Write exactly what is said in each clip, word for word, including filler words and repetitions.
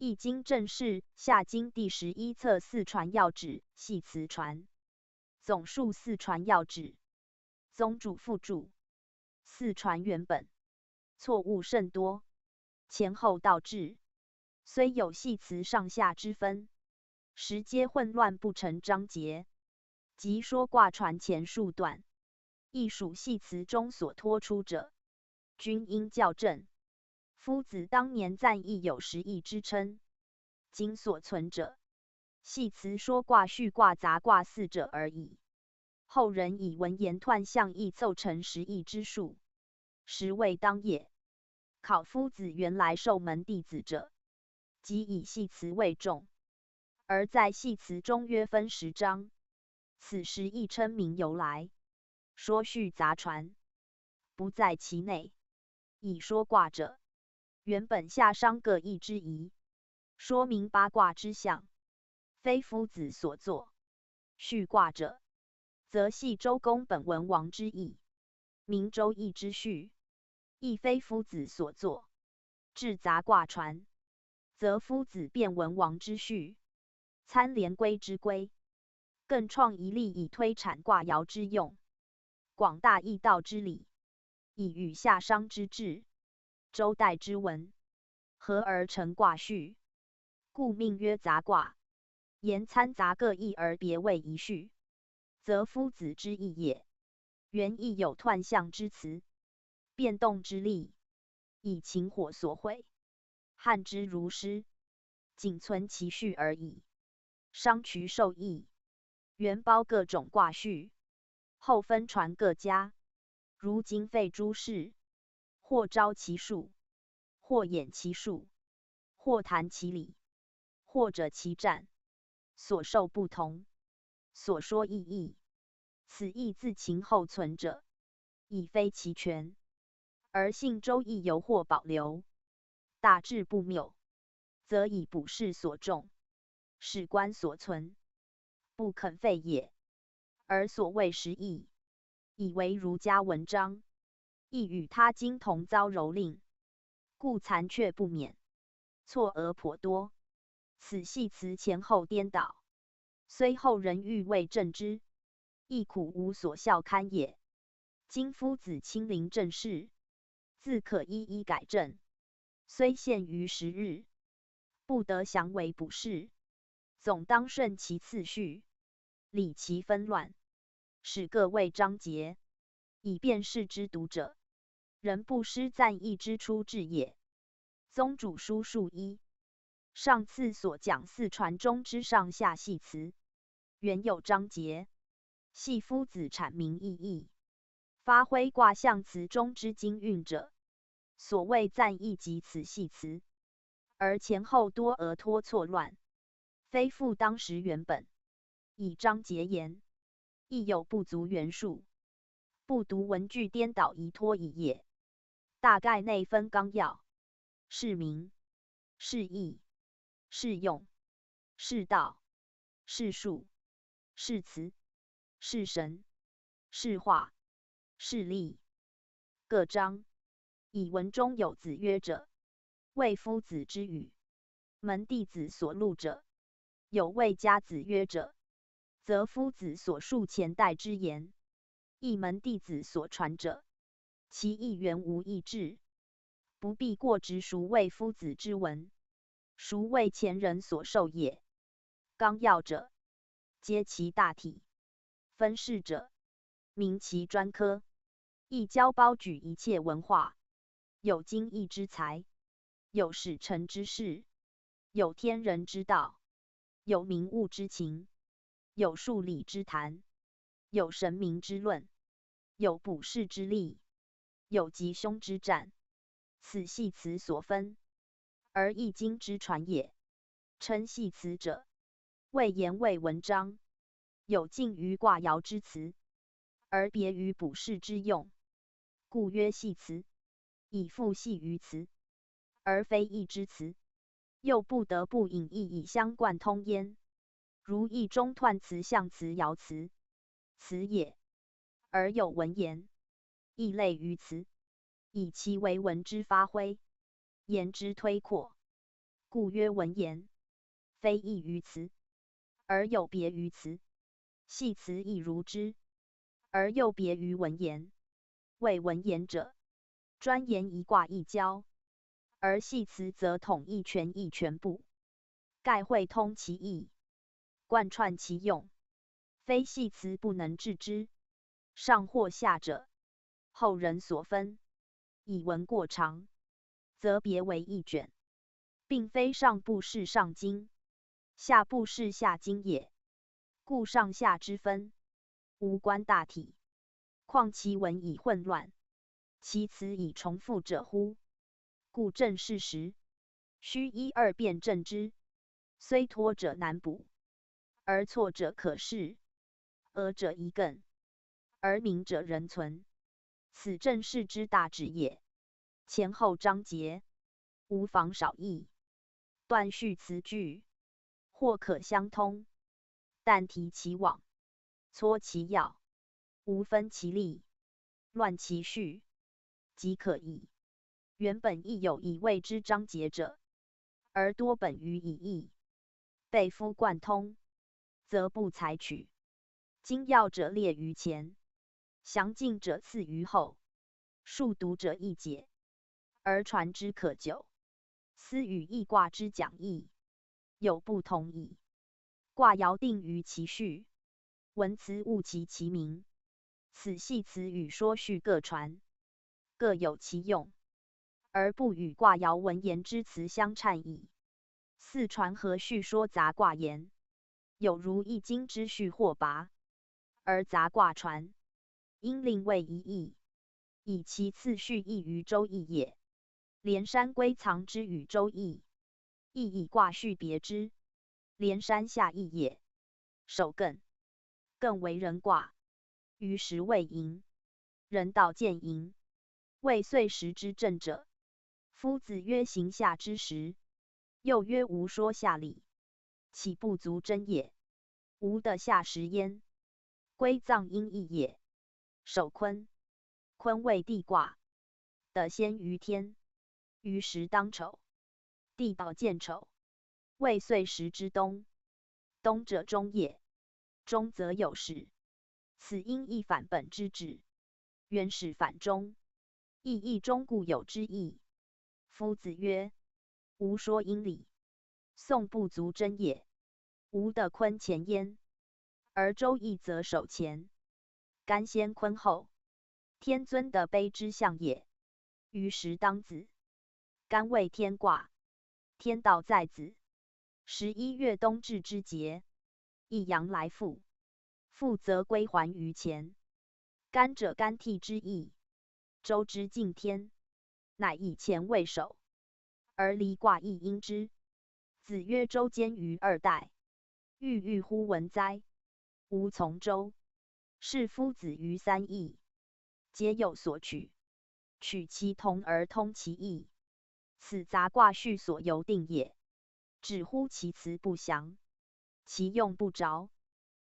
易经正释，夏经第十一册四传要旨，系辞传。总述四传要旨。宗主副注：四传原本，错误甚多，前后倒置，虽有系辞上下之分，实皆混乱不成章节，即说卦传前数段，亦属系辞中所脱出者，均应校正。夫子当年赞易有时易之称，今所存者，系辞说卦、序卦、杂卦四者而已。后人以文言彖象易凑成十易之数，实未当也。考夫子原来授门弟子者，即以系辞为重，而在系辞中约分十章，此十易称名由来，说序杂传，不在其内。以说卦者，原本夏商各易之宜，说明八卦之象，非夫子所作。序卦者，则系周公本文王之易，明周易之序，亦非夫子所作。至杂卦传，则夫子变文王之序，参连归之规，更创一例以推阐卦爻之用，广大易道之理，以与夏商之志、周代之文，合而成卦序，故命曰杂卦。言参杂各易而别谓一序，则夫子之易也。原亦有彖象之辞，变动之力，以秦火所毁，汉之儒师，仅存其序而已。商渠授易，原包各种卦序，后分传各家，如今废诸式，或招其数，或掩其数，或谈其理，或者其战，所授不同，所说亦异。此亦自秦后存者，已非其全，而信周亦犹或保留，大致不谬，则以卜筮所重，史官所存，不肯废也。而所谓十易，以为儒家文章，亦与他经同遭蹂躏，故残缺不免，错讹颇多。此系辞前后颠倒，虽后人欲为正之，亦苦无所效堪也。今夫子亲临正视，自可一一改正，虽限于时日，不得详为卜筮，总当顺其次序，理其纷乱，使各为章节，以便释之读者，仍不失赞易之出至也。宗主书述一，上次所讲四传中之上下系辞，原有章节，系夫子阐明意义，发挥卦象辞中之经韵者。所谓赞易即此系辞，而前后多讹脱错乱，非复当时原本。以章节言，亦有不足元数，不独文句颠倒遗脱矣也。大概内分纲要、释名、释义、释用、释道、释数、释辞、释神、释化、释例各章。以文中有子曰者，谓夫子之语，门弟子所录者，有谓家子曰者，则夫子所述前代之言，亦门弟子所传者，其意原无异志，不必过执孰谓夫子之文，孰谓前人所授也。纲要者，揭其大体；分释者，明其专科。亦交包举一切文化，有经义之才，有始成之势，有天人之道，有明物之情，有数理之谈，有神明之论，有卜筮之例，有吉凶之占。此系辞所分，而易经之传也。称系辞者，谓言谓文章，有近于卦爻之辞，而别于卜筮之用，故曰系辞，以复系于辞，而非易之辞。又不得不引易以相贯通焉。如易中彖辞、象辞、爻辞，辞也，而有文言，亦类于辞，以其为文之发挥，言之推扩，故曰文言，非异于辞，而有别于辞。系辞亦如之，而又别于文言。谓文言者，专研一卦一交，而系辞则统一权益全部，盖会通其意，贯穿其用，非系辞不能致之。上或下者，后人所分，以文过长，则别为一卷，并非上部是上经，下部是下经也。故上下之分，无关大体，况其文以混乱，其辞以重复者乎？故正视时，须一二遍正之，虽脱者难补，而错者可释，讹者宜更，而明者仍存。此正视之大旨也。前后章节，无妨少异，断续辞句，或可相通，但提其往，撮其要，无分其例，乱其序，即可矣。原本亦有以谓之章节者，而多本于已佚，备夫贯通，则不采取。精要者列于前，详尽者次于后，数读者易解，而传之可久。斯与易卦之讲义有不同矣。卦爻定于其序，文辞务其其名。此系辞与说序各传，各有其用，而不与卦爻文言之辞相称矣。似传和序说杂卦言，有如易经之序或跋，而杂卦传，应另谓一义，以其次序异于周易也。连山归藏之与周易，亦以卦序别之，连山下异也。首艮，艮为人卦，于时未盈，人道见盈，未岁时之正者。夫子曰：行下之时。又曰：吾说下礼，岂不足争也？吾的下时焉，归藏应异也。首坤，坤为地卦，的先于天，于时当丑，地道见丑，未岁时之冬。冬者终也，终则有始，此应亦反本之至，原始反终，亦亦终故有之意。夫子曰：吾说应礼，宋不足争也。吾的坤乾焉，而周易则首乾，干先坤后，天尊的卑之象也。于时当子，干为天卦，天道在子。十一月冬至之节，一阳来复，复则归还于乾。干者干替之意，周之敬天，乃以乾为首，而离卦亦应之。子曰：周兼于二代，郁郁乎文哉，吾从周。是夫子于三易，皆有所取，取其同而通其意，此杂卦序所由定也。只乎其辞不详，其用不着，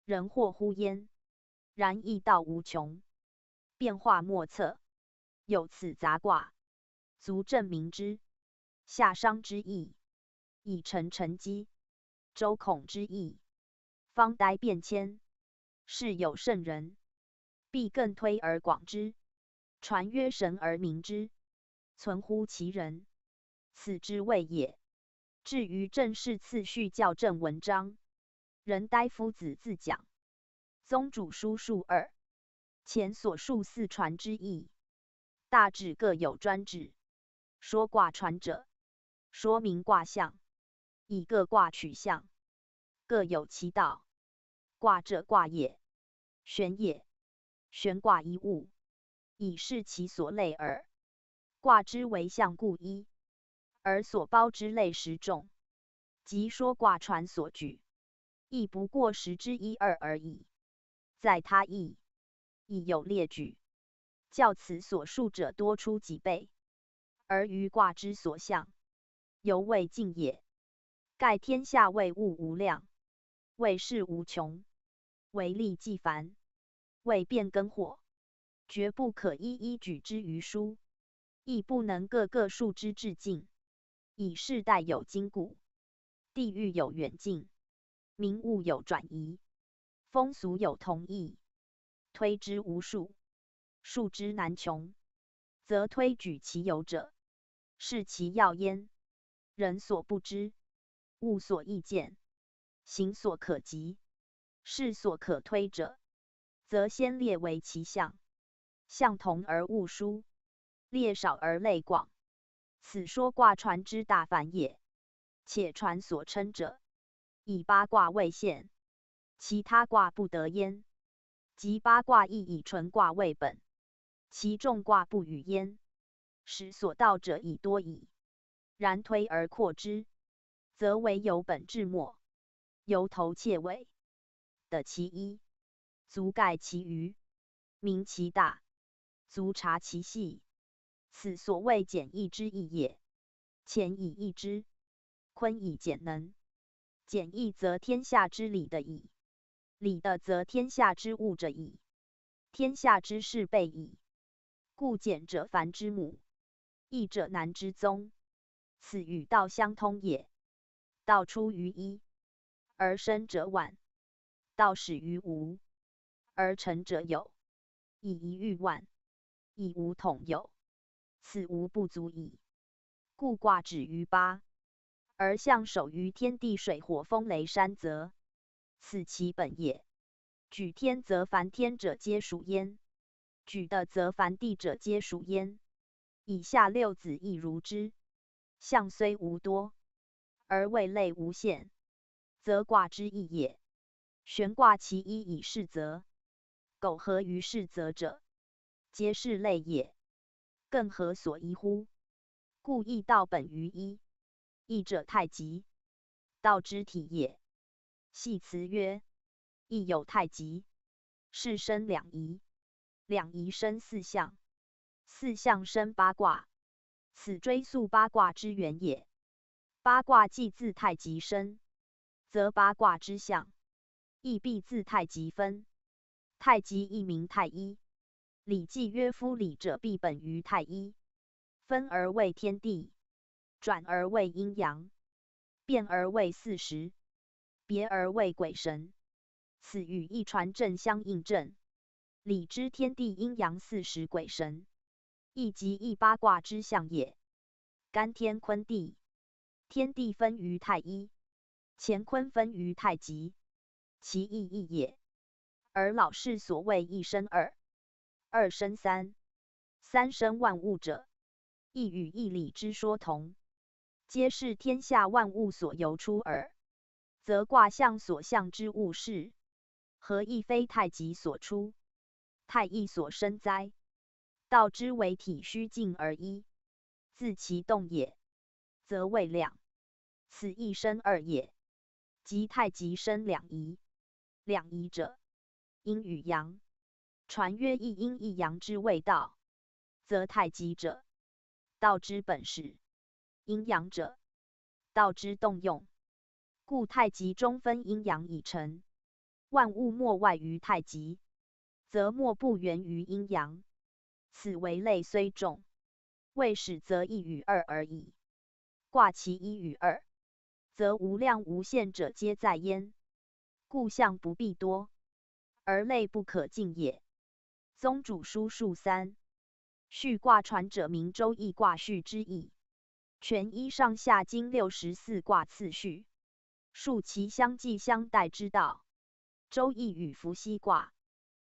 人或忽焉，然易道无穷，变化莫测，有此杂卦，足证明之。夏商之易，以诚成机，周孔之易，方待变迁，世有圣人，必更推而广之，传曰神而明之，存乎其人，此之谓也。至于正式次序校正文章，仍待夫子自讲。宗主书述二，前所述四传之意，大致各有专指。说卦传者，说明卦象，以各卦取象，各有其道。卦者卦也，玄也，玄卦一物，以示其所类耳。卦之为象故一，而所包之类实众，即说卦传所举，亦不过十之一二而已。在他易，已有列举，较此所述者多出几倍，而于卦之所象，犹未尽也。盖天下谓物无量，谓事无穷，为利既繁，谓变更惑，绝不可一一举之于书，亦不能各个述之至尽。以世代有今古，地域有远近，民物有转移，风俗有同异，推之无数，数之难穷，则推举其由者，是其要焉。人所不知，物所易见，形所可及，势所可推者，则先列为其象。象同而物殊，列少而类广，此说卦传之大范也。且传所称者，以八卦为限，其他卦不得焉。即八卦亦以纯卦为本，其众卦不与焉，使所道者已多矣。然推而扩之，则为由本至末，由头切尾，得其一，足盖其余，明其大，足察其细，此所谓简易之意也。乾以易之，坤以简能。简易则天下之理得矣，理得则天下之物者矣，天下之事备矣。故简者繁之母，易者难之宗，此与道相通也。道出于一，而生者万；道始于无，而成者有。以一喻万，以无统有，此无不足矣。故卦止于八，而象守于天地水火风雷山泽，此其本也。举天则凡天者皆属焉，举地则凡地者皆属焉。以下六子亦如之。象虽无多，而位类无限，则卦之意也。悬卦其一以示则，苟合于示则者，皆是类也。更何所宜乎？故易道本于一，一者太极，道之体也。系辞曰：亦有太极，是生两仪，两仪生四象，四象生八卦，此追溯八卦之源也。八卦既自太极生，则八卦之象亦必自太极分。太极亦名太一，礼记曰：夫礼者，必本于太一。分而为天地，转而为阴阳，变而为四时，别而为鬼神。此与易传震相印证。礼之天地阴阳四时鬼神，亦即易八卦之象也。干天坤地，天地分于太一，乾坤分于太极，其意亦也。而老氏所谓一生二，二生三，三生万物者，亦与易礼之说同，皆是天下万物所由出耳。则卦象所象之物是，何亦非太极所出，太一所生哉？道之为体虚静而一，自其动也，则谓两，此亦生二也。即太极生两仪，两仪者，阴与阳，传曰一阴一阳之谓道，则太极者，道之本始，阴阳者，道之动用。故太极中分阴阳以成，万物莫外于太极，则莫不源于阴阳，此为类虽众，未始则一与二而已。卦其一与二，则无量无限者皆在焉，故象不必多，而类不可尽也。宗主叔述三，序卦传者名周易卦序之意，全依上下经六十四卦次序，述其相继相代之道。周易与伏羲卦，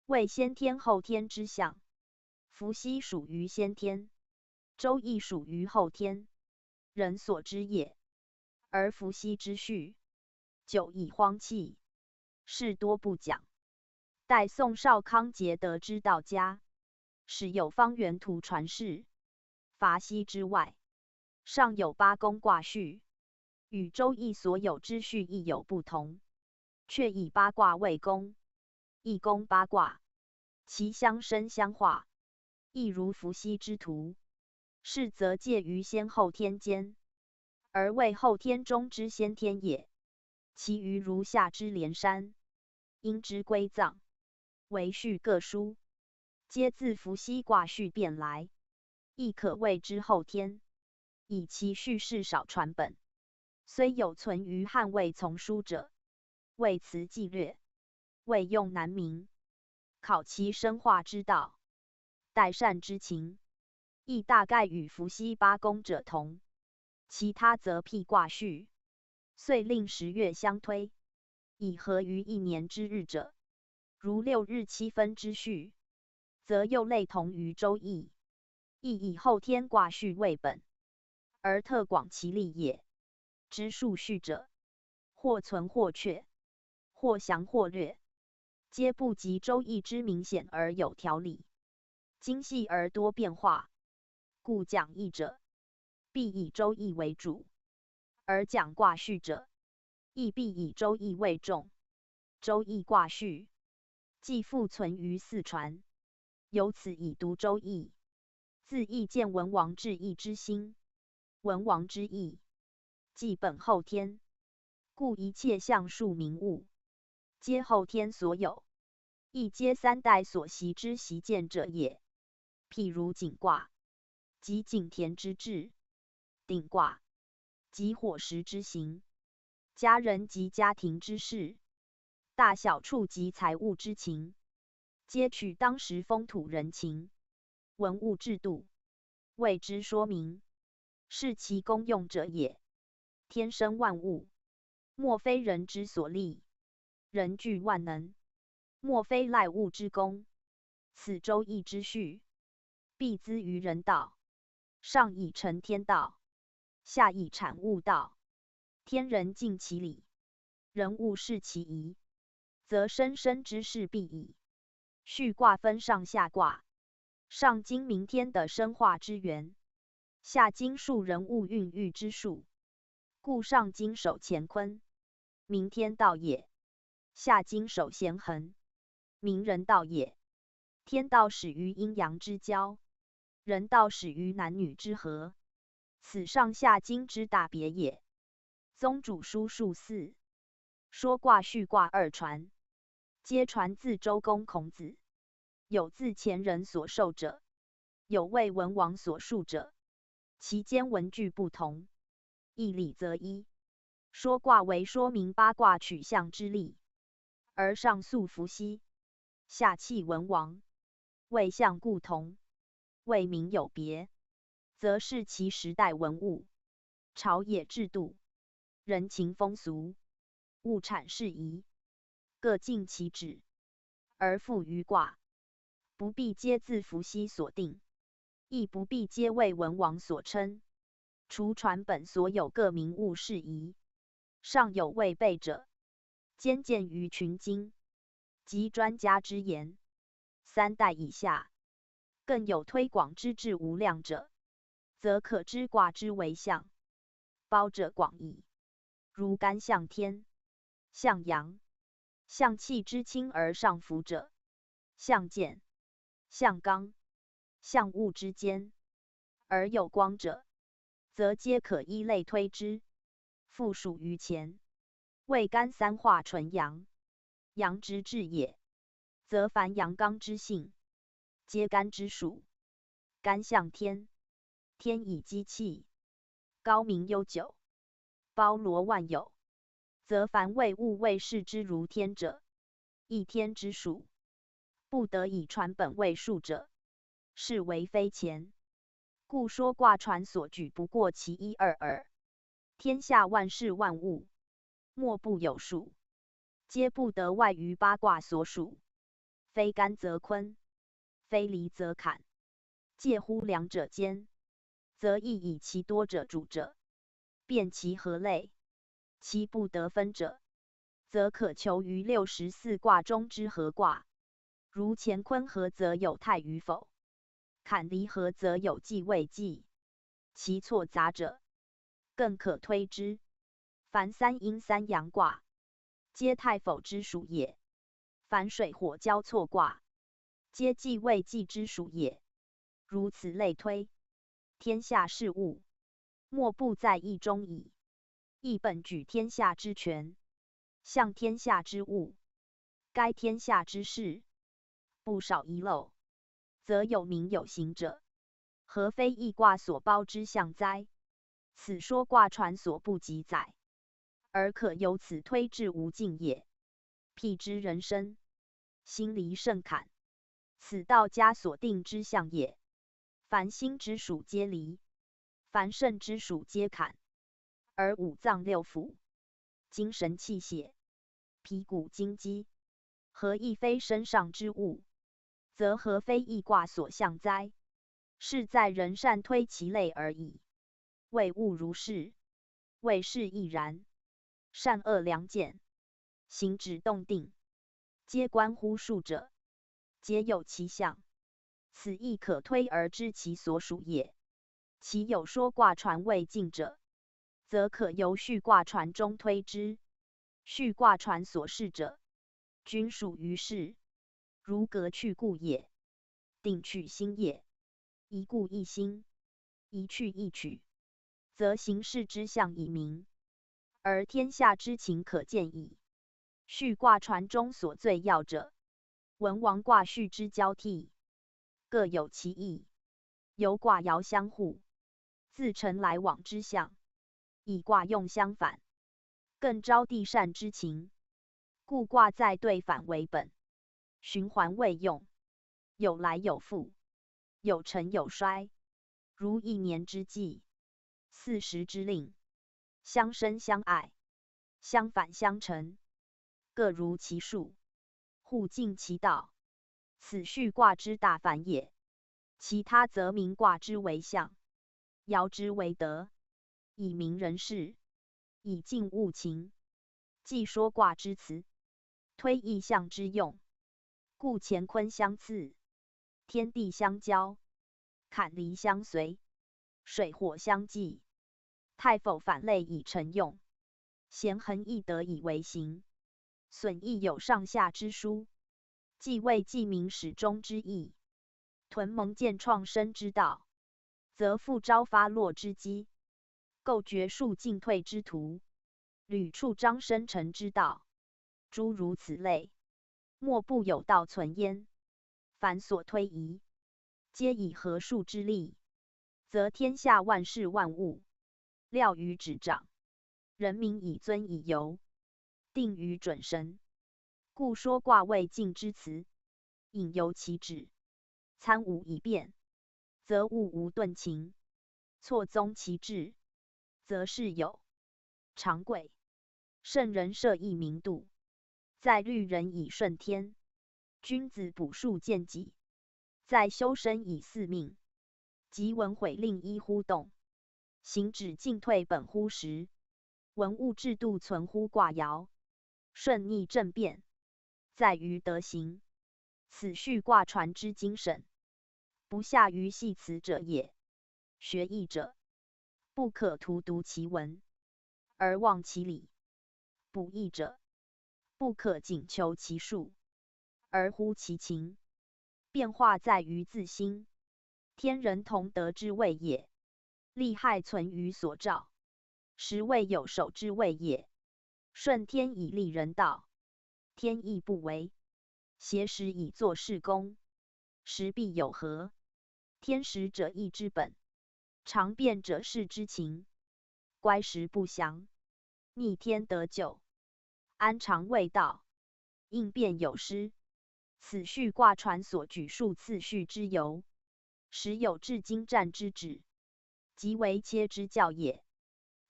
谓先天后天之象。伏羲属于先天，周易属于后天，人所知也。而伏羲之序，久以荒弃，事多不讲。待宋少康节德之道家，始有方圆图传世，伐羲之外，尚有八宫卦序，与周易所有之序亦有不同，却以八卦为宫，亦宫八卦，其相生相化，亦如伏羲之图。是则介于先后天间，而谓后天中之先天也。其余如下之连山、阴之归藏、为序各书，皆自伏羲卦序变来，亦可谓之后天。以其叙事少传本，虽有存于汉魏丛书者，谓辞既略，未用南明，考其生化之道，代善之情，亦大概与伏羲八功者同。其他则辟卦序，岁令时月相推，以合于一年之日者，如六日七分之序，则又类同于周易，亦以后天卦序为本，而特广其例也。知数序者，或存或阙，或详或略，皆不及周易之明显而有条理，精细而多变化。故讲易者，必以周易为主，而讲卦序者，亦必以周易为重。周易卦序，既复存于四传，由此以读周易，自亦见文王至易之兴，文王之易，既本后天，故一切象数名物，皆后天所有，亦皆三代所习之习见者也。譬如井卦，即井田之志；鼎卦，即火石之形；家人及家庭之事，大小处及财物之情，皆取当时风土人情、文物制度，为之说明，是其功用者也。天生万物，莫非人之所立；人具万能，莫非赖物之功。此周易之序，必资于人道，上以承天道，下以产物道。天人尽其理，人物适其宜，则生生之事毕矣。序卦分上下卦，上经明天的生化之源，下经述人物孕育之数。故上经守乾坤，名天道也；下经守咸衡，名人道也。天道始于阴阳之交，人道始于男女之和，此上下经之大别也。宗主叔述四，说卦序卦二传，皆传自周公孔子，有自前人所授者，有魏文王所述者，其间文句不同，义理则一。说卦为说明八卦取象之例，而上溯伏羲，下契文王，谓象故同，谓名有别，则视其时代文物、朝野制度、人情风俗、物产事宜，各尽其职，而附于卦，不必皆自伏羲所定，亦不必皆魏文王所称。除传本所有各名物事宜，尚有未备者，兼见于群经及专家之言。三代以下，更有推广之志无量者，则可知卦之为象，包者广矣。如干象天、象阳、象气之清而上浮者，象简、象刚、象物之间而有光者，则皆可依类推之，复属于乾。谓干三化纯阳，阳直至也，则凡阳刚之性，皆干之属。干象天，天以积气，高明悠久，包罗万有，则凡未物未视之如天者，亦天之属，不得以传本为数者，是为非乾。故说卦传所举不过其一二耳。天下万事万物，莫不有数，皆不得外于八卦所属，非干则坤，非离则坎，介乎两者间，则亦以其多者主者，辨其何类，其不得分者，则可求于六十四卦中之合卦，如乾坤合则有泰与否，坎离合则有济未济，其错杂者，更可推之。凡三阴三阳卦，皆泰否之属也。凡水火交错卦，皆济未济之属也。如此类推，天下事物，莫不在易中矣。易本举天下之权，象天下之物，该天下之事，不少遗漏，则有名有形者，何非易卦所包之象哉？此说卦传所不及载，而可由此推至无尽也。譬之人生，心离圣坎，此道家所定之象也。凡心之属皆离，凡圣之属皆坎，而五脏六腑、精神气血、皮骨筋肌，何亦非身上之物，则何非易卦所象哉？是在人善推其类而已。未悟如是，未是亦然。善恶良贱，行止动定，皆关乎数者，皆有其象，此亦可推而知其所属也。其有说卦传未尽者，则可由序卦传中推之。序卦传所示者，均属于世，如革去故也，鼎取新也，移故易新，移去易取，则形世之象已明，而天下之情可见矣。序卦传中所最要者，文王卦序之交替，各有其意，由卦爻相互，自成来往之象，以卦用相反，更招地善之情。故卦在对反为本，循环未用，有来有复，有盛有衰，如一年之计，四时之令，相生相艾，相反相成，各如其数，互尽其道。此序卦之大范也。其他则名卦之为象，爻之为德，以明人事，以静物情，即说卦之辞，推易象之用。故乾坤相次，天地相交，坎离相随，水火相济，太否反类以成用，咸恒易得以为形，损益有上下之殊，既未既明始终之意。屯蒙见创生之道，则复朝发落之机，构觉数进退之途，履处张生成之道，诸如此类，莫不有道存焉。凡所推移，皆以合数之力，则天下万事万物，料于指掌，人民以遵以由，定于准绳。故说卦未尽之辞，隐由其旨，参无以辩，则物无顿晴，错综其志，则事有常贵。圣人设一明度，在律人以顺天，君子补数见己，在修身以四命，即文毁令一乎动，行止进退本乎时，文物制度存乎卦爻，顺逆正变，在于德行。此序卦传之精神，不下于系辞者也。学易者，不可徒读其文，而忘其理；补易者，不可仅求其数，而忽其情。变化在于自心，天人同德之谓也，利害存于所照，时未有守之谓也。顺天以利人道，天亦不违，邪时以作事功，时必有合。天时者易之本，常变者势之情，乖时不祥，逆天得咎，安常未到，应变有失。此序卦传所举数次序之由，时有至今战之旨，即为切之教也。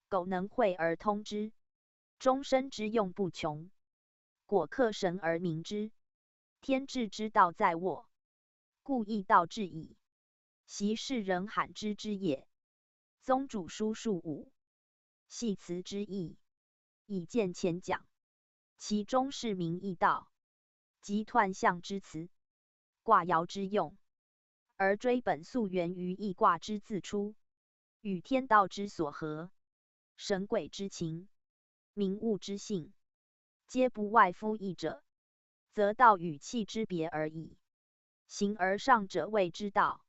苟能会而通之，终身之用不穷。果克神而明之，天志之道在握，故亦道至矣。昔世人罕知之也。宗主书数五，系辞之意，以见前讲，其中是明易道，即彖象之辞，卦爻之用，而追本溯源于易卦之自出，与天道之所合，神鬼之情，明物之性，皆不外夫易者，则道与气之别而已。形而上者谓之道，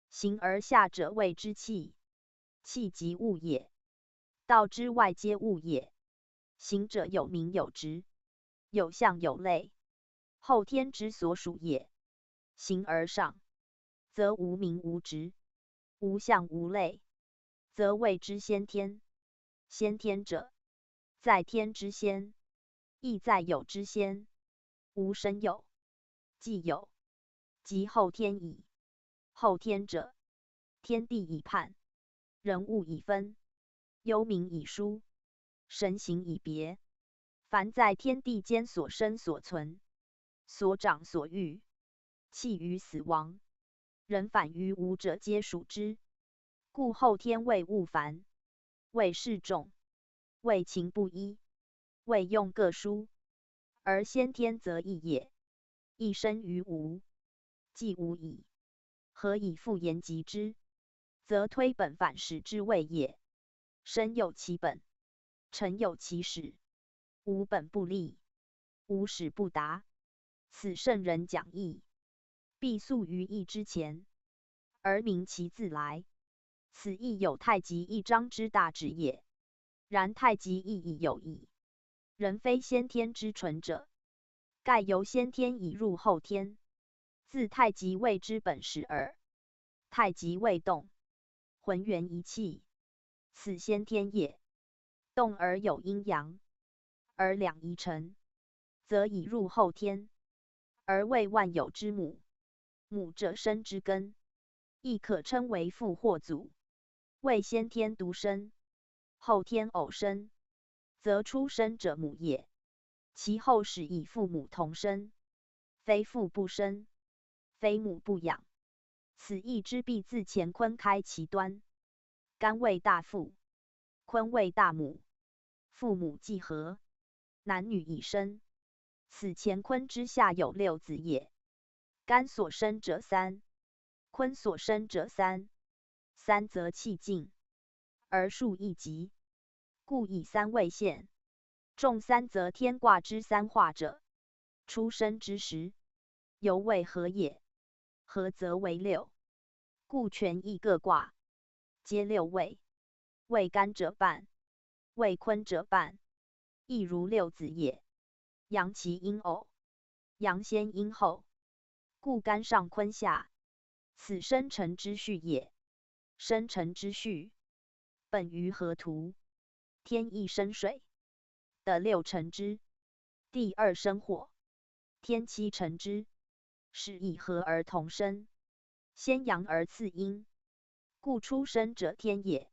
形而下者谓之气，气即物也。道之外皆物也。形者有名有直，有象有类，后天之所属也。形而上，则无名无直，无象无类，则谓之先天。先天者，在天之先，亦在有之先。无生有，既有，即后天矣。后天者，天地以判，人物以分，幽冥以殊，神形以别。凡在天地间所生所存，所长所育，弃于死亡，仍返于无者，皆属之。故后天谓物繁，谓事众，谓情不一，谓用各殊，而先天则异也。亦生于无，既无矣，何以复言及之？则推本反始之谓也。生有其本，成有其始，无本不立，无始不达。此圣人讲义，必速于易之前，而明其自来。此亦有太极一章之大旨也。然太极亦已有矣。人非先天之存者，盖由先天以入后天。自太极谓之本始耳。太极谓动，浑圆一气，此先天也。动而有阴阳，而两仪成，则以入后天，而谓万有之母。母者生之根，亦可称为父或祖，谓先天独生，后天偶生，则初生者母也。其后始以父母同生，非父不生，非母不养。此意之必自乾坤开其端。干谓大父，坤谓大母，父母既合，男女已生，此乾坤之下有六子也。干所生者三，坤所生者三，三则气尽，而数亦极，故以三为限。众三则天卦之三化者，初生之时，犹未合也，合则为六，故权亦各卦，皆六位，位干者半，位坤者半，亦如六子也。阳其阴偶，阳先阴后，故干上坤下，此生辰之序也。生辰之序，本于河图，天一生水，得六辰之，地二生火，天七辰之，始以河而同生，先阳而次阴，故初生者天也，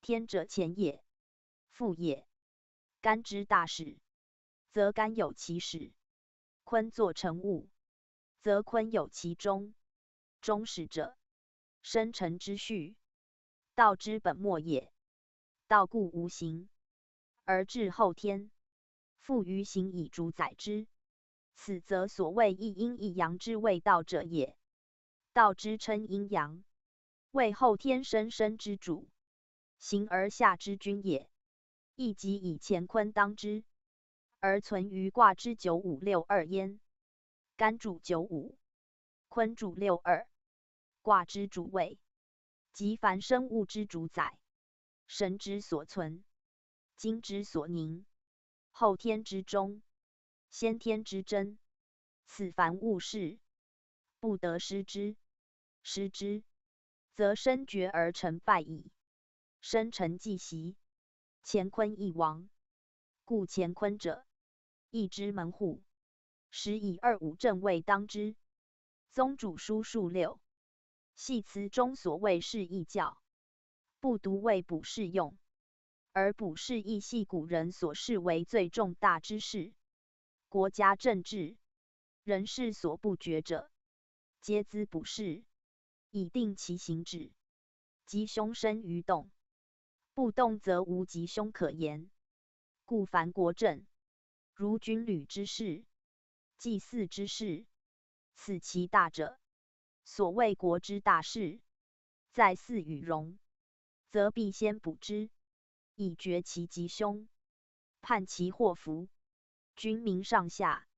天者乾也，父也。干之大始，则干有其始，坤作成物，则坤有其终。终始者，生辰之序，道之本末也。道故无形，而至后天，复于形以主宰之。此则所谓一阴一阳之谓道者也。道之称阴阳，谓后天生生之主，形而下之君也。亦即以乾坤当之，而存于卦之九五六二焉。干主九五，坤主六二，卦之主位，即凡生物之主宰，神之所存，精之所凝，后天之终，先天之真。此凡物事，不得失之。失之，则生绝而成败矣。生辰既息，乾坤亦亡。故乾坤者，易之门户，始以二五正位当之。宗主书述六，系辞中所谓释义教，不独为卜筮用，而卜筮亦系古人所视为最重大之事。国家政治、人事所不决者，皆资卜筮，以定其行止。吉凶生于动，不动则无吉凶可言。故凡国政，如军旅之事、祭祀之事，此其大者，所谓国之大事，在祀与戎，则必先卜之，以决其吉凶，判其祸福。君民上下，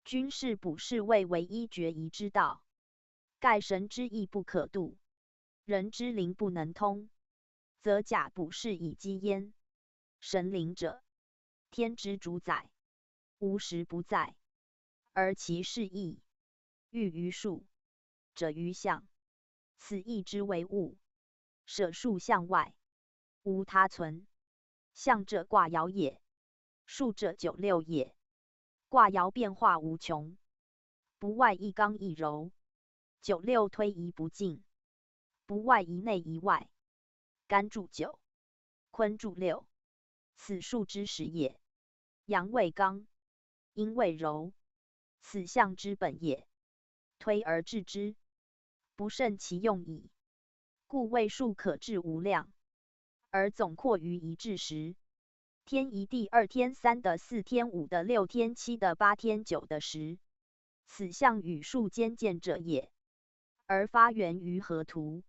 军事卜筮谓唯一决疑之道。盖神之义不可度，人之灵不能通，则假卜筮以稽焉。神灵者，天之主宰，无时不在，而其事亦喻于数，者于象，此亦之为物，舍数象外，无他存。象者卦爻也，数者九六也。卦爻变化无穷，不外一刚一柔，九六推移不进，不外一内一外，干注九，坤注六，此数之始也。阳为刚，阴为柔，此象之本也。推而至之，不胜其用矣。故谓数可至无量，而总括于一至十，天一地二天三的四天五的六天七的八天九的十，此象与数兼见者也。而发源于河图，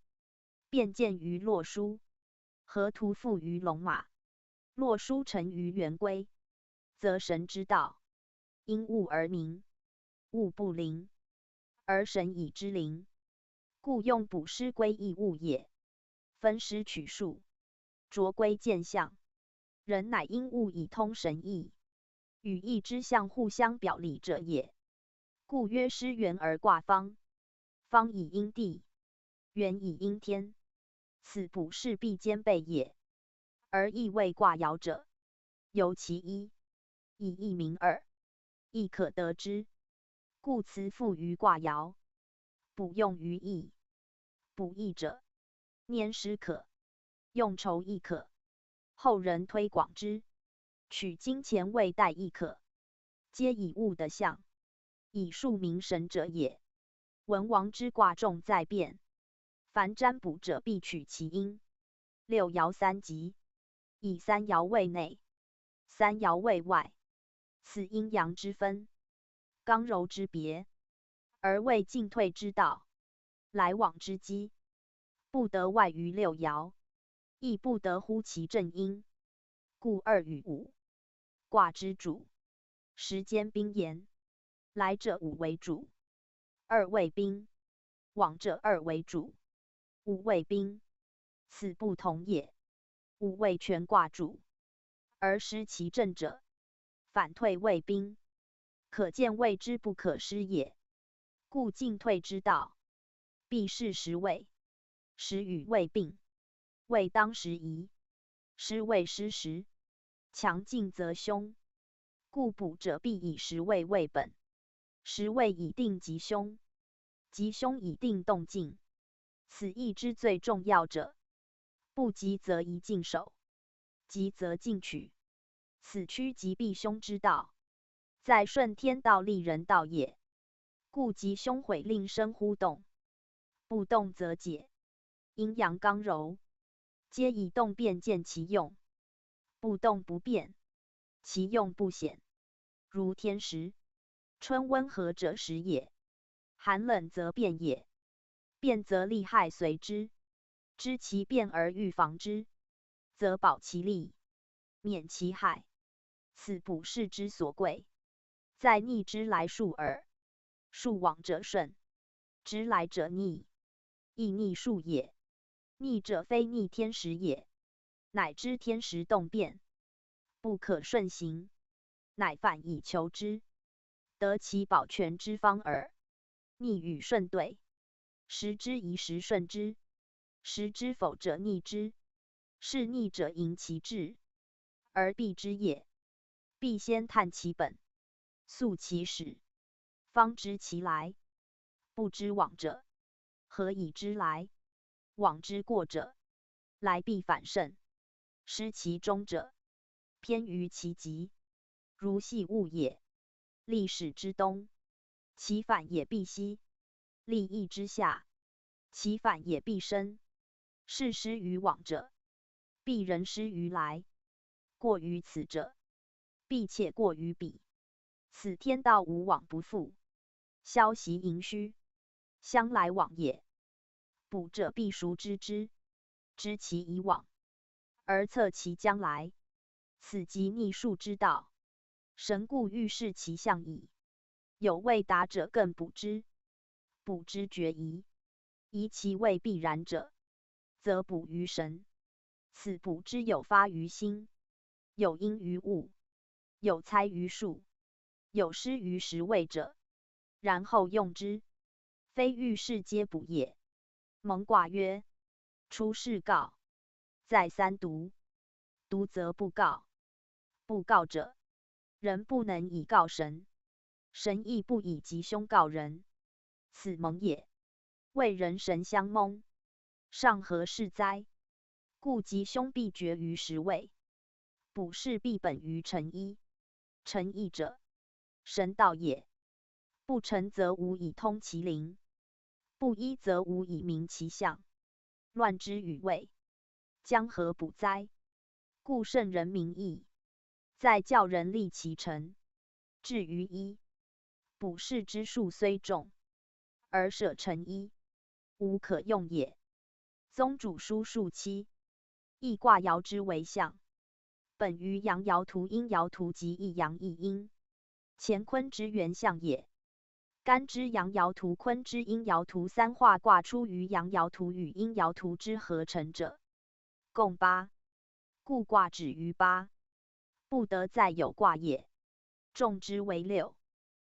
变见于洛书，河图附于龙马，洛书成于圆规，则神之道，因物而明，物不灵，而神以知灵，故用卜师归一物也，分师取数，着归见象。人乃因物以通神意，与意之象互相表里者也。故曰师圆而卦方，方以应地，圆以应天，此卜师必兼备也。而意谓卦爻者，由其一，以一明二，亦可得之。故辞赋于卦爻，卜用于意。卜意者，拈师可，用筹亦可，后人推广之，取金钱为代亦可，皆以物的象，以数明神者也。文王之卦众在变，凡占卜者必取其阴。六爻三吉，以三爻为内，三爻为外，此阴阳之分，刚柔之别，而谓进退之道，来往之机，不得外于六爻，亦不得乎其正阴。故二与五，卦之主，时间宾言，来者五为主，二为宾，往者二为主，五为宾，此不同也。五为全卦主，而失其正者，反退为宾，可见谓之不可失也。故进退之道，必是时位，时与位并，位当时移，失位失时，强进则凶。故卜者必以时位为本，时位以定吉凶，吉凶以定动静，此意之最重要者。不吉则宜静守，吉则进取，此趋吉避凶之道，在顺天道利人道也。故吉凶毁令生乎动，不动则解。阴阳刚柔，皆以动变见其用，不动不变，其用不显。如天时，春温和者时也，寒冷则变也。变则利害随之，知其变而预防之，则保其利，免其害。此卜筮之所贵，在逆之来数耳。数往者顺，之来者逆，亦逆数也。逆者非逆天时也，乃知天时动变，不可顺行，乃反以求之，得其保全之方耳。逆与顺对，时之宜时顺之，时之否者逆之，是逆者盈其志，而避之也。必先探其本，速其始，方知其来。不知往者，何以知来？往之过者，来必反甚。失其终者，偏于其极，如系物也，利始之东，其反也必西，利益之下，其反也必深。是失于往者，必仍失于来；过于此者，必且过于彼。此天道无往不复，消息盈虚，相来往也。卜者必熟知之，知其以往，而测其将来，此即逆数之道。神故预示其象矣。有未达者更卜之，卜之决疑，疑其未必然者，则卜于神。此卜之有发于心，有因于物，有猜于数，有失于时位者，然后用之，非遇事皆卜也。蒙卦曰：初试告，再三读，读则不告。不告者，人不能以告神，神亦不以吉凶告人。此蒙也，谓人神相蒙，上何事哉？故吉凶必决于时位，卜筮必本于辰揖。辰揖者，神道也。不辰则无以通其灵，不揖则无以明其象。乱之与未，将何卜哉？故圣人明易，在教人历其辰，至于揖。卜筮之术虽众，而舍辰揖，无可用也。宗主书述七，易卦爻之为象，本于阳爻图、阴爻图及一阳一阴，乾坤之元象也。干支阳爻图、坤之阴爻图三化卦出于阳爻图与阴爻图之合成者，共八，故卦止于八，不得再有卦也。众之为六。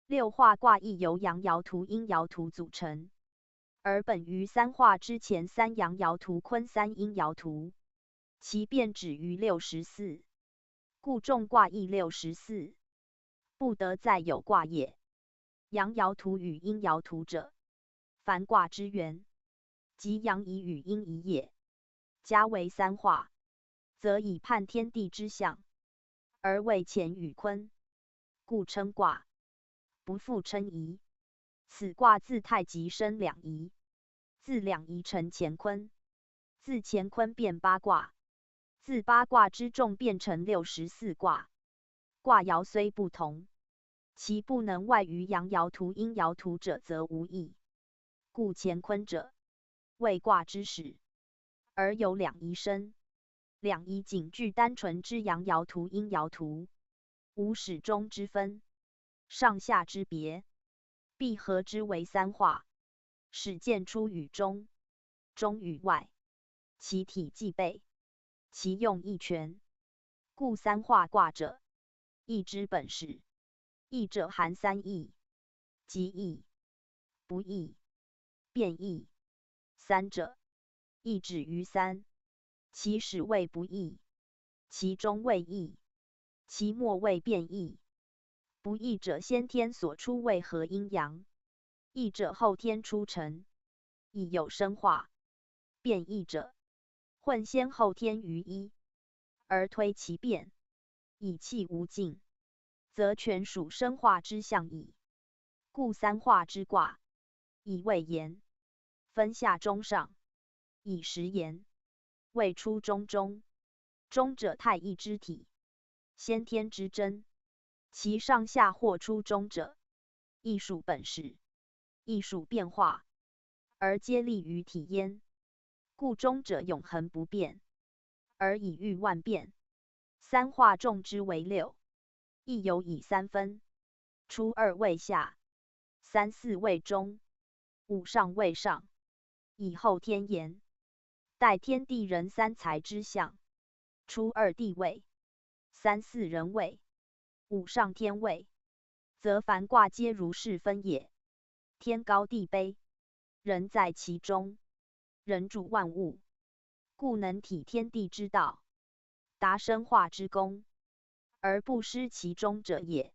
六化卦亦由阳爻图、阴爻图组成，而本于三化之前三阳爻图、坤三阴爻图，其变止于六十四，故众卦亦六十四，不得再有卦也。阳爻图与阴爻图者，凡卦之元，即阳仪与阴仪也。加为三化，则以判天地之象，而谓乾与坤，故称卦，不复称仪。此卦自太极生两仪，自两仪成乾坤，自乾坤变八卦，自八卦之众变成六十四卦。卦爻虽不同，其不能外于阳爻图、阴爻图者则无异。故乾坤者，谓卦之始，而由两仪生。两仪仅具单纯之阳爻图、阴爻图，无始终之分，上下之别，必合之为三化，始见出于中，终于外，其体既备，其用亦全。故三化卦者，易之本始。易者含三易，即易、不易、变易。三者，易止于三，其始谓不易，其中谓易，其末谓变易。不易者，先天所出谓合阴阳，易者后天出辰，以有生化。变易者，混先后天于一，而推其变，以气无尽，则全属生化之象矣。故三化之卦，以未言，分下中上，以时言，未出中终。中者太一之体，先天之真，其上下或出中者，亦属本始，亦属变化，而皆立于体焉。故中者永恒不变，而以喻万变。三化众之为六，亦有以三分，初二谓下，三四谓中，五上谓上，以后天言，待天地人三才之象，初二地位，三四人位，五上天位，则凡卦皆如是分也。天高地卑，人在其中，人主万物，故能体天地之道，达生化之功，而不失其中者也。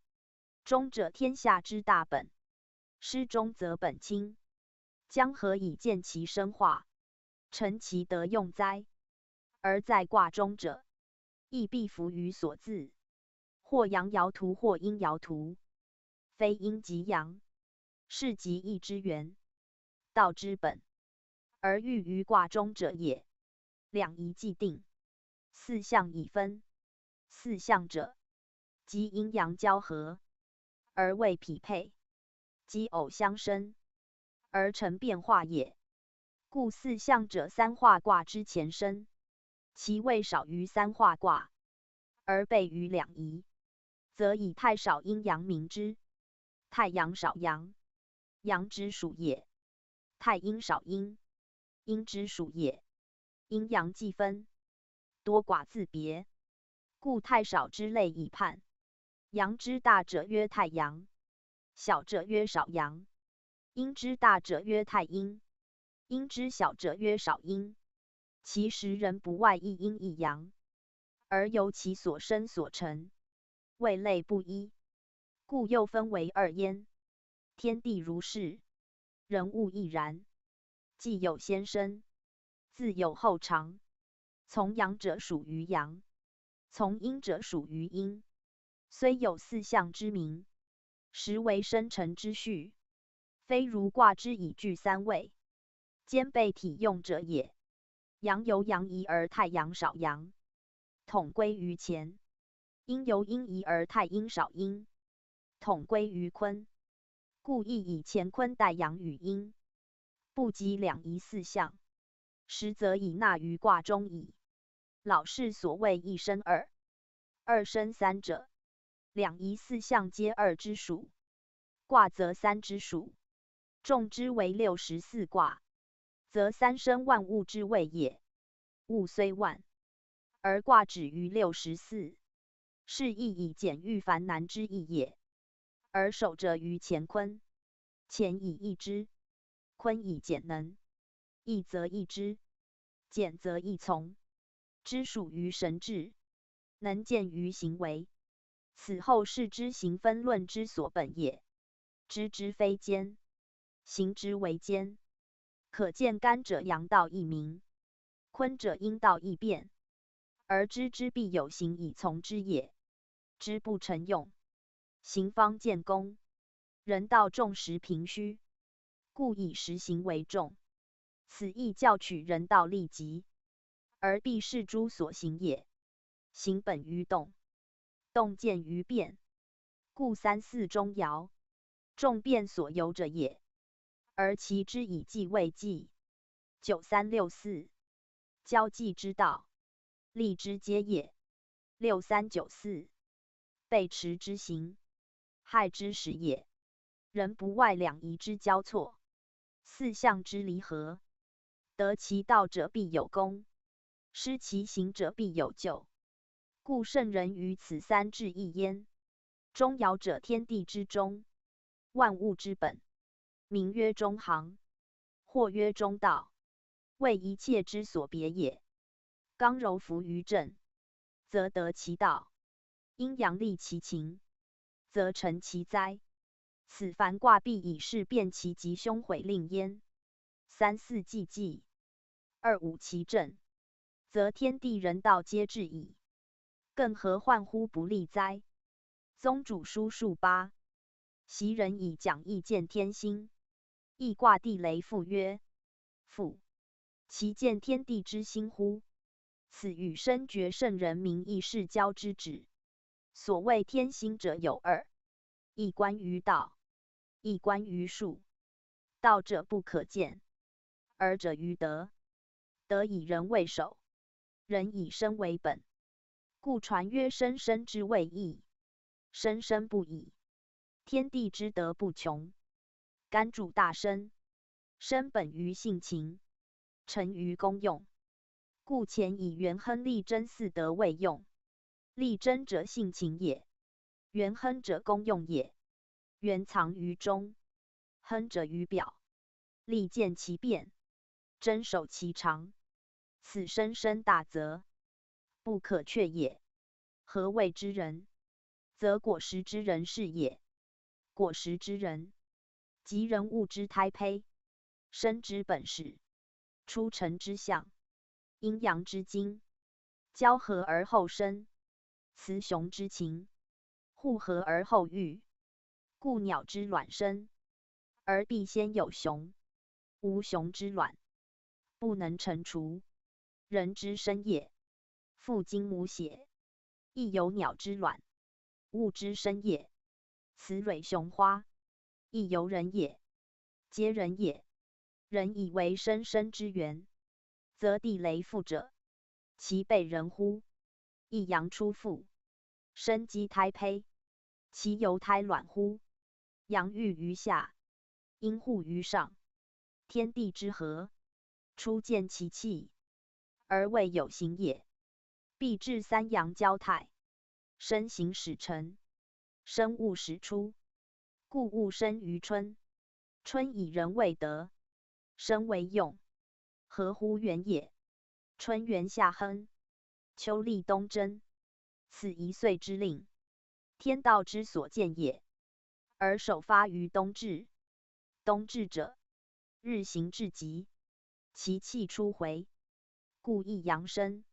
中者，天下之大本，失中则本倾，将何以见其生化，成其德用哉？而在卦中者，亦必服于所自，或阳爻图，或阴爻图，非阴即阳，是极易之源，道之本，而寓于卦中者也。两仪既定，四象已分。四象者，即阴阳交合，而谓匹配，即偶相生，而成变化也。故四象者，三化卦之前生，其位少于三化卦，而备于两仪，则以太少阴阳名之。太阳少阳，阳之属也；太阴少阴，阴之属也。阴阳既分，多寡自别，故太少之类以判。阳之大者曰太阳，小者曰少阳。阴之大者曰太阴，阴之小者曰少阴。其实人不外一阴一阳，而由其所生所成，味类不一，故又分为二焉。天地如是，人物亦然。既有先生，自有后长。从阳者属于阳，从阴者属于阴。虽有四象之名，实为生成之序，非如卦之以据三位，兼备体用者也。阳由阳移而太阳少阳，统归于乾；阴由阴移而太阴少阴，统归于坤。故亦以乾坤代阳与阴，不及两仪四象，实则已纳于卦中矣。老氏所谓一生二，二生三者，两仪四象皆二之属，卦则三之属，众之为六十四卦，则三生万物之谓也。物虽万，而卦止于六十四，是亦以简喻繁难之意也。而首者于乾坤，乾以易知，坤以简能，易则易知，简则易从，知属于神智，能见于行为。此后世之行分论之所本也。知之非兼，行之为兼。可见干者阳道亦明，坤者阴道亦变，而知之必有行以从之也。知不成用，行方见功。人道重实凭虚，故以实行为重。此亦教取人道利己，而必是诸所行也。行本于动，动见于变，故三四终爻，众变所由者也。而其之以纪未纪，九三六四，交际之道，历之皆也。六三九四，背驰之行，害之始也。人不外两仪之交错，四象之离合，得其道者必有功，失其行者必有咎。故圣人于此三至一焉。终爻者，天地之终，万物之本，名曰中行，或曰中道，谓一切之所别也。刚柔服于正，则得其道；阴阳利其情，则成其灾。此凡卦必以是辨其吉凶毁令焉。三四既济，二五其正，则天地人道皆至矣。更何患乎不利哉？宗主叔述八，昔人以讲义见天心，亦卦地雷复曰：复，其见天地之心乎？此与深觉圣人名亦是交之旨。所谓天心者有二，亦观于道，亦观于术。道者不可见，而者于德，德以人为首，人以身为本，故传曰：身生之谓易，生生不已。天地之德不穷，干著大生，生本于性情，成于功用。故乾以元亨利贞四德为用。利贞者性情也，元亨者功用也。元藏于中，亨者于表，利见其变，贞守其常。此生生大则，不可却也。何谓之人？则果实之人是也。果实之人，即人物之胎胚，生之本始，出成之象，阴阳之精，交合而后生，雌雄之情，互合而后育。故鸟之卵生，而必先有雄，无雄之卵，不能成雏。人之生也，父精母血，亦有鸟之卵，物之生也，雌蕊雄花，亦由人也，皆人也。人以为生生之源，则地雷复者，其辈人乎？亦阳出父，生积胎胚，其犹胎卵乎？阳育于下，阴护于上。天地之和，初见其气，而未有形也。必至三阳交泰，生形始成，生物始出。故物生于春，春以人为德，生为用，合乎原也。春元夏亨，秋立冬贞，此一岁之令，天道之所见也。而首发于冬至。冬至者，日行至极，其气初回，故一阳生，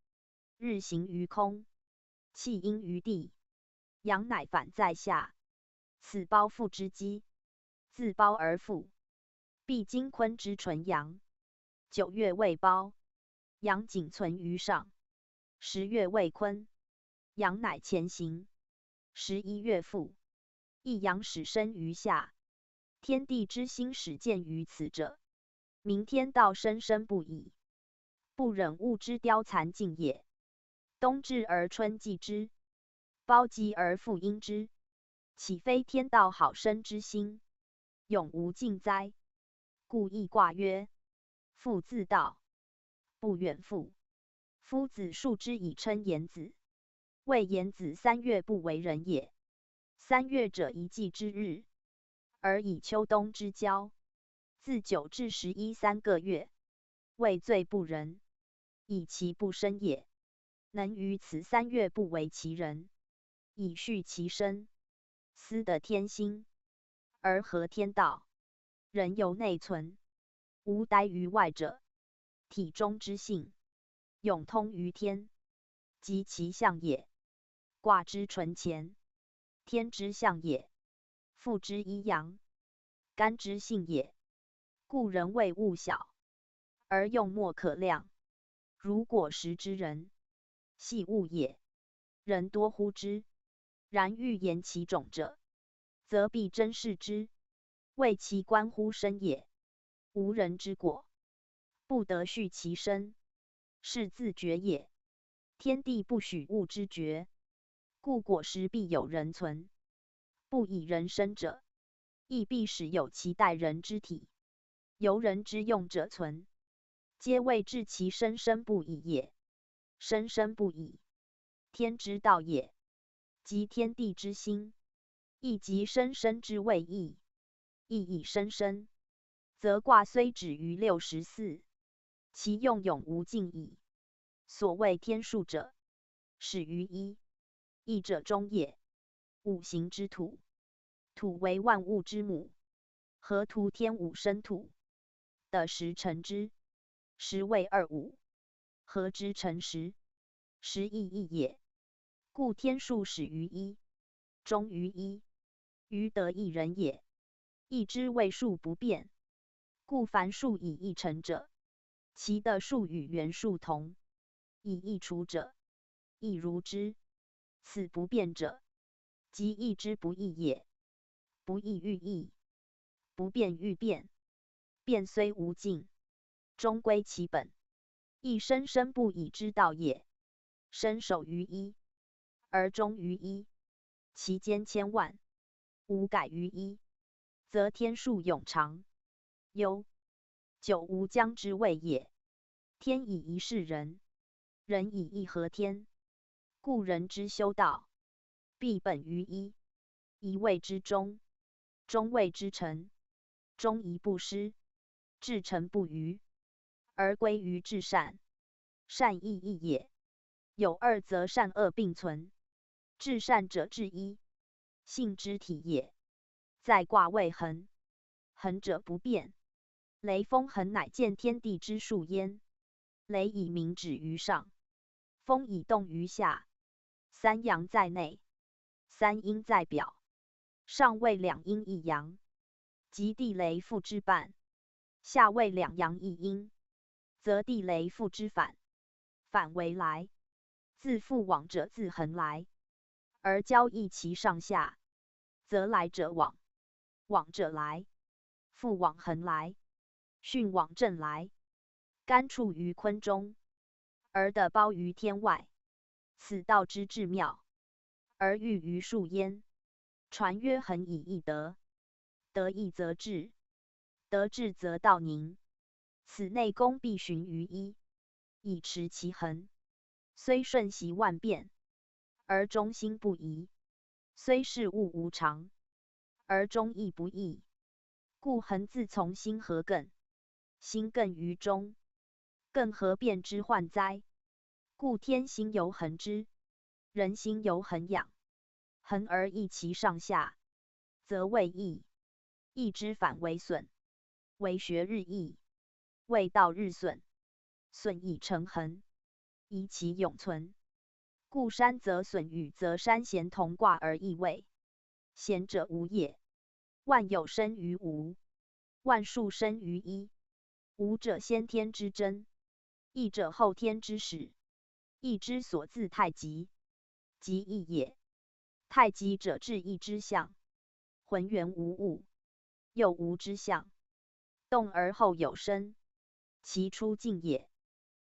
日行于空，气阴于地，阳乃反在下，此包覆之机，自包而覆，必经坤之纯阳。九月未包，阳仅存于上；十月未坤，阳乃乾行；十一月复，一阳始生于下。天地之兴始见于此者，明天道生生不已，不忍物之凋残尽也。冬至而春既之，包极而覆阴之，岂非天道好生之兴，永无尽哉？故易卦曰：复自道，不远复。夫子述之以称言子，谓言子三月不为人也。三月者，一季之日，而以秋冬之交，自九至十一三个月，谓最不仁，以其不生也。能于此三月不为其人，以畜其身，斯得天心，而合天道。人由内存，无待于外者。体中之性，永通于天，即其象也。卦之纯乾，天之象也，父之一阳，肝之性也。故人谓物小，而用莫可量，如果实之人，细物也，人多呼之，然欲言其种者，则必争视之，谓其关乎身也。无人之果，不得畜其身，是自绝也。天地不许物之绝，故果实必有人存。不以人生者，亦必使有其代人之体，由人之用者存，皆谓至其生生不已也。生生不已，天之道也，即天地之兴，亦即生生之谓易。亦以生生，则卦虽止于六十四，其用永无尽矣。所谓天数者，始于一，一者终也。五行之土，土为万物之母，河图天五生土，得十成之，十谓二五，合之成十，十亦一也。故天数始于一，终于一，于得一人也。一之谓数不变，故凡数以一成者，其得数与原数同，以一除者，亦如之。此不变者，即一之不一也。不一喻一，不变喻变，变虽无尽，终归其本，亦生生不已之道也。生首于一，而终于一，其间千万，无改于一，则天数永长。忧，久无将之谓也。天以一事人，人以一合天，故人之修道，必本于一，一谓之终，终谓之成，终于不失，至诚不渝，而归于至善。善亦易也。有二则善恶并存，至善者至一，性之体也。在卦谓恒，恒者不变。雷风恒乃见天地之数焉。雷以明止于上，风以动于下，三阳在内，三阴在表。上谓两阴一阳，即地雷复之半；下谓两阳一阴，则地雷复之反。反为来，自复往者自恒来，而交易其上下，则来者往，往者来，复往恒来，巽往震来，干处于坤中，而得包于天外。此道之至妙，而喻于数焉。传曰：恒以易得，得易则至，得至则道宁。此内功必循于一，以持其恒。虽瞬息万变，而终心不移，虽事物无常，而终亦不易。故恒自从心合亘，心亘于中，更何变之患哉？故天心犹恒之，人心犹恒养，恒而益其上下，则未易。益之反为损，为学日益，未道日损，损以成恒，以其永存。故山则损与则山咸同卦而益谓。咸者无也。万有生于无，万数生于一。无者先天之真，益者后天之始。益之所自太极，极益也。太极者至益之象，浑圆无物，又无之象，动而后有生，其出静也。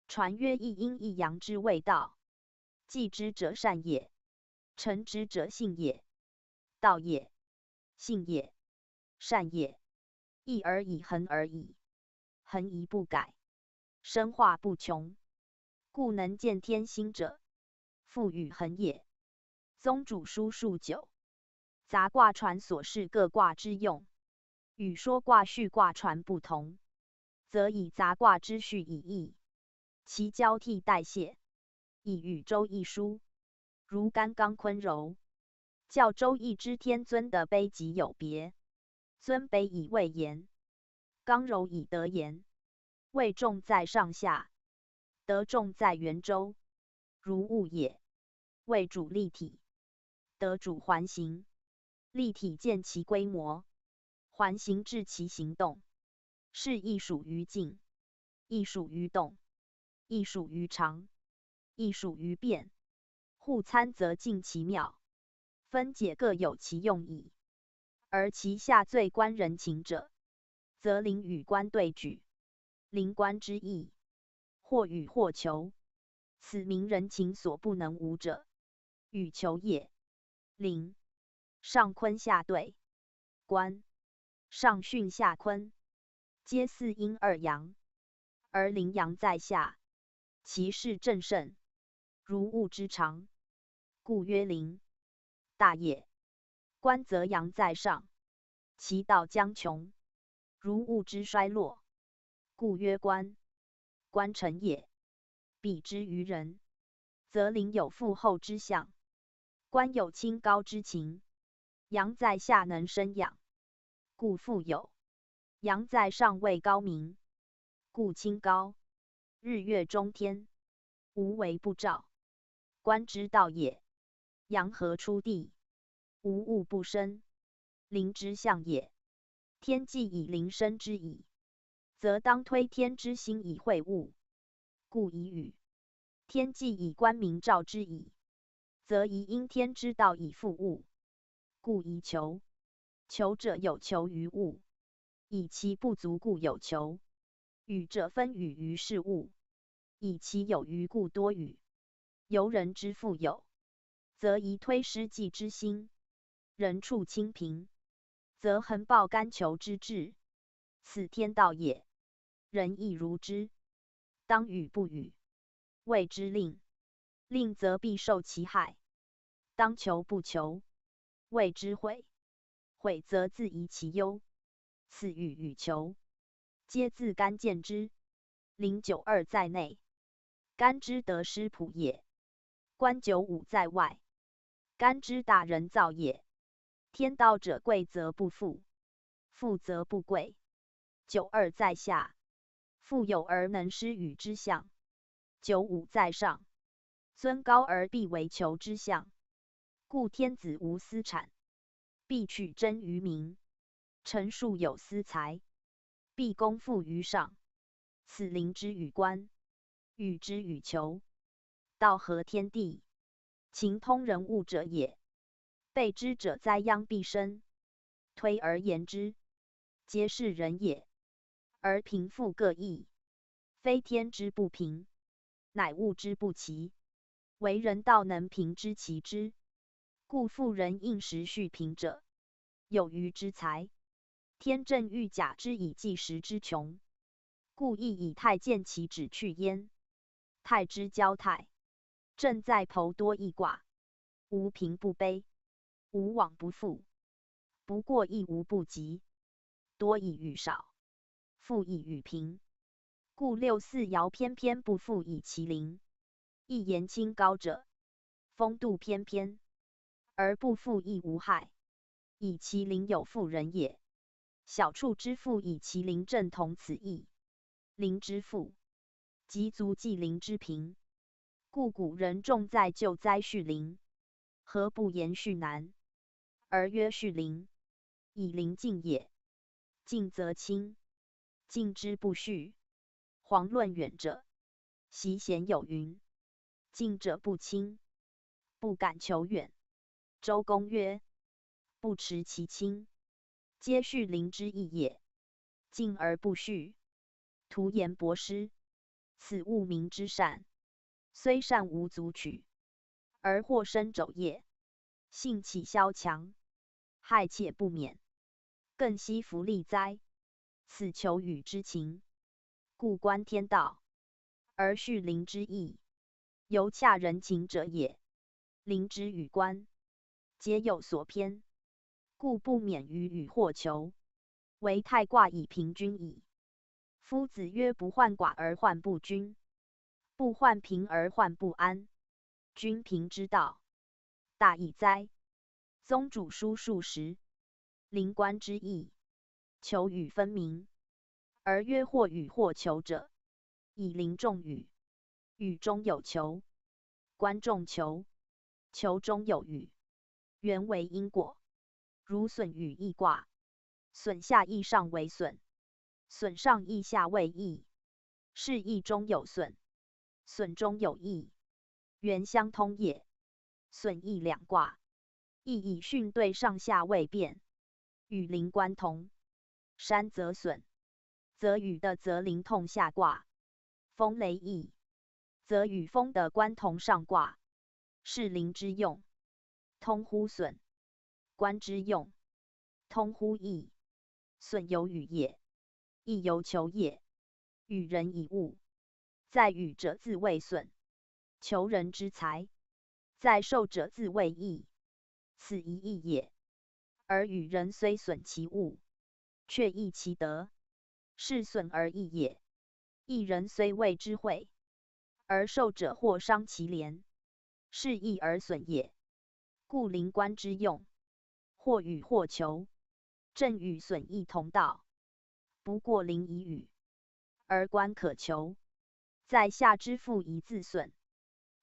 传曰：一阴一阳之谓道，继之者善也，成之者性也。道也，性也，善也。益而以恒而已，恒以不改，生化不穷。故能见天心者，复与恒也。宗主书数九，杂卦传所示各卦之用，与说卦序卦传不同，则以杂卦之序以异，其交替代谢，以与周易书，如干刚坤柔，较周易之天尊的卑己有别，尊卑以位严，刚柔以德严，位重在上下，德重在圆周，如物也。位主立体，德主环形，立体见其规模，环形至其行动。是亦属于静，亦属于动，亦属于常，亦属于变。互参则尽其妙，分解各有其用矣。而其下最关人情者，则灵与观对举，灵观之意，或与或求，此名人情所不能无者，与求也。灵，上坤下对，观，上巽下坤，皆似阴二阳，而灵阳在下，其势正盛，如物之常，故曰灵。大也。观则阳在上，其道将穷，如物之衰落，故曰观。观成也。比之于人，则灵有富厚之象，观有清高之情，阳在下能生养，故富有。阳在上位高明，故清高。日月中天，无为不照。观之道也。阳和出地，无物不生，灵之象也。天既以灵生之矣，则当推天之心以会物，故以与。天既以光明照之矣，则以应天之道以复物，故以求。求者有求于物，以其不足故有求。与者分与于事物，以其有余故多与。由人之富有，则宜推施济之心，人处清贫，则恒抱干求之志，此天道也。人亦如之，当与不与，谓之令。令则必受其害，当求不求，谓之悔。悔则自遗其忧，此与与求，皆自干见之。灵九二在内，干之得失仆也，官九五在外，干之大人造也。天道者贵则不富，富则不贵。九二在下，富有而能施与之象，九五在上，尊高而必为求之象。故天子无私产，必取争于民；臣庶有私财，必攻富于上。此灵之与官，与之与求，道合天地，情通人物者也。备之者灾殃必生。推而言之，皆是人也，而贫富各异，非天之不平，乃物之不齐，惟人道能平之其之。故富人应时恤贫者，有余之财，天正欲甲之以济时之穷，故亦以太见其趾去焉。太之交泰，震在剖多益卦，无贫不卑，无往不富，不过亦无不及，多以与少，富以与贫。故六四爻偏偏不复以其邻，亦言清高者，风度偏偏，而不复亦无害，以其邻有妇人也。小处之复以其邻正同此意。邻之复，即足既邻之平。故古人重在救灾恤邻，何不言恤难？而曰恤邻，以邻近也。近则亲，近之不恤，遑论远者。席咸有云：近者不亲，不敢求远。周公曰：不持其亲，皆恤邻之义也。近而不恤，徒言博施，此物民之善，虽善无足取，而获生者也。信且消强，害且不免，更息弗利哉。此求与之情，故观天道，而恤邻之义，尤恰人情者也。邻之与官，皆有所偏，故不免于与或求。唯太卦以平均矣。夫子曰：不患寡而患不均，不患贫而患不安。均平之道，大矣哉。宗主书数十，临官之义，求与分明。而曰或与或求者，以邻众与，与中有求，官众求，求中有与，原为因果。如损与益卦，损下益上为损，损上益下为益，是益中有损，损中有益，原相通也。损益两卦，亦以巽对上下为变，与临官同，山则损，则与的则临痛下卦，风雷益，则与风的官同上卦，是临之用，通乎损。官之用，通乎益。损有与也，益有求也。与人以物，在与者自谓损，求人之财，在受者自谓益，此一益也。而与人虽损其物，却益其德，是损而益也。益人虽未之惠，而受者或伤其廉，是益而损也。故临官之用，或与或求，正与损益同道。不过临以与，而官可求，在下之富以自损，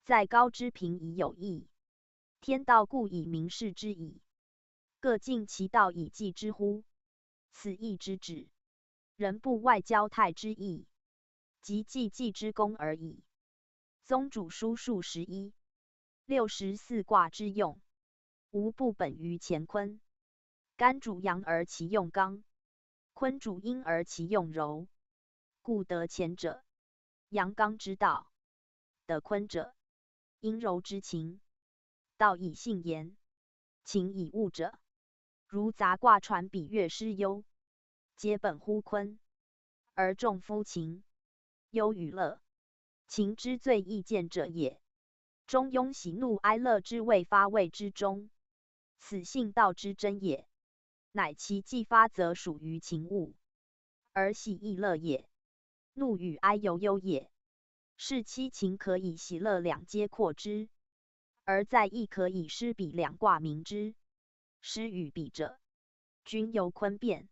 在高之贫以有益。天道固以明示之矣，各尽其道以济之乎？此意之止，人不外交泰之意，即济济之功而已。宗主书数十一，六十四卦之用，无不本于乾坤。干主阳而其用刚，坤主阴而其用柔，故得乾者，阳刚之道；得坤者，阴柔之情。道以信言，勤以务者，如杂卦传彼乐师忧，皆本乎坤，而重夫勤，忧与乐，勤之最易见者也。中庸喜怒哀乐之未发谓之中，此性道之真也。乃其既发则属于勤物，而喜亦乐也，怒与哀犹忧也。是七情可以喜乐两皆括之，而在易可以师彼两卦明之。师与彼者，均由坤变，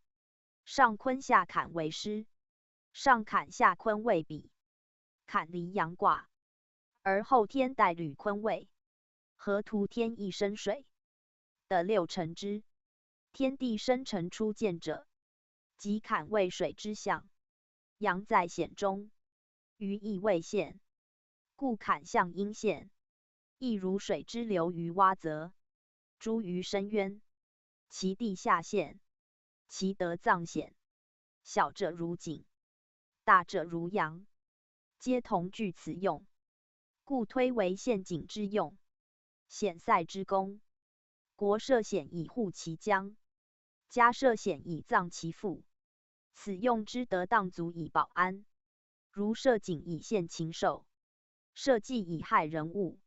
上坤下坎为师，上坎下坤为彼。坎离阳卦，而后天带履坤位，河图天亦生水，得六辰之，天地生辰初见者，即坎为水之象。阳在显中，于易未现，故坎象阴现，亦如水之流于蛙则，诸于深渊，其地下现，其德藏显。小者如井，大者如阳，皆同具此用，故推为陷井之用，险塞之功。国设险以护其疆，家设险以葬其富，此用之得当足以保安。如设井以陷禽兽，设计以害人物，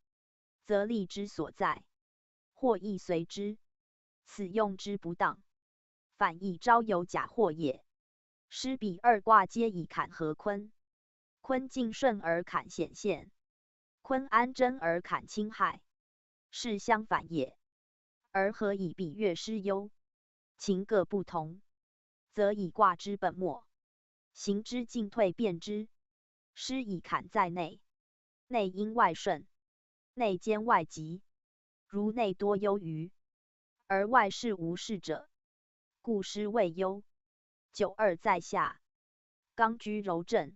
则利之所在，祸亦随之。此用之不当，反亦招有假祸也。师彼二卦皆以坎合坤，髡进顺而坎险陷，髡安贞而坎侵害，是相反也。而何以比曰师忧？情各不同，则以卦之本末，行之进退变之。师以坎在内，内应外顺，内兼外吉，如内多忧于，而外事无事者，故师未忧。九二在下，刚居柔震，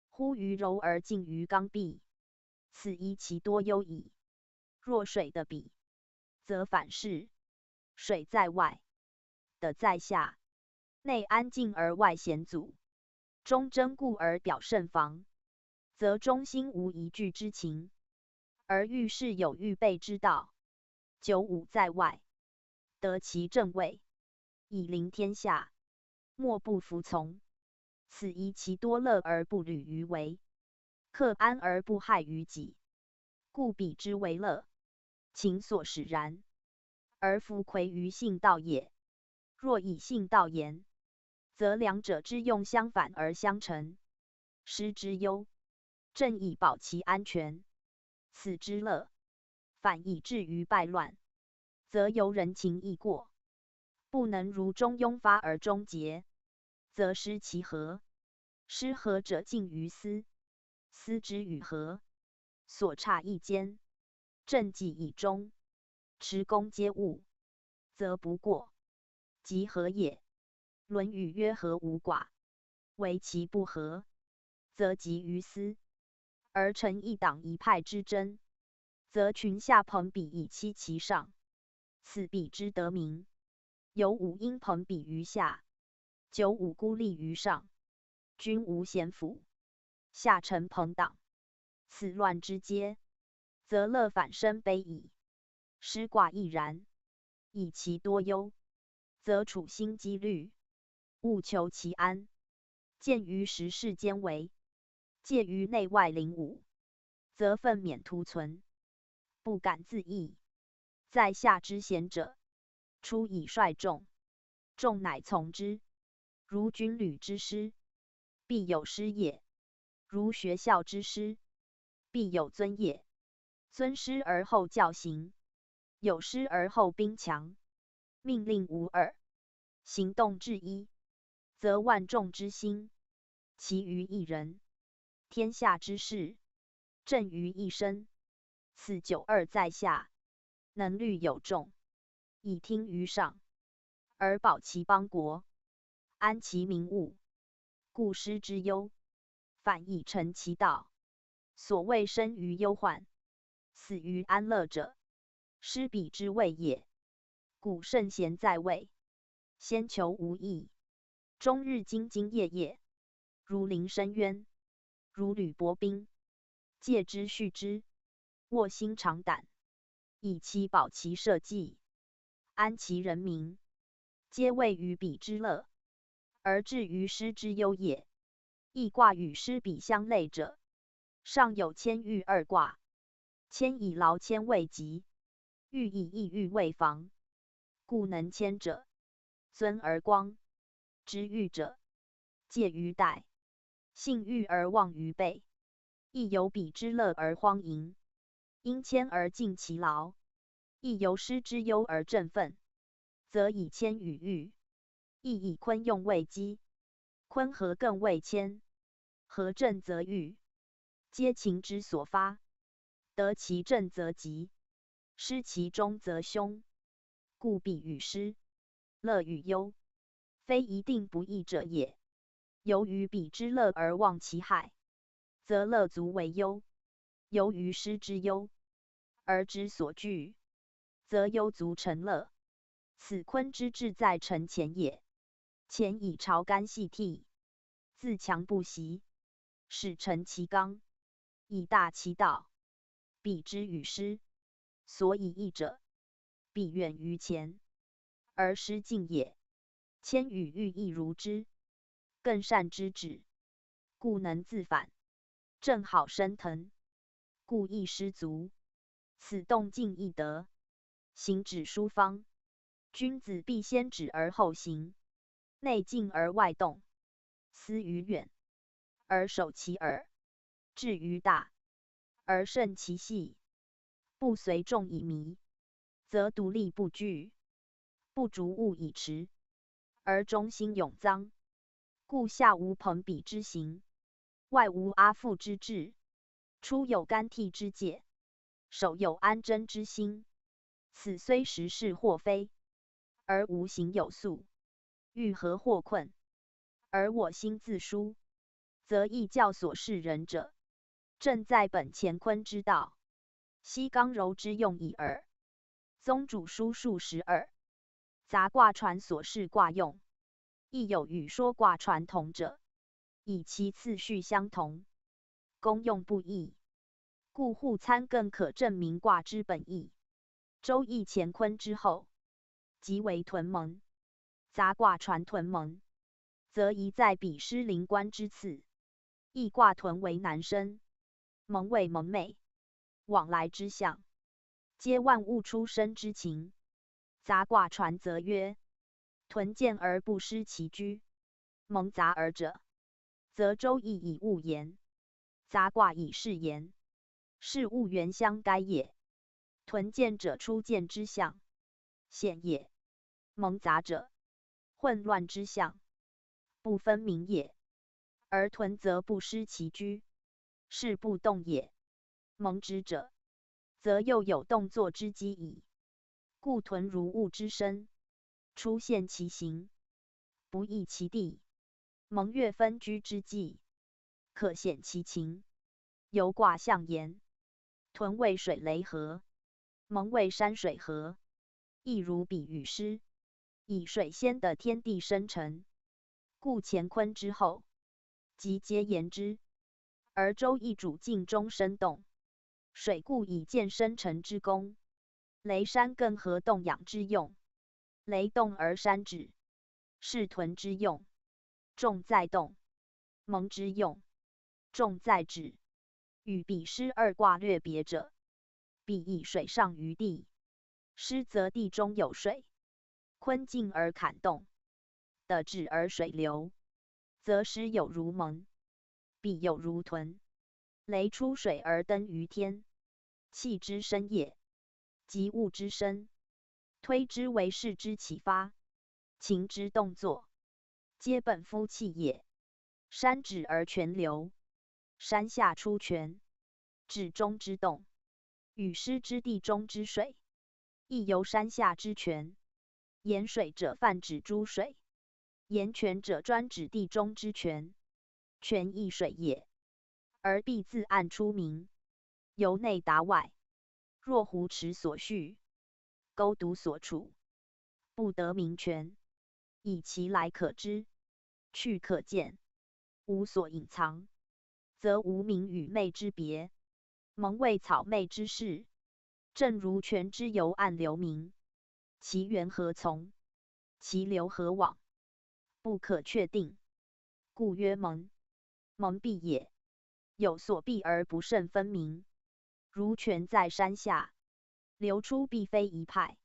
忽于柔而进于刚毕，此宜其多忧矣。若水的比，则反是，水在外，的在下，内安静而外险阻，中贞固而表慎防，则中心无疑惧之情，而遇事有预备之道。九五在外，得其正位，以临天下，莫不服从。此宜其多乐而不履于为，克安而不害于己，故比之为乐，情所使然，而弗魁于信道也。若以信道言，则两者之用相反而相成，师之忧，正以保其安全，此之乐，反以至于败乱，则由人情易过，不能如中庸发而终结，则失其和。失和者近于思，思之与和，所差亦坚。正己以忠，持功皆务，则不过。及和也。论语曰：和无寡，唯其不和，则及于思，而成一党一派之争，则群下朋比以欺其上，此比之得名。有五因朋比于下，九五孤立于上，君无贤辅，下成朋党，此乱之阶，则乐反生悲矣。师卦亦然，以其多忧，则处心积虑，务求其安，见于时世间为，介于内外临五，则奋勉图存，不敢自抑。在下之贤者，出以率众，众乃从之。如军旅之师，必有师也；如学校之师，必有尊也。尊师而后教行，有师而后兵强。命令无二，行动至一，则万众之心，其于一人，天下之事，正于一身。此九二在下，能虑有众，以听于上，而保其邦国，安其民物。故师之忧，反以成其道。所谓生于忧患，死于安乐者，师比之谓也。古圣贤在位，先求无益，终日兢兢业业，如临深渊，如履薄冰，戒之恤之，卧薪尝胆，以其保其社稷，安其人民，皆谓于比之乐，而至于师之忧也。易卦与师比相类者，上有乾遇二卦，乾以劳谦慰疾，遇以抑郁慰防。故能谦者，尊而光；执遇者，戒于待；信遇而忘于备。亦有比之乐而荒淫，因谦而尽其劳，亦有师之忧而振奋，则以谦与遇，亦以髡用慰藉。髡和更慰谦，和振则遇，皆情之所发，得其正则吉，失其中则凶。故比与师，乐与忧，非一定不易者也。由于比之乐而忘其害，则乐足为忧；由于师之忧，而知所惧，则忧足成乐。此髡之志在臣乾也。乾以景干系替，自强不息，始成其刚，以大其道，比之与师。所以易者，比远于乾，而师近也。谦与遇亦如之，更善知止，故能自反，正好升腾，故亦师足。此动静亦得，行止殊方。君子必先止而后行，内静而外动，思于远，而守其耳，至于大，而慎其细，不随众以迷，则独立不拘，不足物以持，而中心永脏。故下无朋比之行，外无阿父之志，出有干替之戒，守有安贞之心。此虽时事或非，而无形有素，遇何或困，而我心自殊，则亦教所示仁者，正在本乾坤之道，悉刚柔之用矣耳。宗主书数十耳，杂卦传所示卦用，亦有与说卦传同者，以其次序相同，功用不异，故互参更可证明卦之本意。周易乾坤之后，即为屯蒙，杂卦传屯蒙，则宜在比师临官之次，亦卦屯为男生，蒙为蒙妹，往来之象，皆万物出生之情。杂卦传则曰：屯见而不失其居，蒙杂耳者，则周易以物言，杂卦以势言，是物原相该也。屯见者初见之象，显也；蒙杂者，混乱之象，不分明也。而屯则不失其居，是不动也；蒙止者，则又有动作之机矣。故屯如物之身，初现其形，不异其地；蒙月分居之际，可显其情。由卦象言，屯为水雷河，蒙为山水河，亦如比喻师，以水先得天地生成，故乾坤之后，即皆言之。而周易主静中生动，水故以见生成之功，雷山更合动养之用。雷动而山止，是屯之用，重在动；蒙之用，重在止。与比师二卦略别者，比以水上于地，师则地中有水，坤静而坎动，得止而水流，则师有如蒙，比有如屯。雷出水而登于天，气之生也，即物之生，推之为势之启发，情之动作，皆本夫气也。山止而泉流，山下出泉，止中之动，与师之地中之水，亦由山下之泉。言水者泛指诸水，言泉者专指地中之泉，泉亦水也，而必自岸出名，由内达外。若湖池所蓄，沟笃所处，不得名泉，以其来可知，去可见，无所隐藏，则无名与昧之别。蒙谓草昧之事，正如泉之由暗流名，其源何从，其流何往，不可确定，故曰蒙。蒙蔽也，有所蔽而不甚分明。如泉在山下，流出必非一派，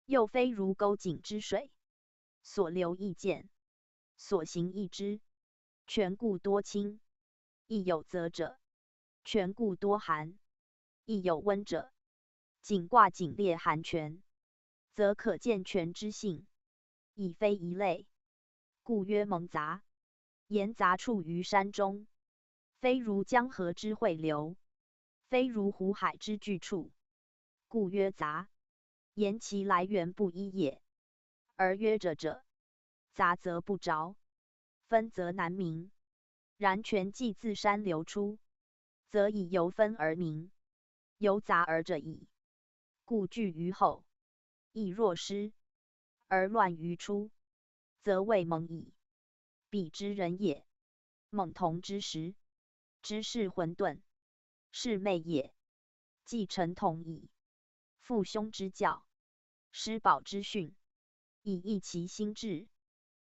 又非如沟井之水，所流亦见，所行亦知。泉固多清，亦有泽者；泉固多寒，亦有温者。井卦井裂寒泉，则可见泉之性，已非一类，故曰蒙杂。言杂处于山中，非如江河之汇流，非如湖海之聚处，故曰杂。言其来源不一也。而曰者者，杂则不着，分则难明。然泉既自山流出，则以由分而明，由杂而者矣。故聚于后，亦若失，而乱于出，则未蒙矣。彼之仁也。猛同之时，知是混沌，是昧也。既成同矣，父兄之教，师保之训，以益其心志，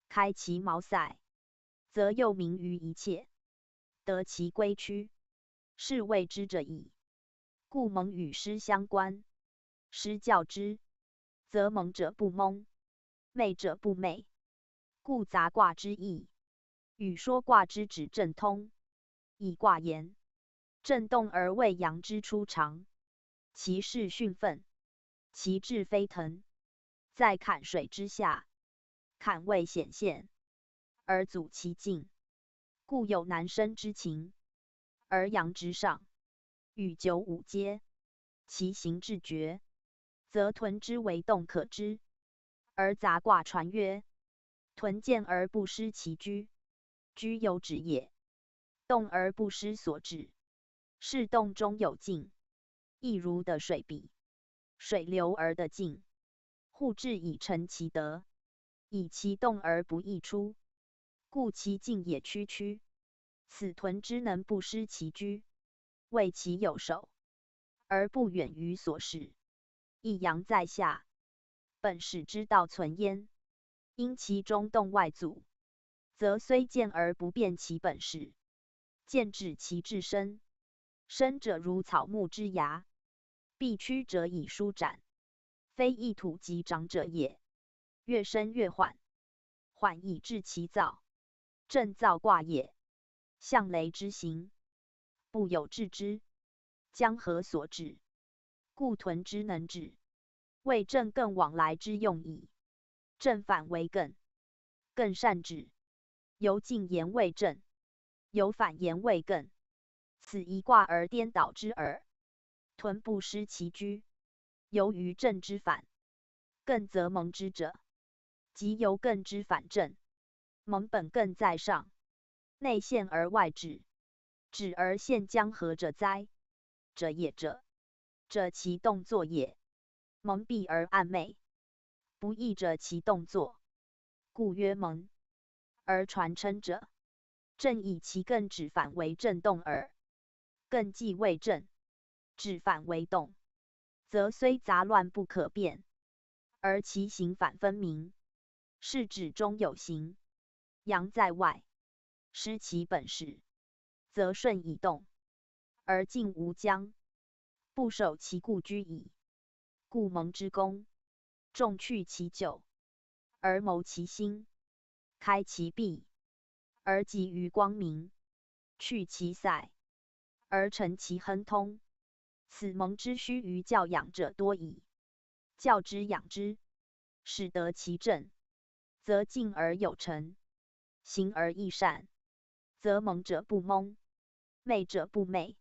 开其茅塞，则又明于一切，得其归区，是谓之者矣。故蒙与师相关，师教之，则蒙者不懵，昧者不昧。故杂卦之意，与说卦之旨正通。以卦言：震动而谓阳之初长，其势迅奋，其质飞腾，在坎水之下，坎未显现，而阻其进，故有难伸之情。而阳直上，与九五接，其行至绝，则屯之为动可知。而杂卦传曰：屯健而不失其居，居有止也。动而不失所止，是动中有静，亦如得水比，水流而得静，故志以成其德，以其动而不易出，故其静也区区。此屯之能不失其居，谓其有守，而不远于所始，亦阳在下，本始之道存焉。因其中动外阻，则虽健而不变其本始，健止其至深。深者如草木之芽，必屈折以舒展，非易土即长者也。越深越缓，缓以至其燥，震燥卦也。象雷之行，不有至之，江河所止，故屯之能止，谓震艮往来之用矣。震反为艮，艮善止，由进言谓震，由反言谓艮。此一卦而颠倒之耳。屯不失其居，由于震之反，艮则蒙之者，即由艮之反震，蒙本艮在上，内陷而外止，止而陷江河者哉。者也者，者其动作也。蒙蔽而暗昧，不义者其动作，故曰蒙。而传称者，震以其艮止反为震动耳。艮既未震，止反为动，则虽杂乱不可辨，而其行反分明，是止中有行，阳在外，失其本始，则顺以动，而静无疆，不守其故居矣。故蒙之功，众去其久，而谋其兴，开其闭，而急于光明，去其塞，而成其亨通。此蒙之须于教养者多矣。教之养之，使得其正，则静而有成，行而益善，则蒙者不懵，昧者不昧。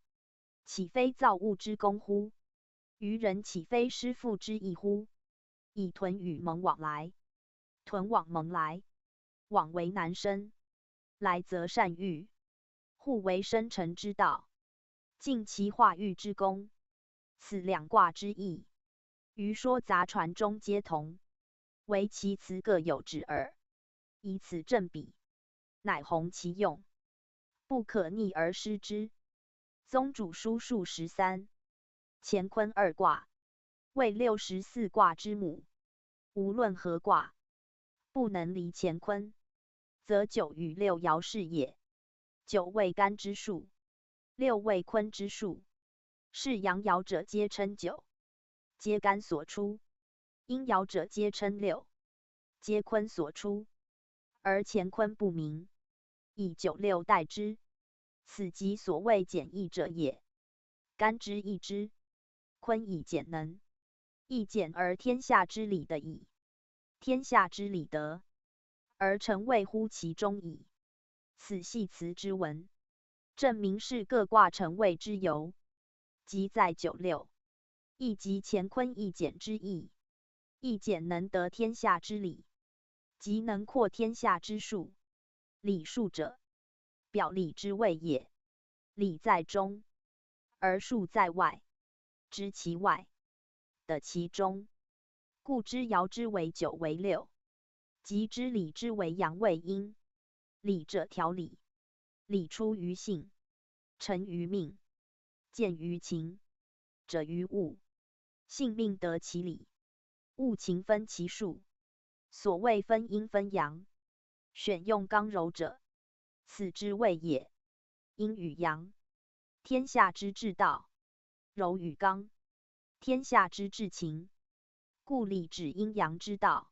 岂非造物之功乎？愚人岂非师父之意乎？以屯与蒙往来，屯往蒙来，往为难伸，来则善御，故为深沉之道。尽其化育之功。此两卦之意，于说杂传中皆同，唯其辞各有止耳。以此正比，乃弘其用，不可逆而失之。宗主书述十三，乾坤二卦，谓六十四卦之母。无论何卦，不能离乾坤，则九与六爻是也。九谓干之数，六谓坤之数。是阳爻者皆称九，皆干所出；阴爻者皆称六，皆坤所出。而乾坤不明，以九六代之，此即所谓简易者也。干之易知，坤以简能，易简而天下之理得矣。天下之理得，而成谓乎其中矣。此系辞之文，正明是各卦成谓之由，即在九六，亦即乾坤易简之意。易简能得天下之理，即能括天下之数。理数者，表里之谓也。理在中，而数在外，知其外，得其中，故知爻之为九为六，即知理之为阳为阴。理者调理，理出于性，成于命，见于情，者于物。性命得其理，物情分其数。所谓分阴分阳，选用刚柔者，此之谓也。阴与阳，天下之至道；柔与刚，天下之至情。故理指阴阳之道，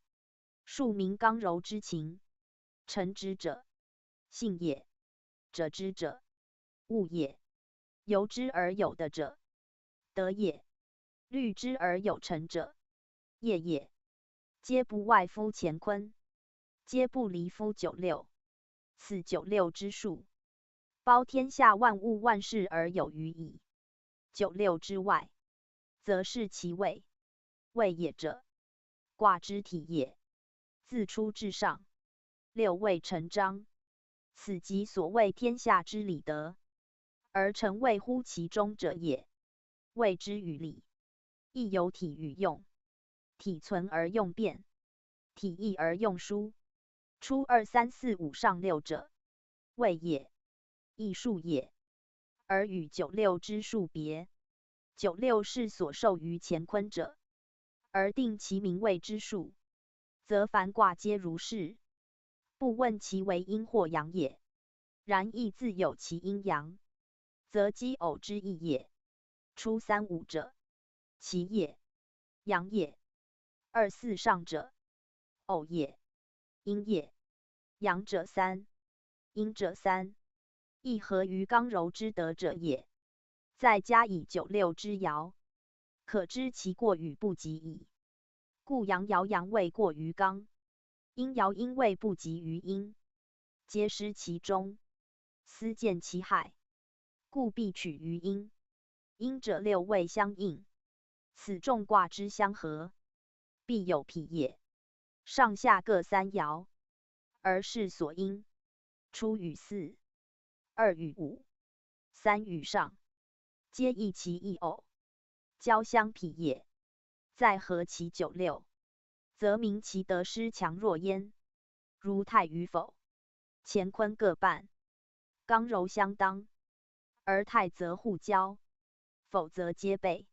数明刚柔之情。成之者，性也；折之者，物也。由之而有的者，德也；虑之而有成者，业也。皆不外乎乾坤，皆不离乎九六。此九六之数，包天下万物万事而有余矣。九六之外，则是其谓，谓也者，卦之体也。自初至上，六位成章，此即所谓天下之理德，而成谓乎其中者也。谓之于理，亦有体与用。体存而用变，体异而用殊。初二三四五上六者，位也，亦数也，而与九六之数别。九六是所授于乾坤者，而定其名谓之数，则凡卦皆如是，不问其为阴或阳也。然亦自有其阴阳，则奇偶之意也。初三五者，奇也，阳也；二四上者，偶也，阴也。阳者三，阴者三，亦合于刚柔之德者也。再加以九六之爻，可知其过与不及矣。故阳爻阳位过于刚，阴爻阴位不及于阴，皆失其中，斯见其害。故必取于阴。阴者六位相应，此众卦之相合，必有否也。上下各三爻，而是所应。初与四，二与五，三与上，皆亦奇亦偶，交相否也。再合其九六，则名其德失强弱焉。如泰与否，乾坤各半，刚柔相当，而泰则互交，否则皆悖。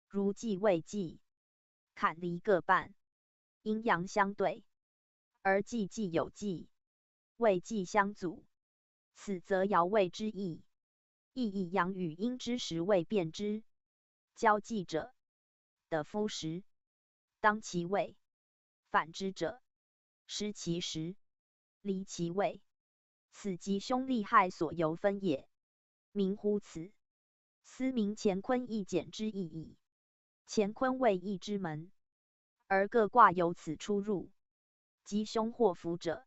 如既未既，坎离各半，阴阳相对，而既既有既，未既相阻，此则爻位之意，亦以阳与阴之时位辨之。交既者，得夫时，当其位；反之者，失其时，离其位。此吉凶利害所由分也。明乎此，斯明乾坤易简之意矣。乾坤为易之门，而各卦由此出入。吉凶祸福者，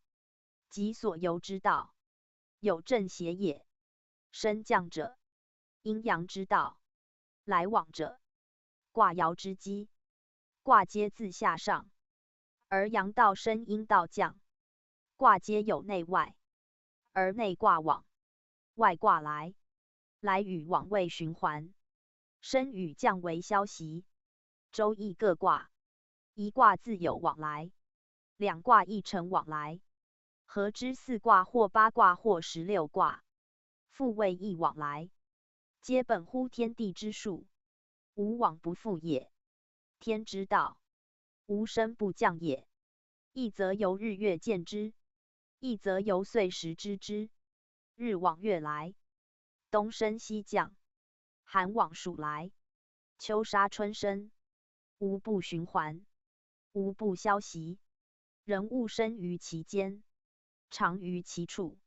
即所由之道，有正邪也。升降者，阴阳之道；来往者，卦爻之机。卦皆自下上，而阳道升，阴道降。卦皆有内外，而内卦往，外卦来，来与往谓循环，升与降为消息。周易各卦，一卦自有往来，两卦亦成往来，合之四卦或八卦或十六卦，复谓亦往来，皆本乎天地之数，无往不复也。天之道，无升不降也。亦则由日月见之，亦则由岁时知之。日往月来，冬升西降，寒往暑来，秋杀春生，无不循环，无不消息。人物生于其间，长于其处，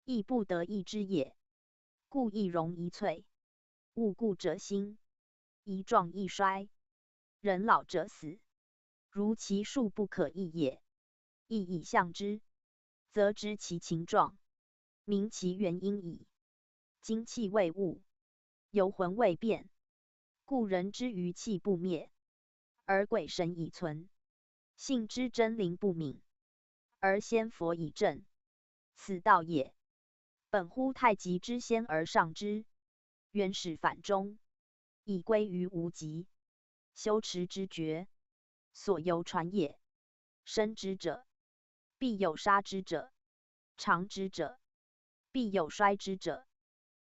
亦不得易之也。故易荣易脆，物固则兴，易壮易衰。人老则死，如其数不可易也。亦以象之，则知其情状，明其原因矣。精气为物，由魂未变，故人之于气不灭，而鬼神已存，性之真灵不泯，而仙佛已正。此道也。本乎太极之先而上之，原始反终，以归于无极。修持之绝，所由传也。生之者，必有杀之者；长之者，必有衰之者。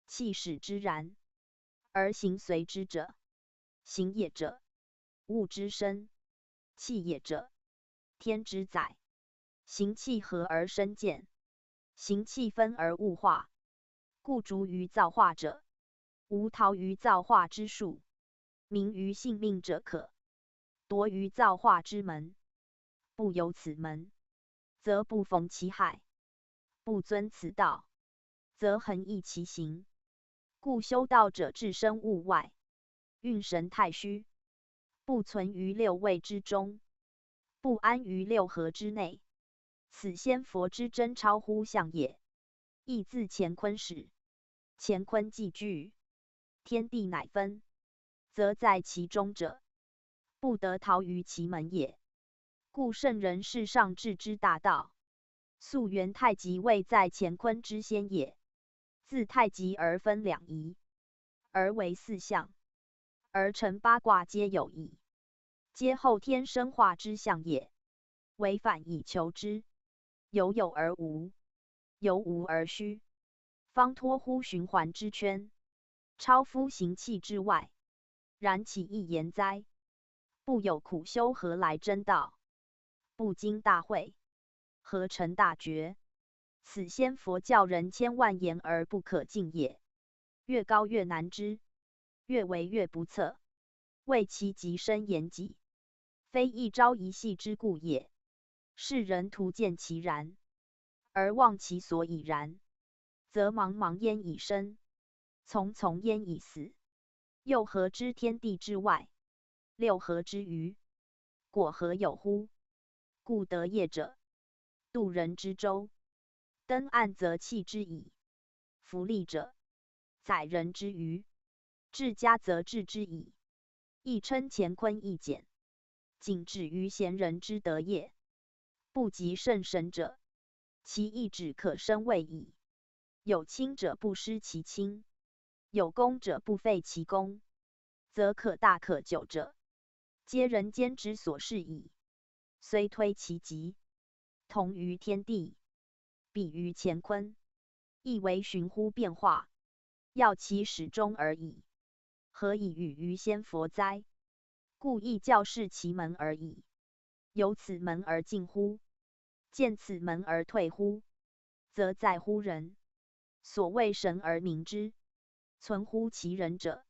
气使之然，而形随之者，形也者，物之生；气也者，天之载。形气和而生见，形气分而物化。故逐于造化者，无逃于造化之数，明于性命者可，夺于造化之门。不由此门，则不逢其害；不遵此道，则恒易其形。故修道者置身物外，运神太虚，不存于六位之中，不安于六合之内。此仙佛之争超乎象也，亦自乾坤始。乾坤既聚，天地乃分，则在其中者，不得逃于其门也。故圣人世上至之大道， 素云太极位在乾坤之先也。自太极而分两仪，而为四象，而成八卦皆有矣。皆后天生化之象也，唯反以求之，由有而无，由无而虚，方脱乎循环之圈，超乎形气之外。然岂易言哉？不有苦修，何来真道？不经大会， 何成大觉？此仙佛教人千万言而不可尽也。越高越难知，越为越不测，谓其极深言极，非一朝一夕之故也。世人徒见其然，而忘其所以然，则茫茫焉以生， 从从焉以死，又何知天地之外，六合之余，果何有乎？故得业者，渡人之舟，登岸则弃之矣。浮笠者，载人之鱼，至家则置之矣。亦称乾坤易简，仅止于贤人之得也。不及圣神者，其意止可生畏矣。有亲者不失其亲，有功者不废其功，则可大可久者，皆人间之所适矣。虽推其极，同于天地，比于乾坤，亦为循乎变化，要其始终而已。何以与于仙佛哉？故亦教示其门而已。由此门而进乎？见此门而退乎？则在乎人。所谓神而名之，存乎其人者，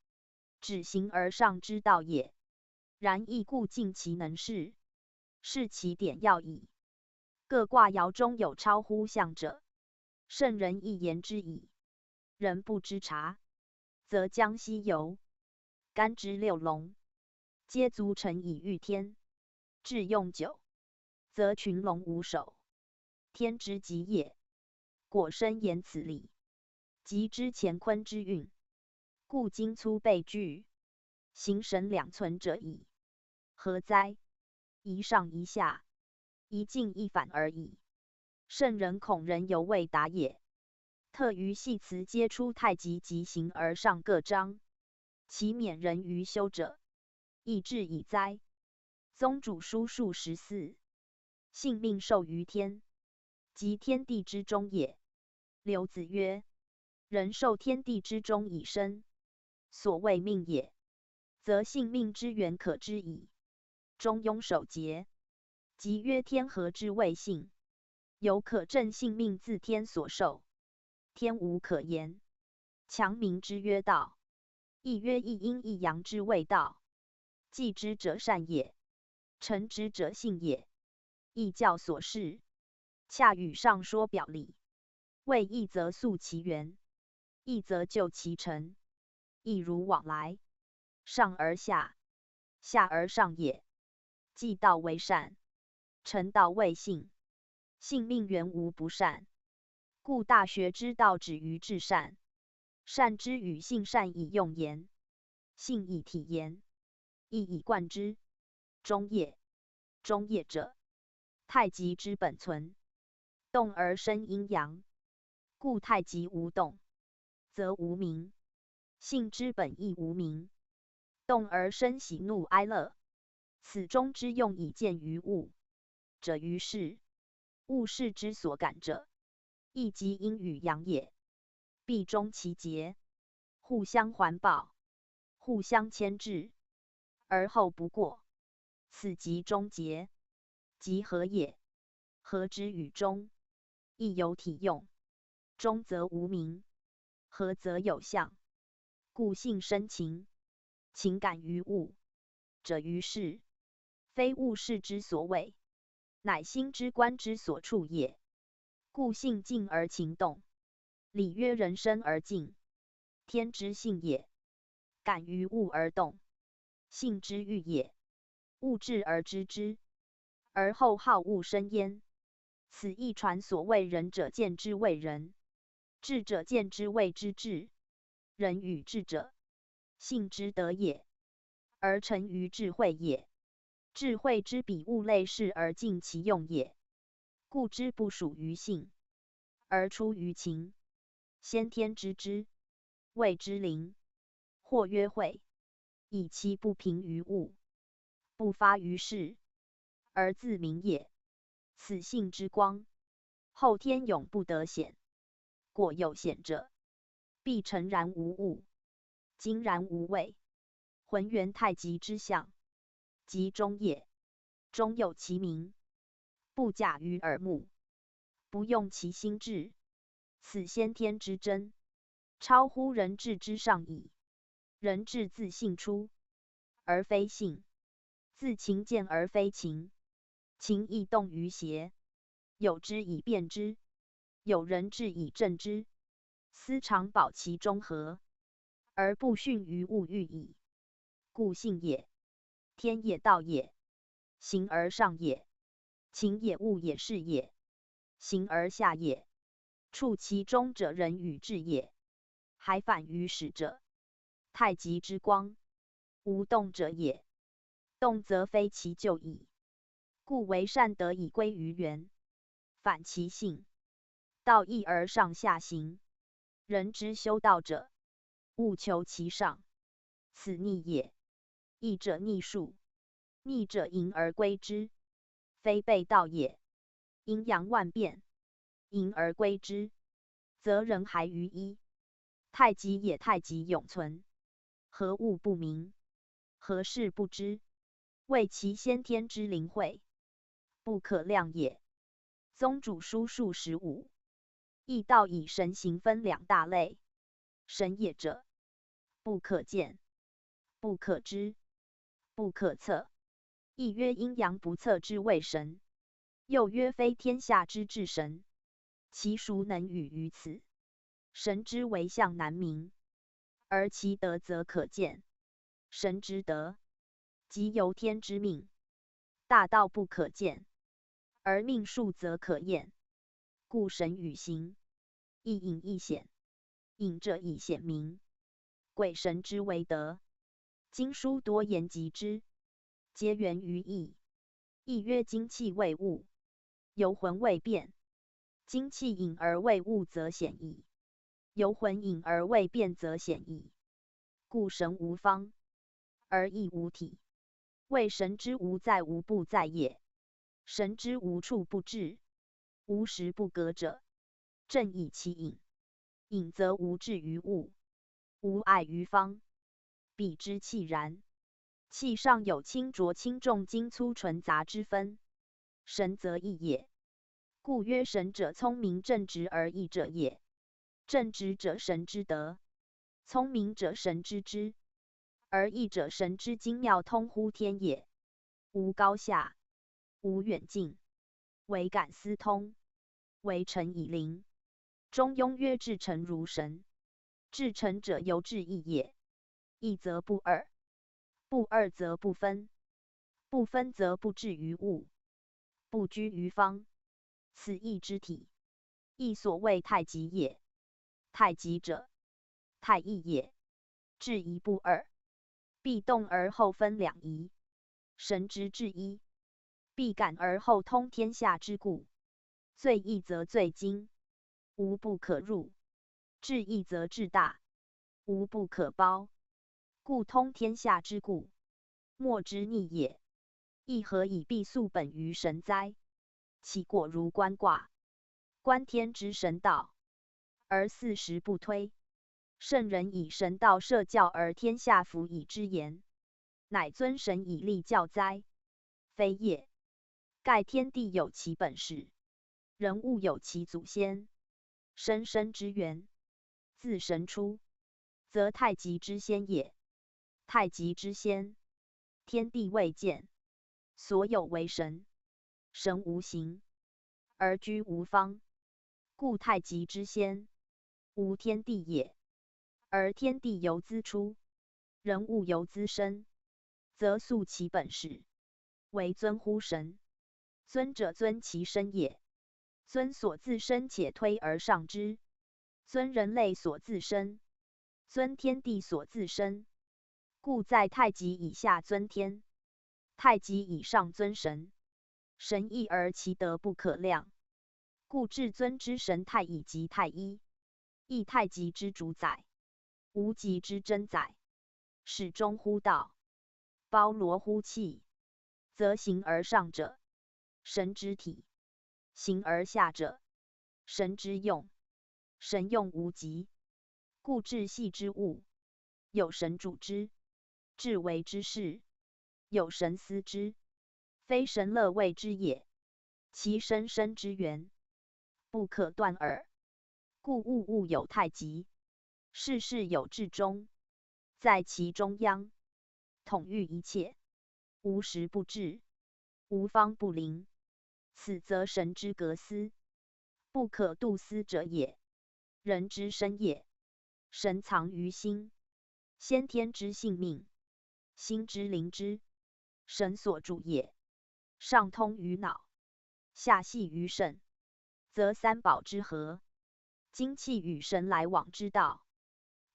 指形而上之道也。然亦故尽其能事，示其典要矣。各卦爻中有超乎象者，圣人亦言之矣。人不知察，则将西游，干支六龙，皆足成以御天。至用九，则群龙无首，天之极也。果深言此理，即知乾坤之运。故今粗备具，形神两存者矣。何哉？一上一下，一进一返而已。圣人恐人犹未达也，特于系辞皆出太极及形而上各章，其免人于修者，亦至矣哉。宗主书数十四，性命受于天，即天地之中也。刘子曰：人受天地之中以生，所谓命也，则性命之源可知矣。中庸守节，即曰天合之谓性，犹可证性命自天所受，天无可言，强名之曰道。亦曰一阴一阳之谓道。继之者善也，成之者性也。亦教所示，恰与上说表里，谓易则溯其源，易则就其成，亦如往来，上而下，下而上也。继道为善，成道为性，性命源无不善。故大学之道止于至善，善之与性善以用言，性以体言，一以贯之，中也。中也者，太极之本存，动而生阴阳，故太极无动，则无名。性之本亦无名，动而生喜怒哀乐，此中之用以见于物，者于事。物事之所感者，亦即阴与阳也。必终其节，互相环抱，互相牵制，而后不过。此即终节，即合也。合之与中，亦有体用。中则无名，合则有象。故性生情，情感于物，者于事，非物事之所为，乃心之观之所处也。故性静而情动，礼曰人生而静，天之性也，感于物而动，性之欲也。物质而知之，而后好恶生焉。此亦传所谓仁者见之谓仁，智者见之谓之智。仁与智者，性之德也，而成于智慧也。智慧之彼物类事而尽其用也，故知不属于性，而出于情。先天知之，谓之灵，或曰慧，以其不平于物，不发于事，而自明也。此性之光，后天永不得显。果有显者，必诚然无物，精然无味，浑圆太极之象，即中也。中有其名，不假于耳目，不用其心智。此先天之真，超乎人智之上矣。人智自性出，而非性，自情见而非情，情亦动于邪，有之以辨之，有仁智以正之，斯常保其中和，而不逊于物欲矣。故性也，天也，道也，形而上也，情也，物也，事也，形而下也。处其中者，仁与智也。还反于始者，太极之光，无动者也，动则非其旧矣。故为善得以归于元，反其性，道亦而上下行。人之修道者，务求其上，此逆也。逆者逆数，逆者盈而归之，非悖道也。阴阳万变，盈而归之，则人还于一。太极也，太极永存，何物不明？何事不知？谓其先天之灵慧，不可量也。宗主书数十五。易道以神形分两大类。神也者，不可见，不可知，不可测。亦曰阴阳不测之谓神，又曰非天下之至神，其孰能与于此？神之为象难明，而其德则可见。神之德，即由天之命，大道不可见，而命数则可验。故神与形，亦隐亦显，隐者以显明，鬼神之为德。经书多言及之，皆源于意。亦曰精气未物，游魂未变。精气隐而未物则显矣，游魂隐而未变则显矣。故神无方，而亦无体，谓神之无在无不在也。神之无处不至，无时不隔者，正以其隐。隐则无至于物，无碍于方，彼之气然。气上有轻浊轻重精粗纯杂之分，神则意也。故曰神者聪明正直而易者也。正直者神之德，聪明者神之知，而易者神之精妙通乎天也。无高下，无远近，唯感思通，惟诚以灵。中庸曰：至诚如神。至诚者由至易也。易则不二，不二则不分，不分则不至于物，不拘于方，此易之体。亦所谓太极也。太极者，太易也。至一不二，必动而后分两仪，神之至一，必感而后通天下之故。最易则最精，无不可入；至易则至大，无不可包。故通天下之故，莫之逆也。亦何以必溯本于神哉？其果如观卦，观天之神道，而四时不推。圣人以神道设教而天下服矣之言，乃尊神以立教哉？非也。盖天地有其本始，人物有其祖先。生生之源，自神出，则太极之先也。太极之先，天地未见，所有为神。神无形，而居无方，故太极之先，无天地也，而天地由资出，人物由资生，则溯其本始，为尊乎神。尊者尊其身也。尊所自身且推而上之，尊人类所自生，尊天地所自生。故在太极以下尊天，太极以上尊神，神异而其德不可量。故至尊之神太乙即太一，亦太极之主宰，无极之真宰。始终乎道，包罗乎气，则形而上者，神之体；形而下者，神之用。神用无极，故至细之物，有神主之；至微之事，有神司之。非神乐谓之也，其生生之源，不可断耳。故物物有太极，事事有至终，在其中央，统御一切，无时不至，无方不临。此则神之格思，不可度思者也。人之生也，神藏于心，先天之性命，心之灵之，神所主也。上通于脑，下系于肾，则三宝之和，精气与神来往之道，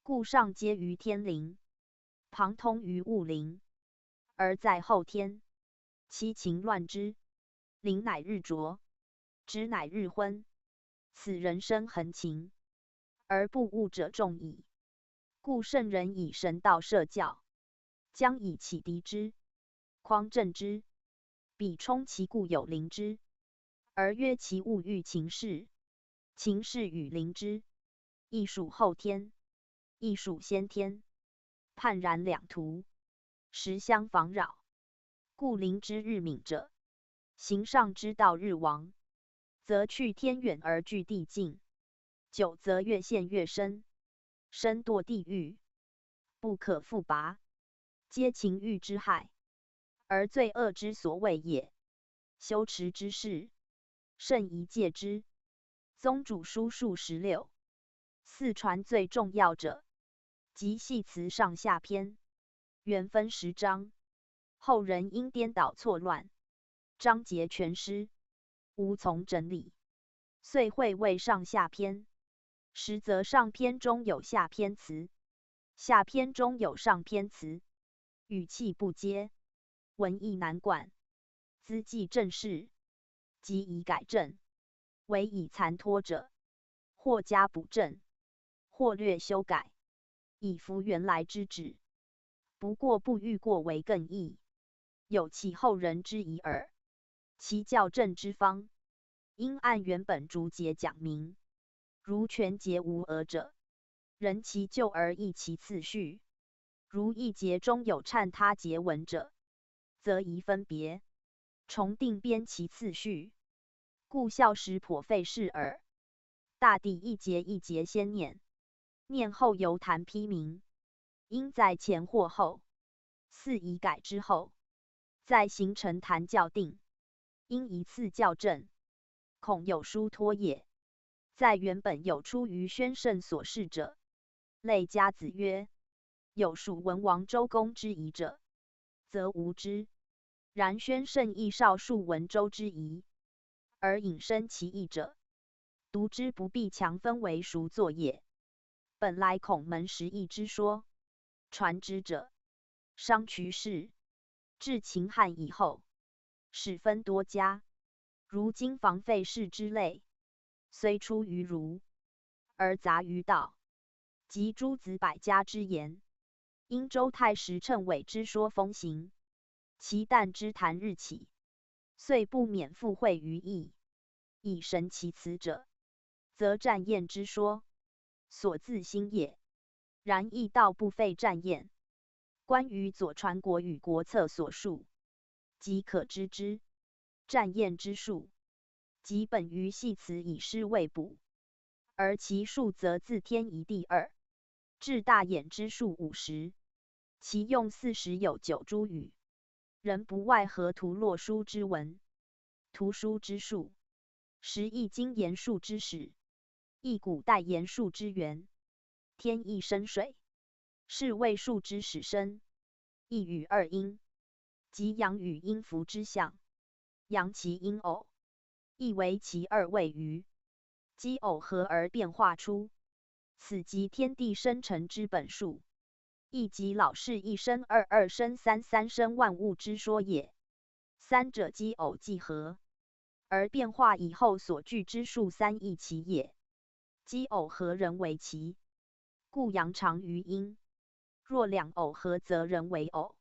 故上接于天灵，旁通于物灵，而在后天。其情乱之，灵乃日浊，质乃日昏，此人生恒情，而不悟者众矣。故圣人以神道设教，将以启迪之，匡正之，彼充其固有灵之，而约其物欲情事，情事与灵之，亦属后天，亦属先天，判然两途，时相妨扰。故灵之日敏者，行上之道日亡，则去天远而聚地近，久则月陷月深，深堕地狱，不可复拔，皆情欲之害，而罪恶之所为也。修持之事，慎宜戒之。宗主书数十六，四传最重要者，即系辞上下篇，原分十章，后人因颠倒错乱，章节全失，无从整理，遂会谓上下篇。实则上篇中有下篇辞，下篇中有上篇辞，语气不接，文意难贯，资济正释，即宜改正。唯以残脱者，或加补正，或略修改，以符原来之旨。不过不欲过为更易，有弃后人之疑耳。其校正之方，应按原本逐节讲明。如全节无讹者，仍其旧而异其次序；如一节中有岔他节文者，则宜分别，重定编其次序。故校时颇费事耳。大抵一节一节先念，念后犹谈批明，应在前或后，似已改之后，再行陈谈校订，应一次校正，恐有疏脱也。在原本有出于宣圣所示者，类甲子曰，有属文王周公之仪者，则无之。然宣圣亦少数文周之仪，而引申其意者，读之不必强分为孰作也。本来孔门十义之说，传之者，商渠氏，至秦汉以后，始分多家，如今防费氏之类，虽出于儒，而杂于道，及诸子百家之言，因周太史称伪之说风行，其旦之谈日起，遂不免附会于义。以神其辞者，则占验之说，所自兴也。然亦道不废占验。关于左传国语国策所述，即可知之。占验之术，即本于系辞以失未补，而其数则自天一地二，至大衍之数五十，其用四十有九诸语，仍不外合图洛书之文、图书之术，实亦今言数之始，亦古代言数之源，天亦生水，是谓数之始生，亦与二阴，即阳与阴符之象，阳其阴偶，亦为其二谓余，积偶合而变化出，此即天地生成之本数，亦即老式一生二，二生三，三生万物之说也。三者积偶既合，而变化以后所具之数三亦其也。积偶合人为其，故阳长于阴。若两偶合则人为偶，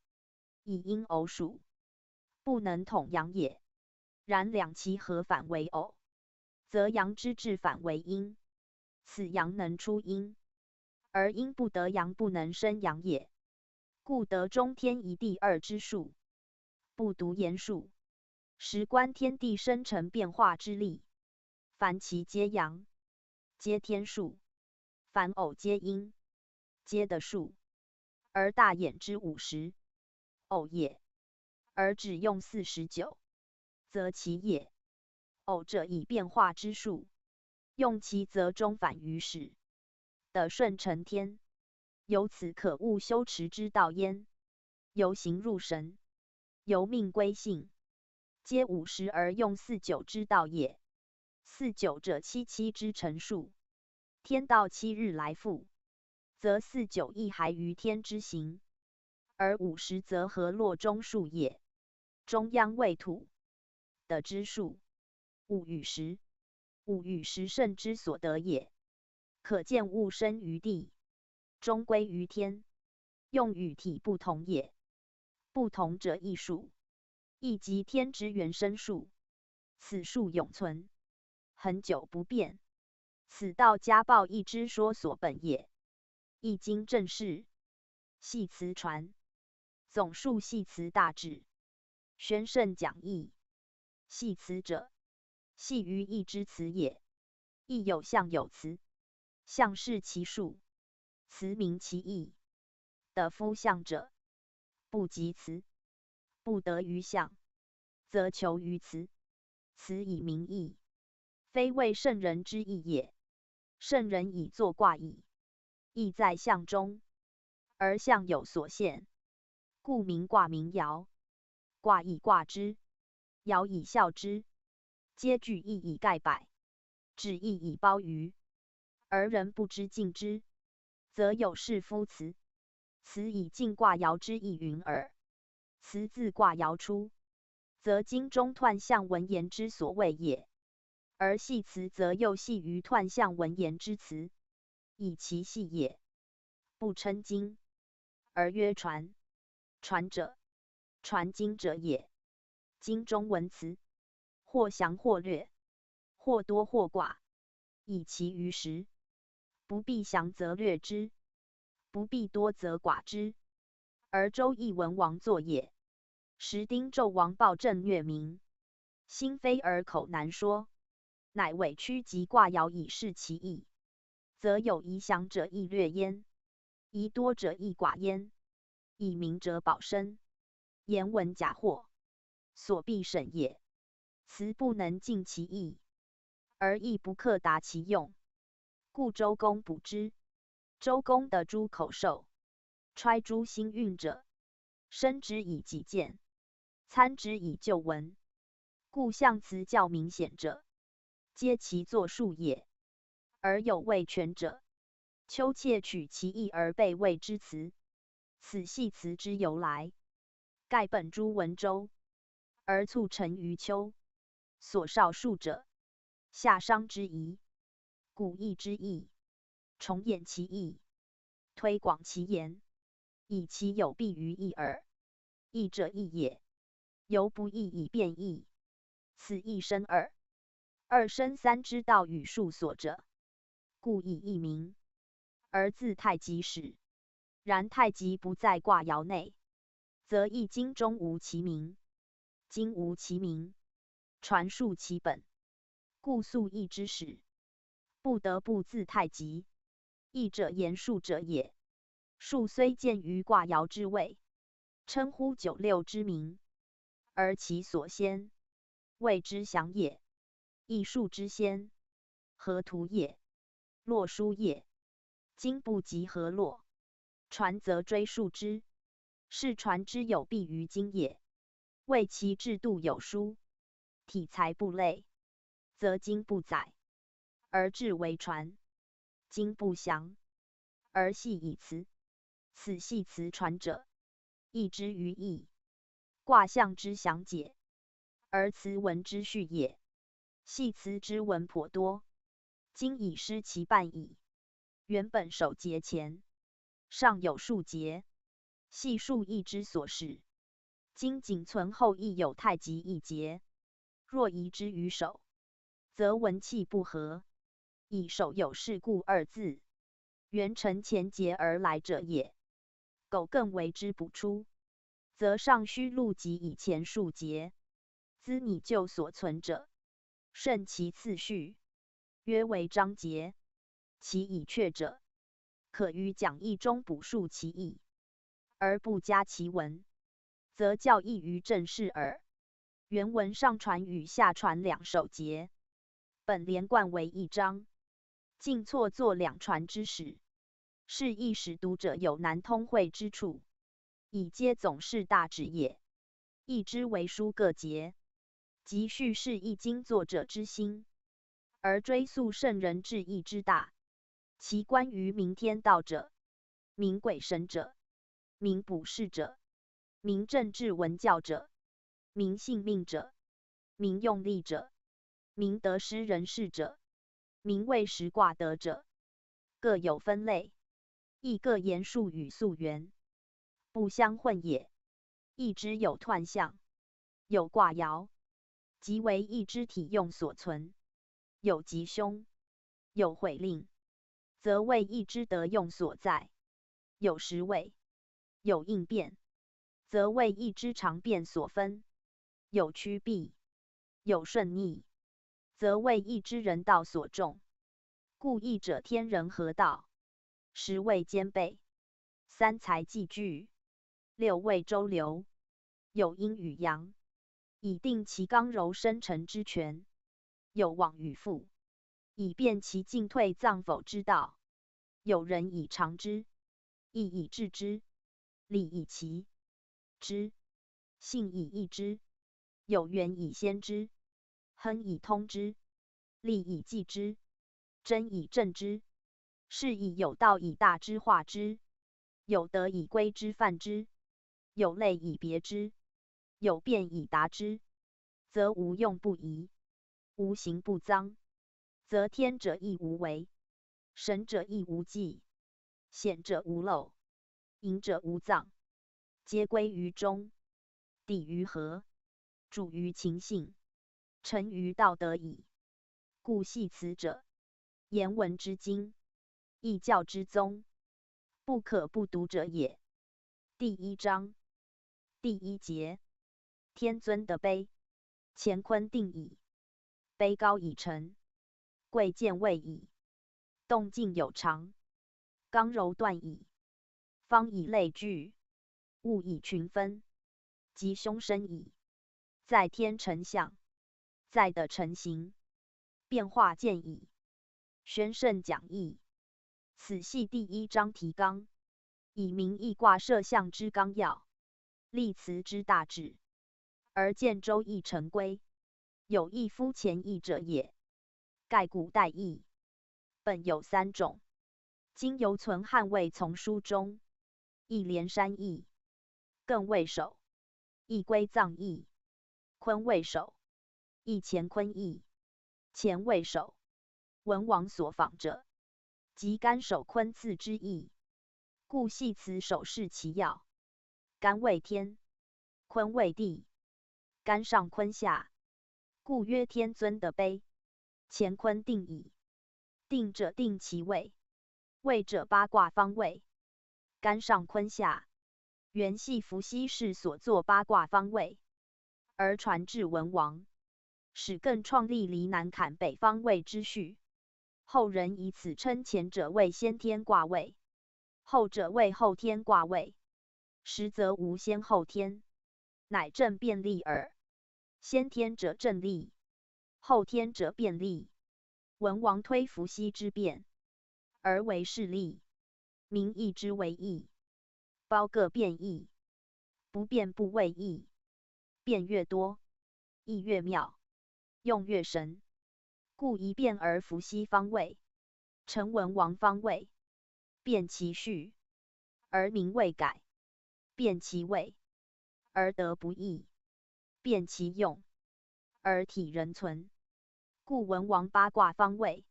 以阴偶属，不能统阳也。然两其合反为偶，则阳之至反为阴，此阳能出阴，而阴不得阳，不能生阳也。故得中天一地二之数，不独言数，实观天地生成变化之力。凡其皆阳，皆天数；凡偶皆阴，皆的数。而大衍之五十，偶也，而只用四十九，则其也。偶者以变化之数，用其则中反于始，的顺承天。由此可悟修持之道焉。由形入神，由命归性，皆五十而用四九之道也。四九者七七之乘数，天道七日来复，则四九亦还于天之行，而五十则河洛中数也。中央未土，的之数，五与十，五与十圣之所得也。可见物生于地，终归于天，用与体不同也。不同者亦数，亦即天之原生数，此数永存，恒久不变。此道家抱义之说所本也。易经正释，系辞传，总述系辞大旨。宣圣讲义，系辞者，系于义之辞也。亦有象有辞，象示其数，辞明其意。的夫象者，不及辞，不得于象，则求于辞，辞以明意，非谓圣人之意也。圣人以作卦矣，意在象中，而象有所现，故名卦名爻。卦以卦之，爻以效之，皆据意以概百，指意以包于，而人不知尽之，则有是夫辞，辞以尽卦爻之意云耳。辞自卦爻出，则经中彖象文言之所谓也。而系辞则又系于彖象文言之辞，以其系也。不称经，而曰传。传者，传经者也。经中文辞，或详或略，或多或寡，以其余时，不必详则略之，不必多则寡之。而周易文王作也，时丁纣王暴政虐民，心非而口难说，乃委屈及卦爻以示其意，则有宜详者亦略焉，宜多者亦寡焉，以明者保身，言文假货，所必审也。辞不能尽其意，而亦不可达其用，故周公补之。周公得诸口授，揣诸星运者，深植以己见，参之以旧闻。故象辞较明显者，皆其作数也。而有谓权者，丘切取其意而备谓之辞，此系辞之由来。盖本诸文周，而促成于丘。所少数者，夏商之仪，古义之义，重演其意，推广其言，以其有弊于义耳。义者义也，犹不义以辩义。此一生二，二生三之道与数所者，故以义名，而自太极始。然太极不在卦爻内，则易经中无其名，经无其名，传述其本，故素易之始，不得不自太极。易者言数者也。数虽见于卦爻之位，称乎九六之名，而其所先，谓之祥也。易数之先，河图也，洛书也，经不及河洛，船则追戍之，是船之有弊于经也。谓其制度有疏，体裁不类，则经不载，而制为船；经不详，而系以辞，此系辞船者，亦之于义。卦象之详解，而辞文之序也，系辞之文颇多，今已失其半矣。原本首节前，上有数节，系数义之所始，今仅存后亦有太极一节，若移之于首，则文气不和，以首有事故二字，原承前节而来者也。苟更为之补出，则尚须录及以前数节，资拟旧所存者，慎其次序，约为章节。其已却者，可于讲义中补述其意，而不加其文，则较易于正视耳。原文上传与下传两首节，本连贯为一章，竟错作两传之始，是亦使读者有难通会之处。以皆总是大旨也，亦之为疏各节，即叙事易经作者之心，而追溯圣人至义之大。其关于明天道者，明鬼神者，明卜筮者，明政治文教者，明性命者，明用力者，明得失人事者，明未时卦得者，各有分类，亦各言述与溯源，不相混也。亦之有彖象，有卦爻，即为易之体用所存，有吉凶，有悔令，则为易之得用所在，有时位，有应变，则为易之常变所分，有趋避，有顺逆，则为易之人道所中。故易者天人合道，十位兼备，三才济聚，六位周流，有阴与阳，以定其刚柔深沉之权，有往与复，以辨其进退脏否之道。有仁以常之，义以治之，礼以期之，信以易之，有缘以先之，亨以通之，利以济之，争以正之。是以有道以大之化之，有德以规之范之，有类以别之，有变以达之，则无用不疑，无形不脏，则天者亦无为，神者亦无忌，显者无漏，隐者无藏，皆归于中，底于和，主于情性，成于道德矣。故系辞者，言文之精，义教之宗，不可不读者也。第一章，第一节，天尊的碑，乾坤定矣，碑高已成，贵贱位矣，动静有常，刚柔断矣，方以类聚，物以群分，吉凶生矣。在天成象，在德成形，变化见矣。宣圣讲义，此系第一章题纲，以明易卦设象之纲要，立辞之大旨，而见周易成规，有一夫前易者也。盖古代易，本有三种，今犹存汉魏丛书中，易连山易，艮未首，易归藏易，坤未首，易乾坤易，乾未首。文王所仿者，即干首坤次之易，故系辞首示其要。干未天，坤未地，干上坤下，故曰天尊的碑。乾坤定矣，定者定其位，位者八卦方位，干上坤下，原系伏羲氏所作八卦方位，而传至文王，始更创立离南坎北方位之序。后人以此称前者谓先天卦位，后者谓后天卦位，实则无先后天，乃正变立耳。先天者正立，后天者变立。文王推伏羲之变，而为势利，名亦之为异，包各变异，不变不谓异，变越多，亦越妙，用越神。故宜变而弗息方位，成文王方位，变其序，而名未改，变其位，而得不易，变其用，而体仍存。故文王八卦方位，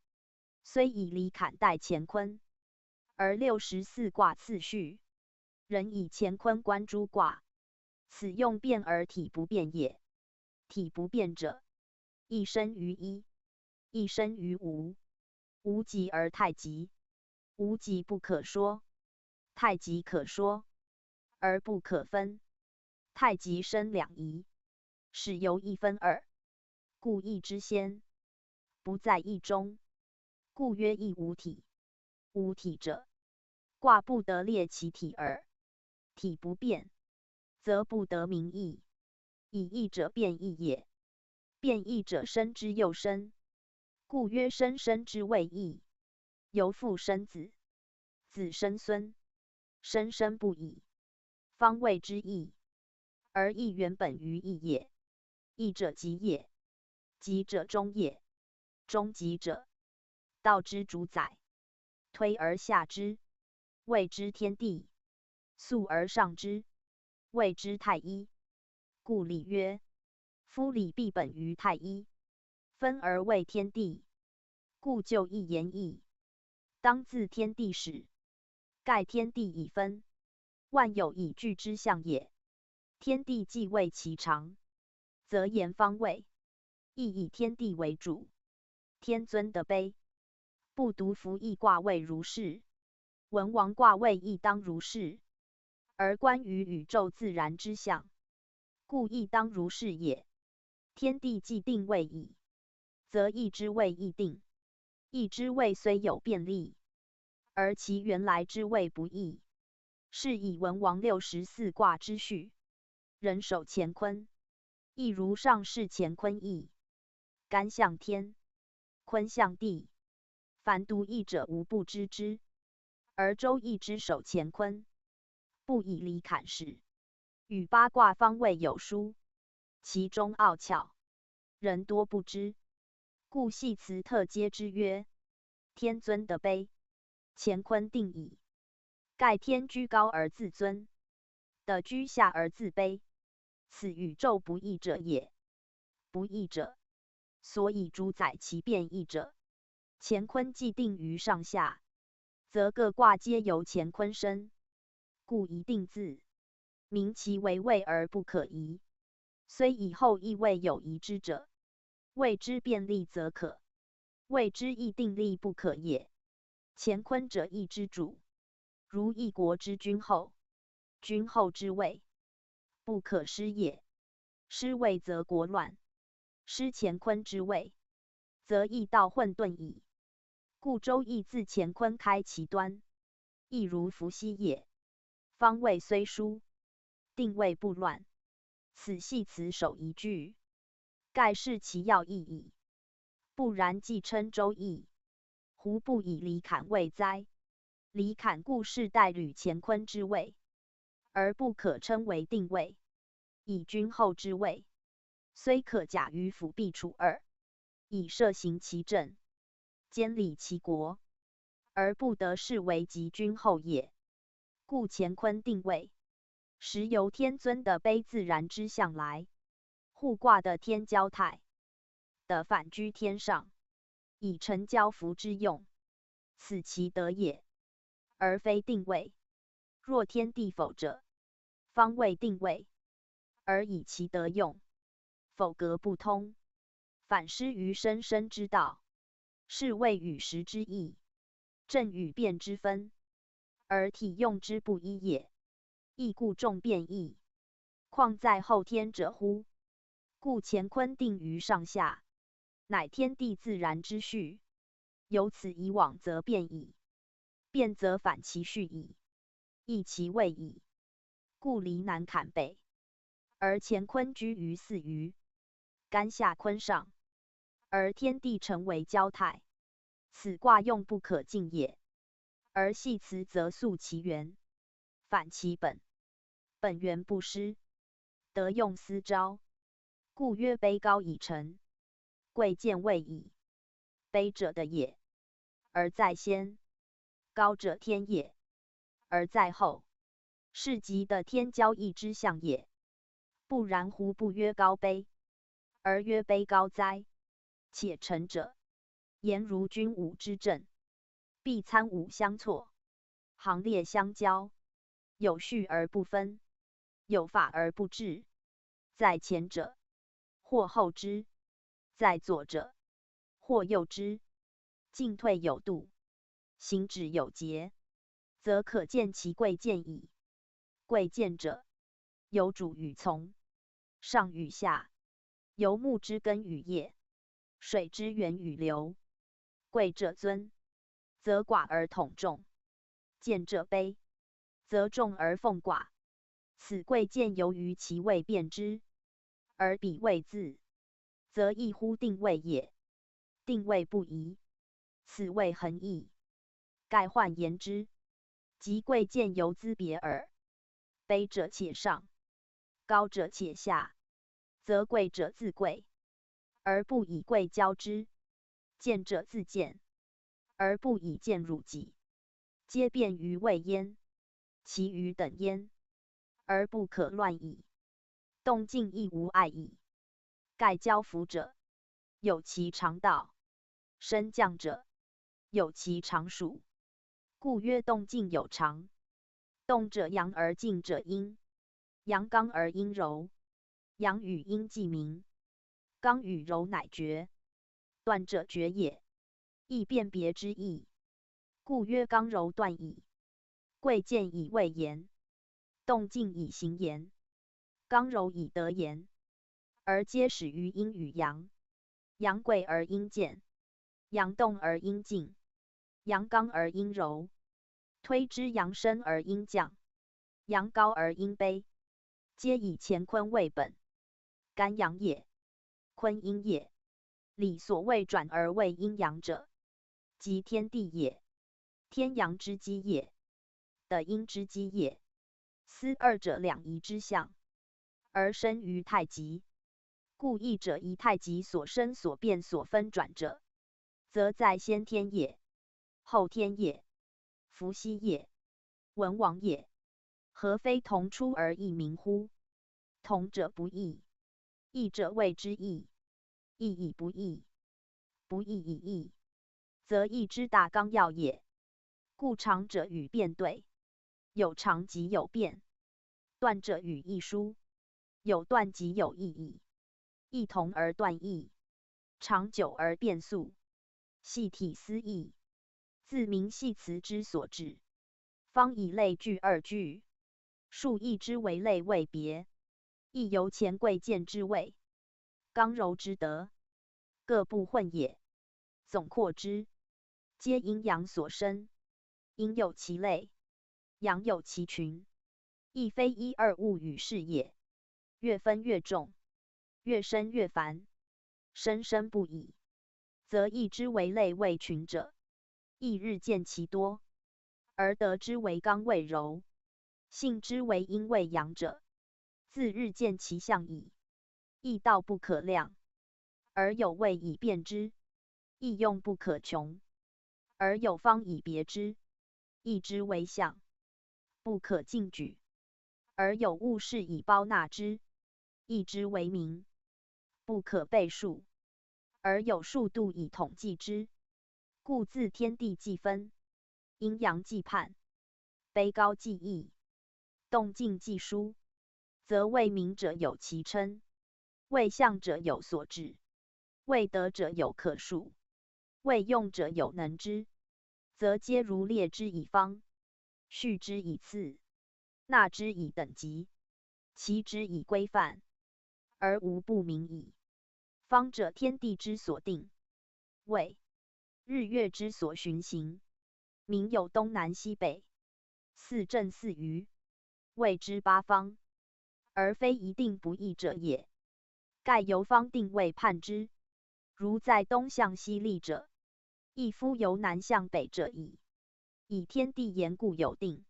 虽以离坎代乾坤，而六十四卦次序，仍以乾坤观诸卦，此用变而体不变也。体不变者，亦生于一，亦生于无。无极而太极，无极不可说，太极可说，而不可分。太极生两仪，始由一分二，故一之先，不在一中，故曰亦无体。无体者，卦不得列其体耳。体不变，则不得名易。以易者变易也，变易者生之又生，故曰生生之谓易。由父生子，子生孙，生生不已，方谓之易。而易原本于易也。易者极也，极者终也，终极者，道之主宰。推而下之，谓之天地；肃而上之，谓之太一。故礼曰：夫礼必本于太一，分而为天地。故就易言易，当自天地始，盖天地以分，万有以聚之象也。天地既谓其常，则言方位，亦以天地为主。天尊的卑，不独符易卦谓如是，文王卦谓亦当如是，而观于宇宙自然之象，故亦当如是也。天地既定位矣，则易之谓亦定。易之谓虽有变例，而其原来之谓不易。是以文王六十四卦之序，仍守乾坤，亦如上世乾坤易，干象天，坤象地，凡独易者无不知之。而周易之守乾坤，不以离坎始，与八卦方位有殊，其中奥窍，人多不知。故系辞特接之曰：天尊的卑，乾坤定矣。盖天居高而自尊，地居下而自卑，此宇宙不易者也。不易者，所以主宰其变易者。乾坤既定于上下，则各卦皆由乾坤生，故宜定字，名其为位而不可移。虽以后亦未有移之者，谓之变例则可，谓之亦定例不可也。乾坤者易之主，如一国之君后，君后之位，不可失也。失位则国乱，失乾坤之位，则易道混沌矣。故周易自乾坤开其端，亦如伏羲也。方位虽疏，定位不乱，此系辞首一句，盖是其要义矣。不然既称周易，胡不以离坎谓哉？离坎故是代履乾坤之位，而不可称为定位，以君后之位，虽可假于辅必处耳，以设行其政，监理其国，而不得视为即君后也。故乾坤定位，始由天尊的卑自然之象来，互卦的天交泰，的反居天上，以成交符之用，此其德也，而非定位。若天地否者，方谓定位，而以其德用，否格不通，反失于生生之道，是谓与时之易，正与变之分，而体用之不一也。亦故众变易，况在后天者乎？故乾坤定于上下，乃天地自然之序，由此以往则变矣，变则反其序矣，易其位矣。故离南坎北，而乾坤居于四余，干下坤上，而天地成为交泰，此卦用不可尽也。而系辞则溯其源，返其本，本源不失，德用思昭。故曰：卑高以成，贵贱位矣。卑者德也，而在先；高者天也，而在后。是即德天交易之象也。不然，胡不曰高卑，而曰卑高哉？且成者，言如军伍之政，必参伍相错，行列相交，有序而不分，有法而不治。在前者，或后之；在左者，或右之。进退有度，行止有节，则可见其贵贱矣。贵贱者，由主与从，上与下，由木之根与叶，水之源与流。贵者尊，则寡而统众；贱者卑，则众而奉寡。此贵贱由于其位变之，而彼位自，则异乎定位也。定位不移，此谓恒异。盖换言之，即贵贱由资别耳。卑者且上，高者且下，则贵者自贵，而不以贵骄之；贱者自贱，而不以贱辱己。皆变于位焉，其余等焉，而不可乱矣。动静亦无碍矣。盖交服者，有其常道；升降者，有其常属。故曰：动静有常。动者阳而静者阴，阳刚而阴柔，阳与阴既明，刚与柔乃绝。断者绝也，亦辨别之意。故曰：刚柔断矣。贵贱以位言，动静以行言，刚柔以德言，而皆始于阴与阳。阳贵而阴贱，阳动而阴静，阳刚而阴柔，推之阳升而阴降，阳高而阴卑，皆以乾坤为本。干阳也，坤阴也。礼所谓转而为阴阳者，即天地也。天阳之基也，德阴之基也。斯二者两仪之象，而生于太极。故易者宜太极所生所变所分转者，则在先天也，后天也，伏羲也，文王也。何非同出而异名乎？同者不异，异者谓之异，异以不异，不异以异，则异之大纲要也。故常者与变对，有常即有变。断者与异殊，有断即有异矣。异同而断异，常久而变速，系体思异，自名系辞之所至。方以类聚二聚，数亦之为类谓别，亦由乾贵贱之谓，刚柔之德，各不混也。总括之，皆阴阳所生，阴有其类，阳有其群，亦非一二物与事也。越分越众，越生越繁，生生不已，则亦之为类谓群者，亦日见其多，而得之为刚谓柔，信之为阴谓阳者，自日见其象矣。亦道不可量，而有谓以辨之；亦用不可穷，而有方以别之。亦之为象，不可尽举，而有物事以包纳之；亦之为名，不可备数，而有数度以统计之。故自天地既分，阴阳既判，卑高既易，动静既殊，则谓名者有其称，谓象者有所指，谓德者有可数，谓用者有能之，则皆如列之以方，序之以次，纳之以等级，齐之以规范，而无不明矣。方者天地之所定，位日月之所循行，名有东南西北，四正四余，谓之八方。而非一定不易者也。盖由方定位判之，如在东向西立者，亦夫由南向北者矣。以天地言故有定，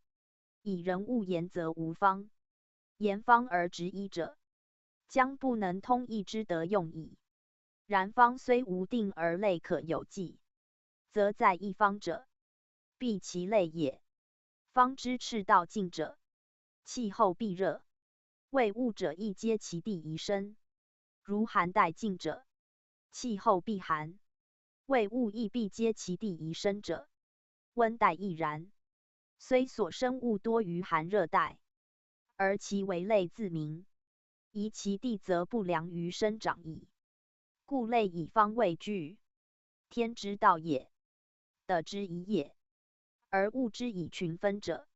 以人物言则无方。言方而直一者，将不能通义之德用矣。然方虽无定而类可有计，则在一方者，必其类也。方知赤道近者，气候必热，未物者亦皆其地宜生，如寒带近者，气候必寒，未物亦必皆其地宜生者，温带亦然。虽所生物多于寒热带，而其为类自明，宜其地则不良于生长矣。故类以方位居，天之道也，德之宜也。而物之以群分者，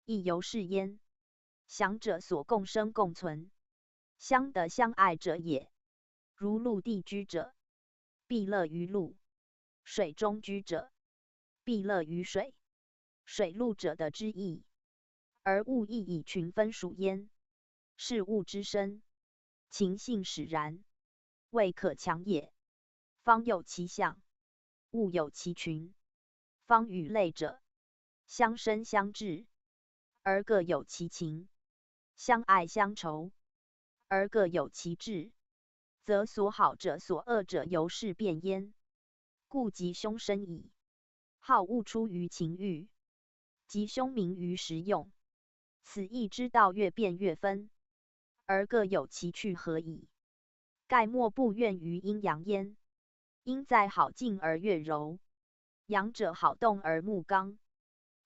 亦犹是焉。 享者所共生共存，相得相爱者也。如陆地居者，必乐于陆；水中居者，必乐于水。水陆者德之意，而物亦以群分属焉。是物之生，情性使然，未可强也。方有其象，物有其群。方与类者，相生相制，而各有其情，相爱相酬，而各有其志，则所好者所恶者由是变焉。故吉凶生矣。好恶出于情欲，吉凶明于时用。此义之道越变越分，而各有其趣合矣。盖莫不怨于阴阳焉。阴在好静而月柔，阳者好动而木刚，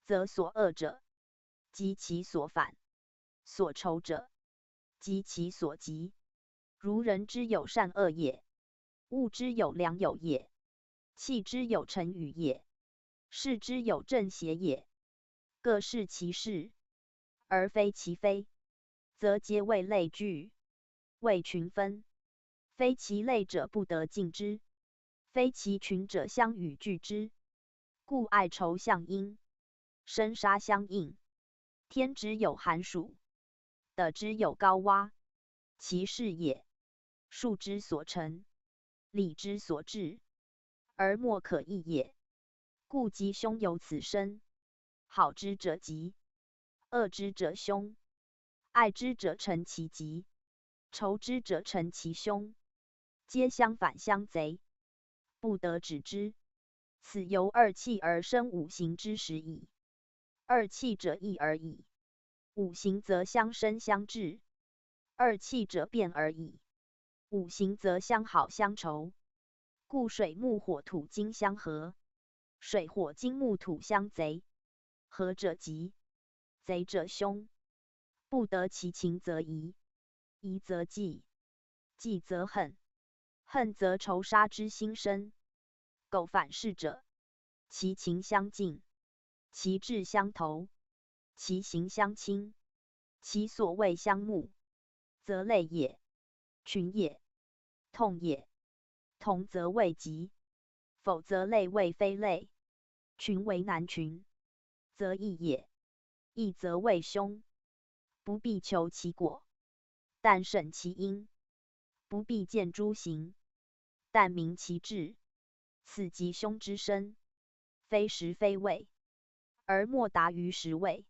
则所恶者，及其所反；所酬者，及其所及。如人之有善恶也，物之有良友也，气之有成与也，势之有正邪也。各适其适，而非其非，则皆谓类聚，谓群分。非其类者不得尽之，非其群者相与聚之。故爱酬相因，生杀相应。天之有寒暑，德之有高洼，其势也。数之所成，礼之所至，而莫可易也。故吉凶由此生。好之者吉，恶之者凶。爱之者成其吉，仇之者成其凶，皆相反相贼，不得止之。此由二气而生五行之始矣。二气者易而已，五行则相生相制；二气者变而已，五行则相好相酬。故水木火土金相合，水火金木土相贼。合者吉，贼者凶。不得其情则宜，宜则忌，忌则恨，恨则仇杀之心生。苟反是者，其情相近，其志相投，其行相亲，其所谓相慕，则类也，群也，同也。同则谓吉，否则类谓非类。群为难群，则易也，易则谓凶。不必求其果，但审其因。不必见诸行，但明其志。此吉凶之生，非十非位，而莫达于十位。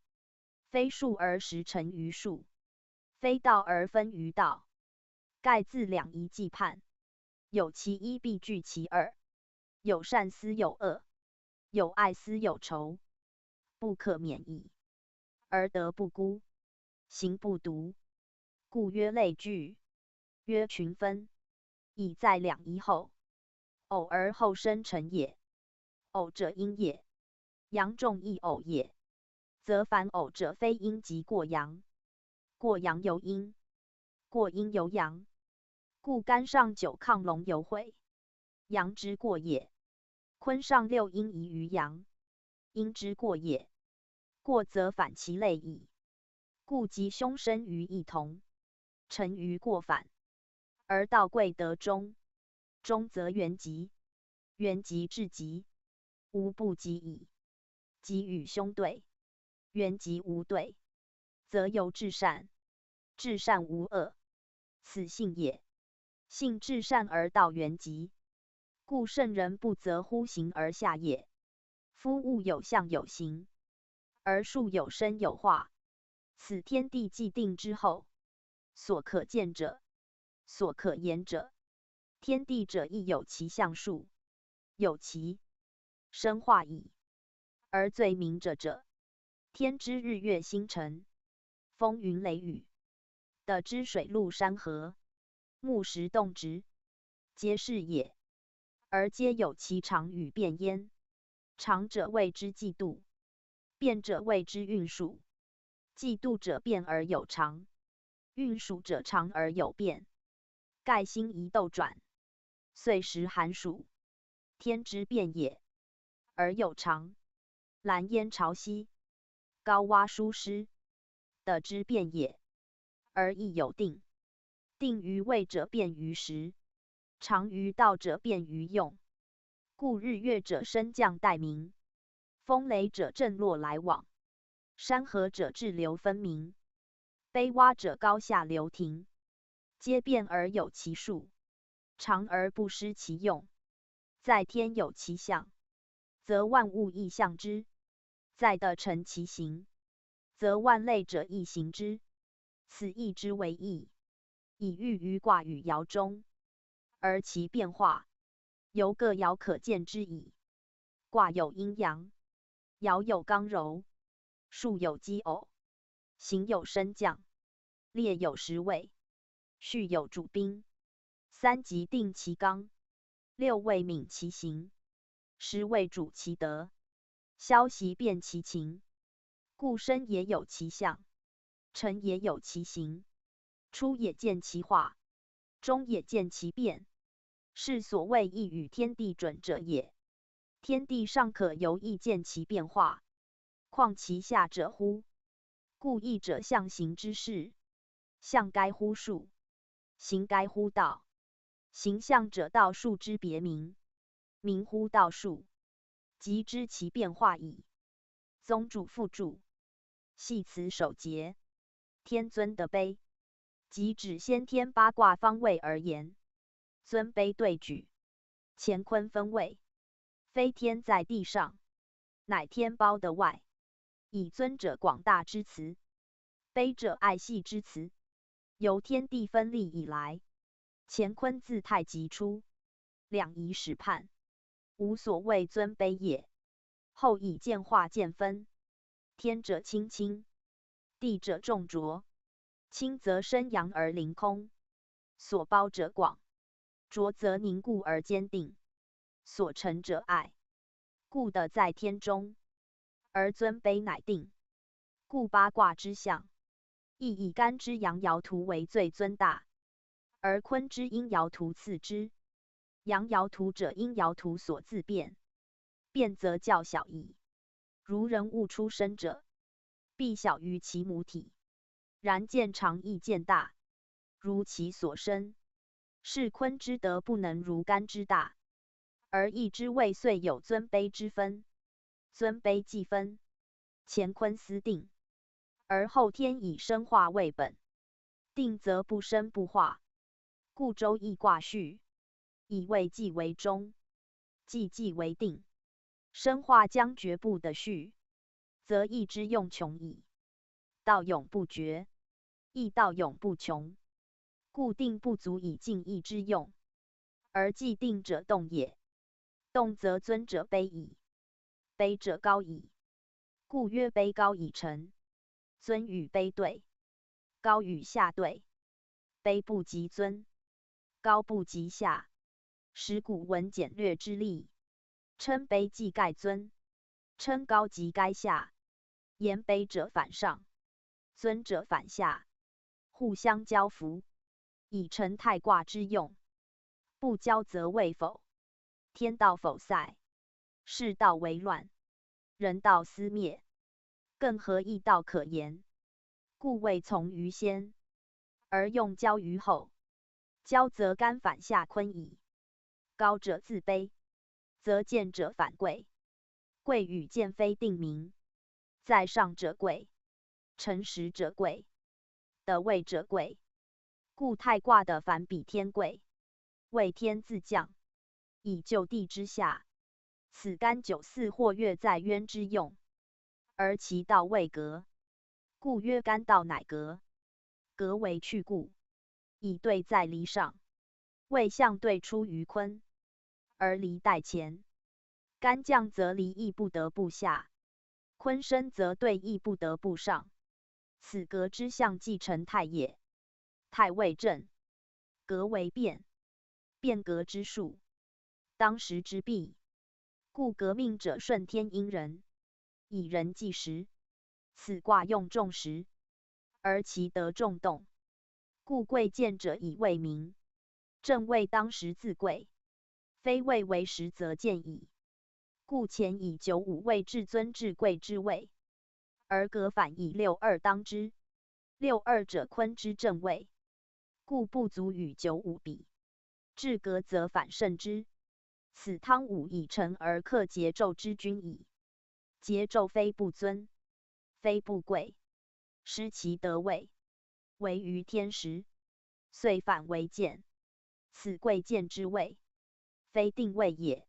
非数而十成于数，非道而分于道。盖自两仪纪判，有其一必拒其二，有善思有恶，有爱思有仇，不可免矣。而德不孤，行不独，故曰类聚，曰群分，以在两仪后。偶而后生成也。偶者阴也，阳众亦偶也，则反偶者非阴即过阳，过阳由阴，过阴由阳。故干上九亢龙游会，阳之过也。坤上六阴移于阳，阴之过也。过则反其类矣。故吉凶生于异同，成于过反。而道贵德中，中则元吉，元吉至吉，无不吉矣。吉与凶对，元吉无对，则由至善，至善无恶，此性也。性至善而道元吉，故圣人不择乎形而下也，夫物有象有形，而树有生有化。此天地既定之后，所可见者，所可言者，天地者亦有其象数，有其生化矣。而最明者者，天之日月星辰，风云雷雨，地之水陆山河，木石动植，皆是也。而皆有其长与变焉。长者谓之季度，变者谓之运数。季度者变而有长，运数者长而有变。盖星移斗转，岁时寒暑，天之变也，而有常。兰烟潮汐，高洼疏湿，地之变也，而亦有定。定于位者变于时，常于道者变于用。故日月者升降待明，风雷者震落来往，山河者质流分明，卑窪者高下流停，皆变而有其数，常而不失其用。在天有其象，则万物亦象之；在地成其形，则万类者亦形之。此亦之为意，以喻于卦与爻中，而其变化，犹各爻可见之矣。卦有阴阳，爻有刚柔，数有奇偶，形有升降，列有十位，序有主宾。三吉定其刚，六位敏其形，十位主其德，消息辨其情。故生也有其象，成也有其形，出也见其化，终也见其变，是所谓意与天地准者也。天地尚可由意见其变化，况其下者乎？故意者象形之势，象该乎数，形该乎道，形象者道数之别名，名乎道数，即知其变化矣。宗主父主，系辞首节，天尊的卑，即指先天八卦方位而言，尊卑对举，乾坤分位，非天在地上，乃天包的外，以尊者广大之辞，卑者爱系之辞，由天地分立以来，乾坤自太极出，两仪始判，无所谓尊卑也。后以见化见分，天者清清，地者重浊，清则生阳而凌空，所包者广，浊则凝固而坚定，所成者爱。故德在天中，而尊卑乃定。故八卦之象，亦以干支阳爻图为最尊大，而坤之阴爻图次之。阳爻图者，阴爻图所自变，变则较小矣。如人物出生者，必小于其母体，然见长亦见大，如其所生。是坤之德不能如干之大，而易之谓岁有尊卑之分。尊卑既分，乾坤思定，而后天以生化为本，定则不生不化。故周易卦序，以未既为终，既既为定，生化将绝不得序，则易之用穷矣。道永不绝，亦道永不穷，故定不足以尽易之用，而既定者动也。动则尊者卑矣，卑者高矣。故曰卑高以成，尊与卑对，高与下对，卑不及尊，高不及下。使古文简略之例，称卑即盖尊，称高即该下，言卑者反上，尊者反下，互相交服，以成太卦之用。不交则未否，天道否塞，世道为乱，人道思灭，更何易道可言？故未从于先，而用交于后。交则干反下坤矣。高者自卑，则贱者反贵。贵与贱非定名，在上者贵，诚实者贵，得位者贵。故太卦的反比天贵，谓天自降，以救地之下，此干九四或月在渊之用，而其道未革，故曰干道乃革。革为去故，以兑在离上，未向对出于坤，而离带乾。干降则离亦不得不下，坤升则对亦不得不上。此革之象即成泰也。泰为震，革为变，变革之数，当时之弊。故革命者顺天应人，以人计时，此卦用众时，而其得众动，故贵贱者以位名。震谓当时自贵，非位为时则贱矣。故乾以九五位至尊至贵之位，而革反以六二当之。六二者坤之震位，故不足与九五比，至革则反胜之。此汤武以成而克桀纣之君矣。桀纣非不尊，非不贵，失其德位，为于天时，遂反为贱。此贵贱之位，非定位也，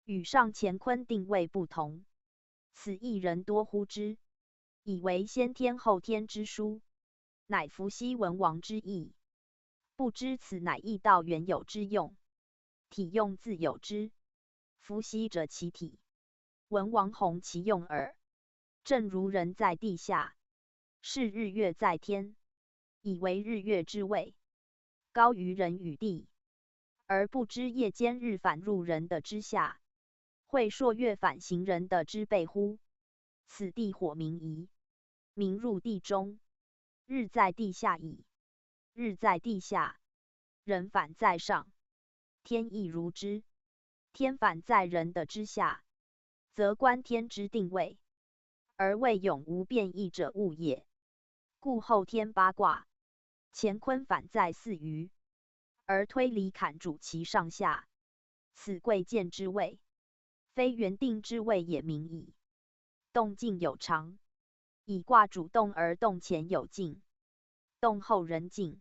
与上乾坤定位不同。此亦人多呼之，以为先天后天之殊，乃伏羲文王之意。不知此乃易道原有之用，体用自有之。伏羲者其体，文王弘其用耳。正如人在地下，是日月在天，以为日月之位高于人与地，而不知夜间日反入人的之下，会朔月反行人的之背乎？此地火明夷，明入地中，日在地下矣。日在地下，人反在上，天亦如之。天反在人的之下，则观天之定位，而未永无变易者物也。故后天八卦，乾坤反在四余，而推离坎主其上下。此贵贱之位，非原定之位也明矣。动静有常，以卦主动而动乾有静，动后人静，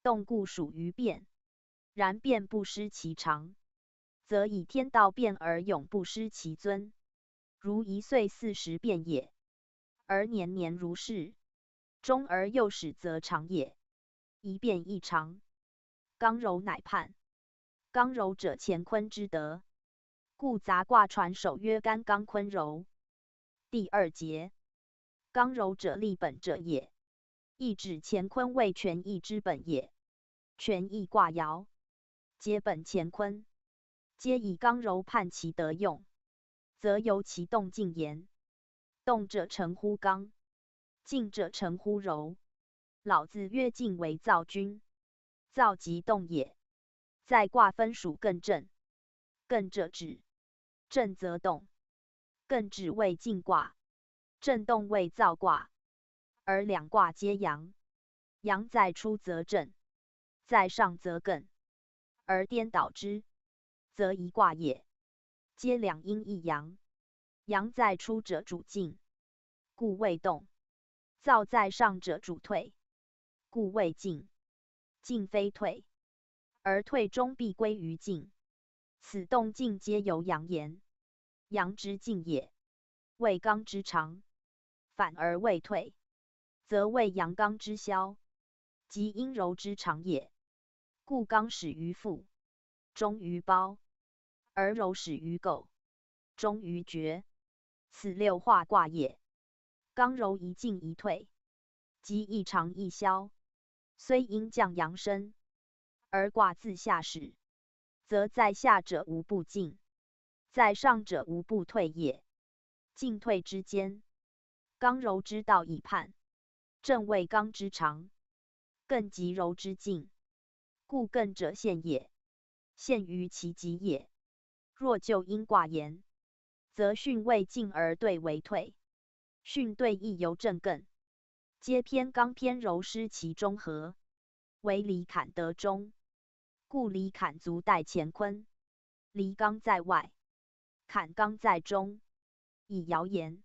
动故属于变，然变不失其常，则以天道变而永不失其尊，如一岁四时变也，而年年如是，终而又始则常也。一变亦常，刚柔乃判。刚柔者乾坤之德，故杂卦传首曰干刚坤柔。第二节，刚柔者立本者也，亦指乾坤为权易之本也。权易卦爻，皆本乾坤，皆以刚柔判其德用，则由其动静言。动者称乎刚，静者称乎柔。老子曰：静为躁君，躁即动也。在卦分属艮震，艮者止，震则动，艮止为静卦，震动为躁卦，而两卦皆阳，阳在出则震，在上则艮，而颠倒之，则一卦也。皆两阴一阳，阳在出者主静，故谓动；躁在上者主退，故谓静。静非退，而退终必归于静。此动静皆由阳言，阳之静也，谓刚之常，反而谓退，则谓阳刚之消，即阴柔之常也。故刚始于覆，终于包，而柔始于构，终于决。此六化卦也。刚柔一进一退，即一长一消，虽阴降阳生，而卦自下始，则在下者无不进，在上者无不退也。进退之间，刚柔之道已判，震谓刚之常，艮即柔之进，故艮者陷也，陷于其极也。若就阴卦言，则巽谓进而兑为退，巽兑亦由震艮，皆偏刚偏柔失其中和，为离坎得中。故离坎足带乾坤，离刚在外，坎刚在中，以爻言，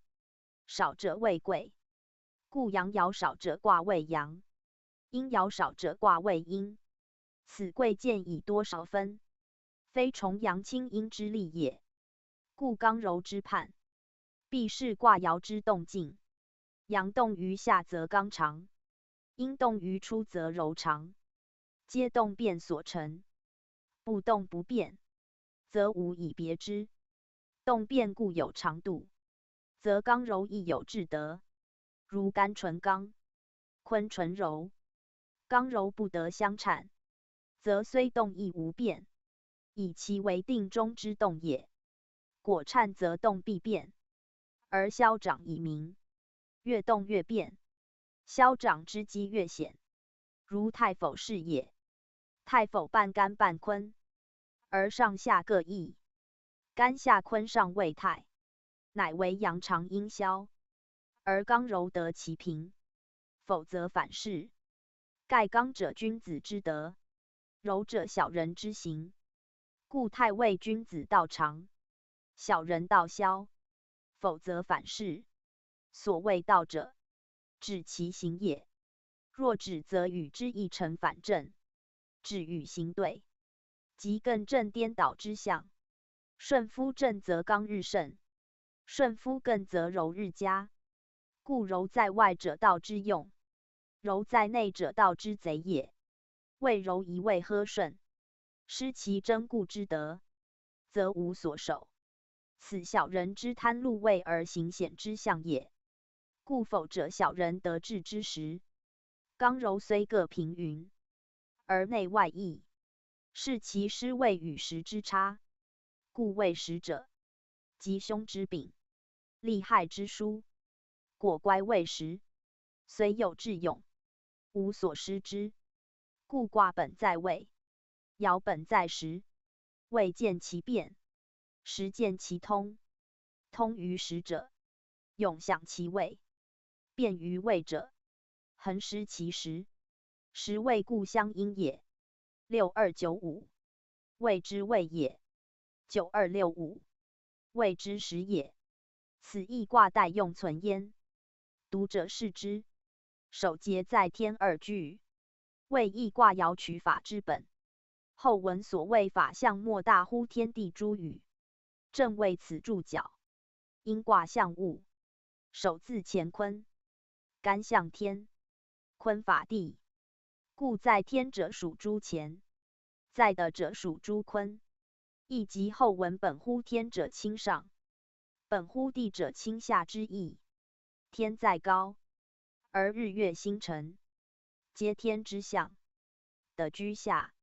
少者谓贵，故阳爻少者卦谓阳，阴爻少者卦谓阴。此贵贱以多少分，非重阳轻阴之例也。故刚柔之判，必视卦爻之动静。阳动于下则刚长，阴动于初则柔长。皆动变所成，不动不变，则无以别之。动变故有长度，则刚柔亦有至德，如干纯刚，坤纯柔，刚柔不得相颤，则虽动亦无变，以其为定中之动也。果颤则动必变，而消长以明，越动越变，消长之机越显，如太否是也。太否半干半坤，而上下各异，干下坤上谓太，乃为阳长阴消，而刚柔得其平，否则反是。盖刚者君子之德，柔者小人之行。故太谓君子道长，小人道消，否则反是。所谓道者，指其行也。若止则与之亦成反正，止与行对，即艮震颠倒之象。顺夫正则刚日盛，顺夫艮则柔日加。故柔在外者道之用，柔在内者道之贼也。未柔一味呵顺，失其真固之德，则无所守。此小人之贪禄位而行险之象也。故否者小人得志之时，刚柔虽各平衡，而内外异，是其失位与时之差。故未时者，吉凶之柄，利害之殊，果乖未时，虽有智勇，无所施之。故卦本在位，爻本在时，位见其变，时见其通。通于时者，永享其位；变于位者，恒失其时。时位故相应也。六二九五，位之位也；九二六五，位之时也。此易卦代用存焉。读者视之。首节在天二句，谓易卦爻取法之本。后文所谓法象，莫大乎天地诸宇，正为此注脚。因卦象物，首自乾坤，干象天，坤法地，故在天者属诸乾，在地者属诸坤。亦即后文本乎天者亲上，本乎地者亲下之意。天在高，而日月星辰，皆天之象，地居下，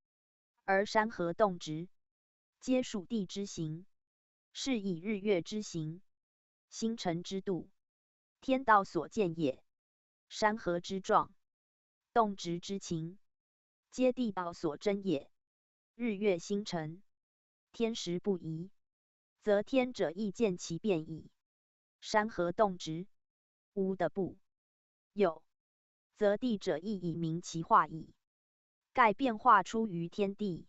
而山河动植，皆属地之形。是以日月之行，星辰之度，天道所见也。山河之状，动植之情，皆地道所征也。日月星辰，天时不宜，则天者亦见其变矣。山河动植，无地不有，则地者亦以明其化矣。盖变化出于天地，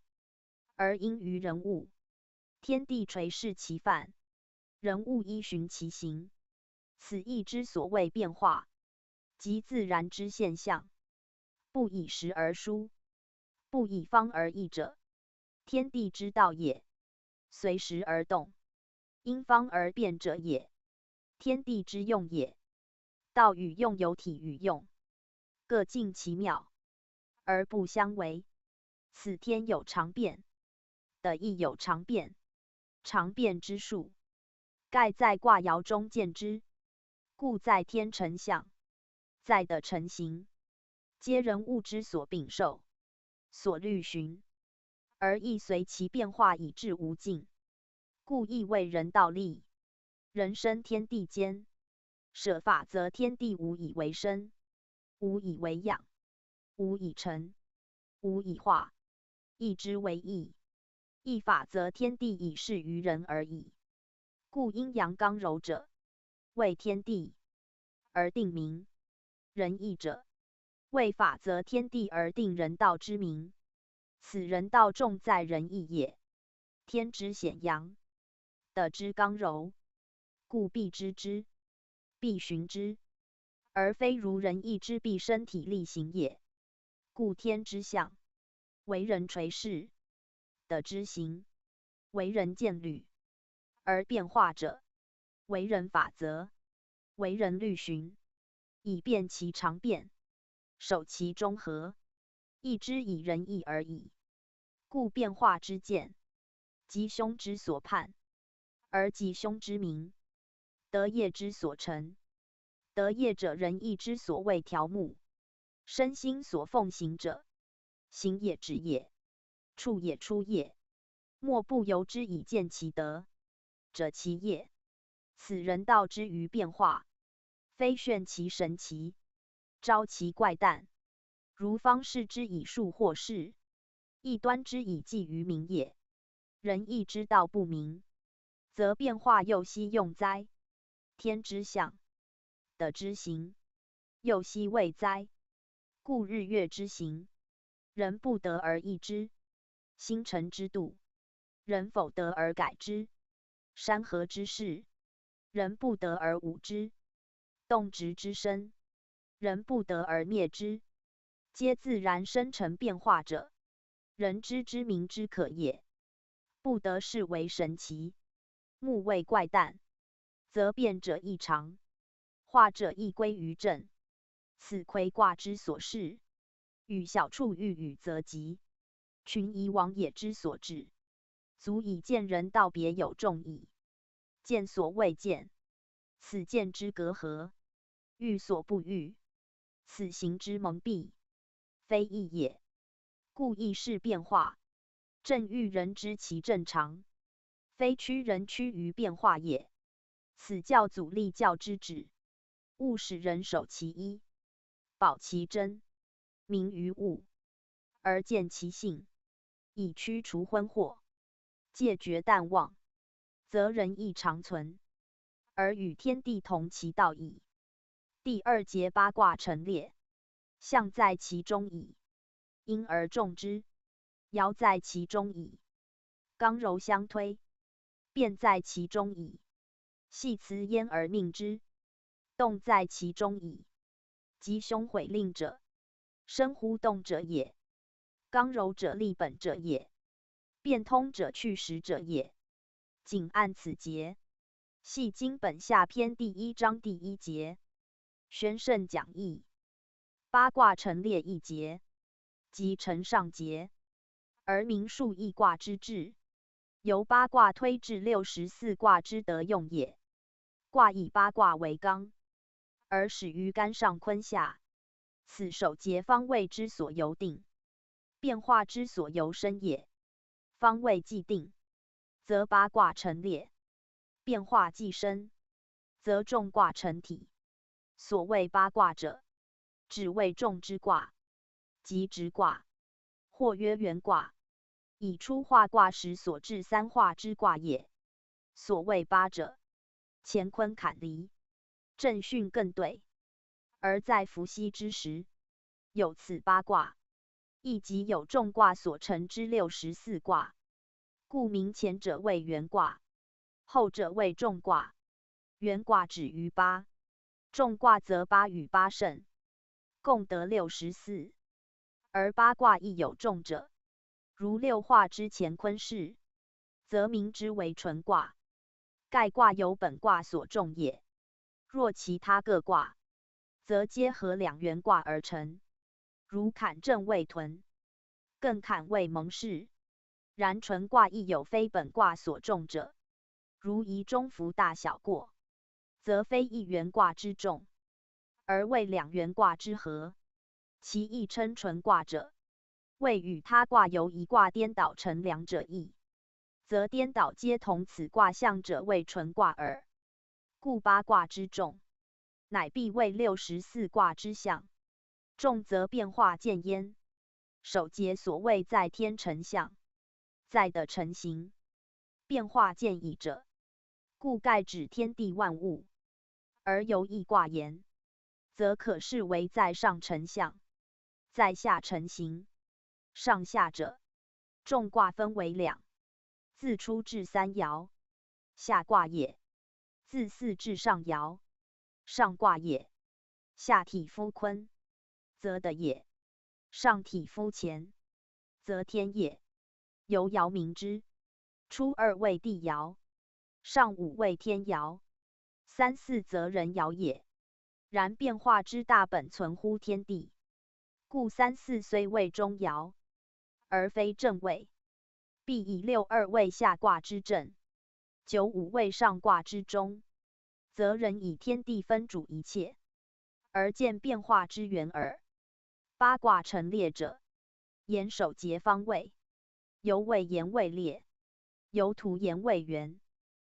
而因于人物。天地垂视其范，人物依循其形。此亦之所谓变化，即自然之现象。不以时而书，不以方而易者，天地之道也。随时而动，因方而变者也，天地之用也。道与用有体与用，各尽其妙，而不相违。此天有常变，地亦有常变，常变之数，盖在卦爻中见之。故在天成象，在地成形，皆人物之所禀受，所虑循，而亦随其变化以至无尽。故亦谓人道立，人生天地间，舍法则天地无以为生，无以为养，无以成，无以化，亦之为易。易法则天地以适于人而已。故阴阳刚柔者，为天地而定名，仁义者，为法则天地而定人道之名。此人道重在仁义也。天之显阳，地之刚柔，故必知之，必循之，而非如人意之必身体力行也。故天之象，为人垂视，地之形，为人见履，而变化者，为人法则，为人律循，以变其常变，守其中和，亦之以仁义而已。故变化之见，吉凶之所判，而吉凶之名，德业之所成。德业者，仁义之所谓条目，身心所奉行者，行也止也，处也出也。莫不由之以见其德，者其业。此仁道之于变化，非炫其神奇，昭其怪诞，如方士之以数或事，亦端之以纪于民也。仁义之道不明，则变化又悉用哉？天之象，德之行，又悉谓哉？故日月之行，人不得而易之；星辰之度，人否得而改之；山河之势，人不得而舞之；动植之生，人不得而灭之，皆自然生成变化者，人知之明之可也。不得视为神奇，目为怪诞，则变者亦常，化者亦归于正。此魁卦之所示，与小处喻语则吉，群以往也之所至，足以见仁道别有众矣。见所未见，此见之隔阂；喻所不喻，此行之蒙蔽，非义也。故亦是变化，正喻人知其正常，非屈人屈于变化也。此教阻立教之止，勿使人守其一，保其真，明于物，而见其性，以驱除昏惑，戒绝淡忘，则仁义常存，而与天地同其道矣。第二节，八卦陈列，象在其中矣，因而众之；爻在其中矣，刚柔相推，变在其中矣，系辞焉而命之，动在其中矣。吉凶毁令者，生乎动者也，刚柔者立本者也，变通者去时者也。仅按此节，系经本下篇第一章第一节。玄圣讲义，八卦陈列一节，即陈上节，而明述易卦之志，由八卦推至六十四卦之得用也。卦以八卦为纲，而始于干上坤下，此首节方位之所由定，变化之所由生也。方位既定，则八卦陈列，变化既生，则众卦成体。所谓八卦者，只谓众之卦，即直卦，或曰元卦，以初化卦时所置三化之卦也。所谓八者，乾坤坎离，震巽艮兑，而在伏羲之时，有此八卦，亦即有众卦所成之六十四卦。故名前者谓元卦，后者谓众卦。元卦止于八，众卦则八与八胜，共得六十四。而八卦亦有众者，如六化之乾坤巳，则名之为纯卦，盖卦由本卦所众也。若其他各卦，则皆合两元卦而成，如坎震谓屯，艮坎谓蒙巳。然纯卦亦有非本卦所众者，如以中孚大小过，则非一元卦之众，而谓两元卦之合。其亦称纯卦者，谓与他卦由一卦颠倒成两者异，则颠倒皆同此卦象者谓纯卦耳。故八卦之众，乃必谓六十四卦之象，众则变化见焉。首节所谓在天成象，在德成形，变化见矣者，故盖指天地万物，而由易卦言，则可视为在上成象，在下成形。上下者，众卦分为两，自初至三爻，下卦也；自四至上爻，上卦也；下体夫坤，则德也；上体夫乾，则天也。由爻名之。初二谓地爻，上五谓天姚，三四则人姚也。然变化之大本存乎天地，故三四虽谓中姚，而非正谓，必以六二谓下卦之正，九五谓上卦之中，则人以天地分主一切，而见变化之源耳。八卦陈列者，言首节方位，由位言位列，由图言位元，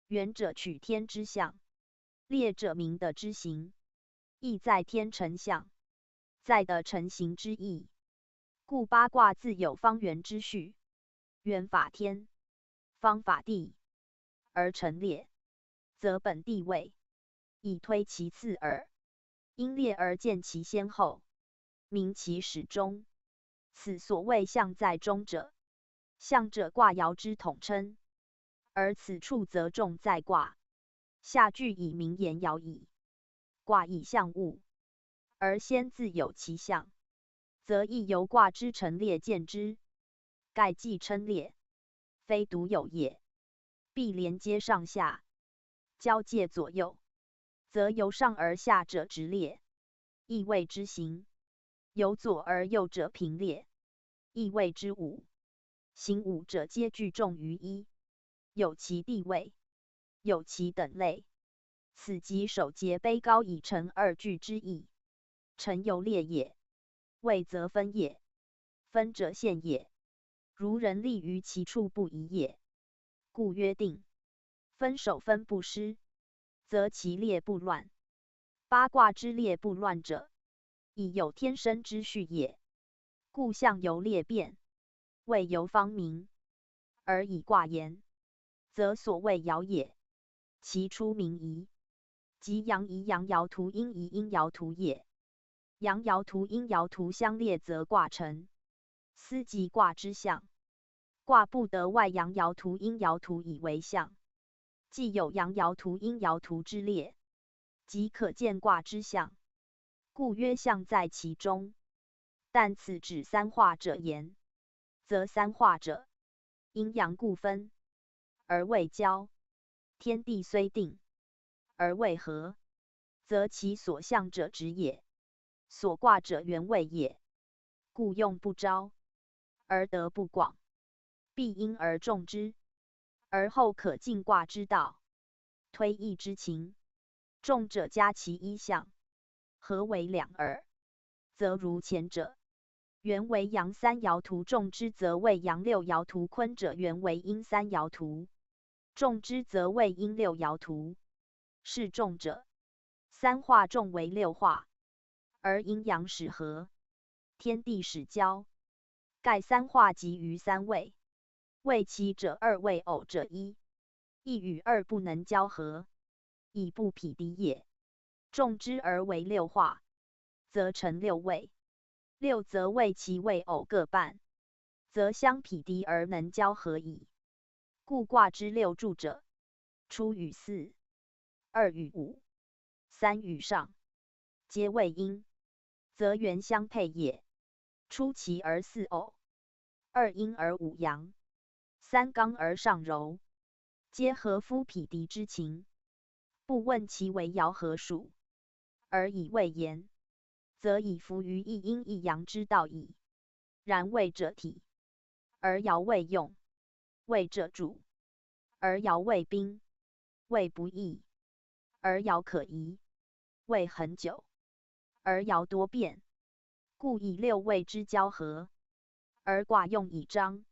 元者取天之象，列者名的之形，亦在天成象，在的成形之意。故八卦自有方圆之序，圆法天，方法地，而陈列，则本地位，以推其次耳。因列而见其先后，明其始终。此所谓象在中者，象者卦爻之统称，而此处则重在卦，下句以明言爻矣。卦以象物，而先自有其象，则亦由卦之陈列见之。盖既称列，非独有也，必连接上下，交界左右，则由上而下者直列，亦谓之形；由左而右者平列，亦谓之五。形五者皆聚众于一，有其地位，有其等类。此即首节卑高以成二聚之意。成由列也，位则分也，分者现也，如人立于其处不移也。故曰定。分首分不失，则其列不乱。八卦之列不乱者，以有天生之序也。故象由列变，位由方明，而以卦言，则所谓爻也，其初名宜，即阳宜阳爻图，阴宜阴爻图也。阳爻图阴爻图相列，则卦成，斯即卦之象。卦不得外阳爻图阴爻图以为象，既有阳爻图阴爻图之列，即可见卦之象，故曰象在其中。但此指三化者言，则三化者，阴阳故分，而未交。天地虽定，而未合，则其所象者直也，所卦者圆位也。故用不着，而得不广，必因而众之，而后可尽卦之道，推义之情。众者加其一象，合为两耳，则如前者，元为阳三爻图，众之则谓阳六爻图，坤者元为阴三爻图，众之则谓阴六爻图。是众者，三化众为六化，而阴阳始合，天地始交，盖三化集于三位，谓其者二，谓偶者一，一与二不能交合，以不匹敌也。众之而为六化，则成六位，六则谓其位偶各半，则相匹敌而能交合矣。故卦之六柱者，初与四，二与五，三与上，皆谓阴，则元相配也。初其而四偶，二阴而五阳，三刚而上柔，皆合夫匹敌之情。不问其为爻何属，而以谓言，则以服于一阴一阳之道矣。然位者体，而爻位用；位者主，而爻位宾；位不易，而爻可移；位恒久，而爻多变。故以六位之交合，而卦用以彰，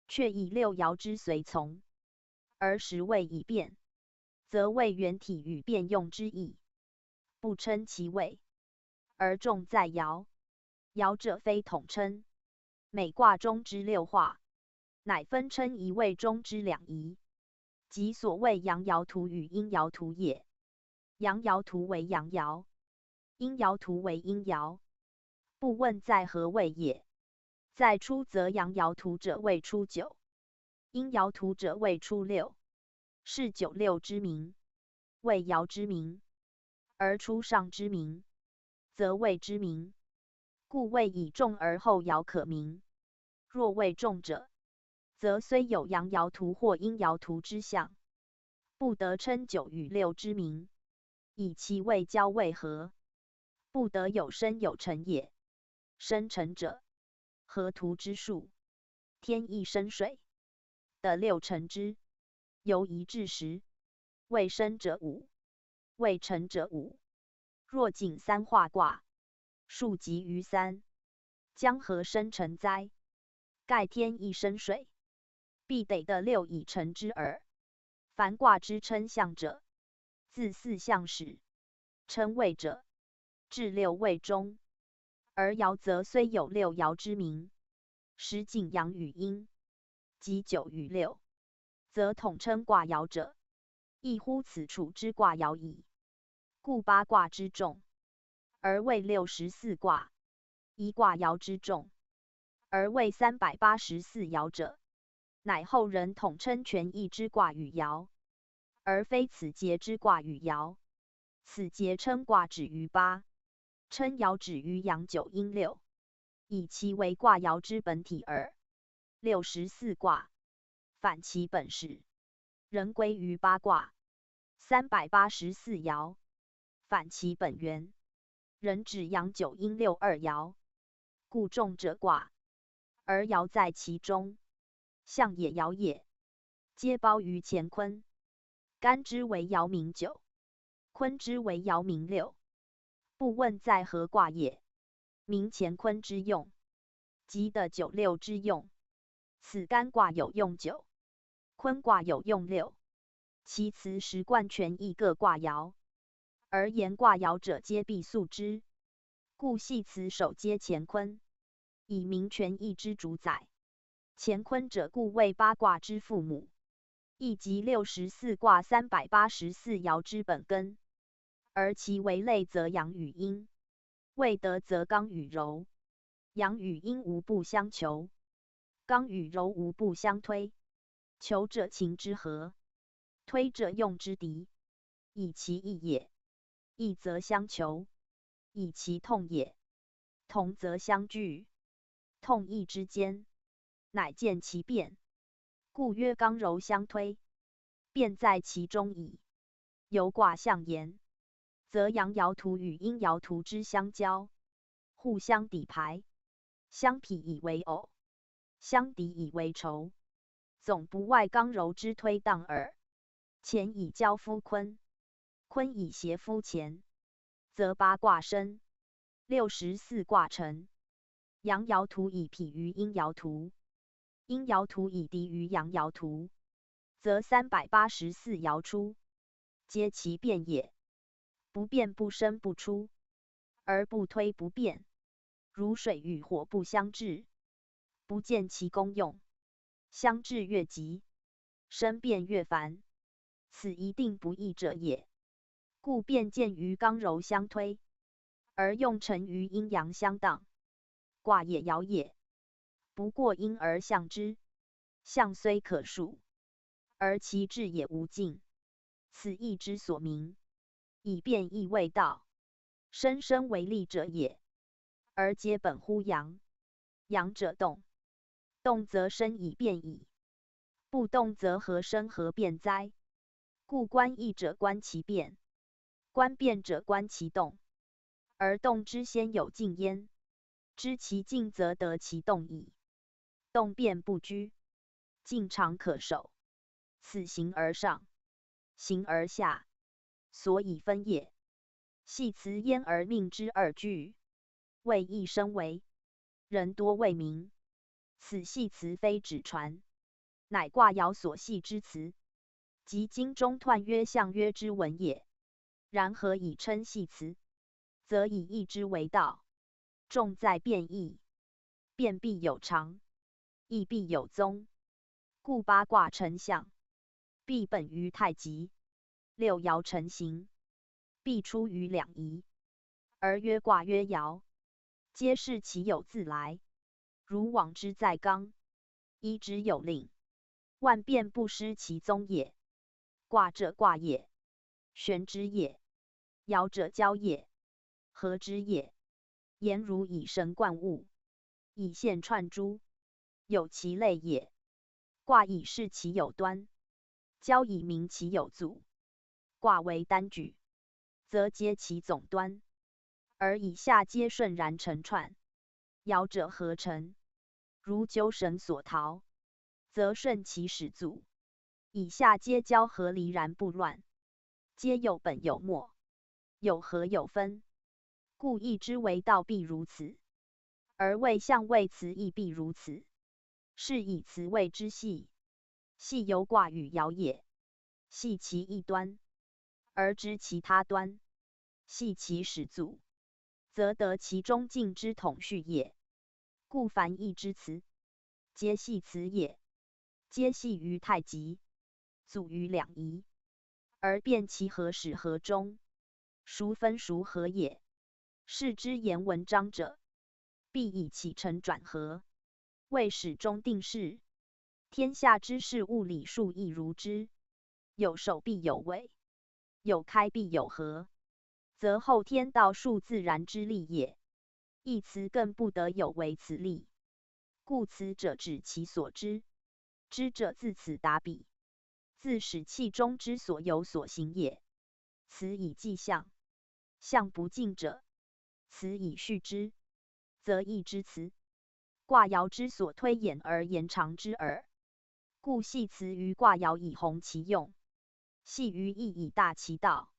却以六爻之随从，而时位以变，则谓元体与变用之意，不称其位，而重在爻。爻者非统称，每卦中之六化，乃分称一位中之两仪，即所谓阳爻图与阴爻图也。阳爻图为阳爻，阴爻图为阴爻，不问在何位也。在初则阳爻图者谓初九，阴爻图者谓初六，是九六之名，谓爻之名，而初上之名，则位之名。故谓以重而后爻可名。若谓重者，则虽有阳爻图或阴爻图之象，不得称九与六之名，以其未交未合，不得有生有辰也。生辰者，河图之数，天亦生水，得六辰之，由颐至时，未生者午，未辰者午。若仅三画卦，数及于三，将何生辰哉？盖天亦生水，必得得六以辰之耳。凡卦之称象者，自四象始，称谓者，至六谓中。而爻则虽有六爻之名，实仅阳与阴，即九与六，则统称卦爻者，亦乎此处之卦爻矣。故八卦之众，而谓六十四卦；一卦爻之众，而谓三百八十四爻者，乃后人统称权益之卦与爻，而非此节之卦与爻。此节称卦止于八，称爻止于阳九阴六，以其为卦爻之本体耳。六十四卦，返其本始，仍归于八卦。三百八十四爻，返其本源，仍止阳九阴六二爻。故众者卦，而爻在其中，象也，爻也，皆包于乾坤。干之为爻名九，坤之为爻名六，不问在何卦也，名乾坤之用，即得九六之用。此干卦有用九，坤卦有用六，其辞实贯权益各卦爻，而言卦爻者皆必素之。故系辞首皆乾坤，以明权益之主宰。乾坤者，故谓八卦之父母，亦即六十四卦三百八十四爻之本根。而其为类则阳与阴，为德则刚与柔。阳与阴无不相求，刚与柔无不相推。求者情之和，推者用之敌，以其异也。异则相求，以其同也。同则相聚，同异之间，乃见其变。故曰刚柔相推，变在其中矣。由卦象言，则阳爻图与阴爻图之相交，互相抵排，相匹以为偶，相敌以为仇，总不外刚柔之推荡耳。乾以交夫坤，坤以协夫乾，则八卦生，六十四卦成。阳爻图以匹于阴爻图，阴爻图以敌于阳爻图，则三百八十四爻出，皆其变也。不变不生不出，而不推不变，如水与火不相制，不见其功用，相制越急，生变越繁，此一定不易者也。故变见于刚柔相推，而用成于阴阳相当。卦也，爻也，不过因而象之，象虽可数，而其至也无尽，此意之所名。以变亦谓道，生生为力者也，而皆本乎阳。阳者动，动则生以变矣，不动则何生何变哉？故观易者观其变，观变者观其动，而动之先有静焉，知其静则得其动矣。动变不拘，静常可守，此形而上，形而下，所以分也。系辞焉而命之二句，谓易生为，人多谓名。此系辞非纸传，乃卦爻所系之辞，即今中彖曰象曰之文也。然何以称系辞？则以易之为道，重在变易，变必有常，易必有宗。故八卦成象，必本于太极；六爻成形，必出于两仪。而曰卦曰爻，皆视其有自来，如往之在刚，一之有令，万变不失其宗也。卦者卦也，玄之也，爻者交也，合之也。言如以绳贯物，以线串珠，有其类也。卦以示其有端，交以明其有阻。卦为单举，则皆其总端，而以下皆顺然成串。 摇者合成，如九省所陶，则顺其始祖。以下皆交合离然不乱，皆有本有末，有合有分，故亦之为道必如此，而谓象谓辞亦必如此。是以辞谓之系，系由卦与摇也，系其一端，而执其他端，系其始祖，则得其中尽之统序也。故凡易之辞，皆系辞也，皆系于太极，阻于两仪，而辨其合始合终，孰分孰合也。是之言文章者，必以起承转合，谓始终定式。天下之事物理数亦如之，有首必有尾，有开必有合，则后天道数自然之力也。亦辞更不得有为辞力，故辞者指其所知，知者自此达彼，自始气终之所有所行也。辞以继象，象不尽者，辞以续之，则易之辞，卦摇之所推演而延长之耳。故系辞于卦摇以宏其用，系于易以大其道。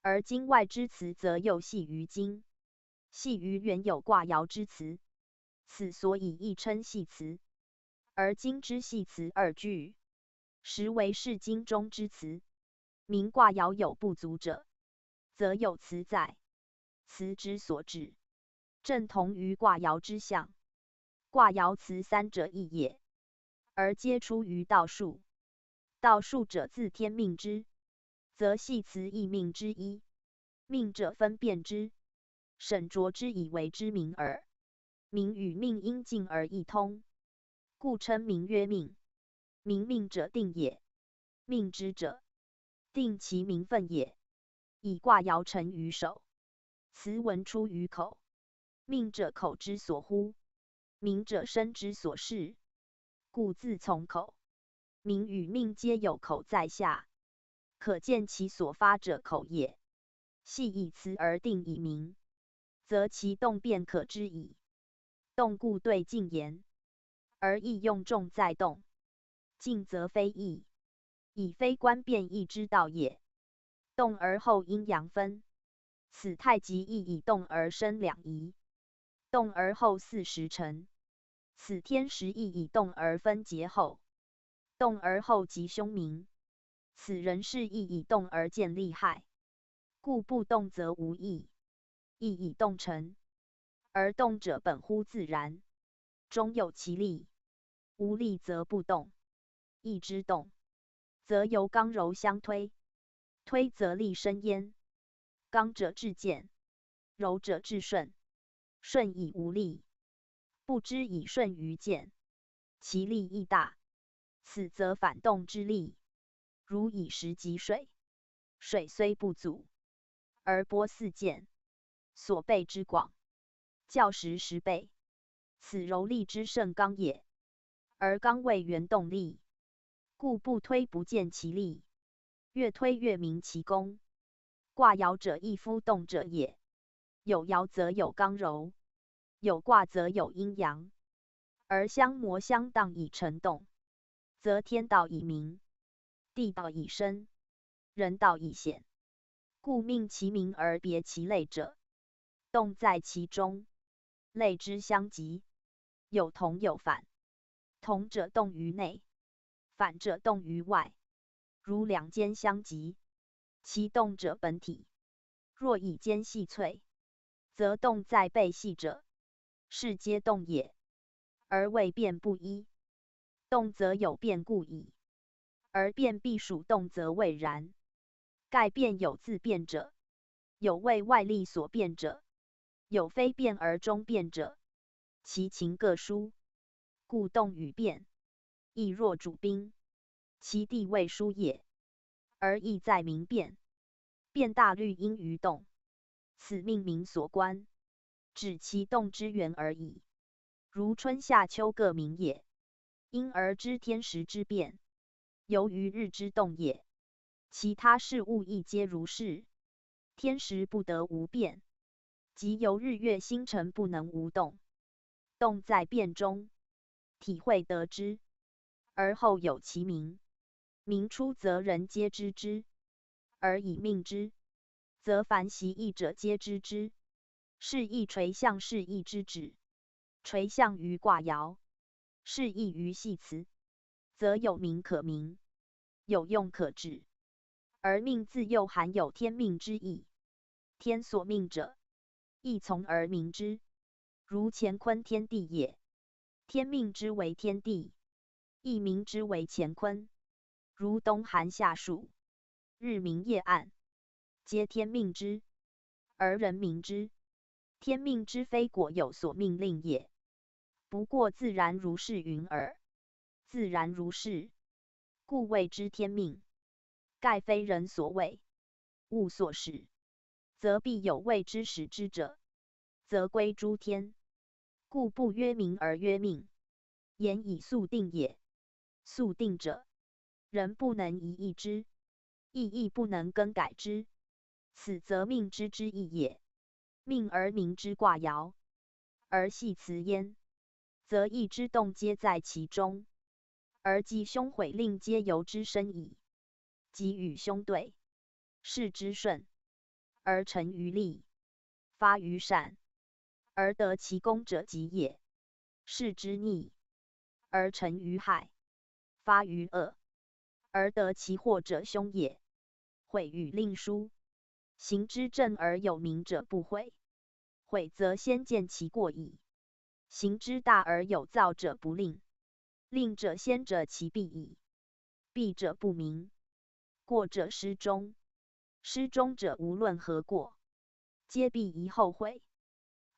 而今外之辞则又系于今，系于原有卦摇之辞，此所以亦称系辞。而今之系辞二句，实为是今中之辞，明卦摇有不足者，则有辞在，辞之所指，正同于卦摇之象。卦摇辞三者异也，而皆出于道数。道数者自天命之，则系辞亦命之一。命者分辨之，审酌之以为之明耳。明与命应尽而亦通，故称明曰命。明命者定也，命之者，定其名分也。以卦摇成于首，辞文出于口，命者口之所呼，明者身之所示，故自从口。明与命皆有口在下，可见其所发者口也。系以辞而定以明，则其动变可知矣。动故对静言，而亦用重在动，静则非易，已非观变亦之道也。动而后阴阳分，此太极亦以动而生两仪，动而后四时辰，此天时亦以动而分节候，动而后吉凶冥，此人事亦以动而见利害。故不动则无易，易以动成，而动者本乎自然，终有其利，无利则不动。易之动，则由刚柔相推，推则利生焉。刚者至健，柔者至顺，顺以无利，不知以顺于健，其利亦大。此则反动之利，如以石击水，水虽不阻，而波似溅，所备之广，教石石备，此柔力之盛刚也。而刚谓原动力，故不推不见其利，越推越明其功。卦摇者亦夫动者也，有摇则有刚柔，有卦则有阴阳，而相磨相当以成动，则天道已明，地道已生，人道已显。故命其名而别其类者，动在其中，类之相及，有同有反。同者动于内，反者动于外，如两坚相及，其动者本体，若以坚系瘁，则动在被系者，是皆动也，而谓变不一。动则有变故矣，而变必属动则谓然。盖变有自变者，有谓外力所变者，有非变而终变者，其情各殊。故动与变，亦若主宾，其地位殊也，而亦在明变。变大律因于动，此命名所观，指其动之源而已。如春夏秋各名也，因而知天时之变，由于日之动也。其他事物亦皆如是。天时不得无变，即由日月星辰不能无动。动在变中，体会得之，而后有其名。名出则人皆知之，而以命之，则凡习易者皆知之。是亦垂象是亦之止，垂象于卦爻，是亦于系辞，则有名可名，有用可指。而命自幼含有天命之意。天所命者，亦从而名之。如乾坤天地也，天命之为天地，亦名之为乾坤。如冬寒夏暑，日明夜暗，皆天命之，而人名之。天命之非果有所命令也，不过自然如是云耳。自然如是，故谓之天命。盖非人所为，物所始，则必有谓之始之者，则归诸天。故不曰名而曰命，言以速定也。速定者，人不能移易之，亦亦不能更改之。此则命之之意也。命而名之卦爻，而系辞焉，则易之动皆在其中。而吉凶毁令皆由之生矣。吉与凶对，是之顺，而成于利，发于善，而得其功者吉也。是之逆，而成于害，发于恶，而得其祸者凶也。毁与令殊，行之正而有名者不毁，毁则先见其过矣。行之大而有造者不令，令者先者其弊矣。弊者不明，过者失终，失终者无论何过，皆必宜后悔。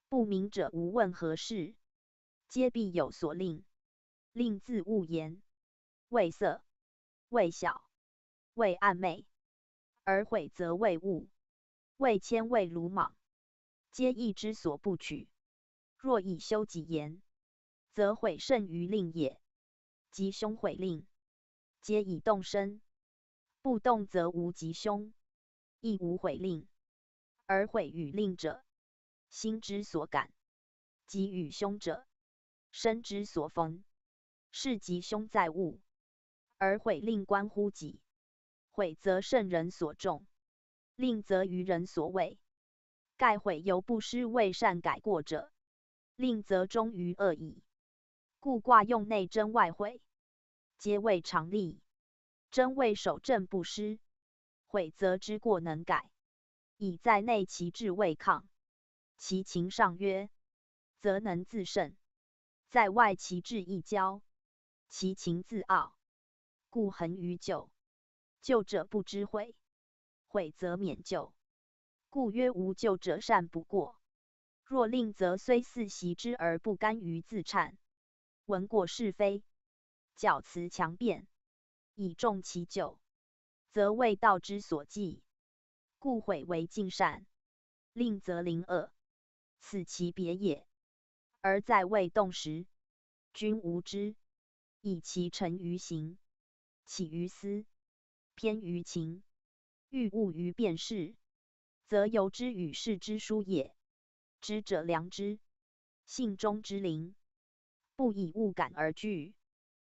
不明者无问何事，皆必有所令。令自勿言，畏色，畏小，畏暗昧，而毁则畏物，畏谦畏鲁莽，皆易之所不取。若以修己言，则毁胜于令也。吉凶毁令，皆以动身，不动则无吉凶，亦无毁令。而毁与令者，心之所感；吉与凶者，身之所逢。是吉凶在物，而毁令关乎己。毁则圣人所重，令则愚人所畏。盖毁犹不失未善改过者，令则终于恶矣。故卦用内争外毁，皆谓常例。争谓守正不失，毁则知过能改，以在内其志未抗。其情上曰，则能自胜；在外其志亦骄，其情自傲。故恒于救，救者不知毁，毁则免救。故曰无救者善不过。若令则虽似习之而不甘于自즛，闻过是非，狡辞强辩，以重其久，则未道之所忌。故毁为尽善，令则临恶，此其别也。而在未动时，君无知，以其成于行，起于思，偏于情，欲误于辨识，则由之与世之殊也。知者良知，性中之灵，不以物感而惧。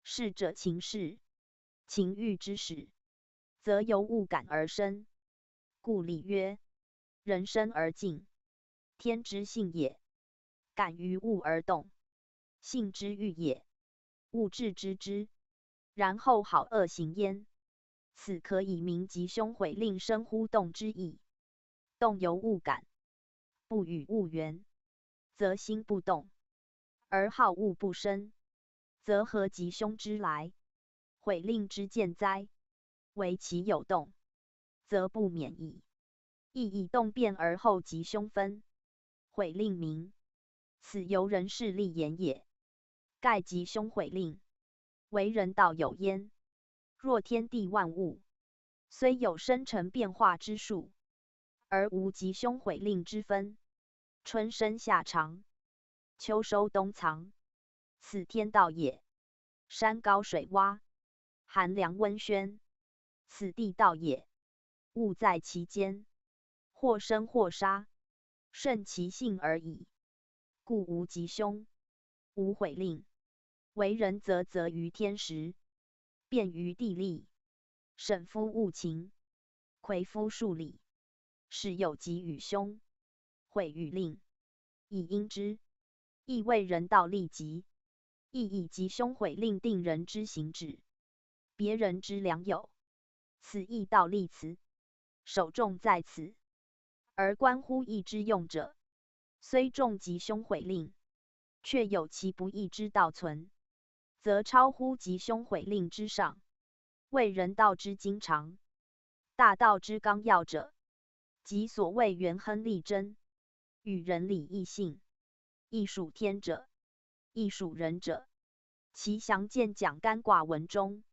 是者情事，情欲之始，则由物感而生。故礼曰：人生而静，天之性也。感于物而动，性之欲也。物至知之，然后好恶行焉。此可以明吉凶毁令生乎动之意。动由物感，不与物缘，则心不动，而好恶不生，则合吉凶之来，毁令之见哉。唯其有动，则不免矣。亦以动变而后吉凶分，毁令明。此由人事立言也。盖吉凶毁令，为人道有焉。若天地万物，虽有生成变化之数，而无吉凶毁令之分。春生夏长，秋收冬藏，此天道也。山高水洼，寒凉温宣。此地道也，物在其间，或生或杀，顺其性而已，故无吉凶，无毁令。为人则责于天时，便于地利，审夫物情，魁夫数理，始有吉与凶，毁与令，以应之。亦谓人道利吉，亦以吉凶毁令定人之行止，别人之良友。此亦道利辞，首重在此，而关乎义之用者，虽重吉凶毁令，却有其不义之道存，则超乎吉凶毁令之上，谓人道之经常，大道之纲要者，即所谓元亨利贞，与人礼义信，亦属天者，亦属人者。其详见讲干卦文中，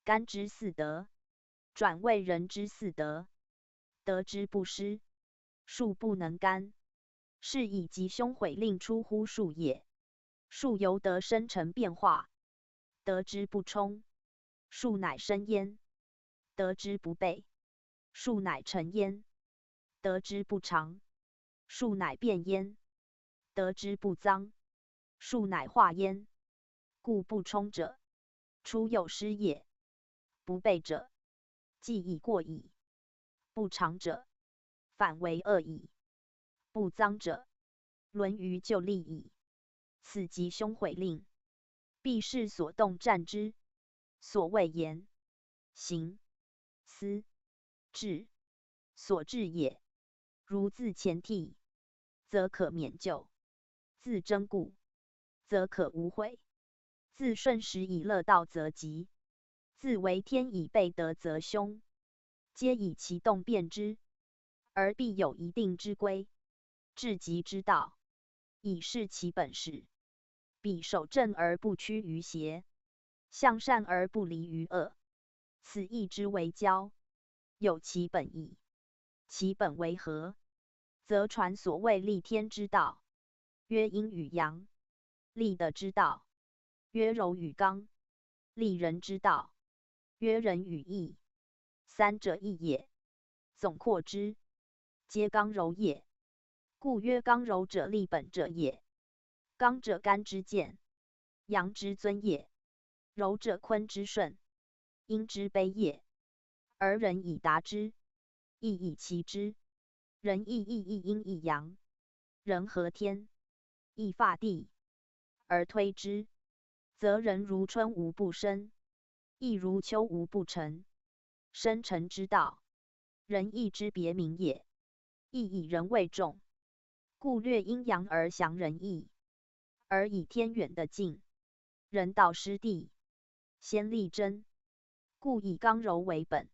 干之四德，转谓人之四德，德之不施，术不能干，是以吉凶毁令出乎术也。术由德生成变化，德之不充，术乃生焉；德之不备，术乃成焉；德之不常，术乃变焉；德之不脏，术乃化焉。故不充者，出有失也；不备者，既已过矣；不常者，反为恶矣；不脏者，沦于旧例矣。此吉凶毁令，必是所动暂之，所谓言、行、思、志所致也。如自前悌，则可免旧；自争固，则可无悔；自顺时以乐道则吉，自为天以备德则凶。皆以其动变之，而必有一定之规，至极之道，以示其本始。彼守正而不屈于邪，向善而不离于恶，此义之为交。有其本矣。其本为何？则传所谓利天之道，曰阴与阳，利德之道，曰柔与刚，利人之道，曰仁与义，三者义也。总括之，皆刚柔也。故曰刚柔者利本者也，刚者干之健，阳之尊也，柔者坤之顺，阴之卑也。而仁以达之，义以齐之。仁义亦一阴一阳，人合天，义化地，而推之，则仁如春无不生，义如秋无不成。生成之道，仁义之别名也。亦以仁为重，故略阴阳而详仁义，而以天远地近，人道失地，先利贞。故以刚柔为本，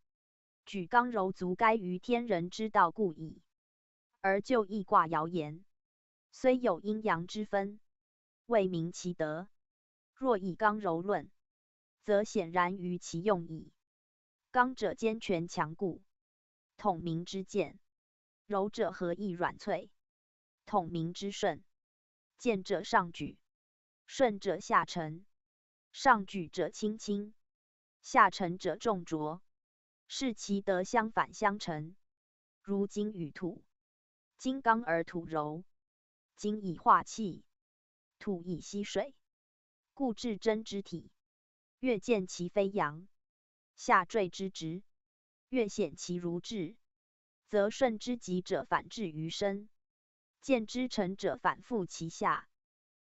举刚柔足该于天人之道故矣。而就易卦谣言，虽有阴阳之分，未明其德。若以刚柔论，则显然于其用矣。刚者坚权强固，统民之剑；柔者和易软脆，统民之顺。剑者上举，顺者下沉。上举者轻轻，下沉者重浊，是其德相反相成，如金与土。金刚而土柔，金以化气，土以吸水，故至贞之体，越见其飞扬，下坠之直，越显其如质，则顺之极者反至于身，见之沉者反覆其下。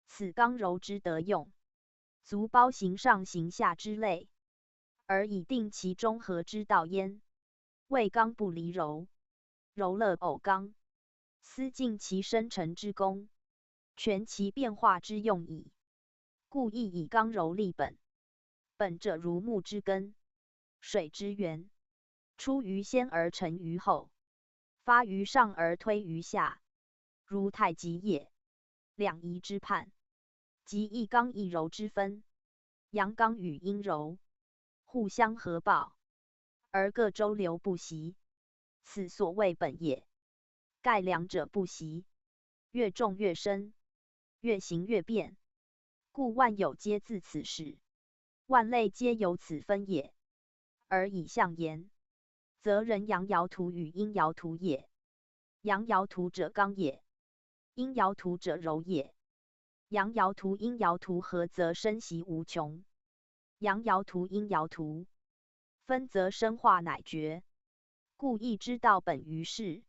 此刚柔之德用，足包形上形下之类，而以定其中和之道焉。谓刚不离柔，柔乐偶刚，斯尽其生成之功，全其变化之用矣。故亦以刚柔立本。本者如木之根，水之源，出于先而成于后，发于上而推于下，如太极也。两仪之判，即一刚一柔之分，阳刚与阴柔，互相合抱，而各周流不息，此所谓本也。盖两者不息，越重越深，越形越变，故万有皆自此始。万类皆有此分也。而以象言，则人阳爻图与阴爻图也。阳爻图者刚也，阴爻图者柔也。阳爻图阴爻图合则生息无穷，阳爻图阴爻图分则生化乃绝。故义之道本于世，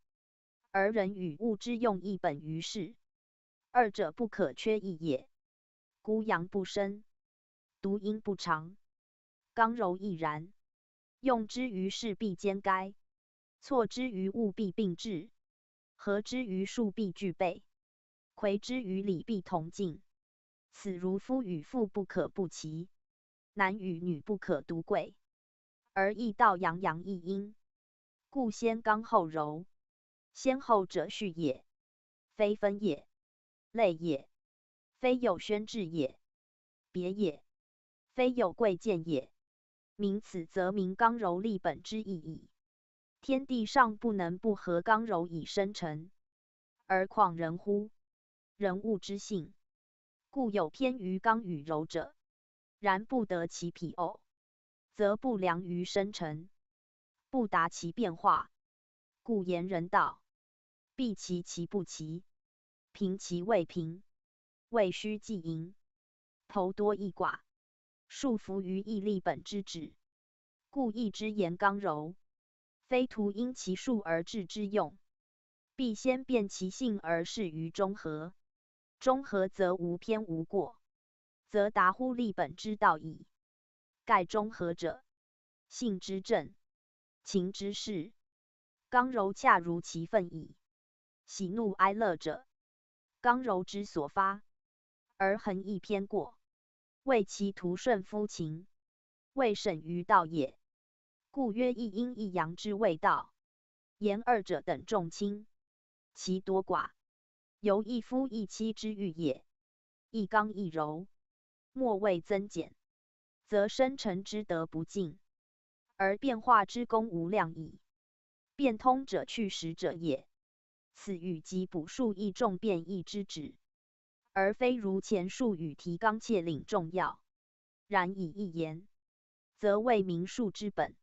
而人与物之用亦本于世，二者不可缺一也。孤阳不生，独阴不长，刚柔亦然。用之于世必兼该，错之于物必并至，合之于数必具备，魁之于理必同进。此如夫与妇不可不齐，男与女不可独贵，而亦道阳阳亦阴，故先刚后柔。先后者序也，非分也，类也，非有宣制也，别也，非有贵贱也。名此则名刚柔立本之意矣。天地尚不能不合刚柔以生成，而况人乎？人物之性，故有偏于刚与柔者，然不得其脾偶，则不良于生成，不达其变化。故言人道，必其其不其，平其未平，未虚即盈，头多易寡，束缚于义立本之旨。故义之言刚柔，非徒因其数而制之用，必先变其性而适于中和。中和则无偏无过，则达乎立本之道矣。盖中和者，性之正，情之适，刚柔恰如其分矣。喜怒哀乐者，刚柔之所发，而恒易偏过，谓其徒顺夫情，未审于道也。故曰一阴一阳之谓道，言二者等众轻，其多寡，由一夫一妻之喻也。一刚一柔，莫谓增减，则生成之德不尽，而变化之功无量矣。变通者去实者也。此语即补述义重变易之旨，而非如前述语提纲挈领重要。然以义言，则谓明数之本，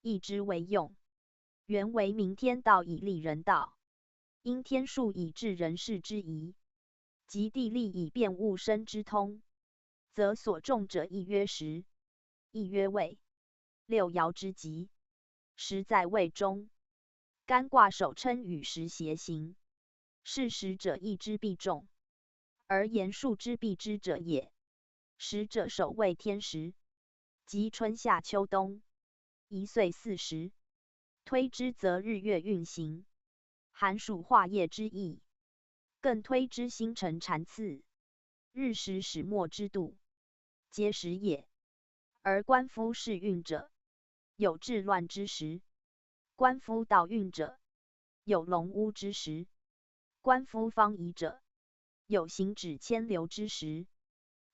义之为用。原为明天道以立人道，因天数以至人事之宜，及地利以变物生之通，则所重者亦曰时，亦曰位。六爻之吉，时在未中。干卦首称与时偕行，是时者义之必重，而言数之必知者也。时者首谓天时，即春夏秋冬，一岁四时。推之则日月运行，寒暑化业之意，更推之星辰禅次，日食始没之度，皆时也。而观夫试运者，有治乱之时，观夫导运者，有隆污之时，观夫方移者，有行止迁流之时，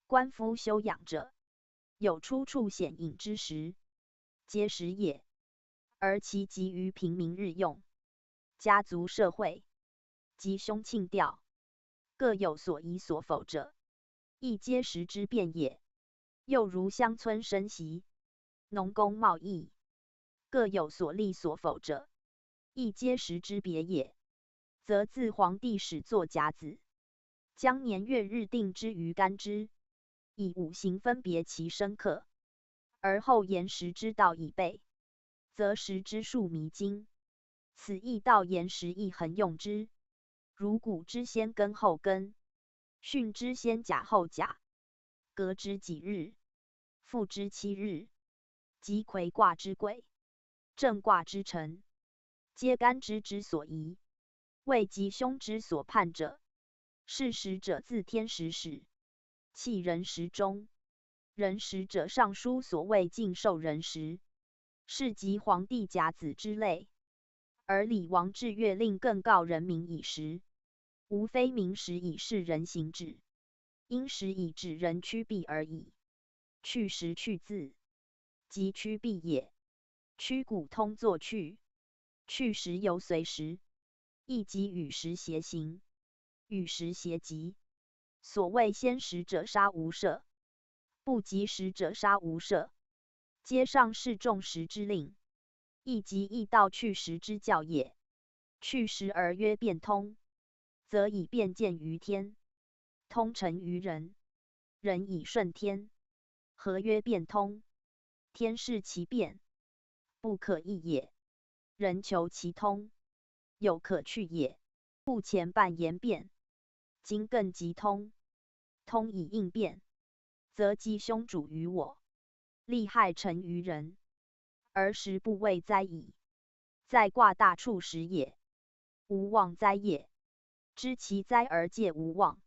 观夫休养者，有出处显隐之时，皆时也。而其吉于平民日用、家族社会及兄庆调，各有所宜所否者，亦皆时之变也。又如乡村升级、农工贸易，各有所利所否者，亦皆时之别也。则自黄帝始作甲子，将年月日定之于干支，以五行分别其生克，而后言时之道已备，则时之数弥精。此亦道言时亦恒用之，如谷之先耕后耕，巽之先甲后甲，革之己日，复之七日，及葵卦之桂，震卦之辰，皆干支之所宜，未及凶之所判者。是时者自天时始，气人时终。人时者尚书所谓敬受人时，是即黄帝甲子之类。而李王制月令更告人民以时，无非明时以示人行止，因时以指人趋避而已。去时去字，即趋避也。 驱谷通作去，去时犹随时，亦即与时偕行，与时偕吉。所谓先时者杀无赦，不及时者杀无赦，皆上士众时之令，亦即亦道去时之教也。去时而曰变通，则以变见于天，通成于人，人以顺天。何曰变通？天视其变，不可易也。人求其通，有可去也。故前半言变，今更即通。通以应变，则吉凶主于我，利害成于人，而时不畏灾矣。灾卦大处时也，无妄灾也。知其灾而戒无妄，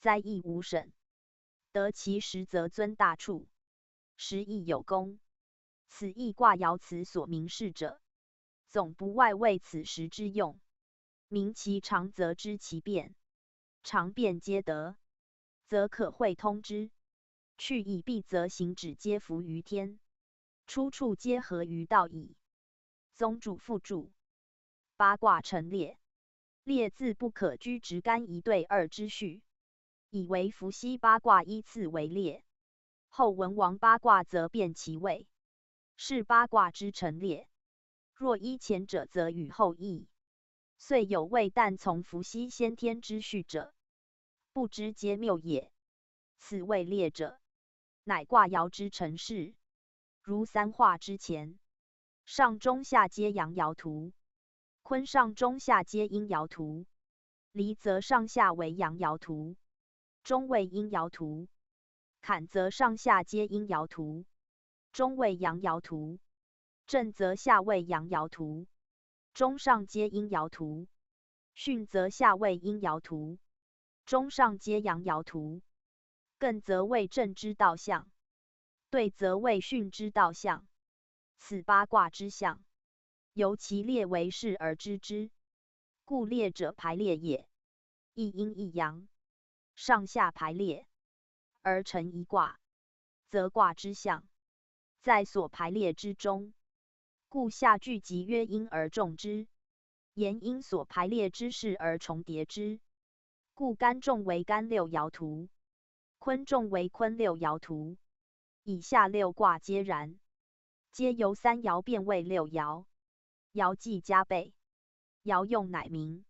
灾亦无省。得其时则尊大处，时亦有功。此亦卦爻辞所明示者，总不外为此时之用。明其常则知其变，常变皆得，则可会通之。去以必则行止皆服于天，出处皆合于道矣。宗主父主，八卦成列，列自不可拘执干一对二之序，以为伏羲八卦依次为列。后文王八卦则变其位，是八卦之成列。若依前者则与后异，遂有谓但从伏羲先天之序者，不知皆谬也。此谓列者，乃卦爻之成式，如三化之前，上中下皆阳爻图，坤上中下皆阴爻图，离则上下为阳爻图，中为阴爻图，坎则上下皆阴爻图，中为阳爻图，震则下为阳爻图，中上皆阴爻图，巽则下为阴爻图，中上皆阳爻图。艮则为震之道象，兑则为巽之道象。此八卦之象，由其列为式而知之。故列者排列也，一阴一阳，上下排列，而成一卦，则卦之象，在所排列之中。故下句即曰阴而众之，沿阴所排列之势而重叠之。故干众为干六爻图，坤众为坤六爻图，以下六卦皆然，皆由三爻变为六爻，爻既加备， 爻用乃名。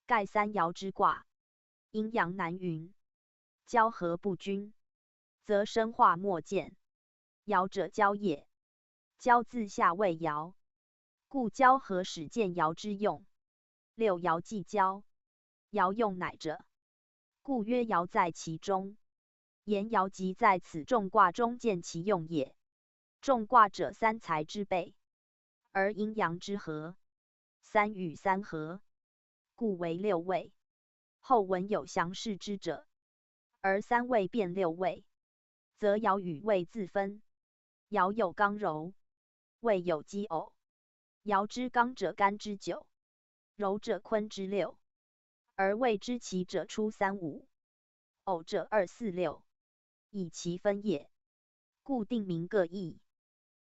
盖三爻之卦，阴阳难云，交合不均，则生化莫见。爻者交也，交自下为爻，故交合始见爻之用。六爻既交， 爻用乃者，故曰爻在其中。沿爻即在此众卦中见其用也。众卦者三才之备，而阴阳之和，三与三合，故为六位。后文有详示之者，而三位变六位，则爻与位自分。 爻有刚柔，未有奇偶。爻之刚者干之九，柔者坤之六，而未之奇者初三五，偶者二四六，以其分也。故定名各异。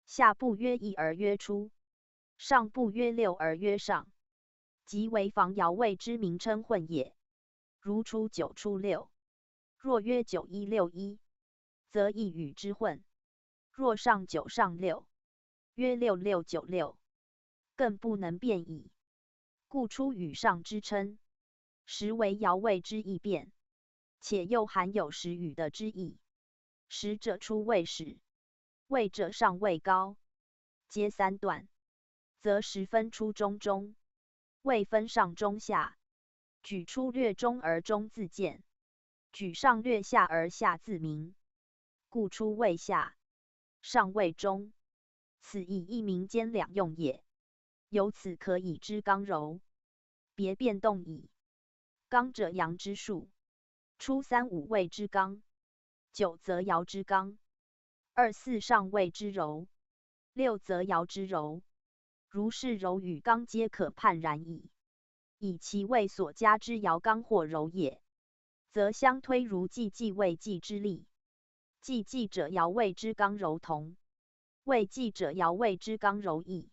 下部曰易而曰初，上部曰六而曰上，即为防爻位之名称混也。如初九初六，若曰九一六一，则易与之混。 若上九上六，曰六六九六，更不能变矣。故初与上之称，实为爻位之易变，且又含有时与的之意。时者初未始，未者上未高，皆三段，则时分初中中，未分上中下。举初略中而中自见，举上略下而下自明。 故初未下，上未中，此以易明兼两用也。由此可以知刚柔，别变动矣。刚者阳之数，初三五谓之刚，九则爻之刚，二四上谓之柔，六则爻之柔。如是柔与刚皆可判然矣。以其位所加之爻刚或柔也， 则相推如既济未济之例。既济者，爻谓之刚柔同；未济者，爻谓之刚柔异，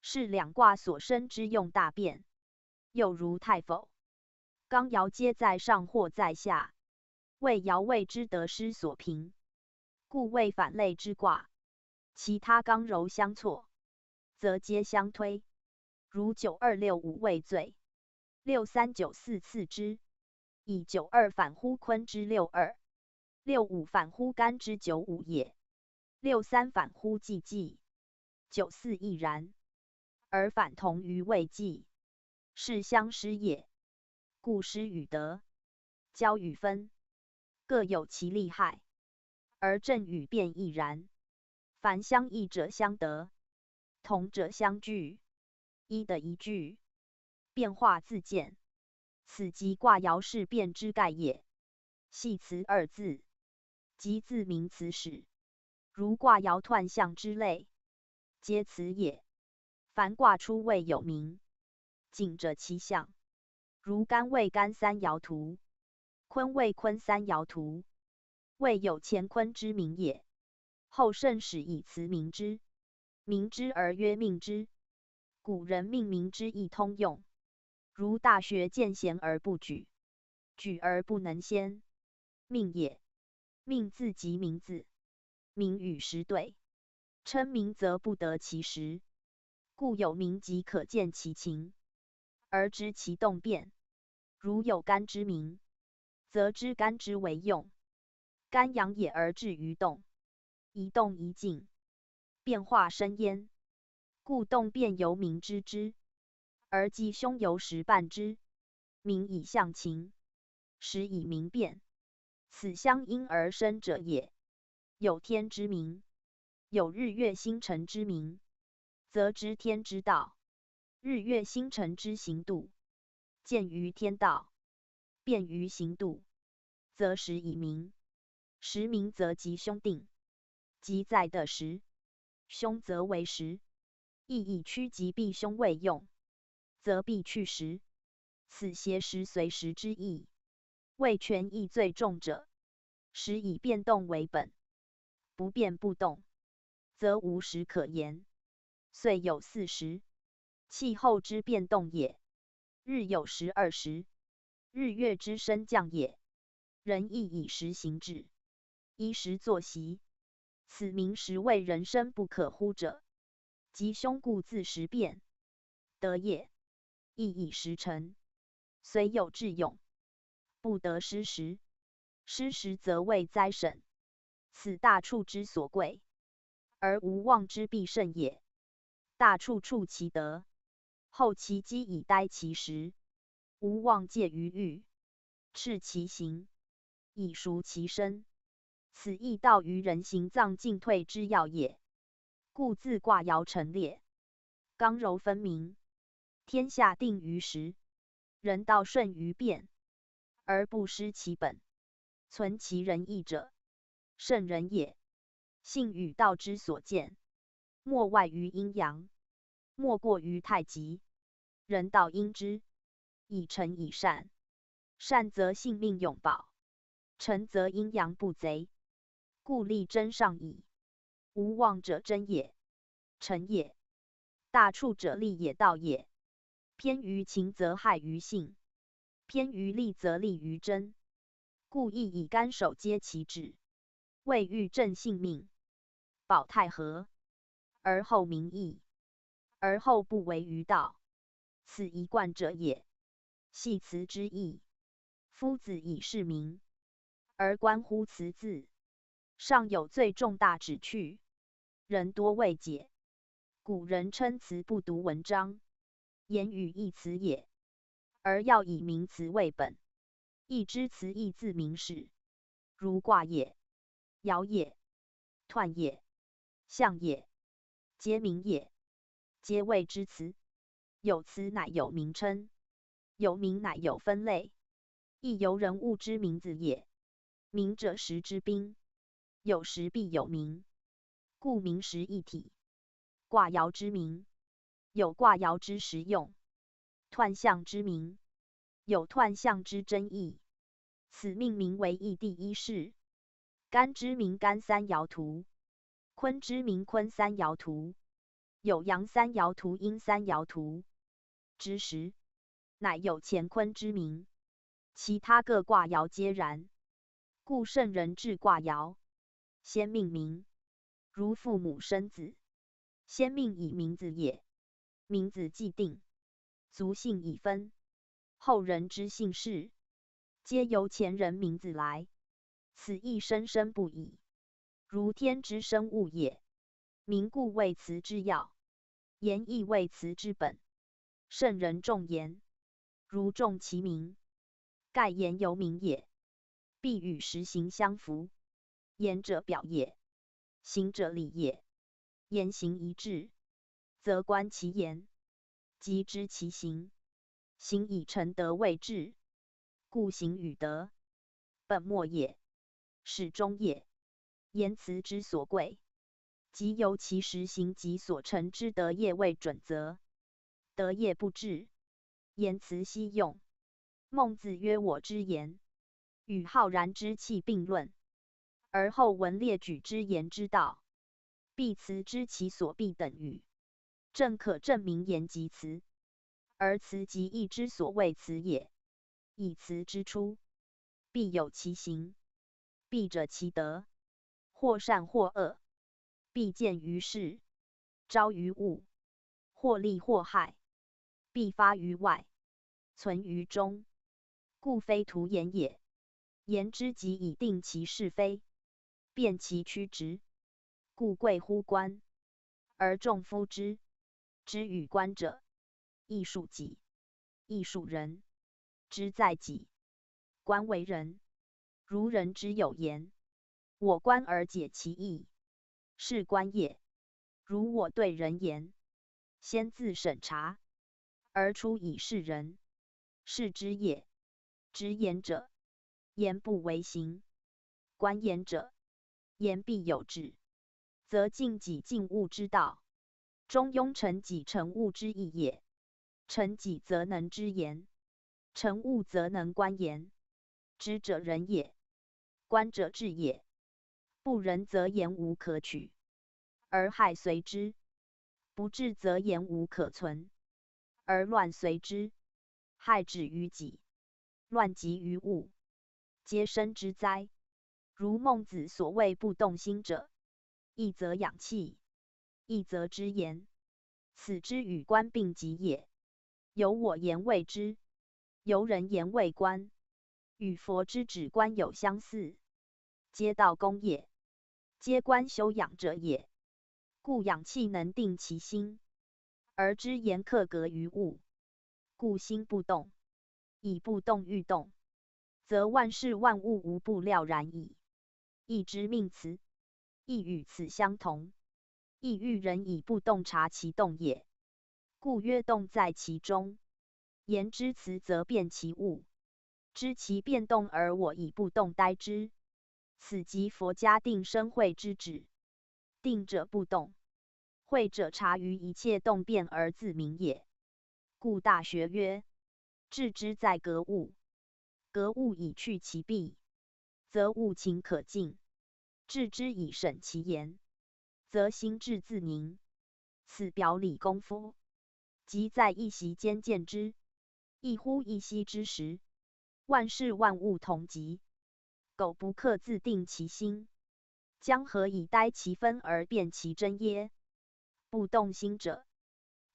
是两卦所生之用大变。又如太否，刚爻皆在上或在下，未爻谓之得失所平，故谓反类之卦。其他刚柔相错，则皆相推。如九二六五未最，六三九四次之，以九二反乎坤之六二，六五反乎干之九五也，六三反乎既既，九四亦然，而反同于未既，是相失也。故失与得，交与分，各有其利害，而正与变亦然。凡相异者相得，同者相拒，一得一拒，变化自见。此即卦爻事变之概也。系辞二字，即自名辞始。如卦爻彖象之类，皆辞也。凡卦初未有名，仅者其象。如干未干三爻图，坤未坤三爻图，未有乾坤之名也。后圣始以辞名之，名之而曰命之。古人命名之亦通用，如大学见贤而不举，举而不能先，命也。命字即名字，名与时对，称名则不得其时，故有名即可见其情，而知其动变。如有干之名，则知干之为用。干阳也而至于动，一动一静，变化生焉。故动变由名知之，而吉凶由时伴之，名以象情，时以名变。此相因而生者也。有天之名，有日月星辰之名，则知天之道，日月星辰之行度，见于天道，变于行度，则时以名。时名则吉凶定，吉在得时，凶则为时。亦以趋吉避凶为用，则必去时。此邪时随时之意，谓权宜最重者，时以变动为本，不变不动，则无时可言。岁有四时，气候之变动也。日有十二时，日月之升降也。人亦以时行止，依时作息，此名时谓人生不可忽者。吉凶故自时变，得也。亦以时成，虽有智勇，不得失时。失时则谓灾审。此大处之所贵，而无妄之必甚也。大处处其德，厚其积以待其时，无妄介于欲，斥其行，以赎其身。此亦道于人行脏进退之要也。故自卦爻陈列，刚柔分明，天下定于时，人道顺于变，而不失其本，存其仁义者，圣人也。性与道之所见，莫外于阴阳，莫过于太极。人道应之，以诚以善。善则性命永保，诚则阴阳不贼。故利贞上矣。无妄者贞也，诚也。大处者利也，道也。偏于情则害于性，偏于利则利于贞。故亦以干守皆其志，谓欲正性命，保太和，而后明义，而后不为于道。此一贯者也。系辞之意，夫子以事名，而关乎辞字，上有最重大旨趣，人多未解。古人称辞不读文章，言语亦辞也，而要以名辞为本，亦知辞亦自名始。如卦也，爻也，彖也，象也，皆名也，皆谓之辞。有辞乃有名称，有名乃有分类，亦由人物之名字也。名者时之宾，有时必有名，故名时一体。卦爻之名，有卦爻之时用，彖象之名，有彖象之真意。此命名为易第一式。干之名干三爻图，坤之名坤三爻图，有阳三爻图、阴三爻图之时，乃有乾坤之名。其他各卦爻皆然。故圣人制卦爻，先命名，如父母生子，先命以名子也。名子既定，族姓已分，后人之姓氏，皆由前人名子来，此亦生生不已，如天之生物也。名故谓词之要，言亦谓词之本。圣人重言，如重其名，盖言由名也，必与时行相符。言者表也，行者理也。言行一致，则观其言，即知其行。行以成德谓至，故行与德，本末也，始终也。言辞之所贵，即由其时行及所成之德业为准则。德业不至，言辞息用。孟子曰：我之言，与浩然之气并论，而后文列举之言之道，必辞之其所必等语，正可证明言及辞，而辞及义之所谓辞也。以辞之出，必有其行，必者其德，或善或恶，必见于事，昭于物，或利或害，必发于外，存于中。故非徒言也。言之即以定其是非，辨其曲直，故贵乎观，而众夫之。知与观者，亦属己，亦属人。知在己，观为人。如人之有言，我观而解其意，是观也。如我对人言，先自审查，而出以示人，是知也。直言者，言不为行；观言者，言必有止，则尽己尽物之道。中庸成己成物之意也。成己则能知言，成物则能观言。直者仁也，观者智也。不仁则言无可取，而害随之；不智则言无可存，而乱随之。害止于己，乱及于物，皆生之哉。如孟子所谓不动心者，一则养气，一则知言，此之与观并及也。由我言谓知，由人言谓观，与佛之止观有相似，皆道功也，皆观修养者也。故养气能定其心，而知言克格于物，故心不动。以不动喻动，则万事万物无不了然矣。意之命辞，亦与此相同。意喻人以不动察其动也。故曰动在其中。言之辞则辨其物，知其变动而我以不动待之。此即佛家定身慧之旨。定者不动，慧者察于一切动变而自明也。故大学曰：致之在格物，格物以去其弊，则物情可尽；致之以审其言，则心智自宁。此表里功夫，即在一息间见之，亦乎一息之时。万事万物同极，苟不克自定其心，将何以待其分而辨其真耶？不动心者，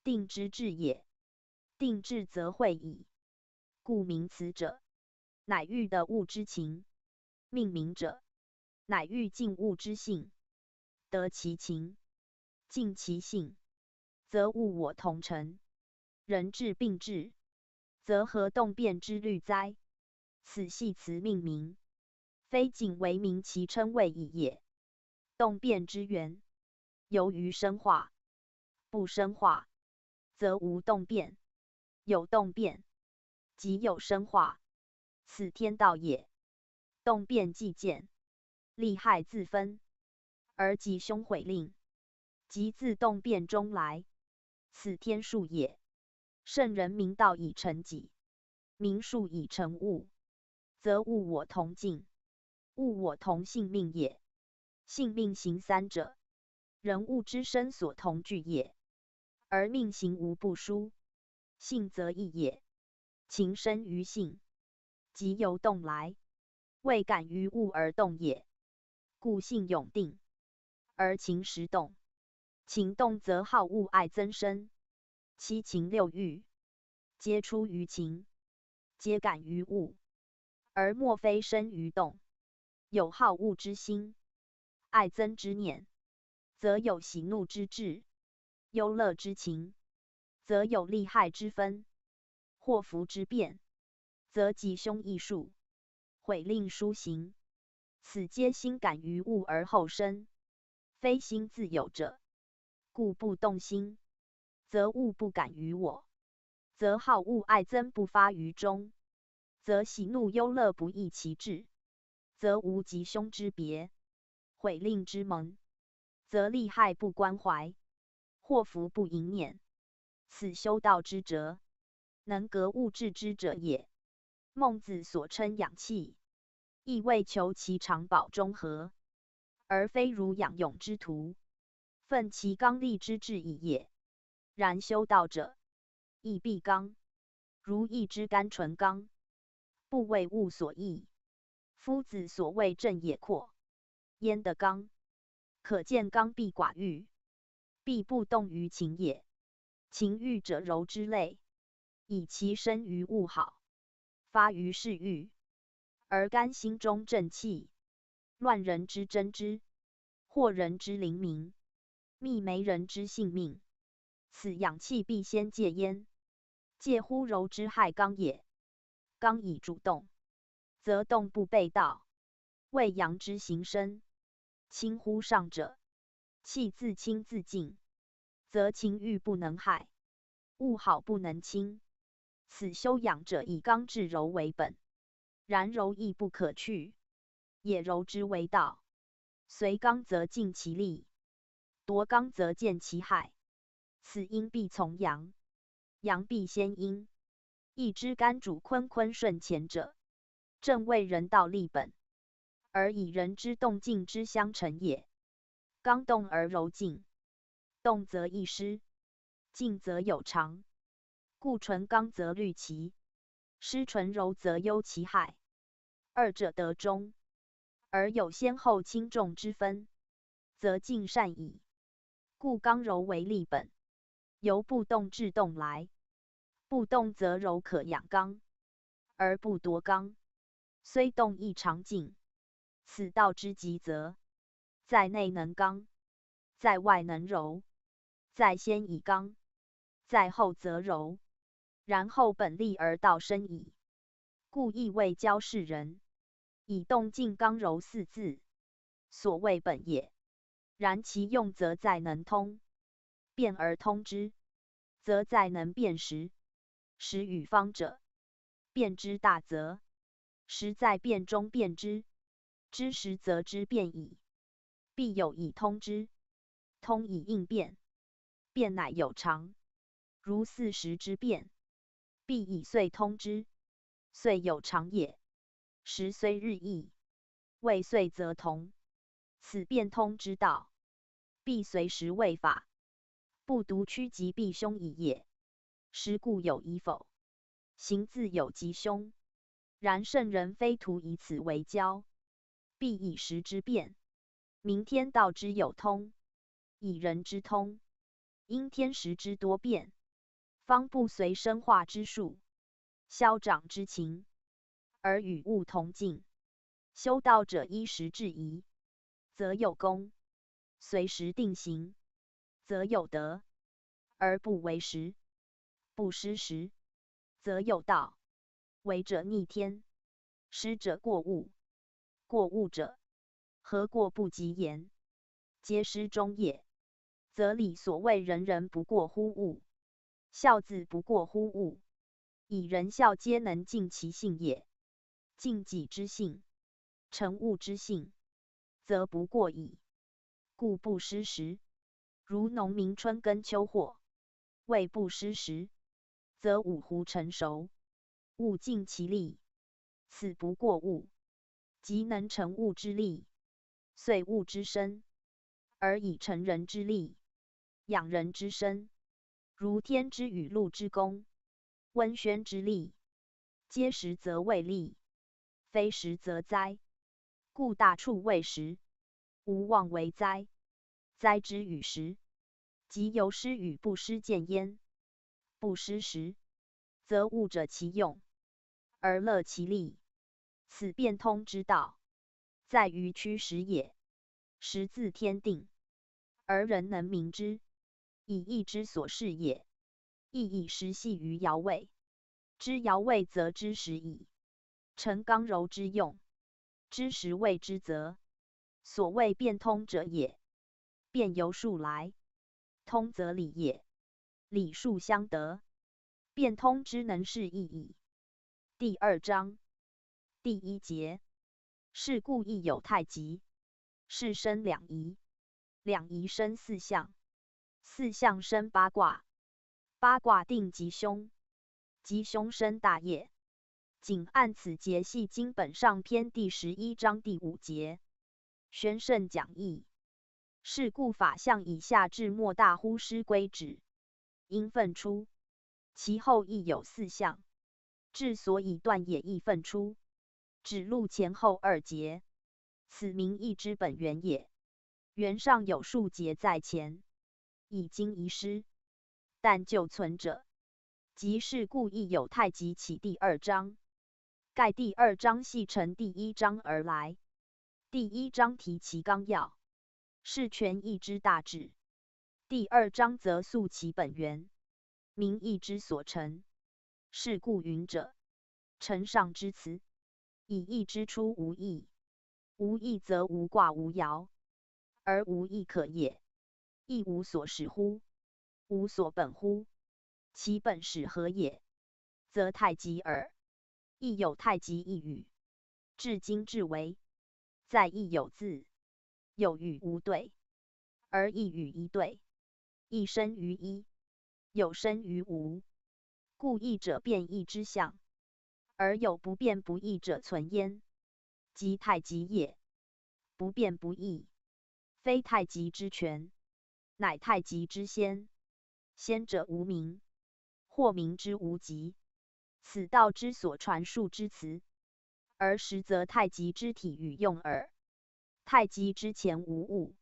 定之志也。定志则慧矣。故名辞者，乃喻得物之情；命名者，乃喻尽物之性。得其情，尽其性，则物我同成，人至并至，则合动变之律哉。此系辞命名，非仅为名其称谓已也。动变之源，由于生化；不生化，则无动变；有动变，即有生化，此天道也。动变既见，利害自分，而吉凶毁令，即自动变中来，此天数也。圣人明道以成己，明数以成物，则物我同境，物我同性命也。性命形三者，人物之身所同具也。而命形无不殊，性则异也。情生于性，即由动来，未感于物而动也。故性永定，而情时动。情动则好恶爱增生，七情六欲皆出于情，皆感于物，而莫非生于动。有好恶之心，爱憎之念，则有喜怒之志，忧乐之情，则有利害之分，祸福之变，则吉凶易数，毁令殊刑。此皆心感于物而后生，非心自有者。故不动心，则物不感于我，则好恶爱憎不发于中，则喜怒忧乐不异其志，则无吉凶之别，毁令之门，则利害不关怀，祸福不盈念。此修道之哲，能格物致知者也。孟子所称养气，亦为求其长保中和，而非如养勇之徒，奋其刚戾之志已也。然修道者，亦必刚，如一支竿纯刚，不为物所役。夫子所谓正也阔，焉得刚？可见刚必寡欲，必不动于情也。情欲者柔之类，以其生于物好，发于事欲，而干心中正气，乱人之真知，惑人之灵明，密媒人之性命。此养气必先戒焉，戒乎柔之害刚也。刚以主动，则动不悖道，谓阳之行深，轻乎上者，气自清自静，则情欲不能害，物好不能侵。此修养者以刚制柔为本，然柔亦不可去，也柔之为道。随刚则尽其利，夺刚则见其害。此阴必从阳，阳必先阴。一支竿主坤坤顺乾者，正谓人道立本，而以人之动静之相成也。刚动而柔静，动则易失，静则有常。故纯刚则虑其失，纯柔则忧其害。二者得中，而有先后轻重之分，则尽善矣。故刚柔为立本，由不动至动来，不动则柔可养刚，而不夺刚，虽动亦常静。此道之极则，在内能刚，在外能柔，在先以刚，在后则柔，然后本立而道生矣。故亦谓教世人，以动静刚柔四字，所谓本也。然其用则在能通变而通之，则在能辨时，时与方者，辨之大则，时在变中辨之，知时则知变矣。必有以通之，通以应变，变乃有常。如四时之变，必以岁通之，岁有常也。时虽日异，未岁则同。此变通之道，必随时为法，不独趋吉避凶矣也。时固有宜否，行自有吉凶。然圣人非徒以此为教，必以时之变，明天道之有通，以人之通，因天时之多变，方不随生化之数，消长之情，而与物同静。修道者依时制宜，则有功；随时定行，则有德，而不违时，不失时，则有道。违者逆天，失者过物，过物者，何过不及言，皆失终也。则礼所谓人人不过乎物，孝子不过乎物，以仁孝皆能尽其性也。尽己之性，成物之性，则不过矣。故不失时。如农民春耕秋获，谓不失时，则五谷成熟，物尽其力，此不过物，即能成物之力，岁物之生，而以成人之力，养人之身，如天之雨露之功，温宣之力，皆时则为利，非时则灾。故大处未时，无妄为灾。灾之与时，即由失与不失见焉。不失时，则物者其用，而乐其利。此变通之道，在于曲时也。时自天定，而人能明之，以义之所适也。亦以时系于摇位，知摇位则知时矣。陈刚柔之用，知时谓之则。所谓变通者也。变由数来，通则理也，理数相得，变通之能适意矣。第二章第一节，是故亦有太极，是生两仪，两仪生四象，四象生八卦，八卦定吉凶，吉凶生大业。仅按此节系经本上篇第十一章第五节。宣圣讲义。是故法象以下至末大乎师归止，应分出。其后亦有四象，至所以断也亦分出，指入前后二节，此名义之本源也。源上有数节在前，已经遗失，但旧存者，即是故亦有太极起第二章。盖第二章系承第一章而来。第一章提其纲要，是权益之大旨。第二章则溯其本源，名义之所成。是故云者，承上之辞，以义之出无义，无义则无卦无爻，而无义可也，亦无所始乎，无所本乎？其本始何也？则太极耳。亦有太极一语，至今至为，在亦有字，有与无对，而亦与一对，亦生于一，有生于无。故义者变亦之象，而有不变不异者存焉，即太极也。不变不异，非太极之权，乃太极之先。先者无名，或名之无极，此道之所传述之辞，而实则太极之体与用耳。太极之前无物，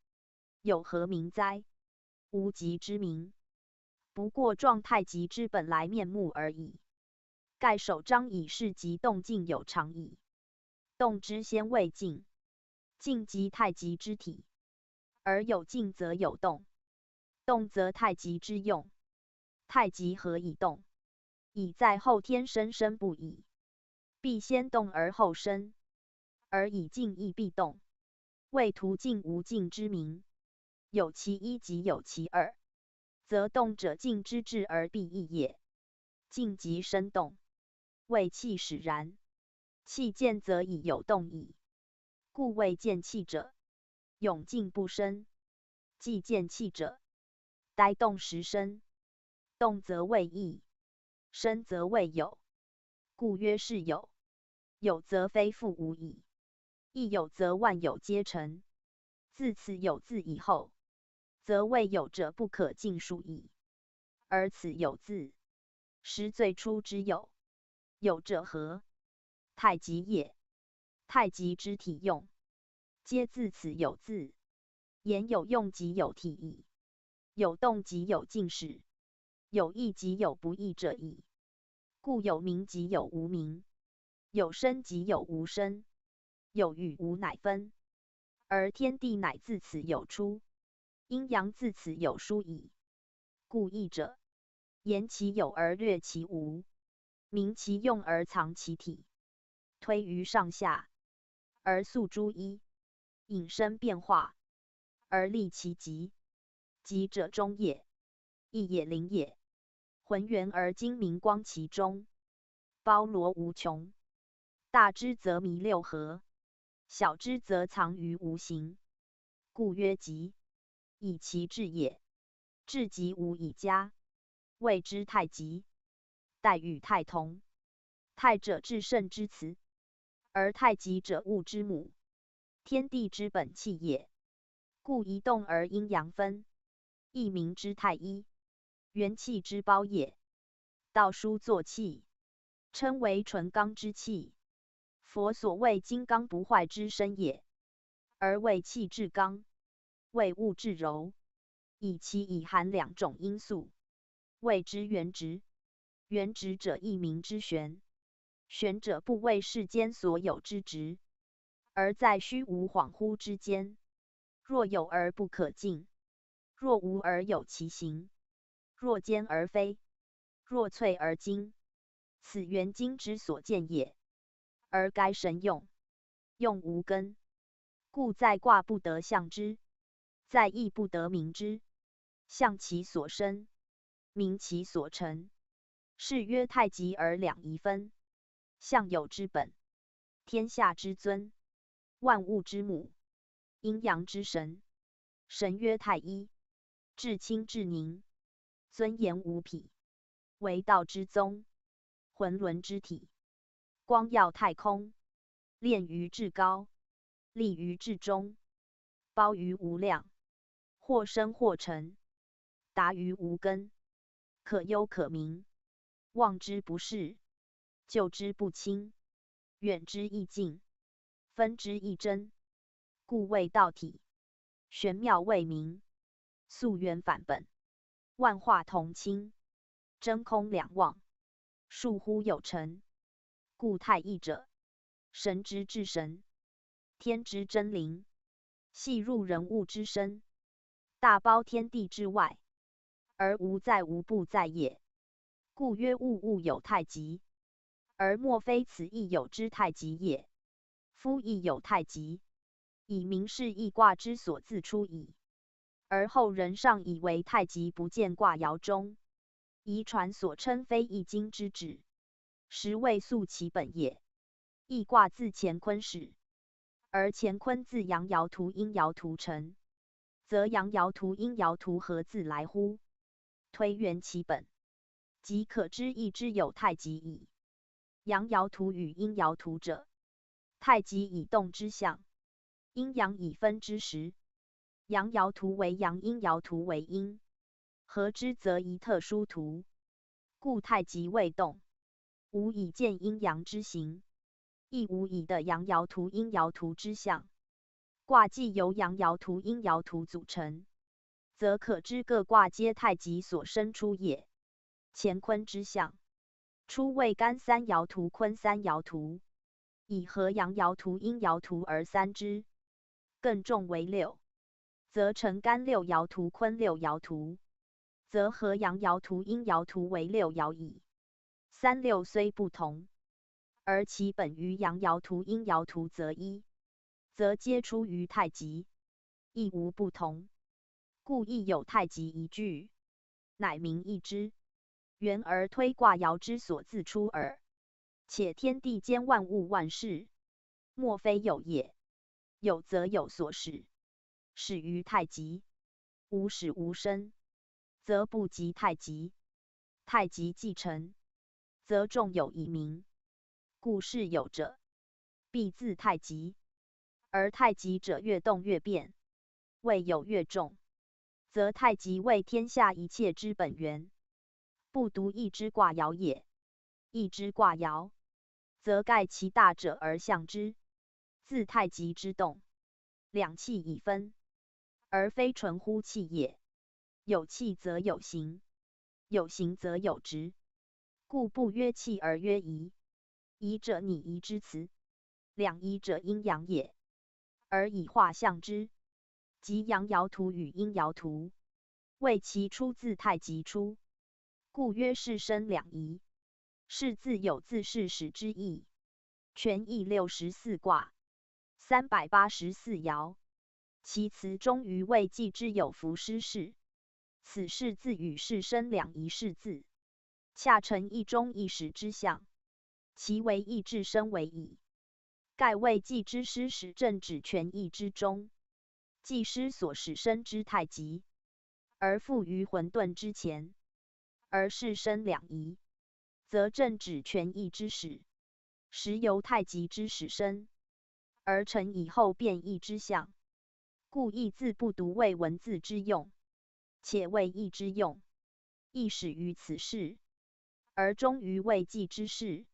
有何名哉？无极之名，不过状太极之本来面目而已。盖首章以示即动静有常矣。动之先谓静，静即太极之体，而有静则有动，动则太极之用。太极何以动？以在后天生生不已，必先动而后生，而以静亦必动，谓徒静无静之名。有其一即有其二，则动者静之至而必异也。静即生动，谓气始然，气见则已有动矣。故谓见气者，永静不生。既见气者，待动时生，动则谓异，生则谓有，故曰是有。有则非复无矣。亦有则万有皆成，自此有字以后，则谓有者不可尽数矣。而此有字，实最初之有。有者何？太极也。太极之体用，皆自此有字。言有用即有体矣，有动即有静始，有异即有不异者矣。故有名即有无名，有生即有无生，有与无乃分。而天地乃自此有出，阴阳自此有殊矣。故义者，言其有而略其无，明其用而藏其体，推于上下，而诉诸一，引申变化，而立其极。极者中也，亦也灵也，浑圆而精明光其中，包罗无穷。大之则弥六合，小之则藏于无形，故曰极。以其至也，至极无以加，谓之太极。代与太同。太者至圣之辞，而太极者物之母，天地之本气也。故一动而阴阳分，亦名之太一。元气之胞也。道书作气，称为纯刚之气。佛所谓金刚不坏之身也。而谓气至刚，谓物至柔，以其以寒两种因素，谓之元直。元直者，亦名之玄。玄者，不谓世间所有之直，而在虚无恍惚之间。若有而不可尽，若无而有其形，若坚而非，若脆而精，此元精之所见也。而该神用，用无根，故在卦不得象之，在易不得名之。象其所生，名其所成，是曰太极而两仪分。象有之本，天下之尊，万物之母，阴阳之神。神曰太一，至清至凝，尊严无匹，为道之宗，浑伦之体，光耀太空，炼于至高，立于至中，包于无量，或生或成，达于无根，可幽可明，望之不适，究之不清，远之亦近，分之亦真，故谓道体。玄妙未明，溯源返本，万化同清，真空两忘，孰乎有成？故太一者，神之至神，天之真灵，系入人物之身，大包天地之外，而无在无不在也。故曰物物有太极，而莫非此亦有之太极也？夫亦有太极，以明是易卦之所自出矣。而后人尚以为太极不见卦爻中，遗传所称非易经之旨，实未溯其本也。易卦自乾坤始，而乾坤自阳爻图阴爻图成，则阳爻图阴爻图何自来乎？推原其本，即可知易之有太极矣。阳爻图与阴爻图者，太极以动之象，阴阳以分之时，阳爻图为阳，阴爻图为阴，合之则宜特殊图。故太极未动，无以见阴阳之形，亦无以得阳爻图阴爻图之象。卦既由阳爻图阴爻图组成，则可知各卦皆太极所生出也。乾坤之象，初为干三爻图坤三爻图，以合阳爻图阴爻图而三之，更众为六，则成干六爻图坤六爻图，则合阳爻图阴爻图为六爻矣。三六虽不同，而其本于阳爻图阴爻图则一，则皆出于太极，亦无不同，故亦有太极一句，乃名易之。元而推卦爻之所自出耳。且天地间万物万事，莫非有也，有则有所始，始于太极，无始无生，则不及太极。太极既成，则众有以明。故是有者，必自太极。而太极者，越动越变，谓有越众，则太极谓天下一切之本源，不独易之卦爻也。易之卦爻，则盖其大者而象之，自太极之动，两气以分，而非纯乎气也。有气则有形，有形则有质，故不曰气而曰仪。仪者，礼仪之辞。两仪者，阴阳也，而以化象之，即阳爻图与阴爻图，谓其出自太极出，故曰是生两仪。是自有自是始之意。权益六十四卦，三百八十四爻，其辞终于谓既之有弗失是，此是自与是生两仪是自，恰成一终一始之象，其为易至生为已。盖谓既之失始正指权益之终，既失所始生之太极，而复于混沌之前，而是生两仪，则正指权益之始，时由太极之始生，而成以后变易之象。故易字不独谓文字之用，且谓易之用，亦始于此始，而终于谓既之始。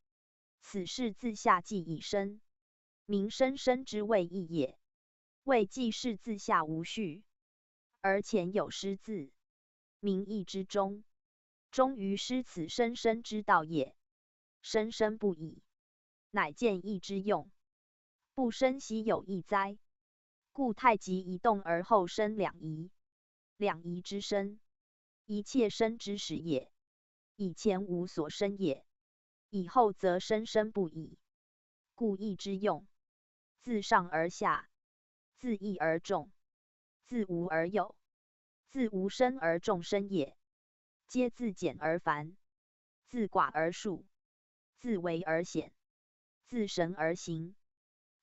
此始自下既已生，名生生之谓易也。谓既是自下无序，而前有师自，名亦之中。中于师，此生生之道也。生生不已，乃见义之用。不生，奚有义哉？故太极以动而后生两仪，两仪之生，一切生之始也。以前无所生也，以后则生生不已。故义之用，自上而下，自一而众，自无而有，自无生而众生也。皆自简而繁，自寡而数，自微而显，自神而行。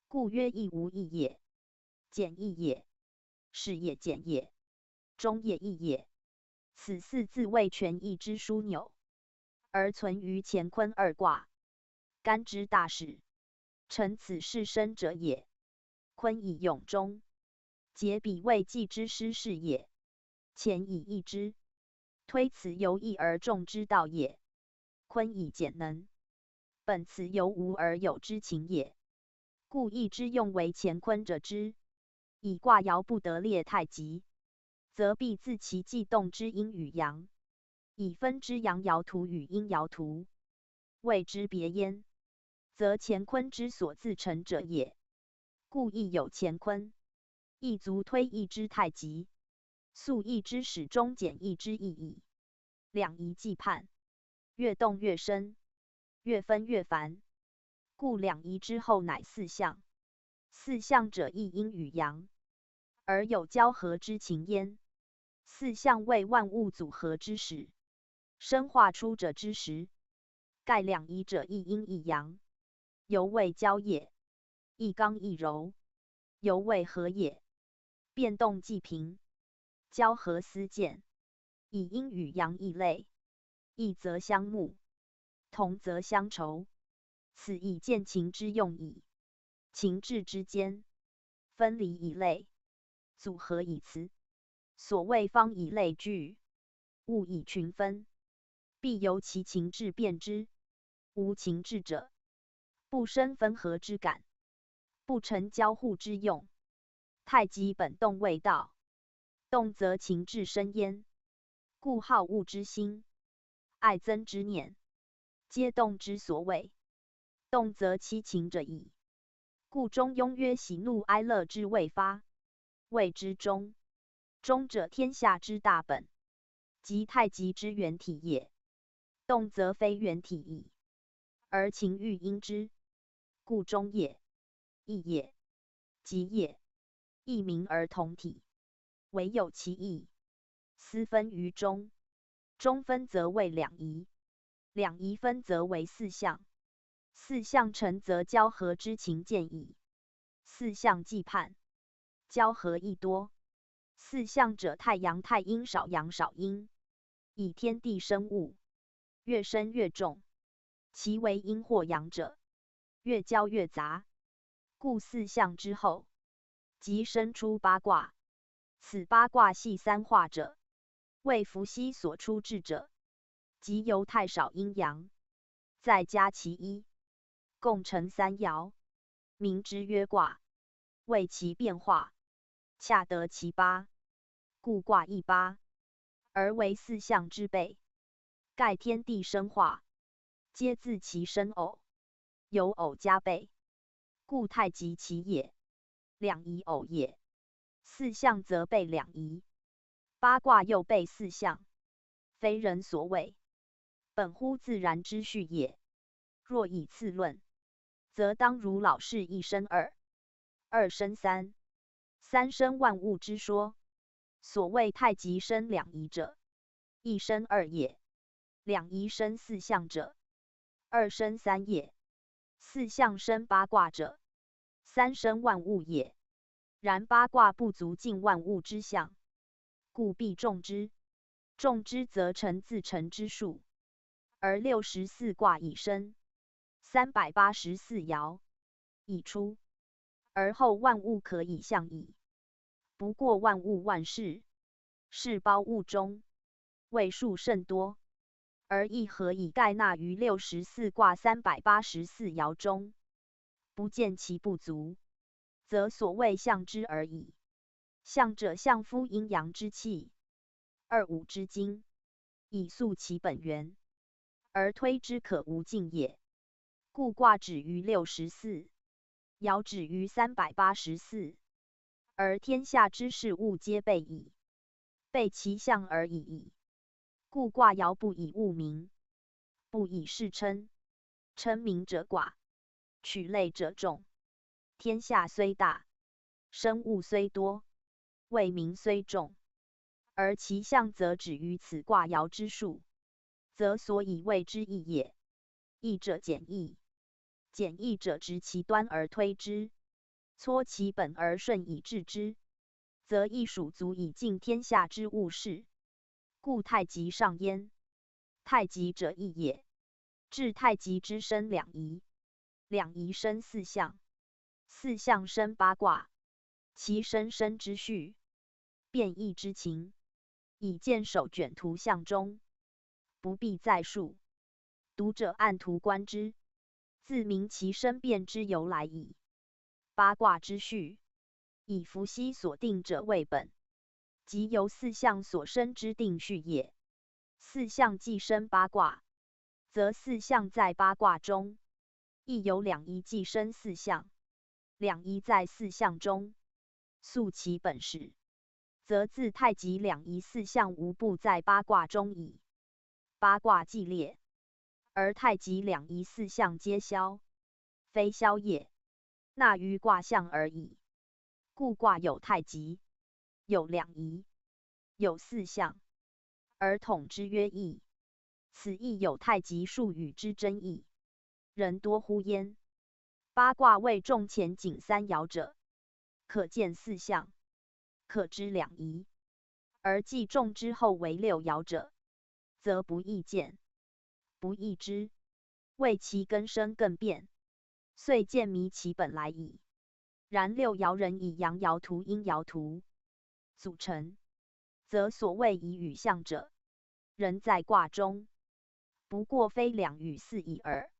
故曰：亦无义也，简亦也，始也简也，终也义也。此四字谓权宜之枢纽，而存于乾坤二卦，干支大始，成此世生者也。坤以永终，节彼谓纪之师始也。乾以易之，推此由易而众之道也。坤以简能，本此由无而有之情也。故易之用为乾坤者之。以卦爻不得列太极，则必自其既动之阴与阳，以分之阳爻图与阴爻图，谓之别焉，则乾坤之所自成者也。故亦有乾坤，亦足推易之太极，速易之始终，简易之易矣。两仪既判，月动月生，月分月繁，故两仪之后乃四象。四象者亦阴与阳，而有交合之情焉。四象谓万物组合之始，生化出者之时。盖两仪者，亦阴亦阳，犹未交也，亦刚亦柔，犹未合也。变动既平，交合斯见，以阴与阳异类，异则相慕，同则乡愁，此亦见情之用矣。情志之间，分离以类，组合以辞。所谓方以类聚，物以群分，必由其情志辨之。无情志者，不生分合之感，不成交互之用。太极本动谓道，动则情志生焉，故好恶之心，爱憎之念，皆动之所谓。动则七情者矣。故中庸曰：喜怒哀乐之未发，谓之中。中者，天下之大本，即太极之原体也。动则非原体矣，而情欲因之，故中也，意也，极也，亦名而同体。唯有其意，斯分于中。中分则谓两仪，两仪分则为四象，四象成则交合之情见矣。四象既判，交合亦多。四象者，太阳太阴少阳少阴，以天地生物，越生越众。其为阴或阳者，越交越杂。故四象之后，即生出八卦。此八卦系三化者，谓伏羲所初制者，即由太少阴阳，再加其一，共成三爻，名之曰卦。为其变化，恰得其八，故卦亦八，而为四象之备。盖天地生化，皆自其生偶，由偶加备，故太极其也，两仪偶也。四象则备两仪，八卦又备四象，非人所为，本乎自然之序也。若以次论，则当如老氏一生二，二生三，三生万物之说。所谓太极生两仪者，一生二也；两仪生四象者，二生三也；四象生八卦者，三生万物也。然八卦不足尽万物之象，故必众之。众之则成自成之数，而六十四卦已生，三百八十四爻已出，而后万物可以象矣。不过万物万事，是包物中，谓数甚多，而亦何以盖纳于六十四卦三百八十四爻中，不见其不足。则所谓象之而已。象者，象夫阴阳之气，二五之精，以溯其本源，而推之可无尽也。故卦止于六十四，爻止于三百八十四，而天下之事物皆备矣。备其象而已矣。故卦爻不以物名，不以世称，称名者寡，取类者众。天下虽大，生物虽多，未名虽众，而其象则止于此卦爻之数，则所以谓之易也。易者简易，简易者执其端而推之，撮其本而顺以至之，则易数足以尽天下之物事。故太极上焉。太极者易也。至太极之生两仪，两仪生四象，四象生八卦，其生生之序，变易之情，以见首卷图象中，不必再述。读者按图观之，自明其生变之由来矣。八卦之序，以伏羲所定者为本，即由四象所生之定序也。四象既生八卦，则四象在八卦中，亦由两仪既生四象，两仪在四象中，溯其本始，则自太极两仪四象无不在八卦中矣。八卦既列，而太极两仪四象皆消，非消也，纳于卦象而已。故卦有太极，有两仪，有四象，而统之曰易。此易有太极数与之争议，人多呼焉。八卦谓众乾井三爻者，可见四象，可知两仪，而既众之后为六爻者，则不易见，不易知，谓其更生更变，遂见迷其本来矣。然六爻仍以阳爻图、阴爻图组成，则所谓仪与象者，仍在卦中，不过非两与四矣耳。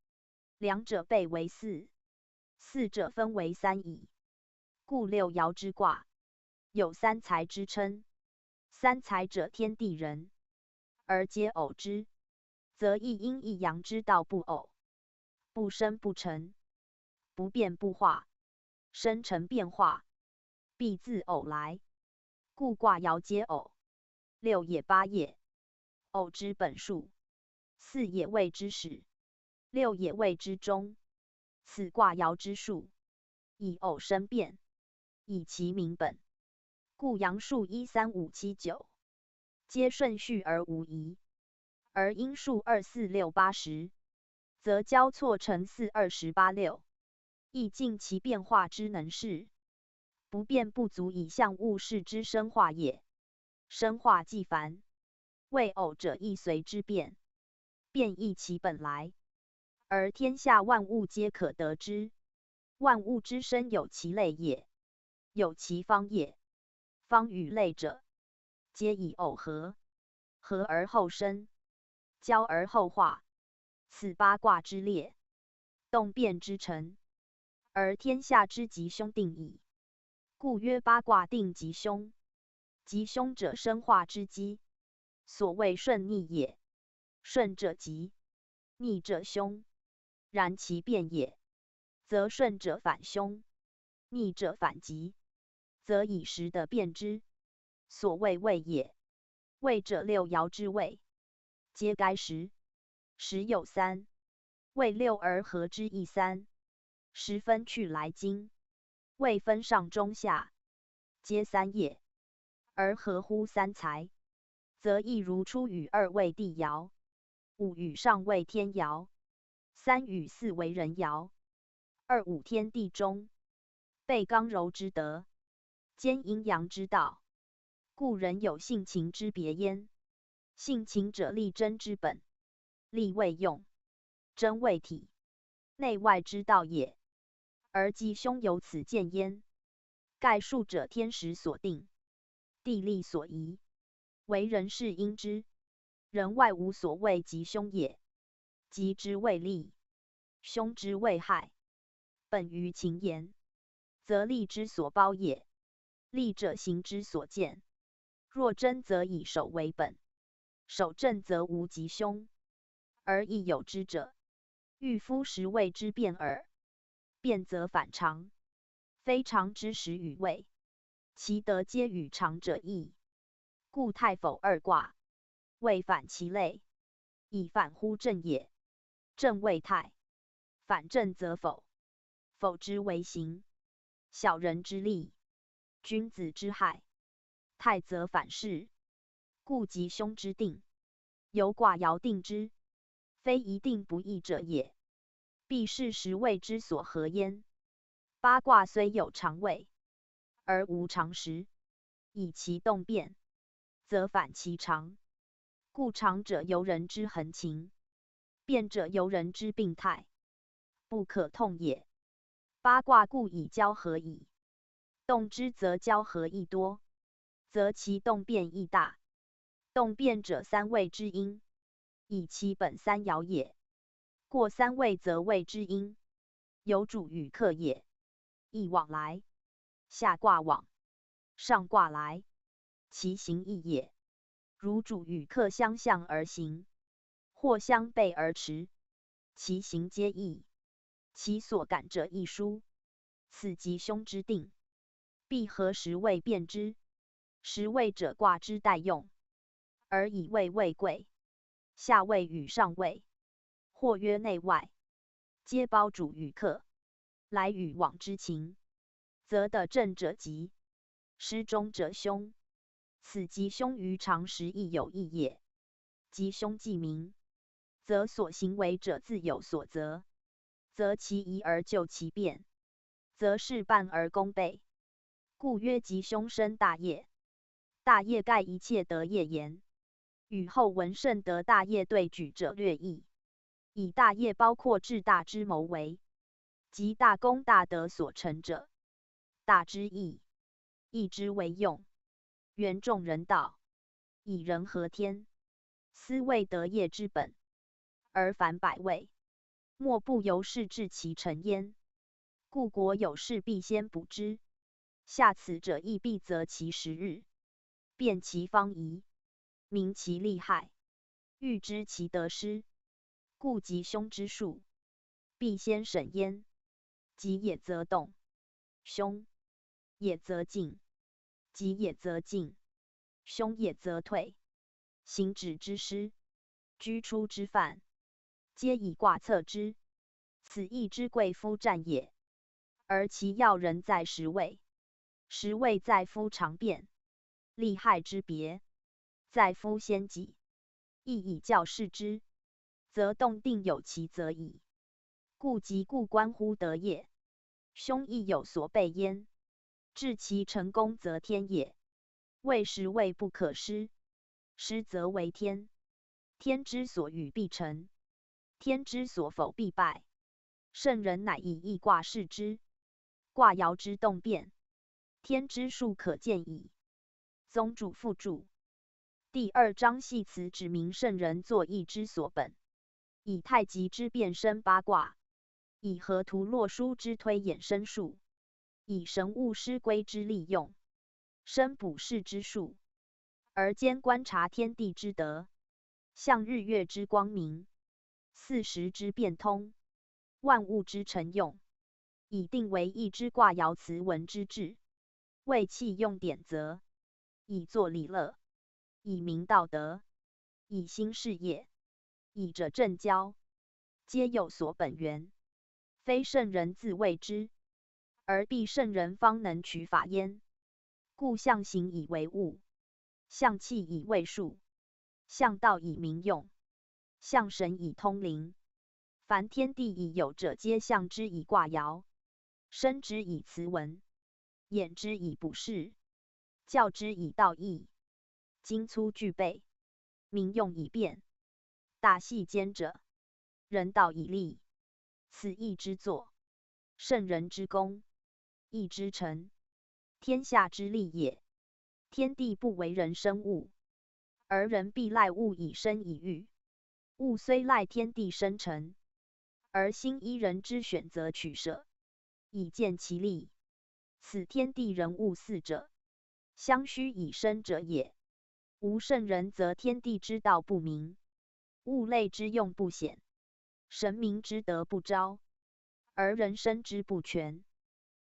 两者备为四，四者分为三矣。故六爻之卦，有三才之称。三才者，天地人，而皆偶之，则一阴一阳之道不偶，不生不成，不变不化，生成变化，必自偶来。故卦爻皆偶，六也八也，偶之本数，四也谓之始，六也谓之终。此卦爻之数，以偶生变，以其名本。故阳数一、三、五、七、九，皆顺序而无疑，而阴数二、四、六、八、十，则交错成四二十八六，亦尽其变化之能事。不变不足以象物事之生化也。生化既繁，未偶者亦随之变，变亦其本来，而天下万物皆可得之。万物之生有其类也，有其方也。方与类者，皆以偶合，合而后生，交而后化，此八卦之列，动变之成，而天下之吉凶定矣。故曰八卦定吉凶。吉凶者，生化之机，所谓顺逆也。顺者吉，逆者凶，然其变也，则顺者反凶，逆者反吉，则以时地变之，所谓位也。位者，六爻之位，皆该时。时有三，位六而合之亦三。时分去来经，位分上中下，皆三也，而合乎三才，则亦如初与二为地爻，五与上为天爻，三与四为人爻，二五天地中，备刚柔之德，兼阴阳之道。故人有性情之别焉。性情者，立贞之本，立位用，贞为体，内外之道也。而吉凶由此见焉。盖数者，天时所定，地利所宜，为人适应之。人外无所谓吉凶也。吉之谓利，凶之谓害，本于情言，则力之所包也。力者，行之所见。若正则以守为本，守正则无吉凶，而亦有之者，欲夫十位之变耳。变则反常，非常之时与位，其德皆与常者异。故太否二卦，未反其类，以反乎正也。正谓太，反正则否，否之为行，小人之利，君子之害。太则反是，故吉凶之定，由卦爻定之，非一定不易者也，必是十位之所合焉。八卦虽有常位，而无常时，以其动变，则反其常。故常者由人之恒情，变者由人之病态，不可痛也。八卦故以交合矣。动之则交合亦多，则其动变亦大。动变者，三位之阴，以其本三爻也。过三位则位之阴，有主与客也，亦往来。下卦往，上卦来，其形异也。如主与客相向而行，或相背而驰，其形皆异，其所感者亦殊。此吉凶之定，必合十位变之。十位者，卦之代用，而以位位贵，下位与上位，或曰内外，皆包主与客、来与往之情，则得正者吉，失中者凶。此吉凶于常时亦有异也。吉凶既明，则所行为者自有所则，则其宜而就其变，则事半而功倍。故曰吉凶生大业，大业盖一切德业焉。与后文圣德大业对举者略异，以大业包括至大之谋为，即大功大德所成者。大之易，易之为用，圆众人道，以人合天，斯谓德业之本。而凡百位，莫不由是至其成焉。故国有事必先补之，下此者亦必择其时日，辨其方宜，明其利害，预知其得失。故吉凶之数，必先审焉。吉也则动，凶也则静，吉也则静，凶也则退。行止之施，居出之犯，皆以卦测之。此易之贵夫占也。而其要人在十位，十位在夫常变，利害之别，在夫先己，亦以教示之，则动定有其则矣。故吉故关乎德也，凶亦有所备焉。至其成功则天也。未时未不可失，失则为天。天之所与必成，天之所否必败。圣人乃以易卦示之，卦爻之动变，天之数可见矣。宗主父注。第二章系辞指明圣人作易之所本，以太极之变生八卦，以河图洛书之推演申数，以神物师归之利用，申卜筮之数，而兼观察天地之德，向日月之光明，四时之变通，万物之成用，以定为易之卦爻辞文之志。为器用典则，以作礼乐，以明道德，以兴事业，以者正交，皆有所本源，非圣人自谓之，而必圣人方能取法焉。故象形以为物，象器以为术，象道以明用，象神以通灵。凡天地已有者，皆象之以卦爻，申之以辞文，演之以卜筮，教之以道义，精粗具备，明用以辨，大细兼者，人道以利。此易之作，圣人之功，易之成，天下之利也。天地不为人生物，而人必赖物以生以育。物虽赖天地生成，而兴依人之选择取舍，以见其利。此天地人物四者，相须以申者也。无圣人则天地之道不明，物类之用不显，神明之德不昭，而人生之不全，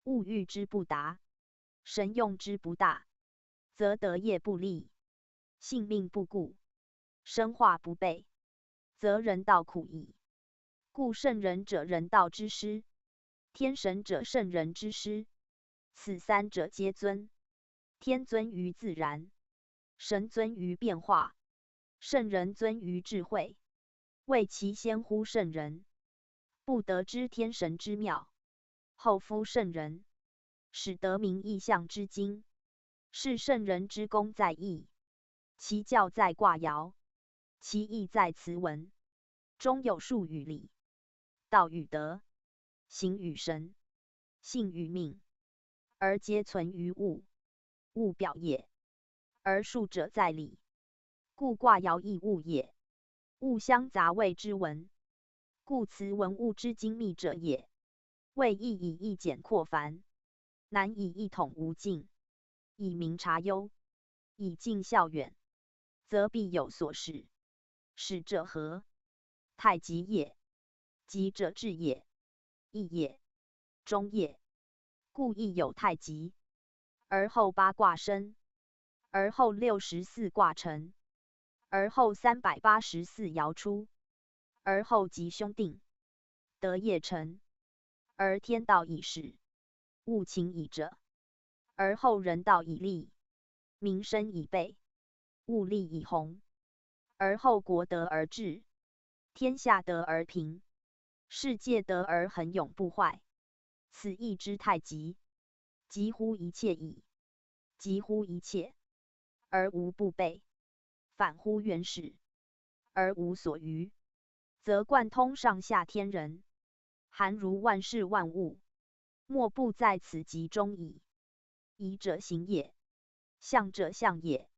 物欲之不达，神用之不大，则德业不立，性命不固，生化不备，则人道苦矣。故圣人者人道之师，天神者圣人之师，此三者皆尊。天尊于自然，神尊于变化，圣人尊于智慧，谓其先乎圣人，不得知天神之妙，后夫圣人，始得名异象之精。是圣人之功在意，其教在卦爻，其义在辞文，中有术与理，道与德，形与神，性与命，而皆存于物，物表也。而术者在理，故卦爻亦物也。物相杂谓之文，故辞文物之精密者也。谓易以易简阔繁，难以一统无尽，以明察幽，以近效远，则必有所始。始者何？太极也。极者至也，义也，终也。故亦有太极，而后八卦生，而后六十四卦成，而后三百八十四爻出，而后吉凶定，德业成，而天道已始，物情已者，而后人道已立，民生已备，物利已弘，而后国德而治，天下德而平，世界德而恒永不坏。此亦之太极，极乎一切矣。极乎一切，而无不备，反乎原始，而无所余，则贯通上下天人，含如万事万物，莫不在此极中矣。仪者形也，象者象也，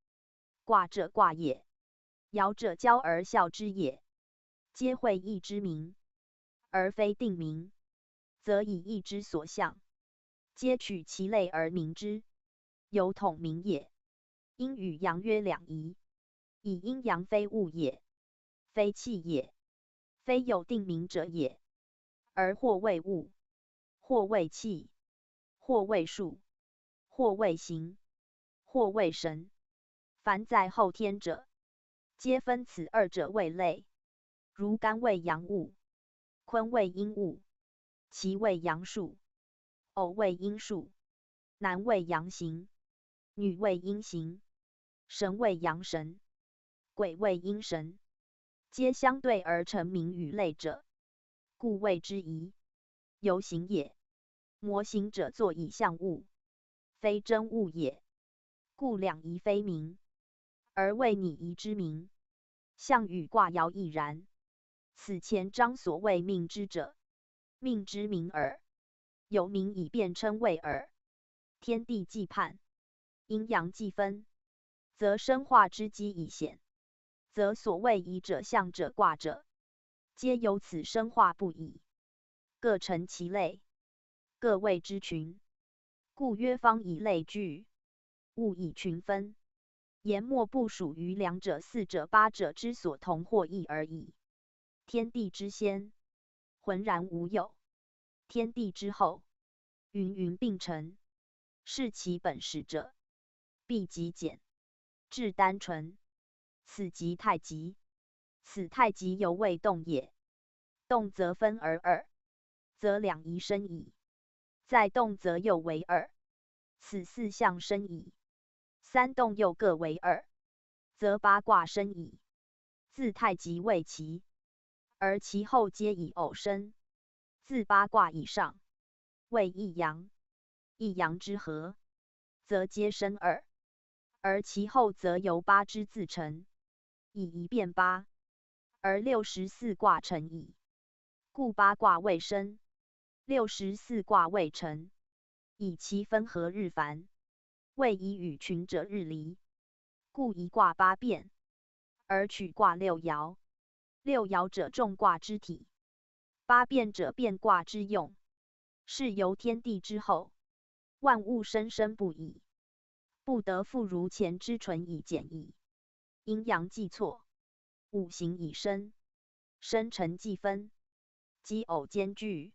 卦者卦也，爻者交而效之也，皆会意之名，而非定名，则以意之所象，皆取其类而名之，有统名也。阴与阳曰两仪，以阴阳非物也，非气也，非有定名者也，而或谓物，或谓气，或谓数，或谓形，或谓神。凡在后天者，皆分此二者为类，如干谓阳物，坤谓阴物，奇谓阳数，偶谓阴数，男谓阳形，女谓阴形，神谓阳神，鬼谓阴神，皆相对而成名与类者，故谓之仪。由形也，模形者作以象物，非真物也。故两仪非名，而谓拟仪之名。象与卦爻亦然。此前章所谓命之者，命之名耳，有名以便称谓耳。天地既判，阴阳既分，则生化之机已显，则所谓仪者象者卦者，皆由此生化不已，各成其类，各谓之群。故曰方以类聚，物以群分，言末不属于两者、四者、八者之所同或异而已。天地之先，浑然无有；天地之后，云云并成。是其本始者，必极简，至单纯。此即太极。此太极犹未动也。动则分而二，则两仪生矣。再动则又为二，此四象生矣。三动又各为二，则八卦生矣。自太极谓奇，而其后皆以偶生。自八卦以上，谓一阳。一阳之和，则皆生二，而其后则由八之自成，以一变八，而六十四卦成矣。故八卦未生，六十四卦未成，以其分合日繁，谓仪与群者日离。故一卦八变，而取卦六爻。六爻者众卦之体，八变者变卦之用。是由天地之后，万物生生不已，不得复如前之纯以简易。阴阳既错，五行已生，生辰既分，奇偶兼具，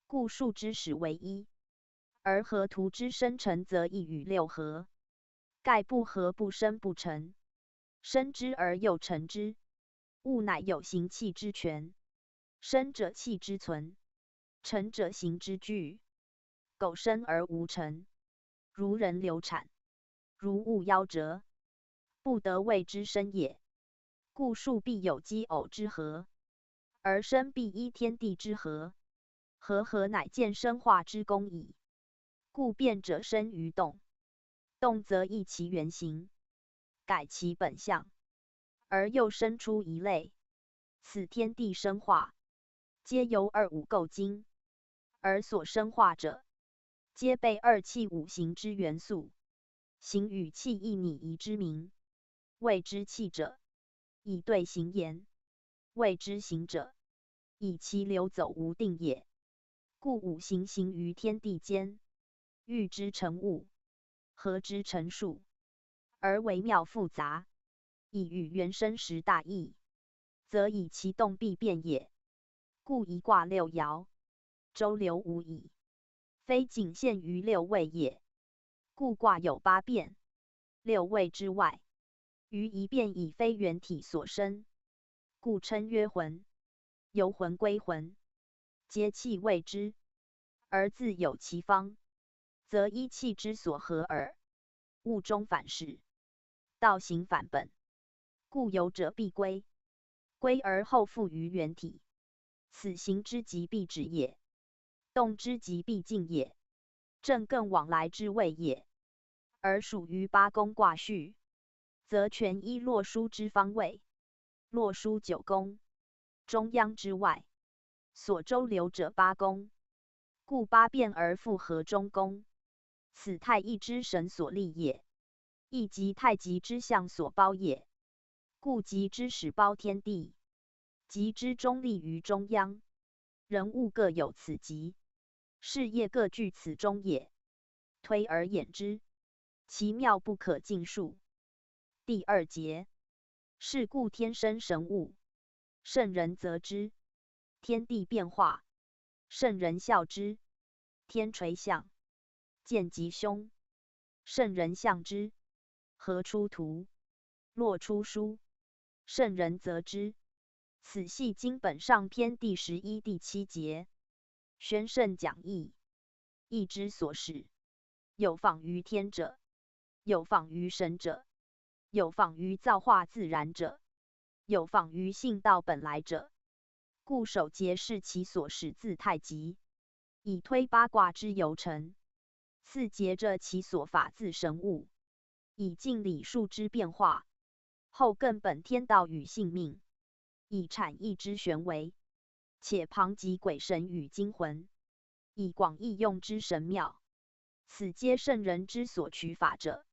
故数之始为一，而河图之生辰则亦与六合。盖不合不生不成，生之而又成之，物乃有形气之全，生者气之存，成者形之聚。苟生而无成，如人流产，如物夭折，不得谓之生也。故数必有奇偶之合，而生必依天地之合，合合乃见生化之功矣。故变者生于动，动则异其原形，改其本相，而又生出一类。此天地生化，皆由二五构精，而所生化者，皆被二气五行之元素，形与气亦拟仪之名，谓之气者，以对形言，谓之形者，以其流走无定也。故五行行于天地间，育之成物，合之成数，而微妙复杂，以与元生时大异，则以其动必变也。故一卦六爻，周流无已，非仅限于六位也。故卦有八变，六位之外，余一变已非原体所生，故称曰浑。由浑归浑，皆气未之，而自有其方，则一气之所合耳。物中反始，道行反本，故有者必归，归而后复于原体。此行之极必止也，动之极必静也，震更往来之谓也。而属于八宫卦序，则全依洛书之方位，洛书九宫，中央之外，所周流者八宫，故八变而复合中宫。此太一之神所立也，亦即太极之象所包也。故极之始包天地，极之终立于中央。人物各有此极，事业各据此中也。推而演之，其妙不可尽述。第二节，是故天生神物，圣人则之。天地变化，圣人效之。天垂象，见吉凶，圣人象之。河出图，洛出书，圣人则之。此系经本上篇第十一、第七节。宣圣讲义，易之所始，有仿于天者，有仿于神者，有仿于造化自然者，有仿于性道本来者。故首节是其所始自太极，以推八卦之由成。次节则其所法自神物，以尽理数之变化，后更本天道与性命，以阐意之玄微，且旁及鬼神与精魂，以广义用之神妙。此皆圣人之所取法者，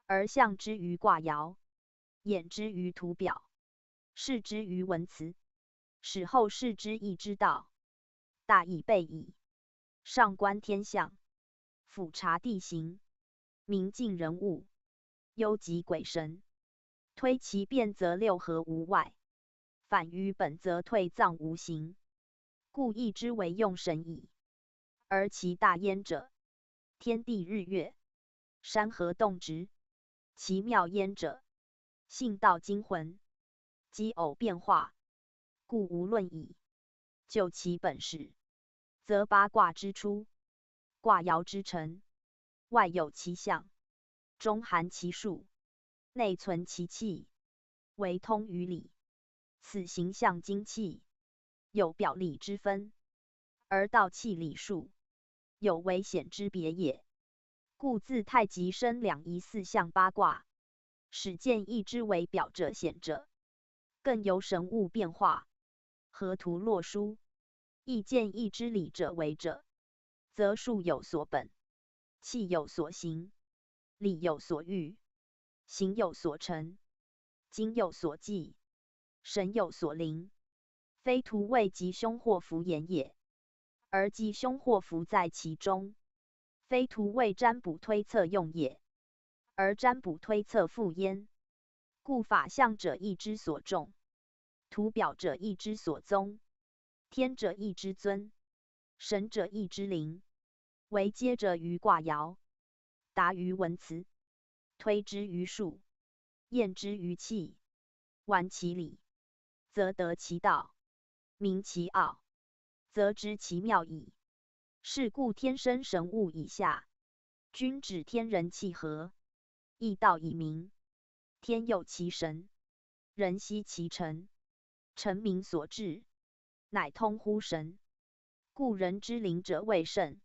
而象之于卦爻，演之于图表，示之于文辞，使后世之亦之道。大义备矣。上观天象，俯察地形，明镜人物，幽及鬼神，推其变则六合无外，反于本则退脏无形，故亦之为用神矣。而其大焉者，天地日月，山河动植，其妙焉者，性道精魂，奇偶变化，故无论矣。究其本始，则八卦之出，卦爻之成，外有其象，中含其数，内存其气，为通于理。此形象精气，有表里之分，而道气理数，有为显之别也。故自太极生两仪四象八卦，始见亦之为表者显者，更由神物变化，河图洛书，亦见亦之理者为者，则数有所本，气有所行，理有所喻，形有所成，精有所济，神有所灵，非徒谓吉凶祸福言也，而吉凶祸福在其中，非图谓占卜推测用也，而占卜推测复焉。故法象者，意之所重；图表者，意之所宗；天者，意之尊；神者，意之灵。为接者于卦爻，达于文辞，推之于术，验之于气，玩其理，则得其道，明其奥，则知其妙矣。是故天生神物以下，君指天人气和，亦道以明。天有其神，人悉其成，成民所至，乃通乎神。故人之灵者谓圣，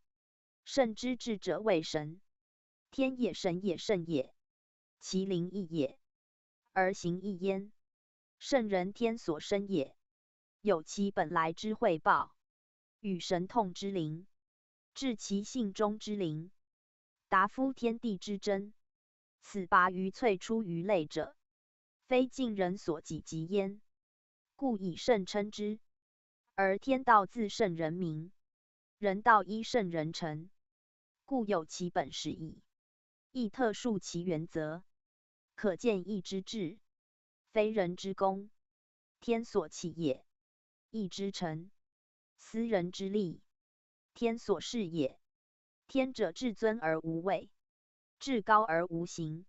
圣之至者谓神。天也，神也，圣也，其灵亦也，而行亦焉。圣人，天所生也，有其本来之汇报，与神通之灵，至其性中之灵，达夫天地之真。此拔于萃出于类者，非尽人所及及焉。故以圣称之。而天道自圣人明，人道依圣人成，故有其本始矣。亦特述其原则，可见义之至，非人之功，天所起也，义之成，斯人之立，天所事也。天者，至尊而无位，至高而无形，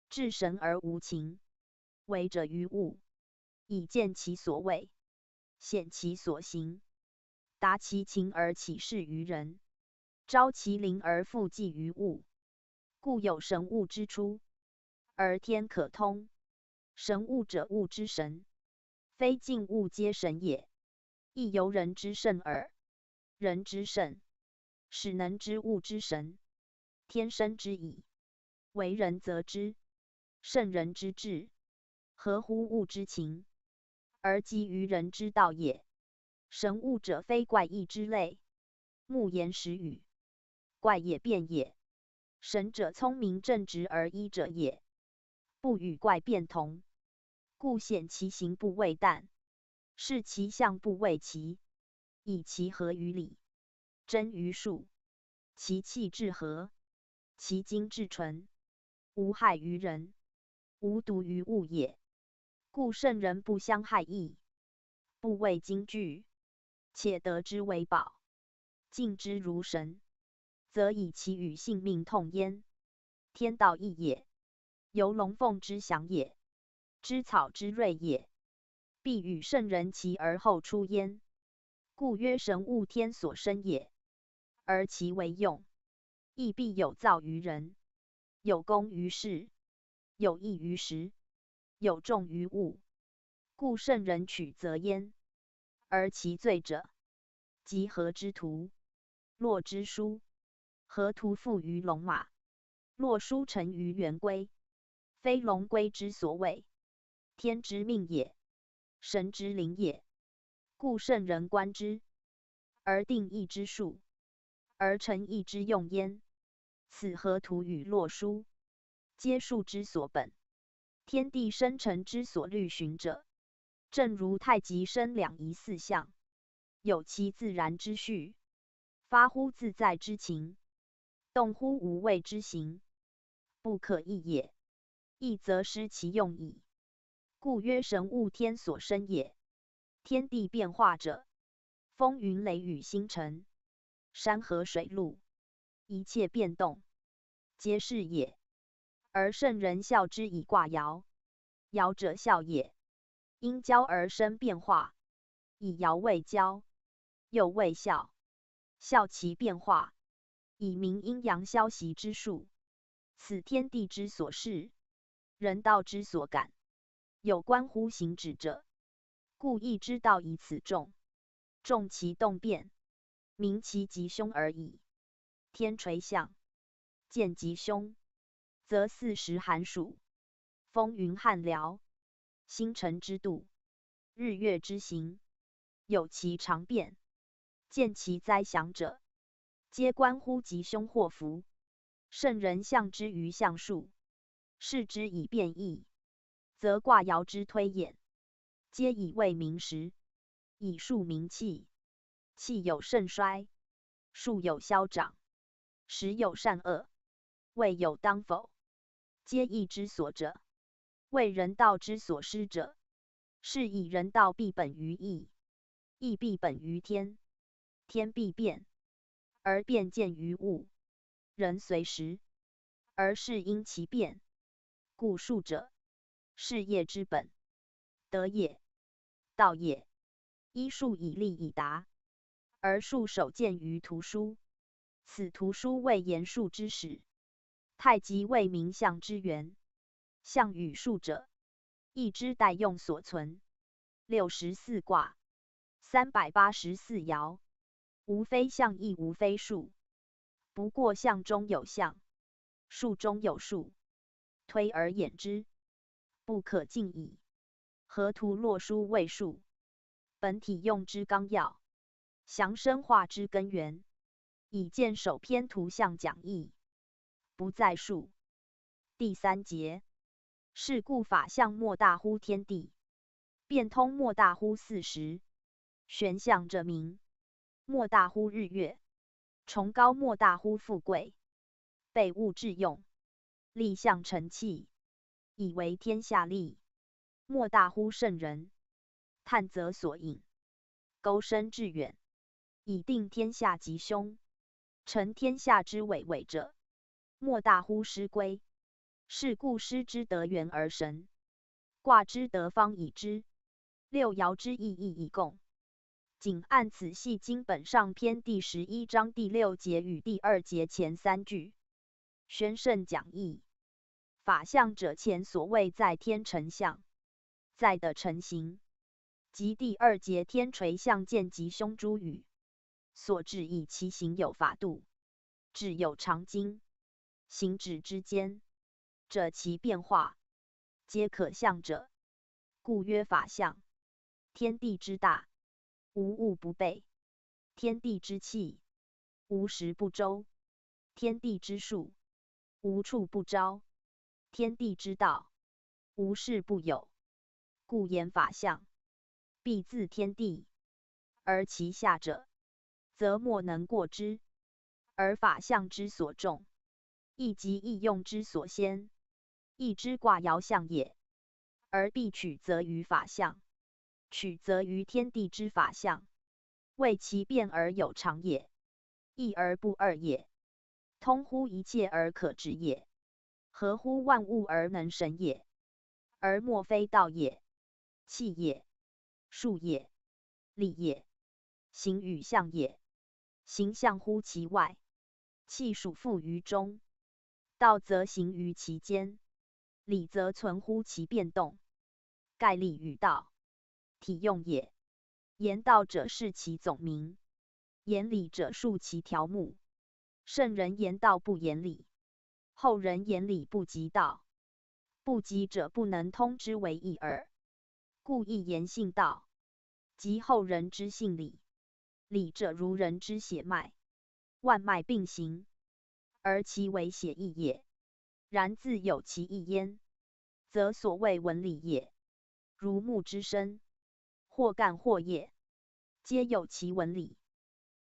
至神而无情。为者于物，以见其所谓，显其所行，达其情而启示于人，昭其灵而复济于物。故有神物之初，而天可通。神物者，物之神，非尽物皆神也，亦由人之圣耳。人之圣，始能知物之神，天生之矣。为人则知圣人之至，合乎物之情，而及于人之道也。神物者，非怪异之类，目言时语，怪也变也。神者，聪明正直而一者也，不与怪变同。故显其形不畏旦，示其象不畏奇，以其合于理，真于数，其气至和，其精至纯，无害于人，无独于物也。故圣人不相害异，不畏惊惧，且得之为宝，敬之如神，则以其与性命通焉。天道义也，由龙凤之祥也，之草之瑞也，必与圣人齐而后出焉。故曰：神物，天所生也，而其为用，亦必有造于人，有功于事，有益于时，有重于物。故圣人取则焉，而其最者，即河之图，洛之书。河图附于龙马，洛书成于圆规，非龙规之所谓，天之命也，神之灵也。故圣人观之，而定义之数，而成义之用焉。此河图与洛书，皆数之所本，天地生成之所虑循者。正如太极生两仪四象，有其自然之序，发乎自在之情，动乎无为之形，不可易也。易则失其用矣。故曰：神物，天所生也。天地变化者，风云雷雨星辰，山河水陆，一切变动，皆是也。而圣人效之以卦爻，爻者效也，因交而生变化，以爻为交，又为效，效其变化，以明阴阳消息之数。此天地之所视，人道之所感，有关乎形止者，故易之道以此众，众其动变，明其吉凶而已。天垂象，见吉凶，则四时寒暑，风云旱鹩，星辰之度，日月之行，有其常变，见其灾祥者，皆关乎吉凶祸福。圣人象之于象数，视之以变易，则卦爻之推演，皆以位明时，以数明气。气有盛衰，数有消长，时有善恶，未有当否，皆义之所者，为人道之所施者。是以人道必本于义，义必本于天，天必变，而变见于物。人随时，而事因其变。故术者，事业之本，德也，道也。依术以立以达，而术首见于图书。此图书谓言术之始，太极为名相之源。象与术者，亦之代用所存。六十四卦，三百八十四爻，无非象亦无非术。不过象中有象，术中有术，推而演之，不可尽矣。河图洛书谓术，本体用之纲要，详深化之根源，以见首篇图象讲义，不在数。第三节，是故法象莫大乎天地，变通莫大乎四时，玄象者明，莫大乎日月，崇高莫大乎富贵，被物质用，立象成器，以为天下利，莫大乎圣人，探则所隐，钩深致远，以定天下吉凶，成天下之伟伟者，莫大乎师归。是故师之得圆而神，卦之得方以知，六爻之意义以共。仅按此系经本上篇第十一章第六节与第二节前三句。宣圣讲义，法象者前所谓在天成象，在的成形，即第二节天垂象见吉凶诸语，所指以其形有法度，指有常经，形指之间，者其变化，皆可象者，故曰法象。天地之大，无物不备；天地之气，无时不周；天地之数，无处不招；天地之道，无事不有。故言法象，必自天地，而其下者，则莫能过之。而法象之所重，亦即易用之所先，亦之卦爻象也，而必取则于法象，取则于天地之法象，为其变而有常也，易而不二也，通乎一切而可止也，合乎万物而能神也。而莫非道也，气也，术也，理也，形与象也。形象乎其外，气属复于中，道则行于其间，理则存乎其变动。盖理与道，体用也。言道者是其总名，言理者述其条目。圣人言道不言理，后人言理不及道。不及者不能通之为义耳。故亦言信道，即后人之信理。理者如人之血脉，万脉并行，而其为血液也。然自有其意焉，则所谓文理也。如木之生，或干或叶，皆有其文理。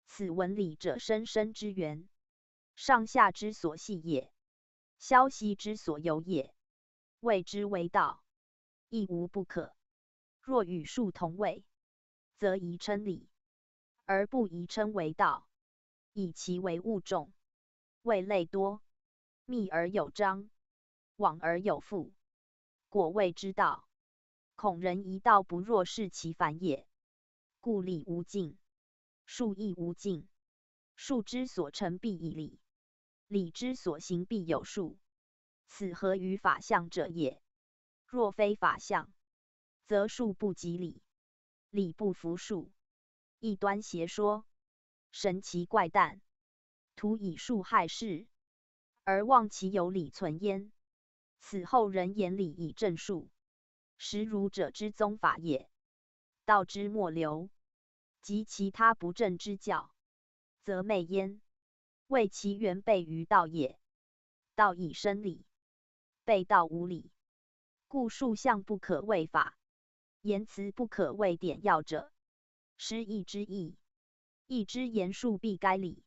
此文理者，生生之源，上下之所系也，消息之所由也，谓之为道，亦无不可。若与术同谓，则宜称理，而不宜称为道，以其为物众，谓类多，密而有章，广而有复，果谓之道。恐人疑道不若是其反也。故理无尽，术亦无尽。术之所成必以理，理之所行必有术。此合于法象者也。若非法象，则术不及理，理不服术，异端邪说，神奇怪诞，徒以术害世，而忘其有理存焉。此后人言理以正术，实儒者之宗法也。道之末流，及其他不正之教，则昧焉，谓其源备于道也。道以生理，备道无理。故术象不可谓法，言辞不可谓典要者，失义之意。亦之言术必该理，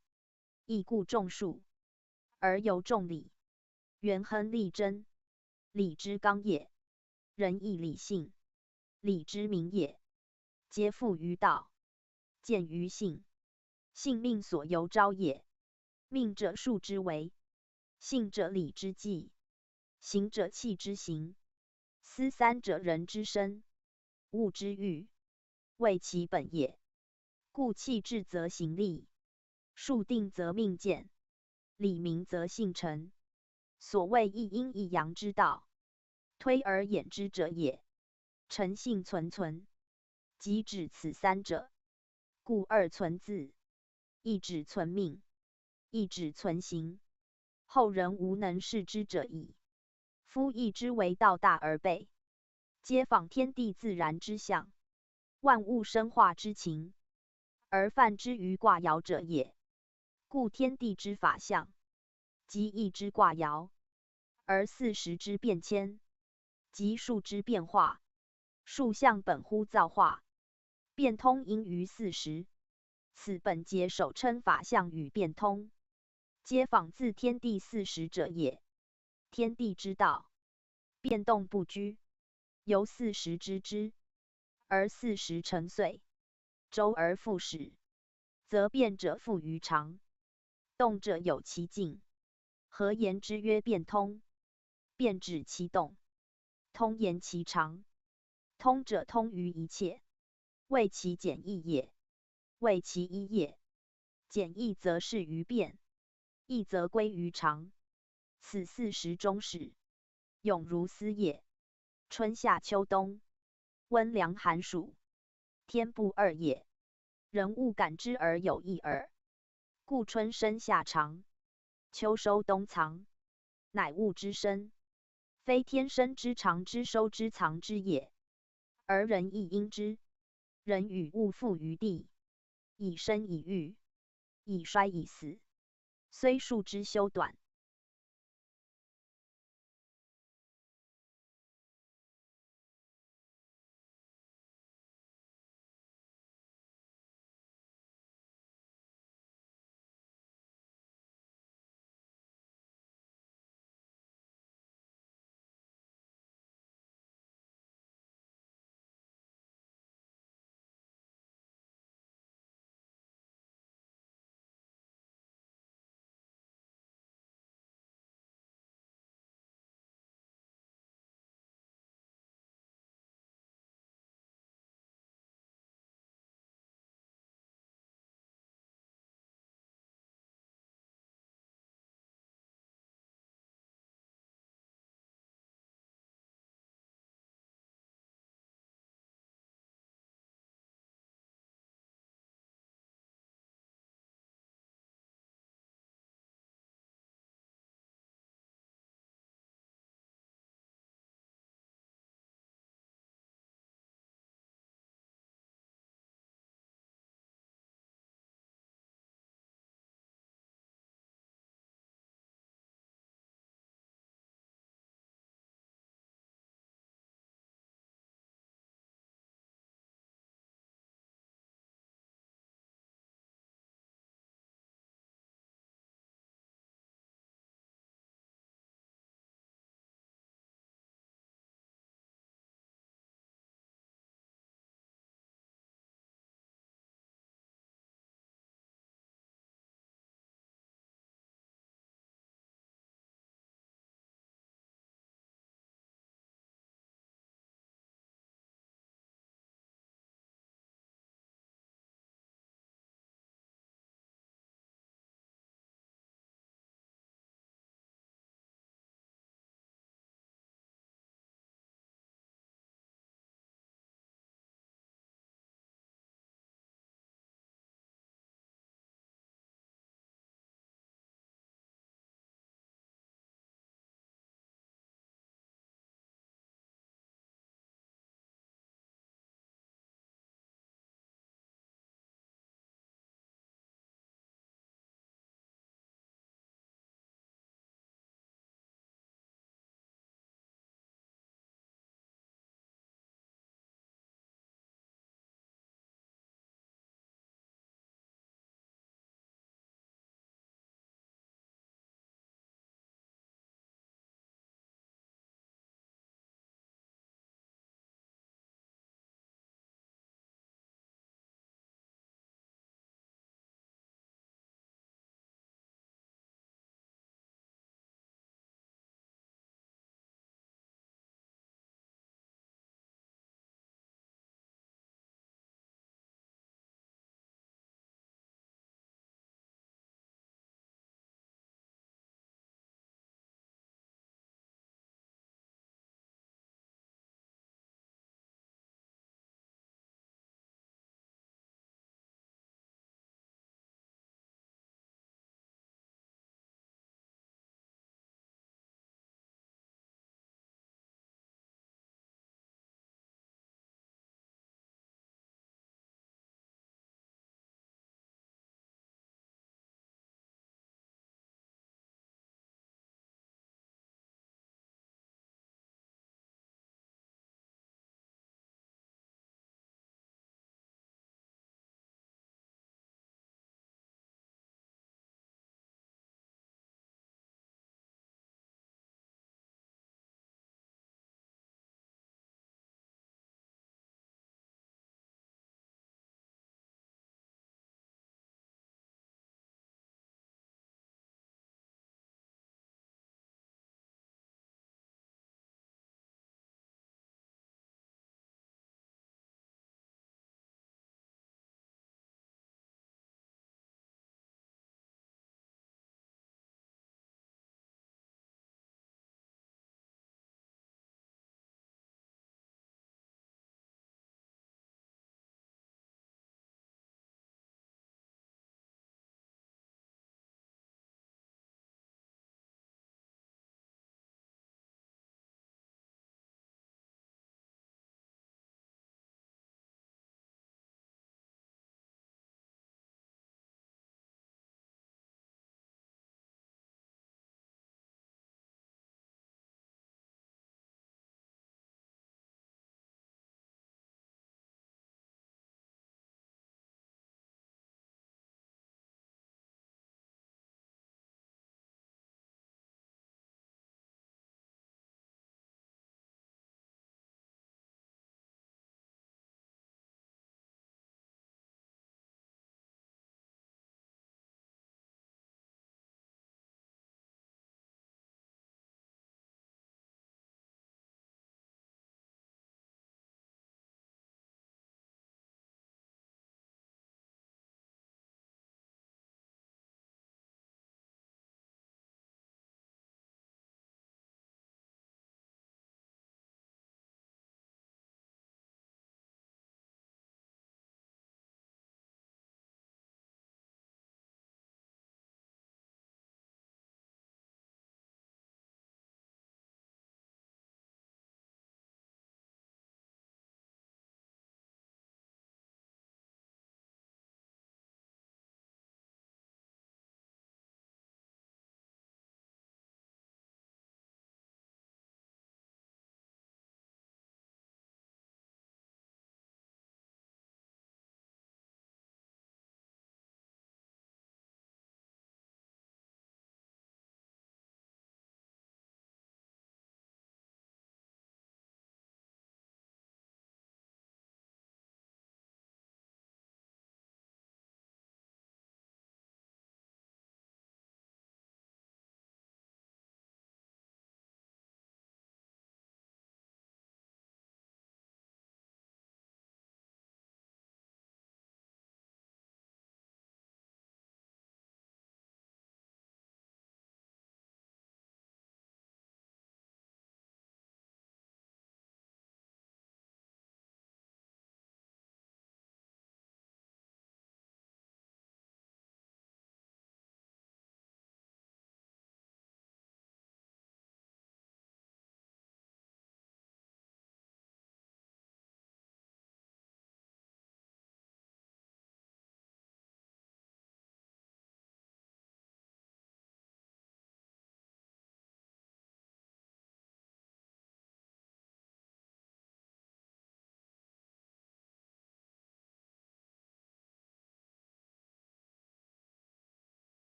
亦故众术，而有众理，元亨利贞，礼之纲也。仁义礼性，礼之名也。皆附于道，见于性。性命所由昭也。命者数之为，性者理之纪，行者气之行，斯三者人之身，物之喻，谓其本也。故气至则行立，数定则命见，理明则性成。所谓一阴一阳之道，推而演之者也。诚性存存，即指此三者。故二存自，一指存命，一指存行，后人无能视之者矣。夫亦之为道大而备，皆仿天地自然之象，万物生化之情，而犯之于卦爻者也。故天地之法象，即易之卦爻，而四时之变迁，即数之变化。数象本乎造化，变通盈于四时，此本节首称法象与变通，皆仿自天地四时者也。天地之道，变动不居，由四时之之，而四时成岁，周而复始，则变者复于常，动者有其静。何言之曰变通？变指其动，通言其常。通者通于一切，谓其简易也，谓其一也。简易则适于变，易则归于常。此四时终始，永如斯也。春夏秋冬，温凉寒暑，天不二也。人物感之而有异耳。故春生夏长，秋收冬藏，乃物之生，非天生之长之收之藏之也。而人亦因之，人与物附于地，以生以育，以衰以死，虽数之修短，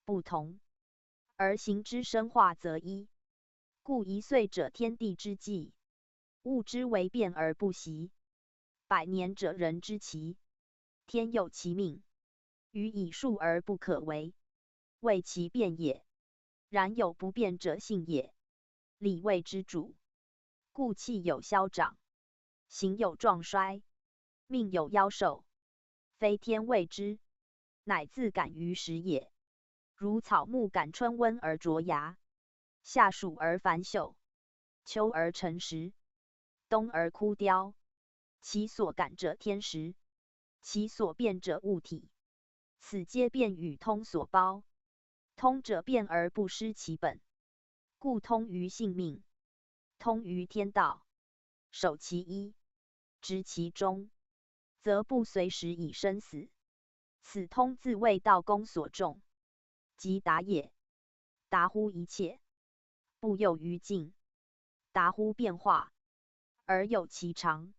不同，而行之生化则一。故一岁者天地之纪，物之为变而不息；百年者人之期，天有其命，予以数而不可为，谓其变也。然有不变者性也，礼谓之主。故气有消长，形有壮衰，命有夭寿，非天谓之，乃自感于时也。如草木感春温而着芽，夏暑而繁秀，秋而成实，冬而枯凋。其所感者天时，其所变者物体，此皆变与通所包。通者变而不失其本，故通于性命。通于天道，守其一，执其中，则不随时以生死。此通自谓道公所重。即达也，达乎一切，不囿于静，达乎变化，而有其常，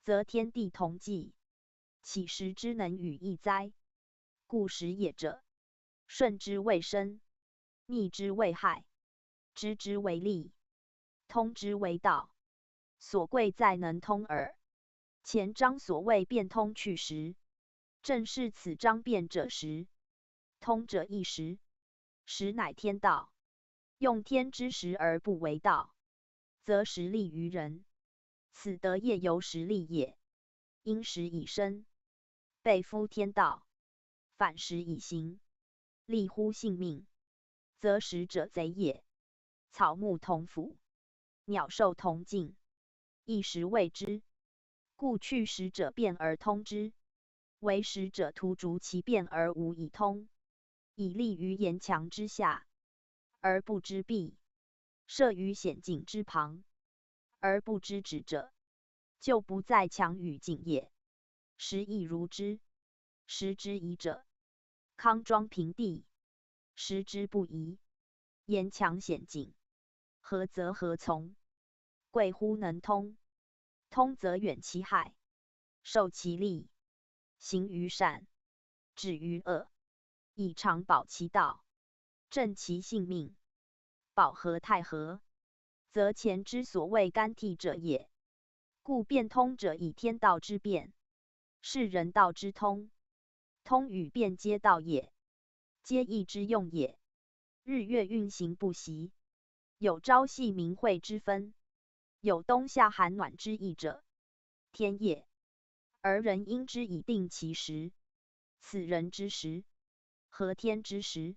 则天地同纪，岂时之能与异哉？故时也者，顺之谓生，逆之谓害，知之谓利，通之谓道。所贵在能通耳。前章所谓变通去时，正是此章变者时。通者亦时，时乃天道。用天之时而不为道，则时利于人，此德业由时利也。因时以生，备夫天道，反时以行，利乎性命，则时者贼也。草木同腐，鸟兽同静，亦时谓之。故去时者变而通之，为时者徒逐其变而无以通，以立于岩墙之下，而不知壁，设于险境之旁，而不知止者，就不在墙与井也。时亦如之。时之宜者，康庄平地，时之不宜，岩墙险境，合则合从，贵乎能通。通则远其害，受其利，行于善，止于恶，以常保其道，正其性命，保何太和，则前之所谓干替者也。故变通者以天道之变，是人道之通。通与变皆道也，皆义之用也。日月运行不息，有朝夕明晦之分，有冬夏寒暖之意者，天也。而人因之以定其时，此人之时，合天之时，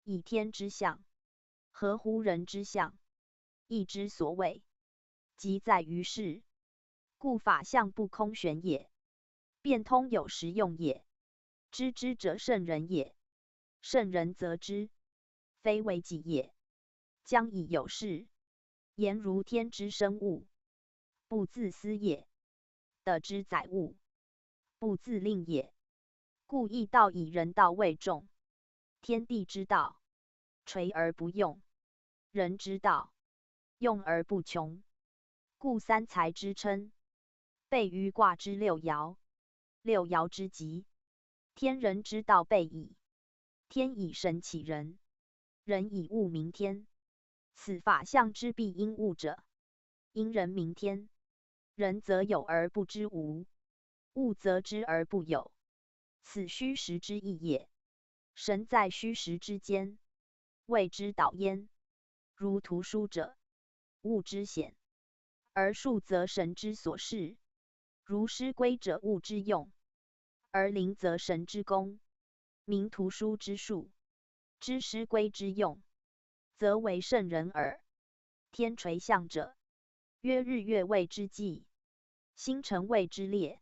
以天之象，合乎人之象，亦之所谓，即在于事。故法象不空玄也，变通有时用也。知之者圣人也，圣人则之，非为己也。将以有事，言如天之生物，不自私也，德之载物，不自令也。故义道以仁道为重，天地之道，垂而不用，人之道，用而不穷。故三才之称，备于卦之六爻，六爻之吉，天人之道备矣。天以神启人，人以物明天。此法象之必因物者，因人明天，人则有而不知无，物则知而不有，此虚实之意也。神在虚实之间，谓之导焉。如图书者，物之显，而术则神之所示。如师归者，物之用，而灵则神之功，名图书之术，知师归之用，则为圣人耳。天垂象者，曰日月谓之纪，星辰谓之列，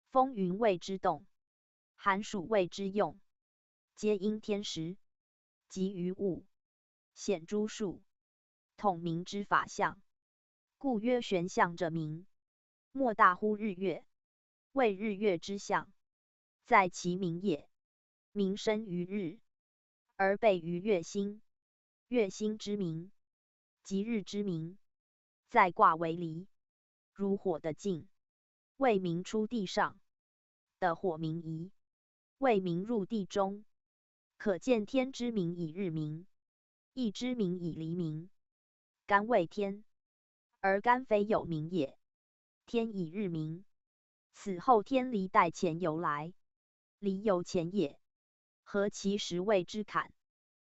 风云谓之动，寒暑谓之用，皆因天时，集于物，显诸数，统名之法象。故曰玄象者明，莫大乎日月，谓日月之象，在其明也。明生于日，而备于月星，月星之明，即日之明，在卦为离，如火的进，谓明出地上，的火明移，谓明入地中，可见天之明以日明，羿之明以黎明。干为天，而干非有明也，天以日明。此后天黎代乾由来，黎由乾也，合其十位之坎，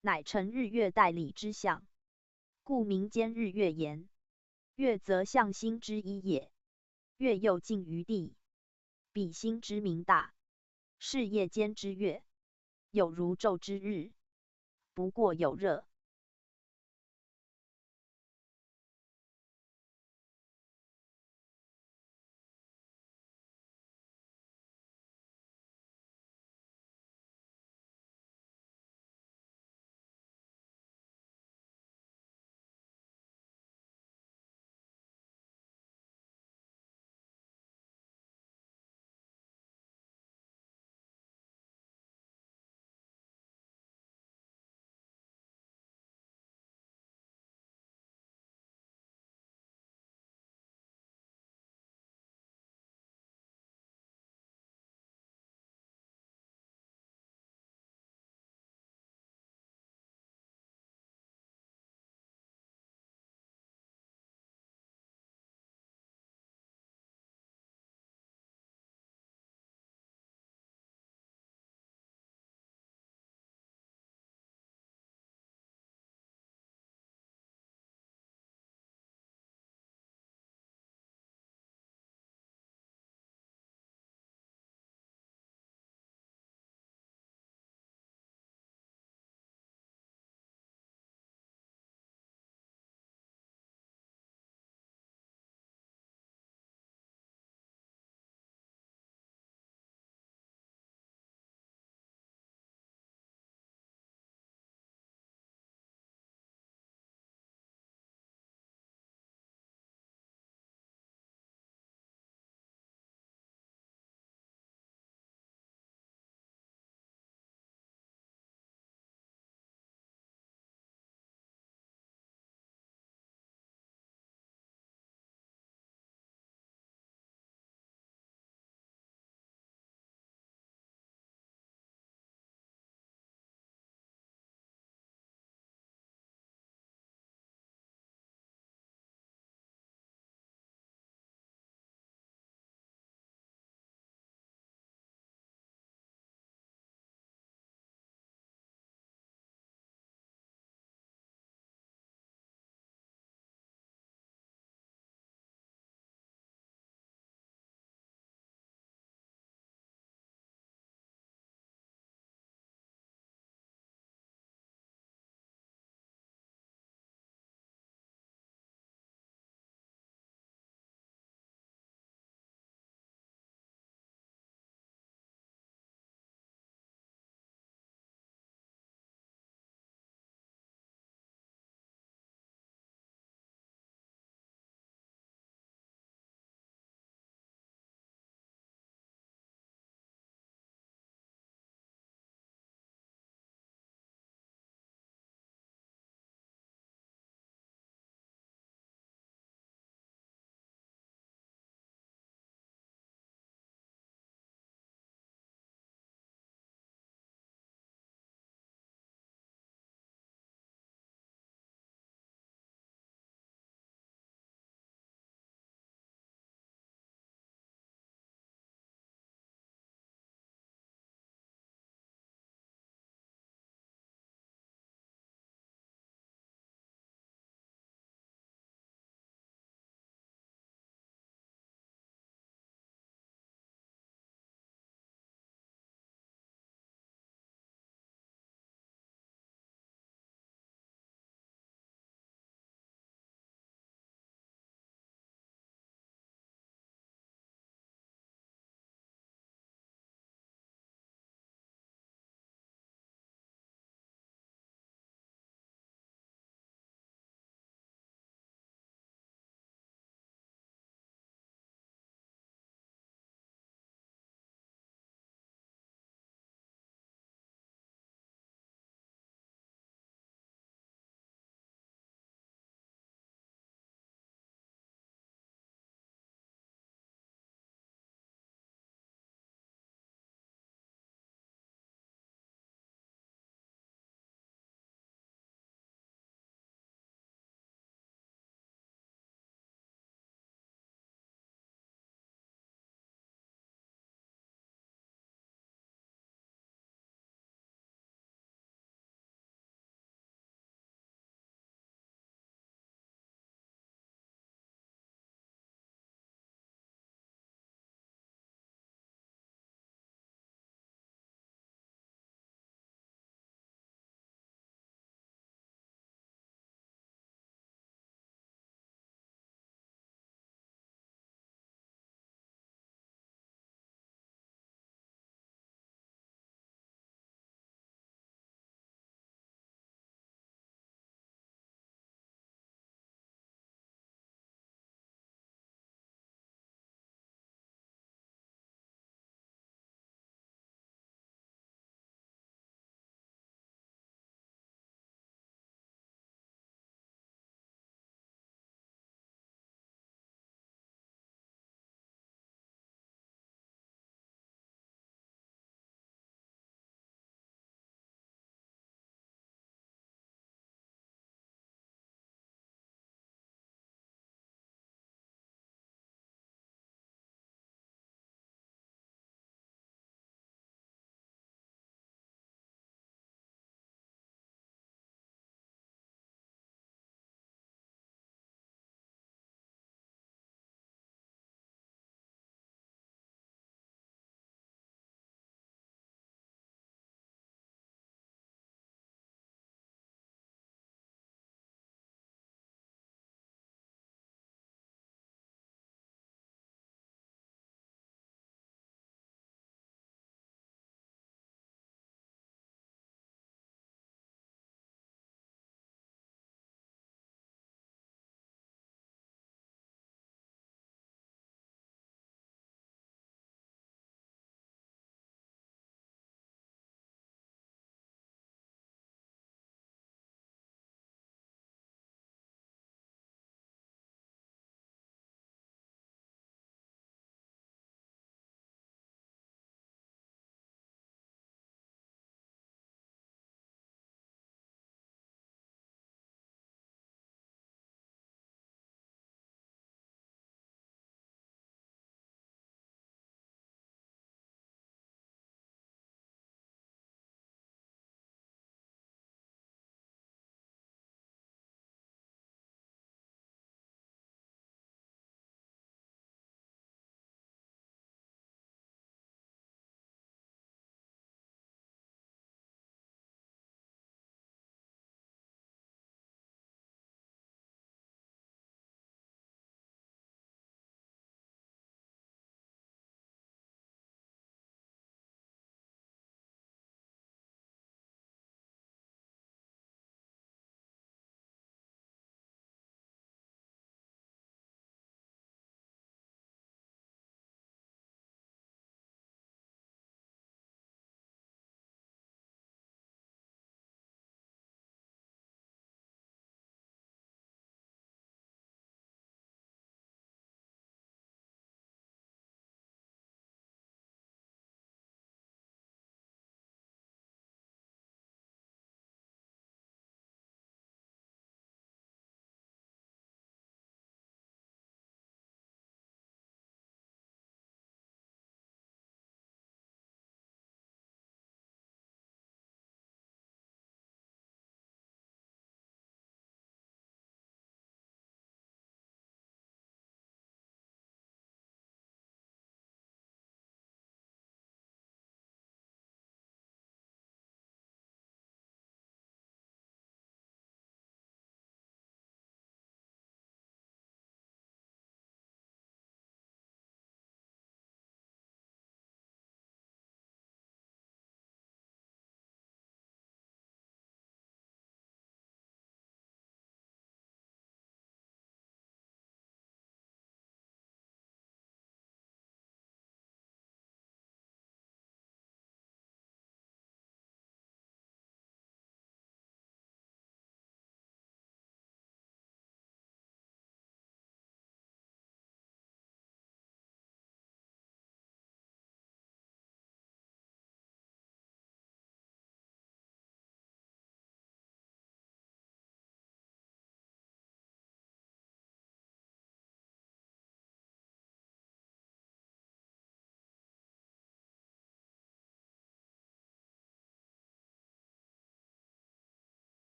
乃成日月代理之象。 故民间日月言，月则象星之一也。月又近于地，比星之明大，是夜间之月，有如昼之日，不过有热。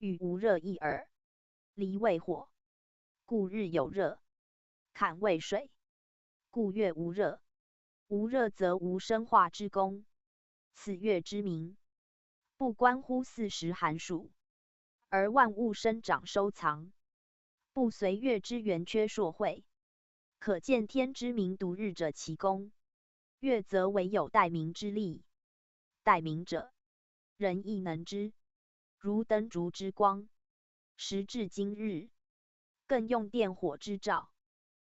雨无热亦耳。离为火，故日有热；坎为水，故月无热。无热则无生化之功。此月之明，不关乎四时寒暑，而万物生长收藏，不随月之圆缺数会。可见天之明独日者其功，月则为有待明之力。待明者，人亦能知，如灯烛之光，时至今日，更用电火之照，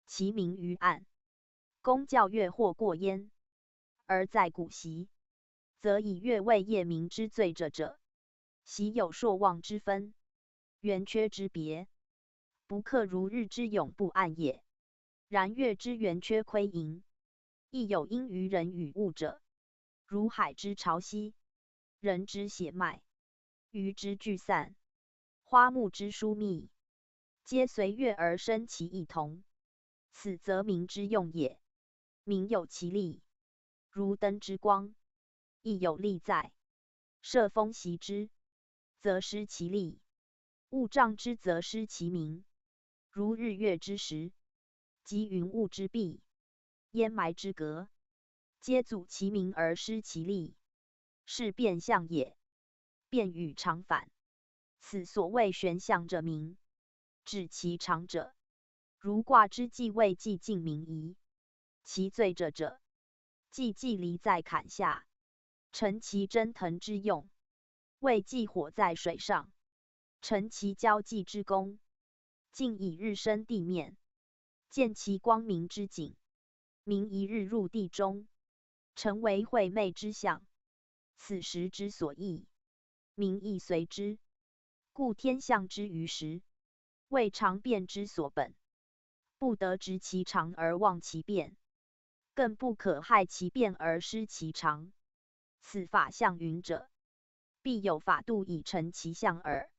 其明于暗，功较月或过焉。而在古习，则以月为夜明之最者者，习有朔望之分，圆缺之别，不克如日之永不暗也。然月之圆缺亏盈，亦有因于人与物者，如海之潮汐、人之血脉、鱼之聚散、花木之疏密，皆随月而生其异同。此则明之用也。明有其力，如灯之光，亦有力在，设风习之，则失其力；物障之，则失其明。如日月之食，及云雾之蔽，烟霾之隔，皆阻其明而失其力，是变象也。变与常反，此所谓旋象者明，指其常者。如卦之既未既尽明矣。其最者者，既既离在坎下，成其蒸腾之用；未既火在水上，成其交际之功。 竟以日升地面，见其光明之景，明一日入地中，成为晦昧之象。此时之所异，明亦随之，故天象之于时，谓常变之所本，不得执其常而忘其变，更不可害其变而失其常。此法象云者，必有法度以成其象耳。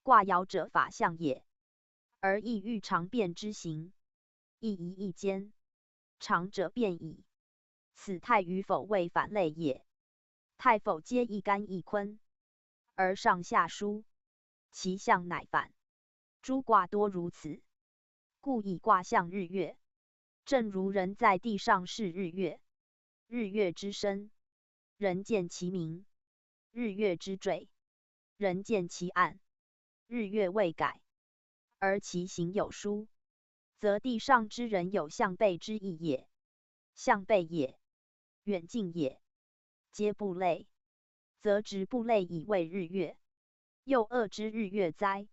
卦爻者法象也，而亦喻常变之形，亦宜易兼。常者变矣，此太与否谓反类也。太否皆一干一坤，而上下疏，其象乃反。诸卦多如此，故以卦象日月，正如人在地上视日月，日月之升，人见其明；日月之坠，人见其暗。日月未改，而其形有疏，则地上之人有象背之意也。象背也，远近也，皆不类，则执不类以谓日月，又恶之日月哉。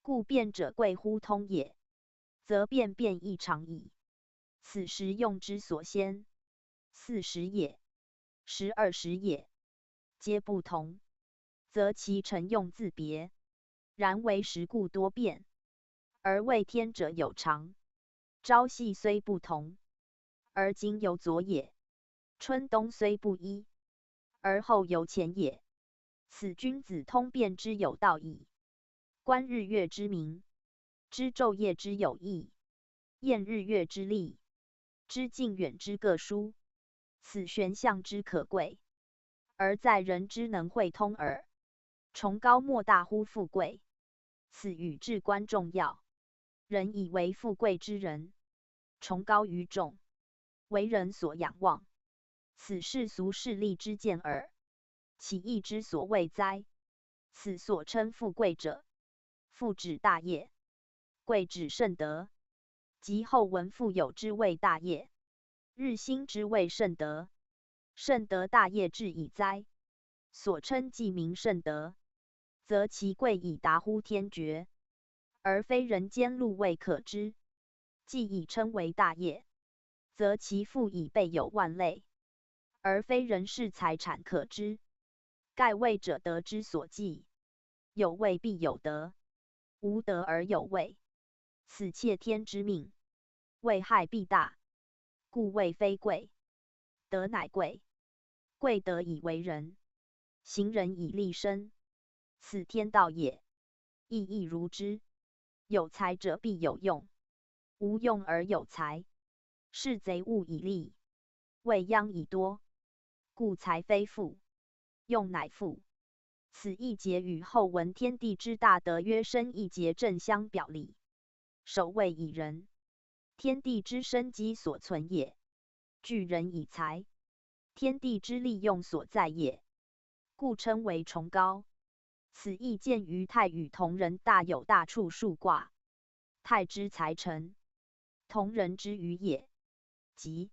故变者贵乎通也，则变变亦常矣。此时用之所先，四时也，十二时也，皆不同，则其成用自别，然为时故多变，而谓天者有常。朝夕虽不同，而今犹昨也；春冬虽不一，而后犹前也。此君子通变之有道矣。观日月之明，知昼夜之有异，验日月之历，知近远之各殊，此玄象之可贵，而在人之能会通耳。崇高莫大乎富贵，此语至关重要。人以为富贵之人，崇高于众，为人所仰望，此世俗势利之见耳。岂异之所谓哉？此所称富贵者，富指大业，贵指圣德，即后闻富有之谓大业，日新之谓圣德。圣德大业至矣哉。所称既名圣德，则其贵已达乎天绝，而非人间禄位可知。既已称为大业，则其富已备有万类，而非人世财产可知。盖谓者德之所计，有位必有德，无德而有位，此窃天之命，位害必大。故位非贵，德乃贵。贵德以为人，行人以立身，此天道也。亦亦如之，有才者必有用，无用而有才，是贼物以利，未央以多。故才非富，用乃富，此一节与后文天地之大德约深一节正相表里。首谓以人，天地之生机所存也，聚人以财，天地之利用所在也，故称为崇高。此亦见于泰与同人大有大处数卦，泰之财成，同人之余也。即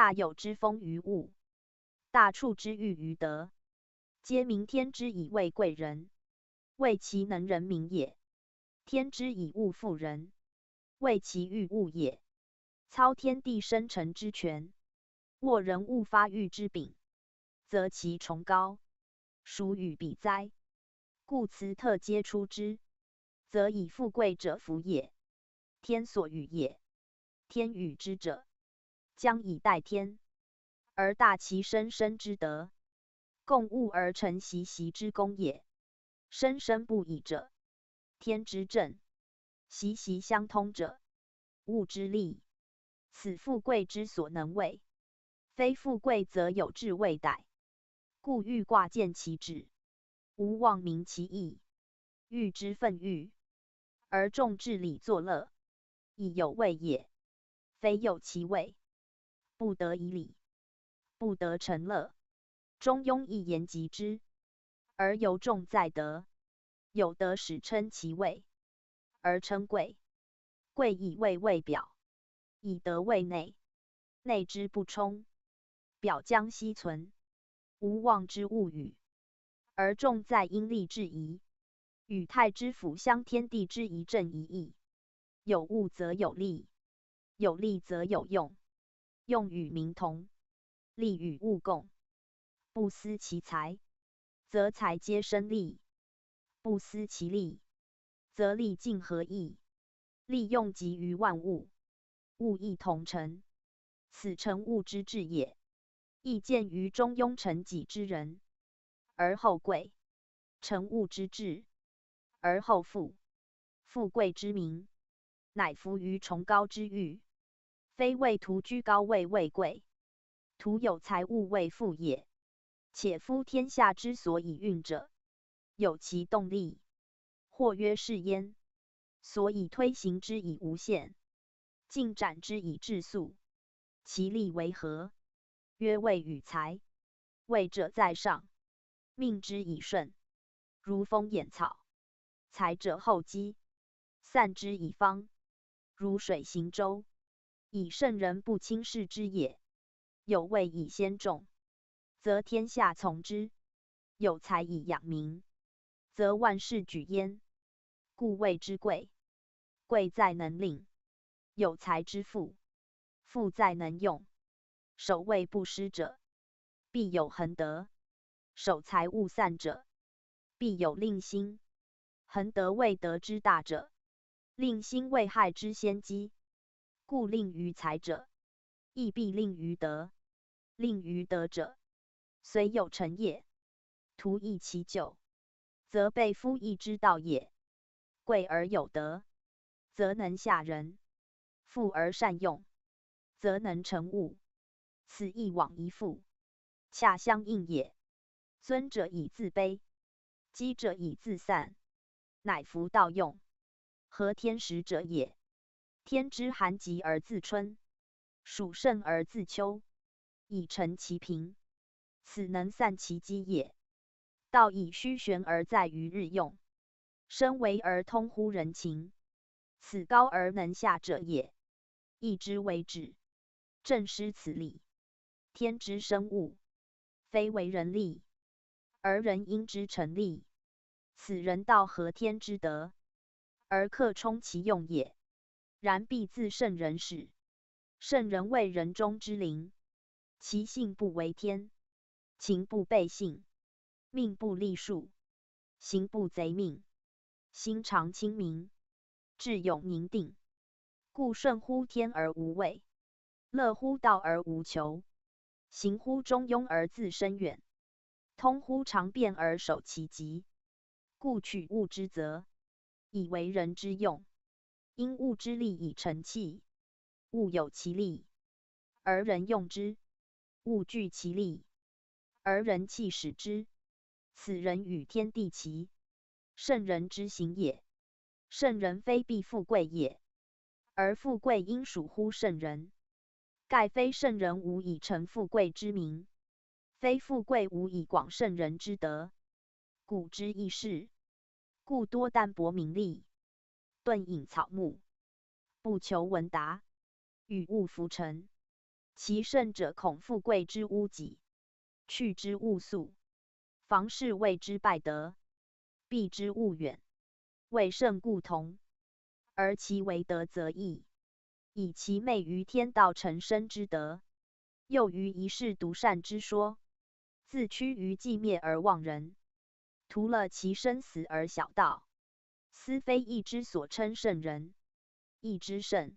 大有之风于物，大处之裕于德，皆名天之以为贵人，为其能人民也。天之以物复人，为其裕物也。操天地生成之权，握人物发育之柄，则其崇高，孰与比哉？故辞特皆出之，则以富贵者福也。天所与也，天与之者，将以待天，而大其身身之德，共物而成习习之功也。身身不已者，天之正，习习相通者，物之利。此富贵之所能为，非富贵则有志未逮。故欲挂见其志，无忘明其意，喻之奋喻，而众志礼作乐，以有为也，非有其位，不得已礼，不得成乐。中庸一言及之，而尤重在德。有德始称其位，而称贵。贵以位为表，以德为内，内之不充，表将息存，无望之物与。而重在因利制宜，与太之府相天地之一正一义。有物则有利，有利则有用，用与民同，利与物共。不思其财，则财皆生利；不思其利，则利尽合意。利用集于万物，物亦同成，此成物之至也。亦见于中庸成己之人，而后贵；成物之至，而后富。富贵之名，乃浮于崇高之域，非谓徒居高位谓贵，徒有财物谓富也。且夫天下之所以运者，有其动力，或曰势焉，所以推行之以无限，进展之以至速。其力为何？曰位与财。位者在上，命之以顺，如风掩草；财者后积，散之以方，如水行舟。以圣人不轻视之也。有位以先众，则天下从之；有财以养民，则万事举焉。故谓之贵。贵在能令，有财之富，富在能用。守位不失者，必有恒德；守财务散者，必有令心。恒德为德之大者，令心为害之先机。故令于财者，亦必令于德。令于德者，虽有成也，徒益其久，则倍夫益之道也。贵而有德，则能下人；富而善用，则能成物。此益往益富，恰相应也。尊者以自卑，积者以自散，乃夫道用。和天时者也。天之寒极而自春，暑盛而自秋，以成其平，此能散其积也。道以虚玄而在于日用，深为而通乎人情，此高而能下者也。亦之为止，正失此理。天之生物，非为人立，而人因之成立。此人道合天之德，而克充其用也。然必自圣人始。圣人为人中之灵，其性不违天，情不悖性，命不逆数，行不贼命，心常清明，志勇宁定。故顺乎天而无畏，乐乎道而无求，行乎中庸而自深远，通乎常变而守其极。故取物之则，以为人之用，因物之利以成器。物有其利，而人用之；物具其利，而人气使之。此人与天地齐，圣人之行也。圣人非必富贵也，而富贵应属乎圣人。盖非圣人无以成富贵之名，非富贵无以广圣人之德。古之易士，故多淡泊名利，顿饮草木，不求闻达，与物弗成。其圣者，恐富贵之污己，去之勿速。房室谓之败德，避之勿远。为圣故同，而其为德则异，以其昧于天道成身之德，又于一世独善之说，自屈于寂灭而忘人，徒乐其生死而小道，斯非义之所称圣人，义之圣。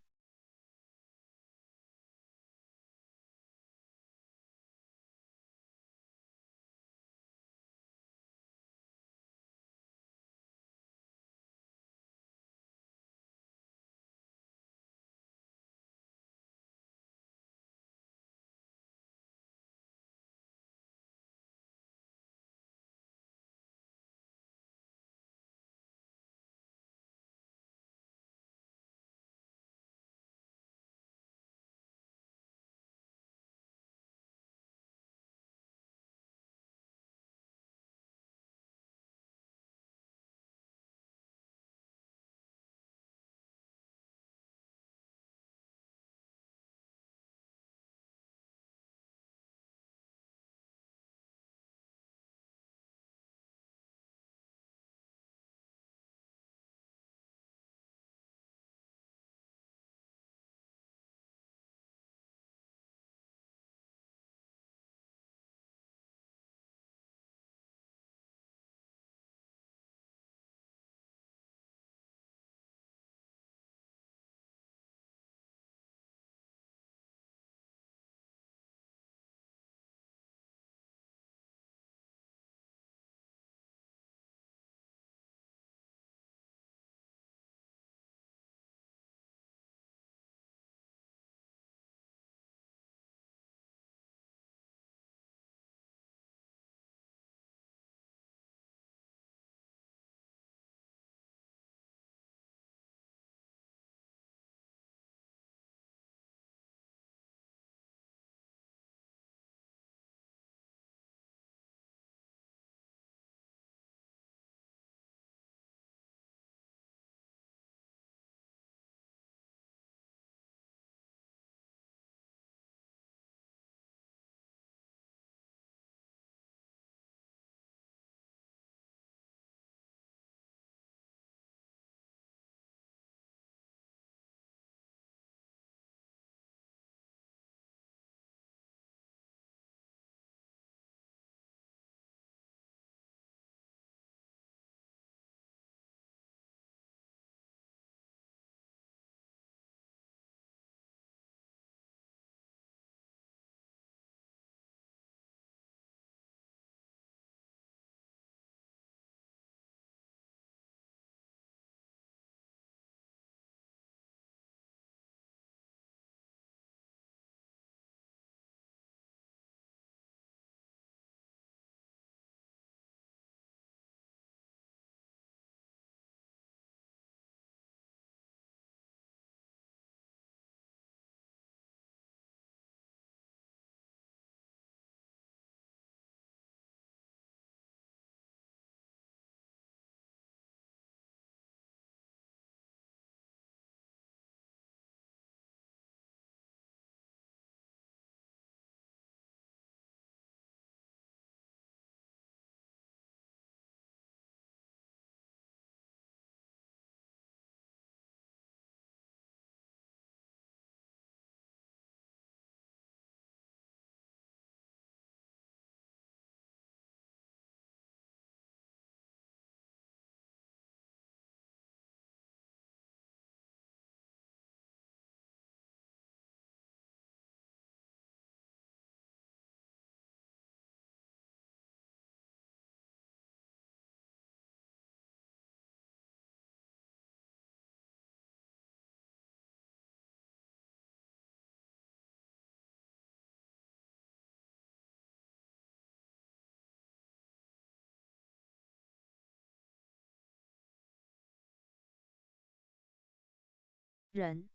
仁，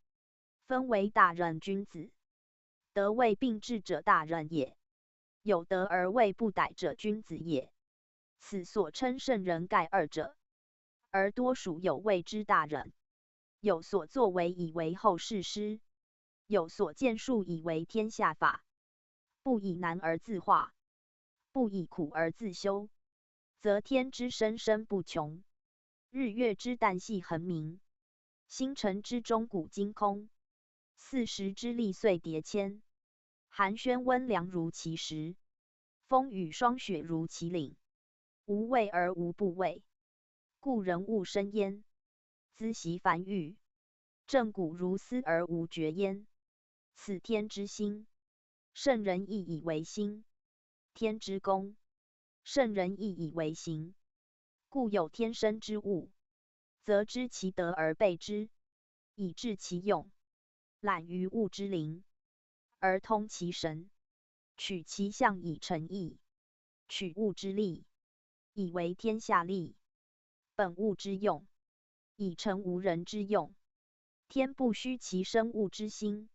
分为大仁君子，德未并至者大仁也，有德而未不逮者君子也。此所称圣仁盖二者，而多数有谓之大仁，有所作为以为后世师，有所见数以为天下法，不以难而自化，不以苦而自修，则天之生生不穷，日月之旦夕恒明，星辰之钟鼓惊空，四时之历岁叠千，寒暄温凉如其时，风雨霜雪如其岭，无味而无不味，故人物生焉，资习繁育，正骨如丝而无绝焉。此天之心，圣人亦以为心；天之功，圣人亦以为行。故有天生之物，则知其德而备之，以至其用，览于物之灵，而通其神，取其象以成义，取物之利，以为天下利，本物之用，以成无人之用。天不虚其生物之心，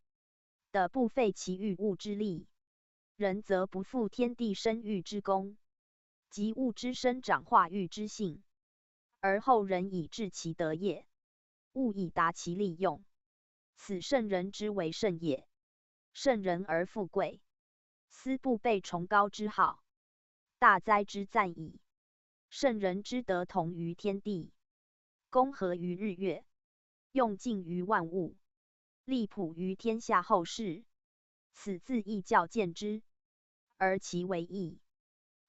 地不废其育物之力，人则不负天地生育之功，及物之生长化育之性，而后人以至其德也，物以达其利用。此圣人之为圣也。圣人而富贵，斯不被崇高之好，大哉之赞矣！圣人之德同于天地，功合于日月，用尽于万物，利普于天下后世。此自易教见之，而其为易，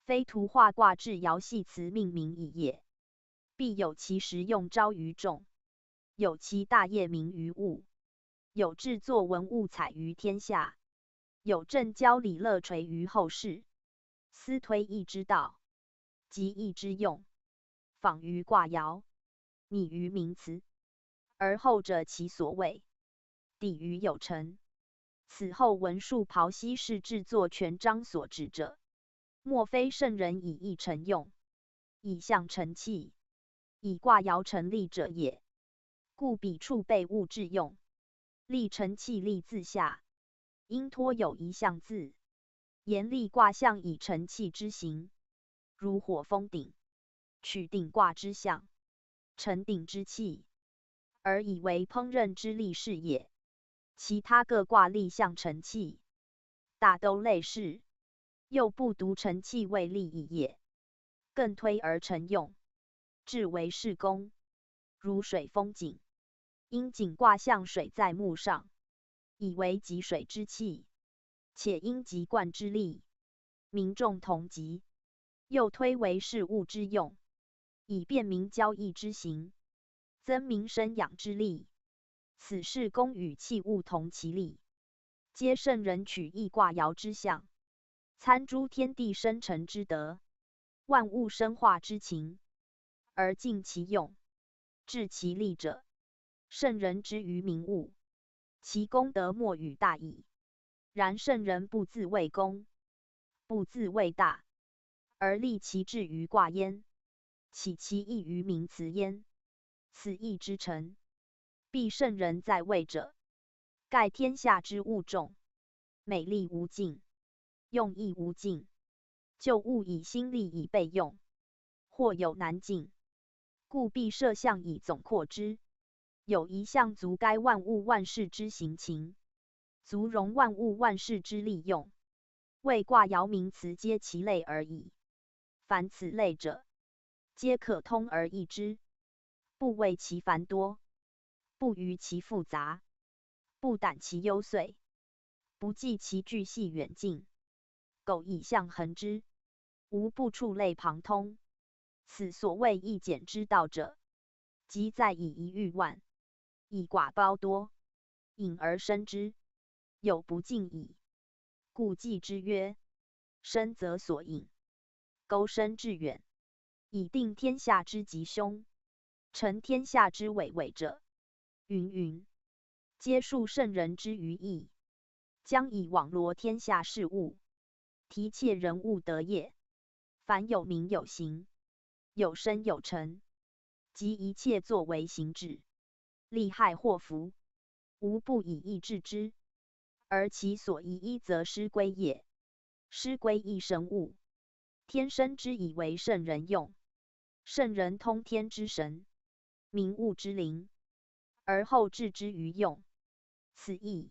非徒画卦置摇戏辞命名矣也。必有其实用昭于众，有其大业明于物，有制作文物采于天下，有政教礼乐垂于后世。斯推易之道，及易之用，访于卦爻，拟于名辞，而后者其所谓，抵于有成。此后文术庖悉是制作全章所指者，莫非圣人以易成用，以象成器，以卦爻成利者也。故彼处备物至用，利成器利自下，应托有一象字，言利卦象以成器之形，如火封鼎，取鼎卦之象，成鼎之器，而以为烹饪之利是也。其他各卦利象成器，大都类似，又不独成器为利矣也，更推而成用，至为是功，如水封井，因井卦象水在木上，以为集水之器，且因集灌之利，民众同集，又推为是物之用，以便民交易之行，增民生养之利。此是功与器物同其利，皆圣人取易卦爻之象，参诸天地生成之德，万物生化之情，而尽其用，至其利者，圣人之于民物，其功德莫与大矣。然圣人不自谓功，不自谓大，而立其志于卦焉，起其意于名辞焉。此意之成，必圣人在位者。盖天下之物众，美丽无尽，用亦无尽，就物以心力以备用，或有难尽，故必设象以总括之。有一象足该万物万事之行情，足容万物万事之利用，谓卦爻名辞皆其类而已。凡此类者，皆可通而易之，不谓其繁多，不逾其复杂，不胆其幽邃，不计其巨细远近，苟以象恒之，无不触类旁通。此所谓易简之道者，即在以一喻万，以寡包多，引而生之，有不尽矣。故纪之曰：深则所引，沟深致远，以定天下之吉凶，成天下之伟伟者，云云，皆述圣人之于易，将以网罗天下事物，提挈人物德业。凡有名有形，有生有成，及一切作为行止，利害祸福，无不以易治之，而其所宜一则师归也。师归亦生物，天生之以为圣人用，圣人通天之神，民物之灵，而后置之于用。此易，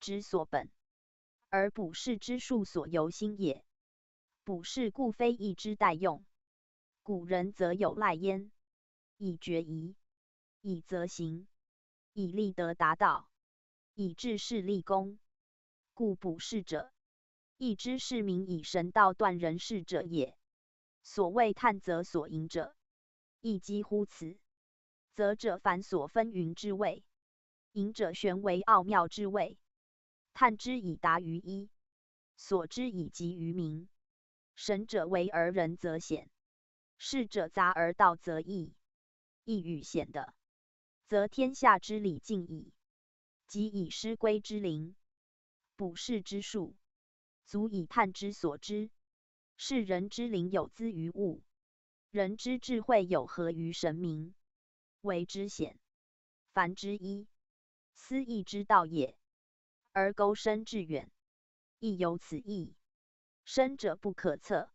之所本，而卜筮之术所由心也。卜筮故非意之待用。古人则有赖焉：以决疑，以则行，以立德达道，以治世立公。故卜筮者，亦知是名以神道断人世者也。所谓探则所营者，亦几乎此。则者繁所纷纭之谓，营者玄为奥妙之谓。探之以达于一，所知以及于民。神者为而人则显，筮者杂而道则异。一语显得，则天下之理尽矣。即以师归之灵，卜筮之术，足以探之所知。是人之灵有资于物，人之智慧有合于神明，为之显，凡之一，斯亦之道也。而钩深致远，亦有此意。深者不可测，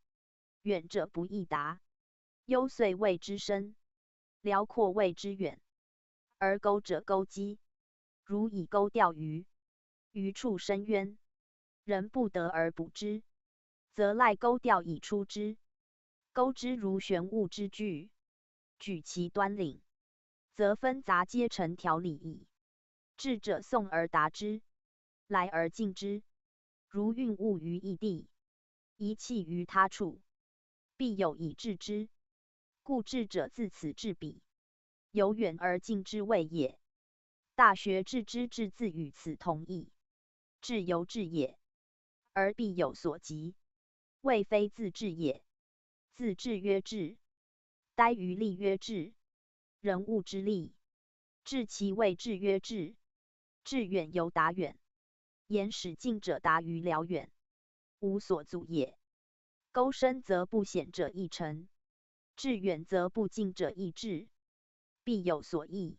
远者不易达。幽邃谓之深，辽阔谓之远。而钩者钩机，如以钩钓鱼，鱼处深渊，人不得而捕之，则赖钩钓以出之。钩之如悬物之巨，举其端领，则纷杂皆成条理矣。智者送而达之，来而尽之，如运物于异地，移器于他处，必有以至之。故智者自此至彼，由远而近之谓也。大学至之至自与此同义，至由至也，而必有所及，谓非自至也。自至曰至， 待于利曰至，人物之利。至其谓至曰至，至远由达远，言使近者达于辽远，无所阻也。钩深则不显者亦成，至远则不近者亦至，必有所异。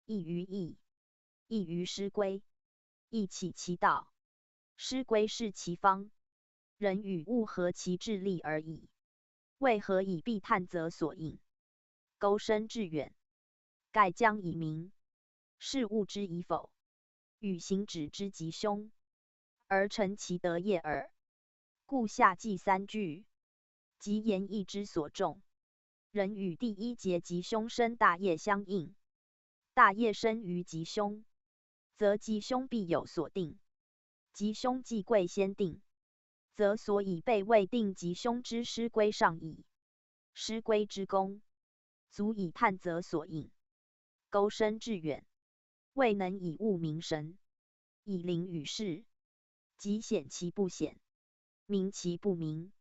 异于意，异于师归，亦起其道，师归是其方，人与物合其智力而已。为何以必探则所引，钩深致远？盖将以明，是物之矣否？与行止之吉凶，而成其德业耳。故下记三句，即言意之所重。人与第一节吉凶深大业相应，大业深于吉凶，则吉凶必有所定。吉凶既贵先定，则所以备未定吉凶之师归上矣。师归之功，足以探则所引，钩深致远，未能以物明神，以灵与世，即显其不显，明其不明，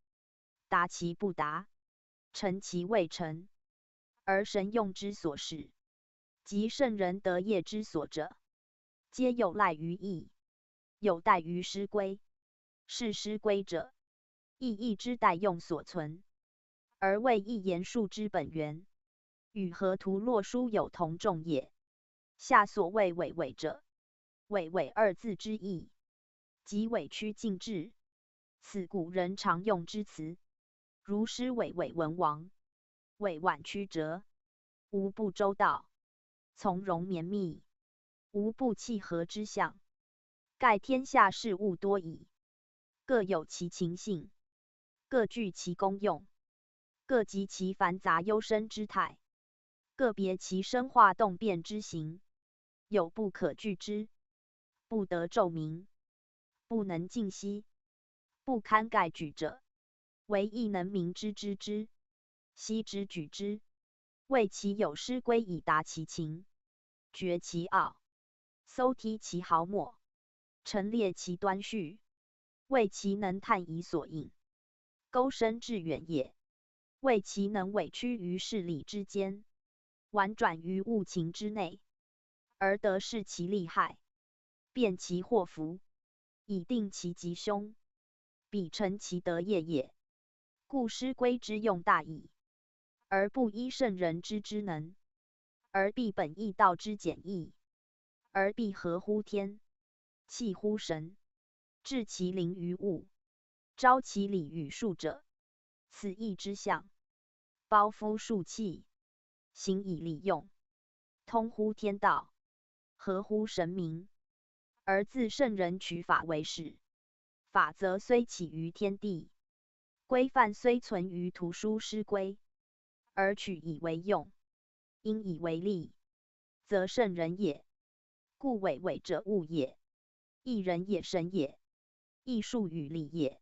达其不达，成其未成，而神用之所使，及圣人德业之所者，皆有赖于意，有待于师归。是师归者，亦意之待用所存，而谓意言术之本源，与河图洛书有同众也。下所谓委委者，委委二字之意，即委曲进制，此古人常用之词。如师委委文王，委婉曲折，无不周到，从容绵密，无不契合之象。盖天下事物多矣，各有其情性，各具其功用，各集其繁杂幽深之态，各别其深化洞变之形，有不可拒之，不得昼明，不能尽悉，不堪盖举者，唯亦能明之知之，悉之举之，谓其有师归以达其情，决其奥，搜剔其毫末，陈列其端绪，谓其能探以所引，钩深致远也。谓其能委曲于事理之间，婉转于物情之内，而得示其利害，辨其祸福，以定其吉凶，彼成其德业也。故师归之用大矣，而不依圣人之知能，而必本易道之简易，而必合乎天，契乎神，致其灵于物，昭其理与数者，此易之象。包夫数器，行以礼用，通乎天道，合乎神明，而自圣人取法为始。法则虽起于天地，规范虽存于图书师规，而取以为用，因以为例，则圣人也。故谓为者物也，亦人也神也，亦术与礼也。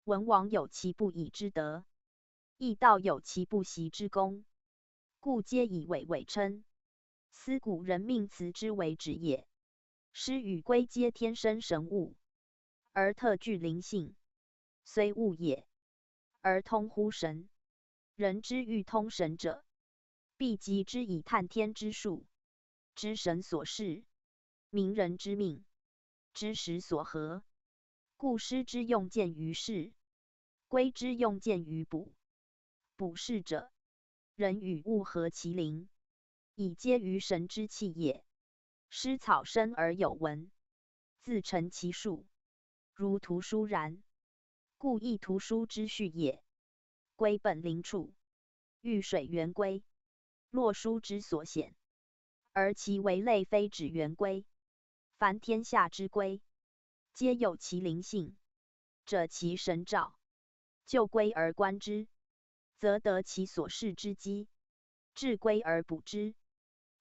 文王有其不以知德，亦道有其不习之功，故皆以谓为称。斯古人命辞之为止也。师与规皆天生神物，而特具灵性，虽物也，而通乎神。人之欲通神者，必极之以探天之术，知神所示，明人之命，知时所合。故师之用见于事，规之用见于卜。卜筮者，人与物合其灵，以接于神之气也。师草深而有文，自成其术，如图书然，故亦图书之序也。规本灵处，遇水源归，络书之所显，而其为类非止源归。凡天下之规，皆有其灵性，者其神照，就规而观之，则得其所适之机；至规而卜之，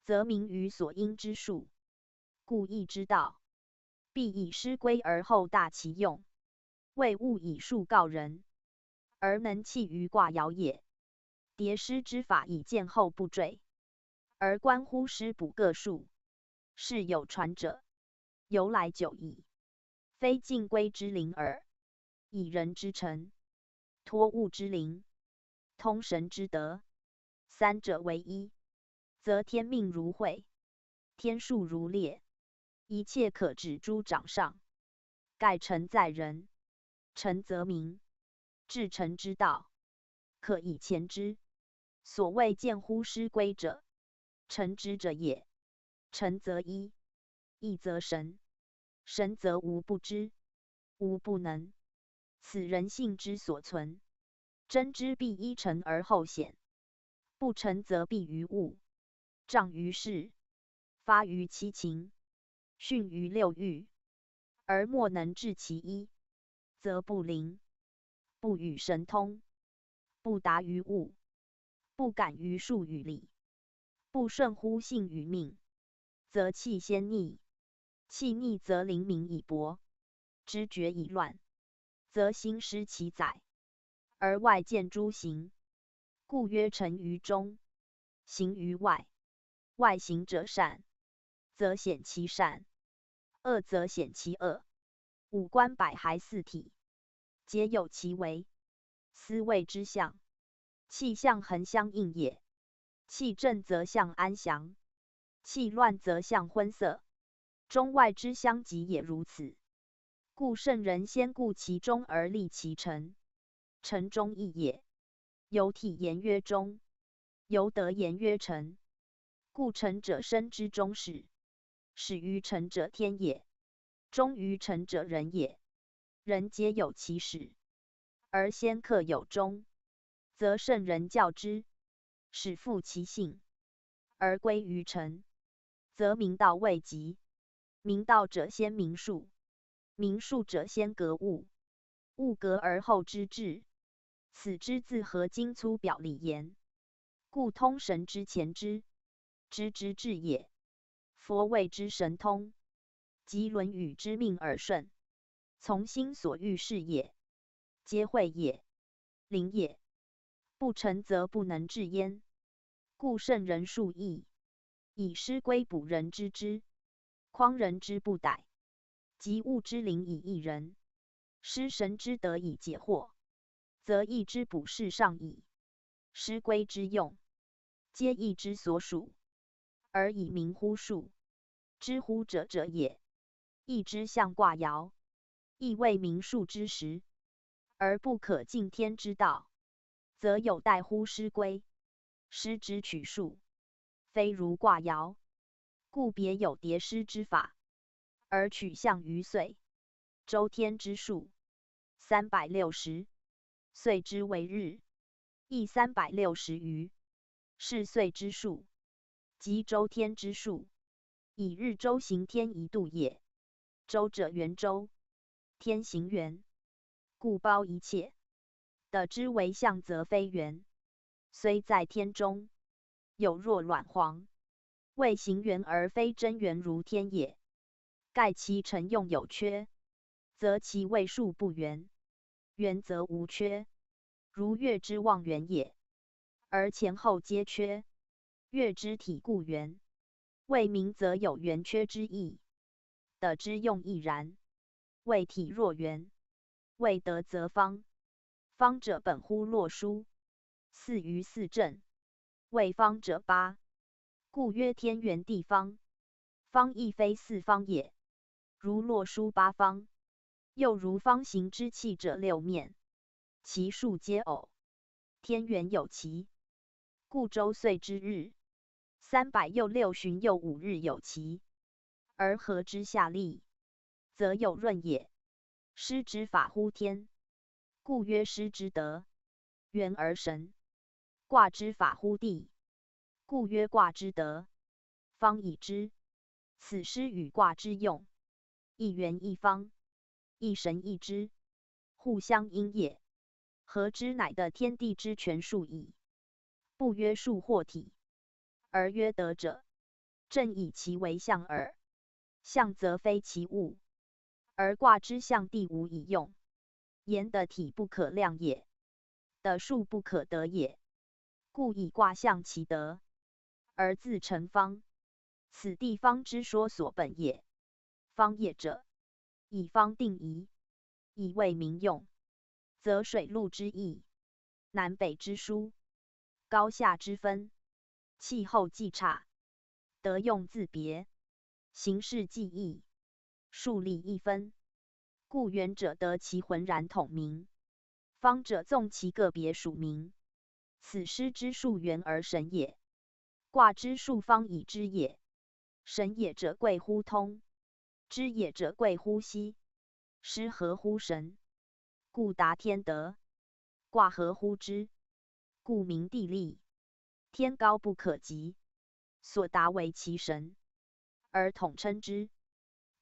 则明于所因之数。故亦之道，必以师规而后大其用，未务以数告人，而能弃于卦爻也。叠师之法以见后不坠，而关乎师卜各数，是有传者，由来久矣。非尽归之灵耳，以人之诚，托物之灵，通神之德，三者为一，则天命如会，天数如列，一切可指诸掌上。盖诚在人，诚则明，至诚之道，可以前之。所谓见乎师规者，诚之者也。诚则一，一则神，神则无不知，无不能，此人性之所存。真之必依诚而后显，不诚则避于物，障于事，发于七情，逊于六欲，而莫能至其一，则不灵，不与神通，不达于物，不敢于术与礼，不顺乎性与命，则气先逆，气逆则灵敏已薄，知觉已乱，则心失其宰，而外见诸行。故曰诚于中，形于外。外行者善，则显其善；恶则显其恶。五官百骸四体，皆有其为。斯谓之象。气象恒相应也，气正则象安详，气乱则象昏塞。中外之相及也如此。故圣人先固其中而立其诚，诚中义也。由体言曰中，由德言曰诚。故诚者，身之终始，始于诚者，天也；终于诚者，人也。人皆有其始，而先克有终，则圣人教之，始复其性，而归于诚，则明道未及。明道者，先明术，明术者，先格物，物格而后知至。此之自合经粗表里言。故通神之前知，知之至也。佛谓之神通，即论语之命耳顺，从心所欲是也，皆会也，灵也。不诚则不能至焉。故圣人述义，以师规卜人之知，匡人之不逮，及物之灵以益人，师神之德以解惑，则义之卜筮上矣。师规之用，皆义之所属，而以明乎数，知乎者者也。义之象卦爻，亦谓明数之时，而不可尽天之道，则有待乎师规。师之取数，非如卦爻，故别有叠师之法，而取象于岁、周天之数，三百六十，岁之为日，亦三百六十余，是岁之数，即周天之数，以日周行天一度也。周者圆周，天行圆，故包一切。得之为象则非圆，虽在天中，有若卵黄，谓行圆而非真圆如天也。盖其成用有缺，则其谓数不圆，圆则无缺，如月之望圆也，而前后皆缺，月之体故圆，谓名则有圆缺之意。得之用亦然，谓体若圆，谓得则方。方者本乎洛书，四余四正，谓方者八。故曰天圆地方，方亦非四方也，如洛书八方。又如方形之器者六面，其数皆偶，天圆有其，故周岁之日，三百又六旬又五日有其，而合之夏历，则有闰也。师之法乎天，故曰师之德，圆而神。卦之法乎地，故曰卦之德，方以知。此师与卦之用，亦圆亦方，亦神亦知，互相因也。合之乃得天地之全数矣。不曰数或体，而曰德者，正以其为象耳。象则非其物，而卦之象地无以用，言得体不可量也，得数不可得也。故以卦象其德，而自成方。此地方之说所本也。方也者，以方定宜，以谓名用，则水陆之易，南北之殊，高下之分，气候既差，德用自别，形势既异，数理亦分。故圆者得其浑然统名，方者纵其个别属名。此师之数圆而神也。卦之数方以知也。神也者贵乎通，知也者贵乎悉，师合乎神，故达天德。卦合乎之，故名地利。天高不可及，所达为其神，而统称之。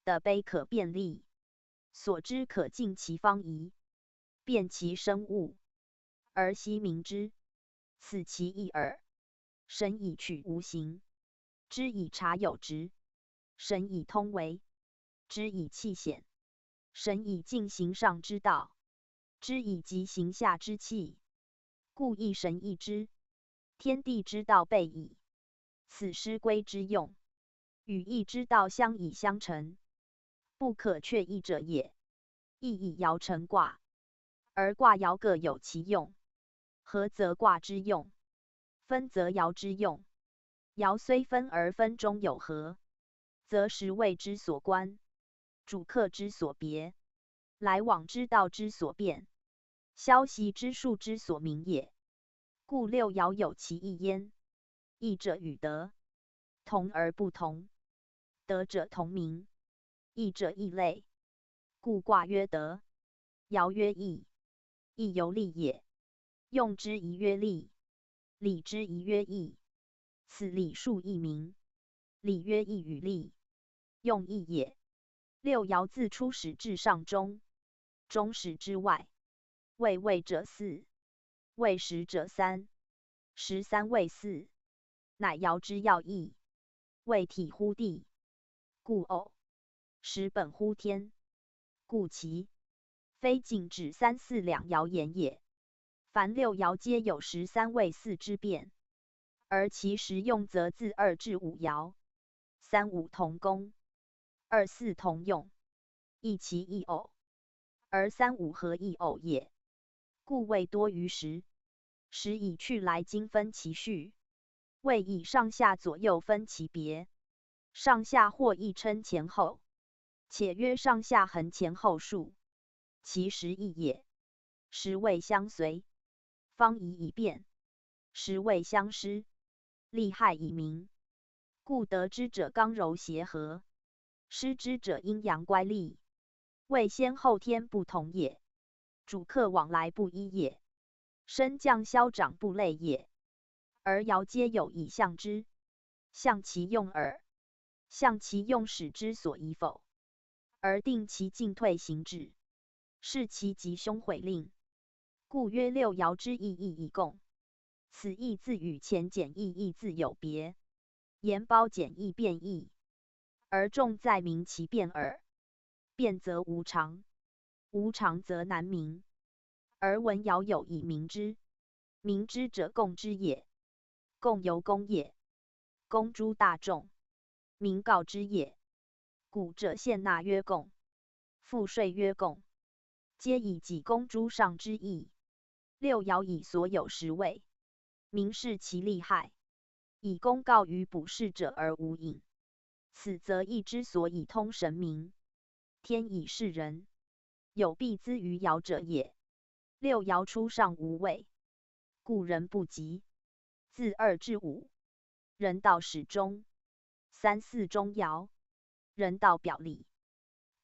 得卑可辨利，所知可尽其方宜，辨其生物，而悉明之。此其义耳。神以取无形，知以察有质，神以通为，知以器显，神以尽形上之道，知以及形下之器。故亦神亦知，天地之道备矣。此师归之用，与义之道相以相成，不可却义者也。亦以爻成卦，而卦爻各有其用，合则卦之用，分则爻之用。爻虽分而分中有合，则时谓之所观，主客之所别，来往之道之所变，消息之数之所明也。故六爻有其异焉。异者与德，同而不同。德者同名，异者异类。故卦曰德，爻曰易。易由利也，用之宜曰利，礼之宜曰易。此礼数亦名，礼曰易与利，用易也。六爻自初始至上中，中始之外，未位者四，未始者三，始三未四，乃爻之要义。未体乎地，故偶；始本乎天，故奇。非仅指三四两爻言也。凡六爻皆有始三未四之变，而其时用则自二至五爻，三五同工，二四同用，亦奇亦偶，而三五合亦偶也。故谓多于始，始以去来今分其序，未以上下左右分其别。上下或亦称前后，且曰上下横前后数，其时易也。时未相随，方宜以变；时未相失，利害以明。故得之者刚柔协和，失之者阴阳乖离，谓先后天不同也，主客往来不一也，升降消长不类也。而爻皆有以象之，象其用耳，象其用始之所宜否，而定其进退行止，是其吉凶毁令。故曰六爻之意亦以共。此意自与乾简易亦自有别，言包简易变易，而重在明其变耳。变则无常，无常则难明。而文爻有以明之，明之者共之也，共由公也，公诸大众，明告之也。古者献纳曰共，赋税曰共，皆以己公诸上之意。六爻以所有时位，明示其利害，以公告于卜筮者而无隐。此则易之所以通神明，天以示人，有必资于爻者也。六爻初上无位，故人不及。自二至五，人道始终，三四中爻，人道表里，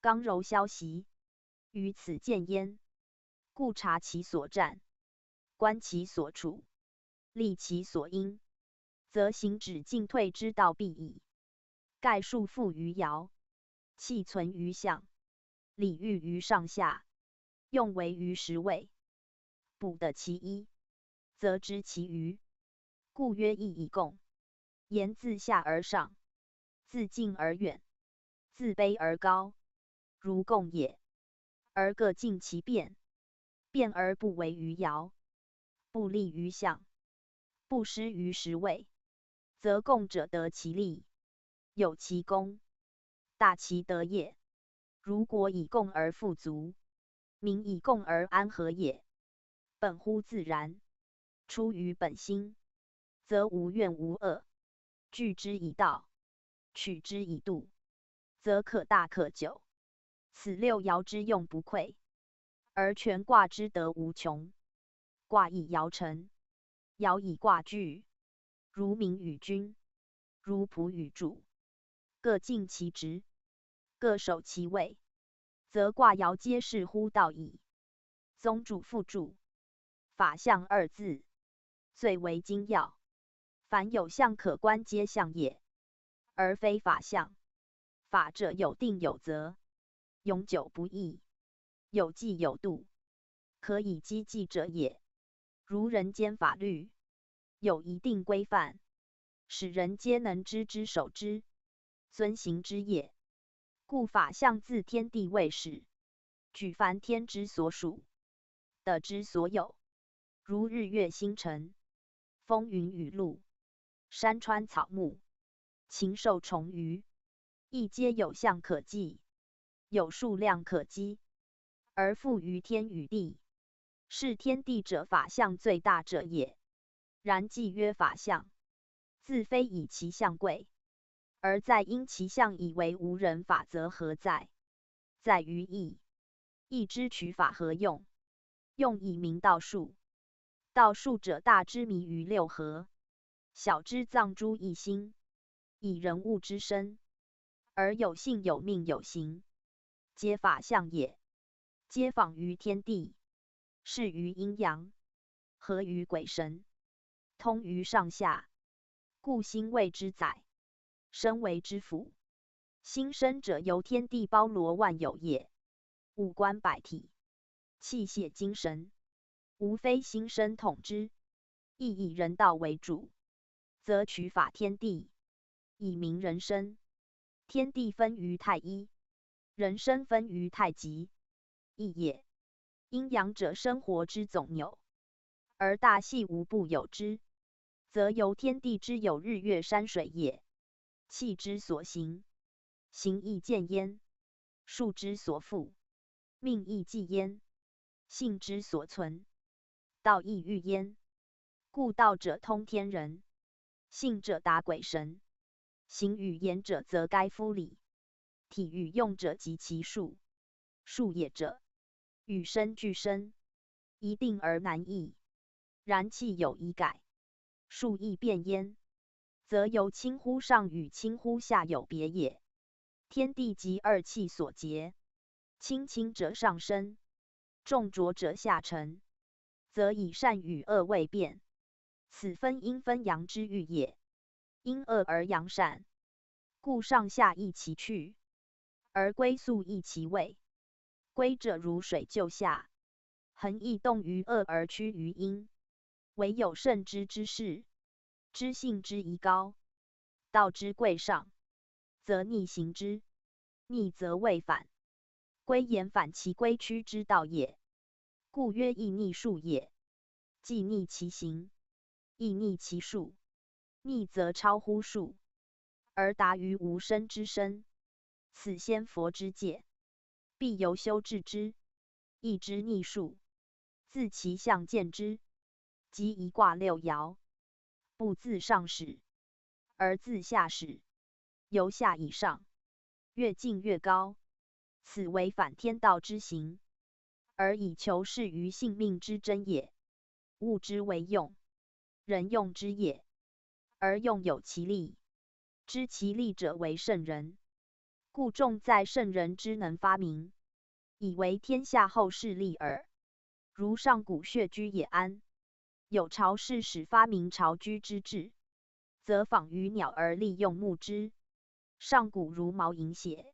刚柔消息，于此见焉。故察其所占，观其所处，历其所因，则行止进退之道必矣。盖数复于爻，气存于象，理喻于上下，用为于时位，卜得其一，则知其余。故曰易以共。言自下而上，自近而远，自卑而高，如共也。而各尽其变，变而不违于爻，不利于象，不失于时位，则共者得其利，有其功，大其德也。如果以共而富足，民以共而安和也。本乎自然，出于本心，则无怨无恶。聚之以道，取之以度，则可大可久。此六爻之用不愧，而乾卦之德无穷。卦以爻成，爻以卦聚，如民与君，如仆与主，各尽其职，各守其位，则卦爻皆适乎道矣。宗主父主，法象二字，最为精要。凡有象可观皆象也，而非法象。法者有定有则，永久不易，有纪有度，可以稽稽者也。如人间法律，有一定规范，使人皆能知之守之，遵行之也。故法象自天地未始，举凡天之所属，地之所有，如日月星辰、风云雨露、山川草木、禽兽虫鱼，亦皆有象可记，有数量可稽，而复于天与地。是天地者，法象最大者也。然既曰法象，自非以其象贵，而在因其象以为无人法则何在？在于易。易之取法何用？用以明道术。道术者，大之迷于六合，小之藏诸一心，以人物之身，而有性有命有形，皆法象也。皆访于天地，适于阴阳，合于鬼神，通于上下，故心为之载，身为之辅。心身者，由天地包罗万有也。五官百体，气血精神，无非心身统之，亦以人道为主，则取法天地，以明人身。天地分于太一，人身分于太极，亦也。阴阳者，生活之总纽，而大细无不有之，则由天地之有日月山水也。气之所行，形亦见焉；数之所赋，命亦记焉；性之所存，道亦喻焉。故道者通天人，性者达鬼神，形与言者则该夫礼，体与用者及其数。数也者，与身俱生，一定而难易。然气有以改，数亦变焉，则由轻乎上与轻乎下有别也。天地即二气所结，轻轻者上升，重浊者下沉，则以善与恶未变。此分阴分阳之喻也。阴恶而阳善，故上下易其去，而龟粟亦其味。 龟者如水就下，恒亦动于恶而屈于阴。唯有慎之之士，知性之宜高，道之贵上，则逆行之，逆则未返。 龟言反其龟屈之道也。故曰亦逆粟也。既逆其行，亦逆其数，逆则超乎数，而达于无声之声。此先佛之戒，必由修至之，亦知逆数，自其象见之，即一卦六爻，不自上始，而自下始，由下以上，越进越高，此为反天道之行，而以求适于性命之争也。物之为用，人用之也，而用有其利，知其利者为圣人。故重在圣人之能发明，以为天下后世利耳。如上古穴居野安，有巢氏始发明巢居之制，则仿于鸟而利用木之。上古如毛饮血，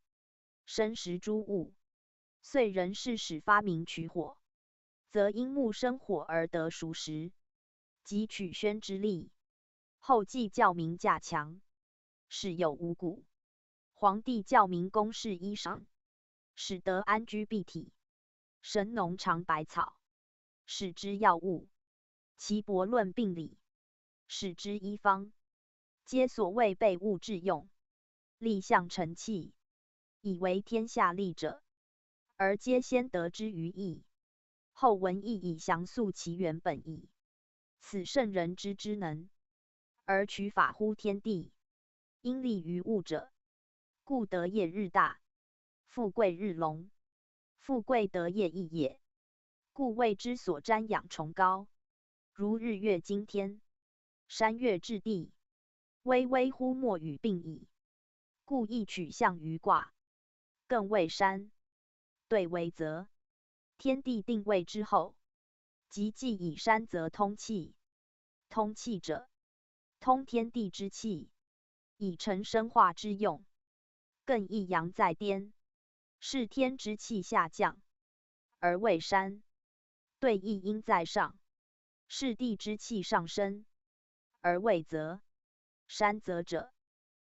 生食诸物，遂人氏始发明取火，则因木生火而得熟食，即取宣之利。后继教民架墙，始有五谷。皇帝教民工事衣裳，使得安居避体。神农尝百草，使之药物。岐伯论病理，使之医方。皆所谓备物致用，利象成器，以为天下利者，而皆先得之于易，后闻易以详速其原本矣。此圣人之之能，而取法乎天地，因利于物者，故德业日大，富贵日隆。富贵德业益也。故谓之所瞻仰崇高，如日月经天，山岳至地，微微乎墨与并矣。故亦取象于卦，艮为山，兑为泽，天地定位之后，即既以山泽通气。通气者，通天地之气，以成生化之用。艮亦阳在颠，是天之气下降，而为山；兑亦阴在上，是地之气上升，而为泽。山泽者，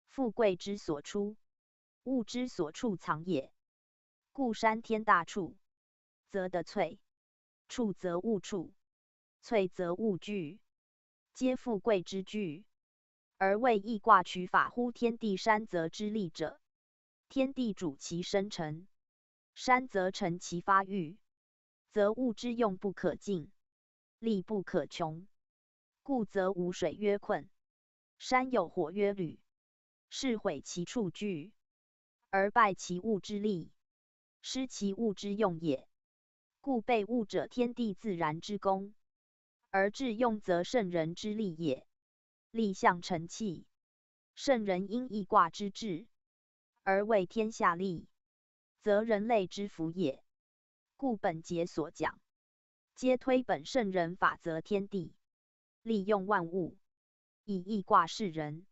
富贵之所出，物之所处藏也。故山天大处，则得粹，处则物处，粹则物聚，皆富贵之聚。而谓易卦取法乎天地山泽之利者，天地主其生成，山则成其发育，则物之用不可尽，利不可穷。故则无水曰困，山有火曰履，是毁其处聚，而败其物之利，失其物之用也。故备物者，天地自然之功，而致用则圣人之利也。利象成器，圣人因易卦之至，而为天下利，则人类之福也。故本节所讲，皆推本圣人法则天地，利用万物，以易卦示人，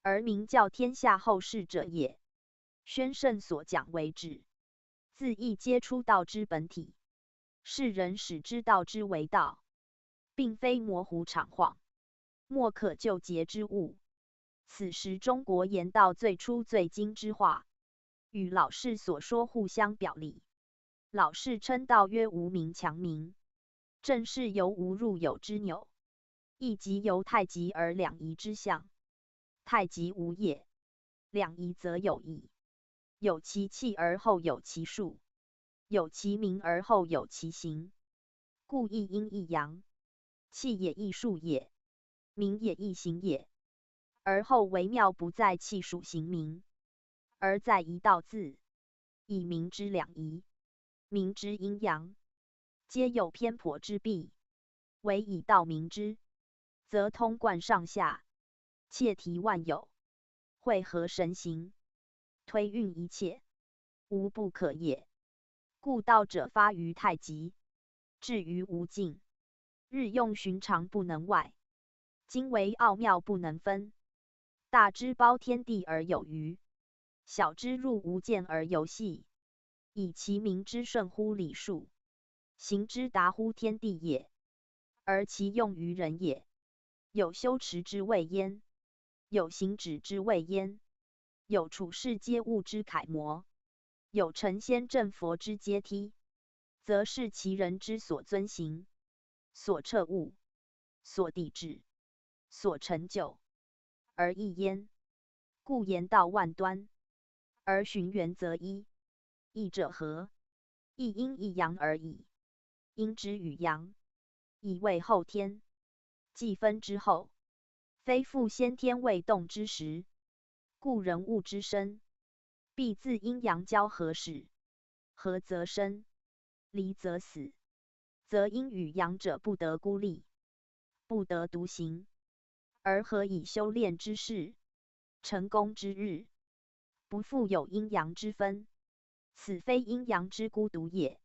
而名教天下后世者也。宣圣所讲为旨，自易皆出道之本体，世人始知道之为道，并非模糊场晃，莫可救节之物。此时中国言道最初最精之化，与老氏所说互相表里。老氏称道曰无名强名，正是由无入有之纽，亦即由太极而两仪之象。太极无也，两仪则有矣。有其气而后有其数，有其名而后有其形。故亦阴亦阳，气也亦数也，名也亦形也。而后为妙不在气数形名，而在仪道字，以名之两仪，名之阴阳，皆有偏颇之弊。唯以道名之，则通贯上下，切题万有，会合神形，推运一切，无不可也。故道者发于太极，至于无尽，日用寻常不能外，精微奥妙不能分，大之包天地而有余，小之入无间而游戏，以其名之顺乎礼数，行之达乎天地也。而其用于人也，有修持之谓焉，有行止之谓焉，有处世皆物之楷模，有成仙证佛之阶梯，则是其人之所遵行，所彻悟，所抵止，所成就，而异焉。故言道万端，而循原则一。 义者何？亦阴亦阳而已。阴之与阳，以为后天，既分之后，非复先天未动之时。故人物之生，必自阴阳交合始，合则生，离则死，则阴与阳者不得孤立，不得独行，而何以修炼之事，成功之日，不复有阴阳之分？此非阴阳之孤独也，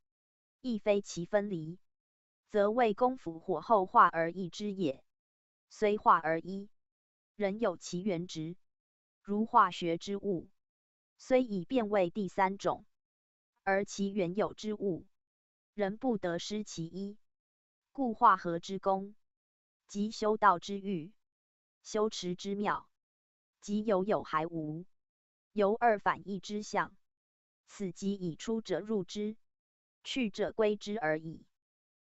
亦非其分离，则未功夫火候化而易之也。虽化而一，仍有其原质，如化学之物，虽已变为第三种，而其原有之物，仍不得失其一。故化合之功，即修道之欲，修持之妙，即有有还无，由二反一之象。此即以出者入之，去者归之而已。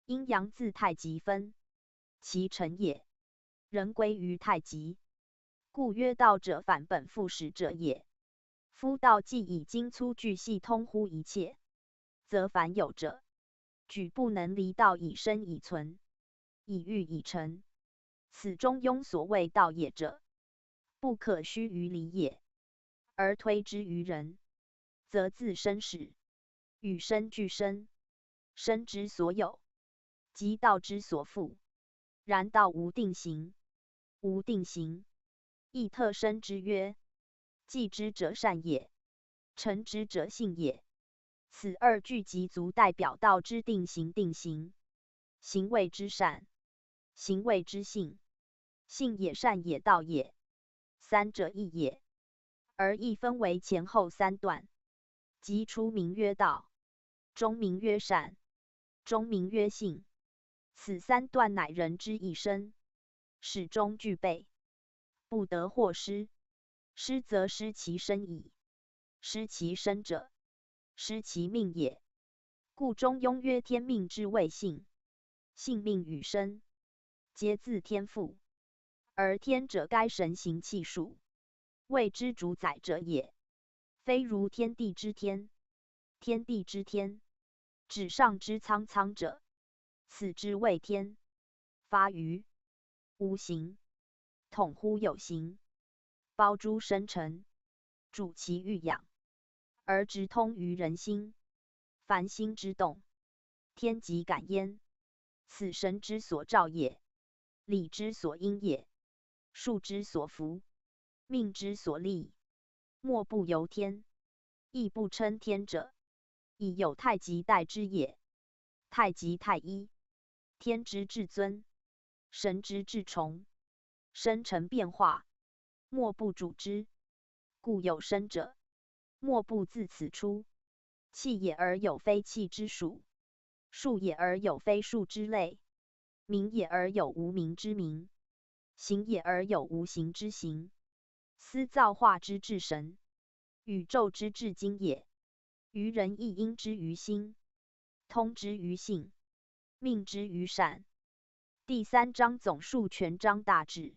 阴阳自太极分，其成也，人归于太极。故曰道者反本复始者也。夫道既以精粗巨细通乎一切，则凡有者，举不能离道以生以存，以育以成。此中庸所谓道也者，不可须臾离也。而推之于人，则自身始，与生俱生，生之所有，即道之所复。然道无定形，无定形，亦特生之曰：既之者善也，成之者性也。此二句即足代表道之定形。定形，形谓之善，形谓之性，性也善也道也，三者亦也。而亦分为前后三段，即初名曰道，中名曰善，终名曰性。此三段乃人之一生，始终具备，不得或失。失则失其生矣，失其生者，失其命也。故中庸曰：天命之谓性，性命与生，皆自天父。而天者，该神形气数，谓之主宰者也。非如天地之天，天地之天，指上之苍苍者，此之谓天。发于无形，统乎有形，包诸生成，主其育养，而直通于人心。凡心之动，天即感焉。此神之所照也，理之所因也，数之所伏，命之所立。莫不由天，亦不称天者，以有太极代之也。太极太一，天之至尊，神之至崇，生成变化，莫不主之。故有生者，莫不自此出。气也而有非气之数，数也而有非数之类，名也而有无名之名，形也而有无形之形。斯造化之至神，宇宙之至精也。于人亦因之于心，通之于性，命之于善。第三章总述全章大旨。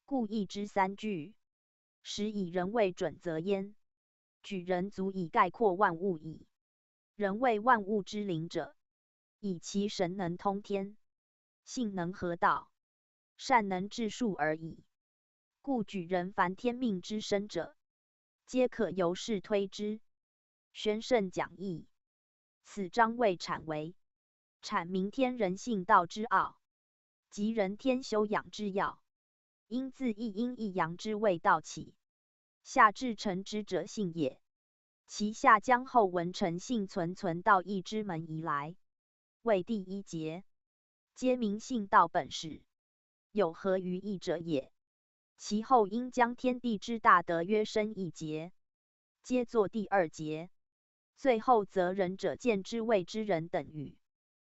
故义之三句，始以人为准则焉。举人足以概括万物矣。人谓万物之灵者，以其神能通天，性能合道，善能至数而已。故举人凡天命之生者，皆可由是推之。宣圣讲义，此章谓产为，产明天人性道之奥，即人天修养之要。因自一阴一阳之谓道起，下至成之者性也。其下将后文成性存存道义之门移来，谓第一节，皆明性道本始，有合于义者也。其后因将天地之大德曰深义节，皆作第二节。最后则仁者见之谓之仁等语。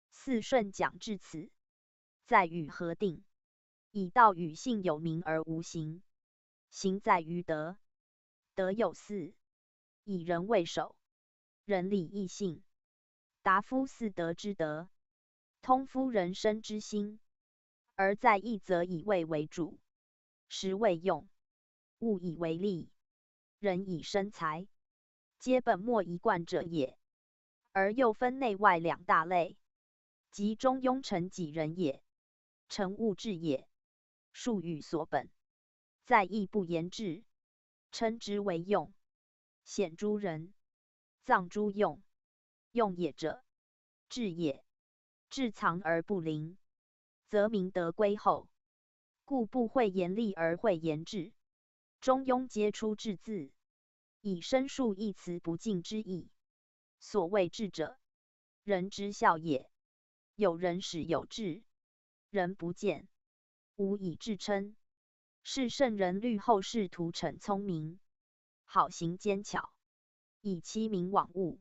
四圣讲至此，在于何定。以道与性有名而无形，形在于德，德有四，以仁为首，仁礼义信。达夫似德之德，通夫人生之心，而在义则以位为主，时为用，物以为利，人以生财，皆本末一贯者也。而又分内外两大类，即中庸成己仁也，成物质也，术与所本，在义不言志，称之为用。显诸仁，藏诸用。用也者，智也。智藏而不凌，则明德归厚。故不讳言利而讳言智，中庸皆出至字，以申述一词不尽之意。所谓智者，仁之效也。有仁始有智，仁不见，无以至称。是圣人虑后世图逞聪明，好行奸巧，以欺民罔物，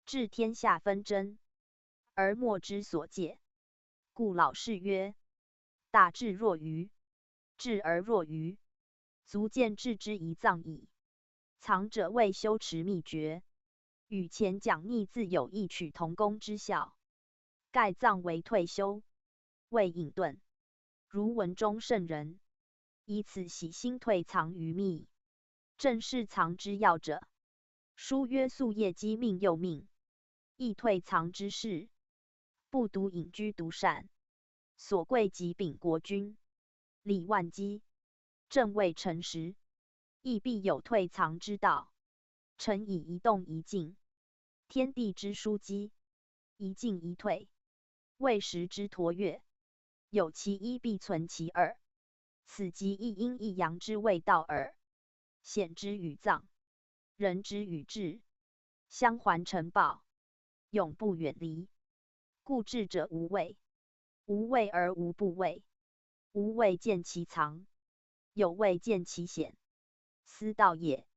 致天下纷争，而莫之所戒。故老氏曰：大智若愚，智而若愚，足见智之以藏矣。藏者谓修持秘诀，与前讲逆自有异曲同工之效。盖藏为退休，谓隐遁。如文中圣人，以此洗心退藏于密，正是藏之要者。书曰：夙夜饥命又命，亦退藏之事，不独隐居独善，所贵即秉国君，礼万机，政未成时，亦必有退藏之道。臣以一动一静，天地之枢机，一进一退，谓时之橐越，有其一必存其二，此即一阴一阳之谓道耳。显之与藏，仁之与智，相环成抱，永不远离。故智者无畏，无畏而无不畏，无畏见其藏，有畏见其显，斯道也。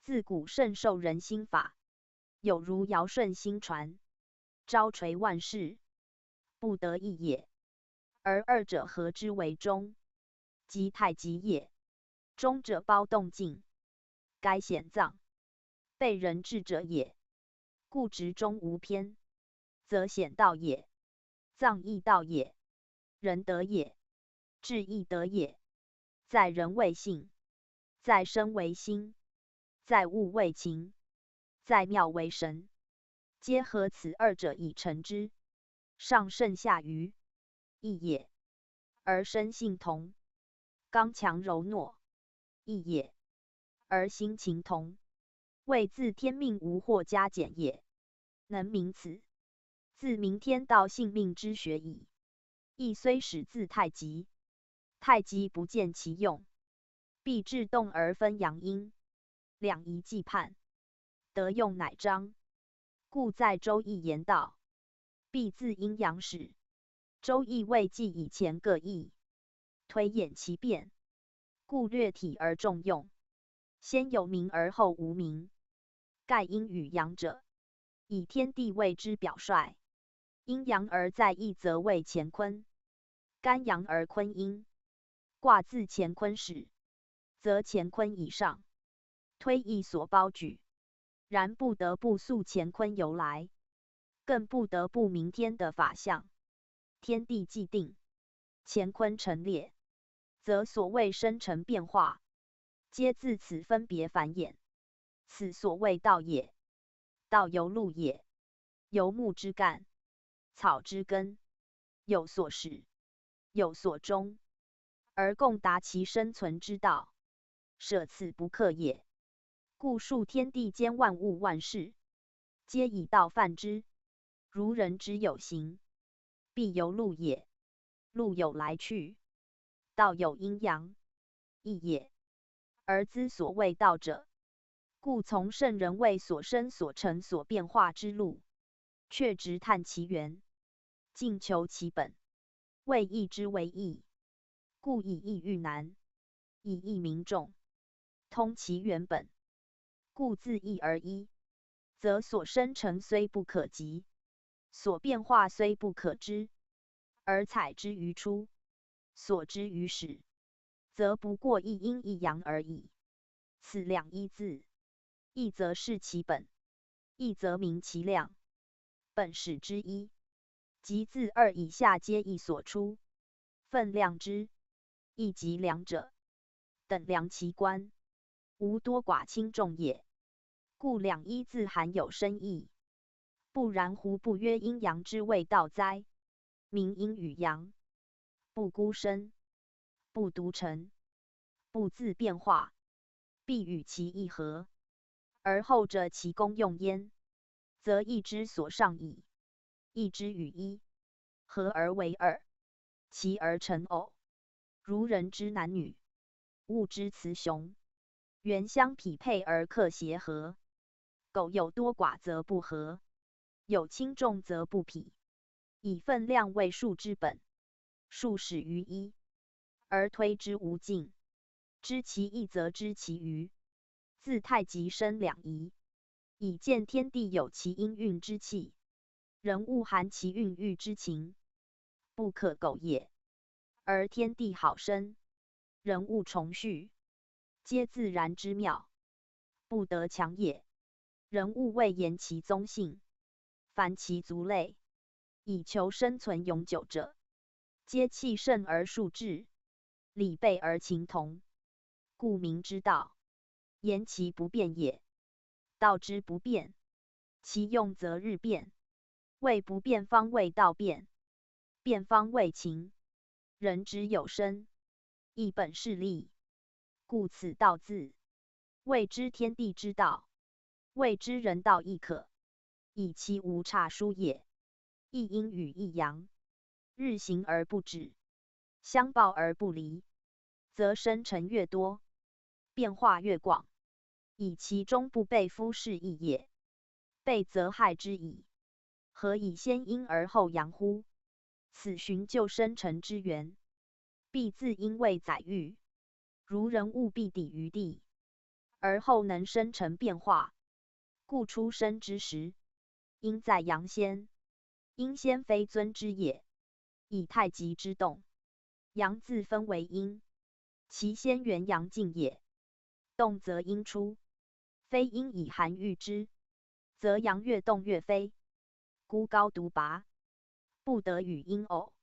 自古圣授人心法，有如尧舜兴传，昭垂万世，不得已也。而二者合之为中，即太极也。中者包动静，改显藏，备人智者也。故执中无偏，则显道也，藏亦道也，仁德也，智亦德也。在人为性，在身为心，在物为情，在妙为神，皆合此二者以成之。上圣下愚，亦也。而身性同，刚强柔糯，亦也。而心情同，谓自天命无惑加减也。能明此，自明天道性命之学矣。亦虽始自太极，太极不见其用，必至动而分阳阴，两仪既判，德用乃彰。故在周易言道，必自阴阳始。周易谓纪以前各易，推演其变，故略体而重用，先有名而后无名。盖阴与阳者，以天地谓之表率，阴阳而在易则谓乾坤，干阳而坤阴。卦自乾坤始，则乾坤以上，推易所包举，然不得不溯乾坤由来，更不得不明天的法象。天地既定，乾坤陈列，则所谓生成变化，皆自此分别繁衍，此所谓道也。道由陆也，由木之干，草之根，有所始，有所终，而共达其生存之道，舍此不可也。故数天地间万物万事，皆以道泛之。如人之有形，必由陆也，陆有来去，道有阴阳，亦也。而知所谓道者，故从圣人谓所生所成所变化之路，却直探其源，尽求其本，谓易之为易。故以易喻难，以易明众，通其原本。故自一而一，则所生成虽不可及，所变化虽不可知，而采之于初，所之于始，则不过一阴一阳而已。此两一字，一则示其本，一则明其量。本始之一，即自二以下皆一所出，分量之，亦即两者，等量其观，无多寡轻重也。故两一字含有深意。不然胡不曰阴阳之谓道哉？明阴与阳，不孤生，不独成，不自变化，必与其一合，而后者其功用焉，则一之所上矣，一之与一，合而为二，其而成偶。如人之男女，物之雌雄，原相匹配而克协和。狗有多寡则不和，有轻重则不匹，以分量为数之本，数始于一，而推之无尽，知其一则知其余。自太极生两仪，以见天地有其阴运之气，人物含其孕育之情，不可苟也。而天地好生，人物重序，皆自然之妙，不得强也。人物为延其宗姓，繁其族类，以求生存永久者，皆弃圣而树质，礼备而情同，故名之道。言其不变也。道之不变，其用则日变，谓不变方谓道变，变方谓情。人之有生，亦本是立，故此道字，谓之天地之道，谓之人道亦可，以其无差殊也。一阴与一阳，日行而不止，相抱而不离，则生成越多，变化越广，以其终不悖夫是义也。悖则害之矣。何以先阴而后阳乎？此循旧生成之源，必自阴为载喻，如人物必抵于地，而后能生成变化。故初生之时，阴在阳先，阴先非尊之也，以太极之动，阳自分为阴，其先元阳静也，动则阴出，非阴以寒御之，则阳越动越飞，孤高独拔，不得与阴偶，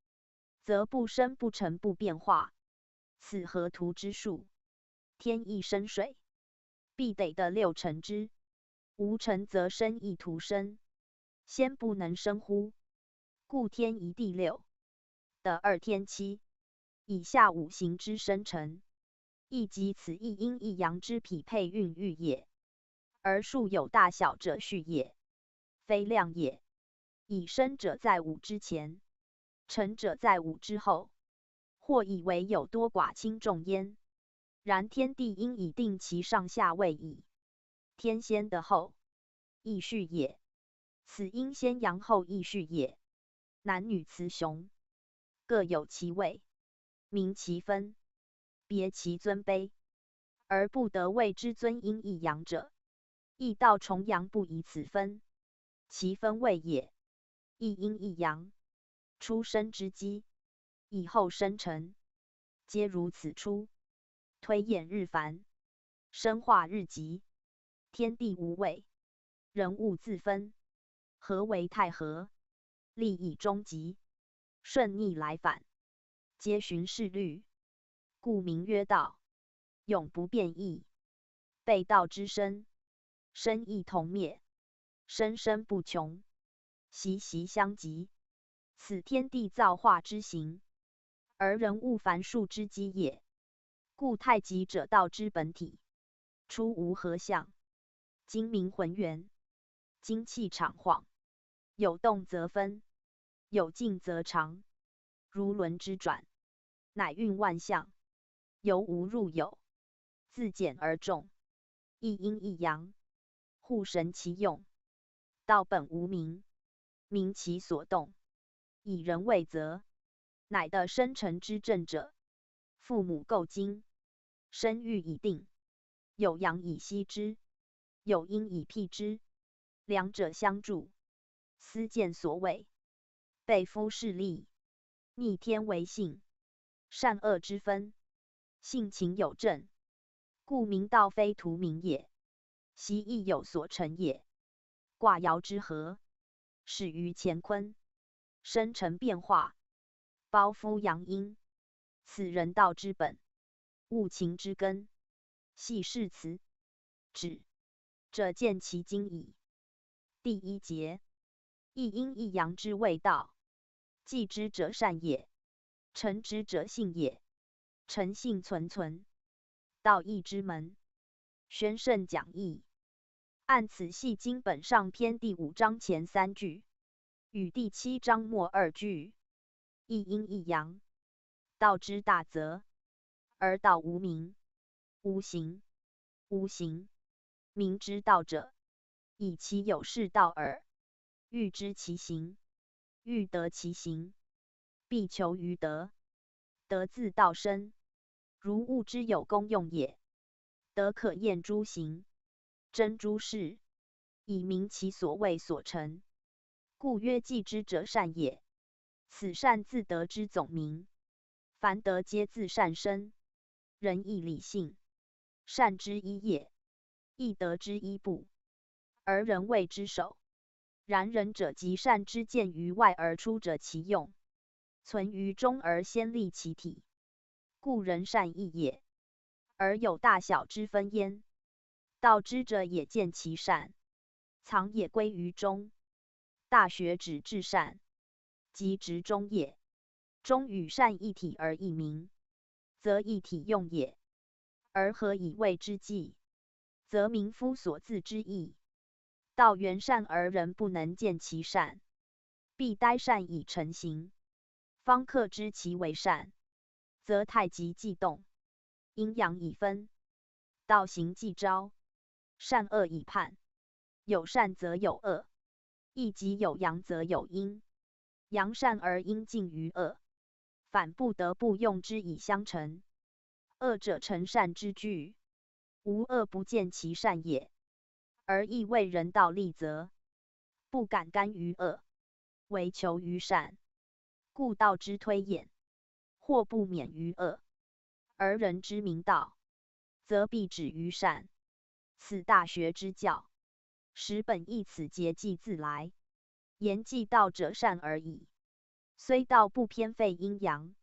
则不生不成不变化。此河图之数，天亦生水，必得的六成之，无成则生亦徒生，先不能生乎？故天一地六，得二天七，以下五行之生成，亦即此一阴一阳之匹配孕育也。而数有大小者序也，非量也。以生者在五之前，成者在五之后，或以为有多寡轻重焉。然天地应以定其上下位矣。天先得后，亦序也。此阴先阳后亦序也。男女雌雄，各有其位，名其分，别其尊卑，而不得谓之尊阴抑阳者，亦道重阳不以此分，其分位也。一阴一阳，初生之机，以后生成，皆如此出。推演日繁，生化日极，天地无位，人物自分，合为太和，利益终极，顺逆来返，皆循势律，故名曰道，永不变易。背道之生，生亦同灭，生生不穷，息息相及，此天地造化之行，而人物凡数之机也。故太极者道之本体，初无合相，精明浑圆，精气场晃，有动则分，有静则长，如轮之转，乃运万象，由无入有，自简而众，一阴一阳，互神其用。道本无名，名其所动，以人为则，乃得生成之正者。父母构精，生育以定，有阳以息之，有因以辟之，两者相助，斯见所谓背夫势利，逆天为性，善恶之分，性情有正，故明道非徒名也，习亦有所成也。卦爻之和，始于乾坤，生成变化，包夫阳阴，此人道之本，物情之根，系是辞止者见其精矣。第一节，一阴一阳之谓道，继之者善也，成之者性也，诚信存存，道义之门。玄圣讲义。按此系经本上篇第五章前三句，与第七章末二句，一阴一阳，道之大则，而道无名，无形，无形，名之道者，以其有是道耳。欲知其形，欲得其形，必求于德。德自道生，如物之有功用也。德可验诸形，真诸事，以明其所谓所成。故曰继之者善也。此善自德之总名。凡德皆自善生，仁义礼信，善之一也，亦德之一部，而仁谓之首。然仁者即善之见于外而出者其用，存于中而先立其体，故仁善义也，而有大小之分焉。道之者也见其善，藏也归于中。大学指至善，即指中也。中与善一体而异名，则一体用也。而和以谓之继，则名夫所自之矣。道原善而人不能见其善，必待善以成形，方可知其为善，则太极既动，阴阳已分，道行既昭，善恶已判。有善则有恶，亦即有阳则有阴。阳善而阴尽于恶，反不得不用之以相成。恶者成善之具，无恶不见其善也，而亦谓人道利则，不敢干于恶，唯求于善，故道之推演，或不免于恶，而人之明道，则必止于善。此大学之教，始本亦此节继自来。言继道者善而已，虽道不偏废阴阳，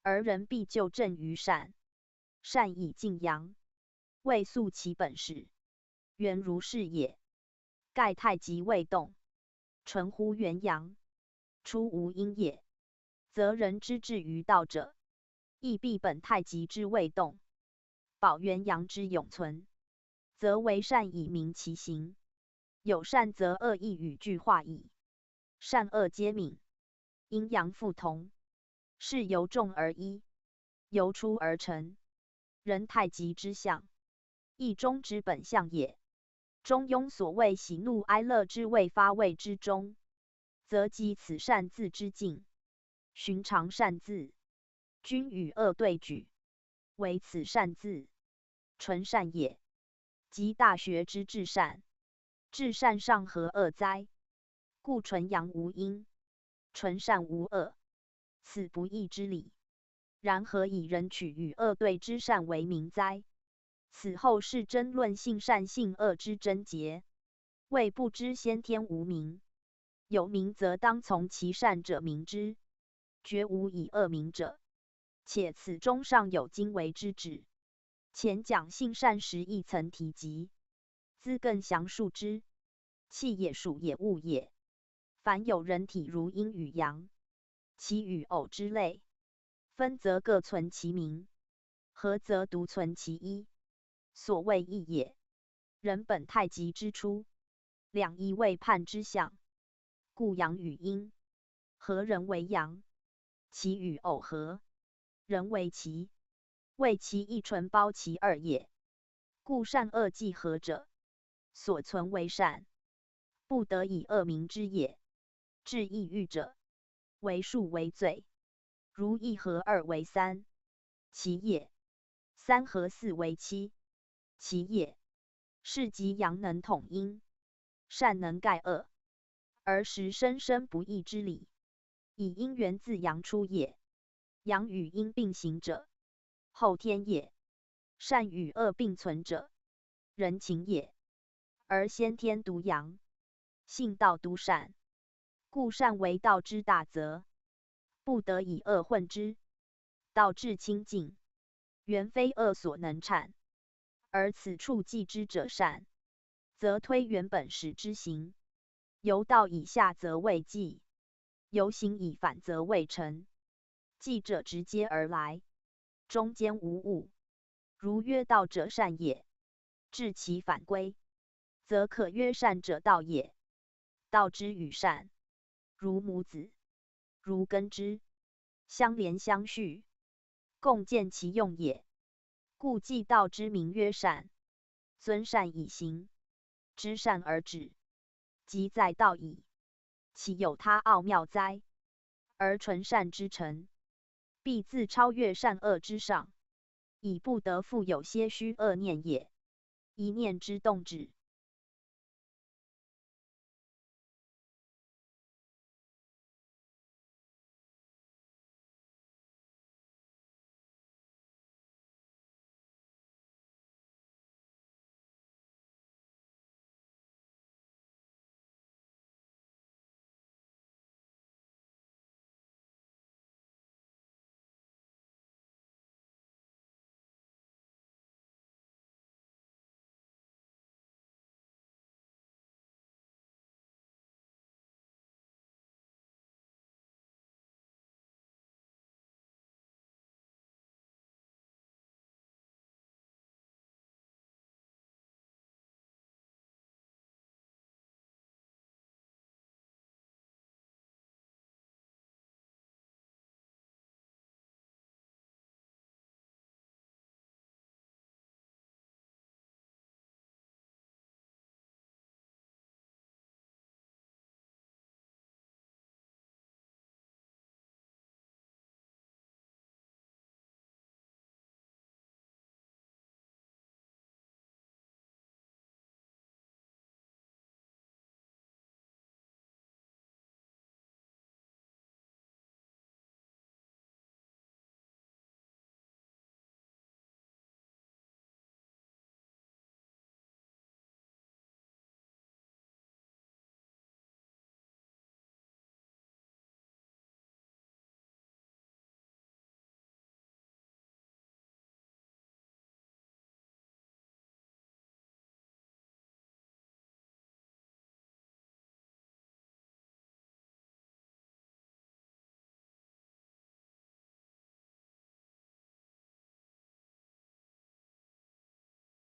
而人必就正于善，善以静阳，未诉其本始，原如是也。盖太极未动，纯乎元阳，初无阴也，则人之至于道者，亦必本太极之未动，保元阳之永存，则为善以明其形。有善则恶亦与俱化矣。善恶皆泯，阴阳复同，是由众而一，由出而成，人太极之象，亦中之本象也。中庸所谓喜怒哀乐之未发谓之中，则即此善自之静。寻常善自，均与恶对举，唯此善自，纯善也。即大学之至善，至善上何恶哉？故纯阳无阴，纯善无恶，此不义之理。然何以人取与恶对之善为名哉？此后世争论性善性恶之争节，谓不知先天无名，有名则当从其善者名之，绝无以恶名者。且此中尚有经为之止，前讲性善时亦曾提及，兹更详述之。气也，暑也，物也，凡有人体如阴与阳，其与偶之类，分则各存其名，合则独存其一，所谓义也。人本太极之初，两仪未判之象，故阳与阴，合人为阳，其与偶合，人为其，谓其一纯包其二也。故善恶既合者，所存为善，不得以恶名之也。至亦欲者，为数为最，如一合二为三，其也；三合四为七，其也；是即阳能统阴，善能盖恶，而实生生不异之理，以阴元自阳出也。阳与阴并行者，后天也；善与恶并存者，人情也。而先天独阳，性道独善，故善为道之大则，不得以恶混之。道至清净，原非恶所能产，而此处既知者善，则推原本始之行，由道以下则谓寂，由行以返则谓诚。寂者直接而来，中间无物。如曰道者善也，至其反归，则可曰善者道也。道之与善，如母子，如根枝，相连相续，共建其用也。故既道之名曰善，遵善以行，知善而止，即在道矣。岂有他奥妙哉？而纯善之诚，必自超越善恶之上，以不得复有些许恶念也。一念之动止，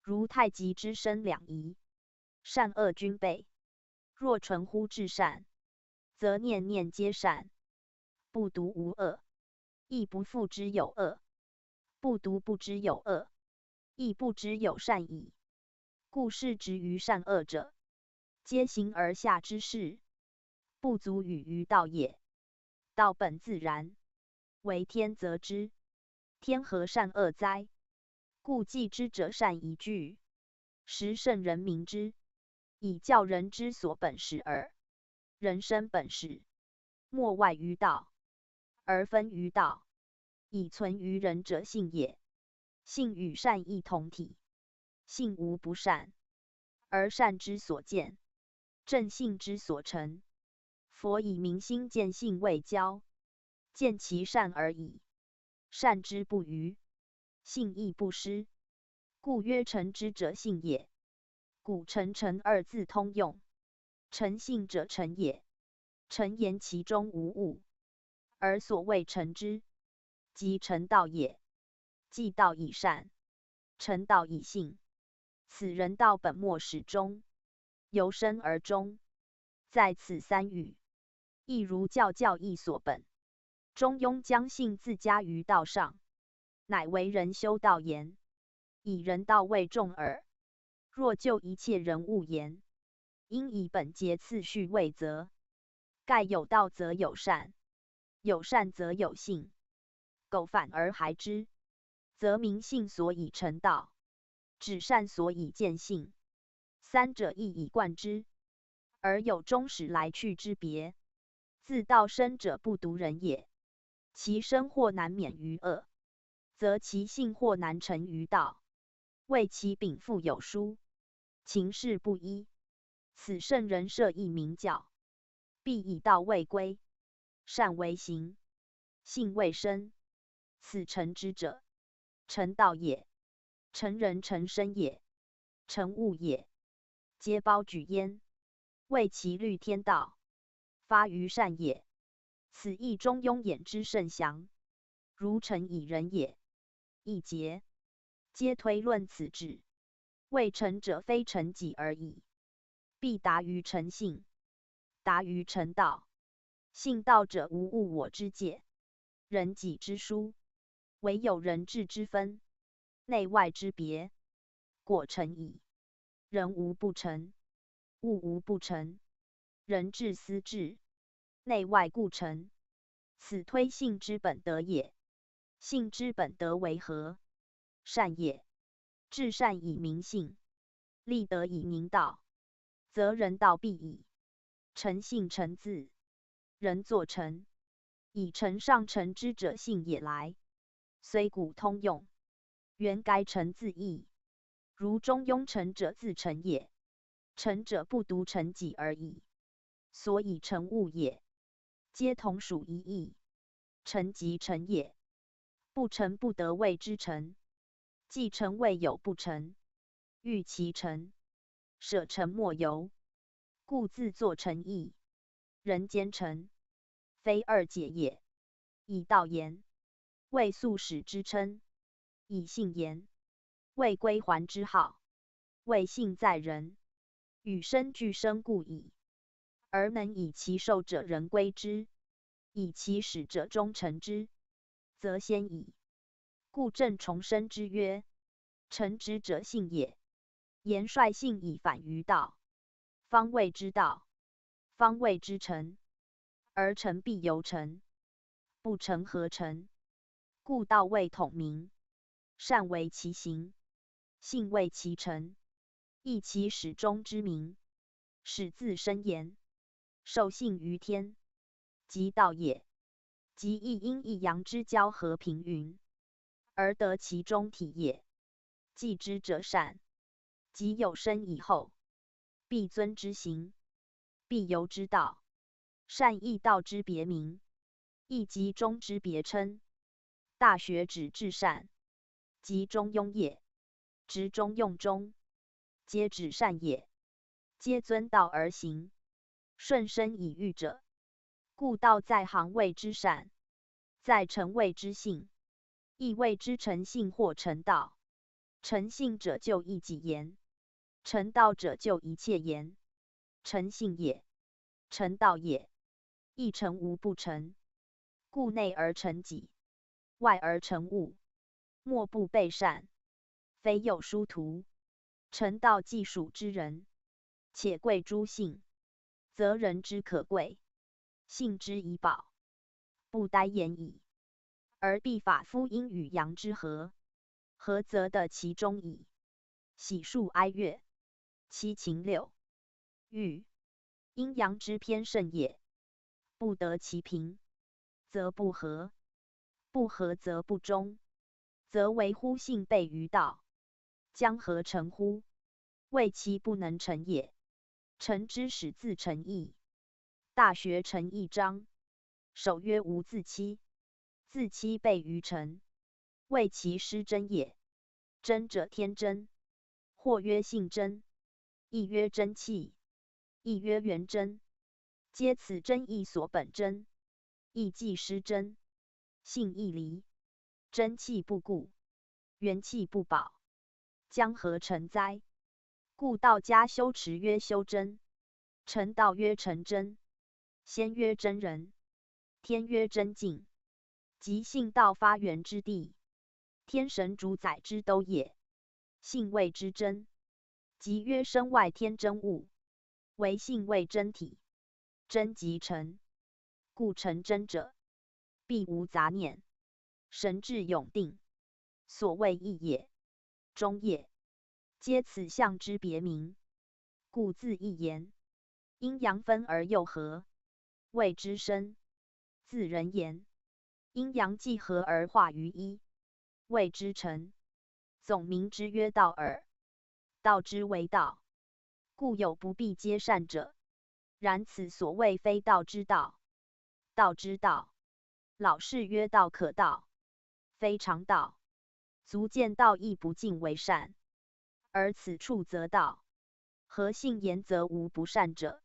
如太极之生两仪，善恶均备。若纯乎至善，则念念皆善，不独无恶，亦不复知有恶；不独不知有恶，亦不知有善矣。故视执于善恶者，皆形而下之事，不足与于道也。道本自然，为天则之，天何善恶哉？故既知者善仪具，时圣人明之，以教人之所本始耳。人生本始，莫外于道，而分于道，以存于人者性也。性与善亦同体，性无不善，而善之所见，正性之所成。佛以明心见性为教，见其善而已，善之不渝，性亦不失。故曰诚之者性也。古诚诚二字通用，诚信者诚也，诚言其中无物，而所谓诚之，即诚道也。即道以善，诚道以信，此人道本末始终，由生而终。在此三语，亦如教教义所本，中庸将信自加于道上，乃为人修道言，以人道为重耳。若就一切人物言，应以本节次序谓则，盖有道则有善，有善则有信，苟反而孩之，则名信所以成道，止善所以见性，三者亦以贯之，而有终始来去之别。自道生者不独人也，其生或难免于恶，则其性或难成于道，谓其禀复有殊，情事不一。此圣人设亦明教，必以道为规，善为行，性为身。此成之者，成道也，成人成身也，成物也，皆包举焉，谓其律天道，发于善也。此亦中庸演之甚详，如诚以仁也，亦节，皆推论此旨，谓成者非成己而已，必达于成性，达于成道。性道者无物我之界，人己之殊，唯有人智之分，内外之别。果诚矣，人无不成，物无不成，人智斯至，内外故成。此推性之本德也。性之本德为何？善也。至善以明性，立德以明道，则人道必矣。诚性诚自，人作诚，以诚上诚之者性也来，虽古通用，原改诚自异。如中庸，诚者自诚也，诚者不独成己而已，所以诚物也，皆同属一义。诚即诚也，不诚不得谓之诚，既诚未有不诚，欲其诚，舍诚莫由，故自作诚矣。人间诚，非二解也，以道言，谓素始之称，以性言，谓归还之号，谓性在人，与生俱生故矣。而能以其受者人归之，以其始者终成之，则先矣。故正重申之曰：诚直者性也，言率性以反于道，方谓之道，方谓之诚，而诚必由诚，不诚何诚？故道谓统名，善为其行，性为其成，亦其始终之名，始自身言，受性于天，即道也。即一阴一阳之交合平匀，而得其中体也。继之者善，即有身以后，必遵之行，必由之道，善亦道之别名，亦即中之别称。大学指至善，即中庸也。直中用中，皆指善也，皆遵道而行，顺身以御者。故道在行谓之善，在诚谓之信，亦谓之诚信或诚道。诚信者就一己言，诚道者就一切言。诚信也，诚道也，亦诚无不成。故内而诚己，外而诚物，莫不备善，非有殊途。诚道既属之人，且贵诸信，则人之可贵，信之以宝，不待言矣。而必法夫阴与阳之和，和则得其中矣。喜怒哀乐，七情六欲，阴阳之偏盛也，不得其平，则不和，不和则不中，则为乎性备于道。江河诚乎？谓其不能成也。诚之始自诚矣。大学诚一章，首曰无自欺，自欺备于诚，谓其失真也。真者天真，或曰性真，亦曰真气，亦曰元真，皆此真亦所本真，亦即失真，性亦离，真气不固，元气不保，江河诚哉？故道家修持曰修真，成道曰成真，仙曰真人，天曰真境，即性道发源之地，天神主宰之兜也。性谓之真，即曰身外天真物，唯性谓真体，真即诚，故成真者，必无杂念，神智永定。所谓意也，中也，皆此象之别名，故字亦言。阴阳分而又合，谓之生。字人言。阴阳既合而化于一，谓之成。总名之曰道耳。道之为道，故有不必皆善者。然此所谓非道之道。道之道，老氏曰道可道，非常道。足见道亦不尽为善，而此处则道，合性言则无不善者。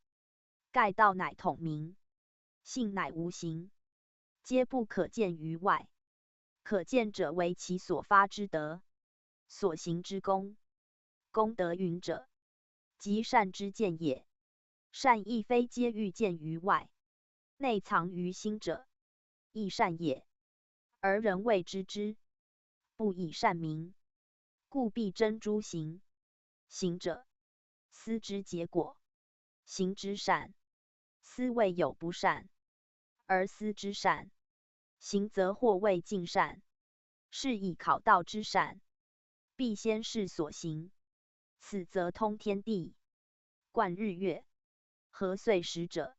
盖道乃统名，性乃无形，皆不可见于外。可见者为其所发之德，所行之功。功德云者，即善之见也。善亦非皆欲见于外，内藏于心者，亦善也。而人谓之知，不以善名，故必争诸行。行者，思之结果，行之善，思未有不善，而思之善，行则或谓尽善。是以考道之善，必先试所行，此则通天地，观日月，合岁时者，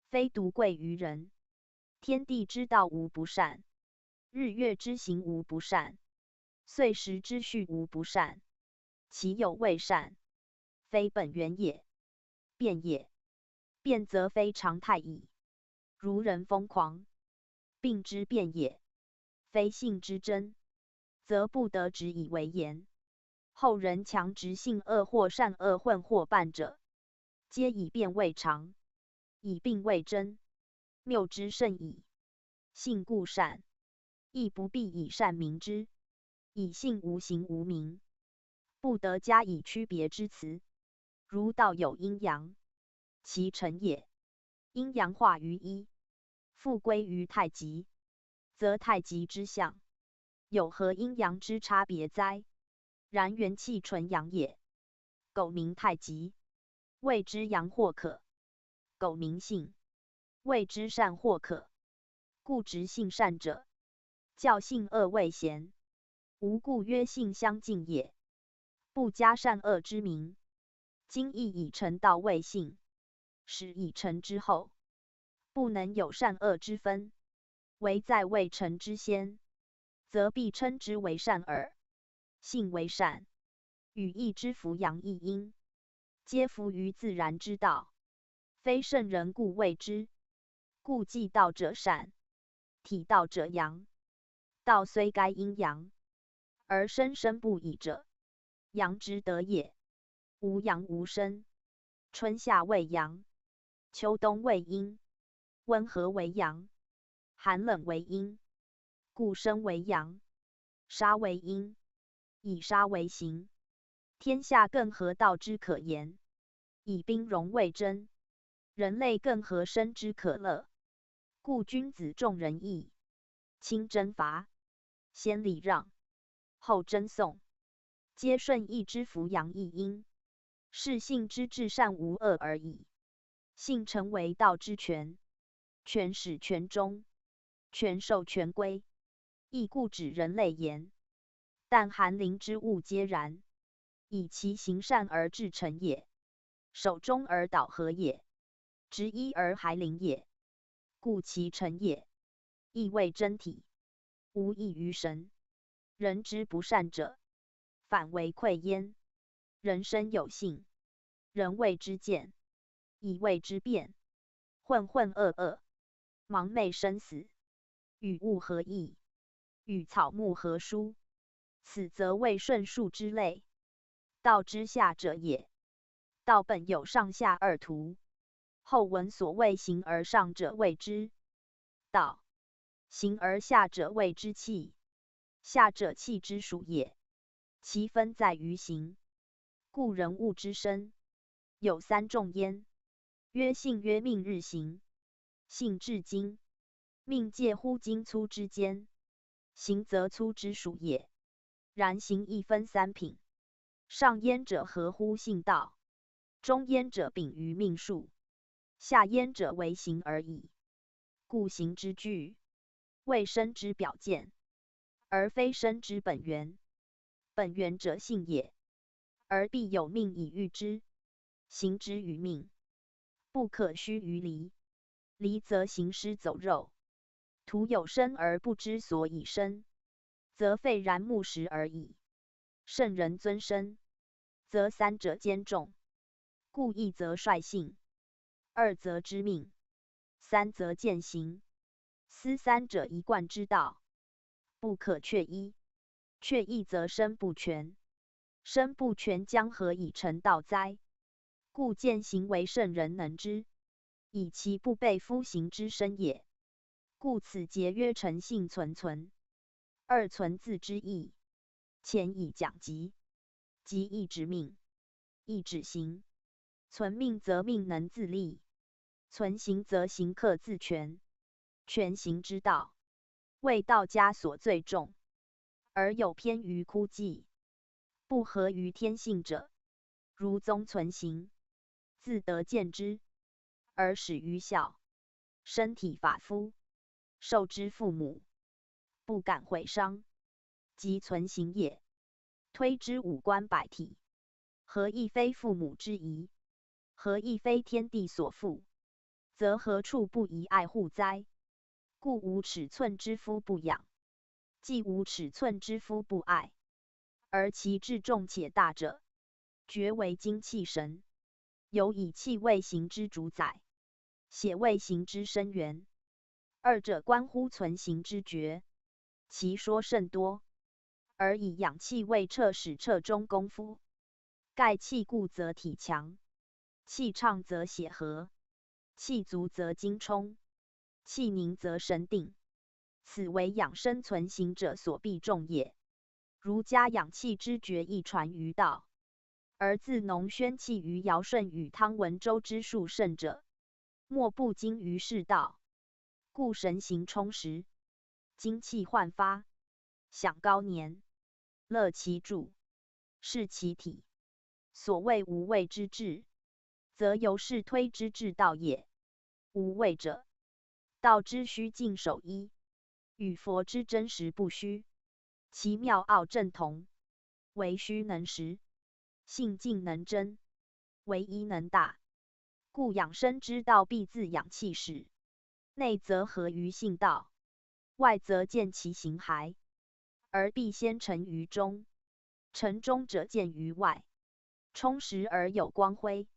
非独贵于人。天地之道无不善，日月之行无不善，岁时之序无不善，其有未善，非本源也，变也。变则非常态矣。如人疯狂，病之变也，非性之真，则不得执以为言。后人强执性恶或善恶混或半者，皆以变为常，以病为真，谬之甚矣。性故善，亦不必以善名之，以性无形无名，不得加以区别之词。如道有阴阳，其成也，阴阳化于一，复归于太极，则太极之象，有合阴阳之差别哉？然元气纯阳也，苟名太极，谓之阳或可；苟名性，谓之善或可。故执性善者，教性恶未显，无故曰性相近也，不加善恶之名。今亦以成道谓性，始以成之后，不能有善恶之分，唯在未成之先，则必称之为善耳。性为善，语义之伏阳亦阴，皆伏于自然之道，非圣人故谓之。故既道者善，体道者阳。道虽该阴阳，而生生不已者，阳之德也。无阳无生。春夏为阳，秋冬为阴，温和为阳，寒冷为阴，故生为阳，杀为阴，以杀为形。天下更何道之可言，以兵戎为争，人类更何生之可乐。故君子重仁义，轻征伐，先礼让，后征宋，皆顺义之伏阳亦阴，是性之至善无恶而已。性成为道之权，权始权终，权受权归，亦故指人类言。但寒林之物皆然，以其行善而至诚也，守中而导合也，执一而孩灵也，故其诚也，亦谓真体，无异于神。人之不善者，反为愧焉。人生有性，人谓之贱，以谓之变，浑浑噩噩，盲昧生死，与物何异？与草木何殊？此则谓顺数之类，道之下者也。道本有上下二途，后文所谓形而上者谓之道，形而下者谓之气，下者气之属也。其分在于形，故人物之生有三重焉。曰性曰命日行，性至精，命介乎精粗之间，形则粗之属也。然形亦分三品，上焉者合乎性道，中焉者秉于命数，下焉者为形而已。故形之具，谓身之表见，而非身之本源。本源者性也，而必有命以御之。行之于命，不可须于离，离则行尸走肉。徒有身而不知所以身，则废然木石而已。圣人尊身，则三者兼重，故一则率性，二则知命，三则践行。斯三者一贯之道，不可却一，却一则身不全，身不全将何以成道哉？故践行为圣人能之，以其不悖夫行之身也。故此节约诚信存存。二存自之义，前以讲及，及义指命，义指行。存命则命能自立，存行则行客自全。全行之道，谓道家所最重，而有偏于枯寂，不合于天性者，如宗存行，自得见之，而始于孝，身体发肤，受之父母，不敢毁伤，即存行也。推之五官百体，何亦非父母之遗？何亦非天地所赋？则何处不宜爱护哉？故无尺寸之夫不养，既无尺寸之夫不爱，而其至重且大者，决为精气神，尤以气味形之主宰，血味形之生源。二者关乎存行之决，其说甚多，而以养气为彻始彻终功夫。盖气固则体强，气畅则血和，气足则精充，气凝则神定。此为养生存行者所必重也。儒家养气之决亦传于道，而自农宣弃于尧舜禹汤文周之数甚者，莫不精于是道。故神形充实，精气焕发，享高年，乐其柱，适其体。所谓无畏之志，则由是推之至道也。无畏者，道之虚静守一，与佛之真实不虚，其妙奥正同。唯虚能实，性静能真，唯一能大。故养生之道必自养气始，内则合于性道，外则见其形骸，而必先陈于中。陈中者见于外，充实而有光辉，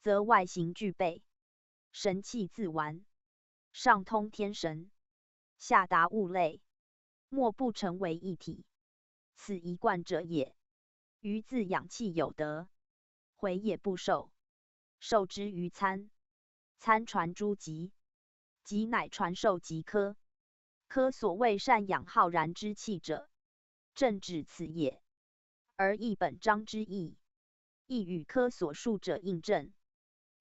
则外形俱备，神气自完，上通天神，下达物类，莫不成为一体。此一贯者也。余自养气有德，毁也不受，受之于参，参传诸疾，疾乃传授疾科。科所谓善养浩然之气者，正指此也。而易本章之意，亦与科所述者印证。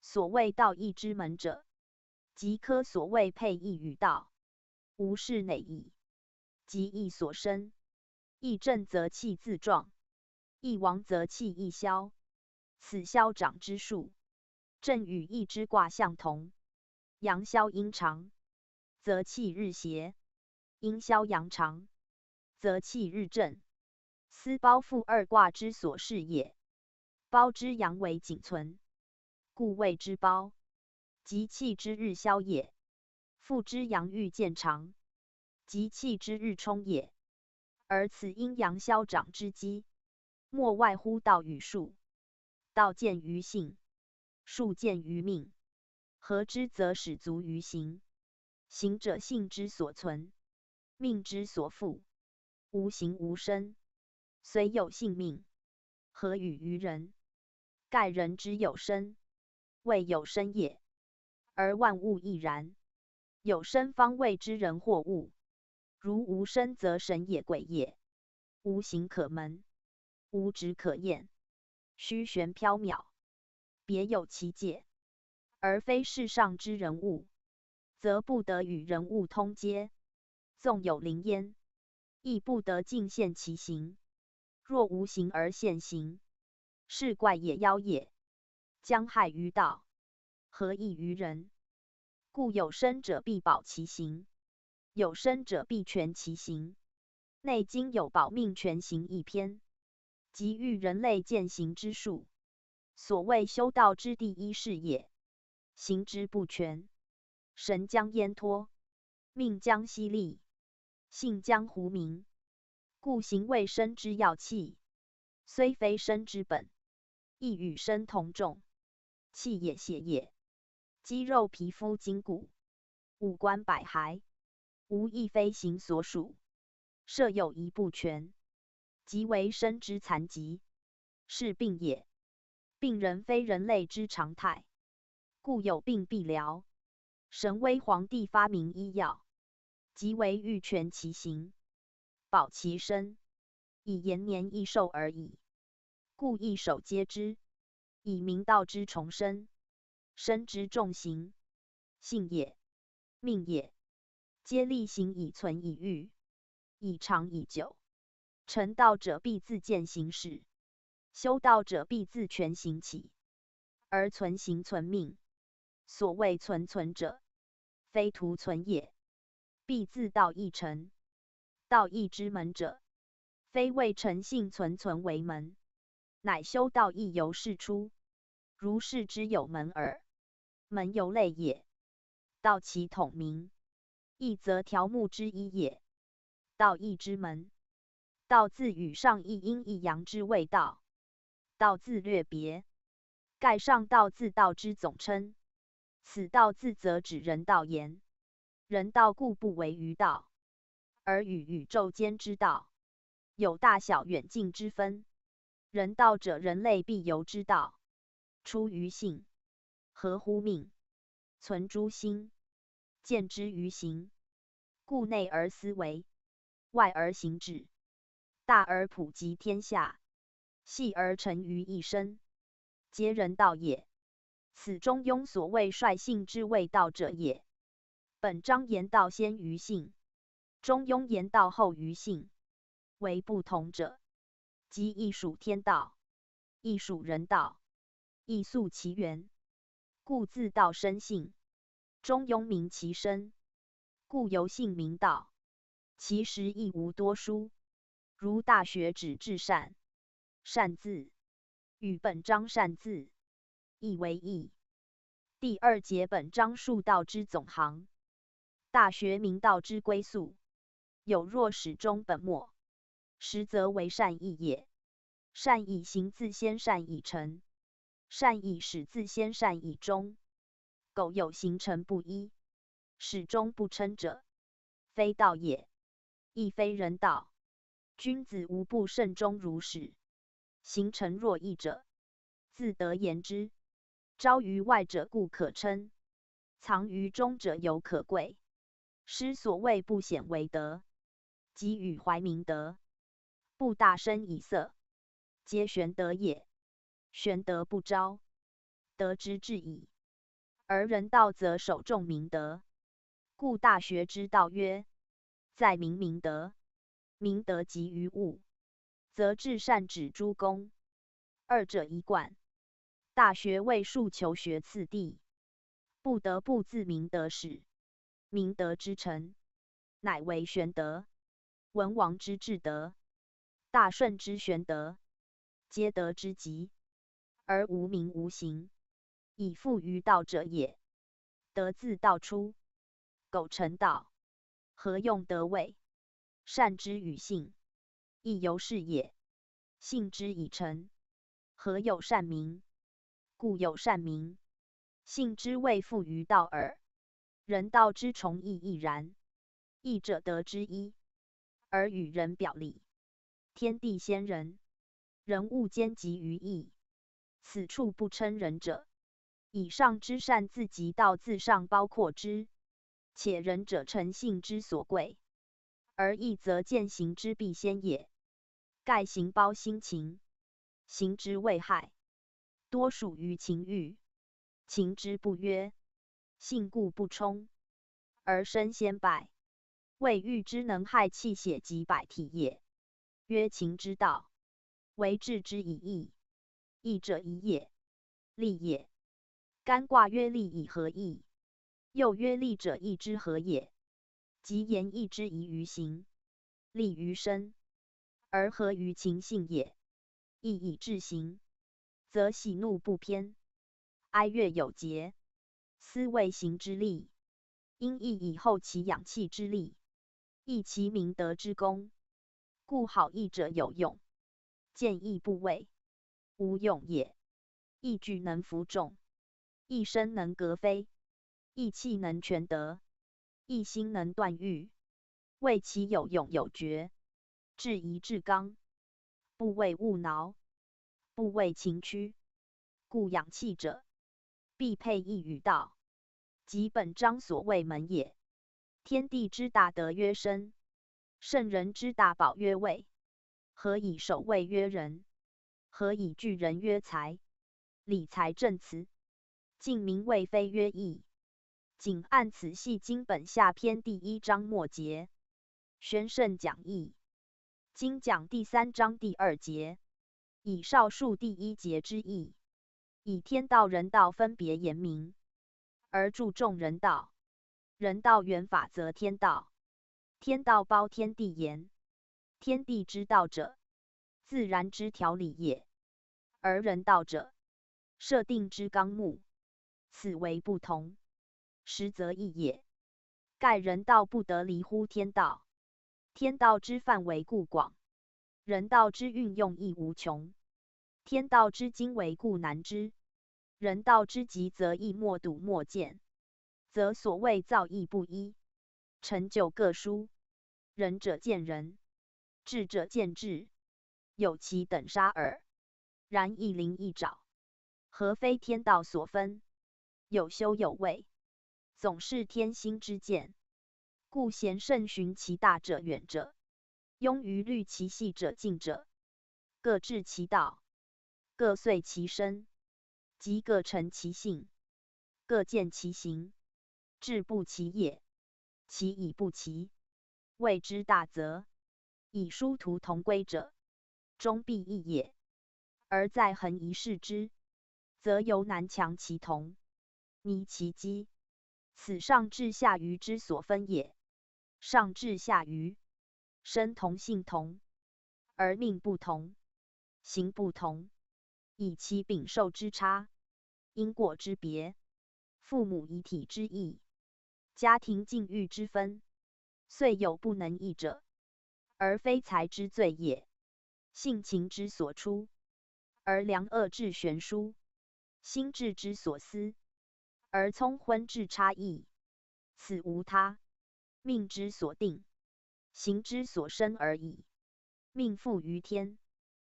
所谓道易之门者，即科所谓配易与道，无是馁矣。即易所生，易正则气自壮，易亡则气易消。此消长之术，正与易之卦象同。阳消阴长，则气日邪；阴消阳长，则气日正。斯包覆二卦之所示也。包之阳为仅存，故谓之包，即气之日消也。覆之阳欲见长，即气之日充也。而此阴阳消长之机，莫外乎道与术。道见于性，术见于命，合之则始足于行。行者性之所存，命之所附，无形无身，虽有性命，何与于人？盖人之有身，谓有身也。而万物亦然，有身方谓之人或物。如无身则神也鬼也，无形可门，无质可验，虚玄缥缈，别有其界，而非世上之人物，则不得与人物通接。纵有灵焉，亦不得尽现其形。若无形而现形，是怪也妖也，将害于道，何益于人？故有身者必保其形，有身者必全其形。《内经》有保命全形一篇，即喻人类践行之术，所谓修道之第一是也，行之不全，神将焉托，命将息厉，性将胡明，故行为身之要气，虽非身之本，亦与身同种，气也血也，肌肉皮肤筋骨，五官百骸，无一非行所属，设有一不全，即为身之残疾，是病也。病人非人类之常态，故有病必疗。神威皇帝发明医药，即为欲全其形，保其身，以延年益寿而已。故一手皆知，以明道之重身，身之重行，性也，命也，皆力行以存以育，以长以久。成道者必自见行始，修道者必自全行起，而存行存命。所谓存存者，非徒存也，必自道亦成。道亦之门者，非谓诚信存存为门，乃修道亦由是出，如是之有门耳。门由类也，道其统名，亦则条目之一也。道亦之门，道自语上一阴一阳之谓道，道自略别，盖上道自道之总称。此道自则指人道焉，人道故不为于道，而与宇宙间之道有大小远近之分。人道者，人类必由之道，出于性，合乎命，存诸心，见之于行，故内而思惟，外而行止，大而普及天下，细而成于一身，皆人道也。此中庸所谓率性之谓道者也。本章言道先于性，中庸言道后于性，为不同者，即亦属天道，亦属人道，亦溯其源，故自道生性，中庸名其生，故由性名道。其实亦无多殊，如大学指至善，善字，与本章善字，亦为义。第二节本章述道之总行，大学名道之归宿，有若始终本末，实则为善意也。善以行自先善以成，善以始自先善以终。苟有行成不一，始终不称者，非道也，亦非人道。君子无不慎终如始，行成若异者，自得言之。昭于外者故可称，藏于中者犹可贵。师所谓不显为德，即与怀明德，不大声以色，皆玄德也。玄德不昭，德之至矣。而人道则首重明德，故大学之道曰：在明明德，明德即于物，则至善止诸功。二者宜贯。大学谓述求学次第，不得不自明德始。明德之成，乃为玄德。文王之至德，大顺之玄德，皆德之极，而无名无形，以附于道者也。德自道出，苟成道，何用德位？善之与性，亦由是也。性之以成，何有善名？故有善名。性之谓附于道耳。人道之崇义亦然。义者德之一，而与人表里，天地先仁，人物兼及于义，此处不称仁者，以上之善自及道自上包括之。且仁者诚信之所贵，而义则见行之必先也。盖行包心情，行之谓害，多属于情欲，情之不约，性故不充，而身先败，谓欲之能害气血及百体也。曰情之道，为治之以义。义者宜也，利也。干卦曰：利以合义。又曰：利者义之合也，即言义之宜于行，利于身，而合于情性也。义以制行，则喜怒不偏，哀乐有节，斯谓行之利。因亦以后其养气之力，益其明德之功。故好益者有用，见益部位，无用也。益举能服众，益身能革非，益气能全德，益心能断欲。谓其有用有决，至宜至刚，不谓务劳，不谓勤屈。故养气者，必配益与道，即本章所谓门也。天地之大德曰身，圣人之大宝曰胃，何以首位曰仁？何以惧人曰财？理财正辞，尽明未非曰义。仅按此系经本下篇第一章末节。玄圣讲义，今讲第三章第二节，以少述第一节之意，以天道人道分别言明，而著众人道。人道原法则天道，天道包天地言。天地之道者，自然之条理也，而人道者，设定之纲目，此为不同。实则异也。盖人道不得离乎天道，天道之范围故广，人道之运用亦无穷。天道之精微故难知，人道之极则亦莫睹莫见，则所谓造诣不一，成就各殊。仁者见仁，智者见智，有其等差耳。然亦灵亦爪，何非天道所分，有修有位，总是天心之见。故贤圣循其大者远者，庸愚虑其细者近者，各至其道，各遂其身，即各成其性，各见其行，至不其也，其以不其，谓之大则。以殊途同归者，终必异也。而在恒一视之，则犹难强其同，迷其机。此上至下愚之所分也。上至下愚，身同性同，而命不同，行不同，以其禀受之差，因果之别，父母遗体之异，家庭境遇之分，遂有不能异者，而非才之罪也。性情之所出，而良恶至悬殊，心智之所思，而聪昏至差异。此无他，命之所定，行之所生而已。命付于天，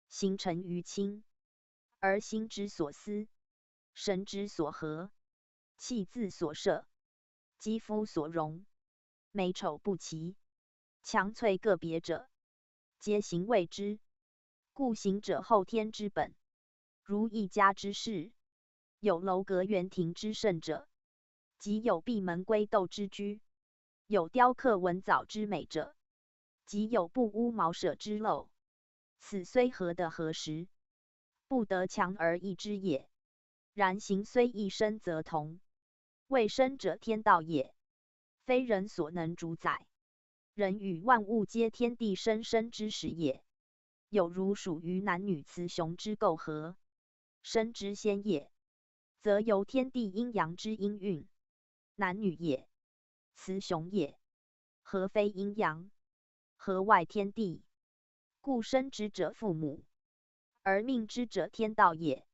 行成于亲，而心之所思，神之所合，气自所摄，肌肤所容，美丑不齐，强脆个别者，皆行未知。故行者后天之本。如一家之室，有楼阁园庭之胜者，即有闭门闺斗之居，有雕刻文藻之美者，即有不污茅舍之陋。此虽合的合时，不得强而易之也。然行虽一身则同，未生者天道也，非人所能主宰。人与万物皆天地生生之始也。有如属于男女雌雄之构合，生之先也，则由天地阴阳之应运，男女也，雌雄也，合非阴阳，合外天地。故生之者父母，而命之者天道也。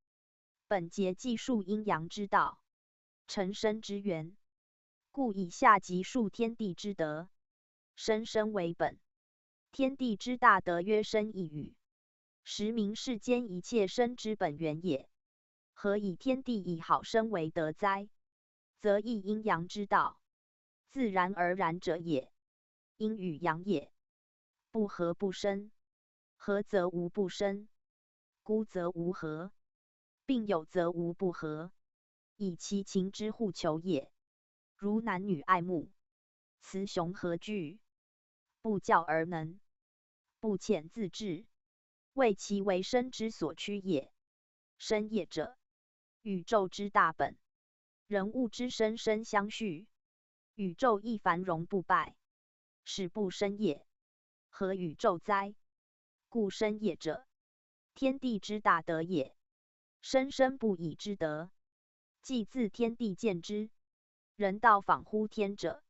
本节记述阴阳之道，成生之源。故以下即述天地之德。生生为本，天地之大德曰生亦语，实明世间一切生之本源也。何以天地以好生为德哉？则亦阴阳之道，自然而然者也。阴与阳也，不和不生，和则无不生，孤则无和，并有则无不和，以其情之互求也。如男女爱慕，雌雄合聚，不教而能，不遣自至，谓其为生之所趋也。生也者，宇宙之大本，人物之生生相续，宇宙亦繁荣不败，始不生也。何宇宙哉？故生也者，天地之大德也。生生不已之德。既自天地见之，人道仿乎天者，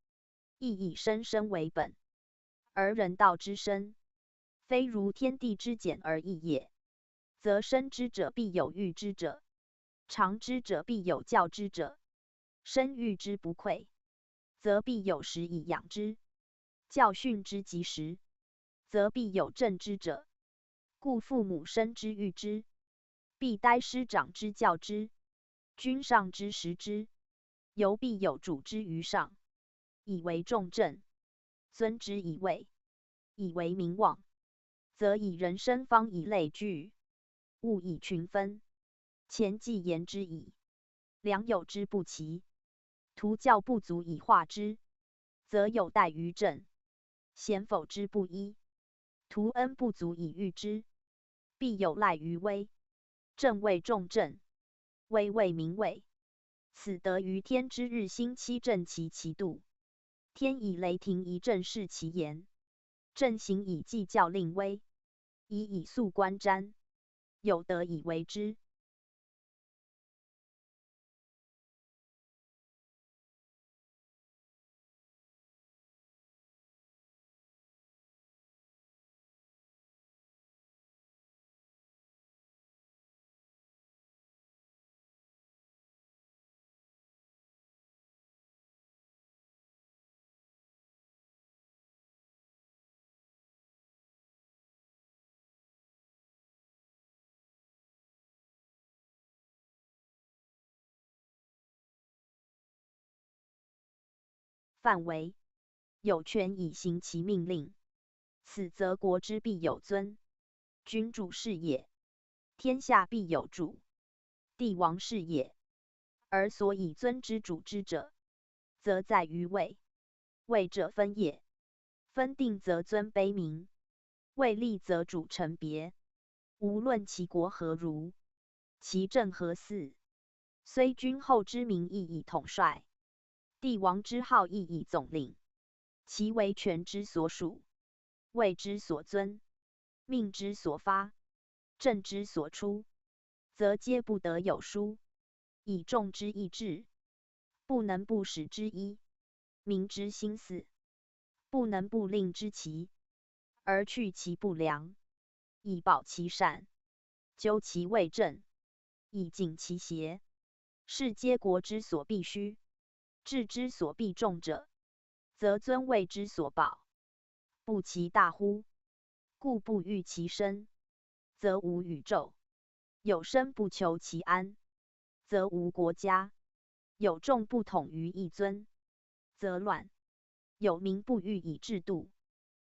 亦以生生为本。而人道之生，非如天地之简而易也，则生之者必有育之者，长之者必有教之者。生育之不愧，则必有时以养之；教训之及时，则必有正之者。故父母生之育之，必待师长之教之，君上之时之，犹必有主之于上，以为重正，尊之以位，以为民望，则以人生方以类聚，物以群分。前既言之矣，良友之不齐，徒教不足以化之，则有待于政；贤否之不一，徒恩不足以育之，必有赖于威。政谓重政，威谓民畏。此德于天之日星期正其其度。天以雷霆以震示其言，政行以纪教令威，以以肃观瞻，有德以为之。范围，有权以行其命令。此则国之必有尊，君主是也，天下必有主，帝王是也。而所以尊之主之者，则在于位。位者分也，分定则尊卑民，位立则主臣别。无论其国何如，其政何祀，虽君后之名亦以统帅，帝王之号亦以总领，其为权之所属，位之所尊，命之所发，政之所出，则皆不得有殊，以众之意志，不能不使之一，民之心思，不能不令之其，而去其不良，以保其善，究其未正，以警其邪，是皆国之所必须，治之所必重者，则尊位之所保，不其大乎？故不欲其生，则无宇宙；有生不求其安，则无国家；有众不统于一尊，则乱；有民不喻以制度，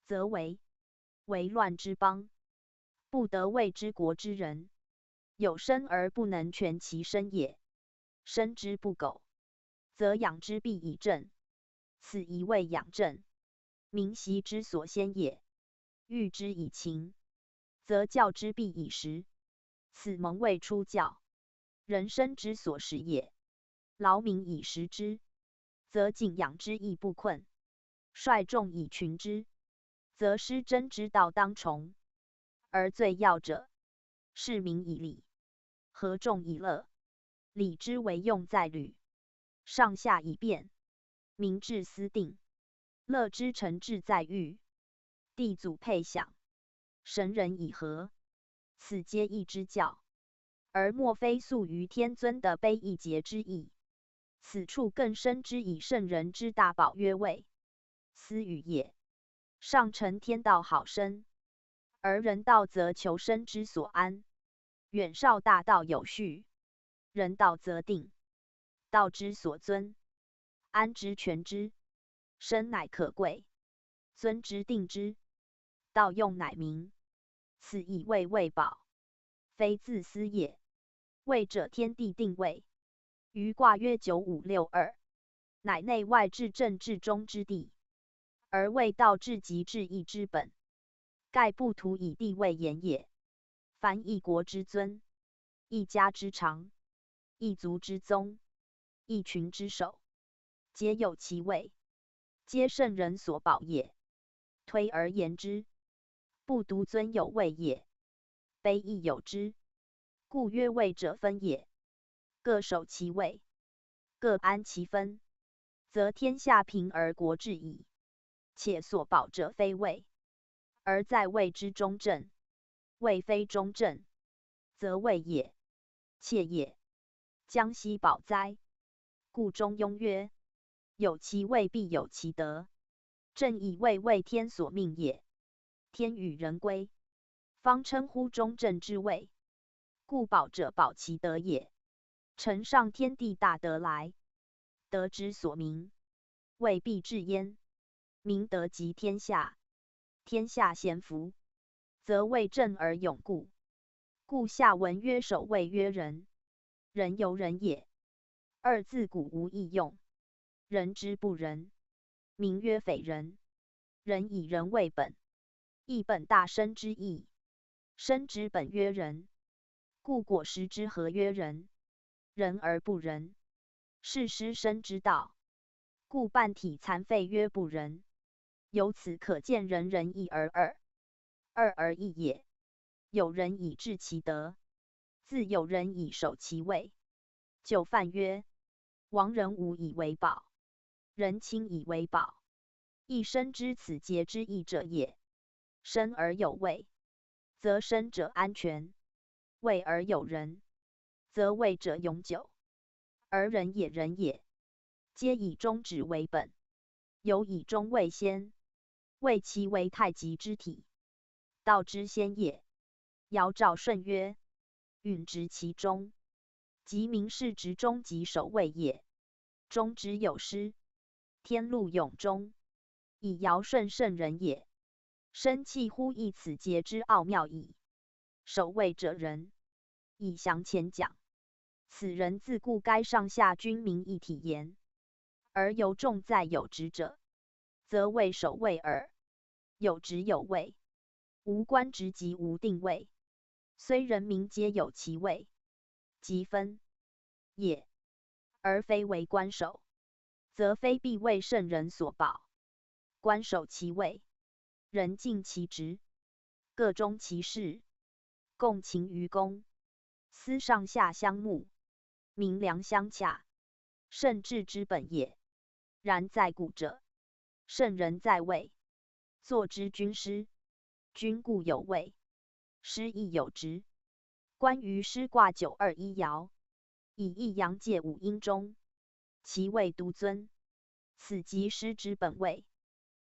则为为乱之邦，不得为之国之人。有生而不能全其身也，生之不苟，则养之必以正，此宜谓养正。民习之所先也，育之以勤，则教之必以时。此蒙谓出教，人生之所始也。劳民以食之，则景养之亦不困；率众以群之，则师争之道当从。而最要者，事民以礼，合众以乐。礼之为用在律，上下以便，民至私定，乐之成志在御，地阻配享，神人以和。此皆义之教，而莫非素于天尊的悲义节之意。此处更深之以圣人之大宝曰位，斯语也。上承天道好生，而人道则求生之所安。远绍大道有序，人道则定，道之所尊，安之全之，生乃可贵，尊之定之，道用乃明。此以谓位宝，非自私也。位者，天地定位，于卦曰九五六二，乃内外至正至中之地，而谓道至极至义之本。盖不图以地位言也。凡一国之尊，一家之长，一族之宗，一群之首，皆有其位，皆圣人所保也。推而言之，不独尊有位也，卑亦有之。故曰位者分也。各守其位，各安其分，则天下平而国治矣。且所保者非位，而在位之中正。位非中正，则位也，窃也，将息保哉。故中庸曰：有其位必有其德。正以位为天所命也，天与人归，方称乎中正之位。故保者保其德也。承上天地大德来，德之所明，位必至焉。明德及天下，天下咸服，则位正而永固。故下文曰：守位曰仁，仁由人也。二自古无异用，仁之不仁，名曰匪仁。仁以仁为本，亦本大生之意。生之本曰仁，故果实之和曰仁。仁而不仁，是失生之道。故半体残废曰不仁。由此可见仁仁义而二，二而义也。有仁以治其德，自有仁以守其位。就范曰：亡人无以为宝，人亲以为宝。一生之此节之义者也。生而有位，则生者安全；位而有仁，则位者永久。而仁也仁也，皆以忠止为本，犹以忠位先，位其为太极之体，道之先也。尧赵舜曰：允执其中，即明示执中及守位也。中之有失，天路永终，以尧舜圣人也。深契乎义此节之奥妙矣。守位者仁，以详浅讲。此仁字故该上下君民一体言。而由重在有职者，则为守位耳。有职有位，无官职即无定位。虽人民皆有其位，即分也，而非为官守，则非必为圣人所保。官守其位，人尽其职，各终其事，共勤于公，斯上下相慕，民良相洽，圣治之本也。然在古者，圣人在位，作之军师，军固有位，师亦有职。关于师卦九二一爻，以一阳介五阴中，其位独尊，此即师之本位，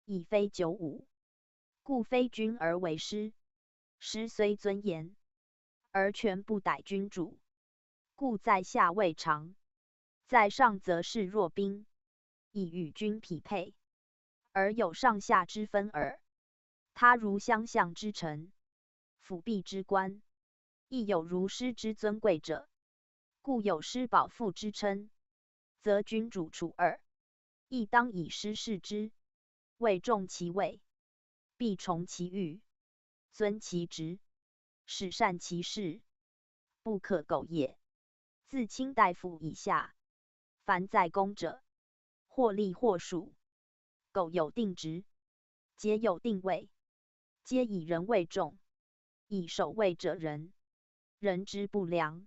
已非九五。故非君而为师，师虽尊严，而权不逮君主。故在下位长，在上则视若宾，以与君匹配，而有上下之分耳。他如相向之臣，辅弼之官，亦有如师之尊贵者。故有师保父之称，则君主处二，亦当以师视之，位重其位，必崇其域，尊其职，始善其事，不可苟也。自卿大夫以下，凡在公者，或立或属，苟有定职，节有定位，皆以仁为重，以守位者仁。仁之不良，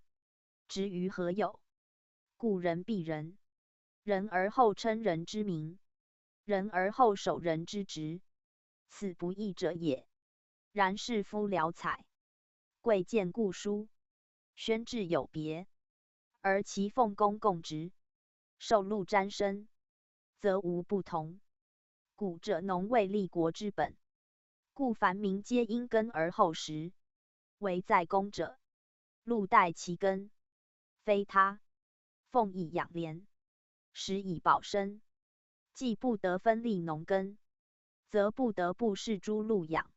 职于何有？故仁必仁。仁而后称人之名，仁而后守人之职，此不易者也。然士夫聊采，贵贱固殊，宣制有别，而其奉公供职，受禄瞻身，则无不同。古者农为立国之本，故凡民皆因耕而后食。唯在公者，禄待其耕，非他，奉以养廉，食以保身。既不得分立农耕，则不得不视诸禄养。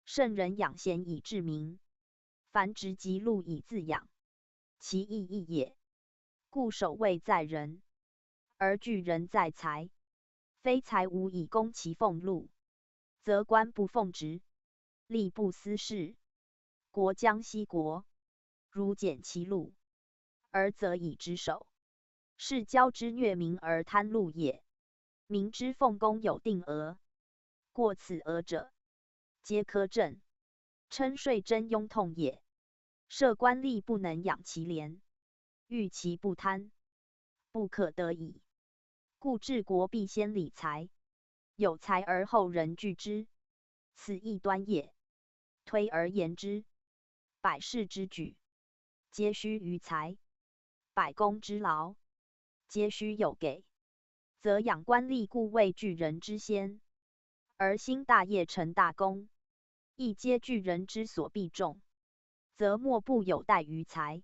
圣人养贤以治民，凡植及禄以自养，其义义也。故守位在仁，而聚仁在财。非财无以供其俸禄，则官不奉职，吏不司事，国将息国。如减其禄，而则以职守，是教之虐民而贪禄也。民之俸公有定额，过此额者，皆苛政，称税征庸痛也。设官吏不能养其廉，育其不贪，不可得已。故治国必先理财，有财而后人聚之，此亦端也。推而言之，百事之举，皆须于财；百工之劳，皆须有给，则养官吏故谓聚人之先，而兴大业成大功，亦皆聚人之所必重，则莫不有待于财。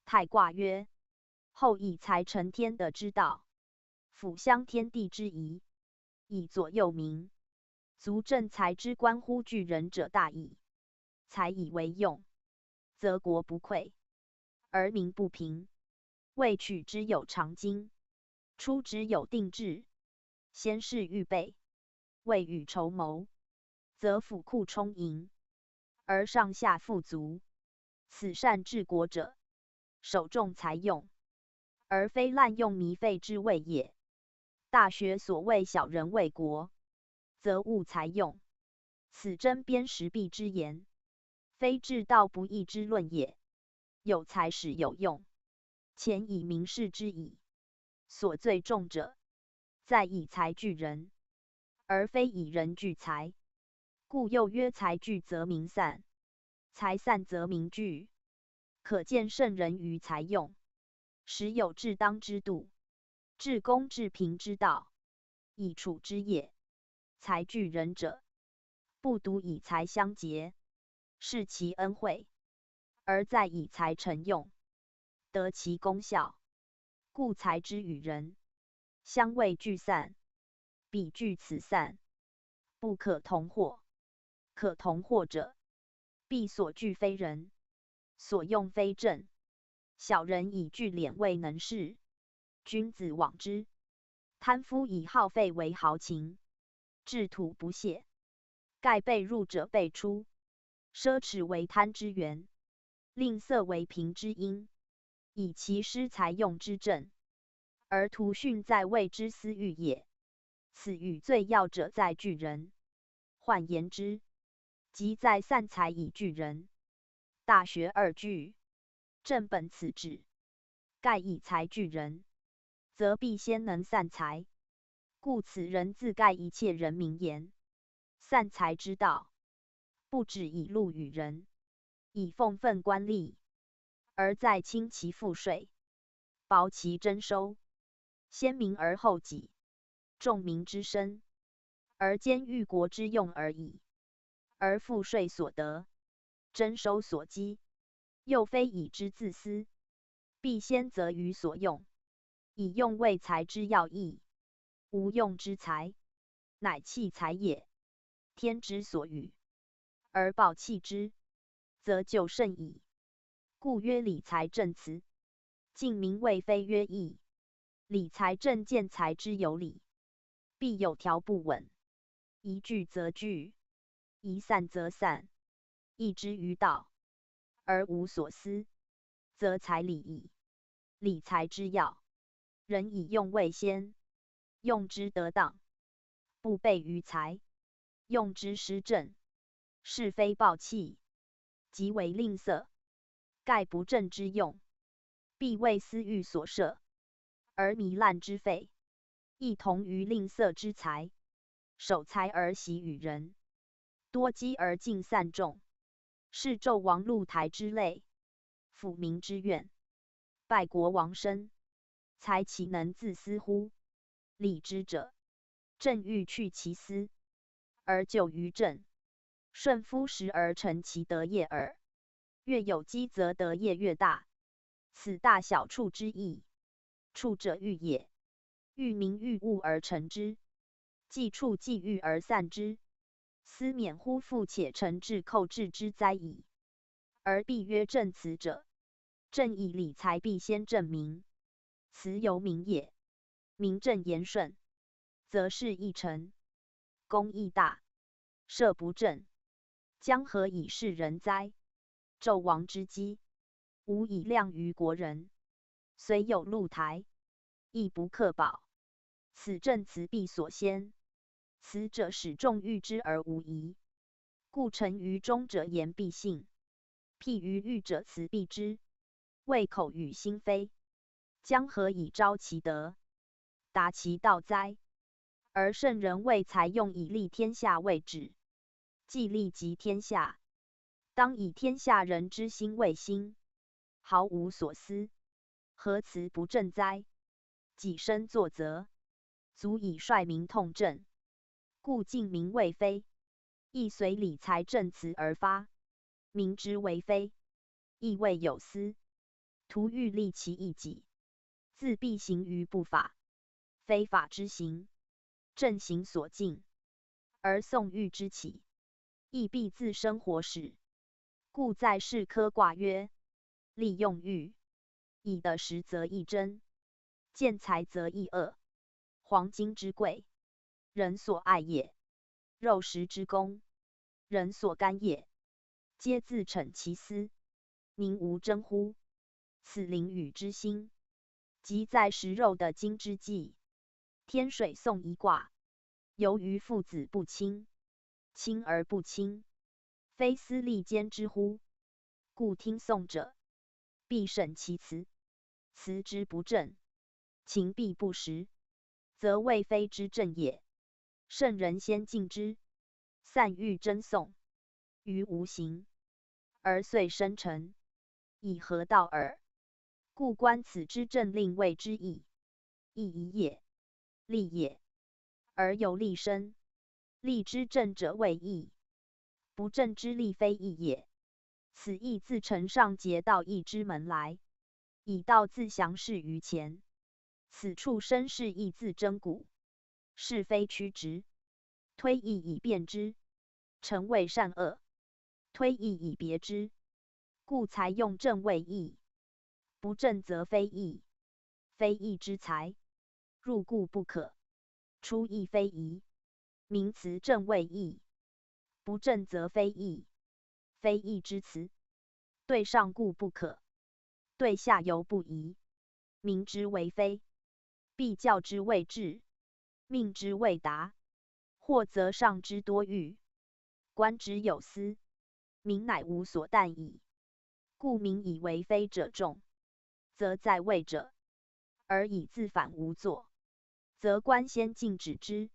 太卦曰：后以财成天地之道，辅相天地之宜，以左右民，足正财之官乎聚人者大矣。财以为用，则国不愧，而民不贫。未取之有常经，出之有定制，先事预备，未雨绸缪，则府库充盈，而上下富足。此善治国者，首重财用，而非滥用糜费之谓也。大学所谓小人为国，则务财用，此真边石壁之言，非至道不易之论也。有财始有用，钱以民事之矣。所最重者，在以财聚人，而非以人聚财。故又曰：财聚则民散，财散则民聚。可见圣人于财用，实有至当之度，至公至贫之道，以处之也。财聚人者，不独以财相结，是其恩惠，而在以财成用，得其功效。故财之与人，相谓聚散，彼聚此散，不可同获。可同获者，必所聚非人，所用非政。小人以聚敛未能事，君子罔之。贪夫以耗费为豪情，质土不泄，盖被入者被出。奢侈为贪之源，吝啬为贫之因，以其失财用之政，而徒训在谓之私欲也。此与最要者在聚人。换言之，即在散财以聚人。大学二句，正本此旨，盖以财聚人，则必先能散财。故此人自盖一切人名言，散财之道，不止以禄与人，以俸分官吏，而在清其赋税，薄其征收，先民而后己，重民之身，而兼育国之用而已。而赋税所得，征收所积，又非以之自私，必先择于所用，以用为财之要义。无用之财，乃弃财也。天之所与，而暴弃之，则就甚矣。故曰：理财正辞，敬民谓非曰义。理财正见财之有理，必有条不紊，宜聚则聚，宜散则散，益之于道，而无所私，则财理矣。理财之要，人以用为先，用之得当，不悖于财，用之失政，是非暴弃，即为吝啬，盖不正之用，必为私欲所摄，而糜烂之费，亦同于吝啬之财。守财而习与人，多积而尽散众，是纣王露台之类，抚民之怨，败国亡身，财岂能自私乎？理之者，正欲去其私，而就于政，顺夫时而成其德业耳。越有积则德业越大，此大小处之异。处者欲也，欲民欲物而成之，既处既欲而散之，斯免乎覆且成至寇至之灾矣。而必曰正辞者，正以理财必先正民，辞由民也。民正言顺，则事亦成，功亦大。社不正，江河以示人哉。纣王之积，无以量于国人，虽有露台，亦不克宝。此正辞必所先，辞者使众遇之而无疑。故臣于中者言必信，譬喻喻者辞必知，谓口语心非。江河以昭其德，达其道哉。而圣人谓才用以利天下未止，既利及天下，当以天下人之心为心，毫无所思，何辞不正哉？己身作则，足以率民通政。故近民谓非，亦随理才正辞而发，民之为非，亦未有思，徒欲利其益己，自必行于不法，非法之行，正行所禁，而宋玉之起，亦必自生活始。故在士科卦曰：利用玉，以得时则益贞，见财则益恶。黄金之贵，人所爱也；肉食之功，人所甘也。皆自逞其私，宁无争乎？此灵与之心，即在食肉的今之际。天水宋一卦，由于父子不亲，亲而不亲，非思利奸之乎？故听宋者，必审其辞，辞之不正，情必不实，则谓非之正也。圣人先敬之，散欲争宋，于无形，而遂生成，以合道耳。故观此之政令谓之义，义宜也，利也，而由利生。利之正者谓义，不正之利非义也。此义自承上节道义之门来，以道自详示于前。此处申示义自征古，是非曲直，推义以辨之，诚谓善恶，推义以别之。故才用正谓义，不正则非义，非义之才，入故不可，出亦非宜。名辞正谓义，不正则非义，非义之辞，对上故不可，对下尤不宜。民之为非，必教之谓治，命之谓达，或则上之多欲，官之有司，民乃无所啖矣。故民以为非者众，则在位者，而以自反无作，则官先禁止之，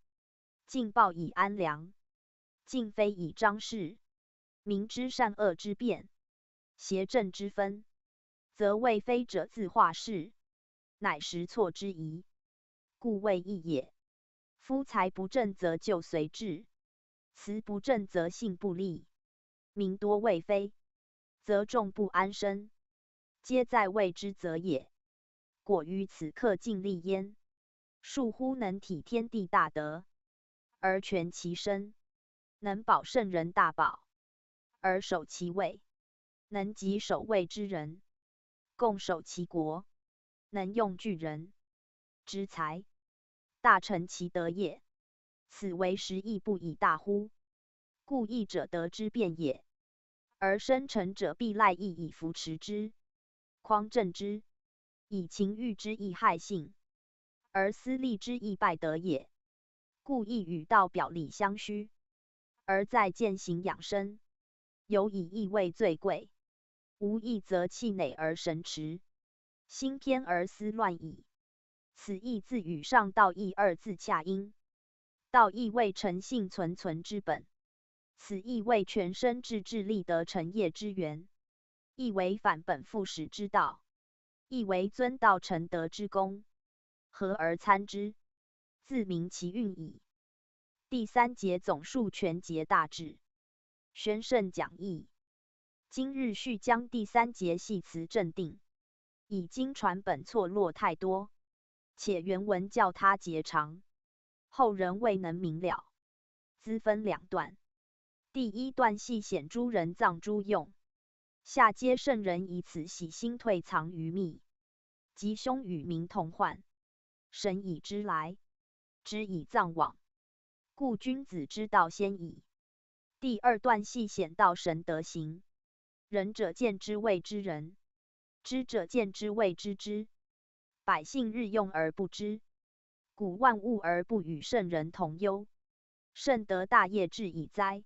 禁暴以安良，禁非以彰势。民知善恶之辨，邪正之分，则谓非者自化事，乃识错之宜。故谓义也。夫才不正则就随治，辞不正则信不立。民多谓非，则众不安身，皆在位之责也。果于此刻尽力焉，孰乎能体天地大德，而全其身，能保圣人大宝，而守其位，能及守位之人，共守其国，能用巨人之财，大成其德也。此为时义不以大乎？故义者德之变也，而生成者必赖义以扶持之，匡正之，以勤遇之亦害信，而思利之亦败德也。故义与道表里相虚，而在践行养生，尤以义为最贵。无义则气馁而神驰，心偏而思乱矣。此义自与上道义二字恰因。道义为诚信存存之本，此义为全身志志立德成业之源，亦为返本复始之道，亦为遵道成德之功。合而参之，自明其运矣。第三节总述全节大旨。宣圣讲义。今日续将第三节系辞正定，已经传本错落太多，且原文较他节长，后人未能明了，资分两段。第一段系显诸人藏诸用，下皆圣人以此喜心退藏于密，吉凶与民同患，神以知来，知以藏往，故君子之道先矣。第二段系显道神德行，仁者见之谓之仁，知者见之谓之知，百姓日用而不知，古万物而不与圣人同忧，圣德大业至矣哉。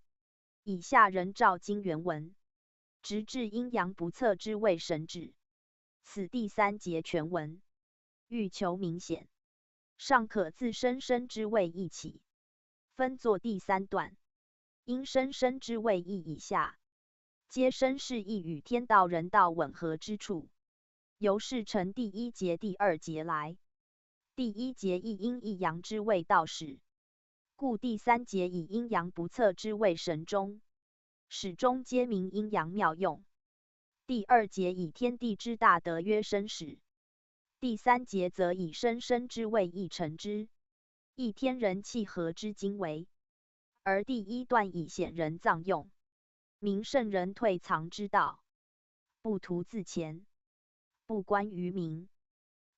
以下人照经原文，直至阴阳不测之谓神至。此第三节全文。欲求明显，尚可自申申之谓意起，分作第三段。因申申之谓意以下，皆申是意与天道人道吻合之处，由是成第一节、第二节来。第一节亦因一阳之谓道始，故第三节以阴阳不测之谓神终，始终皆名阴阳妙用。第二节以天地之大德曰申始，第三节则以申申之谓意成之，亦天人契合之精微。而第一段以显人藏用，明圣人退藏之道，不图自前，不关于民，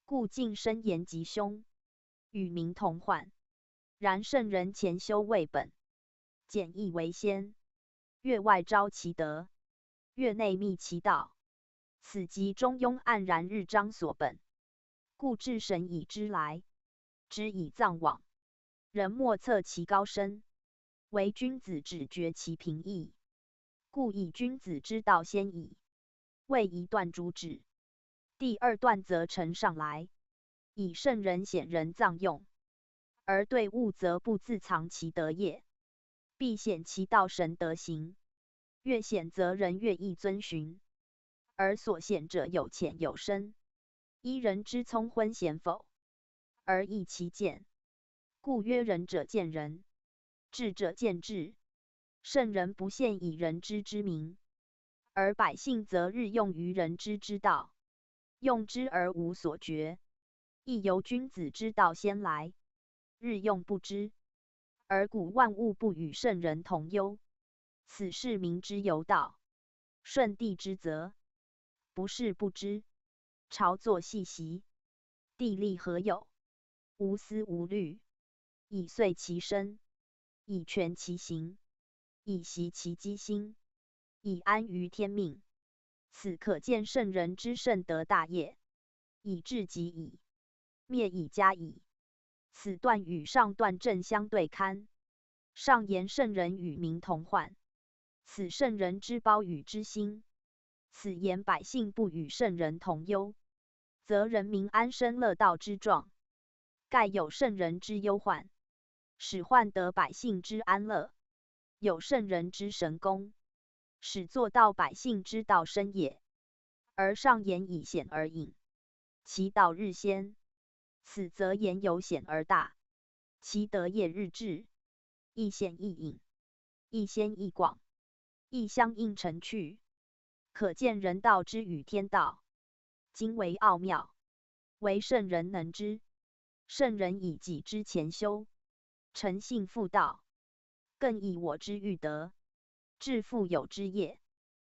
故尽身言吉凶，与民同患。然圣人潜修未本，简易为先，曰外昭其德，曰内密其道，此即中庸盎然日章所本。故至神以知来，知以藏往，人莫测其高深，唯君子只觉其平易。故以君子之道先矣，谓一段主旨。第二段则承上来，以圣人显人藏用，而对物则不自藏其德也，必显其道神德行。越显则人越易遵循，而所显者有浅有深，依人之聪昏显否，而异其见。故曰仁者见仁，智者见智。圣人不限以人知之名，而百姓则日用于人知之道，用之而无所觉，亦由君子之道先来，日用不知，而故万物不与圣人同忧。此是民之由道，顺帝之则，不是不知。朝作细习，地利何有，无思无虑，以遂其身，以全其行，以习其机心，以安于天命。此可见圣人之圣德大业，以至极矣，灭以加矣。此段与上段正相对堪。上言圣人与民同患，此圣人之包与之心，此言百姓不与圣人同忧，则人民安身乐道之状。盖有圣人之忧患，使患得百姓之安乐；有圣人之神功，使作到百姓之道深也。而上言以显而隐，其道日先，此则言由显而大，其德业日至，亦显亦隐，亦先亦广，亦相映成趣，可见人道之与天道，精微奥妙，唯圣人能知。圣人以己之前修，诚信复道，更以我之欲得，致富有之业，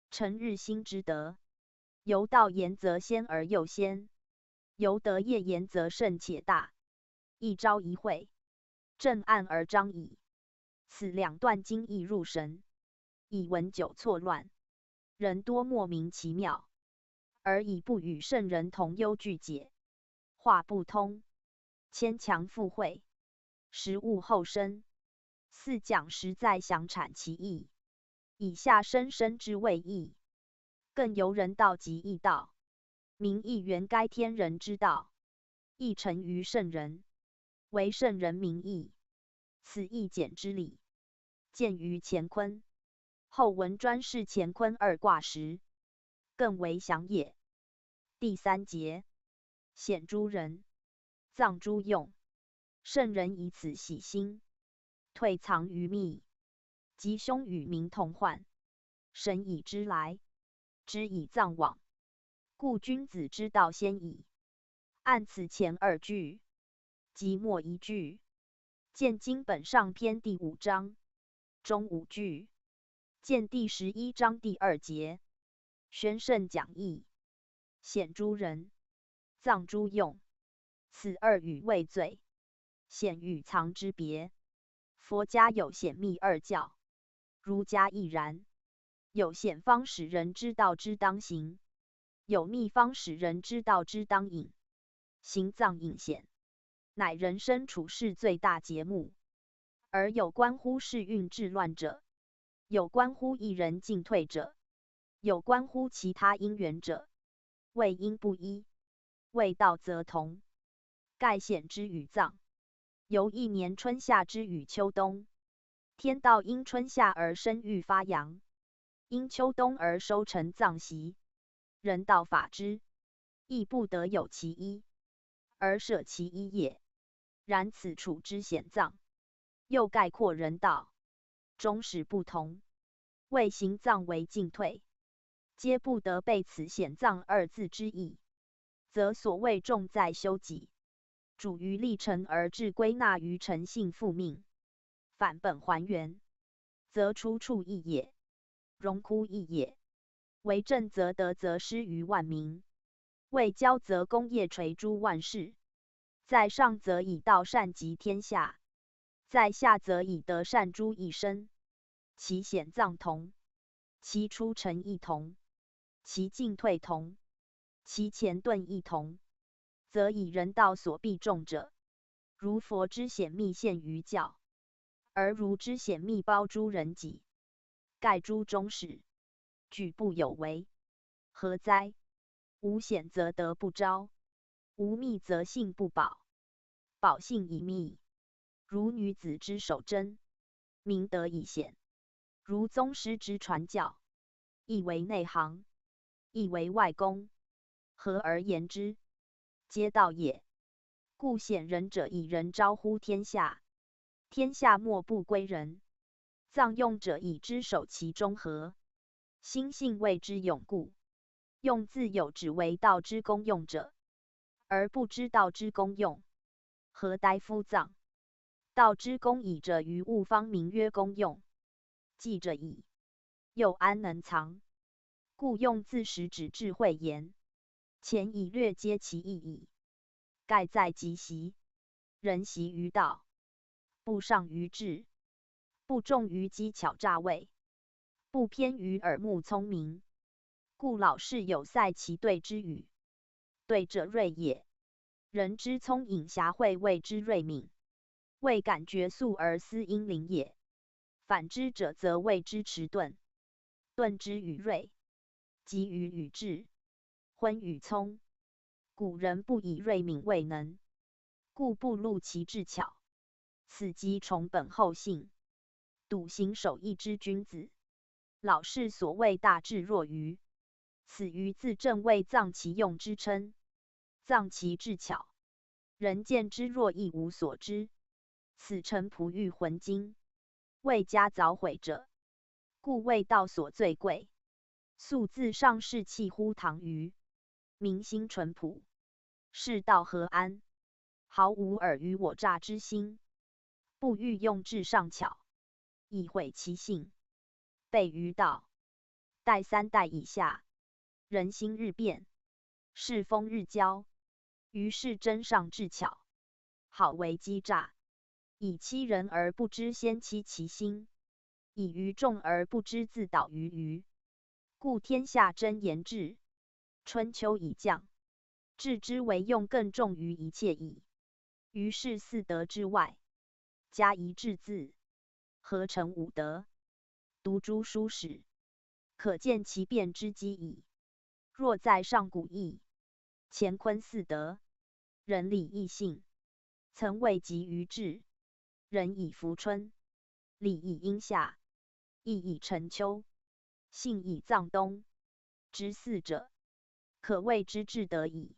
成日新之德。由道言则先而又先，由德业言则甚且大，一朝一会，正暗而彰矣。此两段精义入神，以文久错乱，人多莫名其妙，而以不与圣人同忧俱解，话不通，牵强附会，实误后生。四讲实在详阐其意，以下申申之谓意，更由人道及义道。民亦原该天人之道，亦成于圣人，为圣人民义。此亦简之理，见于乾坤。后文专释乾坤二卦时，更为详也。第三节，显诸人，藏诸用。圣人以此洗心，退藏于密，吉凶与民同患。神以知来，知以藏往，故君子之道先矣。按此前二句，即末一句，见经本上篇第五章，中五句，见第十一章第二节，宣圣讲义，显诸人，藏诸用，此二语未最，显与藏之别。佛家有显密二教，儒家亦然。有显方使人知道之当行，有密方使人知道之当隐。行藏隐显，乃人生处世最大节目。而有关乎世运治乱者，有关乎一人进退者，有关乎其他因缘者，谓因不一，未到则同。盖显之与藏，由一年春夏之与秋冬。天道因春夏而生育发扬，因秋冬而收成藏习。人道法之，亦不得有其一，而舍其一也。然此处之显藏，又概括人道，终始不同，谓行藏为进退，皆不得背此显藏二字之意，则所谓重在修己，主于立成而至归纳于诚信复命，返本还原，则出处异也，荣枯异也。为正则得则失于万民，为交则功业垂诸万世。在上则以道善及天下，在下则以德善诸一身。其显藏同，其出成亦同，其进退同，其前顿亦同，则以人道所必重者，如佛之显密现于教，而如之显密包诸人己，盖诸终始，举不有为。何哉？无显则德不昭，无密则信不保。保信以密，如女子之守贞，明德以显，如宗师之传教。亦为内行，亦为外功，合而言之，皆道也。故显仁者以仁昭乎天下，天下莫不归仁。藏用者以知守其中和，心性谓之永固。用自有指为道之功用者，而不知道之功用，何待夫藏？道之功已者于物方名曰功用，既者矣，又安能藏？故用自始指智慧言，前已略揭其意矣。盖在即习，仁习于道，不上于智，不重于机巧诈伪，不偏于耳目聪明。故老氏有塞其对之语，对者锐也，人之聪颖遐会谓之锐敏，未感觉速而思因灵也。反之者则谓之迟钝，钝之与锐，急于与智，昏与聪。古人不以锐敏谓能，故不露其智巧，此即崇本厚信，笃行守义之君子。老氏所谓大智若愚，此愚自正谓藏其用之称，藏其智巧。人见之若一无所知，此诚璞玉浑金，未加凿毁者，故谓道所最贵。素自上士弃乎唐虞，民心淳朴，士道何安？毫无尔虞我诈之心，不欲用智尚巧，以毁其性，悖于道。待三代以下，人心日变，世风日交，于是真尚智巧，好为机诈，以欺人而不知先欺其心，以愚众而不知自导于愚。故天下真言智，春秋已降，智之为用更重于一切矣。于是四德之外，加一智字，合成五德，读诸书史，可见其变之机矣。若在上古义，乾坤四德，仁礼义信，曾谓集于智，仁以服春，礼以应夏，义以成秋，信以藏冬。执四者，可谓之至德矣。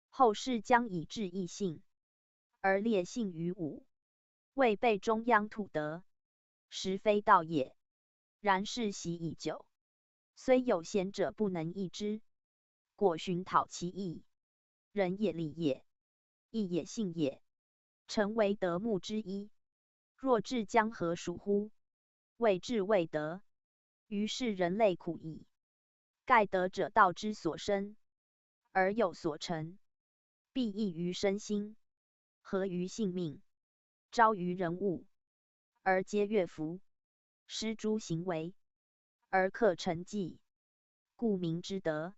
后世将以智易信，而列信于五，谓备中央土德，实非道也。然是习已久，虽有贤者不能易之，果寻讨其义，仁也礼也，义也信也，诚为德牧之一。若至江河孰乎？未至未得，于是人类苦矣。盖德者道之所生，而有所成，必益于身心，合于性命，昭于人物，而皆悦服，施诸行为，而克成纪，故名之德。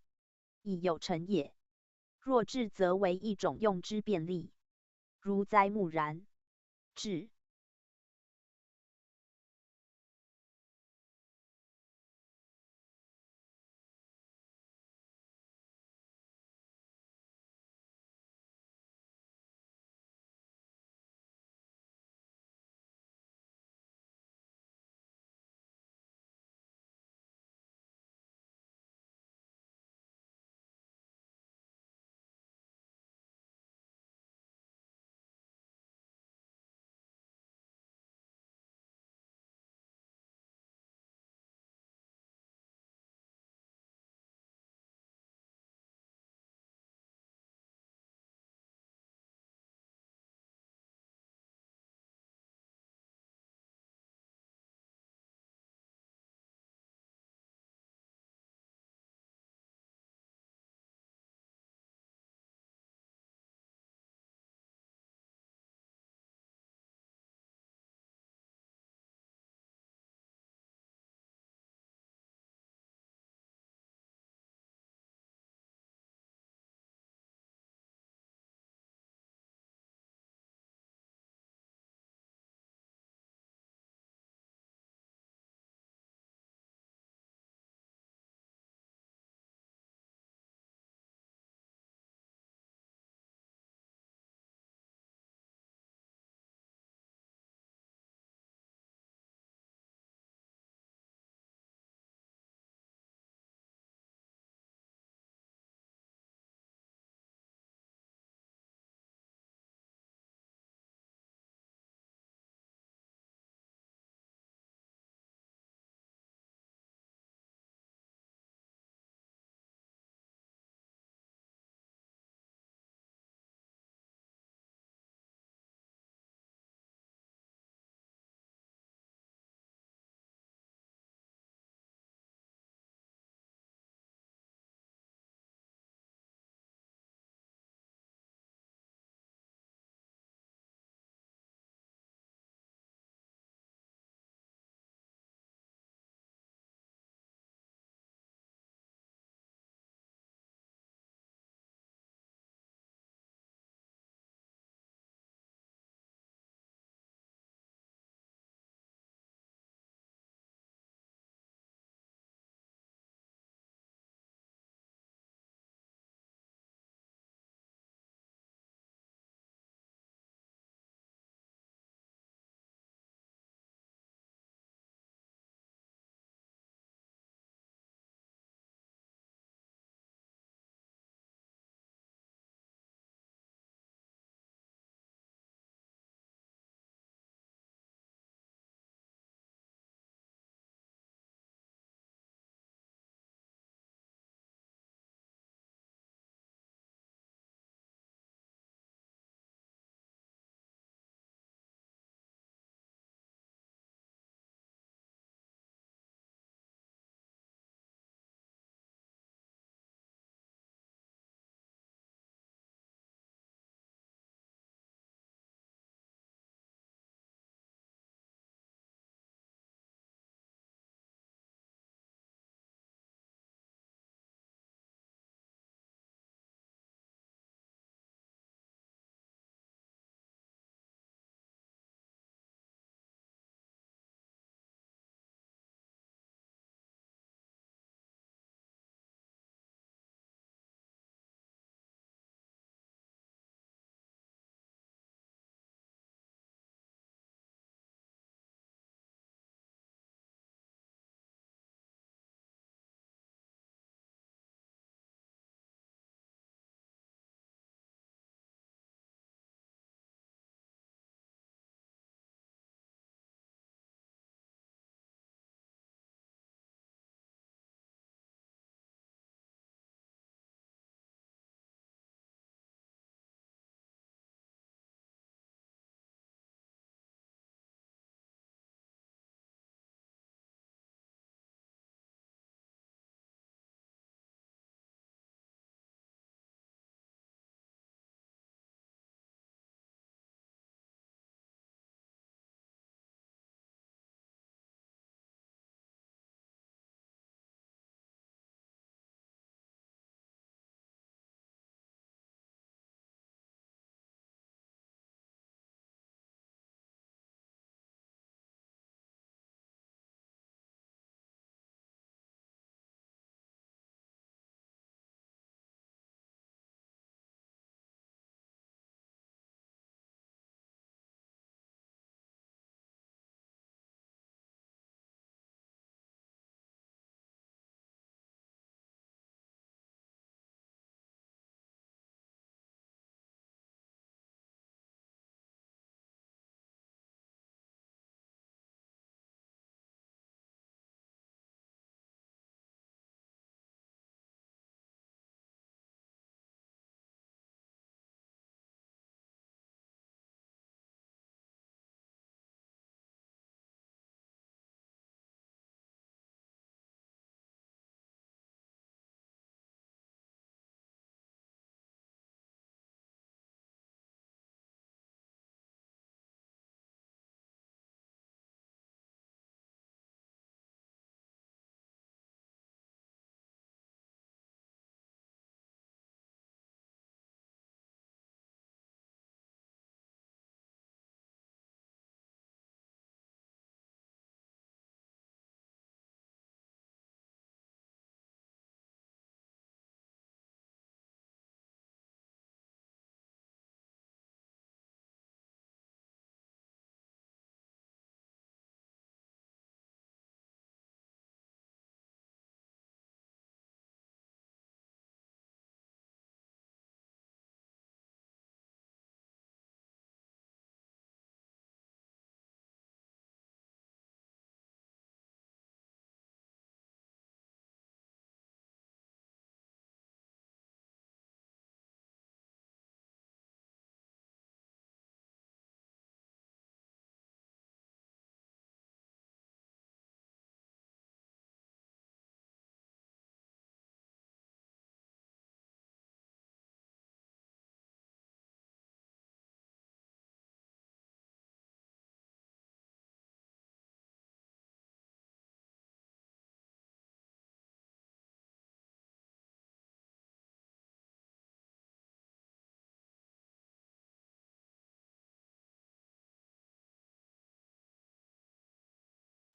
以有成也。若智则为一种用之便利，如栽木然，智。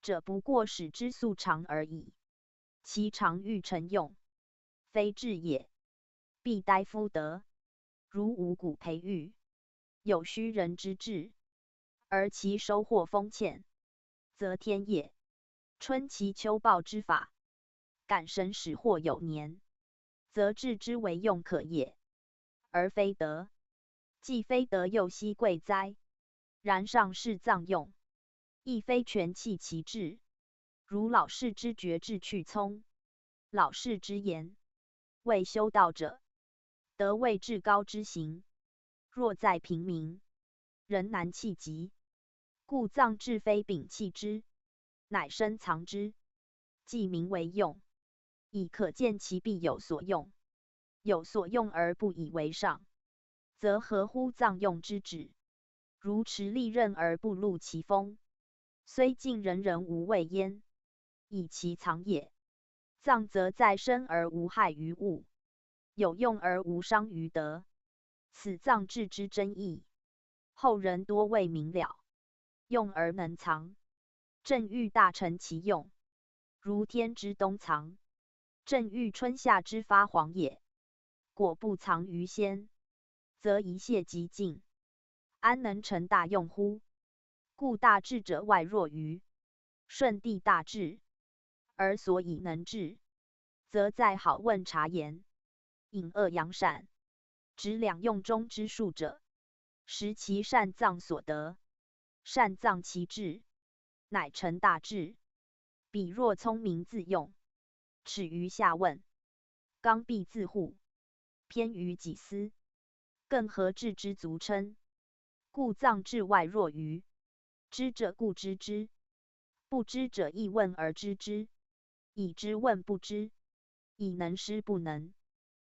者不过使之粟长而已，其长欲成用，非至也，必待夫得。如五谷培育，有需人之至，而其收获丰歉，则天也。春祈秋报之法，感神使获有年，则置之为用可也，而非得。既非得，又惜贵哉。然上士葬用，亦非全弃其志，如老氏之决志去充，老氏之言，为修道者，德位至高之行，若在平民，人难弃疾。故葬置非摒弃之，乃深藏之，既名为用，已可见其必有所用。有所用而不以为上，则合乎葬用之旨。如持利刃而不露其锋，虽尽人人无畏焉，以其藏也。葬则在身而无害于物，有用而无伤于德。此葬置之真意，后人多未明了。用而能藏，正欲大成其用，如天之冬藏，正欲春夏之发黄也。果不藏于先，则一谢即尽，安能成大用乎？故大智者外若愚，舜帝大智，而所以能治，则在好问察言，引恶扬善，执两用中之术者，识其善葬所得，善葬其智，乃成大智。彼若聪明自用，耻于下问，刚愎自护，偏于己私，更何置之足称？故葬置外若愚。知者故知之，不知者亦问而知之，以知问不知，以能施不能。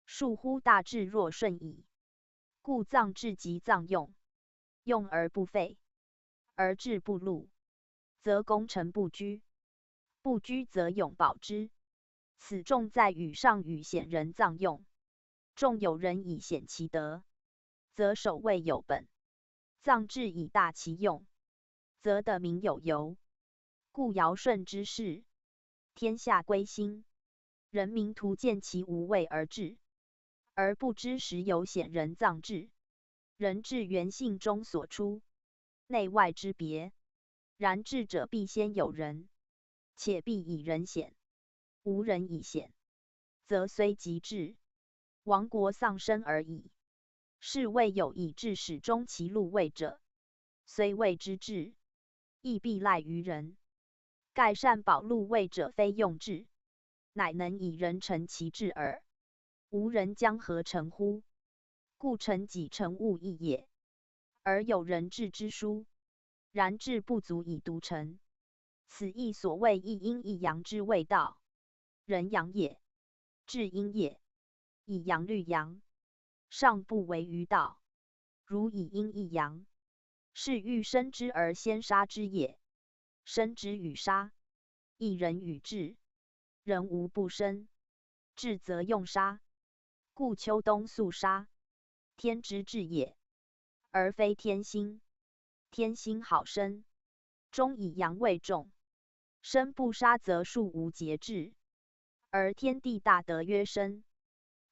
恕乎大智若舜矣。故葬置即葬用，用而不废，而置不露，则功成不居，不居则永保之。此重在语上与显人葬用。重有人以显其德，则首位有本，葬置以大其用，则得名有由。故尧舜之世，天下归心，人民徒见其无位而至，而不知时有显人葬置。人至元信中所出，内外之别，然至者必先有人，且必以人显，无人以显，则虽及至，亡国丧身而已。是谓有以至始终其禄位者，虽谓之至，亦必赖于人。盖善保禄位者非用至，乃能以人成其至耳。无人将何成乎？故成己成物异也。而有人至之殊，然至不足以独成。此亦所谓一阴一阳之谓道。人阳也，至阴也，以阳律阳，上不为于道，如以阴易阳，是欲生之而先杀之也。生之与杀，亦人与至，人无不生，至则用杀，故秋冬粟杀，天之至也，而非天兴。天兴好生，终以阳为重，生不杀则粟无节制，而天地大德曰生，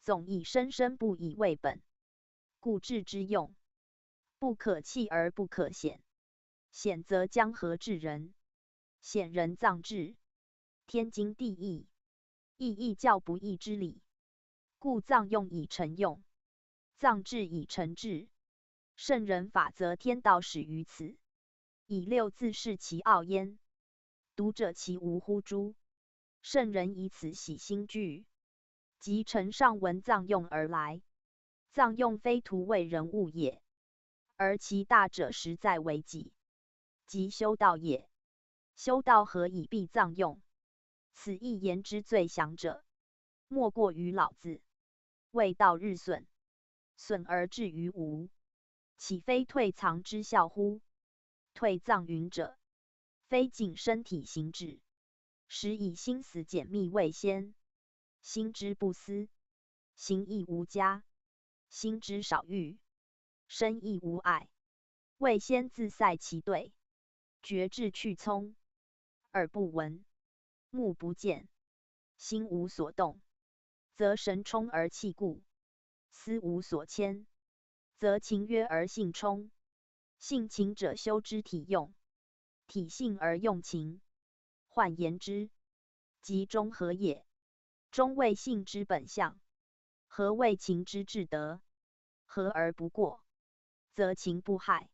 总以生生不以为本，故至之用，不可弃而不可显。显则将何至人？显人葬至，天经地义，亦亦教不义之理。故葬用以成用，葬至以成至。圣人法则天道始于此，以六字示其奥焉。读者岂无乎诸？圣人以此洗心惧，即承上文葬用而来。葬用非徒为人物也，而其大者实在为己，即修道也。修道何以避葬用？此亦言之最详者，莫过于老子。未道日损，损而至于无，岂非退藏之效乎？退藏云者，非仅身体行止，实以心思缜密未先。心之不思，行亦无加；心之少欲，身亦无碍。未先自塞其队，决志去从，耳不闻，目不见，心无所动，则神充而气固，思无所牵，则情约而性充。性情者修之体用，体性而用情。换言之，即中和也。中谓性之本相，和谓情之至德。和而不过，则情不害。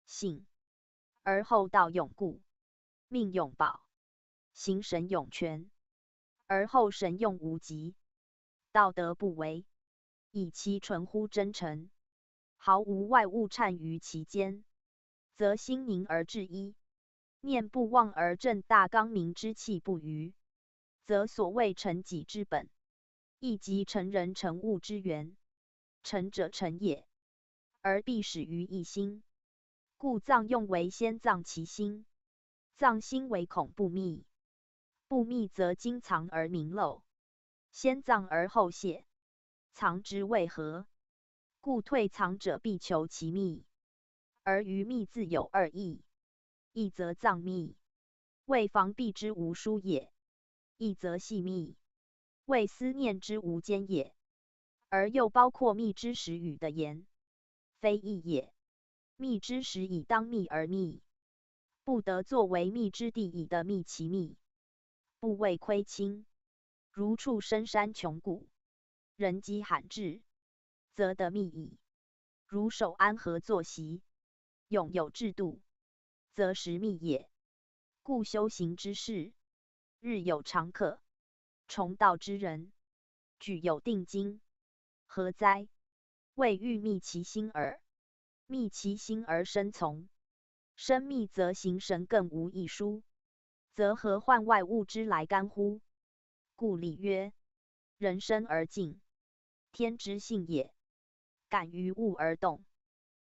性，而后道永固，命永保，形神永全，而后神用无极，道德不违，以其纯乎真诚，毫无外物刹于其间，则心凝而至一，念不忘而正大刚明之气不逾，则所谓成己之本，亦即成人成物之源。成者成也，而必始于一心。故藏用为先藏其心，藏心为恐不密，不密则精藏而明漏，先藏而后泄，藏之谓合。故退藏者必求其秘，而于秘自有二义：一则藏秘，谓防避之无疏也；一则系秘，谓思念之无间也。而又包括秘之始语的言，非异也。秘之始已当秘而秘，不得作为秘之地已的秘其秘，不谓亏卿。如处深山穷谷，人迹罕至，则得秘矣。如守安和坐席，永有制度，则实秘也。故修行之士，日有长客，崇道之人，举有定经。何哉？谓欲秘其心耳。秘其心而身从，身秘则形神更无一疏，则何患外物之来干乎？故礼曰：人生而静，天之性也。感于物而动，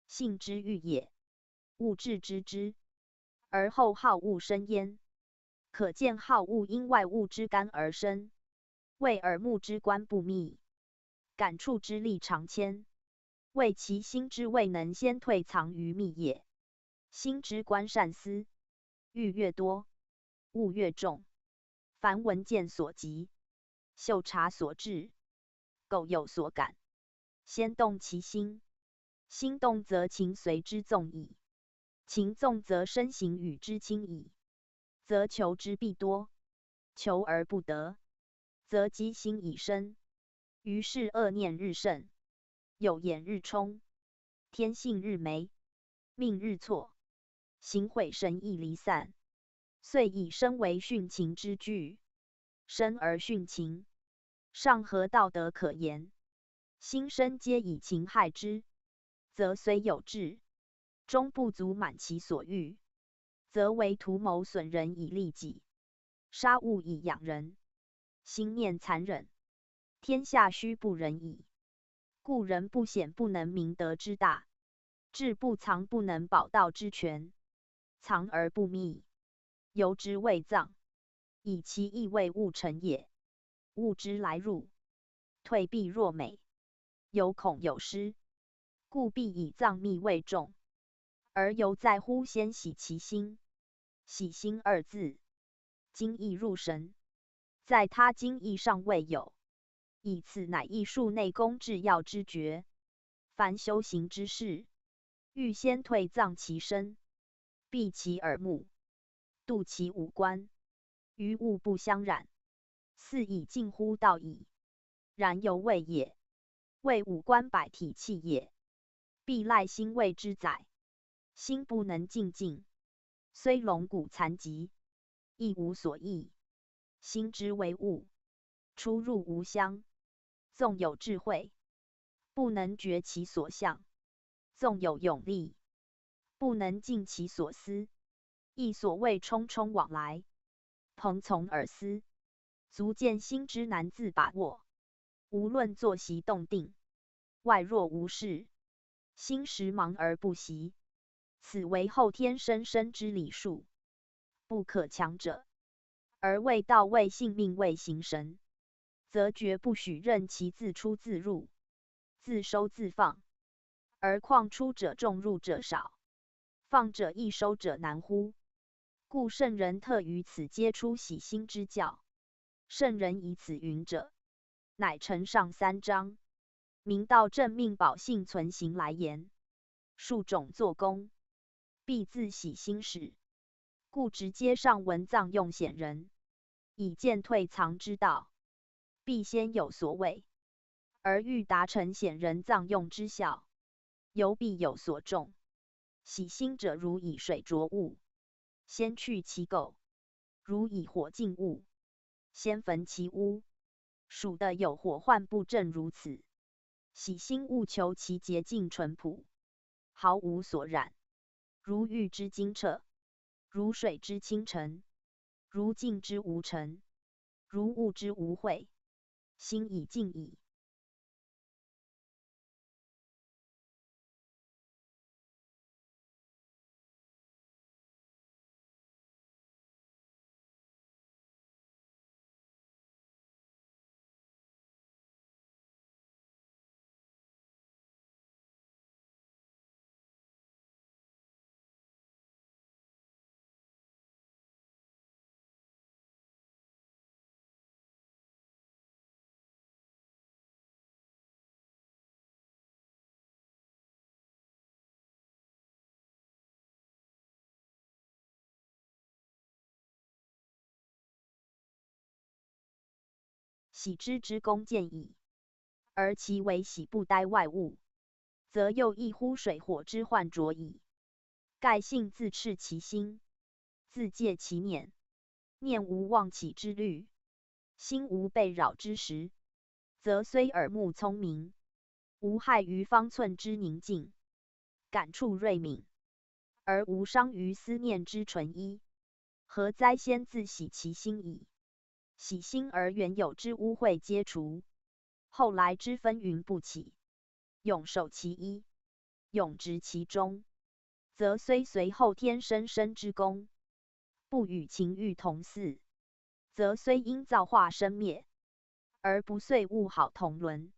性之欲也。物至知之，而后好恶生焉。可见好恶因外物之干而生，谓耳目之观不秘，感触之力长牵，谓其心之未能先退藏于秘也。心之观善思，欲越多，物越众。凡闻见所及， 嗅察所至，苟有所感，先动其心。心动则情随之纵矣，情纵则身形与之轻矣，则求之必多，求而不得，则积心已深。于是恶念日盛，有眼日冲，天性日黴，命日错，形毁神意离散。遂以身为殉情之具，身而殉情，尚何道德可言？心身皆以情害之，则虽有智，终不足满其所欲，则为图谋损人以利己，杀物以养人，心念残忍，天下须不仁矣。故人不显不能明德之大，智不藏不能保道之全，藏而不秘，犹之谓藏，以其意为物成也。物之来入，退避若黴，犹恐有失，故必以藏秘谓众，而犹在乎先洗其心。洗心二字，精益入神，在他精益尚未有，以此乃艺术内功至要之诀。凡修行之士，欲先退藏其身，闭其耳目，度其五官，于物不相染，似已近乎道矣。然犹未也，谓五官百体气也，必赖心谓之载。心不能静静，虽龙骨残疾，亦无所益。心之为物，出入无相，纵有智慧，不能决其所向；纵有勇力，不能尽其所思。亦所谓匆匆往来，蓬从而思，足见心之难自把握。无论作息动定，外若无事，心时忙而不习，此为后天生生之理数，不可强者。而谓道谓性命谓形神，则绝不许任其自出自入，自收自放，而况出者众，入者少，放者易，收者难乎？故圣人特于此皆出洗心之教。圣人以此云者，乃承上三章，明道正命保性存行来言，数种作功，必自洗心始。故直接上文藏用显人，以见退藏之道，必先有所谓，而欲达成显人藏用之效，犹必有所众。洗心者如以水浊物，先去其垢，如以火尽物，先焚其污。暑的有火患布正如此。洗心务求其洁净淳朴，毫无所染，如玉之晶彻，如水之清澄，如镜之无尘，如物之无秽，心已静矣。喜之之功见矣。而其为喜不待外物，则又亦乎水火之患浊矣。盖性自敕其心，自戒其念，念无妄起之虑，心无被扰之时，则虽耳目聪明，无害于方寸之宁静，感触锐敏，而无伤于思念之纯一。何哉先自喜其心矣。喜心而原有之污秽皆除，后来之纷纭不起，永守其一，永执其中，则虽随后天生生之功，不与情欲同似，则虽因造化生灭，而不遂物好同伦。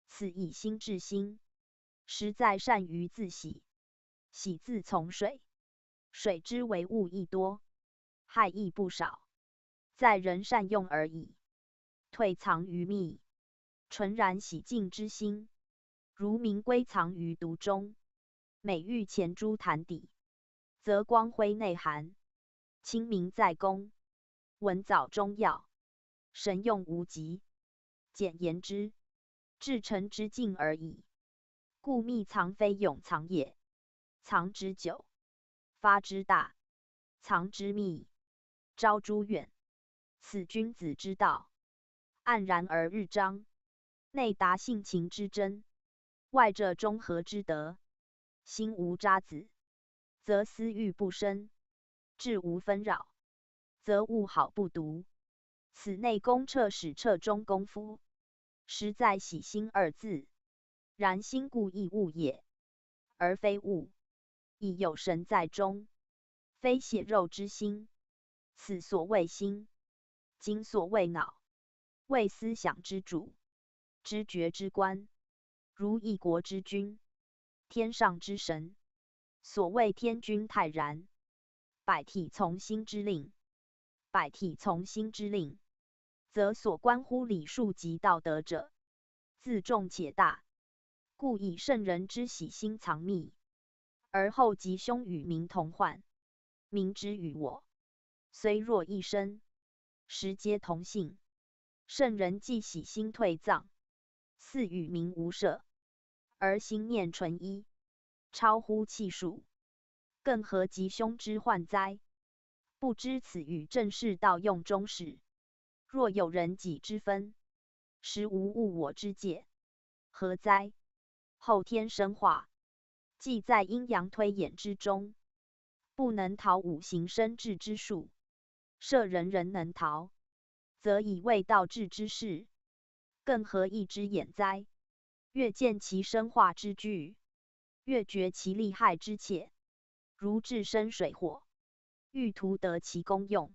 此以心制心，实在善于自喜。喜自从水，水之为物亦多，害亦不少，在人善用而已。退藏于密，纯然洗净之心，如明归藏于独中，每遇浅诸潭底，则光辉内含，清明在公，文藻中耀，神用无极。简言之，至诚之境而已。故密藏非永藏也，藏之久，发之大，藏之密，昭诸远。此君子之道，黯然而日章，内达性情之真，外者中和之德。心无渣滓，则思欲不深，志无纷扰，则物好不独。此内功彻始彻终功夫，实在喜心二字。然心固亦物也，而非物，亦有神在中，非血肉之心。此所谓心，今所谓脑，谓思想之主，知觉之官，如一国之君，天上之神。所谓天君泰然，百体从心之令，百体从心之令，则所关乎礼数及道德者，自重且大。故以圣人之喜心藏密，而后吉凶与民同患，民之与我，虽若一身，实皆同性。圣人既喜心退藏，似与民无涉，而心念纯一，超乎气数，更何吉凶之患哉？不知此与正是道用中始，若有人己之分，实无物我之界，何哉？后天生化，即在阴阳推演之中，不能逃五行生制之数，设人人能逃，则以未道治之势，更何易之眼哉？越见其生化之巨，越觉其利害之浅。如置身水火，欲图得其功用，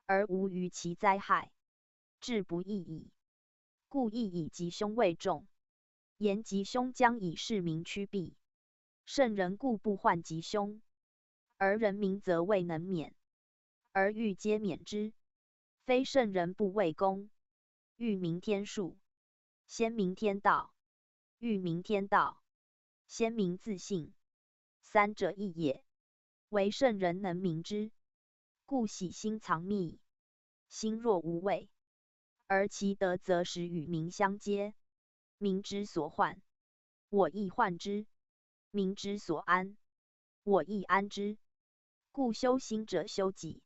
而无余其灾害，至不易矣。故亦以吉凶为重，言吉凶将以示民趋避。圣人固不患吉凶，而人民则未能免，而欲皆免之。非圣人不畏功，欲明天数，先明天道，欲明天道，先明自性，三者异也。唯圣人能明之，故喜心藏密。心若无畏，而其德则始与民相接，民之所患，我亦患之；民之所安，我亦安之。故修心者修己，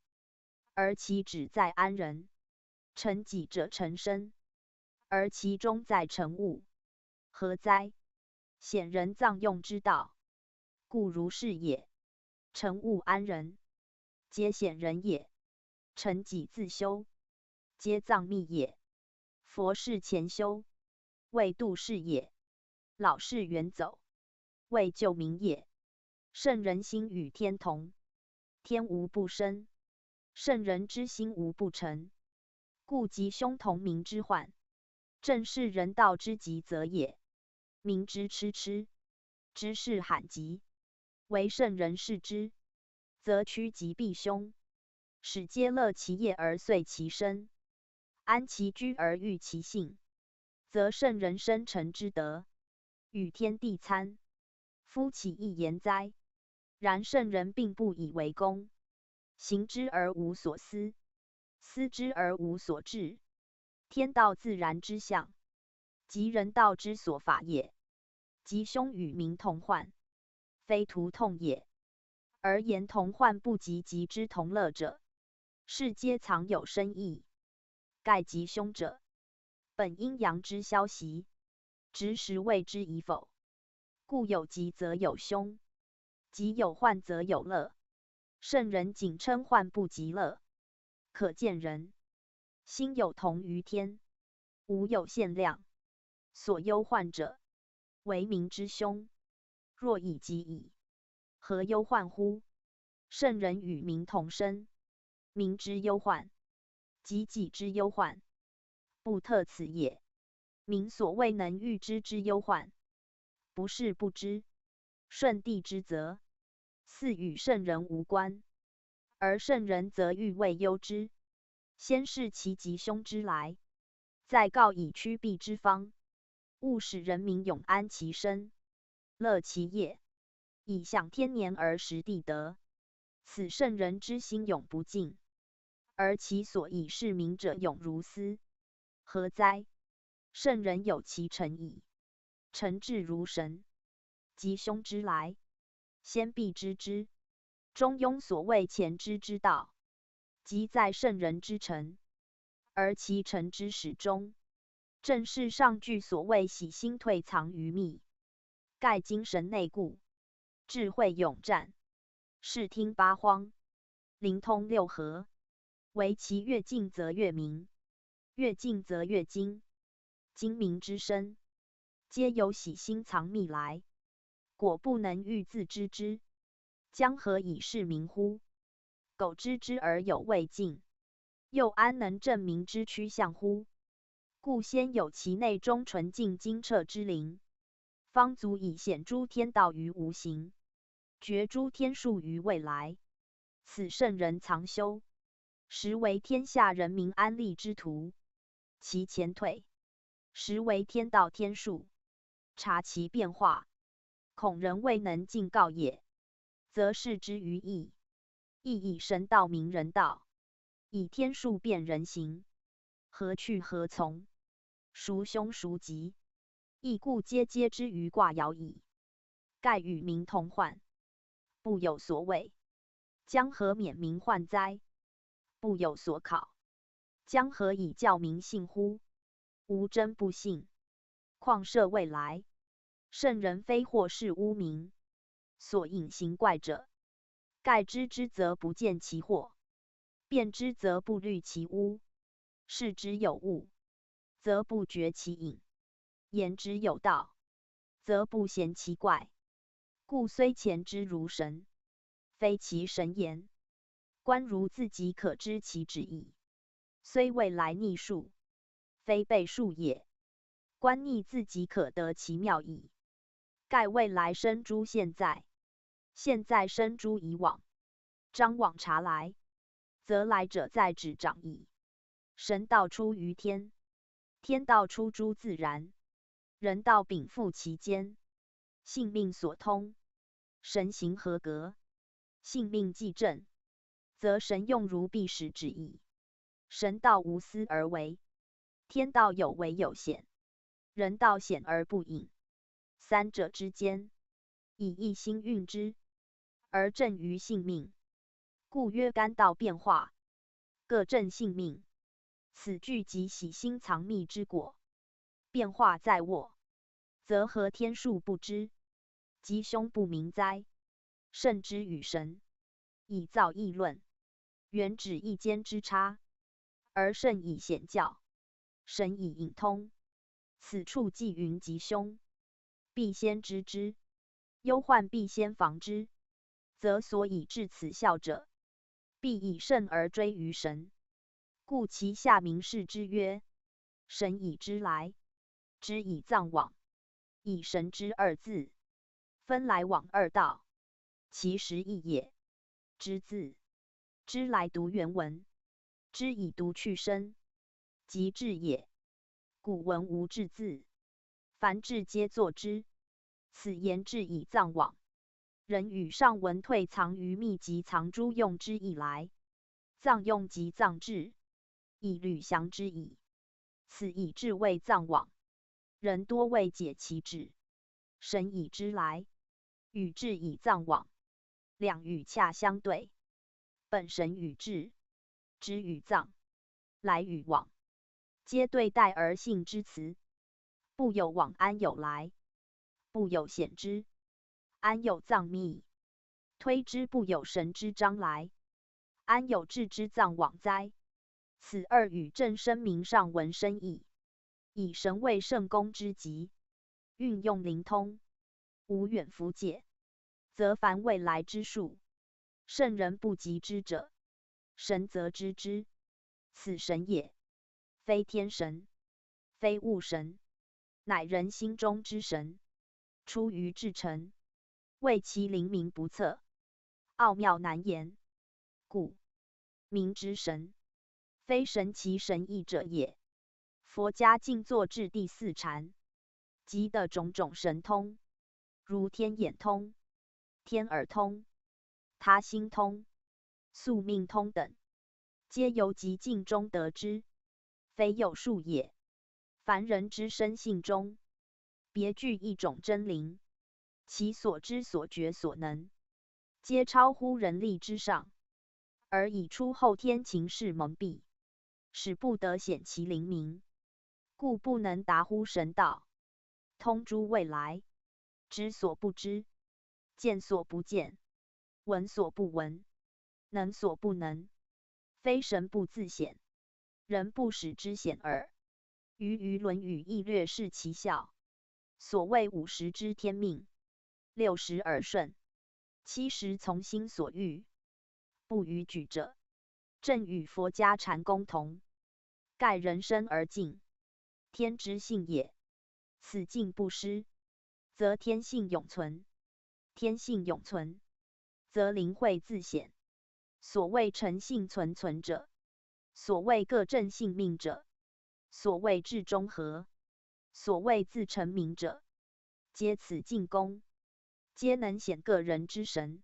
而其旨在安人；诚己者诚身，而其终在诚物。何哉？显人藏用之道，故如是也。诚物安人，皆显人也。诚己自修，皆藏密也。佛世前修，为度世也；老世远走，为救民也。圣人心与天同，天无不生，圣人之心无不成。故吉凶同民之患，正是人道之极则也。民之痴痴，知是罕及，唯圣人视之，则趋吉避凶，使皆乐其业而遂其身，安其居而御其性，则圣人生成之德，与天地参，夫岂易言哉？然圣人并不以为功，行之而无所思，思之而无所至，天道自然之象，即人道之所法也。吉凶与民同患，非徒痛也。而言同患不及吉之同乐者，是皆藏有深意。盖吉凶者，本阴阳之消息，执时谓之矣否？故有吉则有凶，吉有患则有乐。圣人仅称患不及乐，可见人心有同于天，无有限量。所忧患者，为民之凶。若已吉矣，何忧患乎？圣人与民同生，民之忧患，及己之忧患，不特此也。民所谓能御之之忧患，不是不知，顺帝之则，似与圣人无关，而圣人则欲未忧之，先视其吉凶之来，再告以驱避之方，务使人民永安其身，乐其业，以享天年而时地得。此圣人之心永不尽，而其所以示民者永如斯，何哉？圣人有其诚矣，诚志如神，吉凶之来，先必知之。中庸所谓前知之道，即在圣人之诚，而其诚之始终，正是上句所谓喜心退藏于密。盖精神内固，智慧勇战，视听八荒，灵通六合，惟其越进则越明，越进则越精。精明之深，皆由喜心藏密来。果不能御自知之，将何以示明乎？苟知之而有未尽，又安能证明之趋向乎？故先有其内中纯净精彻之灵，方足以显诸天道于无形，决诸天数于未来。此圣人藏修，实为天下人民安立之途。其前退，实为天道天数，察其变化，恐人未能尽告也，则示之于易。亦以神道明人道，以天数辨人行，何去何从，孰凶孰吉，亦故皆皆之于卦爻矣。盖与民同患，不有所谓，将何免民患哉？不有所考，将何以教民信乎？无争不信，况涉未来。圣人非惑是污名，所引行怪者，盖知之则不见其惑，辨之则不虑其污。视之有物，则不觉其隐；言之有道，则不嫌其怪。故虽前之如神，非其神言，观如自己可知其止矣。虽未来逆数，非背数也，观逆自己可得其妙矣。盖未来生诸现在，现在生诸以往，张网查来，则来者在指掌矣。神道出于天，天道出诸自然，人道禀赋其间，性命所通，神行合格，性命既正，则神用如臂使指矣。神道无私而为，天道有为有显，人道显而不隐。三者之间，以一心运之，而正于性命。故曰干道变化，各正性命。此句即喜心藏密之果。变化在握，则合天数不知，吉凶不明哉？圣之与神，以造易论，原指一间之差，而圣以显教，神以引通。此处既云吉凶，必先知之，忧患必先防之，则所以至此效者，必以圣而追于神。故其下明示之曰：神以知来，知以藏往，以神知二字，分来往二道，其实义也。知字，知来读原文，知以读去声，即至也。古文无至字，凡至皆作之。此言至以藏往，人与上文退藏于密即藏诸用之意来。藏用即藏志，以履详之矣。此以至谓脏往。人多未解其至，神以之来，与至以脏往，两语恰相对。本神与至，之与脏，来与往，皆对待而兴之辞。不有往，安有来？不有显之，安有脏秘？推之不有神之彰来，安有至之脏往哉？此二语正申明上文深意，以神谓圣公之极，运用灵通，无远弗届，则凡未来之数，圣人不及之者，神则知之。此神也，非天神，非物神，乃人心中之神，出于至诚，谓其灵明不测，奥妙难言。故名之神，非神其神异者也。佛家静坐至第四禅，即得种种神通，如天眼通、天耳通、他心通、宿命通等，皆由极静中得之，非有数也。凡人之生性中，别具一种真灵，其所知所觉所能，皆超乎人力之上，而以出后天情事蒙蔽，使不得显其灵明，故不能达乎神道，通诸未来，知所不知，见所不见，闻所不闻，能所不能，非神不自显，人不使之显耳。余于《论语》亦略示其效。所谓五十知天命，六十耳顺，七十从心所欲，不逾矩者，正与佛家禅公同。盖人生而静，天之性也。此静不失，则天性永存；天性永存，则灵慧自显。所谓诚信存存者，所谓各正性命者，所谓至中和，所谓自成名者，皆此静功，皆能显个人之神，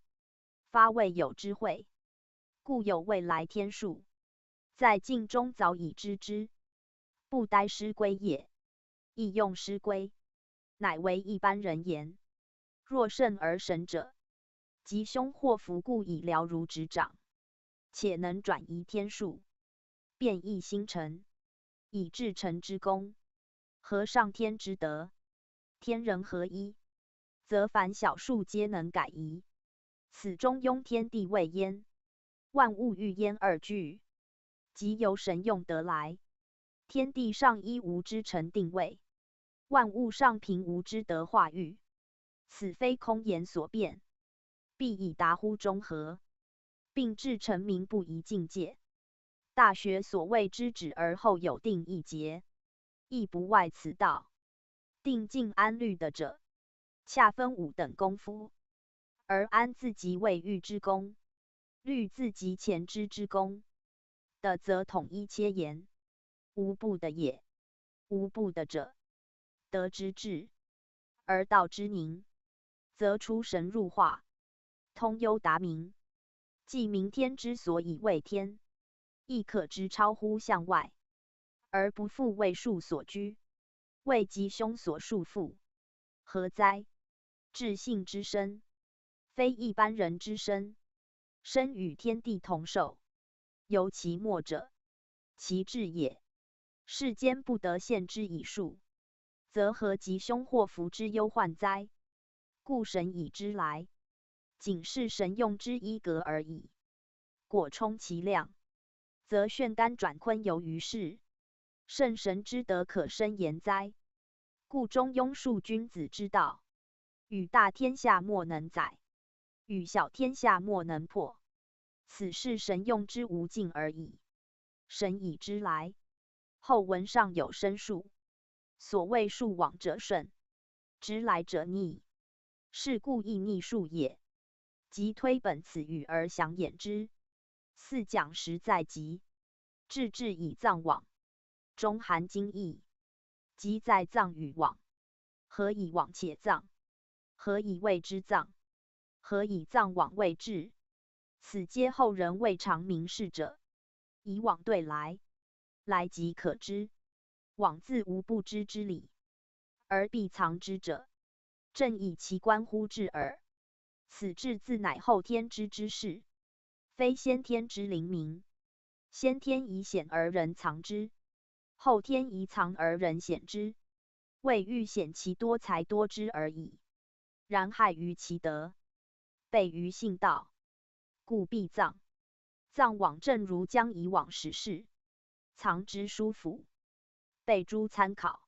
发未有之慧。故有未来天数，在静中早已知之，不待师归也。亦用师归，乃为一般人言。若圣而神者，吉凶祸福故以了如指掌，且能转移天数，变异星辰，以至诚之功，合上天之德，天人合一，则凡小数皆能改移。此中庸天地未焉，万物欲焉而聚，即由神用得来。天地上一无之成定位，万物上平无之德化育。此非空言所辩，必以达乎中和，并至成名不移境界。大学所谓知止而后有定一节，亦不外此道。定静安虑的者，恰分五等功夫，而安自己未遇之功，虑自己前知之功，的则统一切言，无不得也。无不得者，得之至，而道之宁，则出神入化，通幽达明。即明天之所以谓天，亦可知超乎向外，而不复为数所拘，为吉凶所束缚。何哉？至性之深，非一般人之深，深与天地同寿，由其末者，其至也。世间不得现之以数，则何吉凶祸福之忧患哉？故神以之来，仅是神用之一格而已。果充其量，则漩干转坤游于世，圣神之德可深言哉？故中庸述君子之道，与大天下莫能载，与小天下莫能破。此是神用之无尽而已。神以之来，后文尚有深述。所谓述往者顺，直来者逆，是故亦逆述也。即推本此语而详演之。四讲实在集，至至以脏往，中含经义，即在脏与往，何以往且脏？何以谓之脏？何以脏往谓至？此皆后人未尝明示者，以往对来，来即可知，罔自無不知之理，而必藏之者，正以其觀乎至耳。此至自乃後天知之事，非先天之靈明。先天以顯而人藏之，後天以藏而人顯之，謂欲顯其多才多知而已。然害於其德，悖於信道，故必臧。臧罔正如將以罔始事，藏之書府，備諸參考。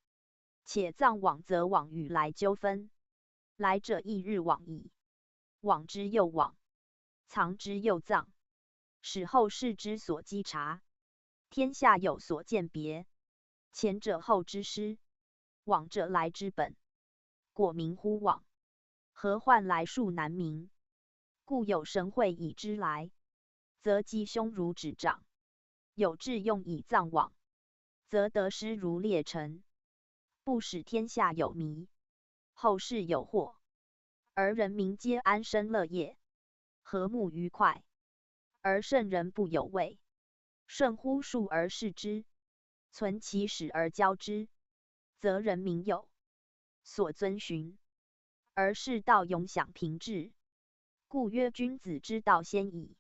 且臧罔則罔與來糾紛，來者亦日罔矣，罔之又罔，藏之又臧，使後世之所稽察，天下有所鑑別。前者後之師，罔者來之本，果名乎罔，何患來數難明？故有神慧以知來，則吉凶如指掌；有智用以臧罔，則得失如裂尘，不使天下有迷，後世有惑，而人民皆安身乐业，和睦愉快。而圣人不有畏，顺乎数而视之，存其始而教之，则人民有所遵循，而世道永享平治。故曰：君子之道先矣，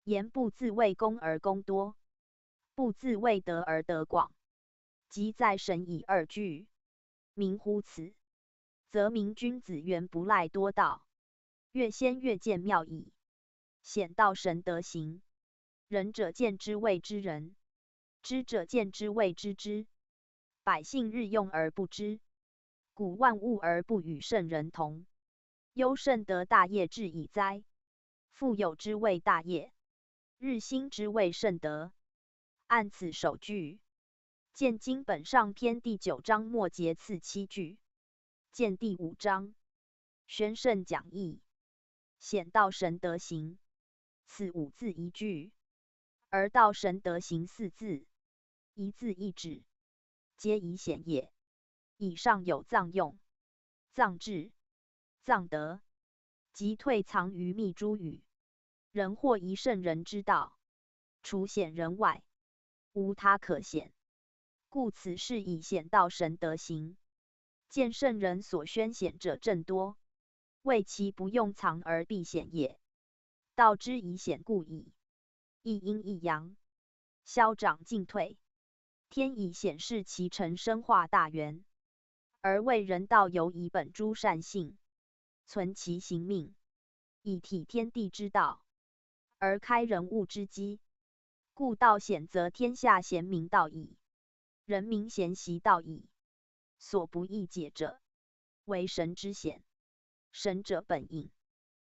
言不自谓功而功多，不自谓德而德广，即在神以二俱，明乎此，则明君子原不赖多道，越先越见妙矣。显道神德行，仁者见之谓之仁，知者见之谓之知，百姓日用而不知，古万物而不与圣人同。忧慎德大业至矣哉！富有之谓大业，日新之谓慎德。按此首句，见经本上篇第九章末节次七句，见第五章。玄圣讲义，显道神德行，此五字一句，而道神德行四字，一字一指，皆以显也。以上有臧用、臧质、臧德，即退藏于密诸语，人或疑圣人之道，除显人外，无他可显。故此是以显道神德行，见圣人所宣显者甚多，谓其不用藏而必显也。道之以显故矣。一阴一阳，消长进退，天以显示其成生化大元，而谓人道有以本诸善性，存其行命，以体天地之道，而开人物之机。故道显则天下咸明道矣，人民咸习道矣。所不异解者，为神之显。神者本隐，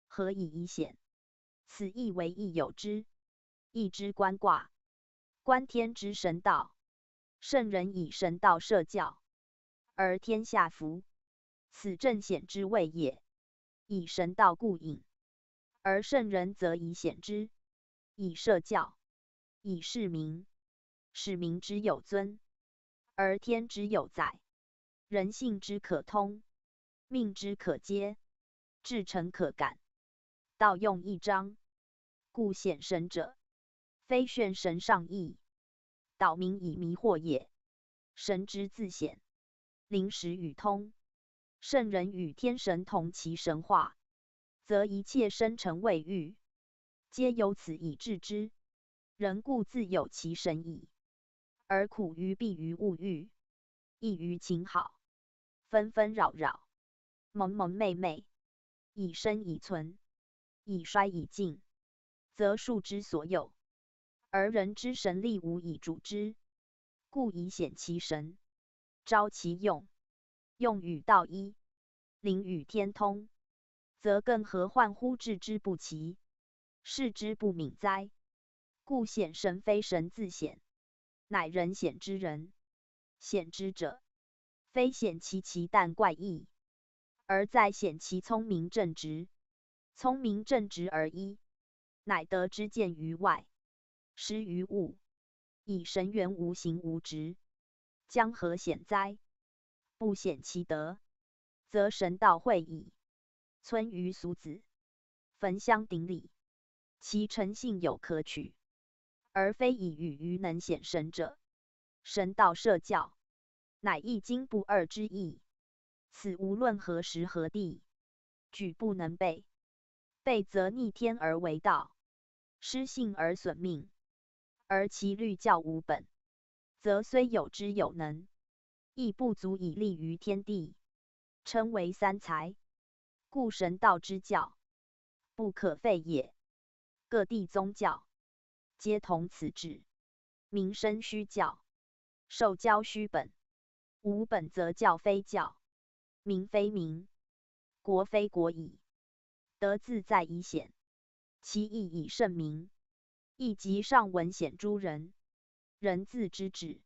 何以以显？此亦为亦有之，亦之观卦，观天之神道。圣人以神道设教，而天下服，此正显之谓也。以神道故隐，而圣人则以显之，以设教，以示民，使民之有尊，而天之有载，人性之可通，命之可接，至诚可感。道用一章，故显神者，非炫神上意，导民以迷惑也。神之自显，灵时与通，圣人与天神同其神化，则一切生成未遇，皆由此以至之。人固自有其神矣，而苦于必于物欲，异于情好，纷纷扰扰，蒙蒙昧昧，以生以存，以衰以尽，则数之所有，而人之神力无以主之，故以显其神，昭其用，用与道一，灵与天通，则更何患乎置之不齐，视之不敏哉？故显神非神自显，乃人显之人。显之者，非显其奇诞怪异，而在显其聪明正直。聪明正直而一，乃得之见于外，施于物，以神元无形无质，将何显哉？不显其德，则神道会矣，村于俗子，焚香顶礼，其诚信有可取，而非以语于能显神者。神道设教，乃亦今不二之意。此无论何时何地，举不能悖。悖则逆天而为盗，失信而损命，而其律教无本，则虽有知有能，亦不足以立于天地，称为三才。故神道之教，不可废也。各地宗教，皆同此志，名生虚教，受教虚本。无本则教非教，民非民，国非国矣。德自在以显，其义以圣明，亦即上文显诸人，人自知止。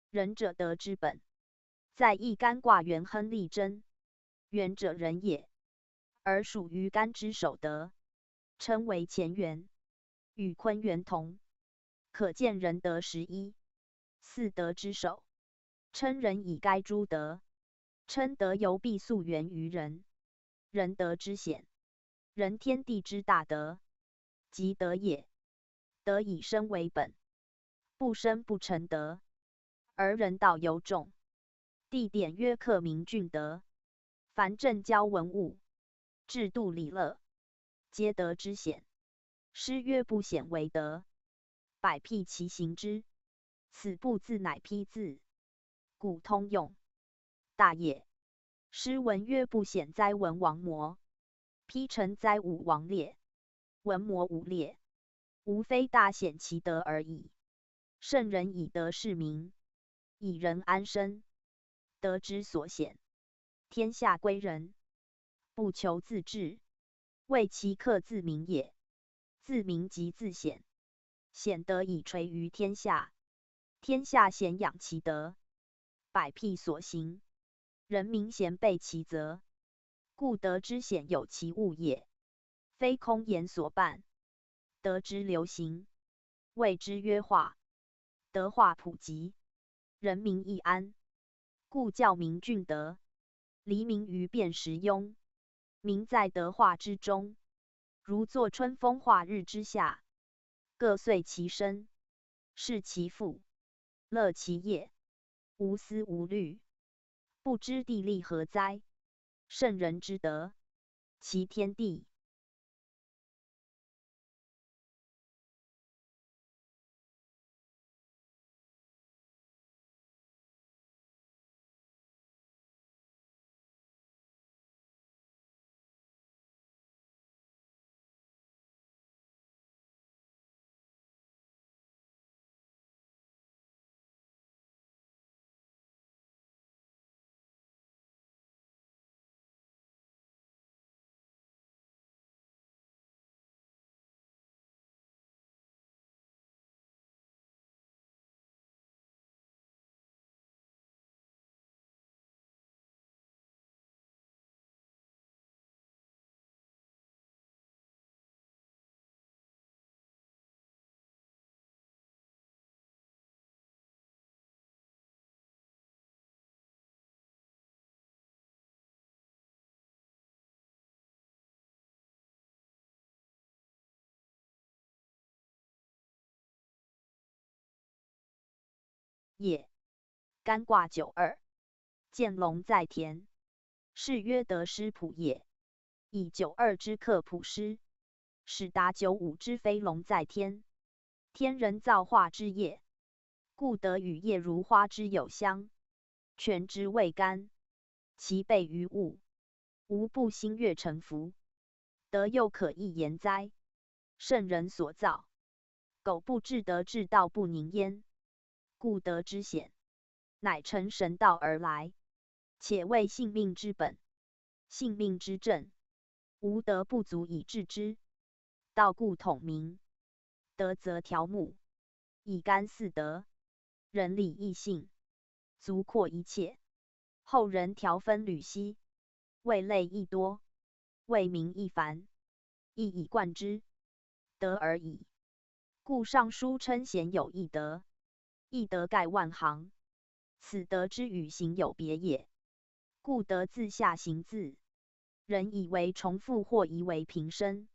仁者德之本，在亦干卦元亨利贞。元者仁也，而属于干支守德，称为乾元，与坤元同。可见仁德十一，四德之首，称仁以该诸德，称德由必溯源于仁。仁德之显，仁天地之大德，即德也。德以身为本，不身不成德，而仁道尤重。地典曰：克明俊德，凡政教文武，制度礼乐，皆德之显。诗曰：不显为德，百辟其行之。此不自乃批自，古通用，大也。诗文曰：不显哉文王谟，批臣哉武王列。文谟武列，无非大显其德而已。圣人以德事民，以仁安身，德之所显，天下归仁，不求自治，谓其克自明也。自明即自显，显德以垂于天下，天下咸养其德，百辟所行，人民咸备其责。故德之显有其物也，非空言所伴。德之流行，谓之曰化。德化普及，人民亦安。故教民俊德，黎民于辨识庸。民在德化之中，如坐春风化日之下，各遂其身，侍其父，乐其业，无思无虑，不知地利何哉？圣人之德，其天地。也。干卦九二，见龙在田，是曰得失普也。以九二之克普失，始达九五之飞龙在天。天人造化之业，故得与业如花之有香，泉之谓甘，其备于物，无不心悦诚服。德又可亦言哉？圣人所造，苟不至德至，道不宁焉。故德之显，乃承神道而来，且谓性命之本，性命之正，无德不足以至之。道故统明，德则条目，以干四德，仁礼义信，足括一切。后人条分履兮，谓类亦多，谓名亦繁，一以贯之，德而已。故尚书称贤有易德，易德盖万行，此德之与行有别也。故德自下行自，人以为重复或疑为平生，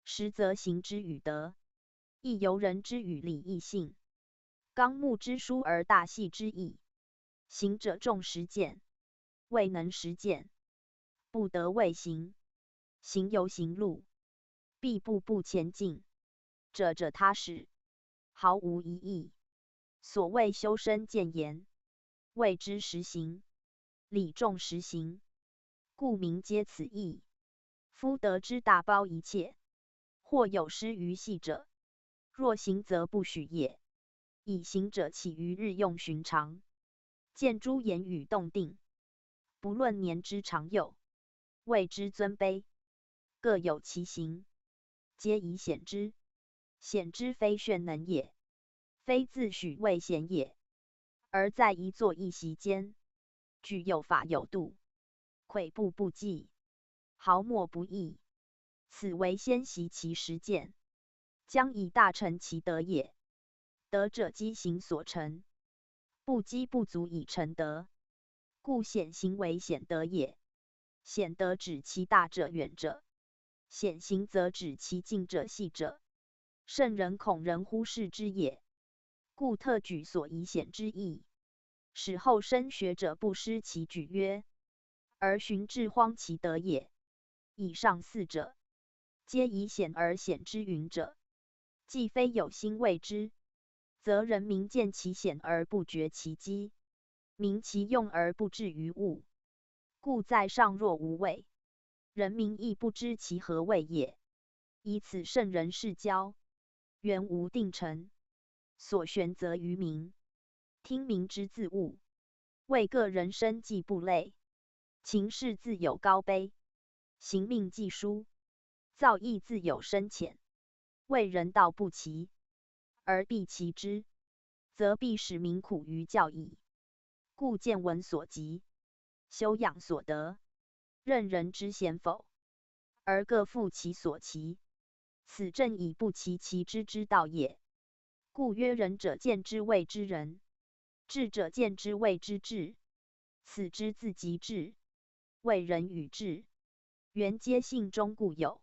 实则行之与德，亦由人之与礼义信。纲目之疏而大细之矣。行者重实践，未能实践，不得未行。行由行路，必步步前进，者者他始，毫无疑义。所谓修身见言，谓之实行，礼重实行，故名皆此意。夫得之大包一切，或有失于细者，若行则不许也。以行者起于日用寻常，见诸言语动定，不论年之长幼，谓之尊卑，各有其行，皆以显之。显之非炫能也，非自诩未显也，而在一坐一席间，举有法有度，跬步不计，毫末不溢。此为先习其实践，将以大成其德也。德者积行所成，不积不足以成德，故显行为显德也。显德指其大者远者，显行则指其近者细者。圣人恐人忽视之也，故特举所以显之意，使后生学者不失其举曰：而循至荒其德也。以上四者，皆以显而显之云者，既非有心谓之，则人民见其显而不觉其机，明其用而不至于物。故在上若无谓，人民亦不知其何谓也。以此圣人示教，原无定程，所悬则于民，听民之自悟，为个人生计不累，情事自有高卑，行命既殊，造诣自有深浅。为人道不齐，而必齐之，则必使民苦于教矣。故见闻所及，修养所得，任人知贤否，而各复其所齐，此正以不齐其知之道也。故曰仁者见智谓之仁，智者见智谓之智，此知自即智，谓仁与智，原皆性中固有，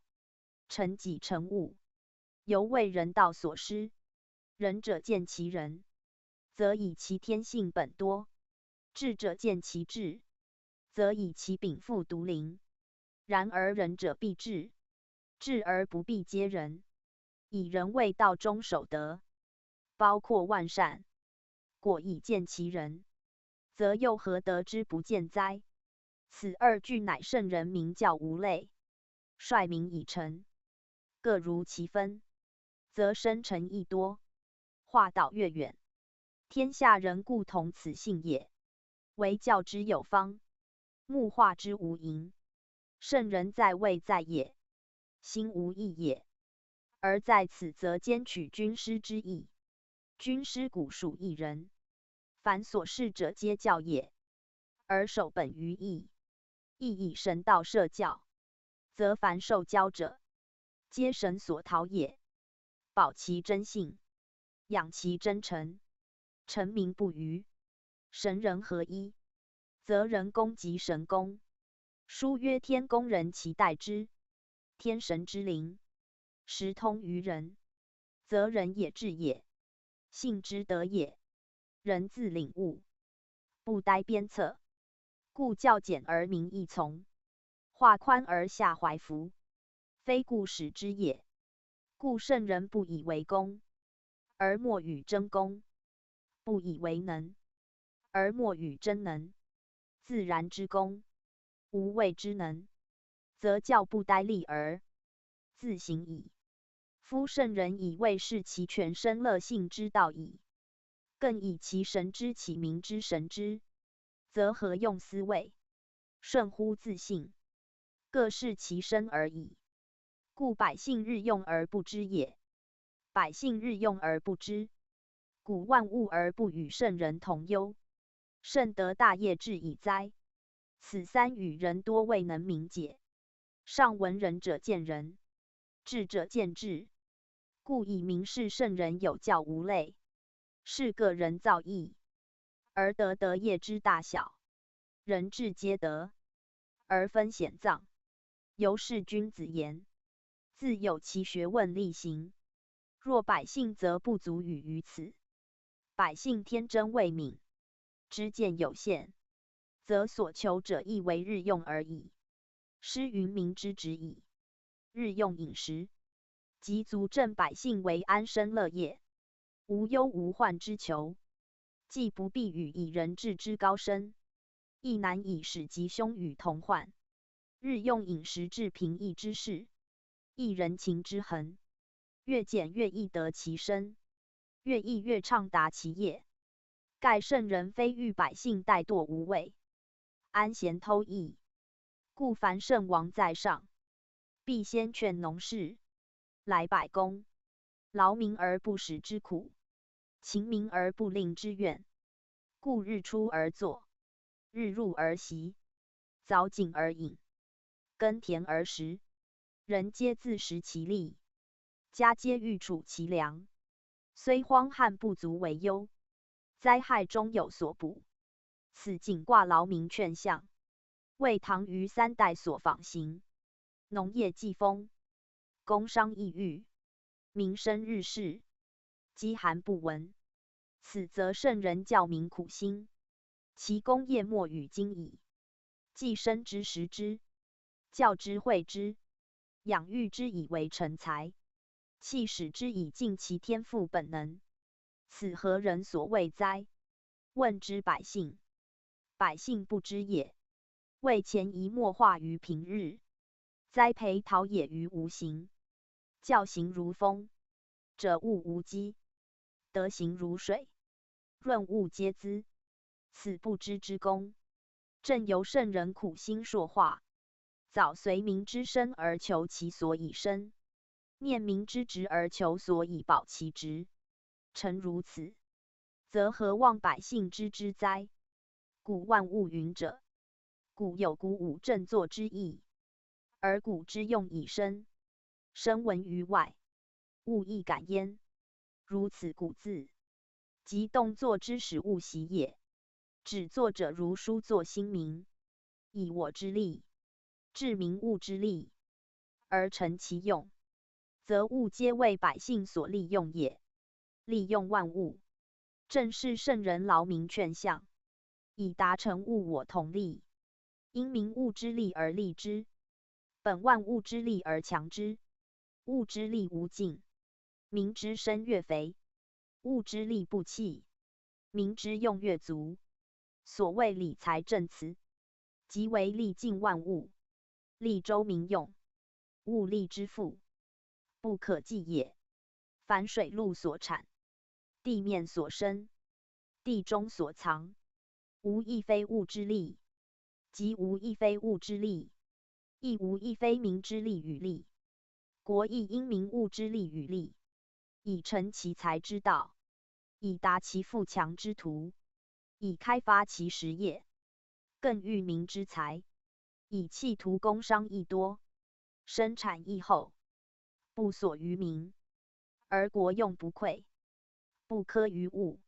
成己成物，犹未仁道所失。仁者见其仁，则以其天性本多；智者见其智，则以其禀赋独灵。然而仁者必智，智而不必皆仁，以仁为道中守德，包括万善。果以见其仁，则又何得之不见哉？此二句乃圣人明教无类，率民以成，各如其分，则生成益多，化导越远。天下人固同此性也，惟教之有方，目化之无垠。圣人在位在也，心无意也，而在此则兼取军师之意。军师古属一人，凡所事者皆教也，而守本于义。亦以神道设教，则凡受教者，皆神所陶也。保其真性，养其真诚，诚民不愚，神人合一，则人公即神公。书曰：天公人其代之，天神之灵，时通于人，则人也智也，性之德也。人自领悟，不待鞭策，故教简而民易从，化宽而下怀服，非故使之也。故圣人不以为功，而莫与争功；不以为能，而莫与争能。自然之功，无谓之能，则教不待立而自行矣。夫圣人以未示其全身乐性之道矣，更以其神知其民之神知，则何用思谓？顺乎自性，各适其身而已。故百姓日用而不知也。百姓日用而不知，古万物而不与圣人同忧，圣德大业至矣哉。此三语人多未能明解。上闻仁者见仁，智者见智，故以明示圣人有教无类，是个人造诣，而得德业之大小。仁智皆德，而分显藏，由是君子言，自有其学问力行。若百姓则不足语于此。百姓天真未泯，知见有限，则所求者亦为日用而已。诗云：民之职矣，日用饮食，即足正百姓为安身乐业、无忧无患之求，既不必与以仁至之高深，亦难以使吉凶与同患。日用饮食至平易之事，亦人情之恒，越俭越易得其身，越易越畅达其业。盖圣人非欲百姓怠惰无为，安闲偷逸，故凡圣王在上，必先劝农士、来百工，劳民而不使之苦，勤民而不令之怨。故日出而作，日入而息，早井而饮，耕田而食，人皆自食其力，家皆欲处其粮，虽荒旱不足为忧，灾害终有所补。此景卦劳民劝相，为唐虞三代所仿行。农业既丰，工商亦裕，民生日势，饥寒不闻。此则圣人教民苦心，其功业莫与今矣。既生之食之，教之诲之，养育之以为成才，弃使之以尽其天赋本能。此何人所为哉？问之百姓，百姓不知也。为潜移默化于平日，栽培陶冶于无形。教行如风，者物无机；德行如水，润物皆滋。此不知之功，正由圣人苦心硕化，早随民之身而求其所以生，念民之职而求所以保其职。诚如此，则何望百姓知之哉？古万物云者，古有古武振作之意，而古之用以生，生闻于外，物亦感焉。如此古字，即动作之始物习也。止作者如书作新民，以我之力，制民物之力，而成其用，则物皆为百姓所利用也。利用万物，正是圣人劳民劝相，以达成物我同利。因民物之力而利之，本万物之力而强之。物之力无尽，民之身越肥，物之力不弃，民之用越足。所谓理财正辞，即为利尽万物，利周民用，物力之富，不可计也。凡水陆所产，地面所生，地中所藏，无一非物之力，即无一非物之力，亦无一非民之力与利。国亦因民物之力与利，以成其才之道，以达其富强之途，以开发其实业，更育民之才，以弃图工商益多，生产益厚，不所于民，而国用不愧，不科于物，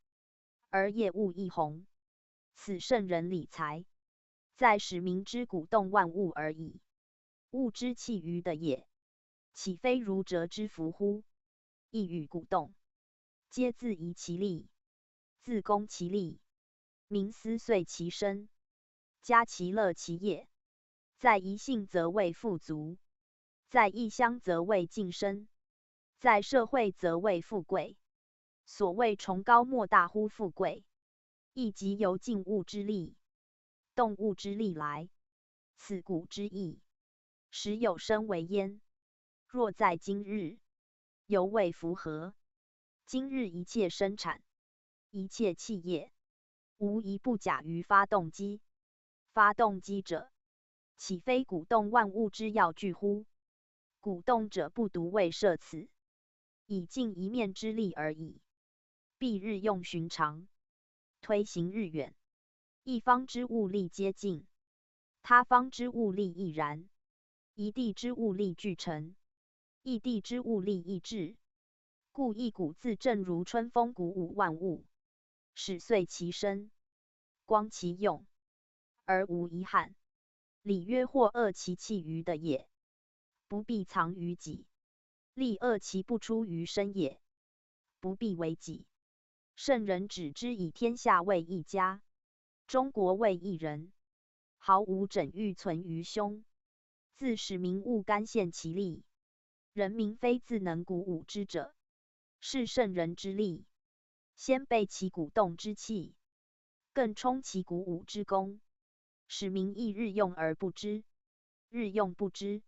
而业务益宏。此圣人理财，在使民之鼓动万物而已。物之器于得也，岂非儒者之福乎？亦与鼓动，皆自遗其力，自攻其力，民斯遂其身，家其乐其业。在一姓则为富足，在一乡则为晋升，在社会则为富贵。所谓崇高莫大乎富贵，亦即由尽物之力，动物之力来，此古之意。时有生为焉，若在今日，犹未符合。今日一切生产，一切企业，无一不假于发动机。发动机者，岂非鼓动万物之要具乎？鼓动者不独为设此，以尽一面之力而已，必日用寻常，推行日远。一方之物力皆尽，他方之物力亦然。一地之物力俱成，一地之物力亦至。故一鼓自振如春风鼓舞万物，始遂其身，光其用，而无遗憾。礼曰：或遏其气于得也，不必藏于己；力遏其不出于身也，不必为己。圣人止之以天下为一家，中国未易人，毫无枕欲存于胸。自始民务干献其力，人民非自能鼓舞之者，是圣人之力，先备其鼓动之气，更充其鼓舞之功，使民亦日用而不知，日用不知，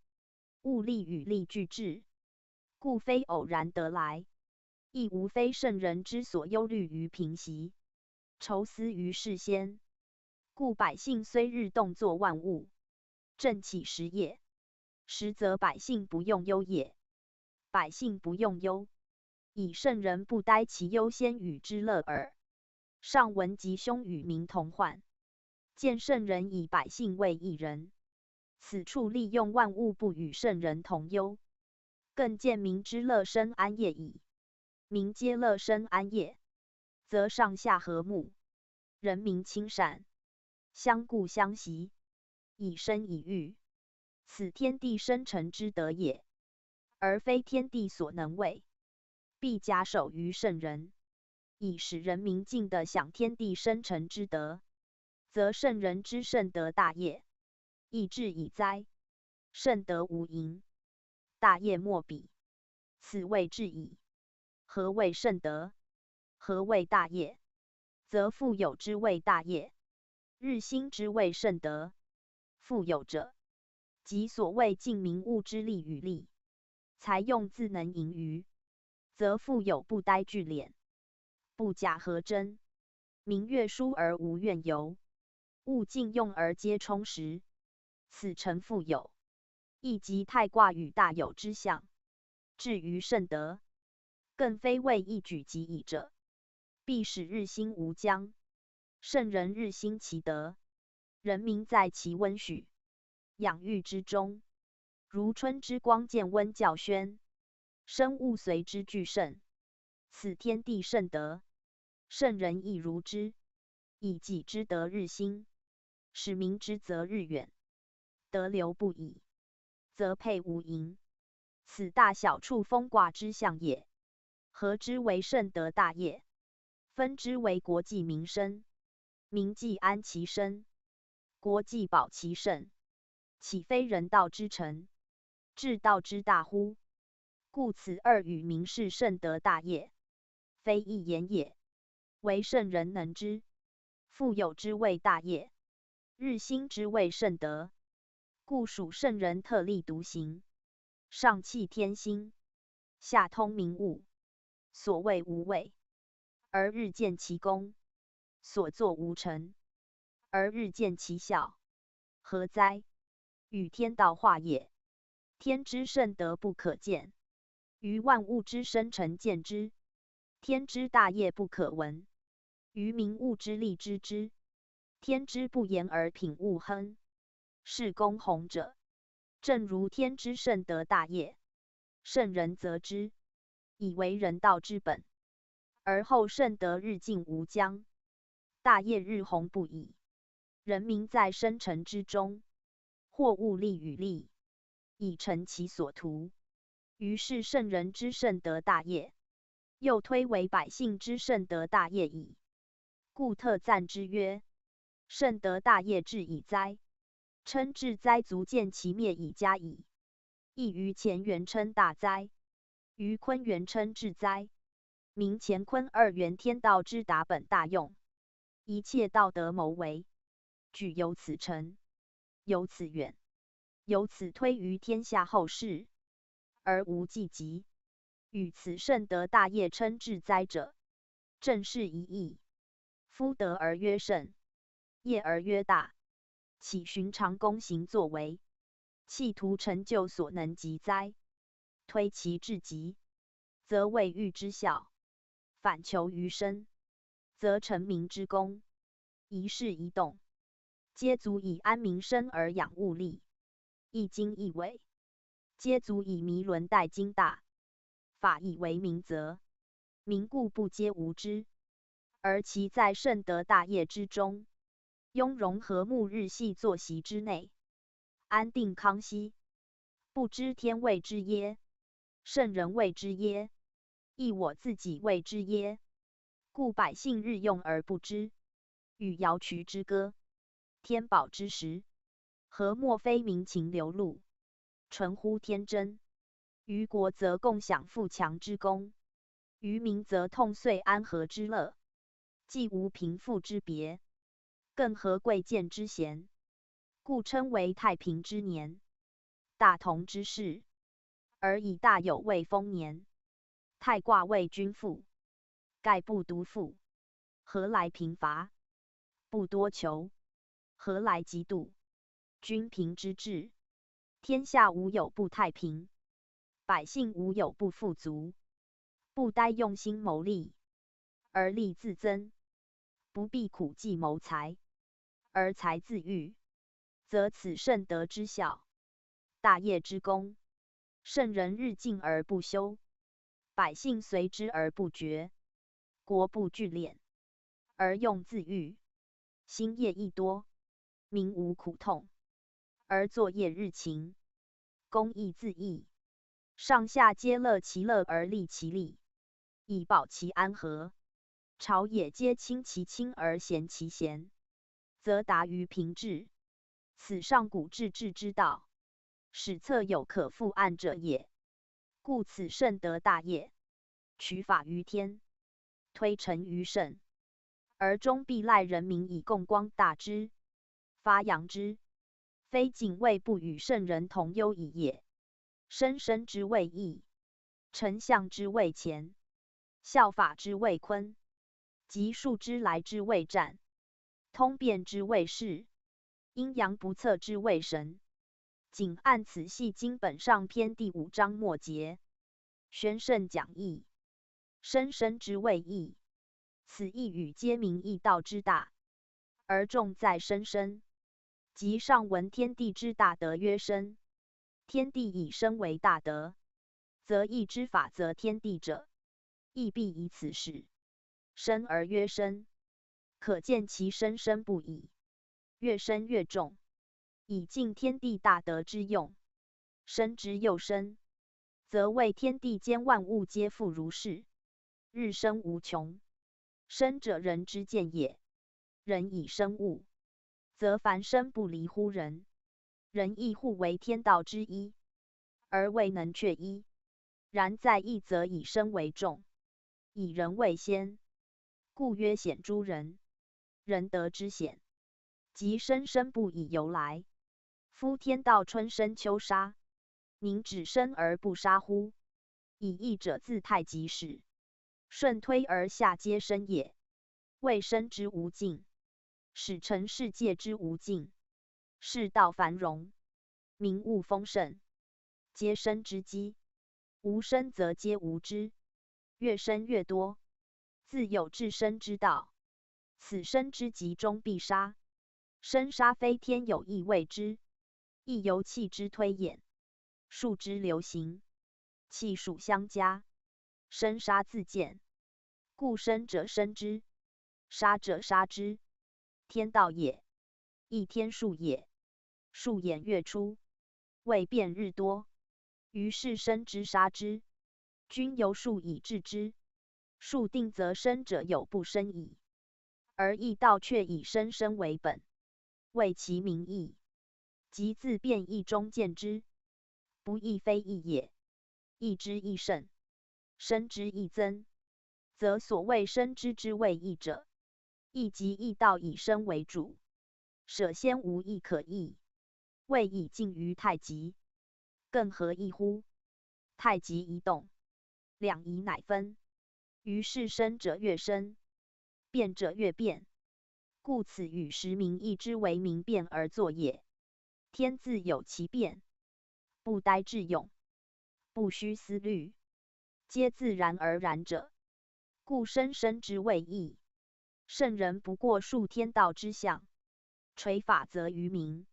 物力与力俱至，故非偶然得来，亦无非圣人之所忧虑于平息， 愁思于事先。故百姓虽日动作万物，振起时也，实则百姓不用忧也。百姓不用忧，以圣人不待其忧先与之乐耳。上闻吉凶与民同患，见圣人以百姓为一人，此处利用万物不与圣人同忧，更见民之乐生安业矣。民皆乐生安业，则上下和睦，人民亲善，相顾相惜，以身以育，此天地生成之德也，而非天地所能为。必假手于圣人，以使人民尽得享天地生成之德，则圣人之圣德大业，亦至矣哉。圣德无垠，大业莫比，此谓至矣。何谓圣德？何谓大业？则富有之谓大业，日新之谓圣德。富有者，即所谓尽民物之力与力，财用自能盈余，则富有不呆聚敛，不假和争，民悦书而无怨尤，物尽用而皆充实，此诚富有，亦即太卦与大有之象。至于圣德，更非谓一举即已者，必使日新无疆，圣人日新其德，人民在其温煦、养育之中，如春之光见温教宣，生物随之俱盛，此天地圣德，圣人亦如之，以己之德日新，使民之则日远，德流不已，则沛无垠。此大小处风卦之象也。合之为圣德大业，分之为国计民生。民既安其身，国既保其盛，岂非人道之成，治道之大乎？故此二语名是圣德大业，非一言也，惟圣人能之。富有之谓大业，日新之谓圣德。故属圣人特立独行，上器天心，下通民务。所谓无为，而日见其功，所作无成，而日见其效，何哉？与天道化也。天之圣德不可见，于万物之生成见之；天之大业不可闻，于民物之力知之。天之不言而品物亨，是公弘者，正如天之圣德大业，圣人则之，以为人道之本，而后圣德日进无疆，大业日弘不已。人民在生成之中，或物力与力，以成其所图。于是圣人之圣德大业，又推为百姓之圣德大业矣。故特赞之曰：圣德大业至矣哉！称至哉，足见其灭已加矣。亦于乾元称大哉，于坤元称至哉，名乾坤二元天道之达本大用，一切道德谋为，举由此成，由此远，由此推于天下后世，而无际极。与此圣德大业称至哉者，正是一义。夫德而曰圣，业而曰大，岂寻常躬行作为，企图成就所能及哉？推其至极，则谓欲之效；反求于深，则成民之功。一事一动，皆足以安民生而养物力，一经一纬，皆足以弥伦待今大。法以为民则，民固不皆无知，而其在圣德大业之中，雍容和睦日系作息之内，安定康息，不知天谓之耶，圣人谓之耶，亦我自己谓之耶。故百姓日用而不知，语瑶曲之歌。天宝之时，何墨非鸣秦刘陆，纯乎天真。于国则共享富强之功，于民则痛遂安和之乐。既无贫富之别，更合贵贱之嫌，故称为太平之年。大同之世，而以大有谓丰年。太卦谓君富，盖不独富，何来贫乏？不多求，何来嫉妒？君贫之志，天下无有不太平，百姓无有不富足，不待用心谋利，而利自增，不必苦计谋财，而财自愈，则此圣德之效，大业之功。圣人日进而不休，百姓随之而不绝，国不聚敛，而用自愈，兴业益多，民无苦痛，而作业日勤，功益自溢，上下皆乐其乐而利其利，以保其安和。朝野皆亲其亲而咸其咸，则达于平治。此上古至治之道，史册有可复案者也。故此圣德大业，取法于天，推陈于圣，而终必赖人民以共光大之，发扬之，非仅为不与圣人同忧已也。申申之谓易，丞相之谓乾，效法之谓坤，及数之来之谓占，通变之谓士，阴阳不测之谓神。仅按此系经本上篇第五章末节，宣圣讲易，申申之谓易。此易语皆明易道之大，而重在申申。即上文天地之大德曰申，天地以申为大德，则易之法则天地者，亦必以此始。申而曰申，可见其申申不已，越申越重，以尽天地大德之用。申之又申，则谓天地间万物皆复如是，日生无穷。申者仁之见也，仁以生物，则凡申不离乎仁，仁亦互为天道之一，而未能却一。然在易则以申为重，以仁为先，故曰显诸仁，仁德之显。即申申不已由来。夫天道春申秋杀，宁止申而不杀乎？以义者自太极始，顺推而下皆申也。未申之无尽，始成世界之无尽，世道繁荣，民物丰盛，皆申之积。无申则皆无之，越申越多，自有至申之道。此申之极终必杀，申杀非天有意为之，亦由气之推演，数之流行，气数相加，申杀自见。故申者申之，杀者杀之，天道也，亦天数也。数演月出，未变日多，于是申之杀之，均由数以制之。数定则申者有不申矣，而易道却以申申为本，谓其名易。即自变易中见之，不亦非易也？易之亦胜，申之亦增，则所谓申之之谓易者，亦即易道以申为主，舍先无易可易，谓以近于太极，更合易乎？太极宜动，两仪乃分，于是申者越申，变者越变，故此与时民易之为民变而作也。天自有其变，不待智勇，不需思虑，皆自然而然者，故申申之谓易。圣人不过述天道之象，垂法则于民，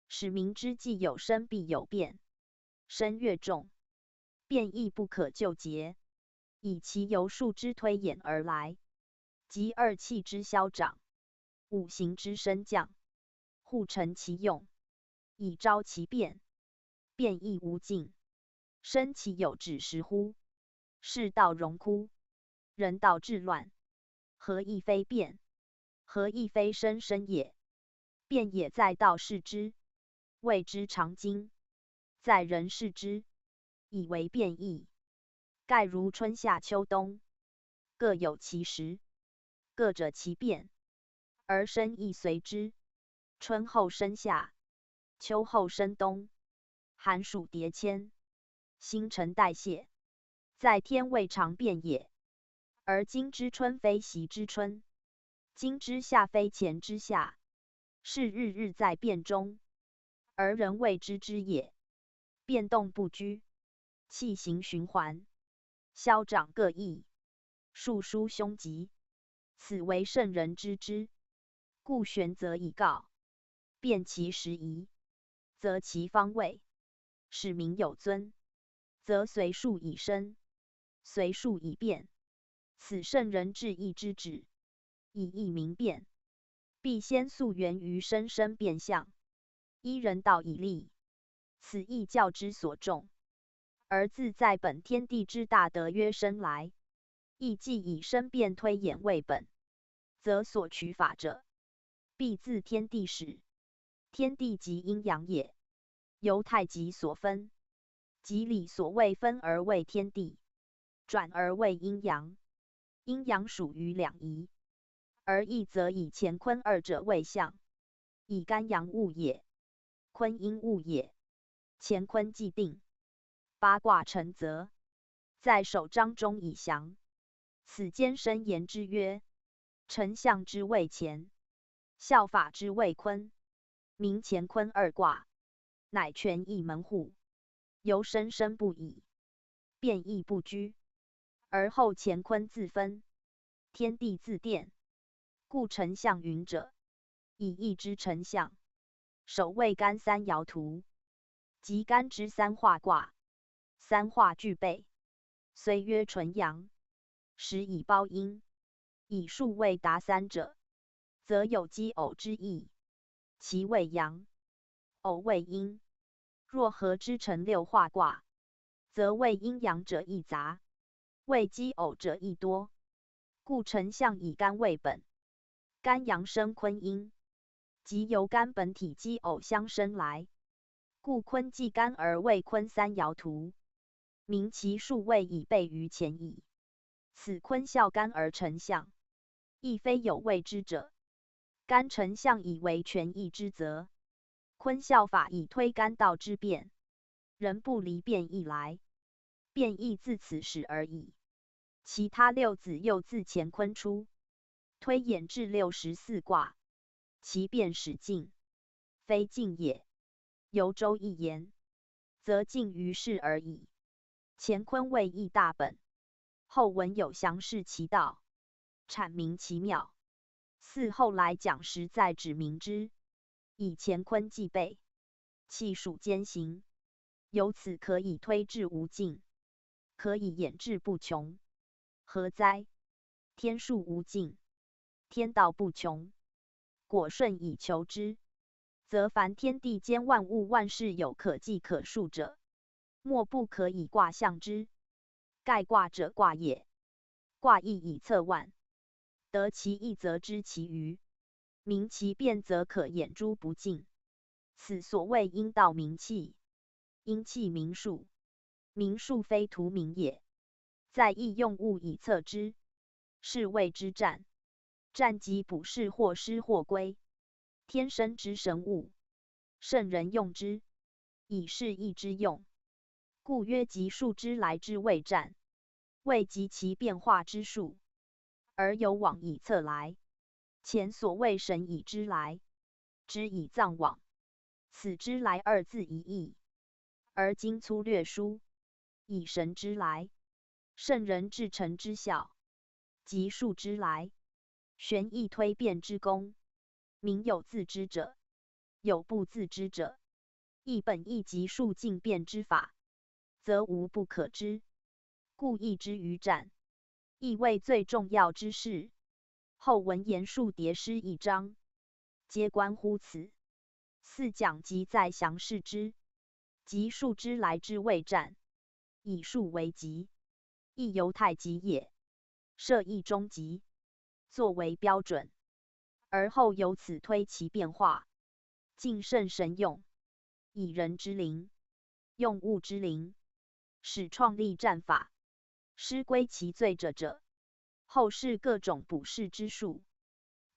使民知既有申必有变，申越重，变亦不可救节，以其由数之推演而来，即二气之消长，五行之升降，互成其用，以昭其变，变亦无尽，申岂有止时乎？世道荣枯，人道治乱，何亦非变？何亦非生生也。变也在道视之，谓之常经；在人视之，以为变异。盖如春夏秋冬，各有其时，各者其变，而生亦随之。春后生夏，秋后生冬，寒暑迭迁，新陈代谢，在天未尝变也。而今之春非昔之春，今之夏非前之夏，是日日在变中，而人未知之也。变动不居，气行循环，消长各异，数殊凶极，此为圣人知之。故玄则以告：变其时宜，则其方位，使民有尊，则随数以生，随数以变。此圣人至易之止，以易民变。必先溯源于生生变象，依人道以立，此亦教之所重。而自在本天地之大德曰生来，亦既以生变推演为本，则所取法者，必自天地始。天地即阴阳也，由太极所分，即理所谓分而为天地，转而为阴阳。阴阳属于两仪，而易则以乾坤二者为象，以干阳物也，坤阴物也。乾坤既定，八卦成则。在首章中已详。此间深言之曰：成象之谓乾，效法之谓坤，名乾坤二卦，乃权易门户，由生生不已，变易不居，而后乾坤自分，天地自奠。故成象云者，以易知成象。首谓干三爻图，即干支三化卦，三化俱备，虽曰纯阳，实以包阴。以数谓达三者，则有奇偶之意。奇谓阳，偶谓阴。若合之成六化卦，则谓阴阳者亦杂，谓奇偶者亦多。故成象以干为本，干阳生坤阴，即由干本体奇偶相生来。故坤既干而谓坤三爻图，名其数谓已备于乾矣。此坤效干而成象，亦非有未知者。干成象以为权易之则，坤效法以推干道之变，人不离变易来，变易自此始而已。其他六子又自乾坤出，推演至六十四卦，其变始静，非静也。由周易言，则静于世而已。乾坤谓易大本，后文有详释其道，阐明其妙。似后来讲时再指明之，以乾坤既备，气数兼行，由此可以推至无尽，可以演至不穷。何哉？天数无尽，天道不穷，果顺以求之，则凡天地间万物万事有可计可数者，莫不可以卦象之。盖卦者卦也，卦意以测万，得其一则知其余，明其变则可演诸不尽。此所谓阴道明气，阴气明数。明数非徒明也，在易用物以测之，是谓之占。占即卜筮或失或归，天生之神物，圣人用之，以示易之用。故曰吉数之来之谓占，谓吉其变化之数，而由往以测来。前所谓神以知来，知以藏往，此知来二字一义，而今粗略疏，以神知来，圣人至诚之效，吉数之来，玄易推变之功，名有自知者，有不自知者。亦本易吉数尽变之法，则无不可知，故易之于占，亦谓最重要之事。后文言数叠诗一章，皆关乎此。四讲即在详示之，吉数之来之谓占，以数为吉，亦犹太极也，设亦终极，作为标准。而后由此推其变化，敬慎神用，以人之灵，用物之灵，始创立战法，施归其最者者，后世各种卜筮之术，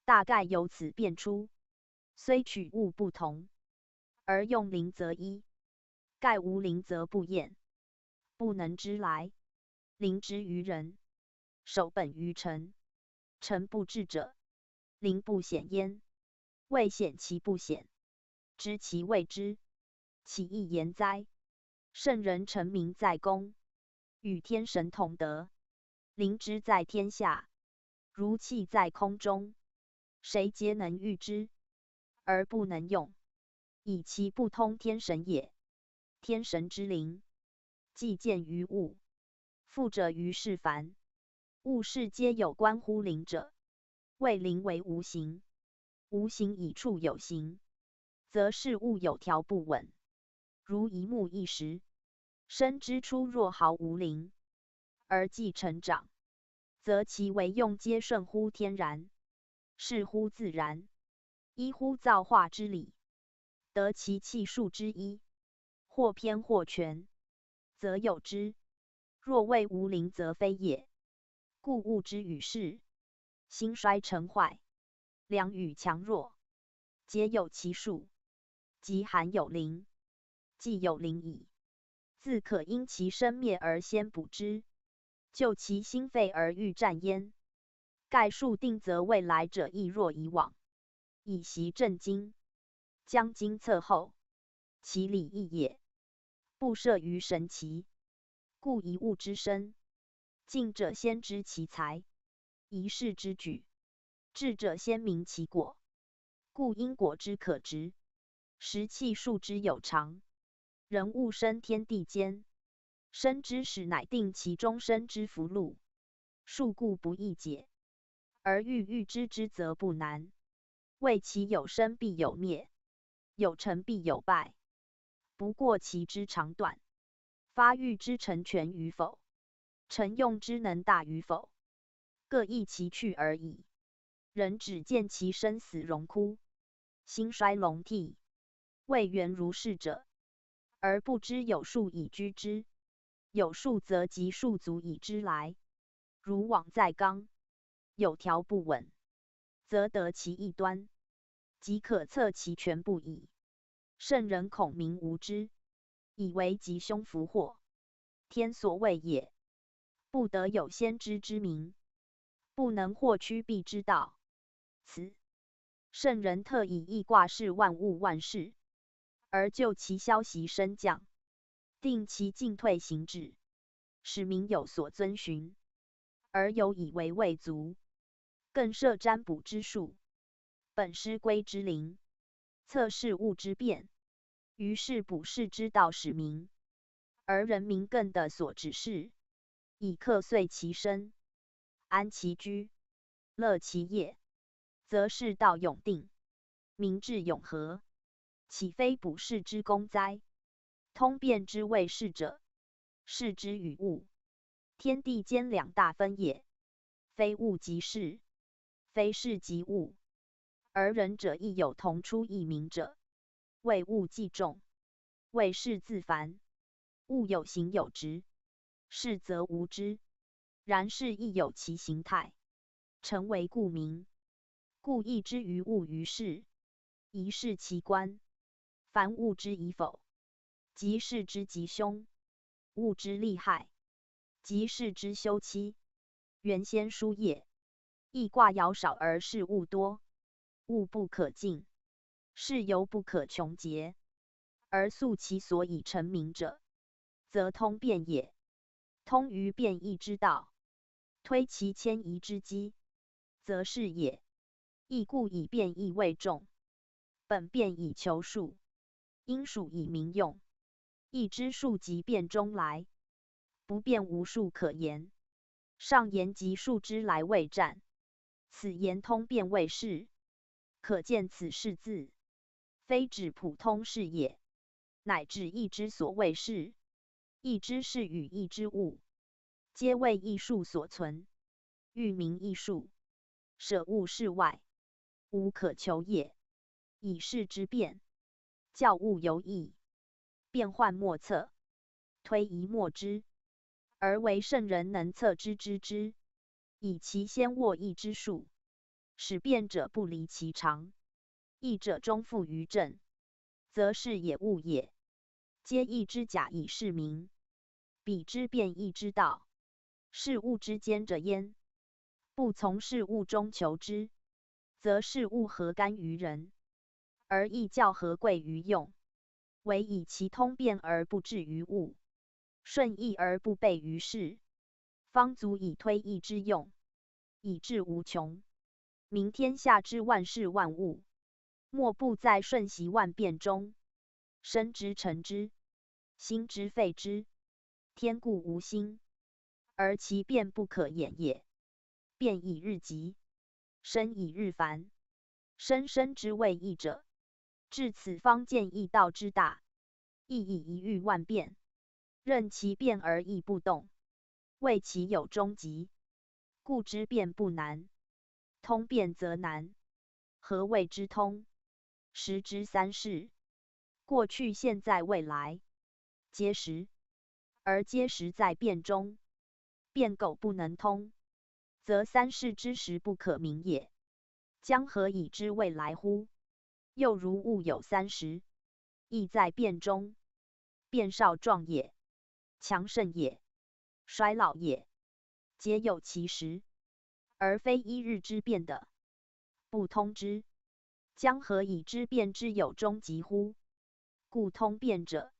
大概由此变出，虽取物不同，而用灵则一，盖无灵则不厌，不能知来，灵之于人，守本于诚，诚不至者，灵不显焉，未显其不显，知其未知，岂亦言哉？圣人成名在公，与天神同德，灵之在天下，如气在空中，谁皆能御之，而不能用，以其不通天神也。天神之灵，既见于物，复者于世凡。物事皆有关乎灵者，谓灵为无形，无形以处有形，则事物有条不紊，如一木一石，生之初若毫无灵，而既成长，则其为用皆顺乎天然，适乎自然，依乎造化之理，得其气数之一，或偏或全，则有之，若谓无灵则非也。故物之与世，兴衰成坏，良与强弱，皆有其数，极罕有灵，既有灵矣，自可因其生灭而先卜之，就其兴废而预战焉。盖数定则未来者亦若以往，以习正今，将今测后，其理亦也，不涉于神奇。故一物之生，静者先知其才，疑事之举，智者先明其果。故因果之可执，时气数之有常，人物生天地间，生之始乃定其终身之福禄，数故不易解，而欲预知之则不难，谓其有生必有灭，有成必有败，不过其知长短，发育之成全与否，成用之能大与否，各异其趣而已。人只见其生死荣枯，兴衰隆替，未圆如是者，而不知有数以居之，有数则及数足以知来，如网在缸，有条不紊，则得其异端，即可测其全不矣。圣人孔明无知，以为吉凶福祸，天所谓也，不得有先知之明，不能获趋避之道。此圣人特以易卦示万物万事，而就其消息升降，定其进退行止，使民有所遵循，而犹以为未足，更设占卜之术，本师归之灵，测事物之变，于是卜筮之道始明，而人民更得所指示，以克遂其身，安其居，乐其业，则世道永定，民至永和，岂非卜筮之功哉？通变之谓世者，世之与物，天地间两大分也，非物即世，非世即物，而仁者亦有同出异名者，谓物即众，谓世自凡。物有形有质，世则无之，然世亦有其形态，成为故名。故亦之于物于世，宜视其官，凡物之宜否，即世之吉凶，物之利害，即世之休戚。原先书也，易卦爻少而事物多，物不可尽，事犹不可穷竭，而素其所以成名者，则通变也。通于变易之道，推其迁移之机，则是也。亦故以变易为众，本变以求数，因数以明用。易之数即变中来，不变无数可言。上言即数之来未战，此言通变未示，可见此示字，非指普通事也，乃指易之所谓事，易之事与易之物，皆为易数所存，欲名易数，舍物事外，无可求也。以是之变，教物犹异，变幻莫测，推移莫知，而惟圣人能测之知之，以其先握意之数，使变者不离其常。 亦者终复于正，则是也物也。皆亦之假以示明，彼之变亦之道，是物之间者焉。不从是物中求之，则是物何干于人，而亦教何贵于用？唯以其通变而不至于物，顺意而不悖于事，方足以推意之用，以至无穷。 明天下之万事万物，莫不在瞬息万变中，生之成之，兴之废之。天故无兴，而其变不可掩也。变以日极，生以日繁，生生之谓异者，至此方见异道之大。亦以一喻万变，任其变而亦不动，谓其有终极。 故知变不难，通变则难。何谓之通？时之三世，过去、现在、未来，皆时，而皆时在变中。变苟不能通，则三世之时不可名也。将何以知未来乎？又如物有三时，亦在变中，变少壮也，强盛也，衰老也，皆有其时，而非一日之变的，不通之，将何以知变之有终极乎？故通变者，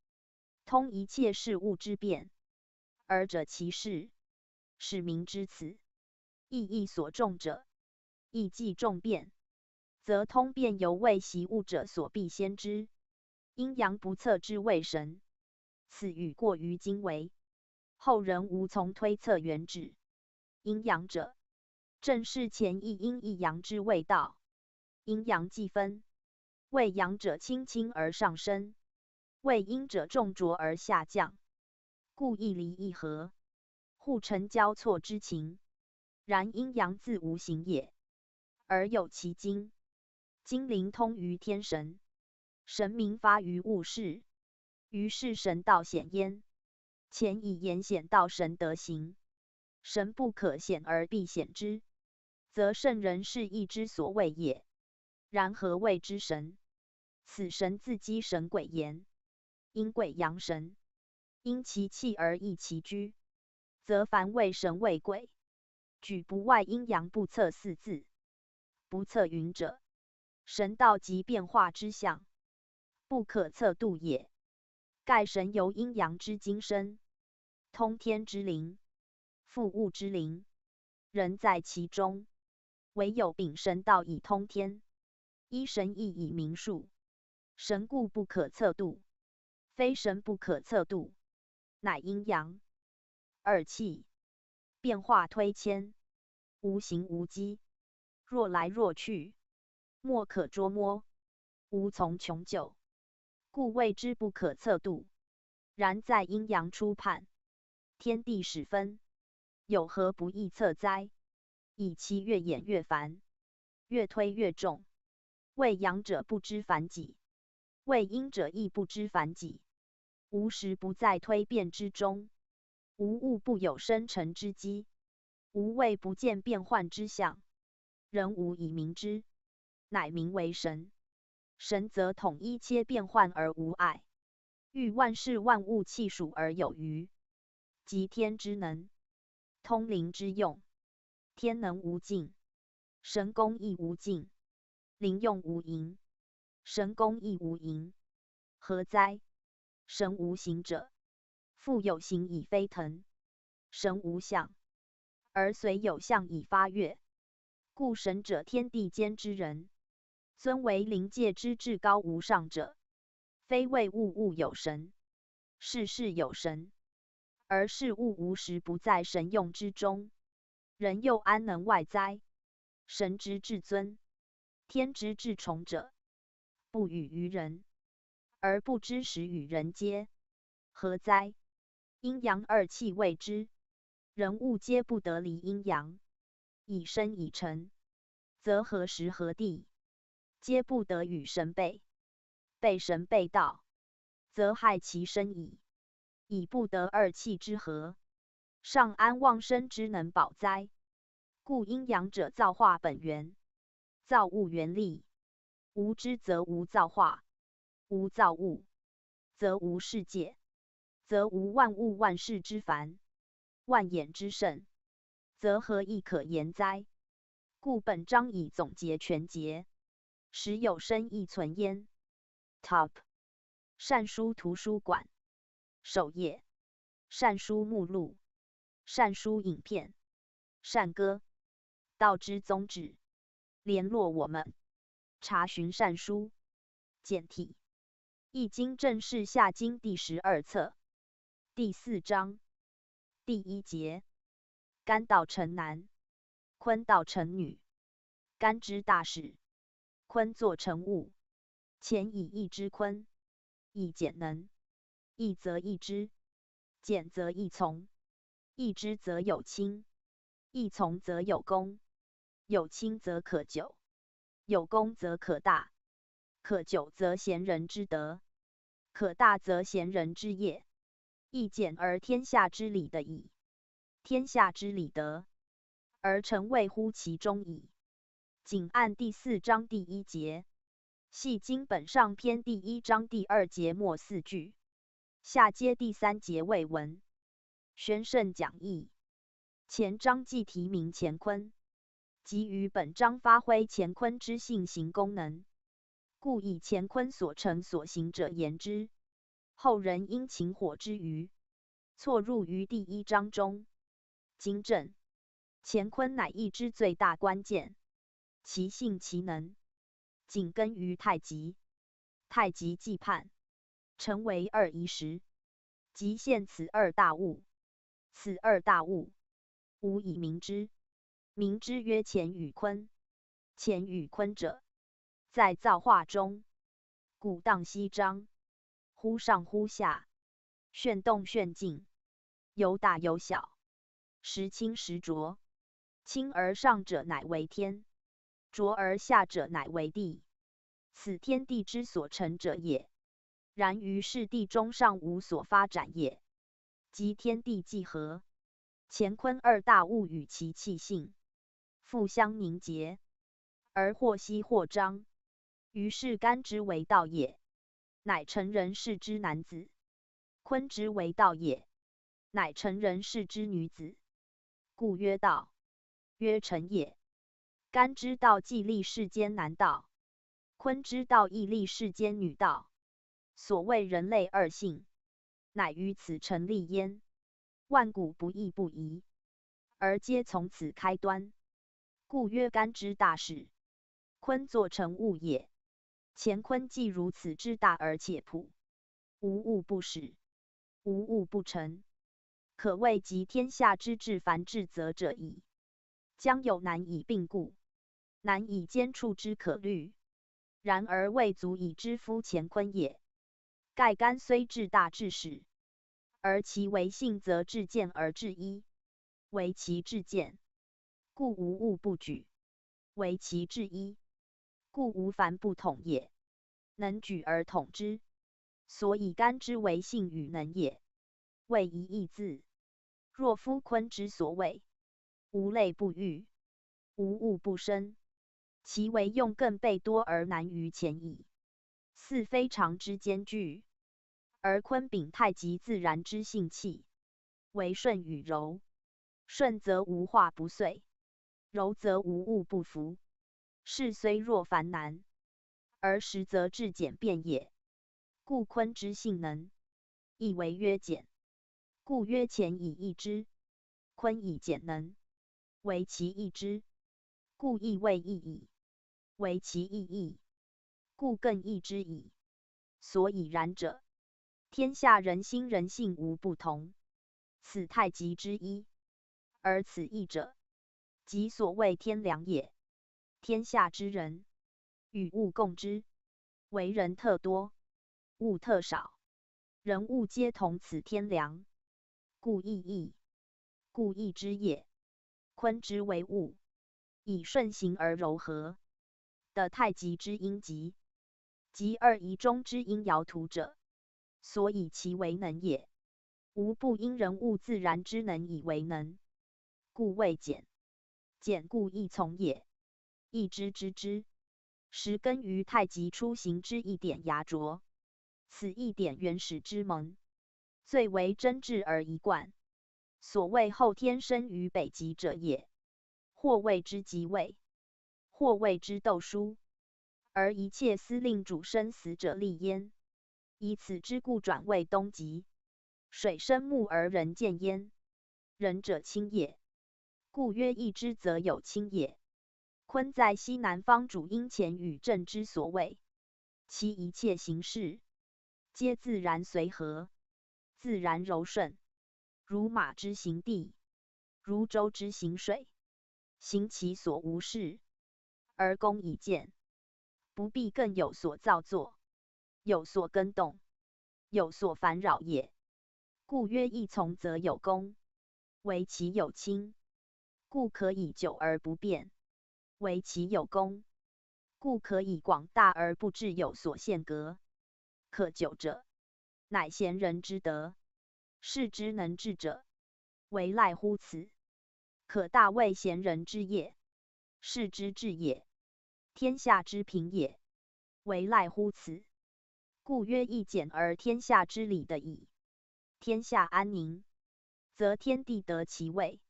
通一切事物之变，而者其事，使民知此。亦亦所众者，亦即众变，则通变犹未习物者所必先知。阴阳不测之谓神，此语过于今为，后人无从推测原旨。阴阳者，正是前一阴一阳之谓道。阴阳既分，谓阳者清清而上升，谓阴者重浊而下降，故亦离亦合，互成交错之情。然阴阳自无形也，而有其精。精灵通于天神，神明发于物事，于是神道显焉。前以言显道神德行，神不可显而必显之，则圣人是亦之所谓也。然何谓之神？此神自积神鬼焉，阴鬼阳神，因其气而易其居，则凡谓神谓鬼，举不外阴阳不测四字。不测云者，神道即变化之象，不可测度也。盖神由阴阳之精生，通天之灵，覆物之灵，人在其中，唯有秉神道以通天，依神意以明数。神故不可测度，非神不可测度，乃阴阳、二气、变化推迁，无形无机，若来若去，莫可捉摸，无从穷究，故谓之不可测度。然在阴阳初判，天地始分，有何不易测哉？以其越演越繁，越推越重。谓阳者不知繁几，谓阴者亦不知繁几。无时不在推变之中，无物不有生成之机，无谓不见变幻之象。人无以明之，乃名为神。神则统一切变幻而无碍，御万事万物气数而有余，即天之能，通灵之用。天能无尽，神功亦无尽；灵用无垠，神功亦无垠。何哉？神无形者，复有形以飞腾；神无象，而虽有象以发乐。故神者天地间之人，尊为灵界之至高无上者。非谓物物有神，事事有神，而事物无时不在神用之中，人又安能外哉？神之至尊，天之至崇者，不与于人，而不知时与人接。何哉？阴阳二气谓之，人物皆不得离阴阳。以身以诚，则何时何地，皆不得與神悖。被神悖道，則害其身矣，以不得二氣之和，尚安忘身之能保哉。故陰陽者造化本源，造物原力，無之則無造化，無造物，则無世界，则無萬物萬事之繁，萬眼之盛，则何意可言哉？故本章以總結全節，實有深意存焉。Top，善書圖書館，首页，善書目錄，善書影片，善歌，道之宗旨，联络我们，查询善书，简体，易经正释下经第十二册，第四章，第一节，干道成男，坤道成女，干支大始，坤作成物，乾以易知坤，以简能，易则易知，简则易从，易知则有清，易从则有功，有清则可久，有功则可大，可久则贤人之德，可大则贤人之业，亦简而天下之理得矣。天下之理得，而臣未乎其中矣。仅按第四章第一节，系经本上篇第一章第二节末四句，下接第三节未闻。宣圣讲义，前章即题名乾坤，即于本章发挥乾坤之性行功能，故以乾坤所成所行者言之。后人因擎火之余，错入于第一章中。经正，乾坤乃易之最大关键，其性其能，紧根于太极。太极既判，成为二仪时，即现此二大物。此二大物，吾以名之。名之曰乾与坤。乾与坤者，在造化中，鼓荡翕张，忽上忽下，旋动旋静，有大有小，时清时浊。清而上者乃为天，浊而下者乃为地。此天地之所成者也，然于是地中尚无所发展也。即天地既和，乾坤二大物与其气性，互相凝结，而或翕或张，于是干之为道也，乃成人世之男子；坤之为道也，乃成人世之女子。故曰道，曰成也。干之道既立世间男道，坤之道亦立世间女道。所谓人类二性，乃于此成立焉。万古不易不移，而皆从此开端。故曰干之大始，坤作成物也。乾坤既如此之大而且普，无物不始，无物不成，可谓集天下之至繁至则者矣。将有男以病故，男以奸畜之可虑，然而未足以知夫乾坤也。盖干虽至大至始，而其为性则至简而至一，为其至简，故无物不举；为其至一，故无繁不统也，能举而统之。所以干之为性与能也，谓一义字。若夫坤之所谓，无类不遇，无物不生，其为用更倍多而难于乾矣。似非常之兼具，而坤禀太极自然之性气，为顺与柔。顺则无化不遂，柔则无物不服。是虽若繁难，而实则至简便也。故坤之性能，亦为曰简。故曰乾以易知，坤以简能，为其易知，故亦谓易矣。为其易易，故更易知矣。所以然者，天下人心人性无不同，此太极之一。而此易者，即所谓天良也。天下之人，与物共之，为人特多，物特少，人物皆同此天良，故易易，故易知也。坤之为物，以顺行而柔和，的太极之阴极，即二仪中之阴爻图者，所以其为能也。吾不因人物自然之能以为能，故谓简。简故亦从也，亦之知之。实根于太极初形之一点芽着，此一点原始之萌，最为真质而一贯，所谓后天生于北极者也。或谓之极位，或谓之斗书，而一切司令主生死者立焉。以此之故转谓东极。水生木而人见焉，仁者清也。故曰：一之则有清也。坤在西南方主阴乾与震之所谓，其一切形事，皆自然随和，自然柔顺，如马之行地，如舟之行水，行其所无事，而功以见，不必更有所造作，有所更动，有所烦扰也。故曰：一从则有功，惟其有清，故可以久而不变；惟其有功，故可以广大而不致有所限隔。可久者，乃贤人之德，士之能至者，唯赖乎此。可大为贤人之业，士之至也。天下之平也，唯赖乎此。故曰：一简而天下之理得矣。天下安宁，则天地得其位，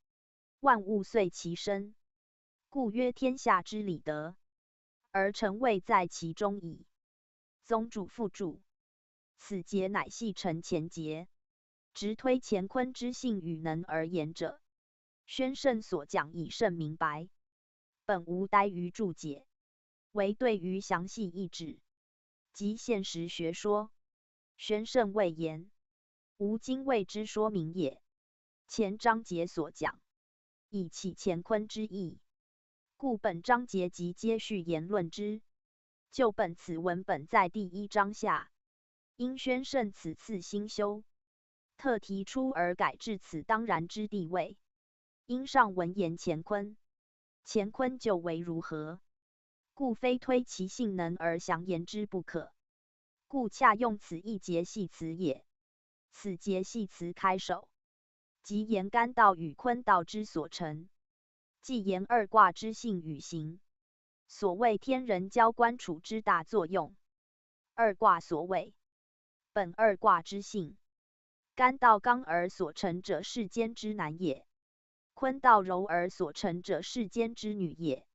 万物遂其身。故曰：天下之理得，而成谓在其中矣。宗主父主，此节乃系承乾节，直推乾坤之性与能而言者。宣圣所讲已甚明白，本无待于注解，唯对于详细意旨及现实学说，宣圣未言，吾今为之说明也。前章节所讲，以启乾坤之意，故本章节即接续言论之。旧本此文本在第一章下，因宣圣此次兴修，特提出而改至此当然之地位。因上文言乾坤，乾坤究为如何，故非推其性能而详言之不可，故恰用此一节系辞也。此节系辞开首，即言干道与坤道之所成，即言二卦之性与形，所谓天人交观处之大作用。二卦所谓，本二卦之性，干道刚而所成者，世间之男也；坤道柔而所成者，世间之女也。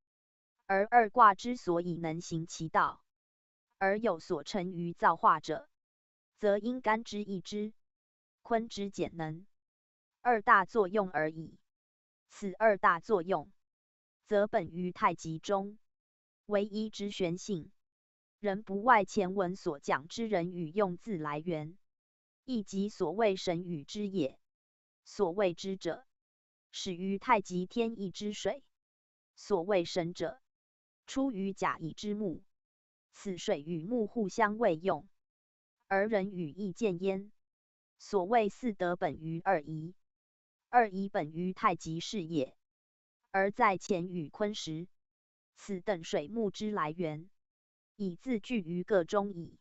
而二卦之所以能行其道，而有所成于造化者，则因干之益之，坤之简能，二大作用而已。此二大作用，则本于太极中，唯一之玄性，仍不外前文所讲之人与用字来源，亦即所谓神与之也。所谓之者，始于太极天意之水。所谓神者，出于甲乙之木，此水与木互相为用，而人与亦见焉。所谓四德本于二仪，二仪本于太极是也，而在乾与坤时，此等水木之来源，已自具于各中矣。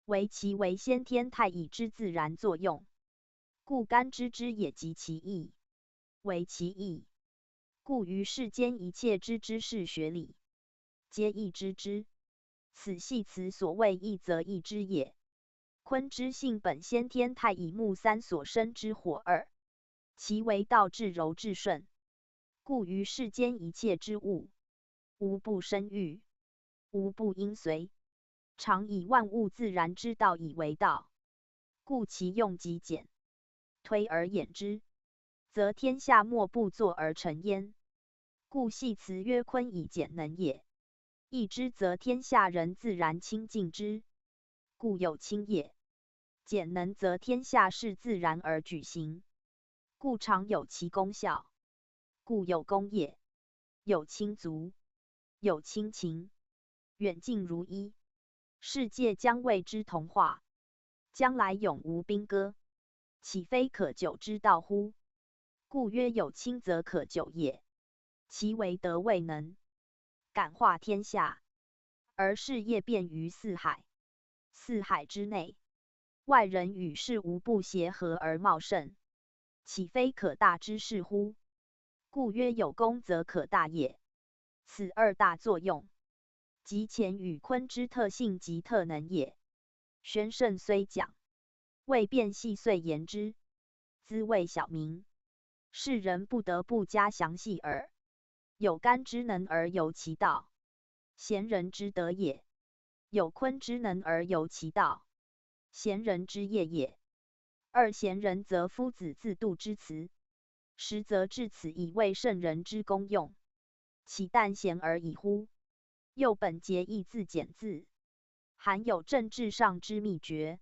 唯其为先天太乙之自然作用，故干知之也及其意，唯其意。故于世间一切之知识学理，皆亦知之。此系辞所谓亦则亦知也。坤之性本先天太乙木三所生之火耳，其为道至柔至顺，故于世间一切之物，无不生育，无不因随，常以万物自然之道以为道，故其用极简。推而演之，则天下莫不作而成焉。故系辞曰：坤以简能也。亦之则天下人自然亲近之，故有亲也。简能则天下事自然而举行，故常有其功效，故有功也。有亲族，有亲情，远近如一，世界将为之同化，将来永无兵戈，岂非可久之道乎？故曰：有亲则可久也。其为德未能，感化天下，而事业便于四海。四海之内，外人与事无不协和而茂盛，岂非可大之事乎？故曰有功则可大也。此二大作用，即乾与坤之特性及特能也。宣圣虽讲，未便细碎言之，兹谓小明，世人不得不加详细耳。有干之能而由其道，贤人之德也；有坤之能而由其道，贤人之业也。二贤人则夫子自度之辞，实则至此以为圣人之功用，岂但贤而已乎？又本节亦自简字，含有政治上之秘诀，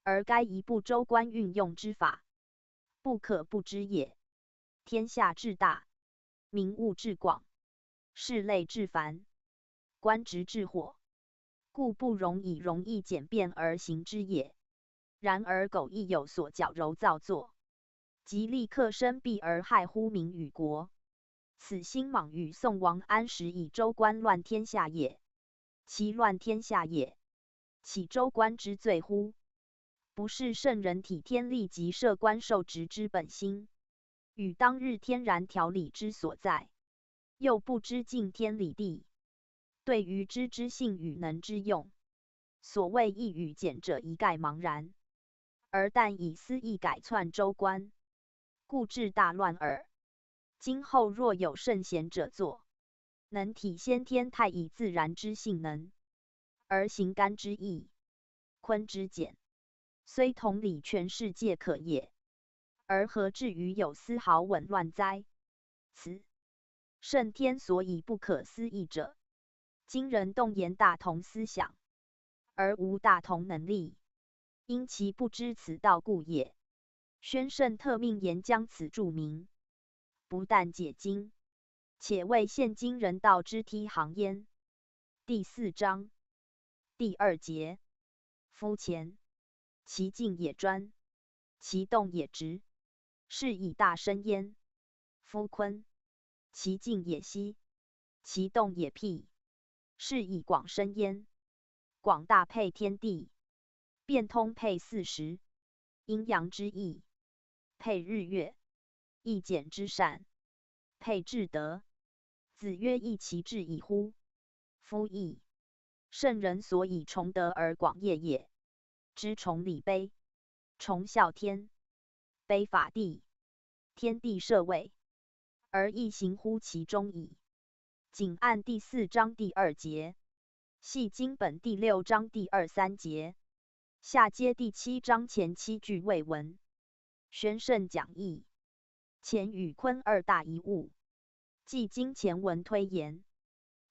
而该一部州官运用之法，不可不知也。天下至大，民物至广，事类至繁，官职至火，故不容以容易简便而行之也。然而苟亦有所矫揉造作，即立刻生弊而害乎民与国。此兴莽与宋王安石以州官乱天下也。其乱天下也，岂州官之罪乎？不是圣人体天力及设官授职之本心，与当日天然条理之所在，又不知敬天理地，对于知之性与能之用，所谓一语简者一概茫然，而但以私意改篡州官，故致大乱耳。今后若有圣贤者作，能体先天太乙自然之性能，而行干之易，坤之简，虽统理全世界可也，而何至于有丝毫紊乱哉？此圣天所以不可思议者，今人动言大同思想，而无大同能力，因其不知此道故也。宣圣特命严将此注明，不但解经，且为现今人道之梯航焉。第四章第二节，夫乾，其进也专，其动也直，是以大深焉。夫坤，其进也溪，其动也辟，是以广深焉。广大配天地，变通配四时，阴阳之意，配日月，亦简之善，配至德。子曰：亦其至矣乎。夫亦，圣人所以崇德而广业也。知崇礼卑，崇效天，卑法地，天地设位，而亦行乎其中矣。仅按第四章第二节，系经本第六章第二三节，下接第七章前七句未闻。宣圣讲义，乾与坤二大一物，既经乾文推延，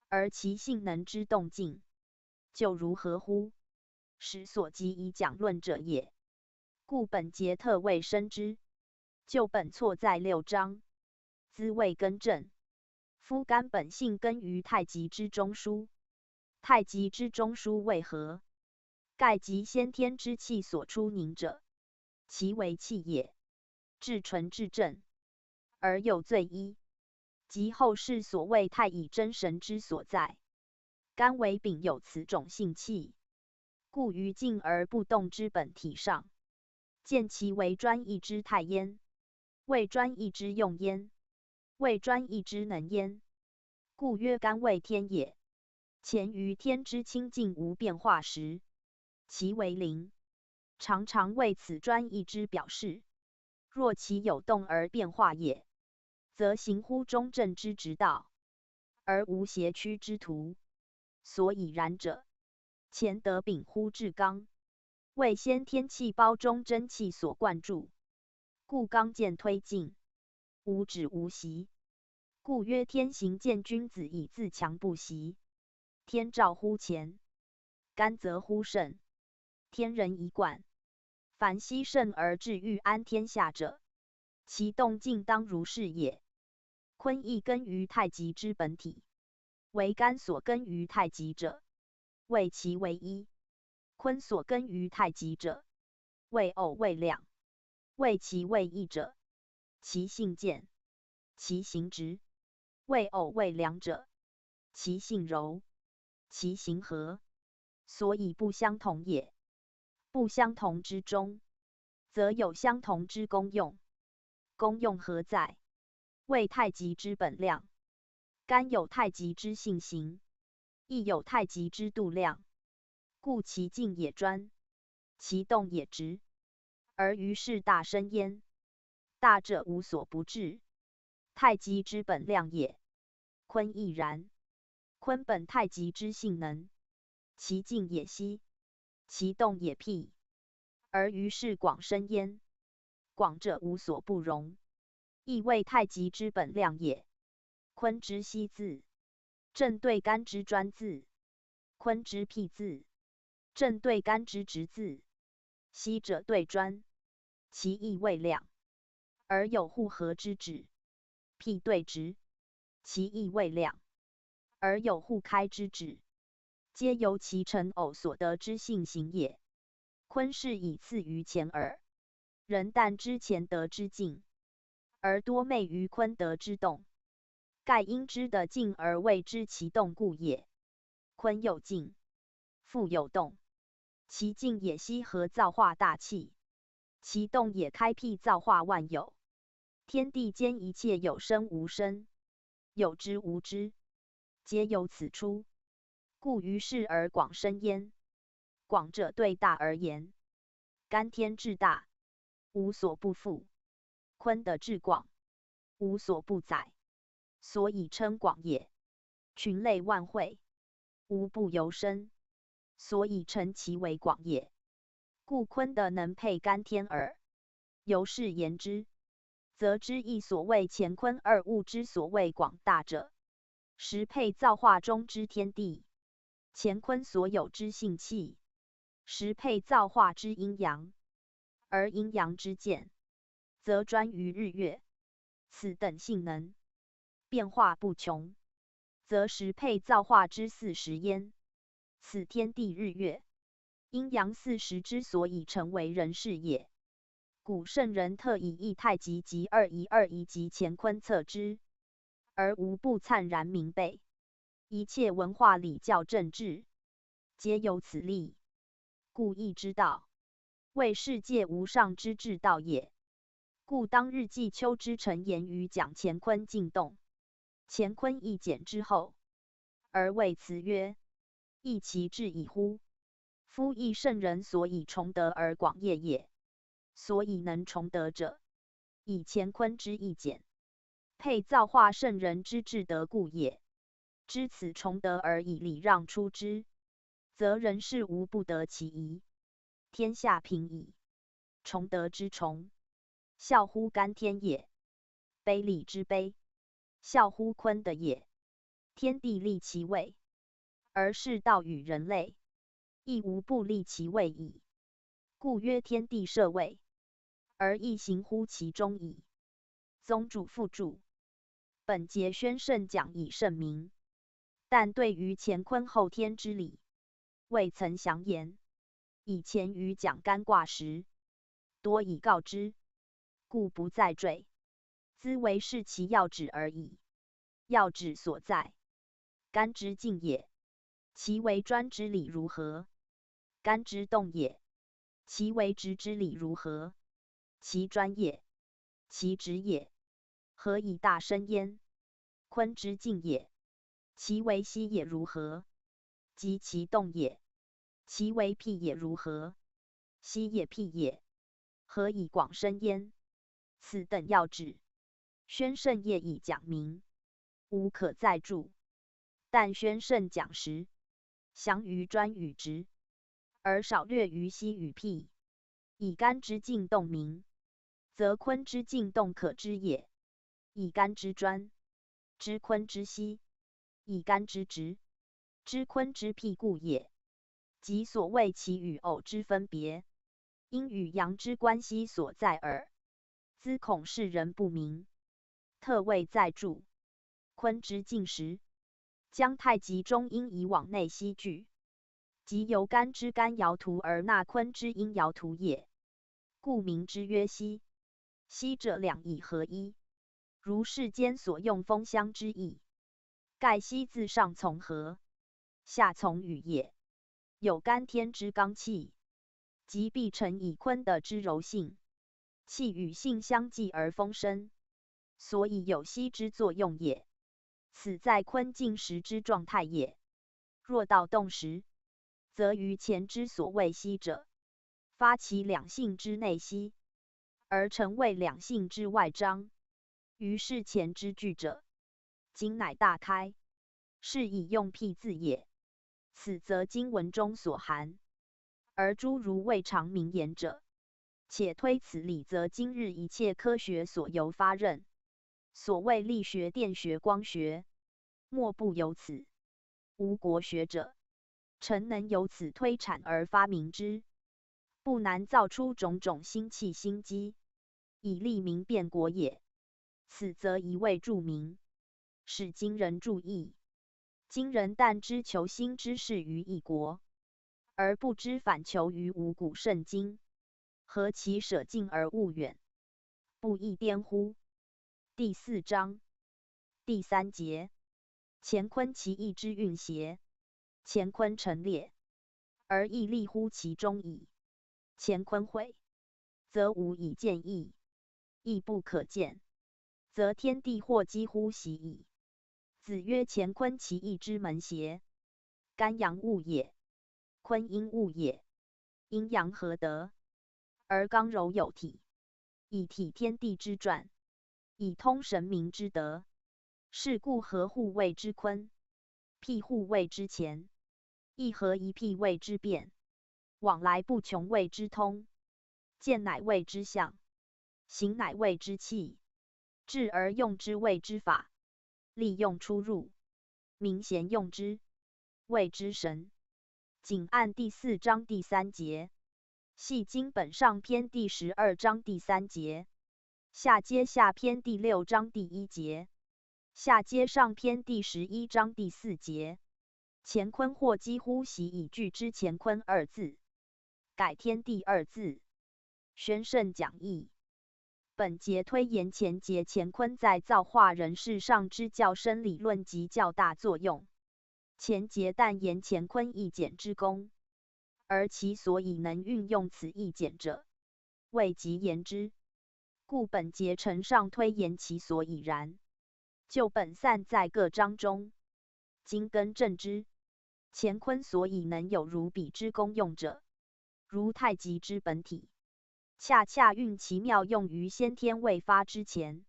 而其性能之动静，就如河乎，时所及以讲论者也。故本节特未申之，旧本错在六章，兹未更正。夫干本性根于太极之中枢，太极之中枢为何？盖即先天之气所出凝者，其为气也。至纯至正，而又最一，即后世所谓太乙真神之所在。干为丙有此种性气，故于静而不动之本体上，见其为专一之太焉，为专一之用焉，为专一之能焉。故曰干为天也。乾于天之清静无变化时，其为灵，常常为此专一之表示。若其有动而变化也，则行乎中正之直道，而无邪曲之途。所以然者，乾得丙乎至刚，为先天气胞中真气所灌注，故刚健推进，无止无息。故曰：天行健君子以自强不息。天照乎乾，干则乎圣。天人一贯，凡悉圣而至欲安天下者，其动静当如是也。坤亦根于太极之本体，为干所根于太极者，谓其为一；坤所根于太极者，谓偶为两，谓其为一者，其性健，其行直；谓偶为两者，其性柔，其形何？所以不相同也。不相同之中，则有相同之功用。功用何在？谓太极之本量。干有太极之性形，亦有太极之度量，故其静也专，其动也直，而于是大生焉。大者无所不至，太极之本量也。髡亦然。髡本太极之性能，其静也息，其动也辟，而于是广生焉。广者无所不容，亦谓太极之本量也。髡之息自，正对干之专自，髡之辟自，正对干之直自。息者对专，其亦谓两，而有互合之止；辟对直，其亦谓两，而有互开之止。皆由其成偶所得之性形也。髡是以次于前耳。人但知前得之静，而多昧于髡得之动。盖因知得静而未知其动故也。髡有静，复有动，其静也息合造化大气，其动也开辟造化万有。天地间一切有生无生，有知无知，皆由此出。故于是而广生焉。广者对大而言，干天至大，无所不覆；髡的至广，无所不载，所以称广也。群类万会，无不由生，所以成其为广也。故髡的能配干天耳。由是言之，则知亦所谓乾坤二物之所谓广大者，实配造化中之天地，乾坤所有之性气，实配造化之阴阳。而阴阳之见，则专于日月，此等性能，变化不穷，则实配造化之四时焉。此天地日月，阴阳四时之所以成为人世也。古圣人特以一太极及二仪二仪及乾坤测之，而无不灿然明备。一切文化礼教政治，皆由此立。故亦之道，谓世界无上之至道也。故当日季秋之陈言于讲乾坤静动，乾坤易简之后，而谓辞曰：亦其至矣乎！夫亦圣人所以崇德而广业也。所以能崇德者，以乾坤之易简，配造化圣人之至德故也。知此崇德而以礼让出之，则人世无不得其宜，天下平矣。崇德之崇，孝乎干天也；悲礼之悲，孝乎髡的也。天地立其位，而世道与人类，亦无不立其位矣。故曰天地设位，而亦行乎其中矣。宗主父主，本节宣圣讲以圣明，但对于乾坤后天之理，未曾详言。以前于讲干卦时，多以告之，故不再赘。兹为示其要旨而已。要旨所在，干之静也，其为专之理如何？干之动也，其为直之理如何？其专也，其直也，何以大生焉？髡之静也，其为息也如何？及其动也，其为辟也如何？息也辟也，何以广生焉？此等要旨，宣圣业已讲明，无可再著。但宣圣讲时，详于专与直，而少略于息与辟，以干之静动明，则髡之静动可知也。以干之专，知髡之息，以干之直，知髡之辟故也。即所谓其与偶之分别，阴与阳之关系所在耳。兹恐世人不明，特未再著。髡之静时，将太极中阴以往内息聚，即由干之干摇图而纳髡之阴摇图也。故名之曰息。息者两以合一，如世间所用风箱之意。盖息自上从何，下从雨也。有干天之刚气，即必成以髡的之柔性，气与性相济而风生，所以有吸之作用也。此在髡静时之状态也。若到动时，则于前之所谓吸者，发其两性之内吸，而成为两性之外张，于是前之聚者，经乃大开，是以用辟字也。此则经文中所含。而诸如未尝名言者，且推此理则今日一切科学所由发认。所谓力学、电学、光学，莫不由此。无国学者，诚能由此推产而发明之，不难造出种种新器新机，以利民变国也。此则一味著名，使今人注意。今人但知求新知识于一国，而不知反求于吾古圣今，何其舍近而恶远，不亦颠乎？第四章第三节，乾坤其意之运邪。乾坤陈列，而亦立乎其中矣。乾坤晦，则无以见义，亦不可见，则天地或几乎习矣。子曰：乾坤其意之门邪，干阳物也，坤阴物也，阴阳合德，而刚柔有体，以体天地之转，以通神明之德。是故合户谓之坤，辟户谓之乾，一合一辟谓之变，往来不穷谓之通，见乃谓之象，形乃谓之气，至而用之谓之法，利用出入，明贤用之谓之神。仅按第四章第三节，系经本上篇第十二章第三节，下接下篇第六章第一节，下接上篇第十一章第四节。乾坤或几乎习以聚之乾坤二字，改天地二字。宣圣讲义。本节推言乾节乾坤在造化人世上之较深理论及较大作用。乾节但言乾坤易简之功，而其所以能运用此易简者，谓极言之。故本节承上推言其所以然，就本散在各章中。今更正之，乾坤所以能有如彼之功用者，如太极之本体，恰恰运其妙用于先天未发之前。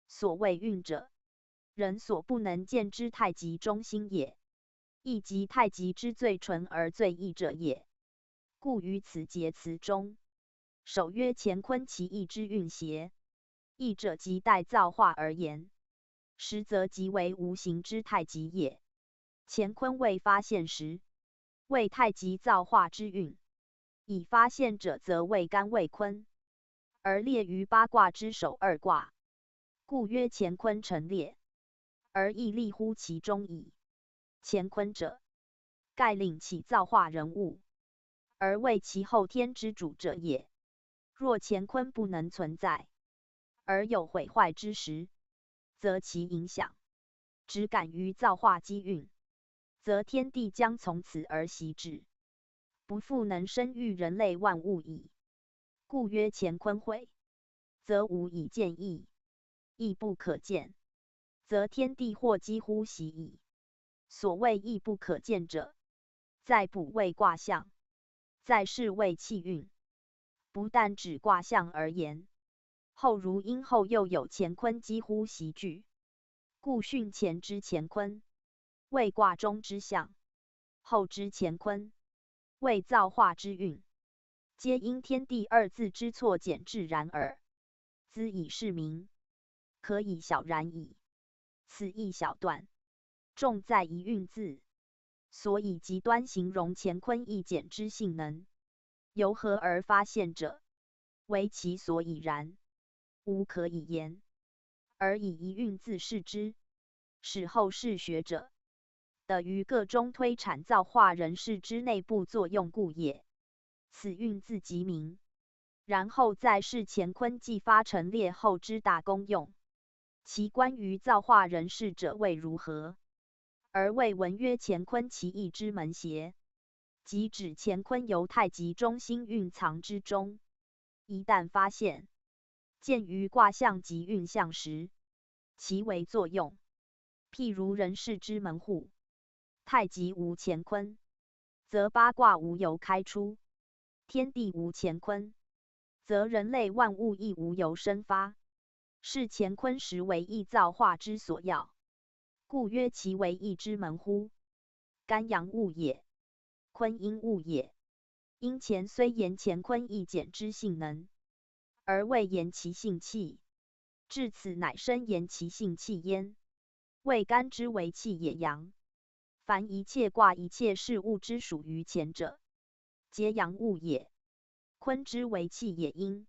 所谓运者，人所不能见之太极中心也，亦即太极之最纯而最易者也。故于此节辞中，首曰乾坤其意之运邪，意者即代造化而言，实则即为无形之太极也。乾坤未发现时，谓太极造化之运，已发现者则谓干谓坤，而列于八卦之首二卦。故曰乾坤陈列，而亦立乎其中矣。乾坤者，盖领起造化人物，而为其后天之主者也。若乾坤不能存在，而有毁坏之时，则其影响只感于造化机运，则天地将从此而息止，不复能生育人类万物矣。故曰乾坤晦，则无以见义，亦不可见，则天地或几乎习矣。所谓亦不可见者，在卜谓卦象，在试谓气运，不但指卦象而言，后如阴后又有乾坤几乎习聚，故训乾之乾坤，谓卦中之象，后之乾坤，谓造化之运，皆因天地二字之错简至然耳。兹以示明，可以小然矣。此一小段，重在一运字，所以极端形容乾坤易简之性能。由何而发现者，为其所以然，无可以言，而以一运字示之，使后世学者得于各中推产造化人世之内部作用故也。此运字即名，然后再示乾坤既发陈列后之大功用。其关于造化人世者谓如何，而未闻曰乾坤其意之门邪，即指乾坤由太极中心蕴藏之中。一旦发现，见于卦象及运象时，其为作用。譬如人世之门户，太极无乾坤，则八卦无由开出；天地无乾坤，则人类万物亦无由生发。是乾坤实为意造化之所要，故曰其为意之门乎。干阳物也，坤阴物也。因乾虽言乾坤亦简之性能，而未言其性气，至此乃深言其性气焉。谓干之为气也阳。凡一切卦一切事物之属于乾者，皆阳物也。坤之为气也阴。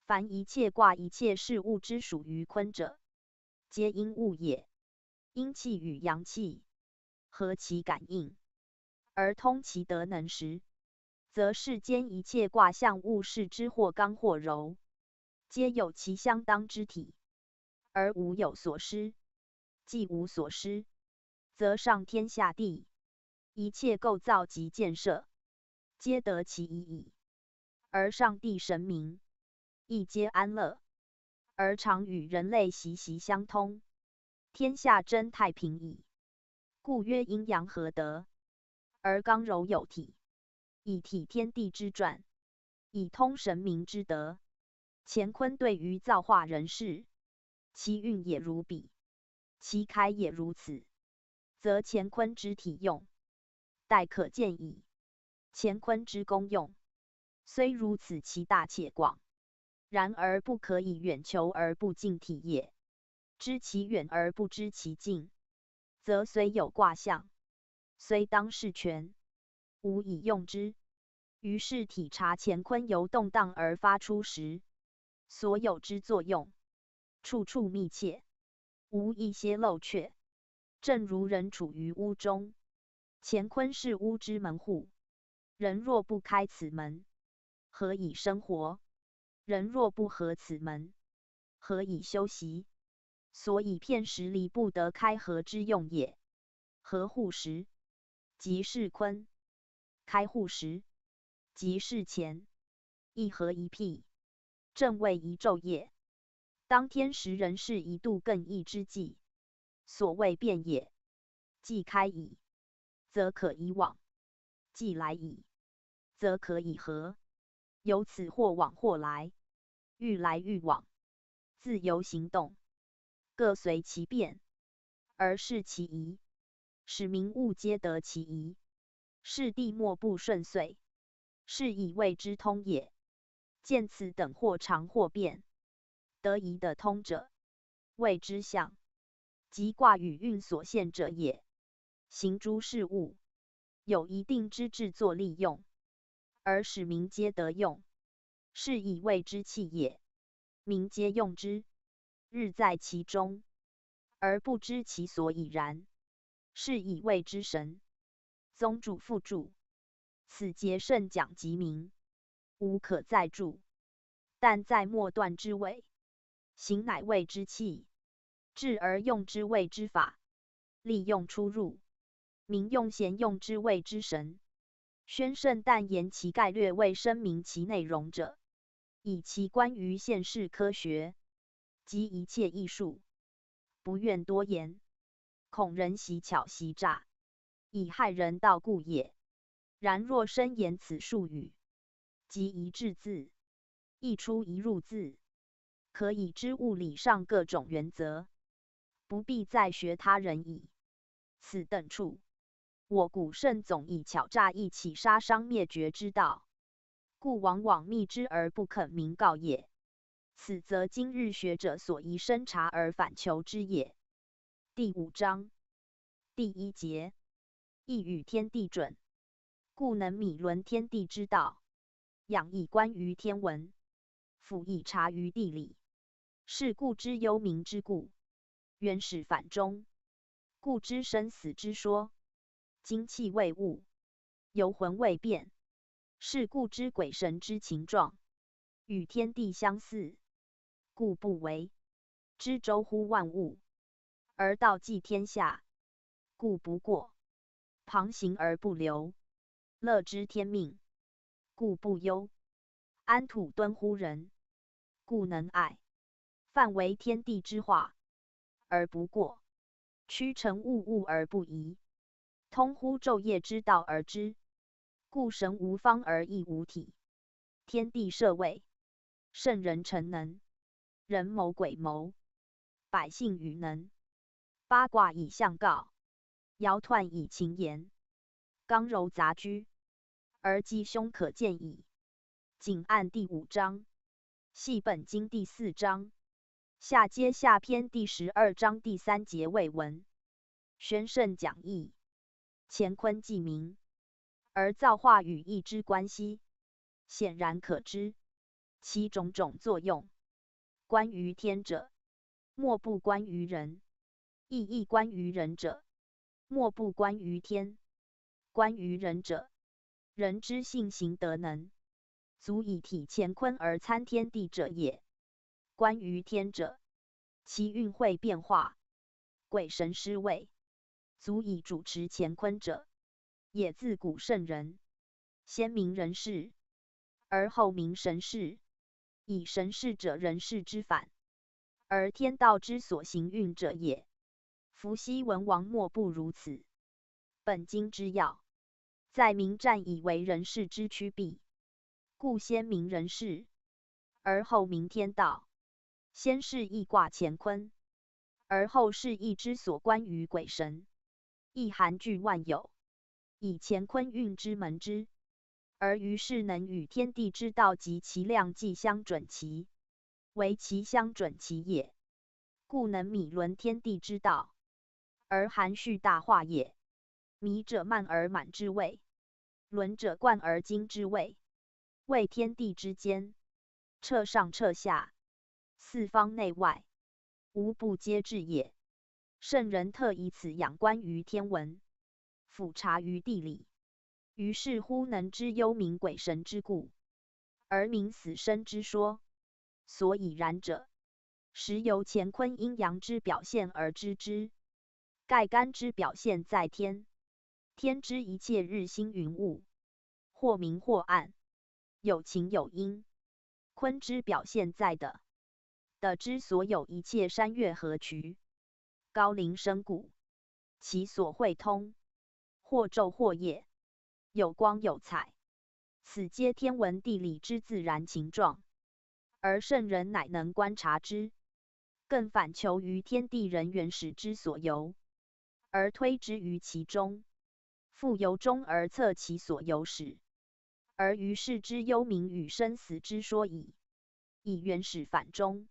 凡一切卦一切事物之属于坤者，皆阴物也。阴气与阳气，合其感应，而通其德能时，则世间一切卦象物事之或刚或柔，皆有其相当之体，而无有所失。既无所失，则上天下地，一切构造及建设，皆得其宜矣。而上帝神明，亦皆安乐，而常与人类息息相通，天下真太平矣。故曰阴阳合德，而刚柔有体，以体天地之转，以通神明之德。乾坤对于造化人世，其运也如彼，其开也如此，则乾坤之体用，待可见矣。乾坤之功用，虽如此其大且广，然而不可以远求而不近体也。知其远而不知其近，则虽有卦象，虽当视权，无以用之。于是体察乾坤由动荡而发出时，所有之作用，处处密切，无一些漏缺。正如人处于屋中，乾坤是屋之门户，人若不开此门，何以生活？人若不合此门，何以休息？所以片时离不得开合之用也。合户时，即是坤；开户时，即是乾。一合一辟，正谓一昼夜。当天时人事一度更易之际，所谓变也。既开矣，则可以往；既来矣，则可以合。由此或往或来，愈来愈往，自由行动，各随其变，而适其宜，使民物皆得其宜，是地莫不顺遂，是以谓之通也。见此等或常或变，得宜得通者，谓之象，即卦与运所现者也。行诸事物，有一定之制作利用，而使民皆得用，是以谓之气也。民皆用之，日在其中，而不知其所以然，是以谓之神。宗助父助，此节甚讲及民，无可再注，但在末段之尾，行乃谓之气，制而用之谓之法，利用出入，民用贤用之谓之神。宣圣但言其概略，未申明其内容者，以其关于现世科学及一切艺术，不愿多言，恐人习巧习诈，以害人道故也。然若深研此术语，集一至字，一出一入字，可以知物理上各种原则，不必再学他人矣。此等处，我古圣总以巧诈易起杀伤灭绝之道，故往往秘之而不肯明告也。此则今日学者所宜深察而反求之也。第五章，第一节，意与天地准，故能米伦天地之道，仰以观于天文，俯以察于地理，是故知幽冥之故，原始反终，故知生死之说。精气未物，游魂未变，是故知鬼神之情状，与天地相似，故不为之周乎万物，而道济天下，故不过。旁行而不流，乐知天命，故不忧。安土敦乎人，故能爱。梵为天地之化而不过，屈臣物物而不移，通乎昼夜之道而知，故神无方而亦无体。天地设位，圣人成能，人谋鬼谋，百姓与能。八卦以象告， 摇橐以情言，刚柔杂居，而吉凶可见矣。仅按第五章，系本经第四章，下阶下篇第十二章第三节未闻。玄圣讲义，乾坤既明，而造化与易之关系，显然可知，其种种作用。关于天者，莫不关于人；亦亦关于人者，莫不关于天。关于人者，人之性行德能，足以体乾坤而参天地者也。关于天者，其运会变化，鬼神施位，足以主持乾坤者，也。自古圣人，先明人事，而后明神事，以神事者人事之反，而天道之所行运者也。伏羲文王莫不如此。本经之要，在明战以为人事之区避，故先明人事，而后明天道。先是易卦乾坤，而后是易之所关于鬼神，亦含聚万有，以乾坤运之门之。而于是能与天地之道及其量既相准其，为其相准其也。故能米伦天地之道，而含蓄大化也。米者，幔而满之谓，伦者，贯而经之谓。谓天地之间，彻上彻下，四方内外，无不皆至也。圣人特以此仰观于天文，俯察于地理，于是乎能知幽冥鬼神之故，而明死生之说。所以然者，时由乾坤阴阳之表现而知之，盖干之表现在天，天之一切日星云雾，或明或暗，有晴有阴。坤之表现在地，地之所有一切山岳河渠，高林深谷，其所会通，或昼或夜，有光有彩，此皆天文地理之自然情状，而圣人乃能观察之，更反求于天地人原始之所由，而推之于其中，复由终而测其所由始，而于是知幽冥与生死之说矣。以原始反终，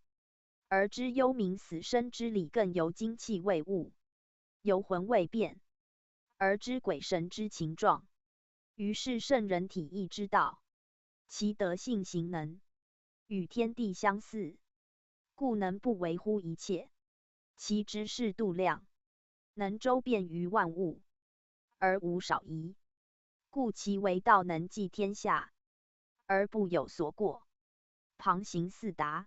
而知幽冥死生之理，更由精气未悟，由魂未变，而知鬼神之情状。于是圣人体意之道，其德性行能，与天地相似，故能不为乎一切，其职事度量，能周遍于万物，而无少遗。故其为道能济天下，而不有所过，旁行四达，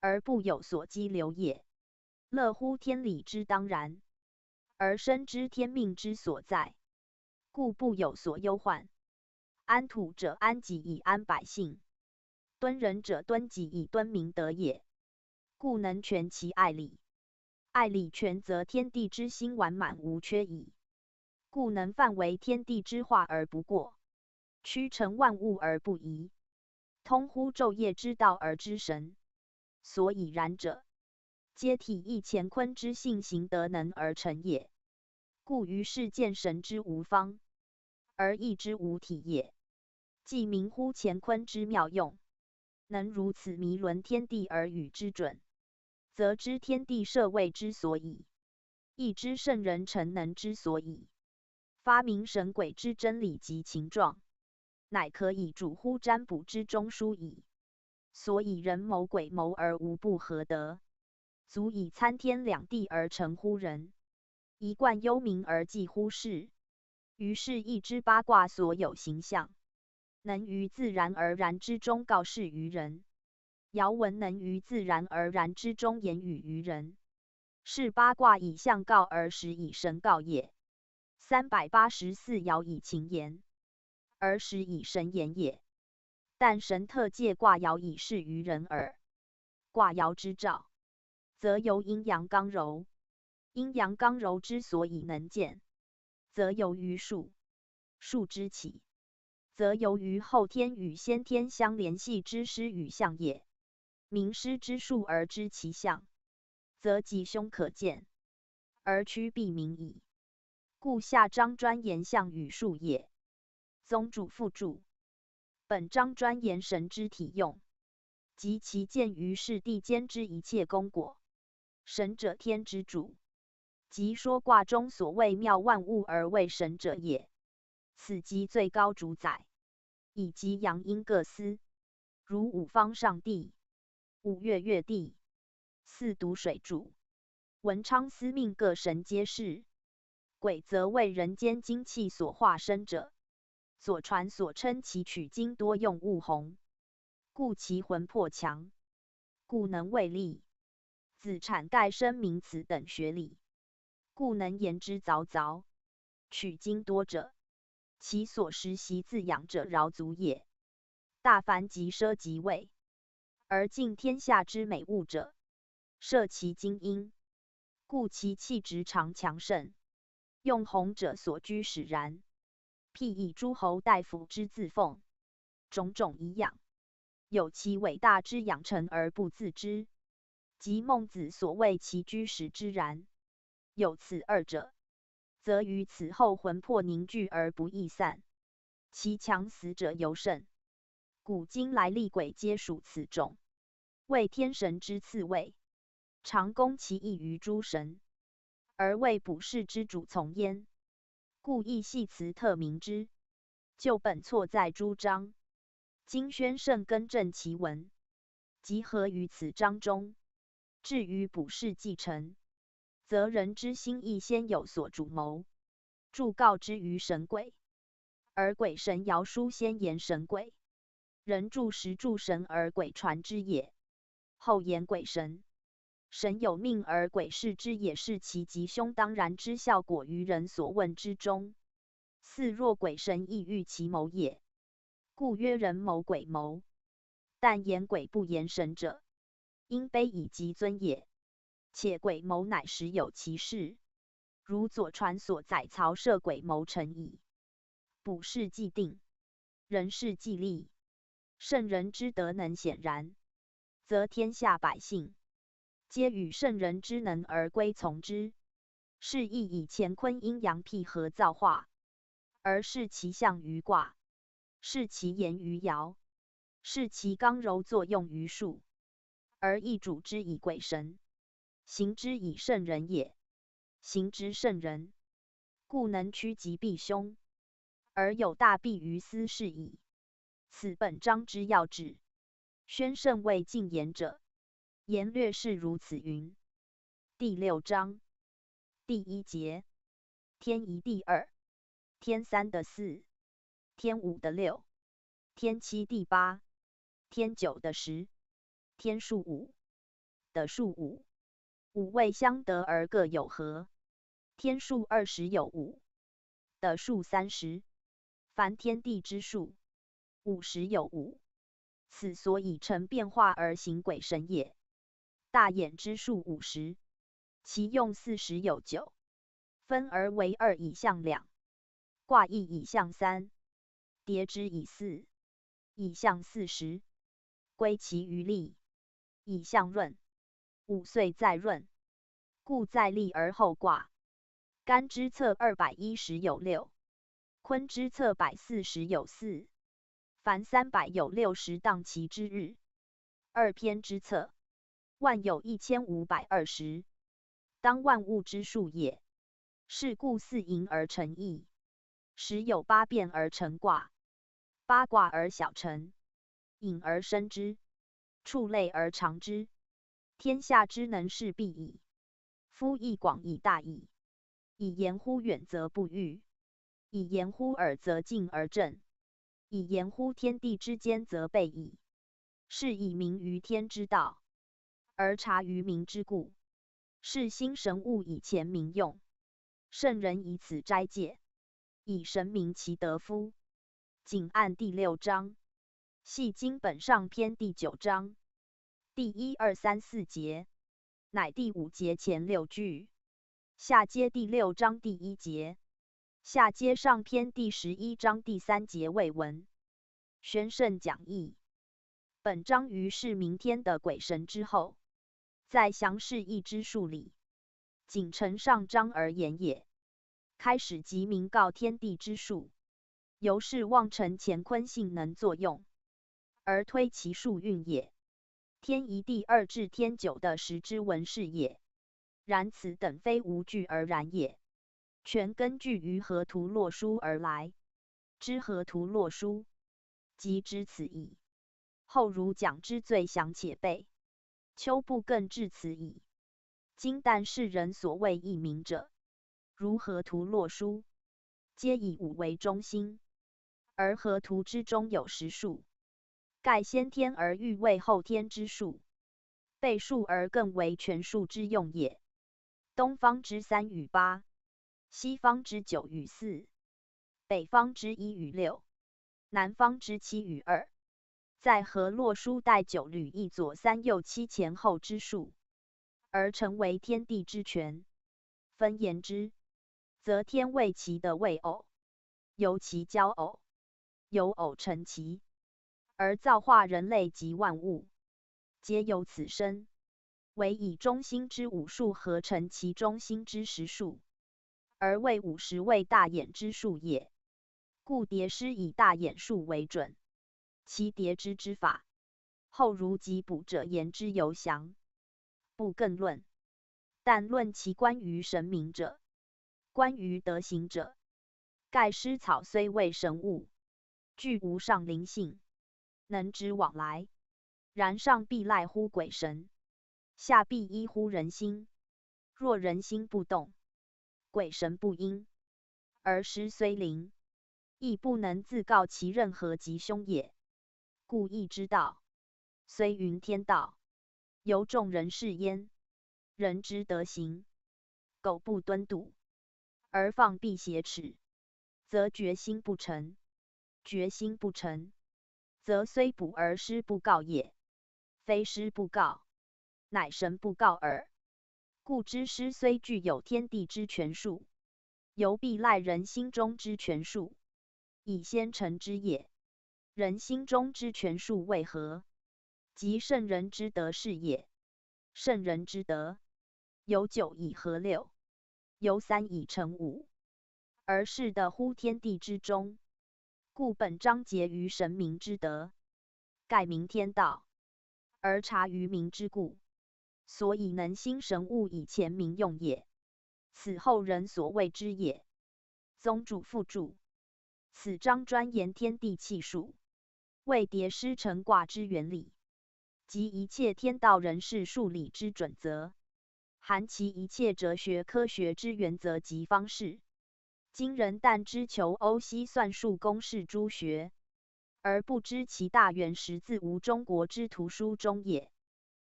而不有所激流也。乐乎天理之当然，而深知天命之所在，故不有所忧患。安土者，安己以安百姓；敦人者，敦己以敦民德也。故能全其爱礼，爱礼全则天地之兴完满无缺矣。故能梵为天地之化而不过，屈臣万物而不移，通乎昼夜之道而知神。所以然者，皆体意乾坤之性行德能而成也。故于是见神之无方，而亦之无体也。既明乎乾坤之妙用，能如此迷伦天地而与之准，则知天地设位之所以，亦知圣人成能之所以，发明神鬼之真理及情状，乃可以主乎占卜之中书矣。所以人谋鬼谋而无不合德，足以参天两地而成乎人，一贯幽冥而济乎世。于是亦知八卦所有形象，能于自然而然之中告示于人，遥闻能于自然而然之中言语于人，是八卦以象告而始以神告也。三百八十四，爻以情言，而始以神言也。但神特借卦爻以示于人耳。卦爻之兆，则由阴阳刚柔。阴阳刚柔之所以能见，则由于数，数之起，则由于后天与先天相联系之师与象也。民师之数而知其象，则吉凶可见，而趋避民矣。故下章专言象与数也。宗主父主，本章专言神之体用，及其见于世地间之一切功果。神者天之主，即说卦中所谓妙万物而谓神者也。此即最高主宰，以及阳阴各司，如五方上帝、五岳岳帝、四渎水主、文昌司命各神皆是。鬼则为人间精气所化生者，左传所称其取精多用物洪，故其魂魄强，故能为利。子产盖深明此等学理，故能言之凿凿。取精多者，其所食习自养者饶足也。大凡即奢即味，而尽天下之美物者，摄其精英，故其气质常强盛。用洪者所居使然，譬以诸侯大夫之自奉，种种颐养，有其伟大之养成而不自知。即孟子所谓其居使之然。有此二者，则于此后魂魄凝聚而不易散，其强死者尤甚。古今来历鬼皆属此种，为天神之次位，常供其役于诸神，而为卜筮之主从焉。故亦系辞特名之，旧本错在诸章，今宣甚更正其文，集合于此章中。至于卜筮既成，则人之心亦先有所主谋，助告之于神鬼，而鬼神遥书先言神鬼，人助时助神而鬼传之也。后言鬼神，神有命而鬼视之也，是其吉凶当然之效果于人所问之中。似若鬼神亦欲其谋也。故曰人谋鬼谋，但言鬼不言神者，因卑以及尊也。且鬼谋乃实有其事，如左传所载曹涉鬼谋成矣。卜筮既定，人事既立，圣人之德能显然，则天下百姓皆与圣人之能而归从之。是亦以乾坤阴阳辟合造化，而示其象于卦，示其言于爻，示其刚柔作用于数，而亦主之以鬼神，行之以圣人也。行之圣人，故能趋吉避凶，而有大庇于斯是矣。此本章之要旨。宣甚谓近言者，言略是如此云。第六章第一节，天一地二，天三的四，天五的六，天七第八，天九的十，天数五的数五。五位相得而各有合，天数二十有五，的数三十。凡天地之数，五十有五。此所以成变化而行鬼神也。大眼之数五十，其用四十有九，分而为二以象两，卦意以象三，叠之以四，以象四十，归其余例，以象闰。五岁在闰，故在立而后卦。干支测二百一十有六，坤之测百四十有四，凡三百有六十当其之日。二偏之测，万有一千五百二十，当万物之数也。是故四盈而成易，十有八变而成卦，八卦而小成，引而生之，触类而长之。天下之能事毕矣。夫亦广矣大矣。以言乎远则不遇，以言乎耳则近而正，以言乎天地之间则备矣。是以明于天之道，而察于民之故，是兴神物以前民用，圣人以此斋戒，以神明其德夫。 仅按第六章，系经本上篇第九章第一、二、三、四节，乃第五节前六句，下接第六章第一节，下接上篇第十一章第三节未文。玄圣讲义。本章于释明天的鬼神之后，再详释一支数理，仅承上章而言也。开始即明告天地之数，由是望承乾坤性能作用，而推其数运也。天一地二至天九的时之文是也。然此等非无据而然也，全根据于河图洛书而来。知河图洛书，即知此矣。后儒讲之最详且备。丘布更至此矣。今旦世人所谓异名者，如河图洛书，皆以五为中心，而河图之中有十数，盖先天而欲为后天之数，备数而更为权术之用也。东方之三与八，西方之九与四，北方之一与六，南方之七与二，在河洛书带九履一左三右七前后之数，而成为天地之权。分言之，则天为其的未偶，由其交偶，由偶成其，而造化人类及万物，皆由此生。唯以中心之五数合成其中心之十数，而谓五十为大眼之数也。故叠诗以大眼数为准，其叠之之法，后儒及卜者言之尤详，不更论。但论其关于神明者，关于德行者，盖诗草虽谓神物，具无上灵性，能指往来，然上必赖乎鬼神，下必依乎人心。若人心不动，鬼神不应，而诗虽灵，亦不能自告其任何吉凶也。故亦之道，虽云天道，由众人事焉。人之德行，苟不敦笃，而放避邪耻，则决心不成。决心不成，则虽卜而诗不告也。非诗不告，乃神不告耳。故知诗虽具有天地之权术，犹必赖人心中之权术，以先成之也。人心中之权术为何？即圣人之德是也。圣人之德，由九以合六，由三以成五，而是德乎天地之中。故本章节于神明之德，盖名天道，而察于民之故，所以能兴神物以前民用也。此后人所谓之也。宗注附注。此章专言天地气数，谓叠诗成卦之原理，及一切天道人事数理之准则，含其一切哲学科学之原则及方式。今人但知求欧西算术公式诸学，而不知其大原始自无中国之图书中也。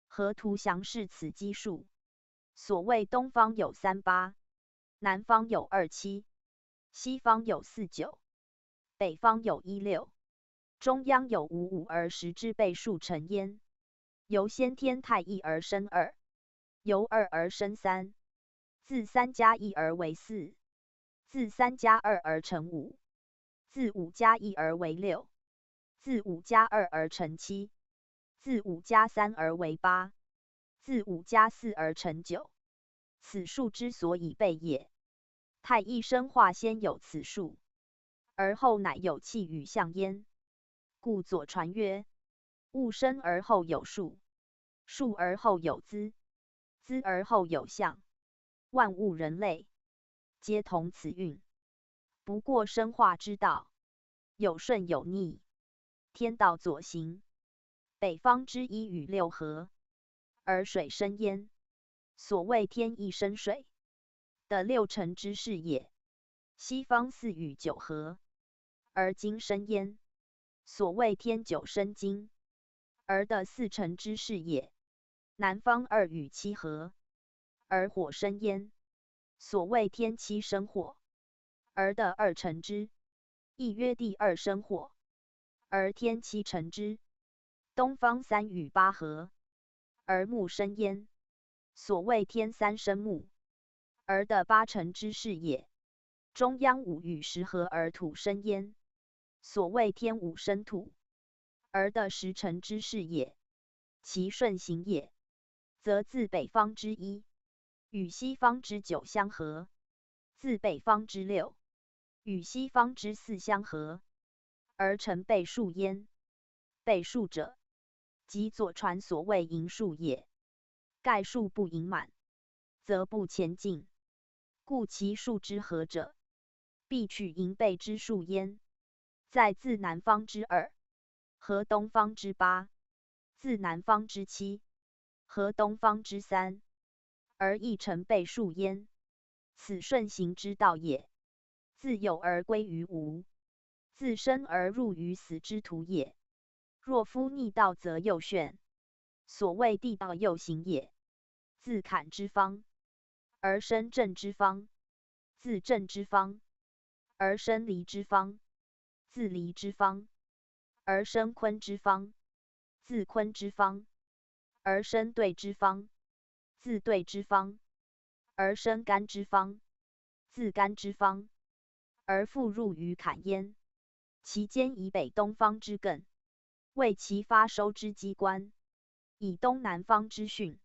河图详示此奇数。所谓东方有三八，南方有二七，西方有四九，北方有一六，中央有五五而十之倍数成焉。由先天太一而生二，由二而生三，自三加一而为四，自三加二而成五，自五加一而为六，自五加二而成七，自五加三而为八，自五加四而成九。此数之所以倍也。太一生化先有此数，而后乃有气与象焉。故左传曰：物生而后有数，数而后有资，资而后有象。万物人类，皆同此运。不过生化之道，有顺有逆。天道左行，北方之一与六合，而水生焉。所谓天一生水，得六成之势也。西方四与九合，而金生焉。所谓天九生金，而得四成之势也。南方二与七合，而火生焉。所谓天七生火，而得二乘之，亦曰地二生火，而天七乘之。东方三与八合，而木生焉。所谓天三生木，而得八乘之势也。中央五与十合而土生焉。所谓天五生土，而得十乘之势也。其顺行也，则自北方之一与西方之九相合，自北方之六与西方之四相合，而成倍数焉。倍数者，即左传所谓盈数也。盖数不盈满，则不前进。故其数之合者，必取盈倍之数焉。再自南方之二，合东方之八，自南方之七，合东方之三，而亦成倍数焉。此顺行之道也。自有而归于无，自生而入于死之途也。若夫逆道则右旋。所谓地道右行也。自坎之方，而生震之方，自震之方，而生离之方，自离之方，而生坤之方，自坤之方，而生兑之方，自兑之方，而生干之方，自干之方，而复入于坎焉。其间以北东方之艮，为其发收之机关，以东南方之巽，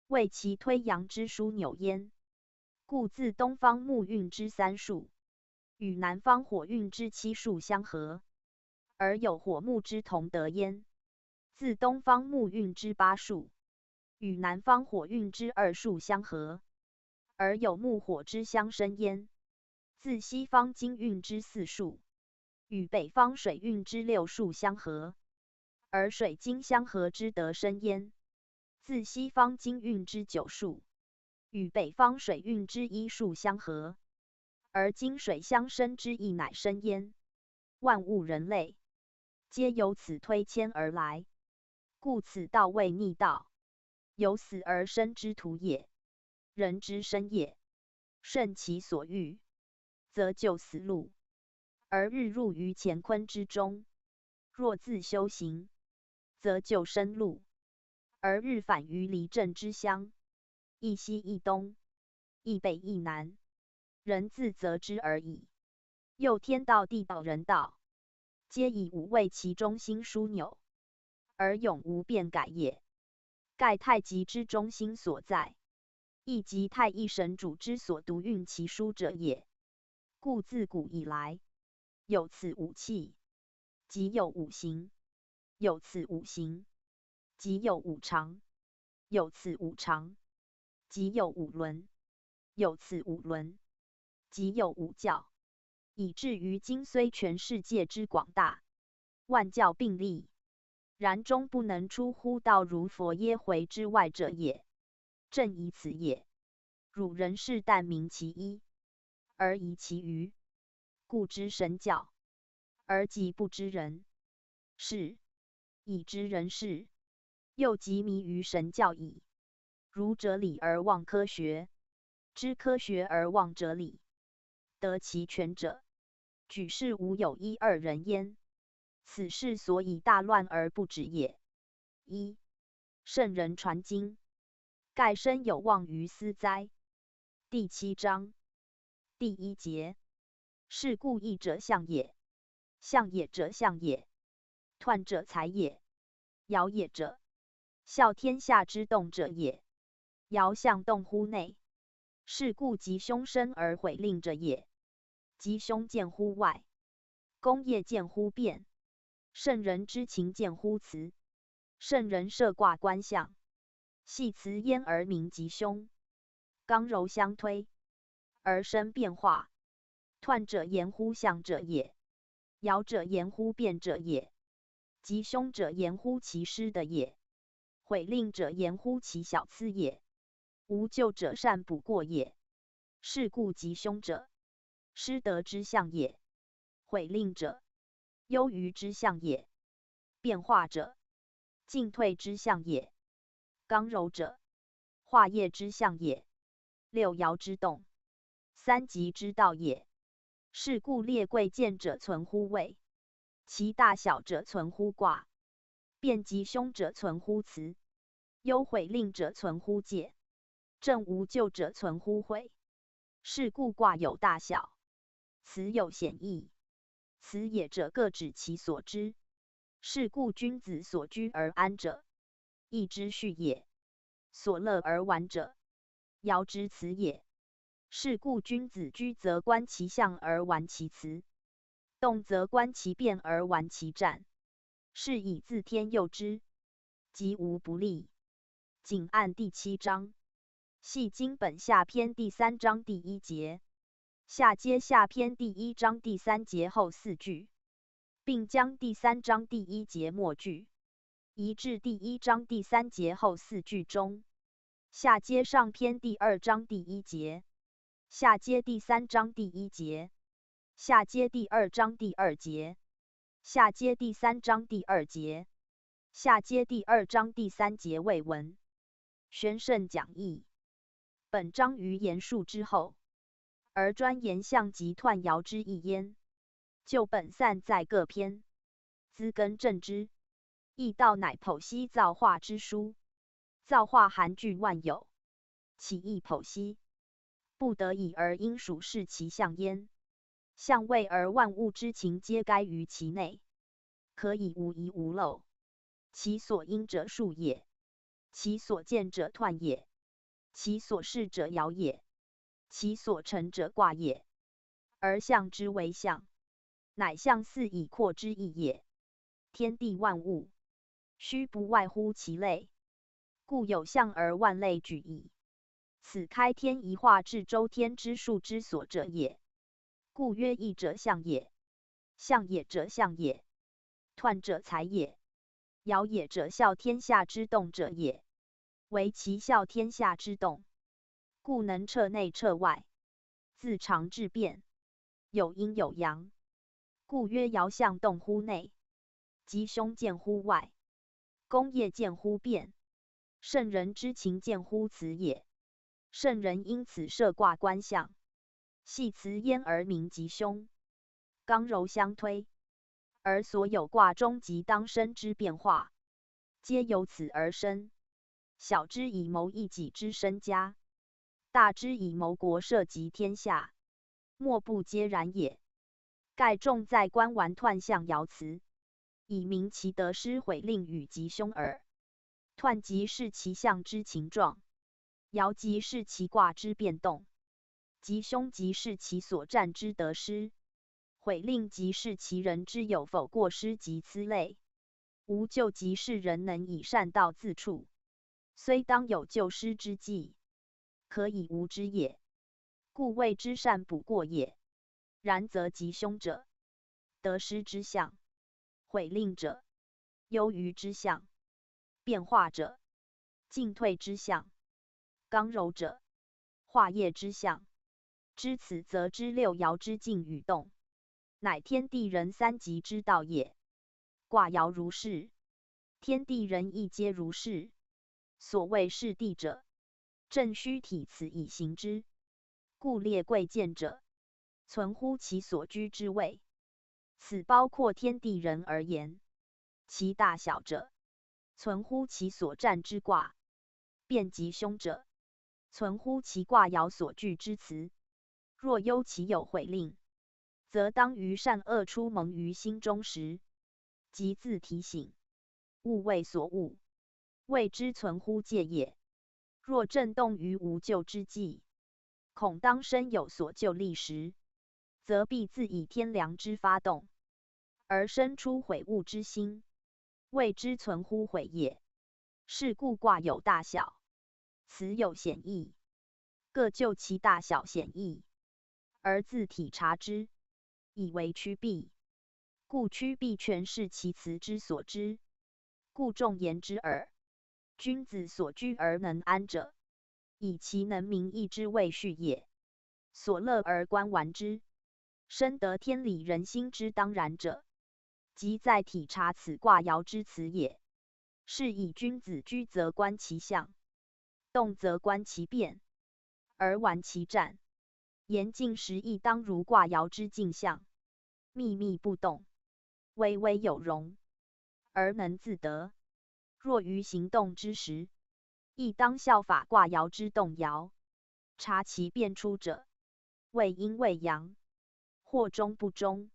为其推阳之枢纽焉。故自东方木运之三束，与南方火运之七束相合，而有火木之同德焉。自东方木运之八束，与南方火运之二束相合，而有木火之相生焉。自西方金运之四束，与北方水运之六束相合，而水金相合之德生焉。自西方金运之九束，与北方水运之一束相合，而金水相生之意乃生焉。万物人类，皆由此推迁而来。故此道谓逆道，由死而生之途也。人之生也，顺其所欲，则就死路，而日入于乾坤之中。若自修行，则就生路，而日返于离震之乡，亦西亦东，亦北亦南，人自则之而已。又天道、地道、人道，皆以五为其中心枢纽，而永无变改也。盖太极之中心所在，亦即太一神主之所独运其枢者也。故自古以来，有此五气，即有五行；有此五行，即有五常；有此五常，即有五伦；有此五伦，即有五教，以至于今虽全世界之广大，万教并立，然终不能出乎道如佛耶回之外者也。正以此也，汝人是但明其一，而疑其余，故知神教，而即不知人。是，以知人是，又即迷于神教矣。儒者理而忘科学，知科学而忘哲理，得其全者，举世无有一二人焉。此事所以大乱而不止也。一、圣人传经，盖深有妄于斯哉。第七章第一节，是故易者象也，象也者象也，彖者裁也，摇也者，笑天下之动者也。摇象动乎内，是故吉凶生而毁令者也。吉凶见乎外，功业见乎变，圣人之情见乎辞。圣人设卦观象，系辞焉而明吉凶，刚柔相推，而生变化。彖者言乎象者也，摇者言乎变者也，吉凶者言乎其失德也，毁令者言乎其小疵也。无咎者善补过也。是故吉凶者，失德之象也；毁令者，忧虑之象也；变化者，进退之象也；刚柔者，化业之象也。六爻之动，三吉之道也。是故列贵贱者存乎位，其大小者存乎卦，变吉凶者存乎辞，忧悔令者存乎戒，正无咎者存乎悔。是故卦有大小，辞有显异。辞也者，各指其所知。是故君子所居而安者，意之序也；所乐而玩者，爻之辞也。是故君子居则观其象而玩其辞，动则观其变而玩其战。是以自天佑之，吉无不利。仅按第七章，系经本下篇第三章第一节，下接下篇第一章第三节后四句，并将第三章第一节末句移至第一章第三节后四句中，下接上篇第二章第一节，下接第三章第一节，下接第二章第二节，下接第三章第二节，下接第二章第三节未闻。玄圣讲义。本章于言数之后，而专言象及彖爻之意焉。旧本散在各篇，资根正之。易道乃剖析造化之书，造化含聚万有，其意剖析，不得已而应属是其象焉。象位而万物之情皆该于其内，可以无遗无漏。其所应者数也，其所见者彖也，其所视者爻也，其所成者卦也。而象之为象，乃象似以阔之意也。天地万物，须不外乎其类，故有象而万类举矣。此开天宜化至周天之数之所者也。故曰：意者象也，象也者象也，彖者财也，爻也者效天下之动者也。唯其效天下之动，故能彻内彻外，自常至变，有阴有阳，故曰：爻象动乎内，吉凶见乎外，功业见乎变，圣人之情见乎辞也。圣人因此设卦观象，系辞焉而明吉凶，刚柔相推。而所有卦中及当生之变化，皆由此而生。小之以谋一己之身家，大之以谋国社稷天下，莫不皆然也。盖众在观完彖象爻辞，以明其得失悔令与吉凶耳。彖即是其象之情状，爻即是其卦之变动，吉凶即是其所占之得失，悔令即是其人之有否过失及思类，无咎即是人能以善道自处，虽当有救失之际，可以无之也。故谓之善补过也。然则吉凶者，得失之象；悔令者，忧虑之象；变化者，进退之象；刚柔者，化业之象。知此则知六爻之静与动，乃天地人三吉之道也。卦爻如是，天地人亦皆如是。所谓是地者，正虚体此以形之。故列贵贱者，存乎其所居之位。此包括天地人而言。其大小者，存乎其所占之卦。变吉凶者，存乎其卦爻所据之辞。若忧其有悔令，则当于善恶初萌于心中时，即自提醒，勿为所误，谓之存乎戒也。若正动于无咎之际，恐当生有所咎力时，则必自以天良之发动，而生出悔悟之心，谓之存乎悔也。是故卦有大小，辞有显异，各就其大小显异，而自体察之，以为曲避。故曲避全是其辞之所知，故众言之耳。君子所居而能安者，以其能明义之谓序也。所乐而观玩之，深得天理人心之当然者，即在体察此卦爻之辞也。是以君子居则观其象，动则观其变，而玩其战。言尽时亦当如卦爻之镜象，秘密不动，微微有容，而能自得。若于行动之时，亦当效法卦爻之动摇，察其变出者，谓阴谓阳，或中不中，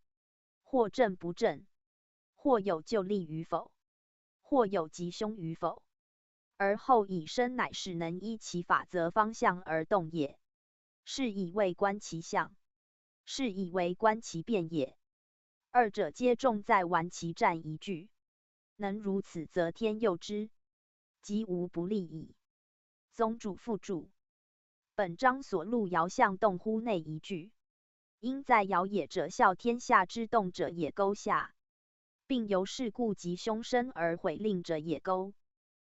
或正不正，或有救利与否，或有吉凶与否，而后以身乃是能依其法则方向而动也。是以为观其象，是以为观其变也。二者皆重在玩其战一句，能如此则天佑之，吉无不利矣。宗主副注。本章所录爻象动乎内一句，应在爻也者效天下之动者也钩下，并由是故吉凶生而毁令者也钩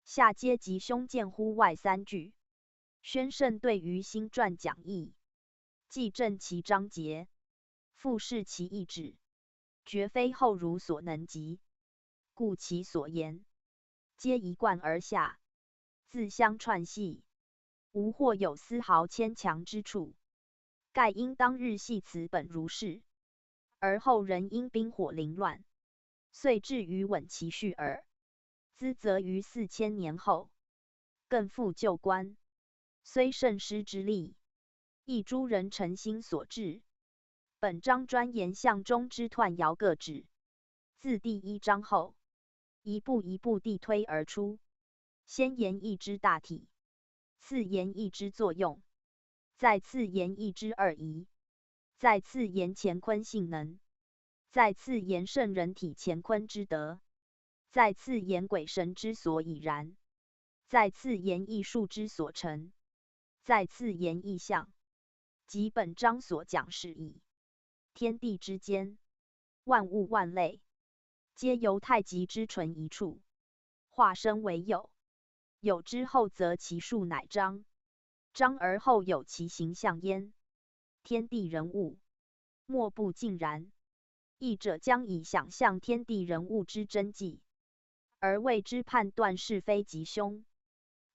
下皆吉凶见乎外三句。宣圣对于新传讲义，既正其章节，复释其意旨，绝非后儒所能及，故其所言，皆一贯而下，自相串系，无或有丝毫牵强之处。盖因当日系辞本如是，而后人因兵火凌乱，遂至于稳其序耳。兹则于四千年后，更复旧观，虽甚师之力，亦诸人诚心所至。本章专言象中之彖爻各指，自第一章后，一步一步地推而出，先言易之大体，次言易之作用，再次言易之二宜，再次言乾坤性能，再次言圣人体乾坤之德，再次言鬼神之所以然，再次言易数之所成，再次言易象，即本章所讲事矣。天地之间，万物万类，皆由太极之纯一处，化生为有。有之后则其数乃彰，彰而后有其形象焉。天地人物，莫不尽然。义者将以想象天地人物之真迹，而为之判断是非吉凶，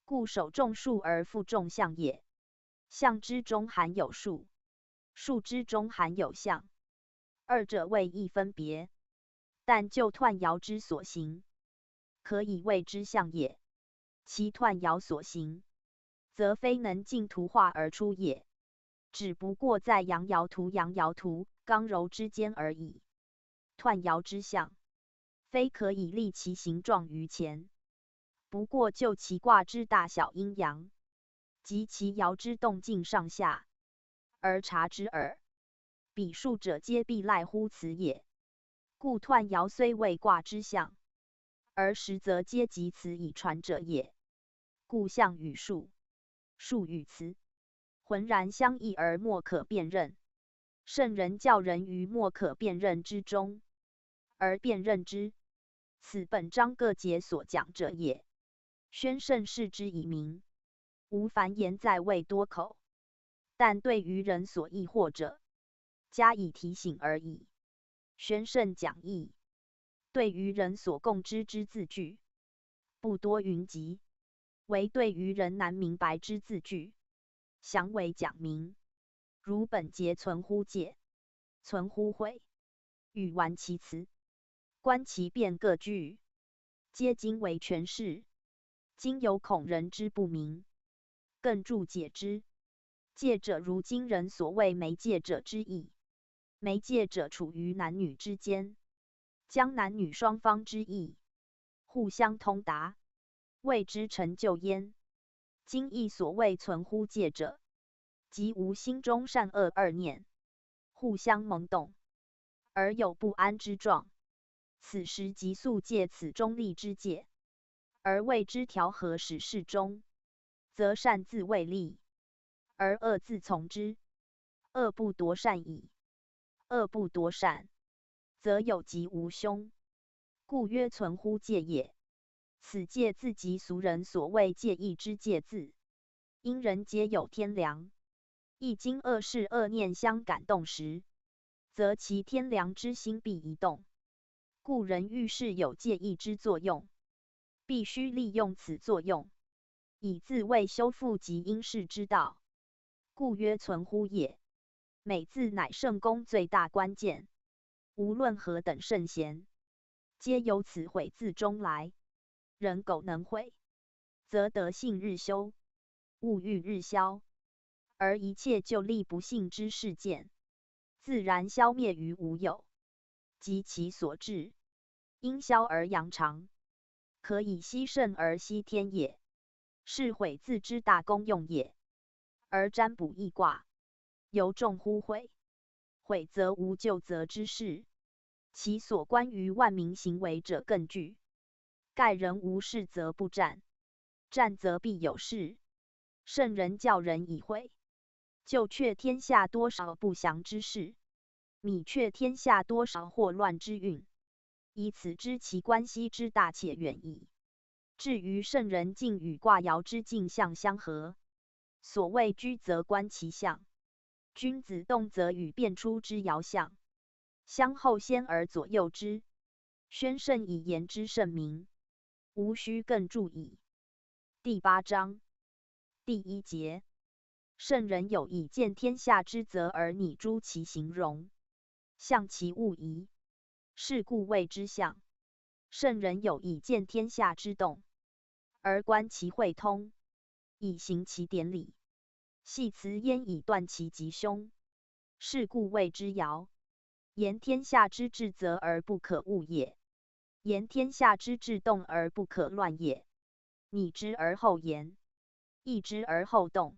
故首重数而复重象也。象之中含有数，数之中含有象，二者未易分别。但就彖爻之所行，可以谓之象也。其彖爻所行，则非能尽图画而出也，只不过在阳爻图、阳爻图刚柔之间而已。彖爻之象，非可以立其形状于前，不过就其卦之大小阴阳，及其爻之动静上下，而察之耳。彼数者皆必赖乎此也。故彖爻虽谓卦之象，而实则皆集辞以传者也。故象与数，数与辞，浑然相异而莫可辨认。圣人教人于莫可辨认之中，而辨认之，此本章各节所讲者也。宣圣示之以明，无繁言在谓多口，但对于人所异惑者，加以提醒而已。宣圣讲义，对于人所共知之字句，不多云集，唯对于人难明白之字句，详为讲明。如本节存乎介，存乎会，与玩其辞，观其变各句，皆精为权势，今犹恐人之不明，更注解之。介者如今人所谓媒介者之意，媒介者处于男女之间，将男女双方之意互相通达，谓之成就焉。今亦所谓存乎介者，即无心中善恶二念，互相懵懂，而有不安之状。此时即速借此中立之介，而谓之调和始适中，则善自为利，而恶自从之。恶不夺善矣，恶不夺善，则有吉无凶，故曰存乎介也。此介字即俗人所谓介意之介字。因人皆有天良，亦今恶事恶念相感动时，则其天良之心必移动。故人遇事有介意之作用，必须利用此作用，以自卫修复及因事之道。故曰存乎也。美字乃圣功最大关键，无论何等圣贤，皆由此悔字中来。人苟能悔，则德性日修，物欲日消，而一切旧立不信之事件，自然消灭于无有，及其所至，因消而阳长，可以息圣而息天也。是悔字之大功用也。而占卜易卦，由众乎悔，悔则无旧则之事，其所关于万民行为者更具。盖人无事则不战，战则必有事。圣人教人以悔，救却天下多少不祥之事，弭却天下多少祸乱之运，以此知其关系之大且远矣。至于圣人竟与卦爻之镜象相合，所谓居则观其象，君子动则与变出之爻象，相后先而左右之，宣圣以言之圣明，无需更注矣。第八章第一节，圣人有以见天下之则而拟诸其形容，象其物仪，是故谓之象。圣人有以见天下之动，而观其会通，以行其典礼，系辞焉以断其吉凶，是故谓之爻。言天下之至则而不可误也，言天下之至动而不可乱也。拟之而后言，意之而后动，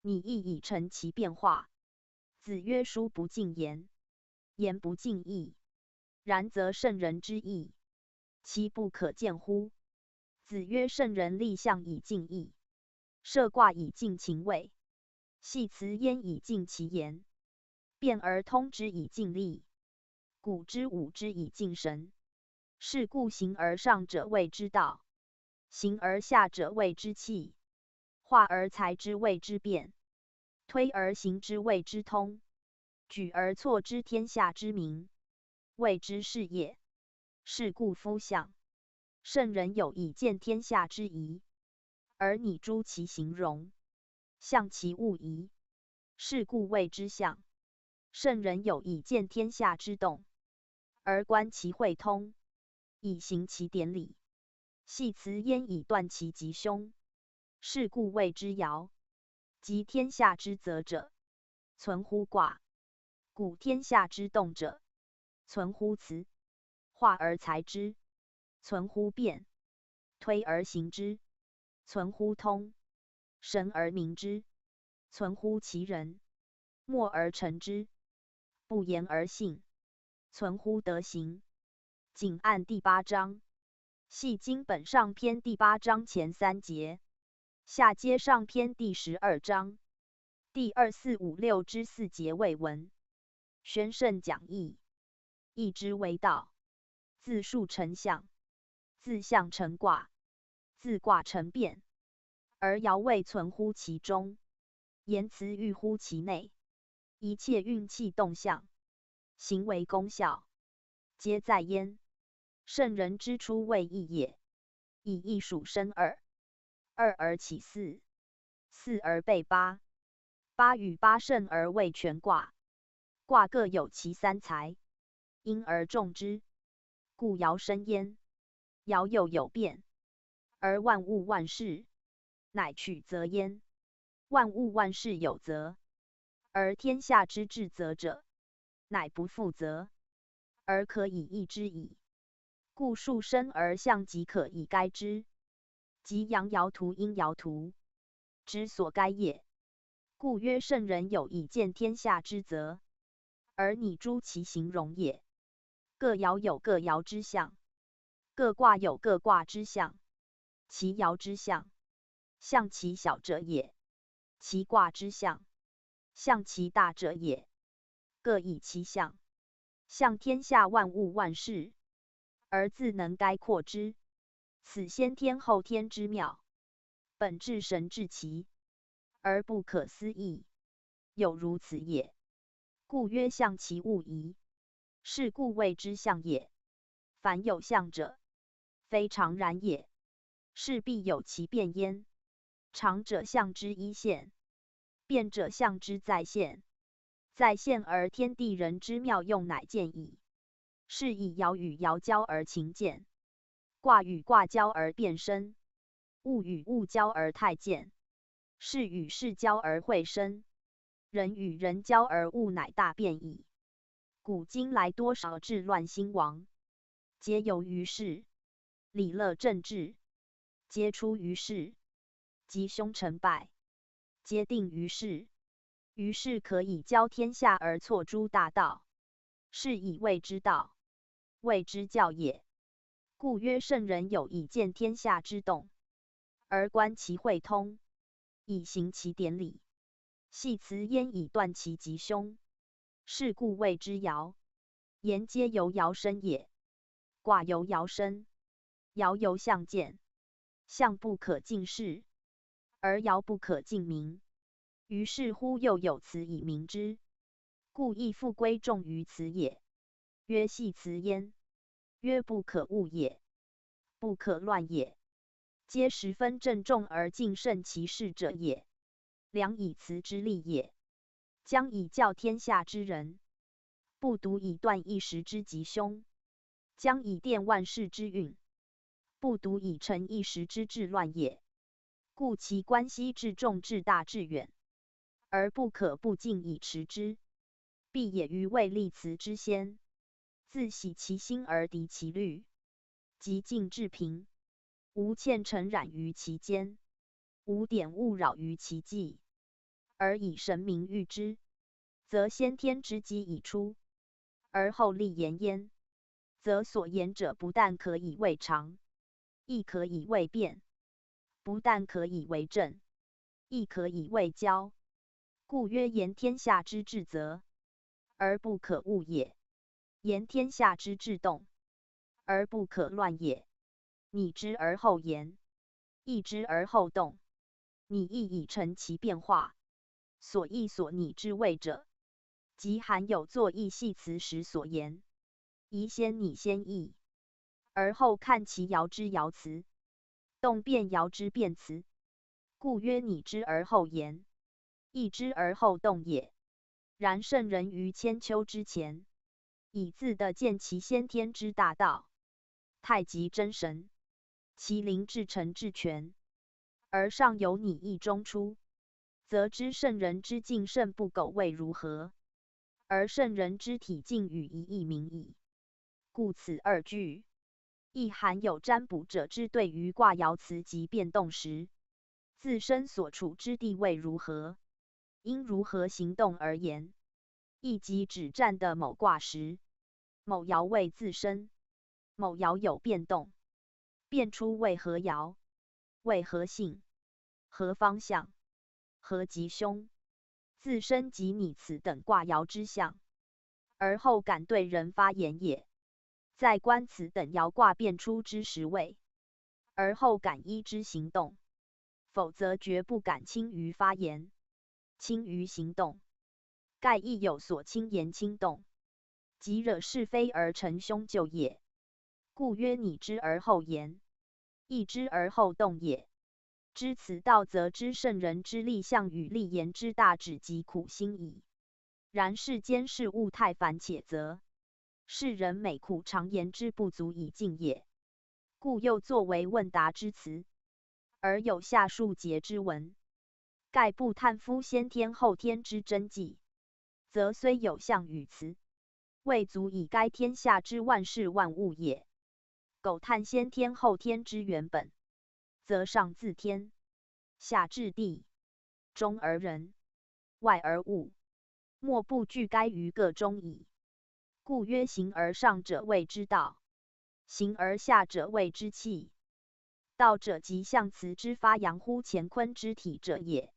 你亦以成其变化。子曰：书不尽言，言不尽意，然则圣人之意，其不可见乎？子曰：圣人立象以静意，设卦以静情未，系辞焉以静其言，变而通之以静力，鼓之舞之以静神。是故形而上者谓之道，形而下者谓之器，化而裁之谓之变，推而行之谓之通，举而错之天下之名，谓之事也。是故夫象。圣人有以见天下之仪，而拟诸其形容，象其物仪，是故谓之象。圣人有以见天下之动，而观其会通，以行其典礼，系辞焉以断其吉凶，是故谓之爻。及天下之则者，存乎卦；鼓天下之动者，存乎辞；化而裁之，存乎变；推而行之，存乎通；绳而明之，存乎其人；默而成之，不言而信，存乎德行。仅按第八章，系经本上篇第八章前三节，下接上篇第十二章第二、四、五、六之四节未闻。宣圣讲义，易之为道，自数成象，自象成卦，自卦成变，而爻未存乎其中，言辞寓乎其内，一切运气动向，行为功效，皆在焉。圣人之初未易也，以易数生二，二而起四，四而备八，八与八胜而未全卦，卦各有其三才，因而众之，故爻生焉。爻又有变，而万物万事，乃取则焉。万物万事有则，而天下之至则者，乃不复则，而可以易之矣。故数生而象吉可以该之。即阳爻图阴爻图，之所该也。故曰圣人有以见天下之则，而拟诸其形容也。各爻有各爻之象，各卦有各卦之象，其爻之象，象其小者也，其卦之象，象其大者也，各以其象，象天下万物万事，而自能概括之。此先天后天之妙，本至神至奇，而不可思议，有如此也。故曰象其物仪，是故谓之象也。凡有象者，非常然也，是必有其变焉。常者象之一现，变者象之再现，再现而天地人之妙用，乃见矣。是以摇与摇交而情见，卦与卦交而变身，物与物交而态见，事与事交而会身，人与人交而物乃大变矣。古今来多少治乱兴亡，皆由于事。礼乐政治，皆出于事。吉凶成败，皆定于事。于是可以教天下而错诸大道，是以谓之道，谓之教也。故曰圣人有以见天下之动，而观其会通，以行其典礼，系辞焉以断其吉凶。是故谓之摇。言皆由摇生也，卦由摇生，摇由象见，象不可尽视，而摇不可尽明。于是乎又有辞以明之，故亦复归众于辞也。曰系辞焉，曰不可误也，不可乱也，皆十分郑重而敬慎其事者也，良以辞之立也，将以教天下之人。不独以断一时之吉凶，将以电万世之运，不独以成一时之治乱也。故其关系至重至大至远，而不可不尽以持之。必也于未立辞之先，自洗其心而涤其虑，即静至平，无欠尘染于其间，无点物扰于其际，而以神明喻之，则先天之机已出，而后立言焉，则所言者不但可以谓常，亦可以谓变，不但可以为正，亦可以谓教。故曰：言天下之至则，而不可误也；言天下之至动，而不可乱也。你知而后言，亦知而后动，你亦以成其变化。所亦所你之谓者，即含有作意系辞时所言，宜先你先意，而后看其摇之摇辞，动变摇之变辞。故曰：你知而后言，亦知而后动也。然圣人于千秋之前，以自得见其先天之大道，太极真神，其灵至诚至全，而上有你意中出，则知圣人之敬慎不苟谓如何，而圣人之体尽与一意明矣。故此二句，亦含有占卜者之对于卦爻辞及变动时，自身所处之地位如何，应如何行动而言，亦即指占得某卦时，某爻位自身，某爻有变动，变出为何爻，为何性，何方向，何吉凶，自身即你此等卦爻之象，而后感对人发言也。在观此等爻卦变出之时位，而后感依之行动，否则绝不敢轻于发言，轻于行动。盖亦有所轻言轻动，即惹是非而成凶咎也。故曰：你知而后言，亦知而后动也。知此道，则知圣人之立象与立言之大旨及苦心矣。然世间事物太繁且则，世人每苦常言之不足以尽也。故又作为问答之辞，而有下述节之文，盖不探夫先天后天之真迹，则虽有象与辞，未足以该天下之万事万物也。苟探先天后天之原本，则上自天，下至地，中而人，外而物，莫不俱该于各中矣。故曰：形而上者谓之道，形而下者谓之气。道者，即象辞之发扬乎乾坤之体者也。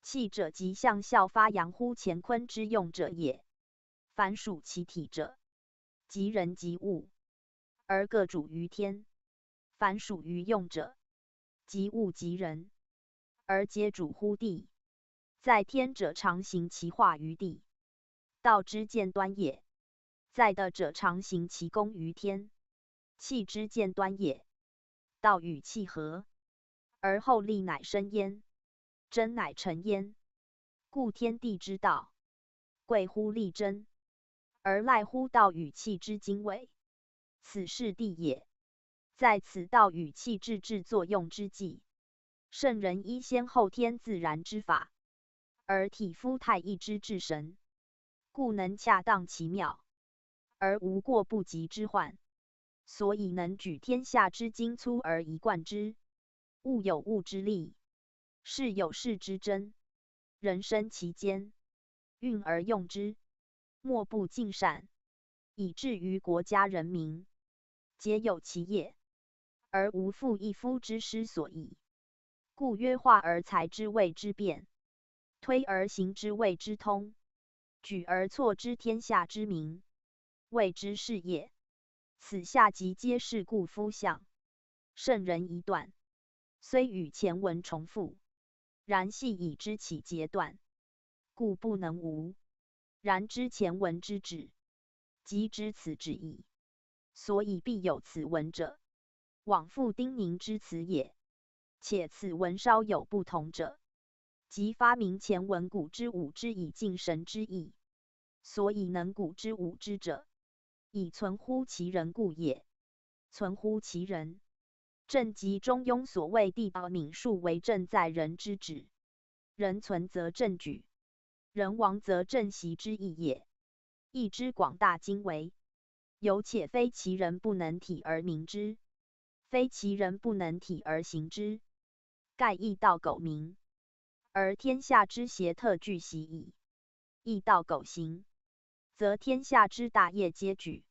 气者，即象效发扬乎乾坤之用者也。凡属其体者，即人即物，而各主于天；凡属于用者，即物即人，而皆主乎地。在天者，常行其化于地，道之见端也；在道者，常行其功于天，气之见端也。道与气合，而后立乃生焉，真乃成焉。故天地之道，贵乎立贞，而赖乎道与气之精微，此是地也。在此道与气至至作用之际，圣人依先后天自然之法，而体夫太一之至神，故能恰当其妙，而无过不及之患。所以能举天下之精粗而一贯之，物有物之力，事有事之真，人生其间，运而用之，莫不尽善，以至于国家人民皆有其业，而无复一夫之师所矣。故曰：化而裁之谓之变，推而行之谓之通，举而错之天下之民，谓之事也。此下即皆是故夫相。圣人一断，虽与前文重复，然系以知其节断，故不能无。然知前文之旨，即知此旨矣。所以必有此文者，往复叮咛之辞也。且此文稍有不同者，即发明前文古之武之以尽神之意。所以能古之武之者，以存乎其人故也。存乎其人，正即中庸所谓地道敏术为政在人之旨，人存则政举，人亡则政息之意也。亦知广大精微，有且非其人不能体而明之，非其人不能体而行之，盖亦道苟明，而天下之邪特俱息矣。亦道苟行，则天下之大业皆举，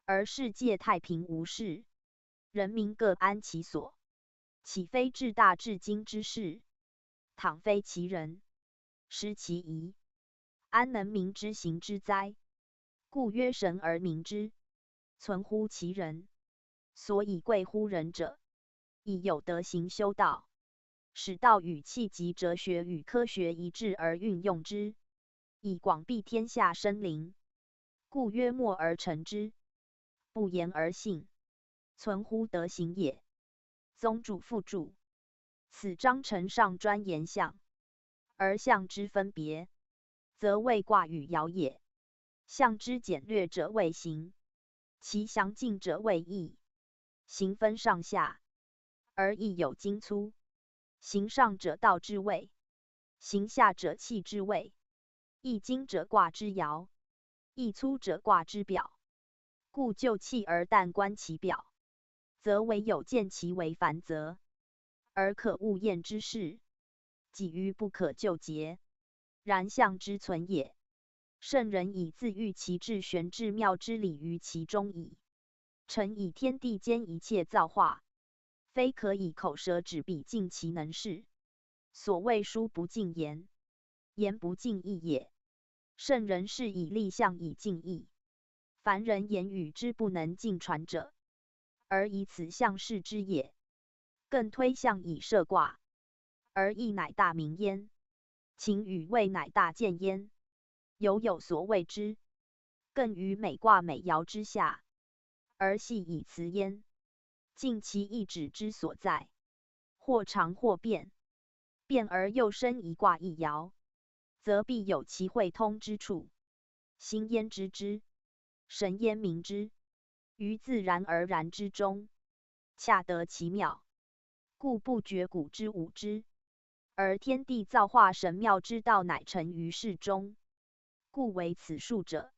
而世界太平无事，人民各安其所，岂非至大至精之事？倘非其人，失其仪，安能明之行之哉？故曰：神而明之，存乎其人。所以贵乎仁者，以有德行修道，使道与气及哲学与科学一致而运用之，以广庇天下生灵。故曰：默而成之，不言而信，存乎德行也。宗主父注。此章承上专言象，而象之分别，则谓卦与爻也。象之简略者谓形，其详尽者谓意。形分上下，而意有精粗。形上者道之谓，形下者气之谓。意精者卦之爻，意粗者卦之表。故就气而但观其表，则唯有见其为繁则，而可悟验之事，几于不可究结。然象之存也。圣人以自喻其至玄至妙之理于其中矣。诚以天地间一切造化，非可以口舌纸笔尽其能事。所谓书不尽言，言不尽意也。圣人是以立象以尽意，凡人言语之不能尽传者，而以此象示之也。更推象以设卦，而意乃大明焉。晴雨未乃大见焉，犹有所谓之。更于每卦每爻之下，而系以辞焉，尽其意旨之所在，或长或变，变而又生一卦一爻，则必有其会通之处。心焉知之，神焉明之，于自然而然之中，恰得其妙。故不觉古之武之，而天地造化神妙之道乃成于世中。故为此数者，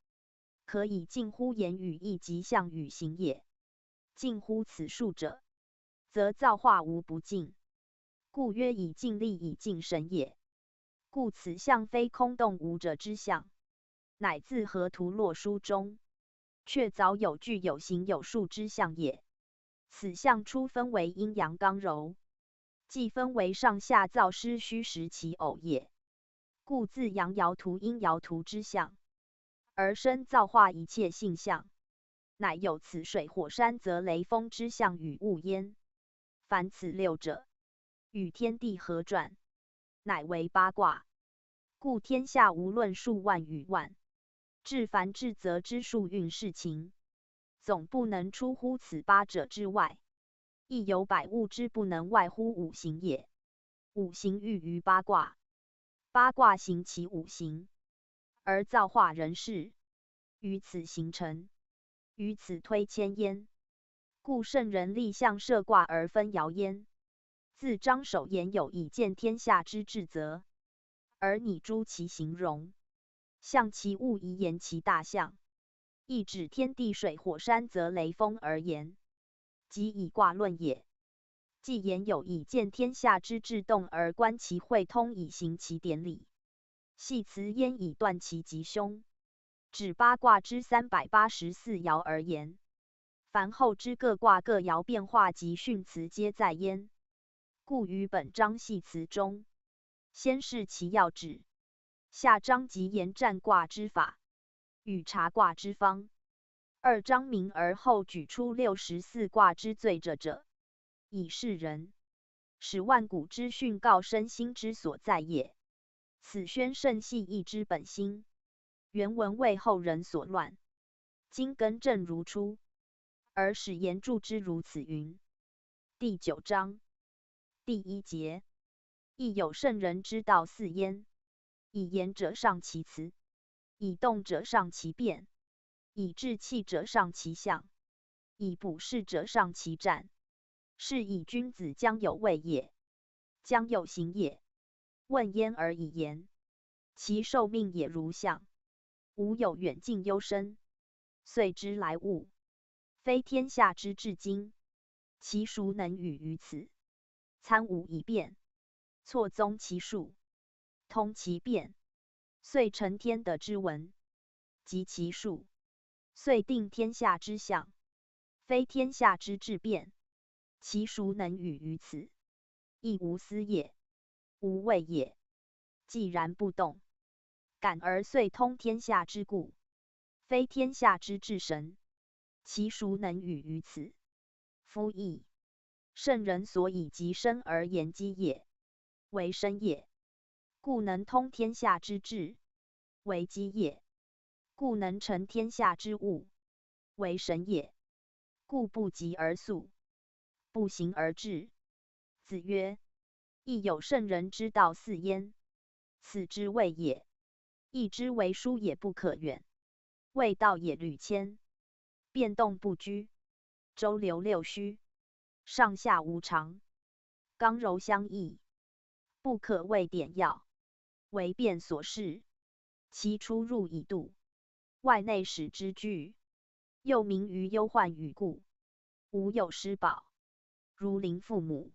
可以近乎言语意及象与形也。近乎此数者，则造化无不尽。故曰：以尽力以尽神也。故此象非空洞无者之象，乃自河图洛书中，确凿有据有形有数之象也。此象初分为阴阳刚柔，既分为上下造湿虚实其偶也。故自阳爻图阴爻图之象，而生造化一切性象，乃有此水火山泽雷风之象与物焉。凡此六者，与天地合转，乃为八卦。故天下无论数万与万，至繁至则之数运世情，总不能出乎此八者之外。亦有百物之不能外乎五行也。五行寓于八卦，八卦行其五行，而造化人世，于此形成，于此推迁焉。故圣人立象设卦而分爻焉。自张守言有以见天下之至则，而拟诸其形容，象其物以言其大象，亦指天地水火山泽雷风而言，即以卦论也。既言有以见天下之至动而观其会通以行其典礼，系辞焉以断其吉凶，指八卦之三百八十四爻而言，凡后之各卦各爻变化及巽辞皆在焉。故于本章系辞中，先示其要旨，下章即言占卦之法，与察卦之方。二章明而后举出六十四卦之最者者，以示人，使万古之训告身心之所在也。此宣圣系义之本心，原文为后人所乱，今更正如初，而始言注之如此云。第九章第一节，亦有圣人之道四焉：以言者上其辞，以动者上其变，以志气者上其象，以卜筮者上其占。是以君子将有位也，将有行也。问焉而以言，其受命也如象，无有远近幽深，岁之来物，非天下之至今，其孰能与于此？参吾以变，错综其数，通其变，遂成天地之文，及其数，遂定天下之象，非天下之至变，其孰能与于此？亦无思也，无畏也，寂然不动，感而遂通天下之故，非天下之至神，其孰能与于此？夫亦，圣人所以及身而言机也，为身也，故能通天下之至，为机也，故能成天下之物，为神也，故不急而速，不行而至。子曰：亦有圣人之道四焉：此之谓也，亦之为疏也不可远，谓道也履谦，变动不居，周流六虚，上下无常，刚柔相济，不可谓点要，为变所适，其出入以度，外内始之具，又明于忧患与故，无有失保，如临父母，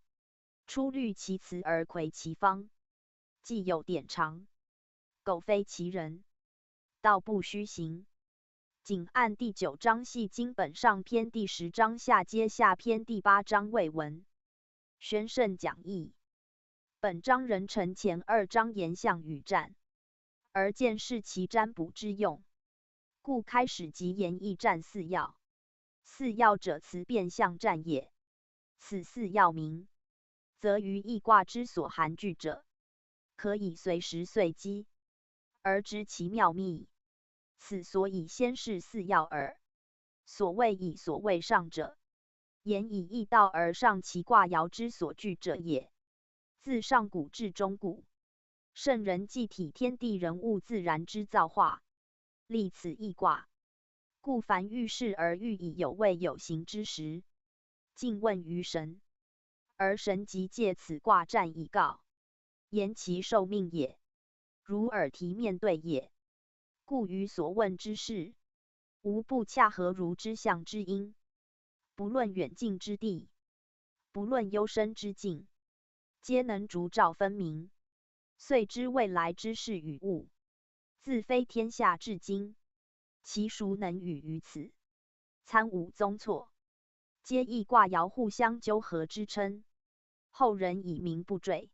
出虑其辞而窺其方，既有典常，苟非其人，道不虚行。仅按第九章系经本上篇第十章下接下篇第八章未闻，宣圣讲义。本章仍承前二章言象与占，而见是其占卜之用，故开始即言易占四要。四要者辞变象占也。此四要明，则于易卦之所含聚者，可以随时遂机，而知其妙秘。此所以先示四要耳。所谓以所谓上者，言以易道而上其卦爻之所聚者也。自上古至中古，圣人既体天地人物自然之造化，立此易卦，故凡遇事而欲以有位有形之时，尽问于神，而神即借此卦占以告，言其受命也，如耳提面对也。故于所问之事，无不恰合如之象之音。不论远近之地，不论幽深之境，皆能烛照分明，遂知未来之事与物。自非天下至今，其孰能与于此？参无宗错，皆易卦爻互相纠合之称，后人以名不缀。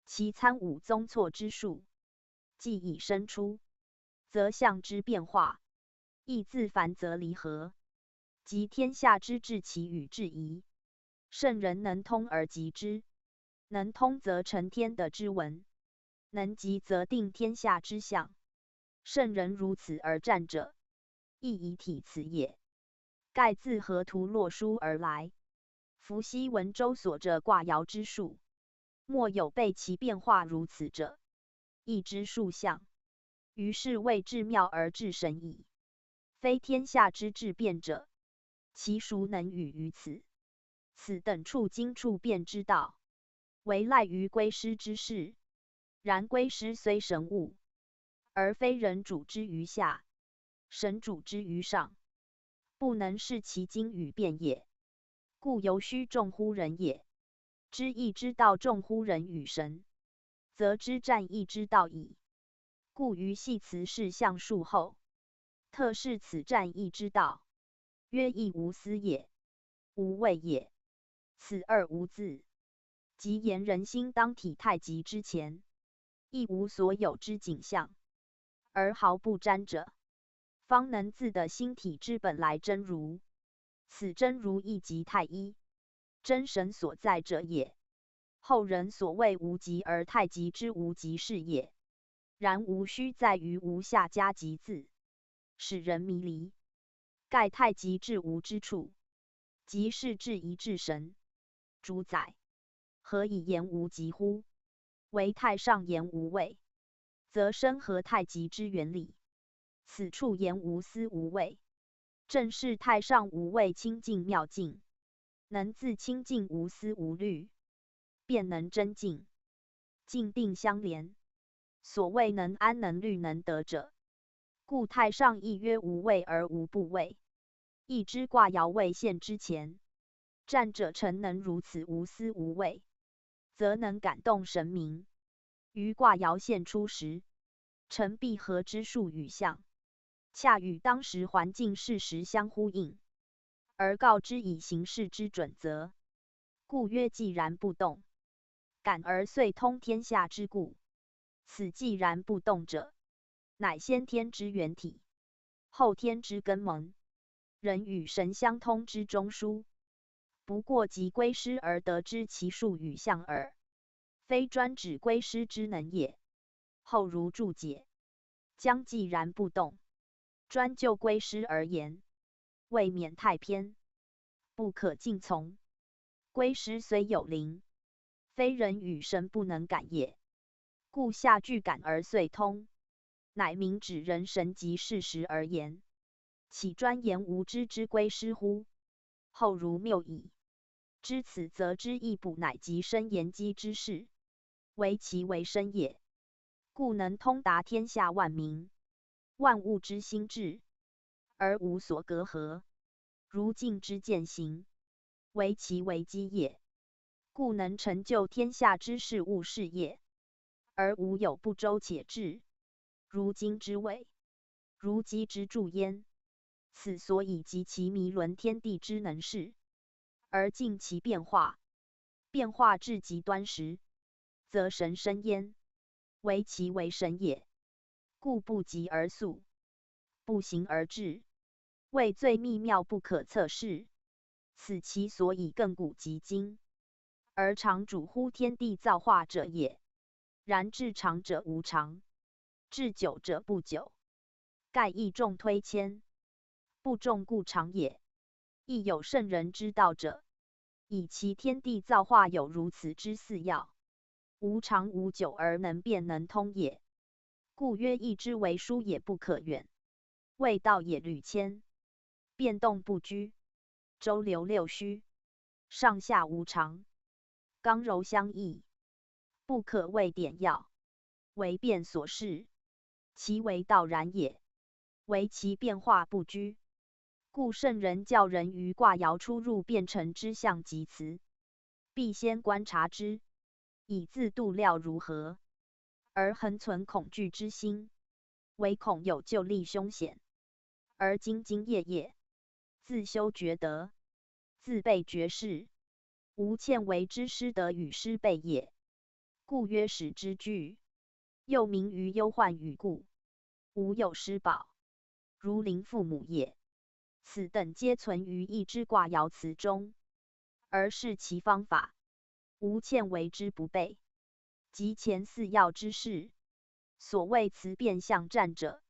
其参无宗错之数，既以身出，则象之变化，亦自繁则离合，及天下之至其与至宜。圣人能通而及之，能通则成天地之文，能及则定天下之象。圣人如此而占者，亦以体辞也。盖自河图洛书而来，伏羲文周所著卦爻之数， 莫有被其变化如此者。亦知数象，于是谓至妙而至神矣。非天下之至变者，其孰能语于此？此等处经处变之道，唯赖于归师之事。然归师虽神物，而非人主之于下，神主之于上，不能视其经与变也。故犹须众乎人也。知亦之道众乎人与神，则知战亦之道矣。故于系辞是象数后，特示此战亦之道，曰亦无司也，无畏也。此二无字，即言人心当体太极之前，亦无所有之景象，而毫不沾者，方能自得心体之本来真如。此真如亦即太一，真神所在者也。后人所谓无极而太极之无极是也。然无虚在于无下加极字，使人迷离。盖太极至无之处，即是至一至神，主宰，何以言无极乎？唯太上言无畏，则深合太极之原理。此处言无思无畏，正是太上无畏清净妙境，能自清净无思无虑，便能真静，静定相连。所谓能安能虑能得者，故太上亦曰无畏而无不畏。亦知卦爻未现之前，战者诚能如此无思无畏，则能感动神明。于卦爻现出时，诚必合之数与象，恰与当时环境事实相呼应，而告之以行事之准则。故曰寂然不动，感而遂通天下之故。此寂然不动者，乃先天之元体，后天之根门，人与神相通之中枢，不过即归师而得知其数与象耳，非专指归师之能也。后儒注解，将寂然不动专就归师而言，未免太偏，不可尽从。归师虽有灵，非人与神不能感也。故下句感而遂通，乃明指人神即事实而言，岂专言无知之归师乎？后儒谬矣。知此则知亦不乃即深言机之事，唯其为深也。故能通达天下万民，万物之心志，而无所隔阂，如镜之见形，唯其为机也。故能成就天下之事物事也，而无有不周且至，如今之谓，如机之助焉。此所以及其弥纶天地之能事，而尽其变化。变化至极端时，则神生焉，唯其为神也。故不急而速，不行而至，谓最秘妙不可测事。此其所以亘古及今，而常主乎天地造化者也。然至常者无常，至久者不久，盖亦众推谦，不众故常也。亦有圣人之道者，以其天地造化有如此之四要，无常无久而能变能通也。故曰：亦之为疏也不可远，谓道也履谦，变动不居，周流六虚，上下无常，刚柔相济，不可谓点要，唯变所适，其为道然也，唯其变化不居。故圣人教人于卦爻出入变成之象及辞，必先观察之，以自度料如何，而恒存恐惧之心，唯恐有就利凶险，而兢兢业业，自修厥德，自备厥士，无欠为之师德与师备也。故曰使之惧，又名于忧患与故，无有师保，如临父母也。此等皆存于一之卦爻辞中，而是其方法，无欠为之不备。及前四要之事，所谓辞变象战者，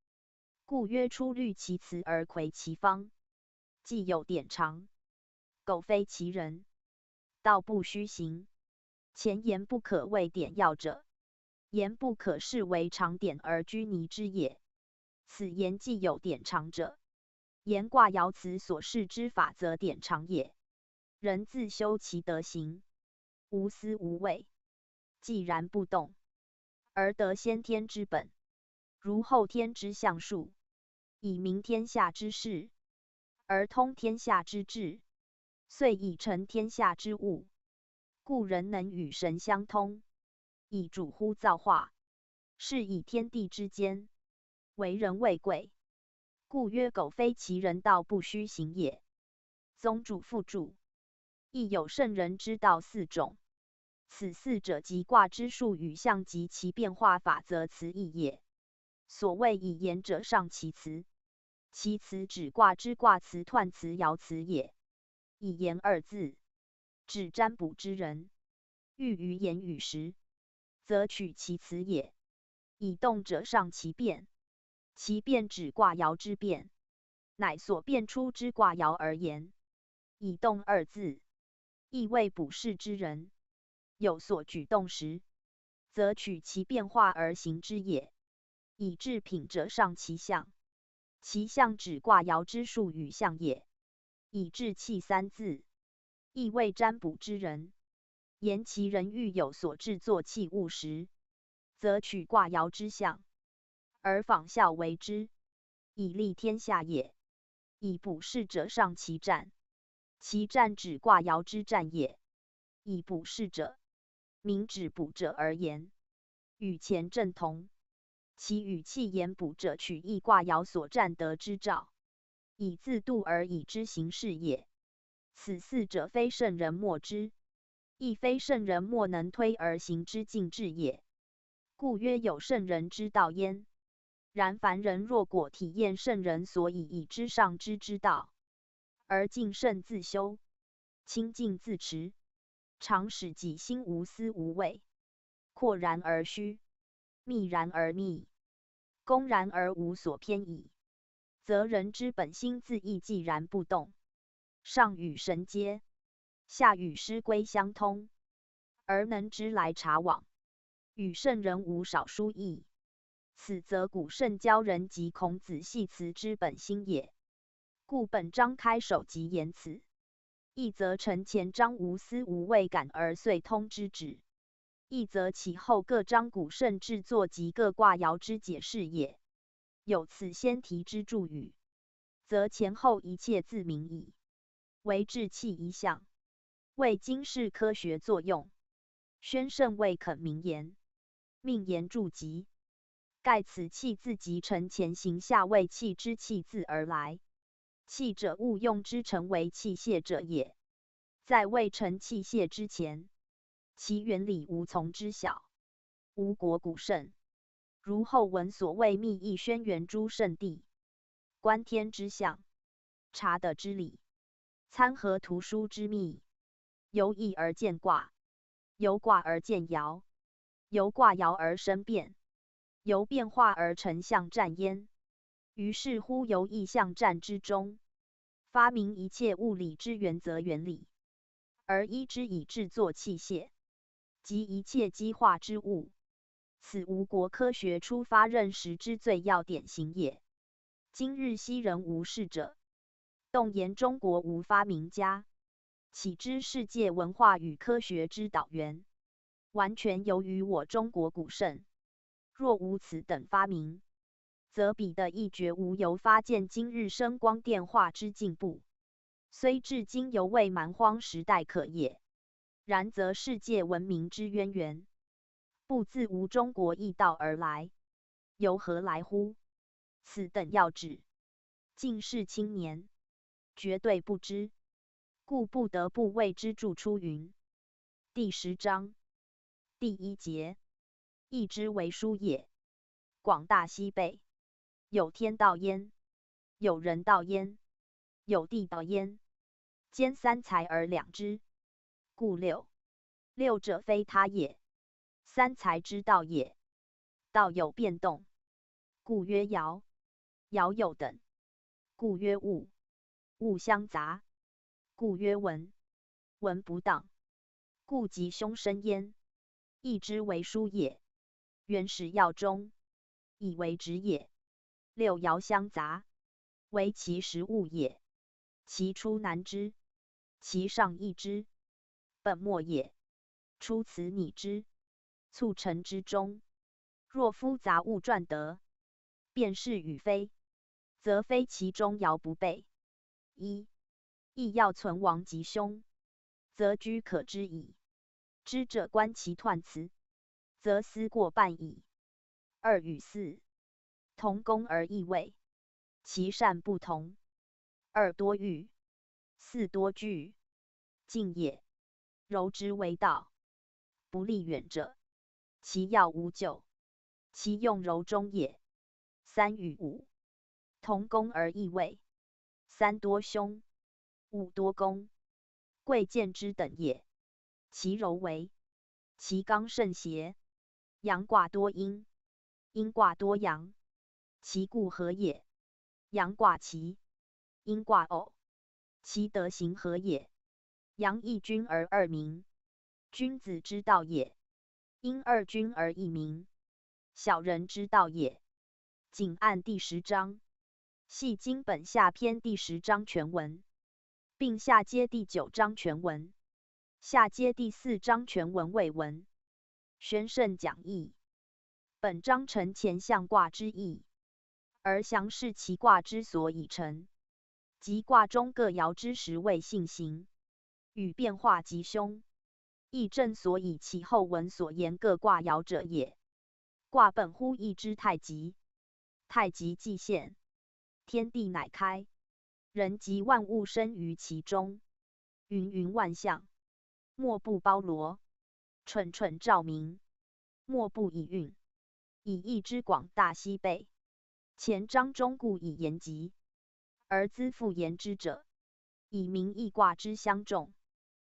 故曰出虑其辞而魁其方，既有典常，苟非其人，道不虚行。前言不可谓点要者，言不可视为常典而拘泥之也。此言既有典常者，言卦爻辞所示之法则典常也。人自修其德行，无思无畏，寂然不动，而得先天之本，如后天之象数，以明天下之事，而通天下之志，遂以成天下之物。故人能与神相通，以主乎造化，是以天地之间，为人为贵。故曰：苟非其人道，不须行也。宗主父主，亦有圣人之道四种。此四者即卦之数与象及其变化法则辞义也。所谓以言者上其辞，其辞指卦之卦辞、彖辞、爻辞也。以言二字，指占卜之人，欲于言与时，则取其辞也。以动者上其变，其变指卦爻之变，乃所变出之卦爻而言。以动二字，亦谓卜筮之人，有所举动时，则取其变化而行之也。以至品者上其象，其象指卦爻之数与象也。以至器三字，亦谓占卜之人，言其人欲有所制作器物时，则取卦爻之象，而仿效为之，以利天下也。以卜筮者上其占，其占指卦爻之占也。以卜筮者，明指卜者而言，与前正同，其与器言卜者取义卦爻所占得之兆，以自度而以之行事也。此四者非圣人莫知，亦非圣人莫能推而行之径志也。故曰：有圣人之道焉。然凡人若果体验圣人所以以之上知之道，而敬慎自修，清净自持，常使己心无私无畏，阔然而虚，密然而密，公然而无所偏倚，则人之本心自亦寂然不动，上与神接，下与师归相通，而能直来察往，与圣人无少殊异。此则古圣教人及孔子系辞之本心也。故本章开首即言此，亦则承前章无私无畏感而遂通之旨，亦则其后各章古圣制作及各卦爻之解释也。有此先题之助语，则前后一切自明矣。唯至器一象，为经世科学作用，宣圣未肯名言，命言助吉。盖此器自即承前行下为器之器字而来，器者物用之成为器械者也。在未成器械之前，其原理无从知晓。吴国古圣，如后文所谓密意轩辕诸圣地，观天之象，察德之理，参合图书之秘，由意而见卦，由卦而见爻，由卦爻而生变，由变化而成象占焉。于是乎由意象占之中，发明一切物理之原则原理，而依之以制作器械，及一切机化之物。此吴国科学初发认识之最要典型也。今日昔人无事者，动言中国无发明家，岂知世界文化与科学之导源，完全由于我中国古圣。若无此等发明，则彼得亦绝无由发见今日声光电化之进步，虽至今犹未蛮荒时代可也。然则世界文明之渊源，不自无中国异道而来，由何来乎？此等要旨，尽是青年，绝对不知，故不得不为之著出云。第十章第一节，亦之为书也。广大西北，有天道焉，有人道焉，有地道焉，兼三才而两之，故六。六者非他也，三才之道也。道有变动，故曰爻；爻有等，故曰物；物相杂，故曰文；文不当，故吉凶生焉。亦之为书也。原始要中，以为止也。六爻相杂，为其实物也。其出难知，其上易知，本末也。出此逆之，促成之中。若夫杂物转得，辨是与非，则非其中爻不备。一、亦要存亡吉凶，则居可知矣。知者观其彖辞，则思过半矣。二与四，同工而异位，其善不同。二多遇，四多聚，近也。柔之为道，不利远者，其要无久，其用柔中也。三与五，同工而异位，三多凶，五多攻，贵贱之等也。其柔为，其刚胜邪。阳卦多阴，阴卦多阳，其故和也。阳卦奇，阴卦偶，其德行和也。阳亦均而二明，君子之道也。阴二均而一明，小人之道也。仅按第十章，系经本下篇第十章全文，并下接第九章全文，下接第四章全文未文。玄圣讲义。本章承乾象卦之意，而详示其卦之所以成，即卦中各爻之时位性形与变化吉凶，亦正所以其后文所言各卦爻者也。卦本乎一之太极，太极既现，天地乃开，人及万物生于其中。云云万象，莫不包罗，蠢蠢照明，莫不以运，以一之广大悉备。乾章中故以言及，而资复言之者，以明易卦之相重。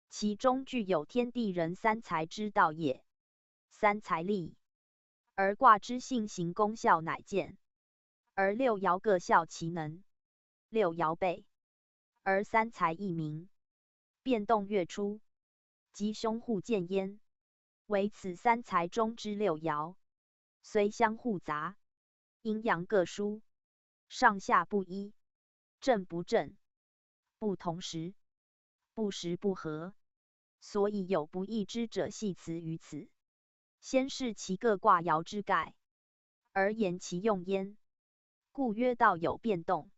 其中具有天地人三才之道也。三才立，而卦之性形功效乃见，而六爻各效其能，六爻备，而三才亦明，变动月出，吉凶互见焉。唯此三才中之六爻，虽相互杂，阴阳各殊，上下不一，正不正，不同时，不时不和，所以有不易之者系辞于此。先示其各卦爻之概，而言其用焉。故曰道有变动，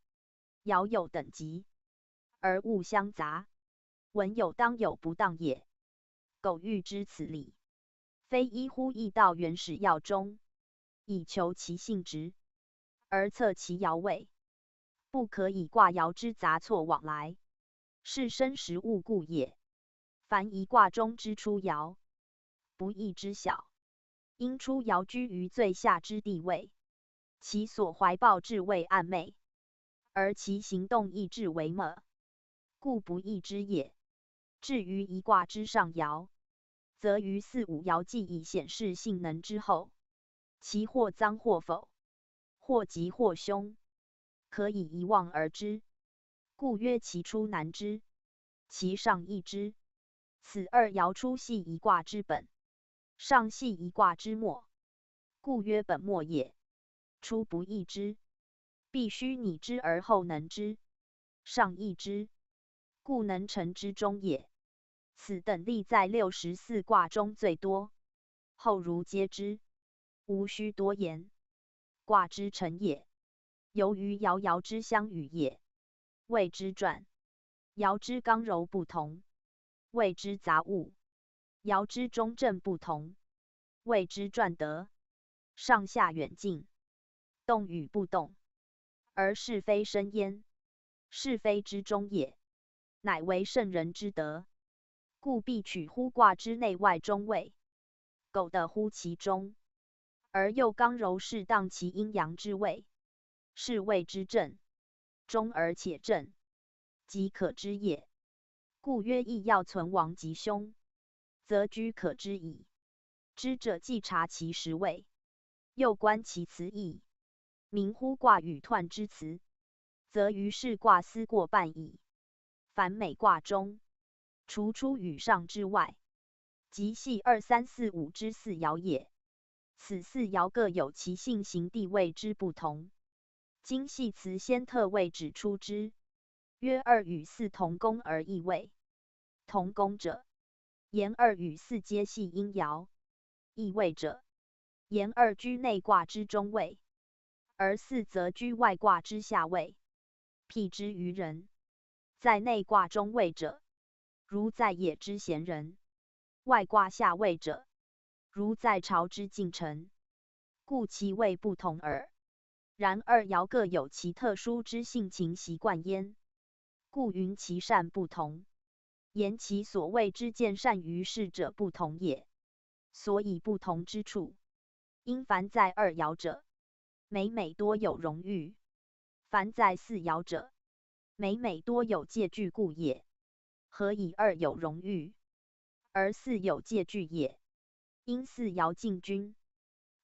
爻有等级，而物相杂，文有当有不当也。苟欲知此理，非依乎易道原始要中，以求其性质，而测其爻位，不可以卦爻之杂错往来，是生时物故也。凡一卦中之初爻，不易知晓，因初爻居于最下之地位，其所怀抱至未暗昧，而其行动亦至为末，故不易知也。至于一卦之上爻，则于四五爻既已显示性能之后，其或脏或否，或吉或凶，可以一望而知。故曰其出难知，其上易知。此二爻初系一卦之本，上系一卦之末，故曰本末也。初不易知，必须逆之而后能知，上易知，故能成之中也。此等例在六十四卦中最多，后儒皆之，无需多言。卦之成也，由于爻爻之相与也，谓之传。爻之刚柔不同，谓之杂物；爻之中正不同，谓之传德。上下远近，动与不动，而是非生焉，是非之中也，乃为圣人之德。故必取乎卦之内外中位，苟得乎其中，而又刚柔适当其阴阳之位，是谓之正。中而且正，即可知也。故曰：亦要存亡吉凶，则居可知矣。知者既察其时位，又观其辞意，明乎卦与彖之辞，则于是卦思过半矣。凡每卦中，除初与上之外，即系二三四五之四爻也，此四爻各有其性形地位之不同。今系辞先特为指出之，曰二与四同工而异位。同工者，沿二与四皆系阴爻；异位者，沿二居内卦之中位，而四则居外卦之下位。譬之于人，在内卦中位者，如在野之闲人；外卦下位者，如在朝之近臣。故其位不同耳。然二爻各有其特殊之性情习惯焉，故云其善不同，言其所谓之见善于事者不同也。所以不同之处，因凡在二爻者，每每多有荣遇；凡在四爻者，每每多有借据故也。何以二有荣遇，而四有借据也？因四爻近君，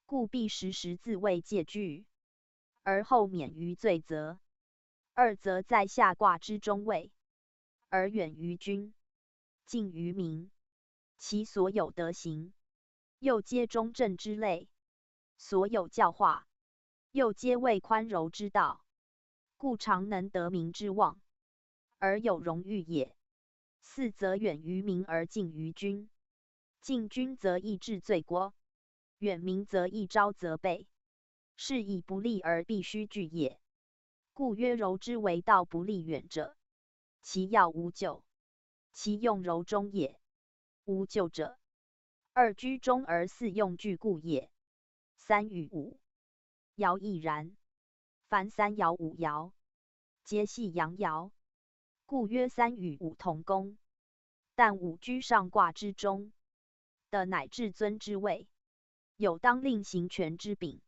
故必时时自谓借据，而后免于罪责。二则在下卦之中位，而远于君，近于民，其所有德行，又皆中正之类，所有教化，又皆为宽柔之道，故常能得民之望，而有荣遇也。四则远于民而近于君，近君则易治罪过，远民则易招责备，是以不利而必须据也。故曰柔之为道不利远者，其要无咎，其用柔中也。无咎者，二居中而四用据故也。三与五， 爻亦然。凡三爻五爻，皆系阳爻，故曰三与五同工。但五居上卦之中，的乃至尊之位，有当令行权之柄。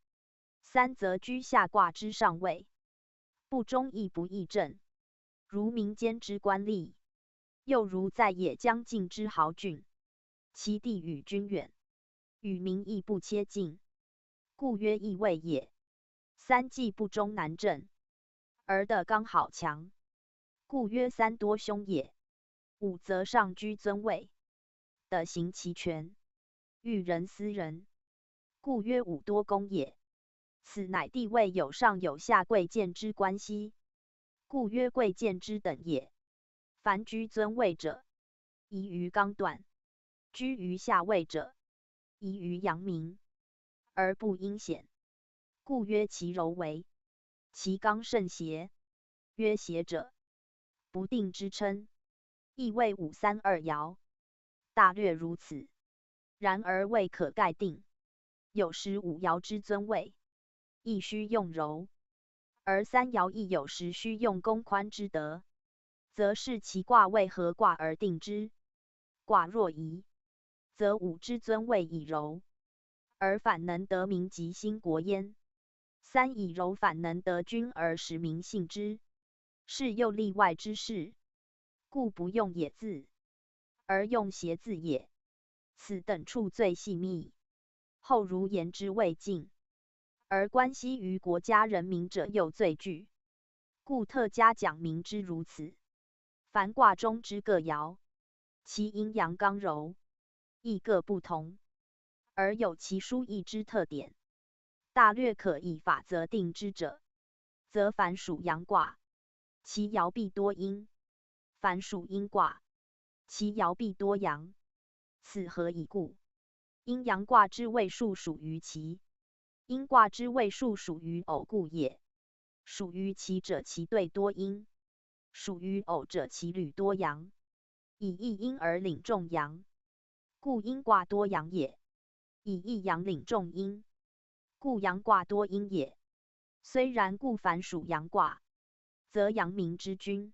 三则居下卦之上位，不中亦不易正，如民间之官吏，又如在野将境之豪俊，其地与君远，与民亦不切近，故曰易位也。三既不中难正，而的刚好强，故曰三多凶也。五则上居尊位，的行其权，欲人斯人，故曰五多攻也。此乃地位有上有下贵贱之关系，故曰贵贱之等也。凡居尊位者，宜于刚断；居于下位者，宜于阳明，而不应险。故曰其柔为，其刚甚邪。曰邪者，不定之称，亦谓五三二爻，大略如此。然而未可盖定，有时五爻之尊位，亦须用柔，而三爻亦有时须用攻宽之德，则视其卦位合卦而定之。卦若宜，则五之尊位以柔，而反能得民及兴国焉。三以柔反能得君而使民信之，是又例外之事，故不用也字，而用邪字也。此等处最细密，后儒言之未尽，而关系于国家人民者又最巨，故特加讲明之如此。凡卦中之各爻，其阴阳刚柔，亦各不同，而有其殊异之特点，大略可以法则定之者，则凡属阳卦，其爻必多阴；凡属阴卦，其爻必多阳。此何以故？阴阳卦之位数属于奇，阴卦之位数属于偶故也。属于奇者，其兑多阴；属于偶者，其履多阳，以一阴而领众阳，故阴卦多阳也。以一阳领众阴，故阳卦多阴也。虽然故，凡属阳卦，则阳明之君，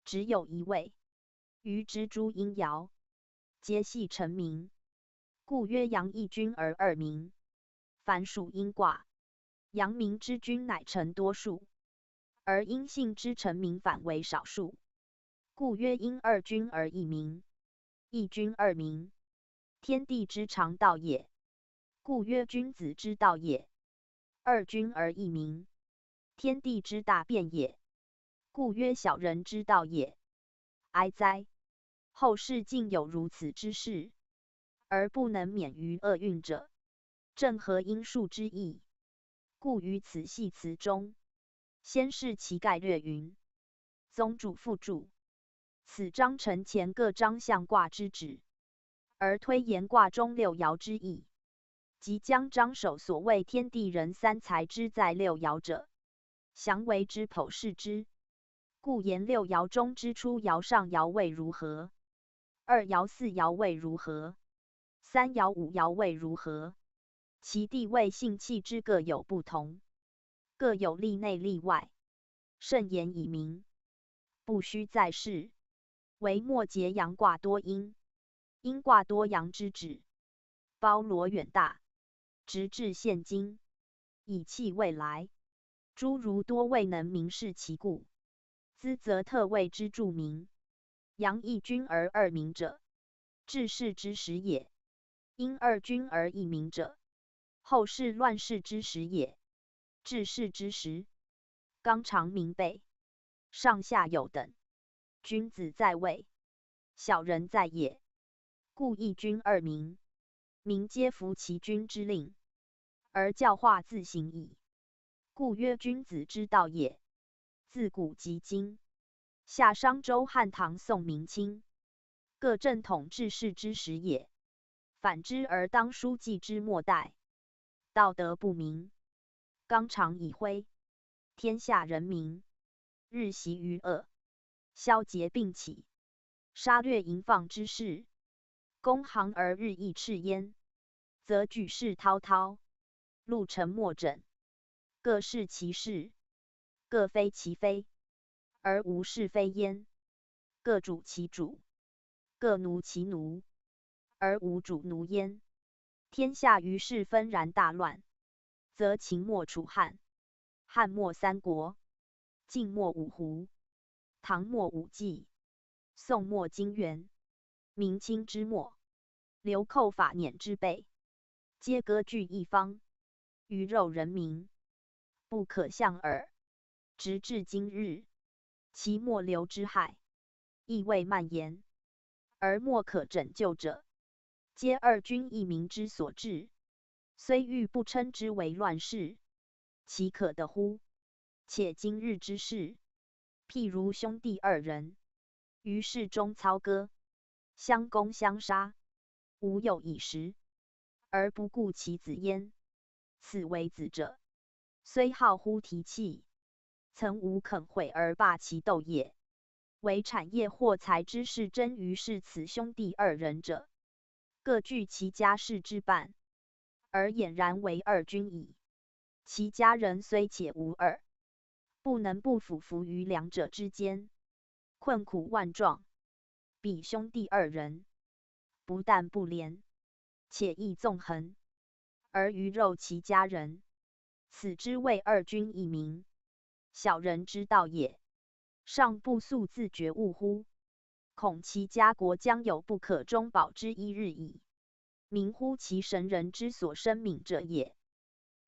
只有一位，余之诸阴爻，皆系臣民，故曰阳一君而二民。凡属阴卦，阳明之君乃臣多数，而阴性之臣民反为少数，故曰阴二君而一民。一君二民，天地之常道也，故曰君子之道也。二君而一民，天地之大变也，故曰小人之道也。哀哉！后世竟有如此之事，而不能免于厄运者，正合音数之意。故于此系辞中，先示其概略云：宗注、副注，此章承前各章象卦之旨，而推言卦中六爻之意，即将章首所谓天地人三才之在六爻者，详为之剖示之。故言六爻中之初爻、上爻位如何，二爻、四爻位如何，三爻、五爻位如何，其地位性气之各有不同，各有例内例外，慎言以明，不须再示。惟末节阳卦多阴，阴卦多阳之旨，包罗远大，直至现今，以气未来，诸如多未能明示其故，资则特谓之注明。阳亦均而二明者，治世之时也；阴二均而一明者，后世乱世之时也。治世之时，纲常明备，上下有等，君子在位，小人在野，故亦均二明，民皆服其君之令，而教化自行矣。故曰君子之道也。自古及今，夏商周汉唐宋明清，各正统治世之时也。反之而当书纪之末代，道德不明，纲常以灰，天下人民日习于恶，宵节并起，杀掠淫放之事，公行而日益赤焉，则举世滔滔，路沉没枕，各适其适，各非其非，而无是非焉，各主其主，各奴其奴，而无主奴焉。天下于是纷然大乱，则秦末楚汉，汉末三国，晋末五胡，唐末五纪，宋末金元，明清之末，流寇法捻之辈，皆割据一方，鱼肉人民，不可向耳。直至今日，其末流之害，亦未蔓延，而莫可拯救者，皆二君一明之所致。虽欲不称之为乱世，其可得乎？且今日之事，譬如兄弟二人，于市中操戈，相攻相杀，无有以时，而不顾其子焉。此为子者，虽好乎提气，曾无肯悔而罢其斗也。唯产业货财之事争于是此兄弟二人者，各据其家室之半，而俨然为二君矣。其家人虽且无二，不能不俯伏于两者之间，困苦万状。彼兄弟二人，不但不怜，且亦纵横，而鱼肉其家人，此之谓二君一明，小人之道也。尚不速自觉悟乎？恐其家国将有不可终保之一日矣。明乎其神人之所生民者也。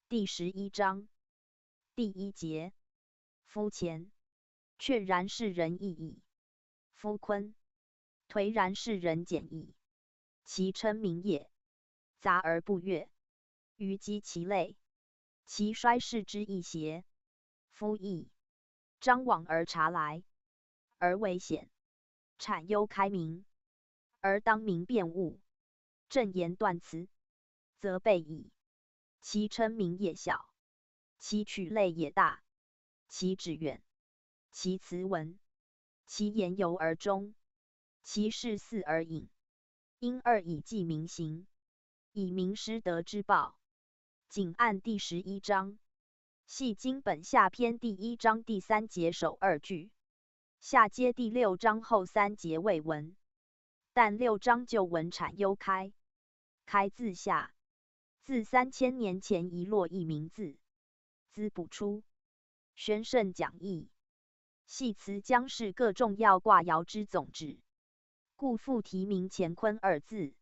第十一章第一节。夫乾，却然是仁义矣。夫坤，颓然是人简矣。其称名也，杂而不悦，于积其类，其衰是之亦邪。夫义，张网而察来，而为险，产忧开明，而当明辨物，正言断辞，则备矣。其称名也小，其取类也大，其旨远，其辞文，其言由而终，其事似而隐。因二以记民行，以明失德之暴。仅按第十一章，系经本下篇第一章第三节首二句，下接第六章后三节未闻。但六章旧文产忧开，开自下，自三千年前遗落一名字，资不出。宣圣讲义，系辞将是各重要卦爻之总旨，故复题名乾坤二字，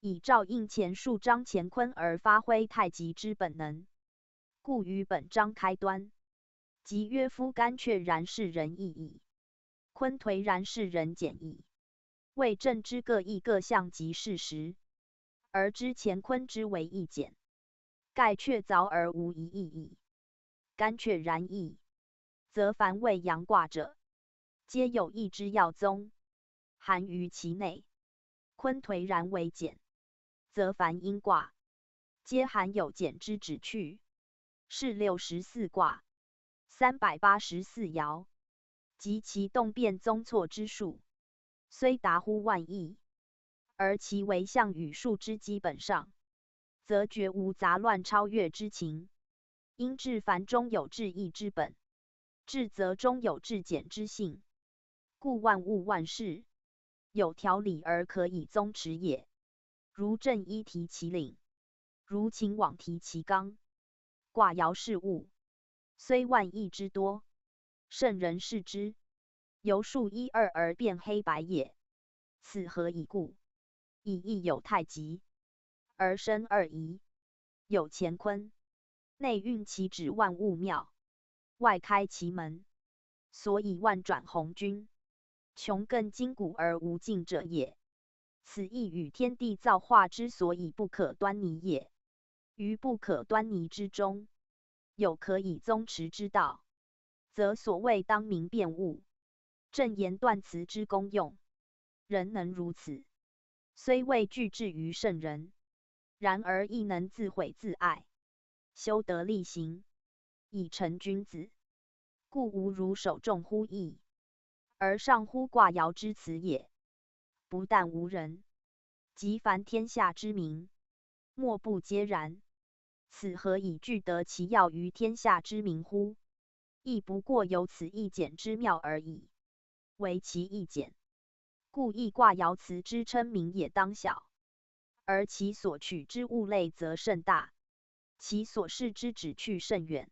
以照应前数章乾坤而发挥太极之本能。故于本章开端，即曰：夫干却然是仁义矣，坤颓然是人简矣。谓正之各异各象即是时，而知乾坤之为易简，盖却凿而无遗意矣。干却然矣，则凡谓阳卦者，皆有一之要宗，含于其内。坤颓然为简，则凡阴卦，皆含有简之旨趣。是六十四卦，三百八十四爻，及其动变宗错之数，虽达乎万亿，而其为象与数之基本上，则绝无杂乱超越之情。因至繁中有至易之本，至则中有至简之性。故万物万事，有条理而可以宗持也。如正一提其领，如秦网提其纲。卦爻是物，虽万亿之多，圣人视之，犹数一二而辨黑白也。此何以故？以一有太极，而生二仪，有乾坤，内运其旨万物妙，外开其门，所以万转鸿钧，穷亘今古而无尽者也。此亦与天地造化之所以不可端倪也。于不可端倪之中，有可以宗持之道，则所谓当明辨物，正言断辞之功用。人能如此，虽未具至于圣人，然而亦能自毁自爱，修德立行，以成君子。故无如守众乎易，而上乎卦爻之辞也。不但无人，即凡天下之民，莫不皆然。此何以具得其要于天下之民乎？亦不过有此一简之妙而已，唯其一简。故亦卦爻辞之称名也当小，而其所取之物类则甚大。其所示之旨趣甚远，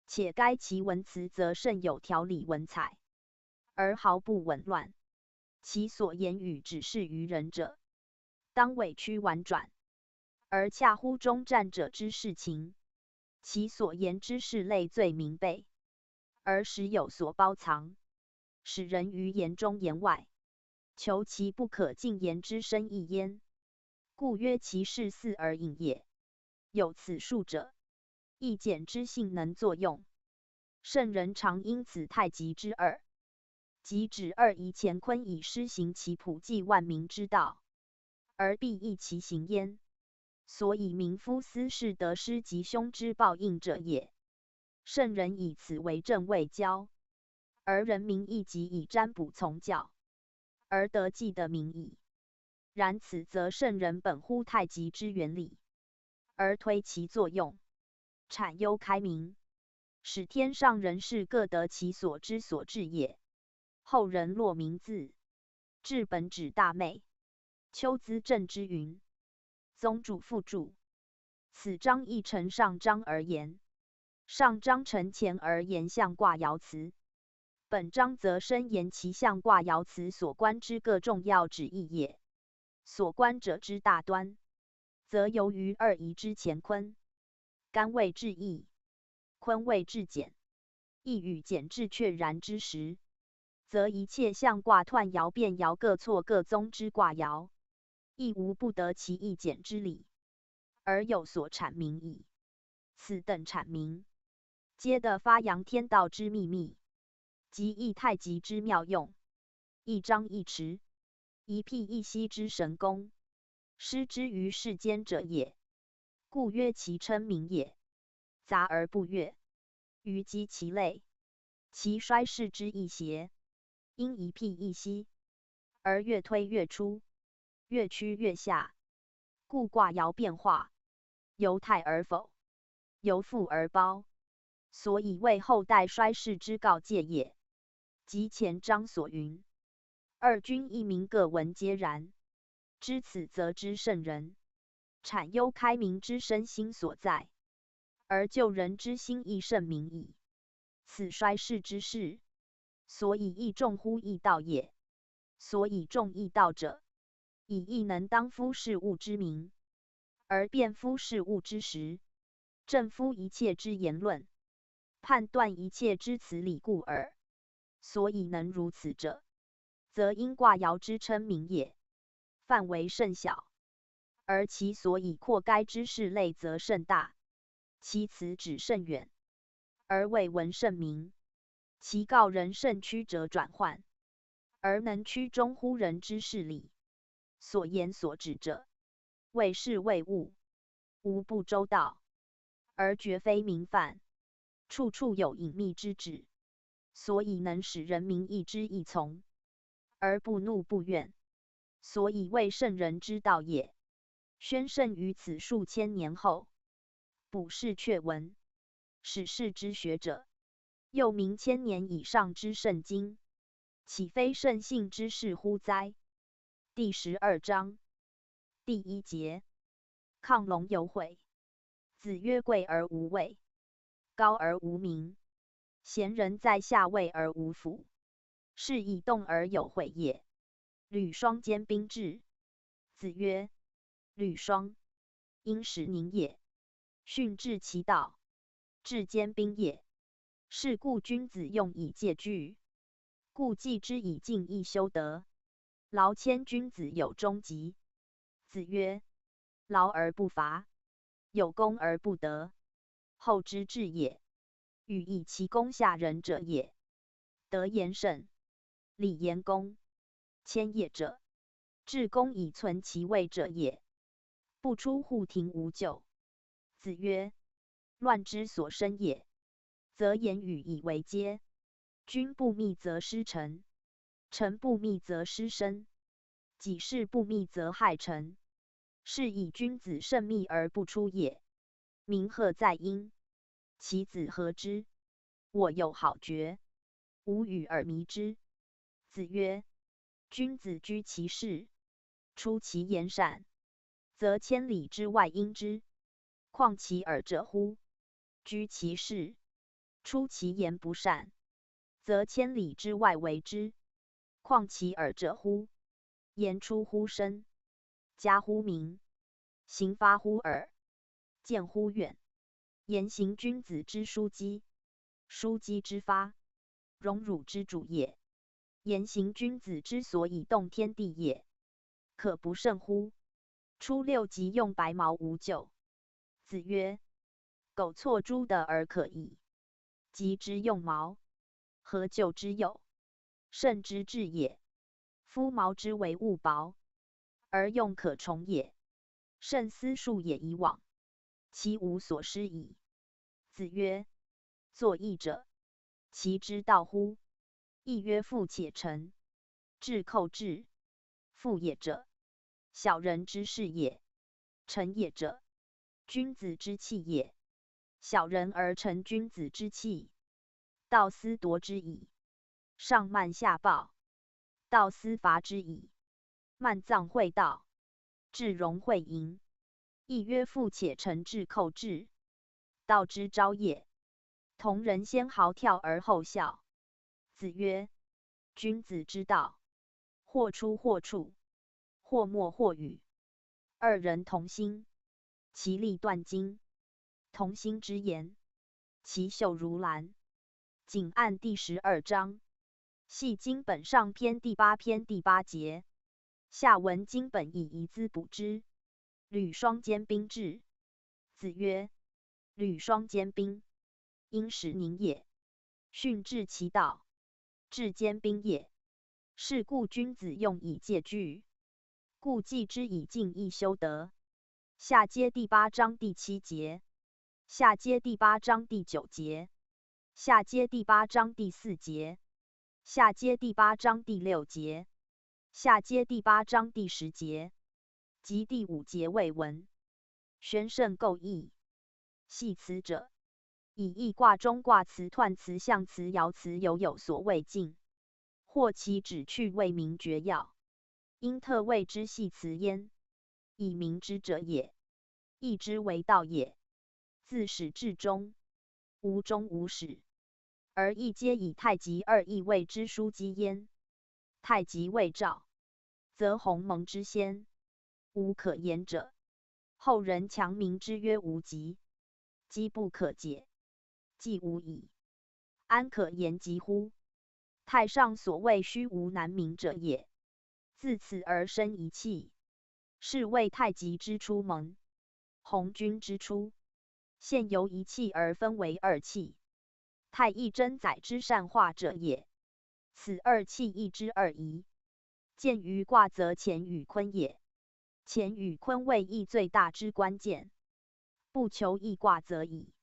且该其文辞则甚有条理文采，而毫不紊乱。其所言语只适于人者，当委曲婉转，而恰乎中战者之事情。其所言之事类最明备，而时有所包藏，使人于言中言外，求其不可尽言之深意焉。故曰其事似而隐也。有此数者，亦简之性能作用。圣人常因此太极之二，即指二仪乾坤以施行其普济万民之道，而必益其行焉。所以民夫斯是得失及凶之报应者也。圣人以此为政位交，而人民亦即以占卜从教，而得既得民矣。然此则圣人本乎太极之原理，而推其作用，产忧开民，使天上人士各得其所之所至也。后人洛明字，至本指大昧，丘资正之云：宗注父注，此章亦承上章而言，上章承乾而言象卦爻辞，本章则深言其象卦爻辞所观之各重要旨意也。所观者之大端，则由于二仪之乾坤，干谓至易，坤谓至简，易与简至确然之时，则一切象卦、彖爻、变爻、各错各宗之卦爻，亦无不得其一简之理，而有所产名矣。此等产名，皆得发扬天道之秘密，即亦太极之妙用，一张一弛，一辟一息之神功，施之于世间者也。故曰其称名也。杂而不越，于积其累，其衰逝之易邪，因一辟一息，而越推越出，越屈越下。故卦爻变化，由泰而否，由覆而包，所以为后代衰逝之告诫也。即乾章所云：二君一名，各闻皆然。知此则知圣人，产忧开民之身心所在，而救人之心亦甚明矣。此衰逝之事，所以亦重乎易道也。所以重易道者，以易能当夫事物之名，而辨夫事物之实，正夫一切之言论，判断一切之辞理故耳。所以能如此者，则因卦爻之称名也，范围甚小，而其所以括该之事类则甚大。其辞止甚远，而未闻甚明。其告人甚屈者转换，而能屈中乎人之事理。所言所指者，未事未悟，无不周到，而绝非明范，处处有隐秘之旨，所以能使人民异之异从，而不怒不怨，所以谓圣人之道也。宣圣于此数千年后，卜世却闻，始世之学者，又名千年以上之圣经，岂非圣性之事乎哉？第十二章第一节，亢龙有悔。子曰：贵而无位，高而无名，贤人在下位而无辅，是以动而有悔也。吕双兼兵至。子曰：吕双，殷实宁也，训至其道，至兼兵也。是故君子用以戒惧，故既之以静亦修德，劳谦君子有终极。子曰：劳而不伐，有功而不得，后之至也。语以其功下仁者也。德言慎，礼言恭，谦也者，至公以存其位者也，不出户庭无咎。子曰：乱之所生也，则言语以为阶。君不密则失臣，臣不密则失身，己事不密则害臣。是以君子慎密而不出也。民赫在殷，其子何之？我有好决，无与尔迷之。子曰：君子居其室，出其言善，则千里之外因之。况其尔者乎？居其室，出其言不善，则千里之外为之。况其尔者乎？言出乎声，加乎名，行发乎耳，见乎远。言行君子之枢机，枢机之发，荣辱之主也。言行君子之所以动天地也，可不慎乎？初六即用白茅无咎。子曰：苟错诸德而可矣，及之用茅，何咎之有？慎之至也。夫茅之为物薄，而用可崇也，慎思数也以往，其无所失矣。子曰：作义者，其之道乎？亦曰富且成，质寇质，富也者，小人之事也，成也者，君子之器也。小人而成君子之器，道斯夺之矣，上慢下暴，道斯伐之矣，慢藏会道，质荣会盈。亦曰富且成质寇质，道之昭也。同人先豪跳而后笑。子曰：君子之道，或出或处，或默或语，二人同心，其利断金。同心之言，其臭如兰。仅按第十二章，系经本上篇第八篇第八节，下文经本以遗资补之。吕双兼兵至。子曰：吕双兼兵，殷实宁也，训至其道，至兼兵也。是故君子用以戒惧，故既之以静亦修德。下接第八章第七节，下接第八章第九节，下接第八章第四节，下接第八章第六节，下接第八章第十节，及第五节未闻。宣圣构意。系辞者，以易卦中卦辞、彖辞、象辞、爻辞犹有所谓尽，或其旨趣未明决要，因特谓之系辞焉，以明之者也。易之为道也，自始至终，无终无始，而易皆以太极二易谓之枢机焉。太极未兆，则鸿蒙之先，无可言者，后人强名之曰无极，机不可解，既无矣，安可言极乎？太上所谓虚无难明者也。自此而生一气，是谓太极之初蒙，鸿钧之初，现由一气而分为二气，太一真载之善化者也。此二气亦之二仪，见于卦则乾与坤也。乾与坤谓易最大之关键，不求易卦则已，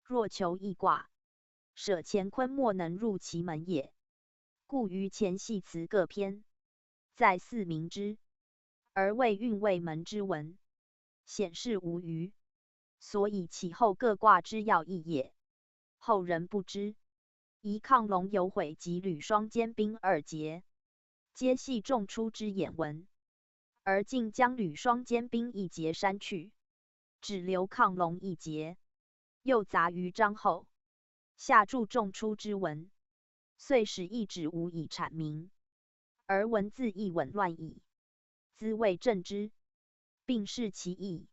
若求易卦，舍乾坤莫能入其门也。故于乾系辞各篇，在四明之，而未运未门之文，显示无余，所以其后各卦之要义也，后人不知。宜亢龙有悔及履霜坚冰二节，皆系仲初之眼文，而竟将履霜坚冰一节删去，只留亢龙一节，又杂于章后，下注仲初之文，遂使一旨无以阐明，而文字亦紊乱矣。兹谓正之，并释其意。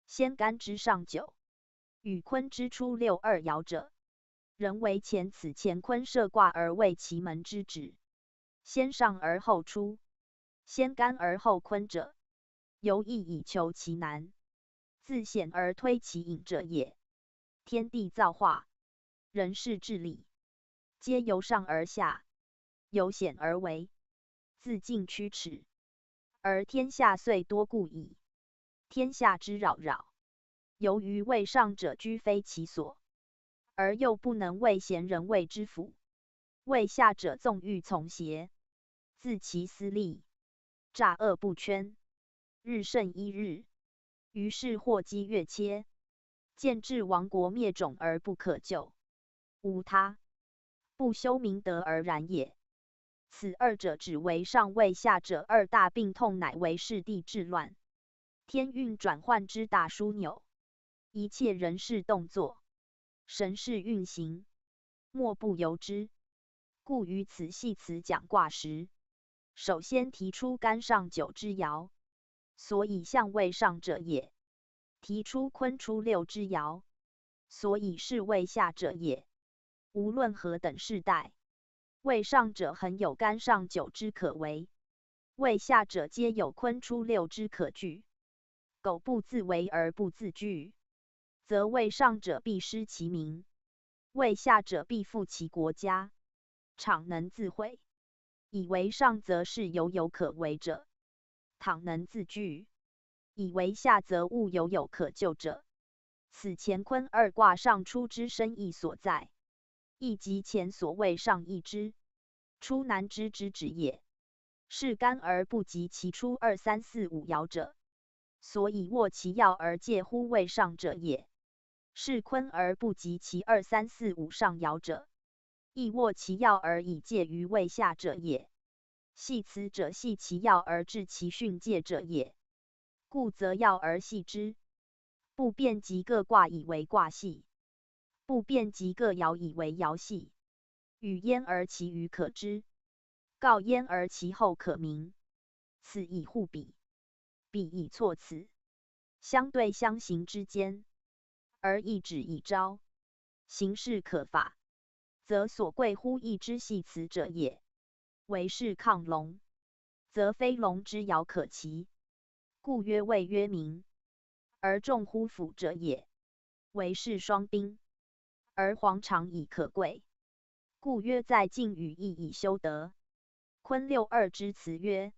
先干之上九，与坤之初六二爻者，人为乾此乾坤设卦而为其门之旨，先上而后初，先干而后坤者，由易以求其难，自显而推其隐者也。天地造化，人事治理，皆由上而下，由显而微，自近屈尺，而天下遂多故矣。天下之扰扰，由于位上者居非其所，而又不能为贤人位之辅，位下者纵欲从邪，自其私利，诈恶不圈，日甚一日，于是祸积月切，见至亡国灭种而不可救。无他，不修明德而然也。此二者指为上位下者二大病痛，乃为世地治乱、天运转换之大枢纽，一切人事动作、神事运行，莫不由之。故于此系辞讲卦时，首先提出干上九之爻，所以象位上者也；提出坤初六之爻，所以是位下者也。无论何等世代，位上者恒有干上九之可为，位下者皆有坤初六之可据。苟不自为而不自据，则位上者必失其民，位下者必负其国家。倘能自会，以为上则是犹有可为者，倘能自据，以为下则勿犹有可救者。此乾坤二卦上初之深意所在，亦即乾所谓上易之，初难知之旨也。是干而不及其初二三四五爻者，所以握其要而介乎位上者也；是坤而不及其二三四五上爻者，亦握其要而以介于位下者也。系辞者系其要而置其巽介者也。故则要而系之，不变即各卦以为卦系，不变即各爻以为爻系，与焉而其余可知，告焉而其后可明。此以互比，彼以错此，相对相形之间，而易止以昭，形事可法，则所贵乎易之系辞者也。为是亢龙，则非龙之爻可奇，故曰未曰明，而众乎辅者也。为是霜冰，而黄常以可贵，故曰在静与易以修德。坤六二之辞曰：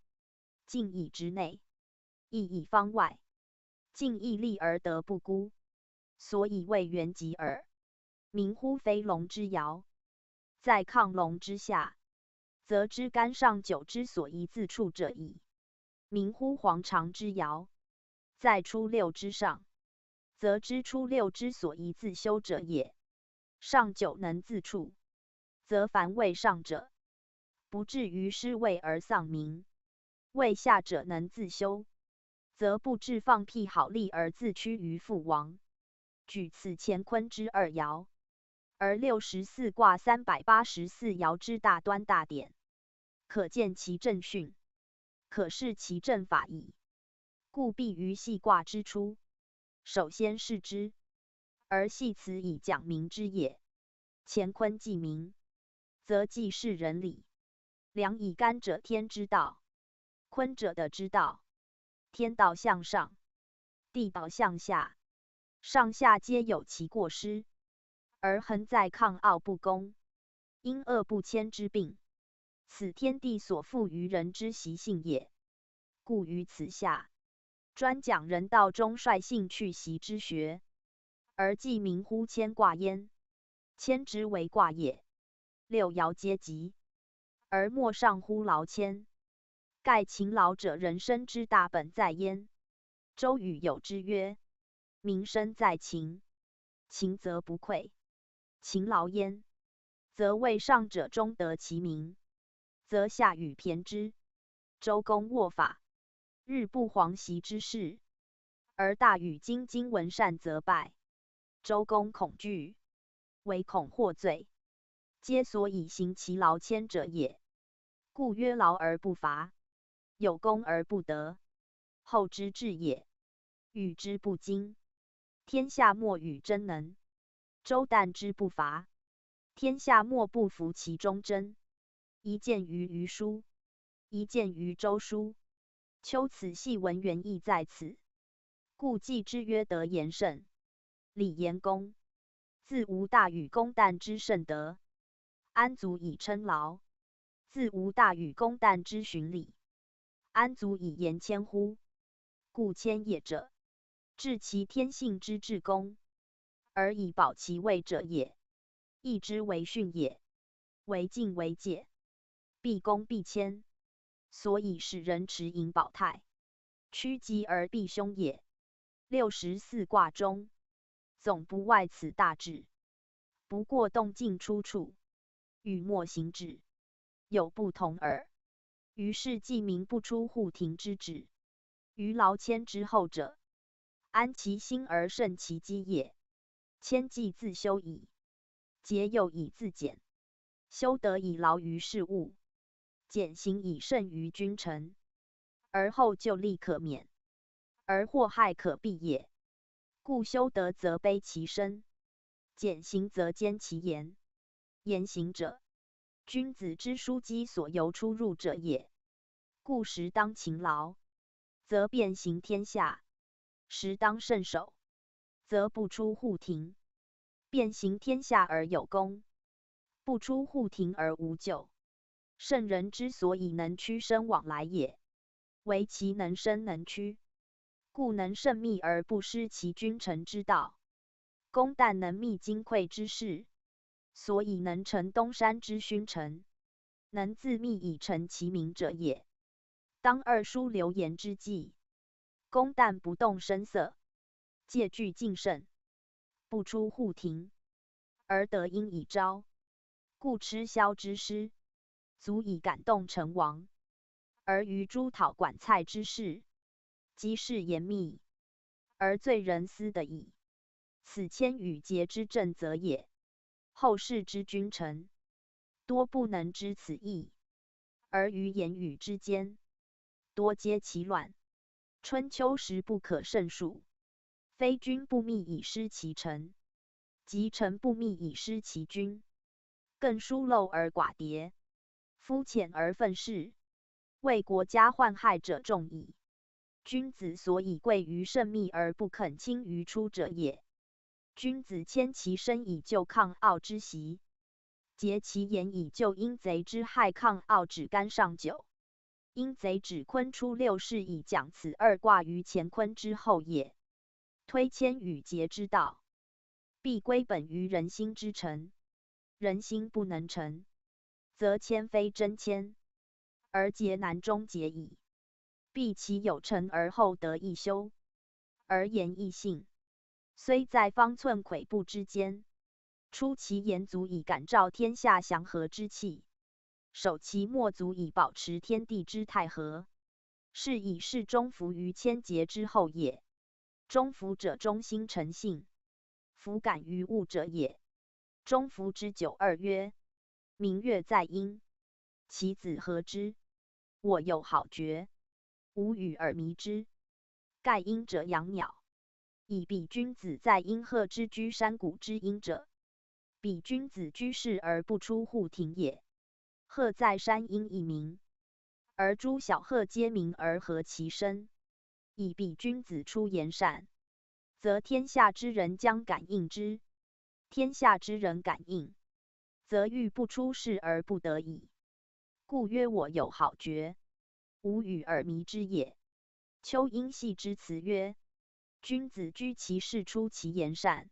静以直内，易以方外，静亦厉而德不孤，所以谓元吉耳。明乎飞龙之摇，在亢龙之下，则知干上九之所宜自处者矣。明乎黄常之摇，在初六之上，则知初六之所宜自修者也。上九能自处，则凡位上者，不至于失位而丧民；位下者能自修，则不至放辟好利而自屈于覆亡。举此乾坤之二爻，而六十四卦三百八十四爻之大端大典，可见其正巽，可视其正法矣。故必于系卦之初，首先示之，而系辞以讲明之也。乾坤既明，则既示人礼。良以干者天之道，坤者地之道，天道向上，地道向下，上下皆有其过失，而恒在抗愠不恭、因恶不迁之病，此天地所赋于人之习性也。故于此下，专讲人道中率性去习之学，而既名乎迁卦焉。迁之为卦也，六爻皆吉，而莫上乎劳迁。盖勤劳者人生之大本在焉。周语有之曰：民生在勤，勤则不愧。勤劳焉，则为上者中得其名，则下与骈之。周公握法，日不遑席之事，而大禹经今闻善则败。周公恐惧，唯恐获罪，皆所以行其劳迁者也。故曰：劳而不伐，有功而不得，后之至也。禹之不惊，天下莫与争能。周旦之不伐，天下莫不服其中争。一见于《虞书》，一见于《周书》，丘此细文原意在此。故季之曰：德言慎，礼言恭。自无大禹公旦之慎德，安足以称劳？自无大禹公旦之循礼，安足以言迁乎？故迁也者，致其天性之至恭，而以保其位者也。义之为训也，为敬为戒，必恭必迁，所以使人持盈保泰，趋吉而避凶也。六十四卦中，总不外此大旨，不过动静出处，语墨行止，有不同耳。于是既名不出户庭之旨，于劳迁之后者，安其心而慎其机也。迁既自修矣，节又以自俭，修德以劳于事物，俭行以慎于君臣，而后旧例可免，而祸害可避也。故修德则卑其身，俭行则兼其言。言行者，君子之枢机所由出入者也。故时当勤劳，则便行天下；时当慎守，则不出户庭。便行天下而有功，不出户庭而无咎。圣人之所以能屈伸往来也，唯其能伸能屈，故能慎密而不失其君臣之道。公旦能密金匮之事，所以能成东山之勋臣，能自秘以成其名者也。当二叔流言之际，公旦不动声色，戒惧敬慎，不出户庭，而德音以昭，故吃萧之师，足以感动成王。而于诸讨管蔡之事，即是严密，而罪人思得矣。此迁与节之正则也。后世之君臣，多不能知此意，而于言语之间，多揭其乱。春秋时不可胜数，非君不密以失其臣，即臣不密以失其君，更疏漏而寡迭，肤浅而愤世，为国家患害者众矣。君子所以贵于慎密而不肯轻于出者也。君子迁其身以就抗愠之习，节其言以就因贼之害抗愠止干上九。因贼止坤初六是以讲此二卦于乾坤之后也。推迁与节之道，必归本于人心之诚。人心不能诚，则迁非真迁，而节难终节矣。必其有诚而后德亦修，而言亦信，虽在方寸跬步之间，出其言足以感召天下祥和之气，守其默足以保持天地之太和。是以是忠服于迁节之后也。忠服者忠心诚信，服感于物者也。忠服之九二曰：明月在阴，其子何之？我有好觉，无与尔迷之。盖阴者阳鸟，以彼君子在阴，鹤之居山谷之阴者，彼君子居室而不出户庭也。鹤在山阴亦鸣，而诸小鹤皆鸣而和其声，以彼君子出言善，则天下之人将感应之。天下之人感应，则欲不出世而不得已。故曰：我有好觉，无与尔迷之也。 丘因系之辞曰：君子居其事出其言善，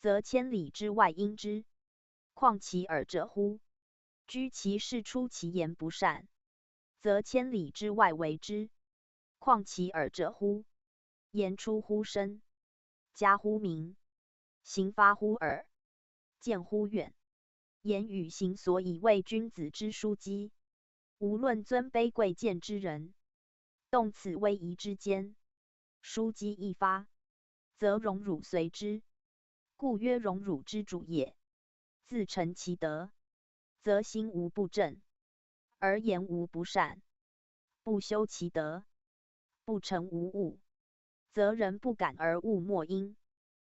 则千里之外因之，况其尔者乎？居其事出其言不善，则千里之外为之，况其尔者乎？言出乎深，加乎明，行发乎耳，见乎远。言与行所以为君子之书几。无论尊卑贵贱之人，动此微仪之间，书几一发，则荣辱随之。故曰荣辱之主也。自诚其德，则心无不正，而言无不善；不修其德，不成无物，则人不敢而物莫因。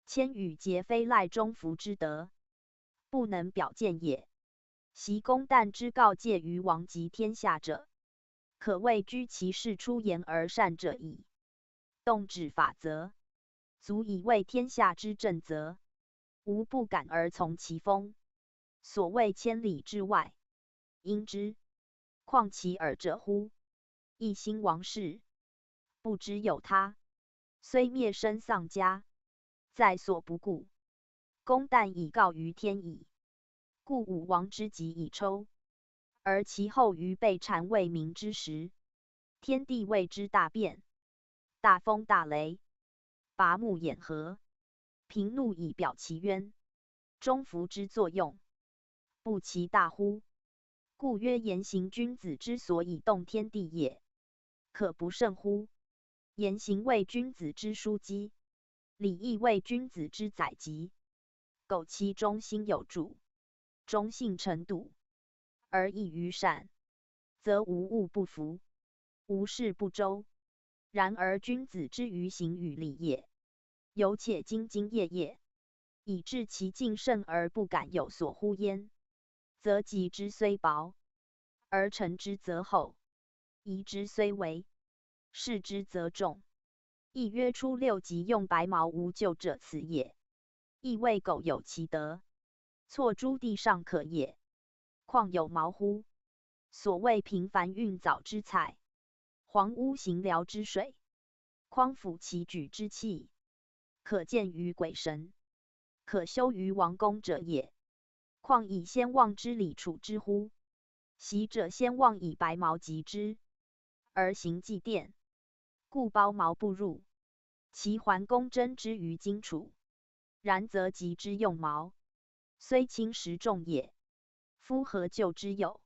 千语皆非赖中孚之德，不能表见也。习公旦之告诫于王及天下者，可谓居其事出言而善者矣。动止法则，足以为天下之正则，无不敢而从其风。所谓千里之外，因之，况其尔者乎？一兴王室，不知有他，虽灭身丧家，在所不顾。公旦已告于天矣。故武王之极以抽，而其后于被谗为民之时，天地为之大变，大风大雷，拔木掩河，凭怒以表其冤，中孚之作用，不其大乎？故曰：言行君子之所以动天地也，可不慎乎？言行为君子之书几，礼义为君子之载籍。苟其忠心有主，忠信诚笃，而益于善，则无物不服，无事不周。然而君子之于行与礼也，犹且兢兢业业，以致其敬慎而不敢有所忽焉，则及之虽薄，而成之则厚，遗之虽微，视之则重。亦曰初六即用白茅无咎者此也。亦谓苟有其德，错诸地尚可也，况有茅乎？所谓平凡运藻之材，黄屋行寮之水，匡辅其举之器，可见于鬼神，可修于王宫者也。况以先望之礼处之乎？昔者先望以白茅及之，而行祭奠，故包茅不入。齐桓公征之于荆楚，然则及之用茅，虽轻实重也，夫何救之有？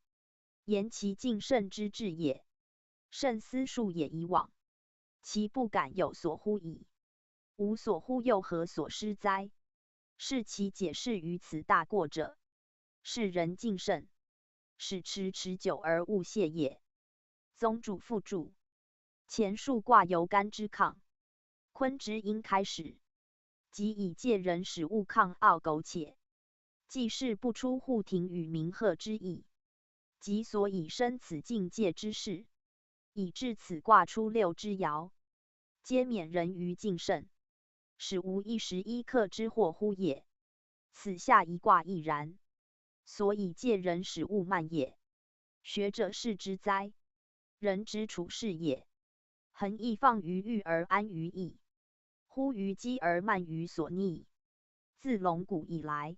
言其敬慎之至也，慎思数也以往，其不敢有所忽矣。无所忽又何所失哉？是其解释于此大过者，是人敬慎，使持持久而勿懈也。宗主父主，乾卦由干支抗，坤之阴开始，即以戒人使勿抗涣苟且，既是不出户庭与鸣鹤之意，即所以生此境界之事，以至此卦初六之爻，皆免人于敬慎，使无一时一刻之祸乎也。此下一卦亦然。所以戒人使勿慢也。学者视之哉，人之处世也，恒易放于欲而安于逸，忽于饥而慢于所逆。自龙古以来，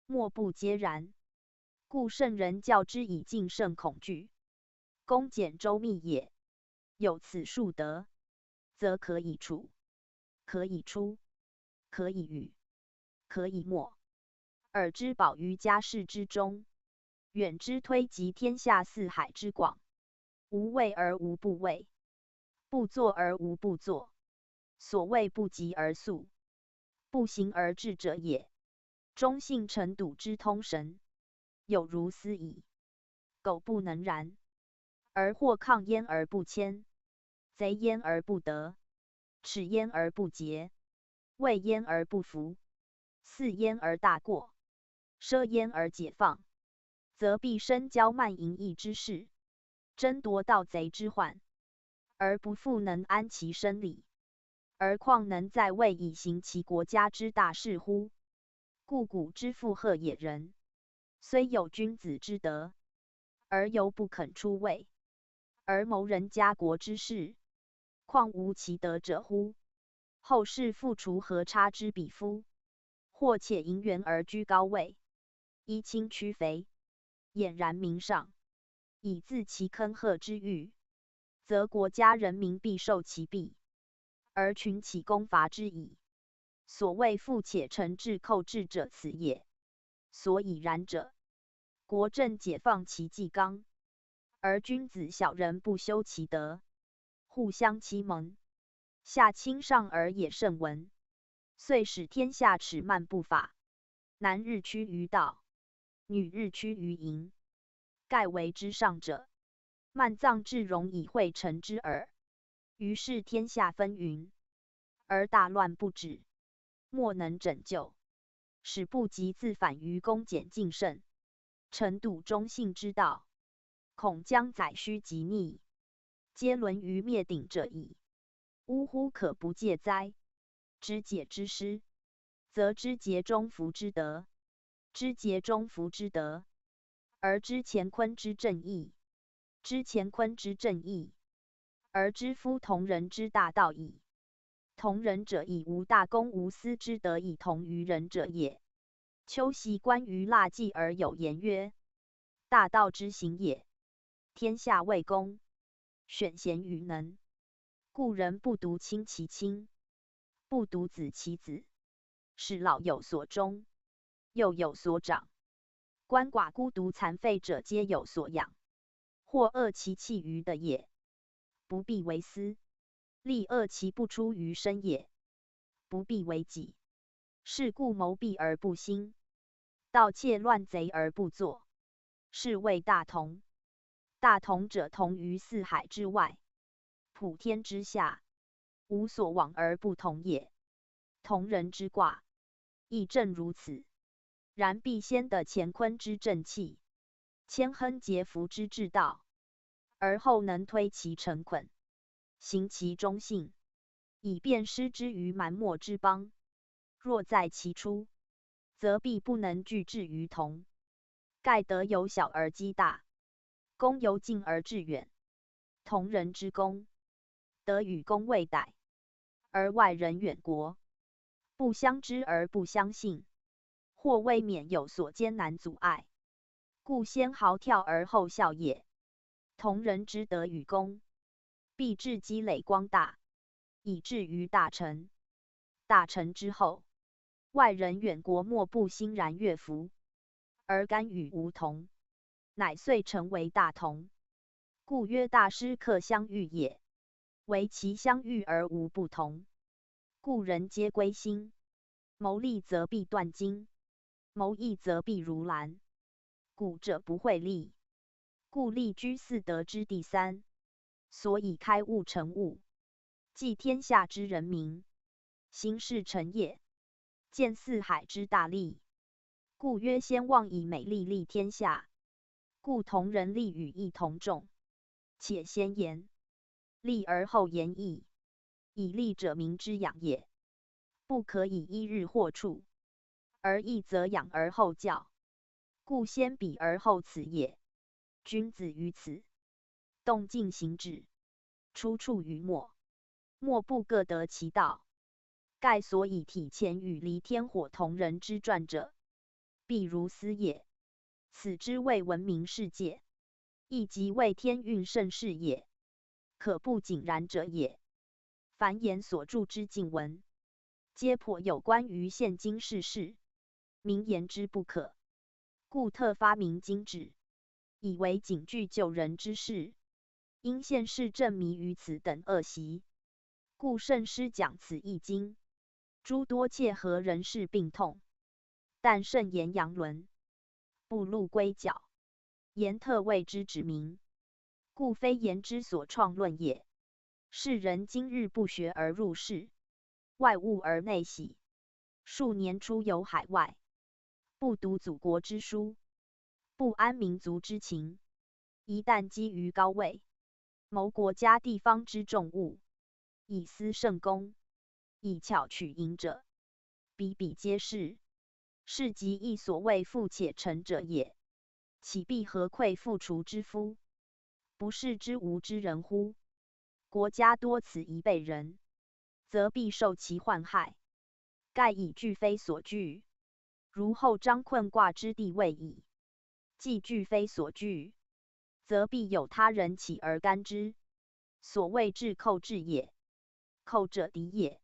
莫不皆然。故圣人教之以敬慎恐惧，恭俭周密也。有此数德，则可以处，可以出，可以予，可以没，尔之宝于家室之中，远之推及天下四海之广。无畏而无不畏，不作而无不作。所谓不急而速，不行而至者也。忠信诚笃之通神，有如斯矣。苟不能然，而或抗焉而不迁，贼焉而不得，耻焉而不竭，畏焉而不服，肆焉而大过，奢焉而解放，则必深交慢盈溢之事，争夺盗贼之患，而不复能安其生理。而况能在位以行其国家之大事乎？故古之富赫野人，虽有君子之德，而犹不肯出位，而谋人家国之事，况无其德者乎？后世复除何差之彼夫？或且盈园而居高位，依亲屈肥，俨然名上，以自其坑壑之域，则国家人民必受其弊，而群起攻伐之矣。所谓富且臣至寇至者此也。所以然者，国政解放其纪纲，而君子小人不修其德，互相欺蒙，下侵上而也甚闻，遂使天下齿慢不法，男日趋于盗，女日趋于淫，盖为之上者，慢臧至荣以惠臣之耳。于是天下纷纭，而大乱不止，莫能拯救，使不及自反于恭俭敬慎、程笃忠信之道，恐将宰虚及逆，皆沦于灭顶者矣。呜呼，可不戒哉！知节之师，则知节中孚之德，知节中孚之德，而知乾坤之正义，知乾坤之正义，而知夫同人之大道矣。同人者，以无大公无私之德以同于人者也。丘习关于蜡骑而有言曰：大道之行也，天下为公，选贤与能，故人不独亲其亲，不独子其子，使老有所终，幼有所长，鳏寡孤独残废者皆有所养，或饿其气于德也，不必为私，力饿其不出于身也，不必为己。是故谋弊而不兴，盗窃乱贼而不作，是谓大同。大同者，同于四海之外，普天之下，无所往而不同也。同人之卦，亦正如此。然必先得乾坤之正气，谦亨节孚之至道，而后能推其诚恳，行其忠信，以便施之于蛮貊之邦。若在其初，则必不能聚智于同，盖德由小而积大，功由近而致远。同人之功，德与功未逮，而外人远国，不相知而不相信，或未免有所艰难阻碍，故先豪跳而后笑也。同人之德与功，必至积累光大，以至于大成。大成之后，外人远国莫不欣然悦服，而甘与无同，乃遂成为大同。故曰大师克相遇也，惟其相遇而无不同。故人皆归心，谋利则必断金，谋义则必如兰。古者不会利，故利居四德之第三。所以开物成物，济天下之人民，行事成业，见四海之大利。故曰先旺以美利利天下。故同人利与义同众，且先言利而后言义，以利者民之养也。不可以一日获处，而义则养而后教，故先彼而后此也。君子于此，动静行止，出处于末，莫不各得其道。盖所以体乾与离天火同人之传者，必如斯也。此之谓文明世界，亦即谓天运盛世也，可不井然者也。凡言所著之近文，皆颇有关于现今世事、名言之不可，故特发明今旨，以为警句救人之事。因现世正迷于此等恶习，故慎施讲此易经，诸多切合人事病痛。但慎言阳伦，不露规窖，言特谓之指明，故非言之所创论也。世人今日不学而入世，外物而内喜，数年出游海外，不读祖国之书，不安民族之情，一旦基于高位，谋国家地方之重务，以思圣功，以巧取盈者，比比皆是。是即亦所谓富且成者也。岂必何喈富厨之夫？不世之无之人乎？国家多此一辈人，则必受其患害。盖以惧非所惧，如后章困卦之地谓矣。既惧非所惧，则必有他人起而干之。所谓至寇至也，寇者敌也，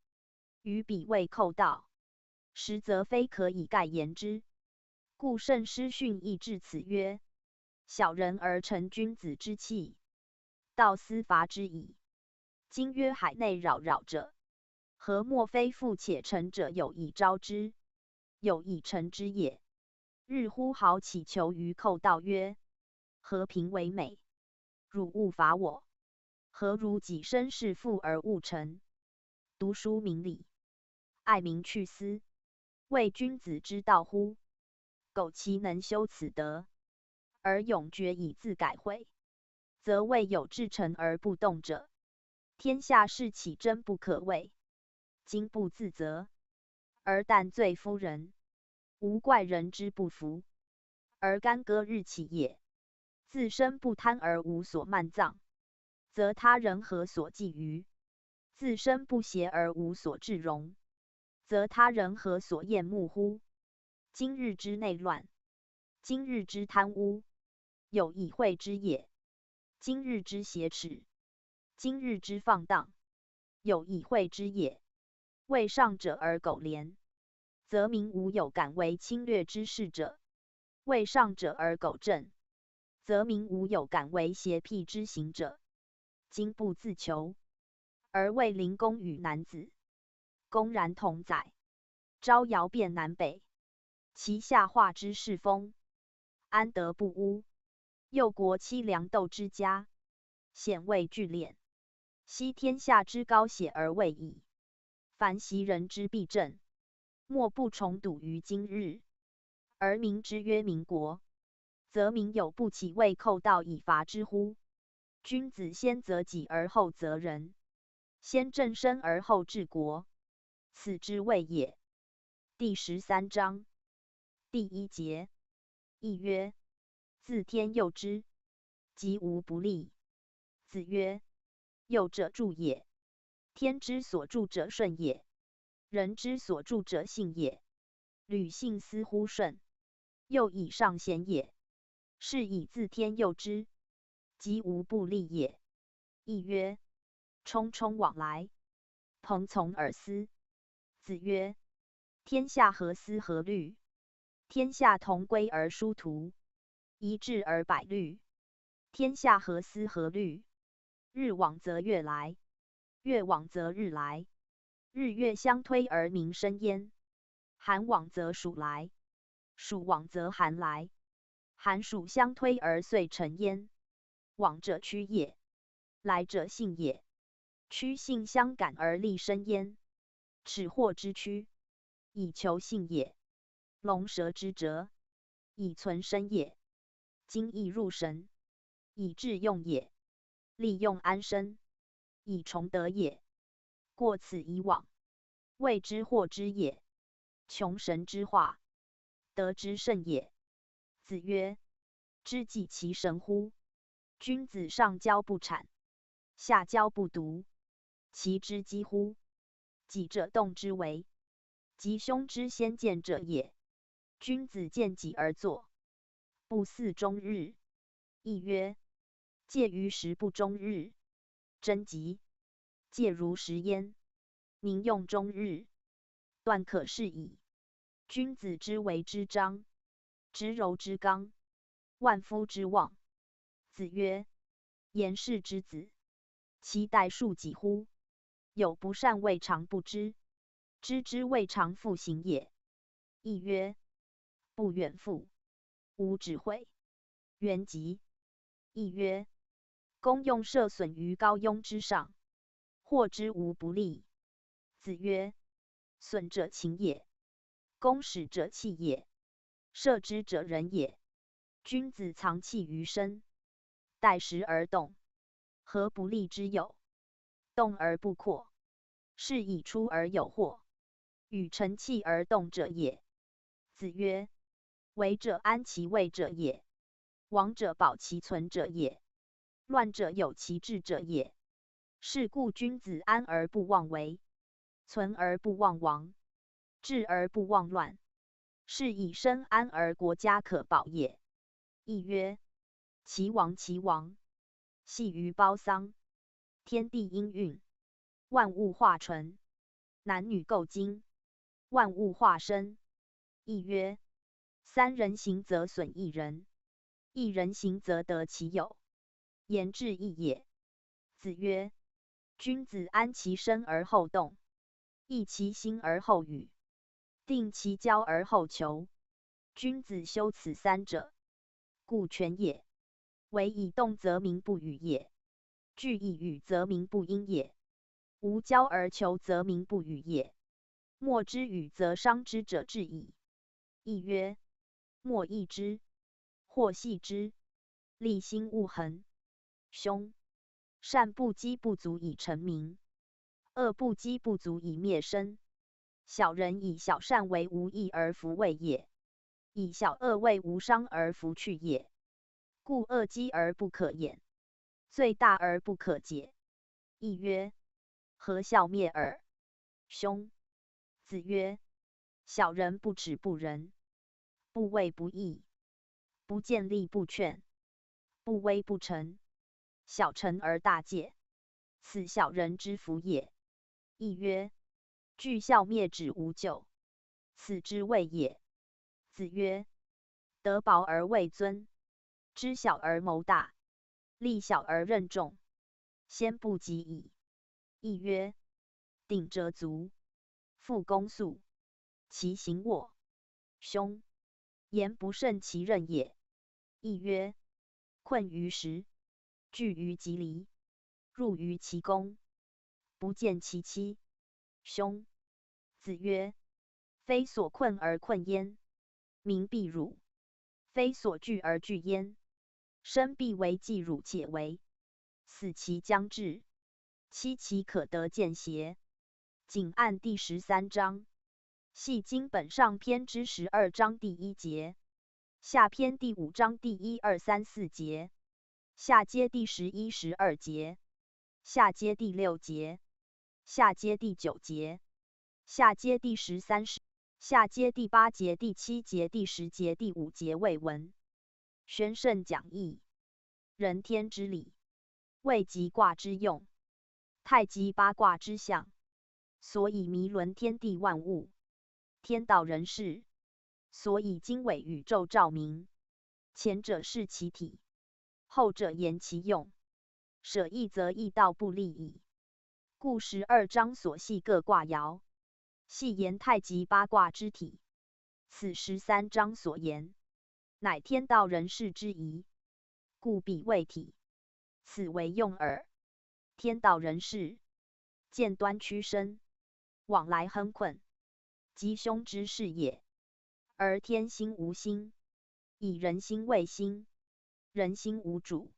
于彼谓寇盗，实则非可以盖言之。故圣师训亦至此曰：小人而成君子之器，盗斯伐之矣。今曰海内扰扰者，何莫非富且成者有以昭之，有以成之也？日呼号乞求于寇盗曰：和平为美，汝勿伐我。何如己身是富而勿成，读书明理，爱民去私，谓君子之道乎？苟其能修此德，而永决以自改悔，则未有至诚而不动者，天下事岂真不可畏？今不自责，而但罪夫人，无怪人之不服，而干戈日起也。自身不贪而无所漫葬，则他人何所觊觎？自身不邪而无所置容，则他人何所厌恶乎？今日之内乱，今日之贪污，有以惠之也。今日之挟持，今日之放荡，有以惠之也。畏上者而苟怜，则民无有敢为侵略之事者；畏上者而苟震，则民无有敢为邪辟之行者。今不自求，而为邻公与男子，公然同宰，招摇变南北，其下化之世风，安得不污？又国凄凉斗之家，险未聚敛，悉天下之高血而未已。凡袭人之必震，莫不重睹于今日。而民之曰民国，则民有不起为寇盗以伐之乎？君子先择己而后择人，先正身而后治国，此之谓也。第十三章第一节，亦曰：自天佑之，吉无不利。子曰：佑者助也。天之所助者顺也，人之所助者信也。履信思乎顺，又以上贤也。是以自天佑之，吉无不利也。亦曰：匆匆往来，蓬从而思。子曰：天下何思何虑？天下同归而殊途，一致而百虑。天下何思何虑？日往则月来，月往则日来，日月相推而民生焉。寒往则暑来，暑往则寒来，寒暑相推而岁成焉。往者趋也，来者信也，趋信相感而利生焉。尺蠖之屈，以求信也；龙蛇之蛰，以存身也。精益入神，以致用也；利用安身，以崇德也。过此以往，谓之惑之也，穷神之化，德之甚也。子曰：知己其神乎？君子上交不谄，下交不独，其知几乎？己者动之为，吉凶之先见者也。君子见己而作，不似终日。亦曰：戒于时不终日，贞吉。戒如时焉，民用终日，断可视矣。君子之为之章，执柔之刚，万夫之望。子曰：言氏之子，其待庶几乎？有不善未尝不知，知之未尝复行也。亦曰：不远赴，无止悔，远及。亦曰：功用射损于高墉之上，获之无不利。子曰：损者情也，功始者气也，射之者仁也。君子藏气于身，待时而动，何不利之有？动而不阔，是以出而有祸，与臣弃而动者也。子曰：为者安其位者也，亡者保其存者也，乱者有其治者也。是故君子安而不忘为，存而不忘亡，治而不忘乱，是以身安而国家可保也。亦曰：其亡，其亡，系于胞桑，天地氤氲，万物化成，男女构精，万物化生。亦曰：三人行则损一人，一人行则得其友，言至义也。子曰：君子安其身而后动，抑其心而后语，定其交而后求。君子修此三者，故全也。为以动则民不语也，惧以语则民不应也。无交而求则民不语也，莫之语则伤之者至矣。亦曰：莫抑之，或系之，厉心勿恒。兄，善不积不足以成名，恶不积不足以灭身。小人以小善为无益而弗为也，以小恶为无伤而弗去也。故恶积而不可掩，罪大而不可解。亦曰：何笑灭耳，兄。子曰：小人不耻不仁，不畏不义，不见利不劝，不威不臣，小臣而大戒，此小人之福也。亦曰：惧笑灭止無咎，此之謂也。子曰：德薄而位尊，知小而谋大，力小而任重，先不及矣。亦曰：鼎折足，覆肱束，其行卧，兄，言不胜其任也。亦曰：困于时，拒于急离，入于其宫，不见其期，兄。子曰：非所困而困焉，民必辱；非所惧而惧焉，身必为祭辱且为。死期将至，期其可得见邪？谨按第十三章，系经本上篇之十二章第一节，下篇第五章第一、二、三、四节，下接第十一、十二节，下接第六节，下接第九节，下接第十三、十，下接第八节、第七节、第十节、第五节未闻。宣圣讲义，人天之理，未及卦之用，太极八卦之象，所以迷伦天地万物，天道人事，所以经纬宇宙照明。前者视其体，后者言其用，舍易则易道不利矣。故十二章所系各卦爻，系言太极八卦之体，此十三章所言，乃天道人事之宜，故彼谓体，此为用耳。天道人事，见端屈伸，往来亨困，吉凶之事也。而天心无心，以人心为心，人心无主，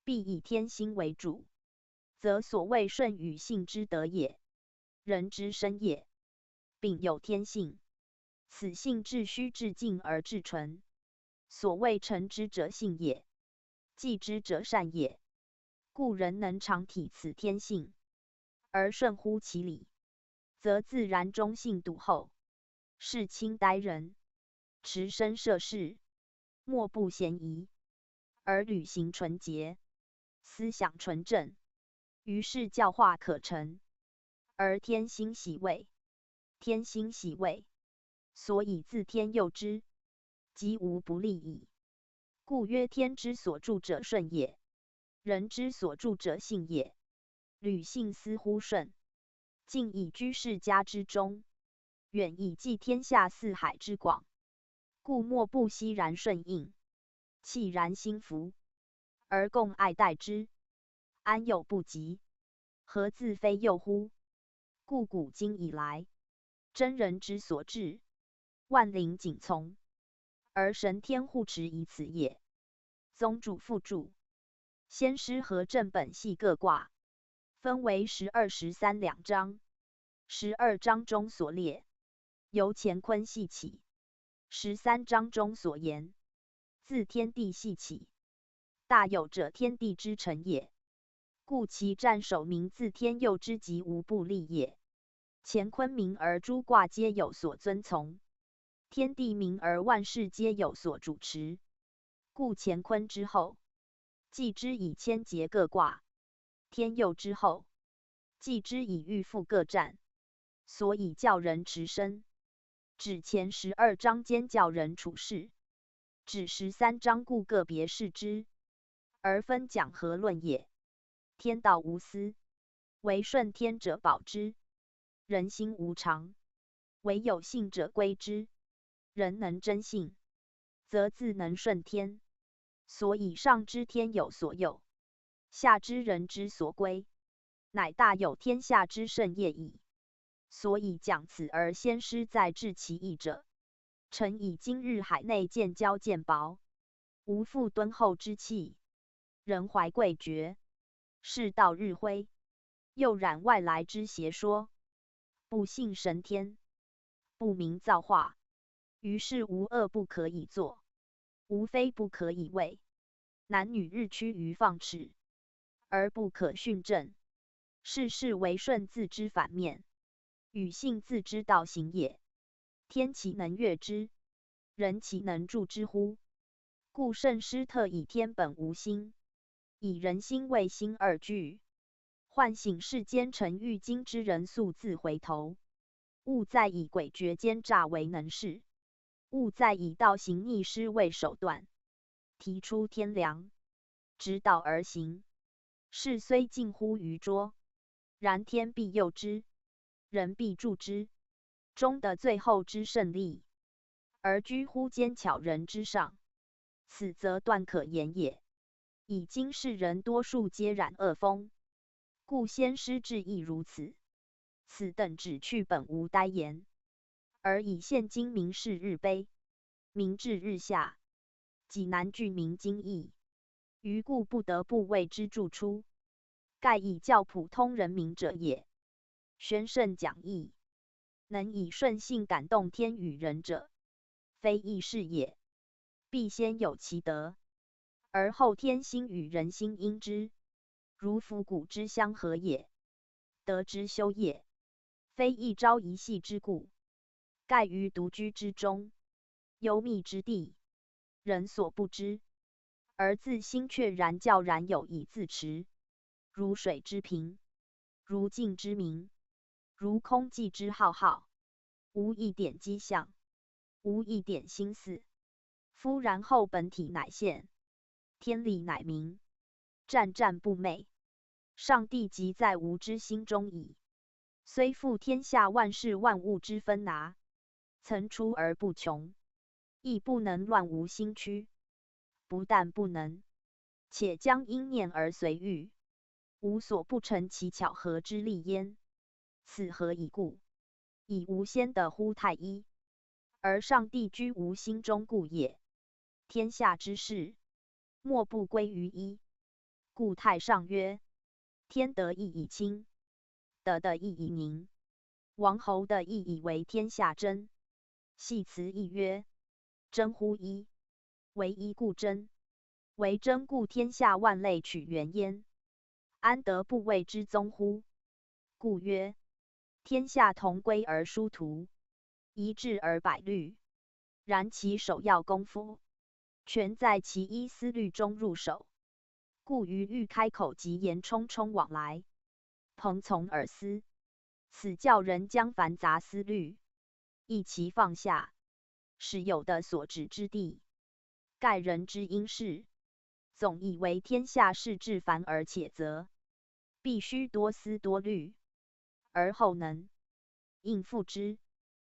必以天心为主，则所谓顺与性之德也。人之生也，秉有天性，此性至虚至静而至纯。所谓诚之者信也，济之者善也。故人能常体此天性，而顺乎其理，则自然中性笃厚，是清呆人，持身涉世，莫不咸疑，而履行纯洁，思想纯正，于是教化可成。而天心喜位，天心喜位，所以自天佑之，吉无不利矣。故曰：天之所助者顺也，人之所助者信也。履信思乎顺，近以居世家之中，远以济天下四海之广。故莫不息然顺应，气然心服，而共爱戴之，安有不及？何自非佑乎？故古今以来，真人之所至，万灵景从，而神天护持于此也。宗主父主，先师合正本系各卦，分为十二、十三两章，十二章中所列，由乾坤系起。十三章中所言，自天地系起，大有者天地之成也。故其占首名自天佑之，即无不利也。乾坤明而诸卦皆有所遵从，天地明而万事皆有所主持。故乾坤之后，继之以牵结各卦；天佑之后，继之以御复各占。所以教人持身，指前十二章兼教人处世，指十三章故个别视之，而分讲和论也。天道无私，唯顺天者保之。人心无常，唯有信者归之。人能真信，则自能顺天。所以上知天有所佑，下知人之所归，乃大有天下之盛业矣。所以讲此而先师在治其义者，诚以今日海内见礁见薄，无复敦厚之气，人怀贵绝，世道日辉，又染外来之邪说，不信神天，不明造化，于是无恶不可以作，无非不可以为，男女日趋于放矢，而不可训正。世事唯顺自知反面，与性自知道行也。天岂能悦之？人岂能助之乎？故圣师特以天本无心，以人心为心而举，唤醒世间沉郁精之人速自回头，勿再以诡谲奸诈为能事，勿再以倒行逆施为手段，提出天良，直导而行。事虽近乎于拙，然天必佑之，人必助之，终得最后之胜利，而居乎奸巧人之上，此则断可言也。以今世人多数皆染恶风，故先师至亦如此。此等指趣本无呆言，而以现今民事日悲，民志日下，济难聚民精益，于故不得不为之助出，盖以教普通人民者也。宣圣讲义，能以顺性感动天与人者，非易事也，必先有其德，而后天心与人心应之，如夫谷之相合也，德之修也，非一朝一夕之故，盖于独居之中，幽密之地，人所不知，而自心却然教然有以自持，如水之平，如镜之明，如空寂之浩浩，无一点迹象，无一点心思。夫然后本体乃现，天理乃明，湛湛不昧，上帝即在吾之心中矣。虽复天下万事万物之纷杂，层出而不穷，亦不能乱吾心区。不但不能，且将因念而随遇，无所不成其巧合之力焉。此何以故？以吾先德乎太一，而上帝居吾心中故也。天下之事，莫不归于一。故太上曰：天德亦以清，德德亦以宁，王侯德亦以为天下真。系辞亦曰：真乎一，为一故真，为真故天下万类取源焉，安得不谓之宗乎？故曰：天下同归而殊途，一致而百虑，然其首要功夫，全在其一思虑中入手。故于欲开口即言匆匆往来，蓬从而思，此教人将繁杂思虑一齐放下，使有的所指之地，盖人之应事，总以为天下事至繁而且则，必须多思多虑，而后能应付之。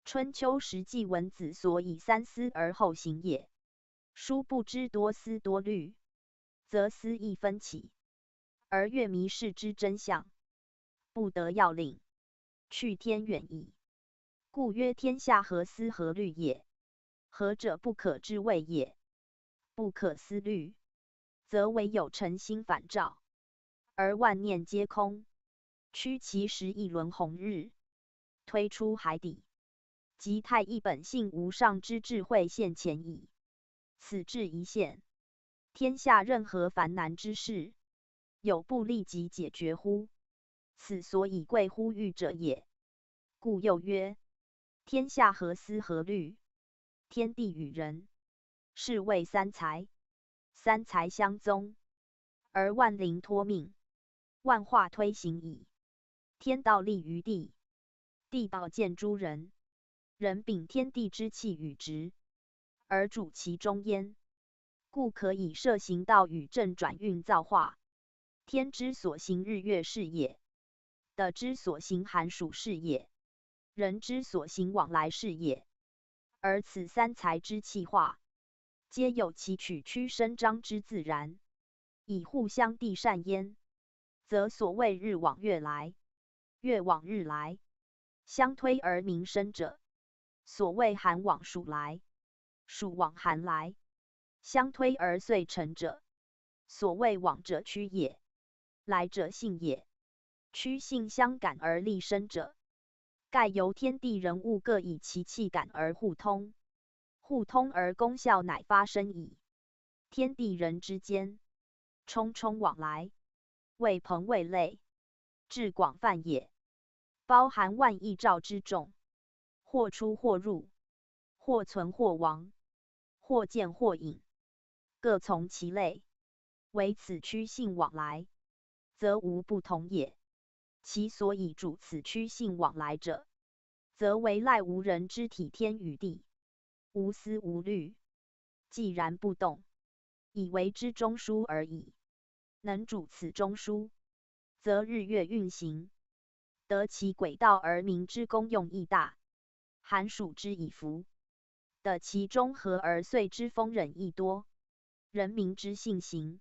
春秋时季文子所以三思而后行也。殊不知多思多虑，则思亦分歧，而越迷事之真相，不得要领，去天远矣。故曰：天下何思何虑也。合者不可知谓也。不可思虑，则唯有诚心反照，而万念皆空，屈其时亦轮红日，推出海底，即太一本性无上之智慧现前矣。此智一现，天下任何烦难之事，有不立即解决乎？此所以贵乎喻者也。故又曰：天下何思何虑？天地与人，是谓三才。三才相宗，而万灵托命，万化推行矣。天道立于地，地道见诸人，人秉天地之气与之，而主其中焉。故可以设行道与政转运造化。天之所行日月是也，地之所行寒暑是也，人之所行往来是也。而此三才之气化，皆有其曲曲伸张之自然，以互相递善焉。则所谓日往月来，月往日来，相推而民生者，所谓寒往暑来，暑往寒来，相推而岁成者，所谓往者趋也，来者兴也。趋兴相感而立生者，盖由天地人物各以其气感而互通，互通而功效乃发生矣。天地人之间，充充往来，未朋未类，至广泛也，包含万亿兆之众，或出或入，或存或亡，或见或隐，各从其类，唯此趋兴往来，则无不同也。其所以主此趋兴往来者，则唯赖吾人之体天与地，无思无虑，寂然不动，以为之中枢而已。能主此中枢，则日月运行，得其轨道而民之功用亦大，寒暑之以服，得其中和而岁之丰忍亦多，人民之性行，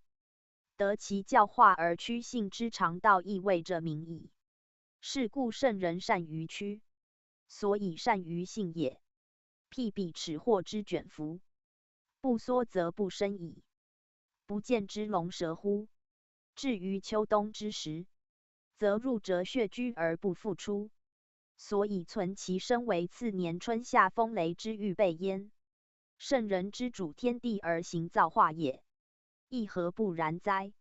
得其教化而趋兴之常道亦为这民矣。是故圣人善于趋，所以善于兴也。譬彼尺获之卷幅，不缩则不生矣，不见之龙蛇乎？至于秋冬之时，则入则穴居而不复出，所以存其身为次年春夏风雷之预备焉。圣人之主天地而行造化也，亦何不然哉？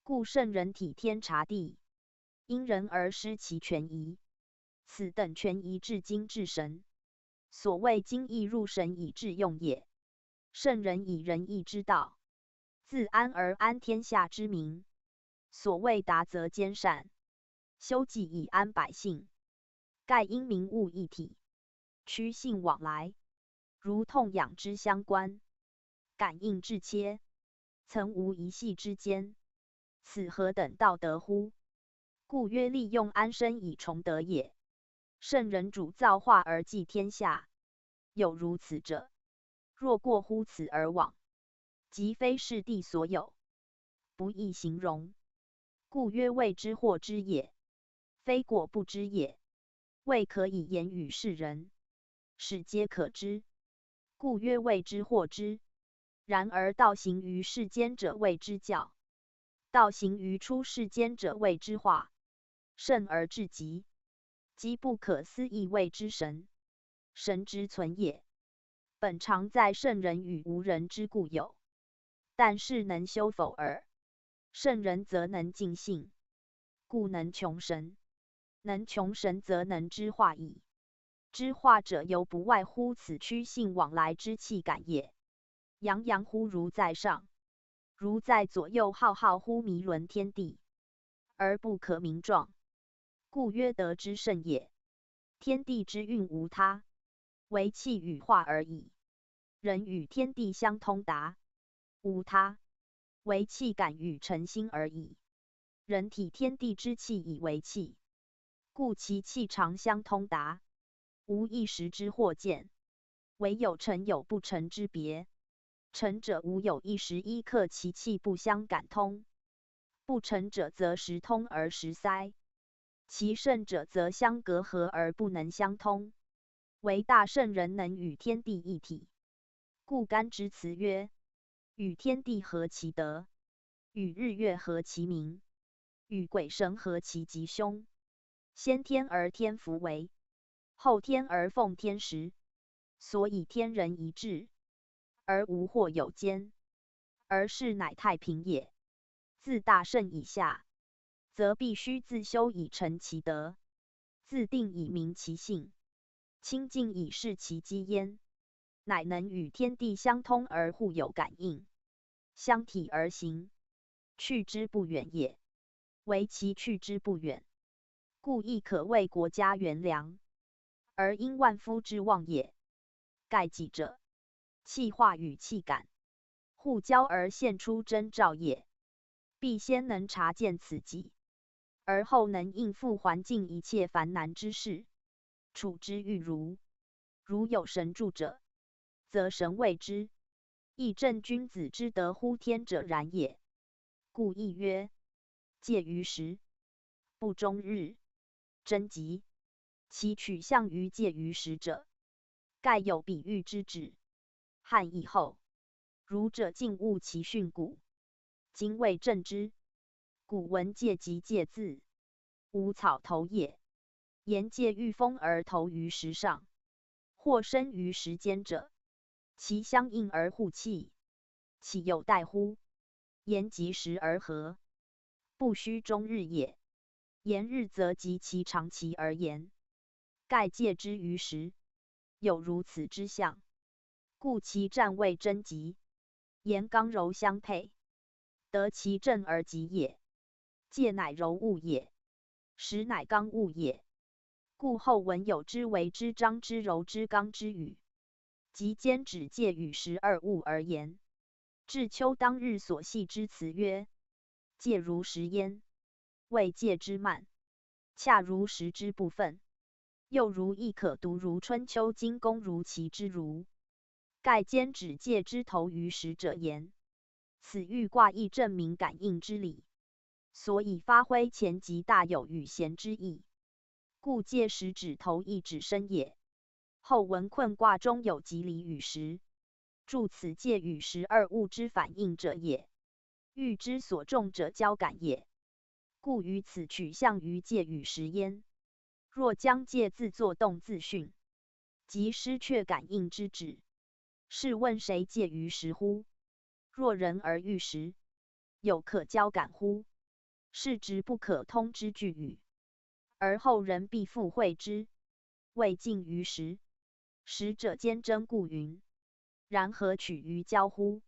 故圣人体天察地，因人而施其权宜，此等权宜至精至神。所谓精亦入神以致用也。圣人以仁义之道，自安而安天下之民。所谓达则兼善，修己以安百姓。盖因民物一体，趋兴往来，如痛痒之相关，感应至切，曾无一隙之间，此何等道德乎？故曰利用安身以崇德也。圣人主造化而济天下，有如此者，若过乎此而罔，即非是地所有，不亦形容？故曰谓之惑之也，非果不知也，未可以言语世人，始皆可知，故曰谓之惑之。然而道行于世间者谓之教，道行于出世间者谓之化，圣而至极，极不可思议谓之神。神之存也，本常在圣人与无人之故有，但是能修否耳？圣人则能尽性，故能穷神，能穷神则能知化矣。知化者犹不外乎此趋兴往来之气感也，洋洋乎如在上，如在左右浩浩乎弥伦天地，而不可名状，故曰德之圣也。天地之运无他，唯气与化而已。人与天地相通达，无他，唯气感与诚心而已。人体天地之气以为气，故其气常相通达，无一时之或见，唯有成有不成之别。成者无有一时一刻其气不相感通，不成者则时通而时塞，其圣者则相隔阂而不能相通。唯大圣人能与天地一体，故干之辞曰：与天地合其德，与日月合其明，与鬼神合其吉凶。先天而天弗为，后天而奉天时，所以天人一致，而无或有间，而是乃太平也。自大圣以下，则必须自修以成其德，自定以明其性，清净以示其机焉，乃能与天地相通而互有感应，相体而行，去之不远也。唯其去之不远，故亦可谓国家元粮，而因万夫之望也。盖己者，气化与气感，互交而现出征兆也。必先能察见此机，而后能应付环境一切烦难之事，处之愈如。如有神助者，则神畏之，亦正君子之德乎天者然也。故亦曰：戒于时，不终日。征吉，其取象于戒于时者，盖有比喻之旨。汉以后，儒者尽恶其训诂，今未正之。古文戒即戒字，无草头也。言戒御风而投于时上，或生于时间者，其相应而互弃，岂有待乎？言及时而合，不须终日也。言日则及其长期而言，盖戒之于时，有如此之象，故其战未征吉，言刚柔相配，得其正而吉也。戒乃柔物也，时乃刚物也。故后文有之为之章之柔之刚之语，即兼指戒与时二物而言。至秋当日所系之辞曰：戒如时焉，谓戒之慢，恰如时之部分，又如亦可读如春秋经公如其之如。盖兼指戒之投于时者焉。此寓卦亦证明感应之理，所以发挥前及大有与贤之意。故戒时指投亦指身也。后文困卦中有吉离与时，注此戒与时二物之反应者也。喻之所重者交感也。故于此取象于戒与时焉。若将戒字作动字训，即失却感应之旨。试问谁戒于时乎？若人而喻时，有可交感乎？是直不可通之句语，而后人必复会之，谓近于时，时者兼征故云。然何取于交乎？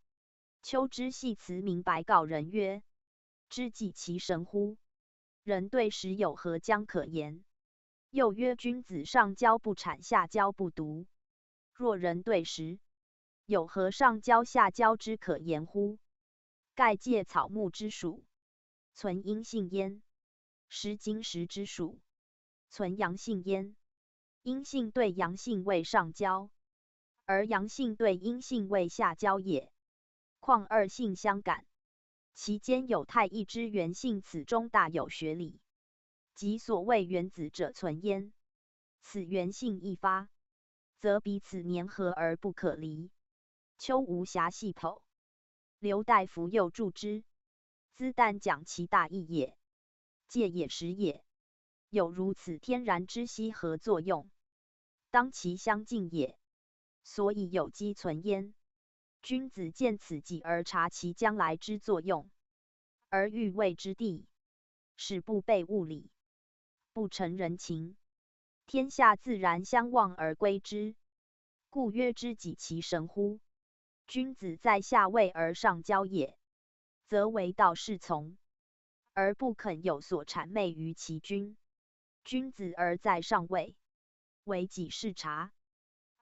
秋之系辞明白告人曰：知己其神乎？人对时有何将可言？又曰：君子上交不辄，下交不独。若人对时，有何上交下交之可言乎？盖戒草木之属，存阴性焉，时金石之属，存阳性焉。阴性对阳性谓上交，而阳性对阴性谓下交也。况二性相感，其间有太一之元性，此中大有学理。即所谓原子者存焉，此元性一发，则彼此黏合而不可离。丘无瑕系否？刘大夫又注之，兹但讲其大义也。戒也时也，有如此天然之息合作用，当其相近也，所以有机存焉。君子见此己而察其将来之作用，而欲为之地，使不悖物理，不成人情，天下自然相望而归之。故曰：知己其神乎？君子在下位而上交也，则为道是从，而不肯有所谄媚于其君。君子而在上位，为己是察，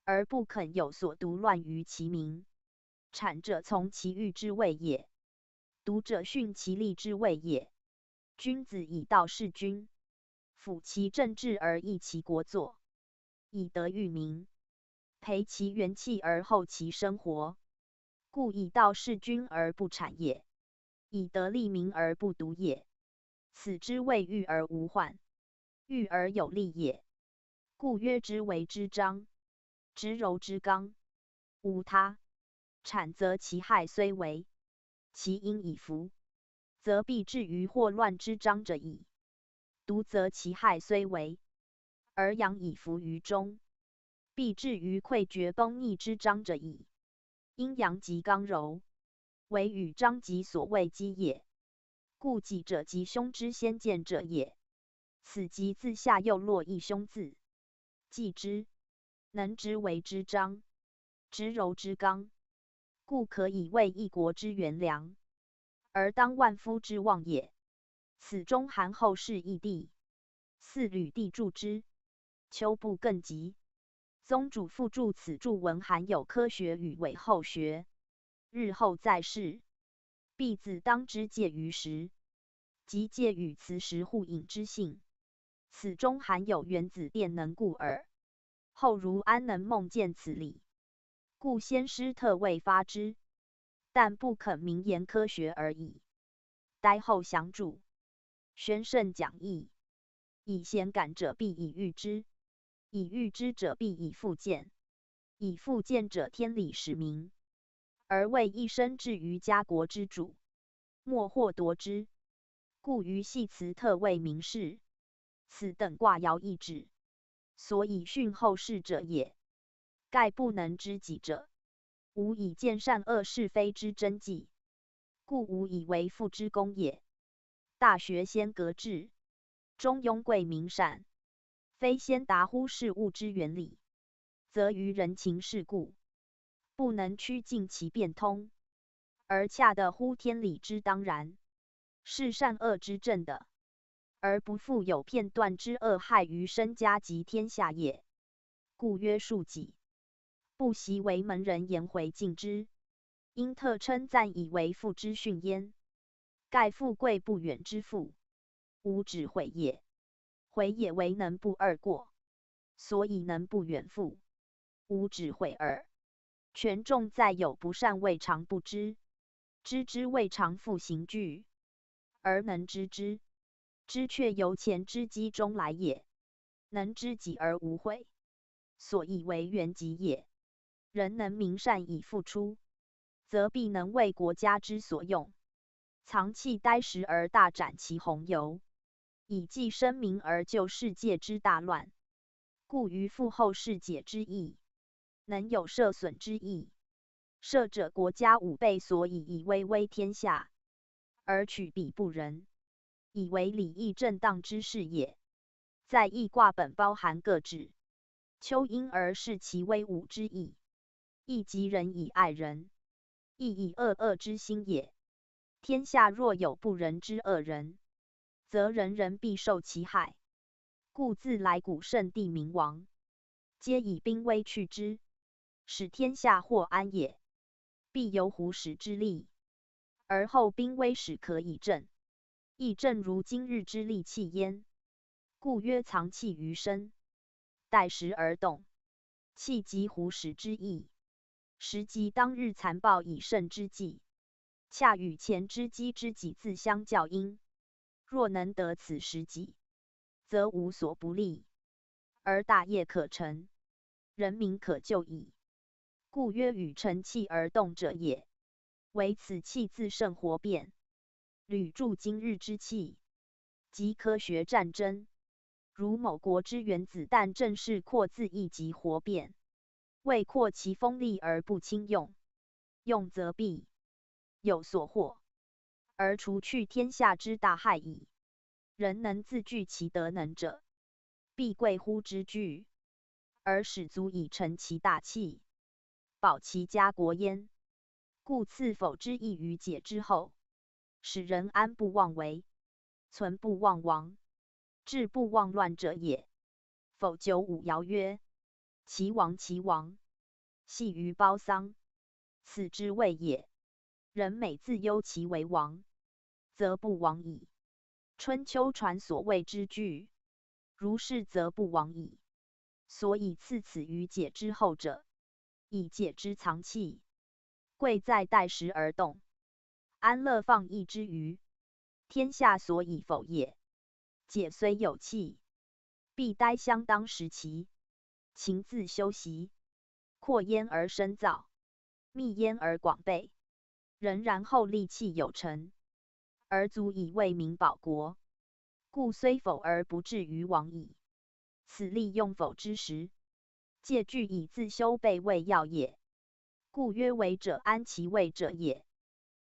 而不肯有所独乱于其民。谄者从其欲之谓也，独者训其利之谓也。君子以道事君，辅其政治而益其国祚，以德育民，培其元气而厚其生活。故以道事君而不谄也，以德利民而不独也。此之谓育而无患，育而有利也。故曰：执为之章，执柔之刚，无他。谄则其害虽为，其因已服，则必至于祸乱之章者矣。独则其害虽为，而阳以伏于中，必至于溃决崩逆之章者矣。阴阳极刚柔，为与章极所谓积也。故己者，吉凶之先见者也。此即自下又落一凶字，既之，能之为之章，直柔之刚，故可以谓一国之元良，而当万夫之望也。此中含后世义地，似履地柱之，丘布更吉。宗主父著此著文，含有科学与伪后学，日后在世，必自当之戒于时，即戒与此时互引之性。此中含有原子电能故耳。后儒安能梦见此理？故先师特未发之，但不肯明言科学而已。待后详著。宣圣讲义：以显感者必以喻之，以喻之者必以复见，以复见者天理始明，而谓一生至于家国之主，莫或夺之。故于系辞特谓明示，此等卦爻亦止，所以训后世者也。盖不能知己者，无以见善恶是非之真迹，故无以为父之功也。大学先格致，中庸贵明善，非先达乎事物之原理，则愚人情世故，不能曲尽其变通，而恰得乎天理之当然，是善恶之正的，而不复有片段之恶害于身家及天下也。故曰恕己，不习为门人颜回敬之，因特称赞以为父之训焉。盖富贵不远之富，无止悔也。悔也为能不贰过，所以能不远富，无止悔耳。权重在有不善未尝不知，知之未尝复刑具，而能知之，知却由前之机中来也。能知己而无悔，所以为元吉也。人能明善以付出，则必能为国家之所用，藏器待时而大展其宏游，以济生民而救世界之大乱。故于富后世解之义，能有赦损之意。赦者国家五倍，所以以威威天下，而取彼不仁，以为礼义正当之事也。在易卦本包含各指，丘因而示其威武之意，亦即仁以爱人，亦以恶恶之心也。天下若有不仁之恶人，则人人必受其害。故自来古圣帝明王，皆以兵威去之，使天下获安也。必有虎始之利，而后兵威始可以正，亦正如今日之利器焉。故曰藏器于身，待时而动，器即虎始之意。时即当日残暴以胜之计，恰与前之机之己自相较因。若能得此时己，则无所不利，而大业可成，人民可救矣。故曰与成器而动者也。唯此器自胜活变，履助今日之器，即科学战争。如某国之原子弹正是扩自益其活变，为扩其风力而不轻用，用则必有所获，而除去天下之大害矣。人能自聚其德能者，必贵乎之聚，而始足以成其大器，保其家国焉。故赐否之益于解之后，使人安不忘为，存不忘亡，治不忘乱者也。否九五爻曰：其亡，其亡，系于包丧，此之谓也。人每自忧其为亡，则不亡矣。春秋传所谓之聚，如是则不亡矣。所以赐此于解之后者，以解之藏器，贵在待时而动，安乐放逸之余，天下所以否也。解虽有器，必待相当时期，勤自修习，扩焉而深造，密焉而广备，仍然后利器有成，而足以为民保国，故虽否而不至于亡矣。此利用否之时，借据以自修备为要也。故曰：为者安其位者也，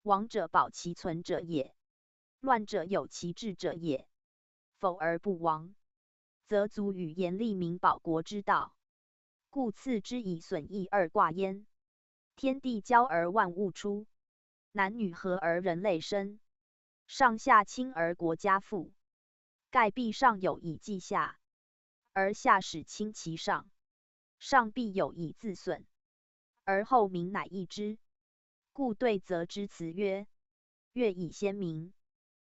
亡者保其存者也，乱者有其志者也。否而不亡，则足与言利民保国之道。故次之以损益二卦焉。天地交而万物出，男女合而人类生，上下亲而国家富。盖必上有以济下，而下始亲其上，上必有以自损，而后民乃益之。故对则之辞曰：乐以先民，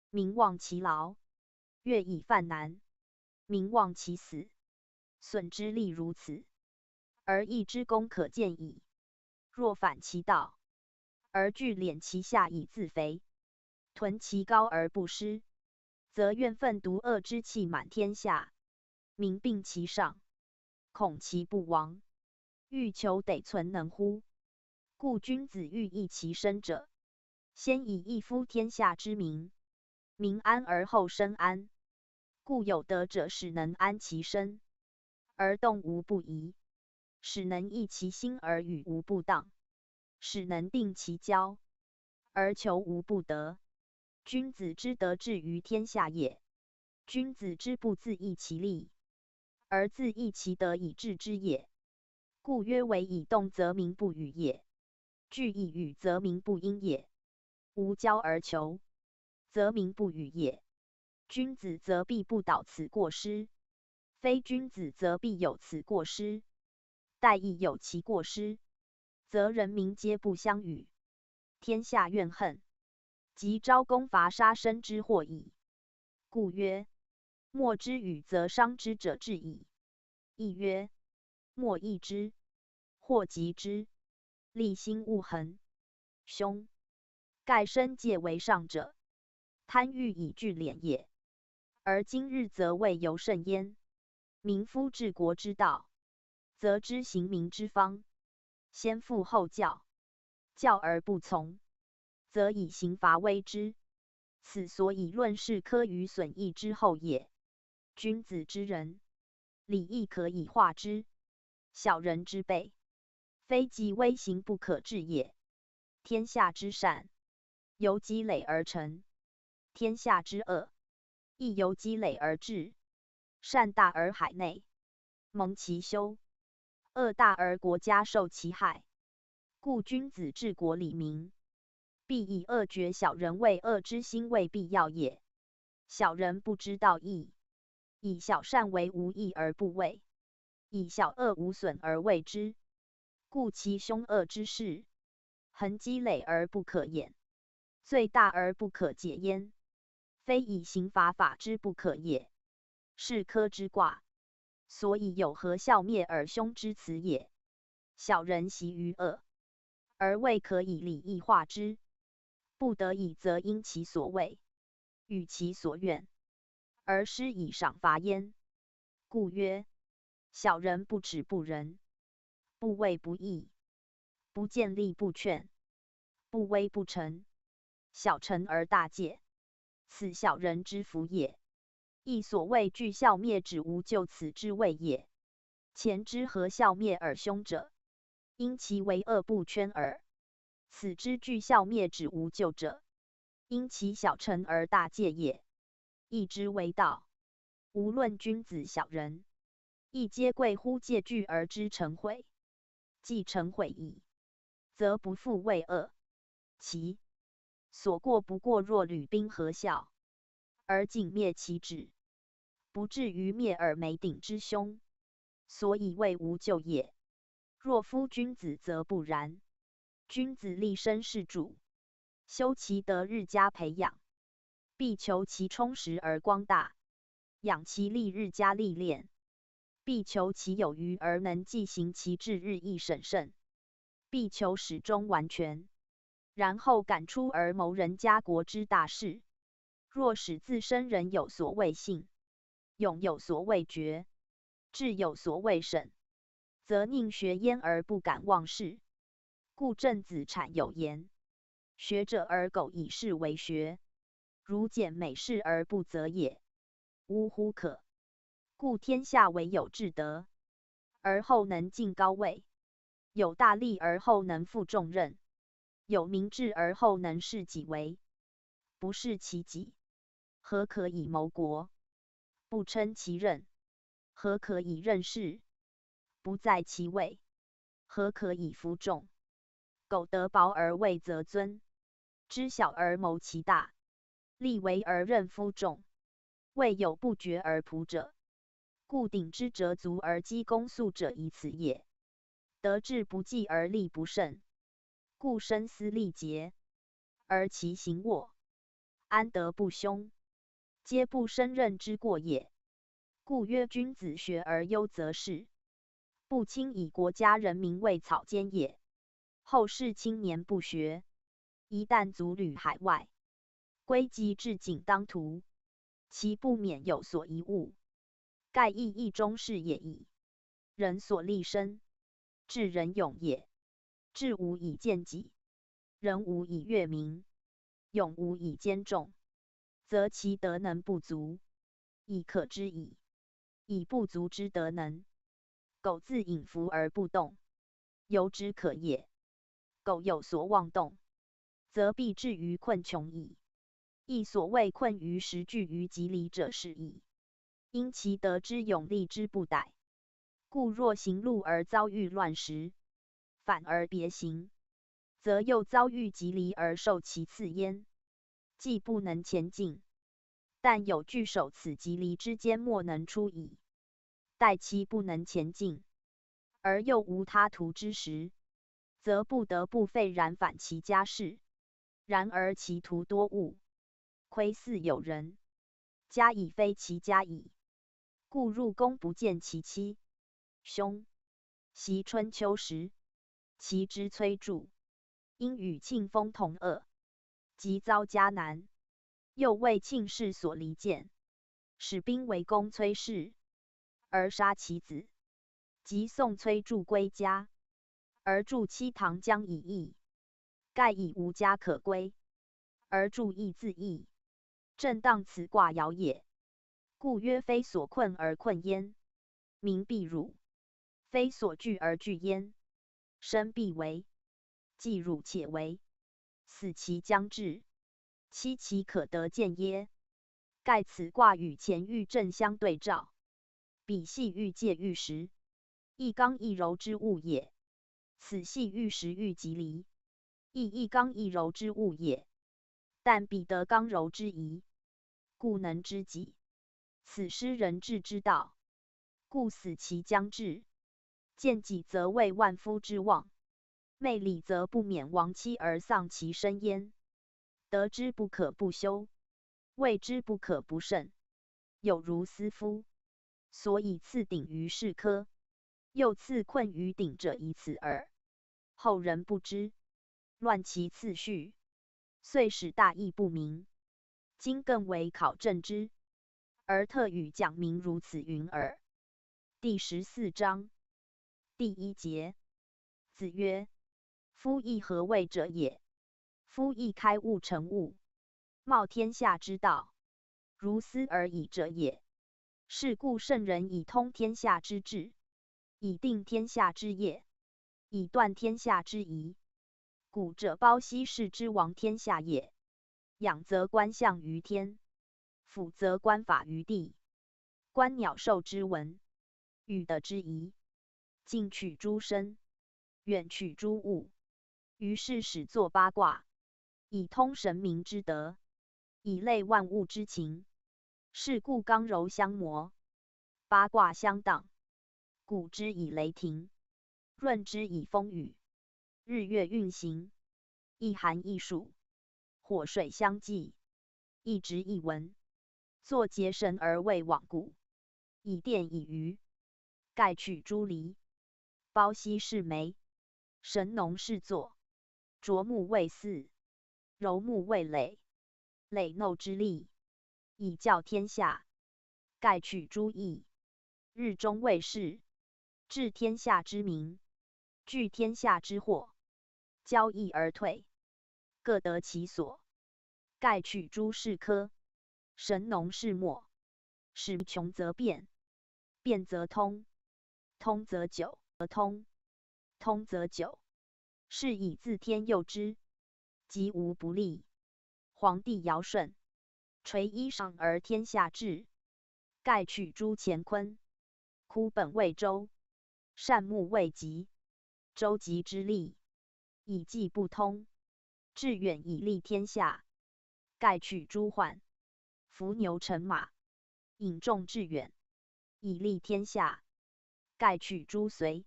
民忘其劳；乐以犯难，民忘其死。损之利如此，而益之功可见矣。若反其道，而聚敛其下以自肥，屯其高而不失，则怨愤毒恶之气满天下，民并其上，恐其不亡，欲求得存能乎？故君子欲益其身者，先以益夫天下之民，民安而后身安。故有德者，始能安其身，而动无不移；始能益其心而与无不当；始能定其交，而求无不得。君子之德至于天下也。君子之不自益其利，而自益其德以至之也。故曰：为以动则民不与也，聚以语则民不因也。无交而求，则民不与也。君子则必不蹈此过失，非君子则必有此过失。待亦有其过失，则人民皆不相与，天下怨恨，即昭公伐杀身之祸矣。故曰：莫之语则伤之者至矣。亦曰：莫益之，或及之，利心勿恒。兄，盖身戒为上者，贪欲以聚敛也。而今日则未由甚焉。民夫治国之道，则知刑民之方，先父后教，教而不从，则以刑罚威之。此所以论事科于损益之后也。君子之仁，礼义可以化之；小人之悖，非即威刑不可治也。天下之善，由积累而成；天下之恶，亦由积累而至。善大而海内，蒙其修；恶大而国家受其害。故君子治国理民，必以恶绝小人为恶之心为必要也。小人不知道义，以小善为无益而不为，以小恶无损而为之。故其凶恶之事，恒积累而不可掩，罪大而不可解焉。非以刑罚法之不可也，是科之卦。所以有何效灭尔凶之辞也。小人习于恶，而未可以礼义化之，不得已则因其所畏，与其所怨，而施以赏罚焉。故曰：小人不耻不仁，不畏不义，不见利不劝，不威不臣，小臣而大戒，此小人之福也。亦所谓具效灭止无咎，此之谓也。前之何效灭尔凶者，因其为恶不劝耳。此之具效灭止无咎者，因其小臣而大戒也。义之为道，无论君子小人，亦皆贵乎戒惧而知诚悔。既诚悔矣，则不复畏恶。其所过不过若履冰河啸，而仅灭其止，不至于灭尔眉顶之凶，所以谓无咎也。若夫君子则不然。君子立身是主，修其德日加培养，必求其充实而光大，养其力日加历练，必求其有余而能继行其志日益审慎，必求始终完全，然后敢出而谋人家国之大事。若使自身人有所畏信，勇有所畏决，智有所畏审，则宁学焉而不敢忘事。故郑子产有言：学者而苟以事为学，如简每事而不责也，呜呼可！故天下为有至德，而后能进高位；有大利而后能负重任；有明志而后能事己为。不事其己，何可以谋国？不称其任，何可以任事？不在其位，何可以服众？苟得薄而位则尊，知小而谋其大，力为而任夫众，未有不决而仆者。故鼎之折足而击公粟者以此也。德志不济而力不胜，故声嘶力竭，而其行沃，安得不凶？皆不胜任之过也。故曰：君子学而优则仕，不轻以国家人民为草菅也。后世青年不学，一旦足履海外，归即置井当涂，其不免有所贻误。盖亦一终适也已。人所立身，智人勇也。智无以见己，仁无以悦民，勇无以兼众，则其德能不足，已可知矣。以不足之德能，苟自隐伏而不动，犹之可也。苟有所妄动，则必至于困穷矣。亦所谓困于时聚于急离者是矣。因其德之勇，立之不逮。故若行路而遭遇乱石，反而别行，则又遭遇急离而受其刺焉，既不能前进，但有拒守此急离之间莫能出矣。待其不能前进，而又无他途之时，则不得不废然返其家室。然而其徒多误，亏似有人，家已非其家矣。故入宫不见其妻兄。昔春秋时，齐之崔杼，因与庆封同恶，即遭嘉难，又为庆氏所离间，使兵围攻崔氏，而杀其子。及送崔杼归家，而杼妻唐姜以役，盖已无家可归，而杼亦自缢。正当此卦爻也。故曰：非所困而困焉，民必辱；非所惧而惧焉，身必危。既辱且危，死期将至，期其可得见耶？盖此卦与乾遇震相对照，彼系遇介遇时，亦刚亦柔之物也。此系遇时遇急离，亦亦刚亦柔之物也。但彼得刚柔之宜，故能知己。此失人志之道，故死期将至。见己则为万夫之望，昧礼则不免亡妻而丧其身焉。得之不可不修，畏之不可不慎，有如斯夫。所以赐鼎于士科，又赐困于鼎者以此耳。后人不知，乱其次序，遂使大义不明。今更为考证之，而特与讲明如此云耳。第十四章第一节。子曰：夫役何谓者也？夫役开物成物，貌天下之道，如斯而已者也。是故圣人以通天下之治，以定天下之业，以断天下之疑。古者包羲是之王天下也，仰则观象于天，俯则观法于地，观鸟兽之文，与德之宜，近取诸生，远取诸物。于是始作八卦，以通神明之德，以类万物之情。是故刚柔相磨，八卦相当，鼓之以雷霆，润之以风雨，日月运行，一寒一暑，火水相济，一直一文，作节神而为罔谷，以电以娱。盖取诸离，包羲是媒，神农氏作，啄木为丝，揉木为耒，耒耨之利，以教天下。盖取诸役，日中为士，治天下之民，聚天下之货，交易而退，各得其所。盖取诸士科，神农氏墨，使穷则变，变则通，通则久，通，通则久。是以自天佑之，吉无不利。皇帝尧舜，垂衣裳而天下治。盖取诸乾坤， 枯本为舟，善木为极，舟极之利，以济不通。致远以利天下，盖取诸患，伏牛乘马，引众致远，以利天下，盖取诸随，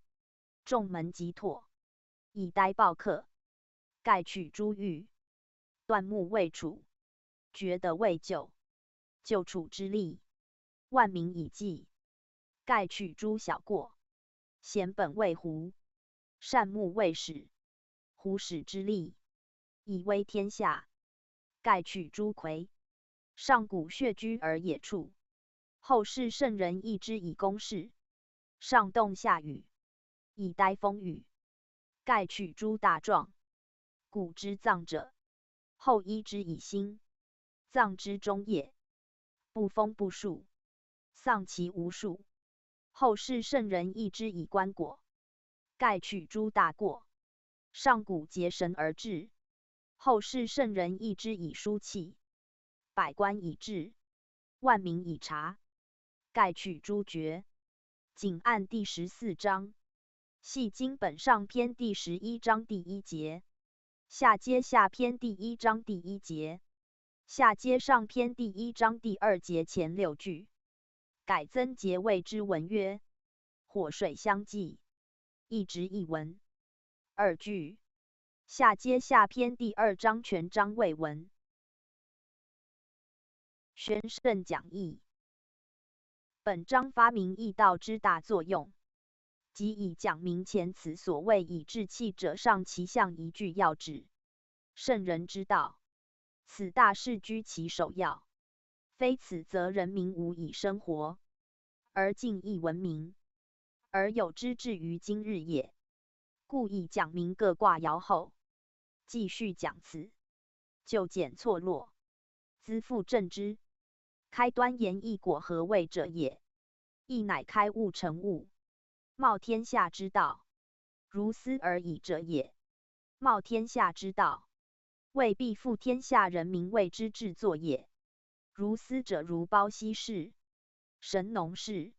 众门极拓，以待暴客，盖取诸域。 断木为楚，决德为救，救楚之利，万民以济。盖取诸小国，咸本为狐，善木为始，狐始之利，以威天下。盖取诸魁，上古穴居而野畜，后世圣人亦之以攻室，上冻下雨，以待风雨。盖取诸大壮， 古之藏者，后医之以兴，藏之终也，不封不树，丧其无数。后世圣人亦之以棺椁，盖取诸大椁，上古结绳而制，后世圣人亦之以书契，百官以制，万民以察。盖取诸决。 仅按第十四章，系经本上篇第十一章第一节，下阶下篇第一章第一节，下阶上篇第一章第二节前六句，改增节谓之文曰：火水相济，一直一文。二句，下阶下篇第二章全章谓文。宣圣讲义。本章发明义道之大作用，即以讲明前此所谓以志气者上其象一句要旨。圣人之道，此大是居其首要，非此则人民无以生活，而尽亦文明，而有之至于今日也。故以讲明各卦爻后，继续讲辞，究简错落，资复正之。开端言义果何谓者也，义乃开悟成悟， 冒天下之道，如斯而已者也。冒天下之道，未必复天下人民为之制作也。如斯者如包羲氏、神农氏、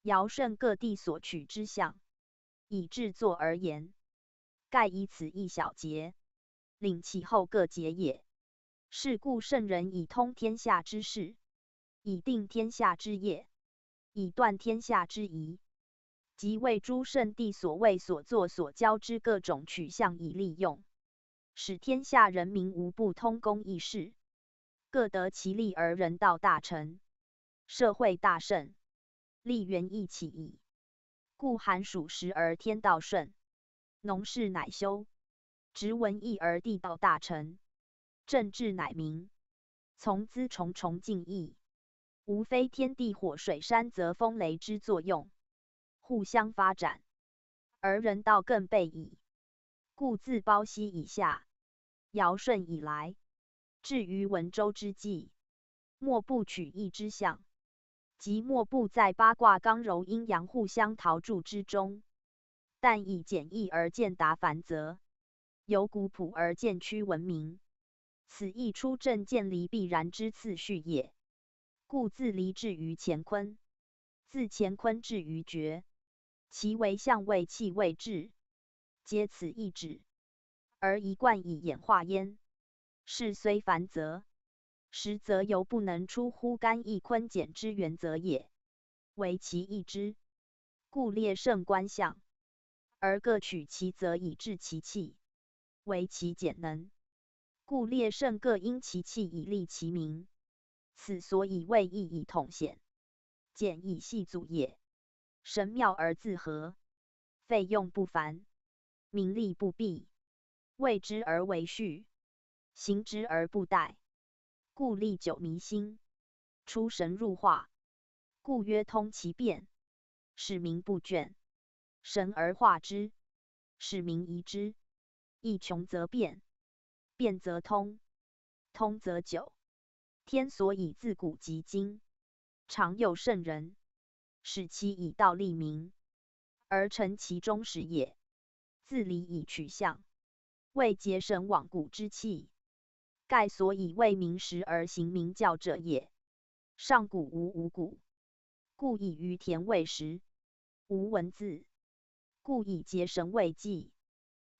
尧舜各地所取之象，以制作而言，盖以此一小节，领其后各节也。是故圣人以通天下之事，以定天下之业，以断天下之疑，即为诸圣地所为所作所教之各种取象以利用，使天下人民无不通公义事，各得其利而人道大成，社会大盛，利源亦起矣。故寒暑时而天道顺，农事乃修，植文益而地道大成，政治乃明，从资从从尽益，无非天地火水山泽风雷之作用，互相发展，而人道更备矣。故自包羲以下，尧舜以来，至于文周之际，莫不取义之象，即莫不在八卦刚柔阴阳互相陶铸之中，但以简易而见达繁则，由古朴而见趋文明。此亦出正见离必然之次序也。故自离至于乾坤，自乾坤至于绝，其为象谓气谓志，皆此一旨，而一贯以演化焉。是虽繁则，实则犹不能出乎干益坤简之原则也，唯其一之。故列圣观象，而各取其则以制其气，为其简能。故列圣各因其气以立其名，此所以谓益以统显，简以细组也。神妙而自合，费用不凡，名利不弊，谓之而为序，行之而不殆，故历久弥新，出神入化，故曰通其变，使民不倦，神而化之，使民移之，亦穷则变，变则通，通则久。天所以自古及今，常佑圣人，使其以道立名，而成其中始也。自礼以取象，为节省罔古之气。盖所以未明时而行明教者也。上古无五谷，故以于田为食，无文字，故以节绳为祭。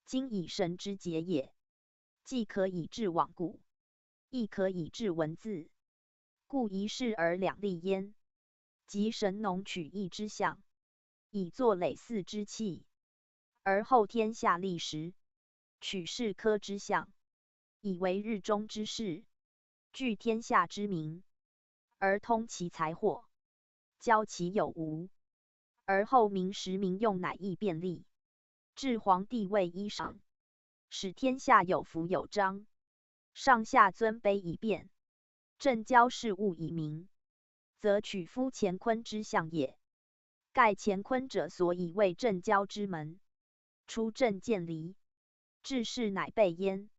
今以绳之节也，既可以制罔古，亦可以制文字，故一式而两立焉。即绳农取义之象，以作累祀之器，而后天下立时，取士科之象，以为日中之士，聚天下之民，而通其财货，教其有无，而后明时民用乃易便利。至皇帝位衣裳，使天下有服有章，上下尊卑以便，政交事务以明，则取夫乾坤之象也。盖乾坤者所以为政交之门，出政见离，治世乃备焉。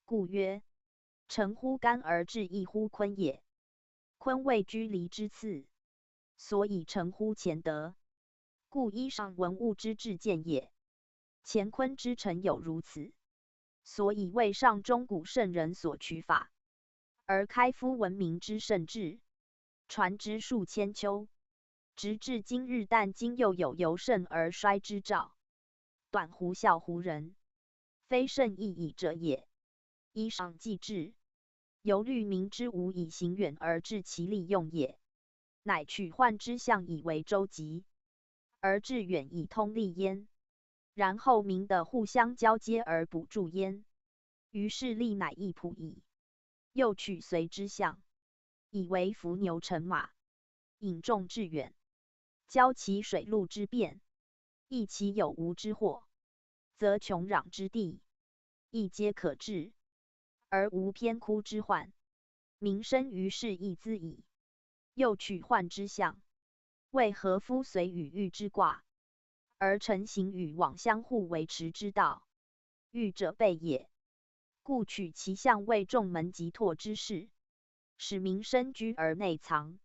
故曰：臣乎干而志亦乎坤也。坤位居离之次，所以臣乎乾德，故衣裳文物之至见也。乾坤之臣有如此，所以为上中古圣人所取法，而开夫文明之圣智，传之数千秋，直至今日。但今又有由盛而衰之兆。短胡笑胡人，非圣亦已者也。衣裳既至，犹虑民之无以行远而致其利用也，乃取患之象以为舟楫，而致远以通利焉。然后民的互相交接而补助焉，于是利乃易普矣。又取随之象，以为伏牛乘马，引众致远，交其水陆之便，益其有无之货，则穷壤之地，亦皆可治，而无偏枯之患，民生于世亦资矣。又取患之象，为合夫随与御之卦，而成形与往相互维持之道。御者备也，故取其象为众门及拓之势，使民生居而内藏，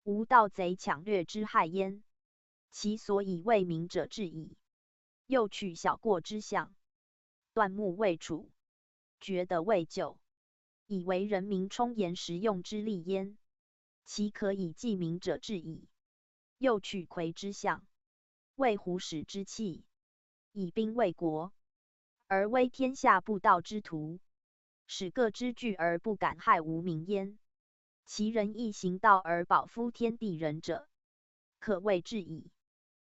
无盗贼抢掠之害焉。其所以为明者至矣。又取小过之象，断木为储，决德为救，以为人民充言实用之利焉。其可以济民者至矣。又取魁之象，为虎始之器，以兵为国，而威天下不盗之徒，使各支惧而不敢害无民焉。其人亦行道而保夫天地人者，可谓至矣。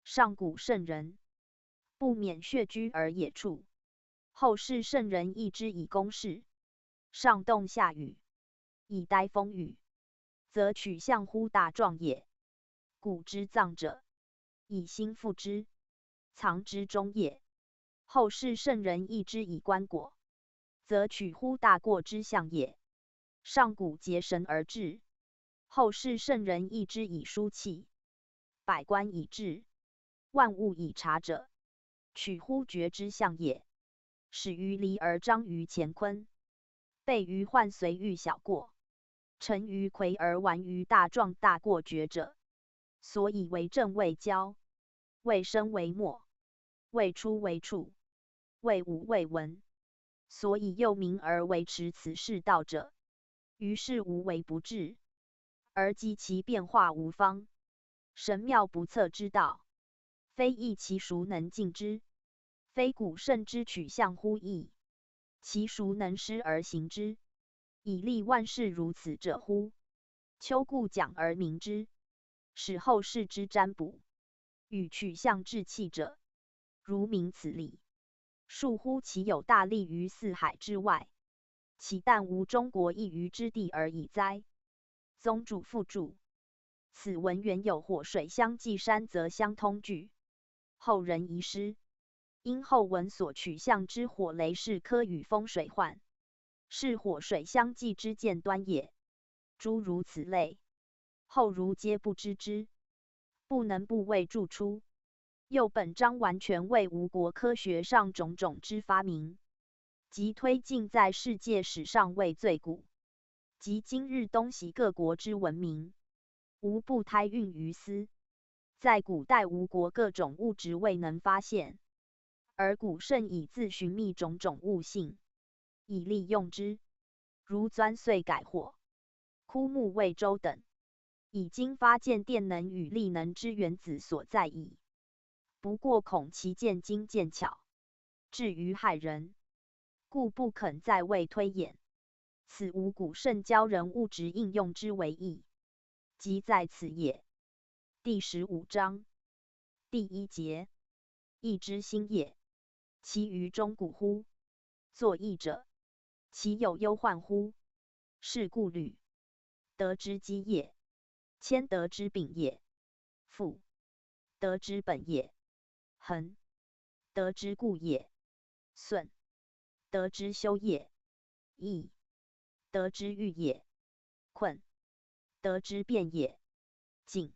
上古圣人，不免穴居而野处，后世圣人亦之以公室，上洞下雨，以待风雨，则取象乎大壮也。古之藏者，以心覆之，藏之中也。后世圣人亦之以棺椁，则取乎大过之象也。上古结绳而制，后世圣人亦之以书契，百官以制，万物以察者，取乎决之象也。始于离而彰于乾坤，备于患随御小过，成于魁而完于大壮。大过决者，所以为政为交，为生为没，为出为处，为武为文。所以又明而为持此世道者，于事无为不至，而及其变化无方，神妙不测之道，非易其孰能尽之。非古圣之取象乎易，其孰能施而行之？以利万事如此者乎？丘固讲而明之，使后世之占卜，与取象制器者，如明此理，数乎其有大利于四海之外，岂但无中国一隅之地而已哉？宗主父注：此文原有火水相济山泽相通句，后人遗失，因后文所取象之火雷是科与风水患，是火水相济之见端也。诸如此类，后儒皆不知之，不能不为注出。又本章完全为吴国科学上种种之发明，及推进在世界史上为最古，及今日东西各国之文明，无不胎孕于斯，在古代吴国各种物质未能发现，而古圣以自寻觅种种物性，以利用之，如钻隧改火、枯木喂舟等，已经发现电能与力能之原子所在矣。不过恐其见精见巧，至于害人，故不肯在位推演。此吴古圣教人物质应用之为义，即在此也。第十五章第一节，义之兴也。其于中古乎？作义者，其有忧患乎？是故吕，德之基也，谦德之柄也，富，德之本也，衡，德之固也，损，德之修也，易，德之喻也，困，德之变也，景，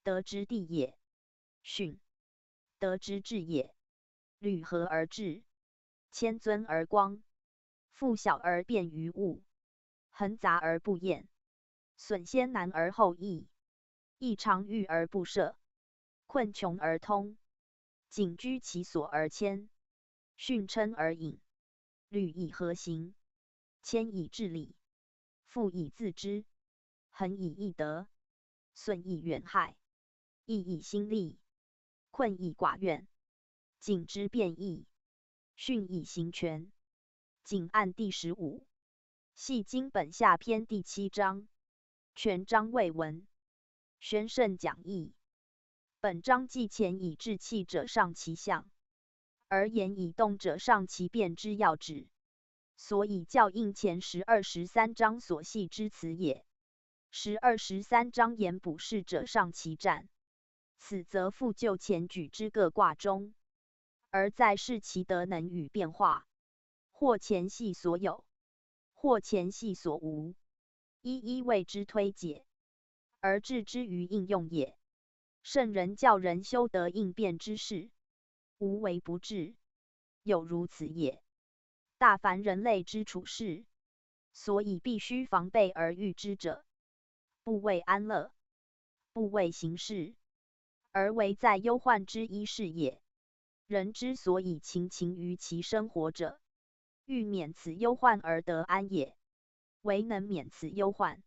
德之地也，训，德之至也。吕和而质，谦尊而光，富小而便于物，恒杂而不厌，损先难而后易，易常遇而不涉，困穷而通，景居其所而谦，训称而隐。吕以和行，谦以至礼，富以自知，恒以易得，损以远害，易以兴利，困以寡怨，景之变易，训以行权。景案第十五，系经本下篇第七章，全章未闻。玄圣讲义。本章记乾以至气者上其象，而言以动者上其变之要旨，所以校应前十二、十三章所系之辞也。十二、十三章言补势者上其战，此则复就前举之各卦中，而在示其德能与变化，或前系所有，或前系所无，一一为之推解，而置之于应用也。圣人教人修德应变之事，无为不至，有如此也。大凡人类之处事，所以必须防备而御之者，不为安乐，不为行事，而为在忧患之一事也。人之所以勤勤于其生活者，欲免此忧患而得安也。唯能免此忧患，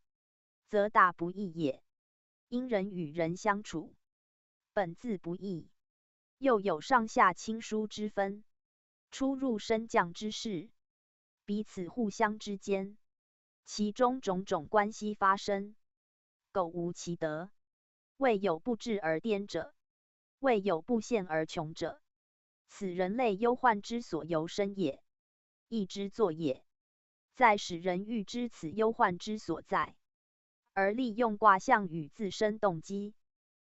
则大不易也。因人与人相处，本自不易，又有上下亲疏之分，出入升降之事，彼此互相之间，其中种种关系发生，苟无其德，未有不至而颠者，未有不陷而穷者，此人类忧患之所由生也，亦之作也。在使人欲知此忧患之所在，而利用卦象与自身动机，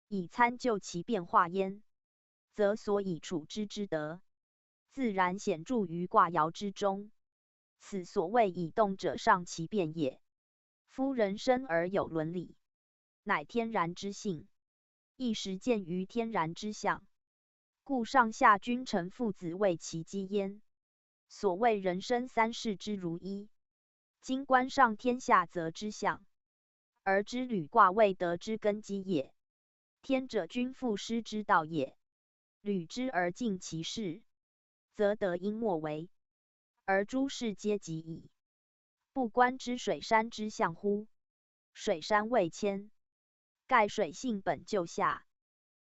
以参究其变化焉，则所以处之之德，自然显著于卦爻之中。此所谓以动者上其变也。夫人生而有伦理，乃天然之性，亦实见于天然之象，故上下君臣父子谓其基焉。所谓人生三世之如一，今观上天下则之象，而知履卦谓德之根基也。天者君父师之道也，履之而敬其事，则德应莫违，而诸事皆及矣。不观之水山之象乎？水山谓谦，盖水性本就下，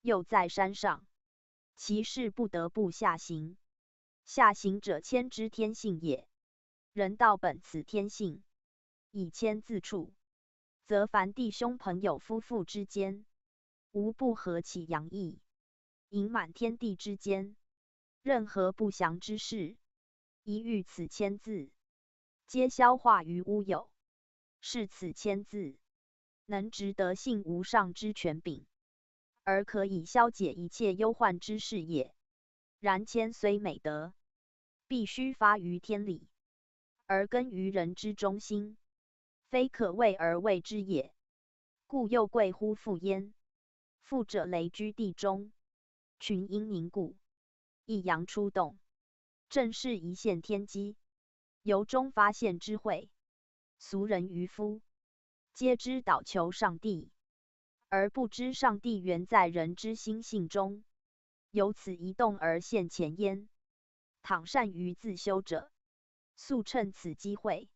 又在山上，其势不得不下行。下行者谦之天性也。人道本此天性，以谦自处，则凡弟兄朋友夫妇之间，无不和气洋溢，盈满天地之间。任何不祥之事，一遇此谦字，皆消化于乌有。是此谦字，能执德性无上之权柄，而可以消解一切忧患之事也。然谦虽美德，必须发于天理，而根于人之中心，非可畏而畏之也。故又贵乎富焉。富者雷居地中，群阴凝固，一阳出洞，正是一线天机，由衷发现之慧。俗人愚夫，皆知祷求上帝，而不知上帝原在人之心性中，由此移动而现前焉。倘善于自修者，速趁此机会，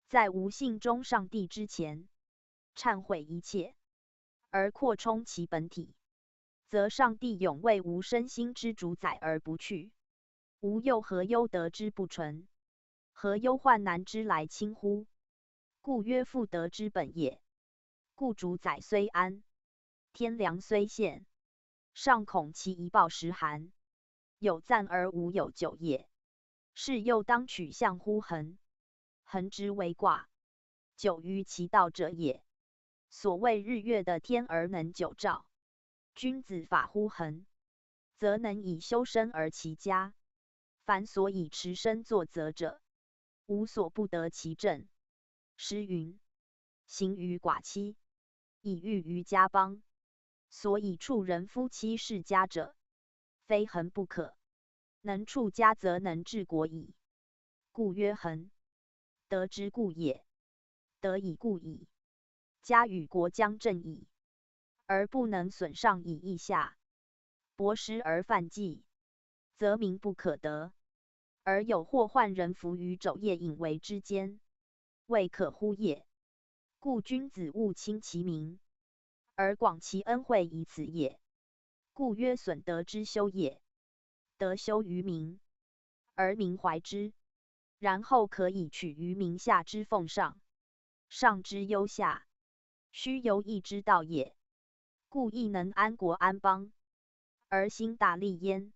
在无信中上帝之前，忏悔一切，而扩充其本体，则上帝永为吾身心之主宰而不去。吾又何忧得之不存？何忧患难之来侵乎？故曰：父德之本也。故主宰虽安，天良虽现，尚恐其一暴食寒，有暂而无有久也。是又当取象乎恒，恒之为卦，久于其道者也。所谓日月得天而能久照，君子法乎恒，则能以修身而齐家。凡所以持身作则者，无所不得其正。诗云：行于寡妻，以喻于家邦。所以处人夫妻事家者，非恒不可，能处家则能治国矣。故曰恒，德之固也，德以固矣，家与国将正矣，而不能损上以益下，薄食而犯纪，则民不可得，而有祸患人弗于昼夜饮为之间，未可乎也。故君子务亲其民，而广其恩惠以此也。故曰：损德之修也。德修于民，而民怀之，然后可以取于民下之奉上，上之忧下，须由义之道也。故义能安国安邦，而兴大利焉。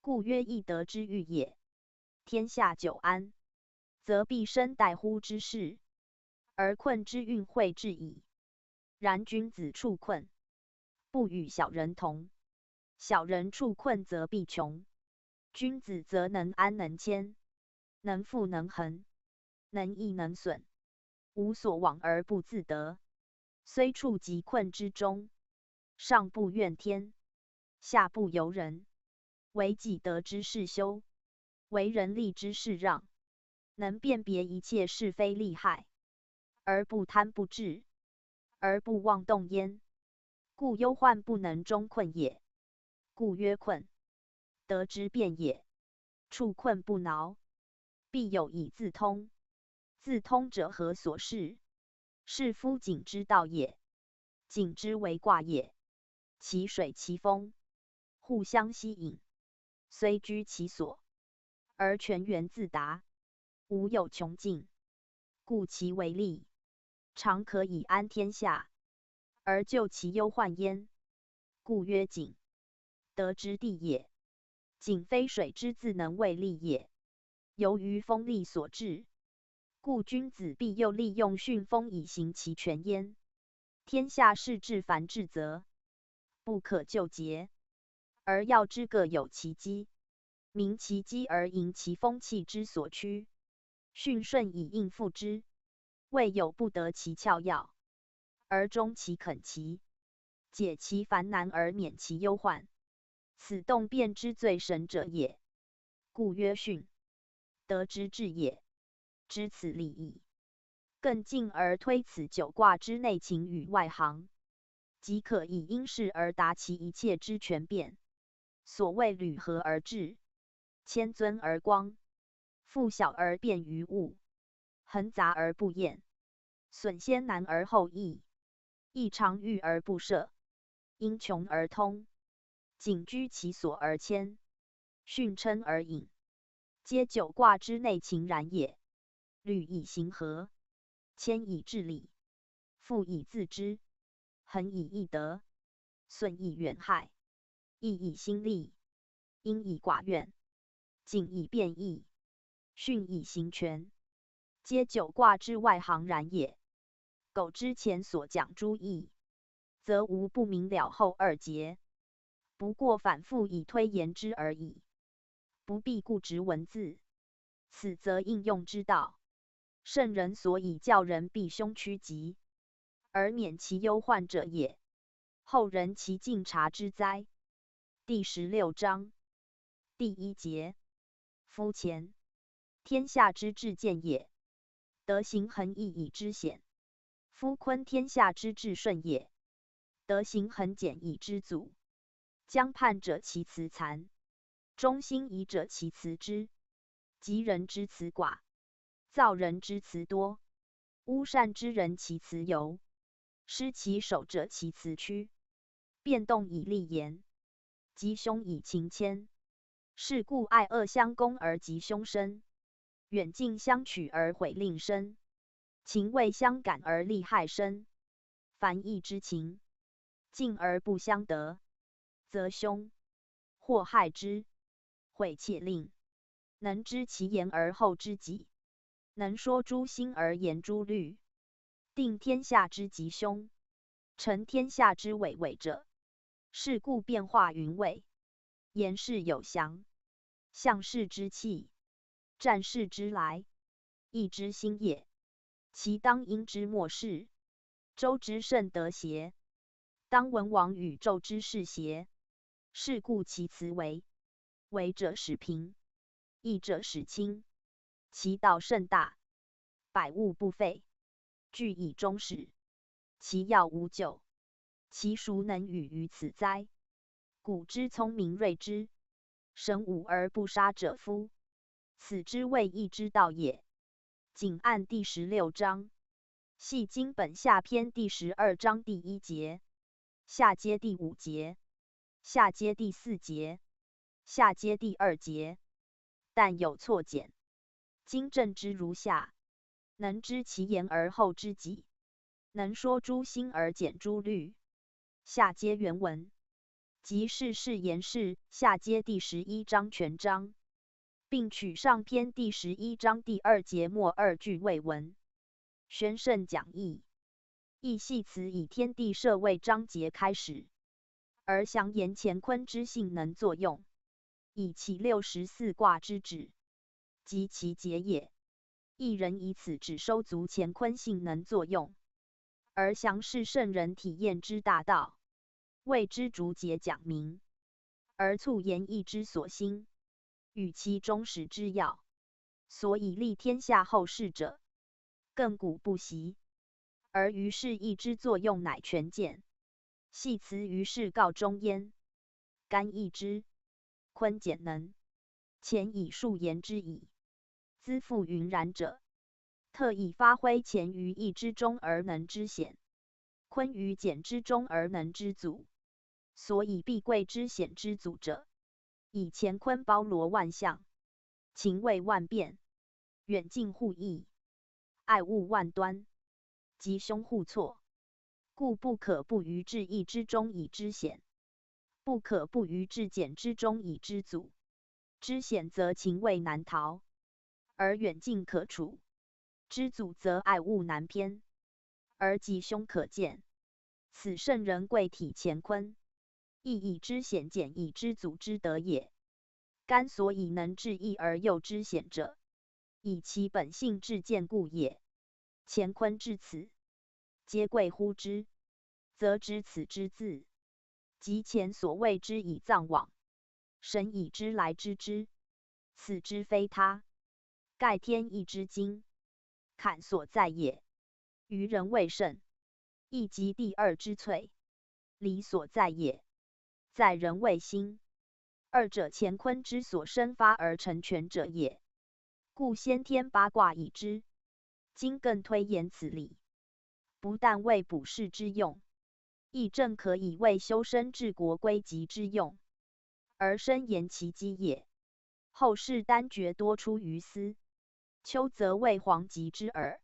故曰：义德之喻也。天下久安，则必生待乎之事，而困之运会至矣。然君子处困，不与小人同。小人处困则必穷，君子则能安能谦，能富能恒，能益能损，无所往而不自得。虽处极困之中，上不怨天，下不尤人，惟己得之是修，惟人利之是让，能辨别一切是非利害，而不贪不智，而不妄动焉。故忧患不能终困也。故曰困，德之变也。处困不挠，必有以自通。自通者何所适？是夫井之道也。井之为卦也，其水其风互相吸引，虽居其所，而泉源自达，无有穷尽。故其为利，常可以安天下，而救其忧患焉。故曰井，德之地也。井非水之自能为利也，由于风力所致。故君子必又利用巽风以行其权焉。天下事至繁至则，不可救竭，而要知各有其机，明其机而迎其风气之所趋，巽顺以应付之，未有不得其窍要，而终其肯期，解其烦难而免其忧患。此动变之最神者也。故曰巽，德之至也。知此理矣，更进而推此九卦之内情与外行，即可以因势而达其一切之权变。所谓履合而至，谦尊而光，复小而便于物，恒杂而不厌，损先难而后易，易常遇而不涉，因穷而通，井居其所而谦，巽称而隐，皆九卦之内情然也。履以行合，谦以至理，富以自知，恒以易得，损以远害，易以兴利，因以寡怨，井以变易，巽以行权，皆九卦之外行然也。苟知前所讲诸义，则无不明了后二节，不过反复以推言之而已，不必固执文字。此则应用之道。圣人所以教人避凶趋吉，而免其忧患者也。后人岂尽察之哉？第十六章第一节，夫乾，天下之至健也，德行恒易以知显。夫坤，天下之至顺也，德行恒简以知足。将叛者其辞残，忠心仪者其辞之。及人之辞寡，躁人之辞多，污善之人其辞尤，失其守者其辞屈。辩动以利言，吉凶以情牵。是故爱恶相攻而吉凶生，远近相取而毁令生。情未相感而利害生。凡义之情，近而不相得，则凶，祸害之，毁且令。能知其言而后知己，能说诸心而言诸虑，定天下之吉凶，成天下之伟伟者。是故变化云为：言事有详，象事之气，战事之来，意之心也。其当因之莫世，周之甚得邪？当闻王与纣之事邪？是故其辞为：为者使平，义者使轻。其道甚大，百物不废，聚以终始，其要无窮。其孰能语于此哉？古之聪明睿之，神武而不杀者夫，此之谓义之道也。《景案》第十六章，系经本下篇第十二章第一节，下接第五节，下接第四节，下接第二节，但有错简。今正之如下：能知其言而后知己，能说诸心而简诸虑。下接原文，即是释言释下接第十一章全章，并取上篇第十一章第二节末二句为文。玄圣讲义，亦系辞以天地设谓章节开始，而详言乾坤之性能作用，以其六十四卦之旨，及其节也。亦人以此旨收足乾坤性能作用，而详示圣人体验之大道，谓之逐节讲明，而促言义之所兴，与其终始之要。所以立天下后世者，亘古不息，而于是义之作用乃权鉴。系辞于是告终焉。干易之，坤简能，乾以数言之矣。资父云然者，特以发挥乾于易之中而能知显，坤于简之中而能知足，所以必贵知显之足者，以乾坤包罗万象，情味万变，远近互异，爱恶万端，吉凶互错，故不可不于至易之中以知显，不可不于至简之中以知足。知显则情味难逃，而远近可处，知足则爱恶难偏，而吉凶可鉴。此圣人贵体乾坤，亦以知显简以知足之德也。干所以能至易而又知显者，以其本性至简故也。乾坤至此，皆贵乎之，则知此之至，即乾所谓之以藏往，神以知来之知，此知非他，盖天亦之精，坎所在也，于人未盛，亦即第二之粹，离所在也，在人未兴。二者乾坤之所生发而成权者也。故先天八卦已知，今更推演此理，不但为卜筮之用，亦正可以为修身治国规矩之用，而深言其机也。后世丹诀多出于斯，丘则谓黄极之耳，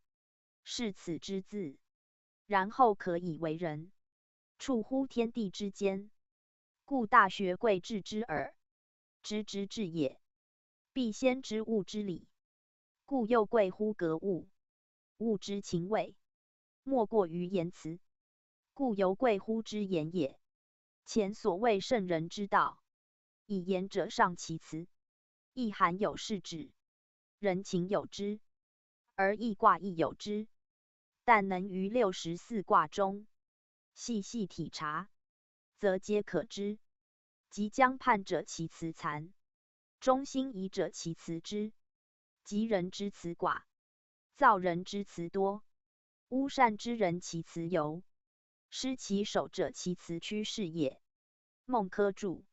是此之至，然后可以为人，处乎天地之间。故大学贵至之耳，直直至也，必先知物之理，故又贵乎格物。物之情味，莫过于言辞，故尤贵乎知言也。乾所谓圣人之道，以言者上其辞，亦含有是指，人情有之，而易卦亦有之，但能于六十四卦中细细体察，则皆可知。即将叛者其辞残，忠心仪者其辞之，及人之辞寡，躁人之辞多，污善之人其辞尤，失其首者，其辞屈是也。孟轲注：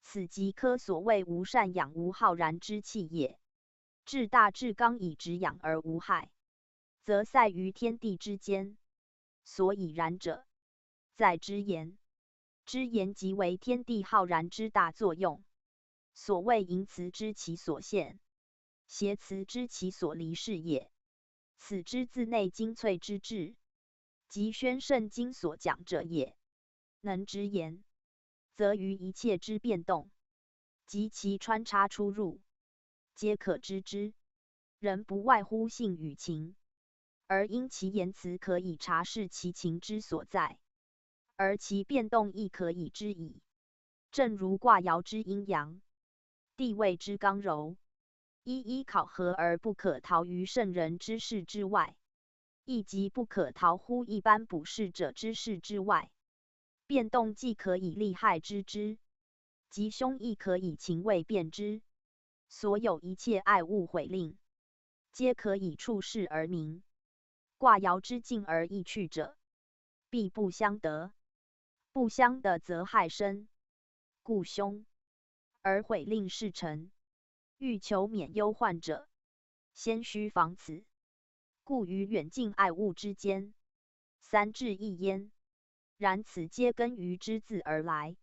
此即轲所谓无善养无浩然之气也。至大至刚以直养而无害，则塞于天地之间，所以然者，在之言。之言即为天地浩然之大作用。所谓盈辞知其所现，斜辞知其所离是也。此之自内精粹之至，即宣圣经所讲者也。能直言，则于一切之变动，及其穿插出入，皆可知之。人不外乎性与情，而因其言辞可以察示其情之所在，而其变动亦可以知矣。正如卦爻之阴阳，地位之刚柔，一一考核而不可逃于圣人之事之外，亦即不可逃乎一般卜筮者之事之外。变动既可以利害知之，吉凶亦可以情未辨之。所有一切爱物毁令，皆可以触事而明。卦爻之进而易去者，必不相得；不相得则害身，故凶。而毁令是臣，欲求免忧患者，先须防此。故于远近爱物之间，三至一焉。然此皆根于知字而来，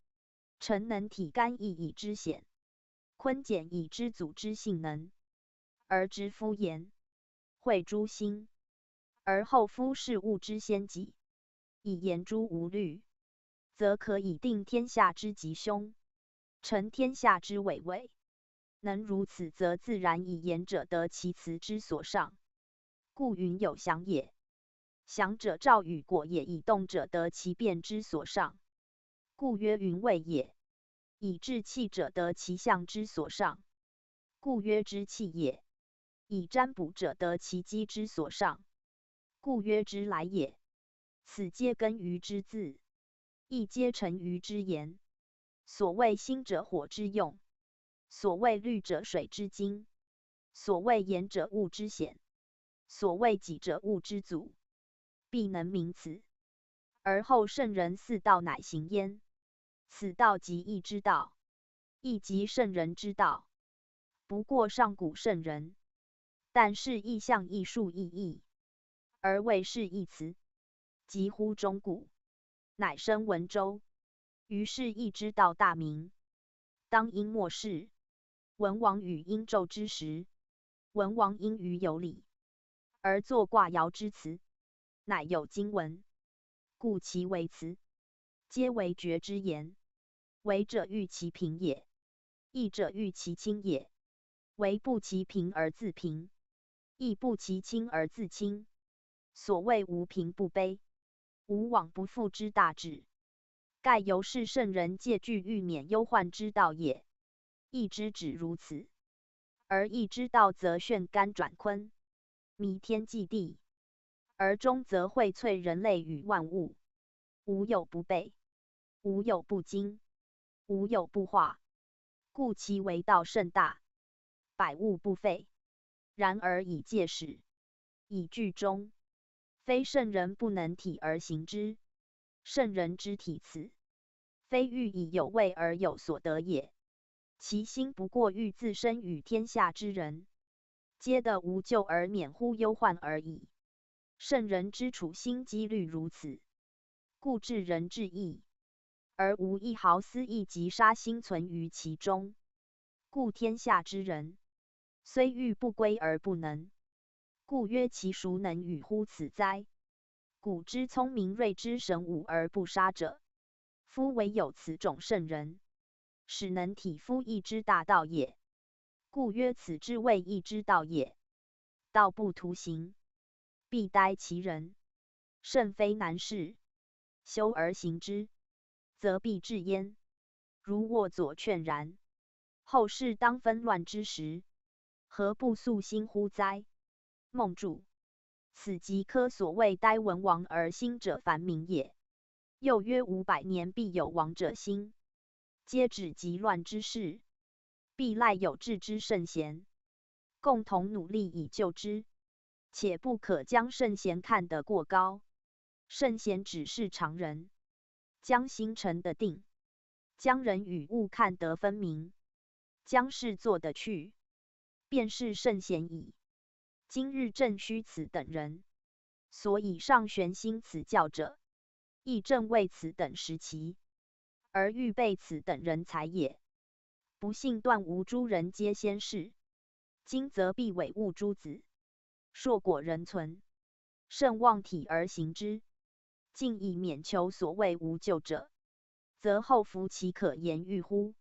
臣能体干亦以知显，坤简以知祖之性能，而知夫言，会诸心，而后夫事物之先己，以言诸无虑，则可以定天下之吉凶，成天下之伟伟。能如此，则自然以言者得其辞之所上。故云有详也。详者肇与果也，以动者得其变之所上，故曰云位也。以志气者得其象之所上，故曰知气也。以占卜者得其机之所上，故曰知来也。此皆根于知字，亦皆成于知言。所谓心者，火之用；所谓虑者，水之精；所谓言者，物之显；所谓己者，物之祖。必能明此，而后圣人四道乃行焉。此道即易之道，亦即圣人之道。不过上古圣人，但是易象易数易意，而未识易辞，及乎中古，乃生文周。于是易之道大明。当殷末世，文王与殷纣之时，文王殷于有礼，而作卦爻之辞，乃有今文，故其为辞，皆为决之言。为者欲其平也，易者欲其清也。为不其平而自平，亦不其清而自清。所谓无平不卑，无往不复之大止，盖由是圣人借据欲免忧患之道也。易之止如此，而易之道则瞬干转坤，弥天济地，而终则荟萃人类与万物。无有不备，无有不精，无有不化，故其为道甚大，百物不废。然而以戒始，以居终，非圣人不能体而行之。圣人之体此，非欲以有位而有所得也，其心不过欲自身与天下之人，皆得无咎而免乎忧患而已。圣人之处心积虑如此，故至仁至义，而无一毫私意及杀心存于其中。故天下之人，虽欲不归而不能，故曰其孰能与乎此哉？古之聪明睿之神武而不杀者，夫唯有此种圣人，使能体夫易之大道也。故曰此之谓易之道也。道不图形，必待其人，甚非难事。修而行之，则必至焉。如沃左劝然，后世当纷乱之时，何不肃心乎哉？孟注：此即轲所谓待文王而兴者繁冥也。又曰五百年必有王者兴，皆指极乱之事，必赖有志之圣贤，共同努力以救之，且不可将圣贤看得过高，圣贤只是常人，将心沉得定，将人与物看得分明，将事做得去，便是圣贤矣。今日正需此等人，所以上玄兴此教者，亦正为此等时期，而预备此等人才也。不信断无诸人皆先士，今则必委物诸子，硕果仍存，慎妄体而行之。竟以免求所谓无救者，则后福岂可言喻乎？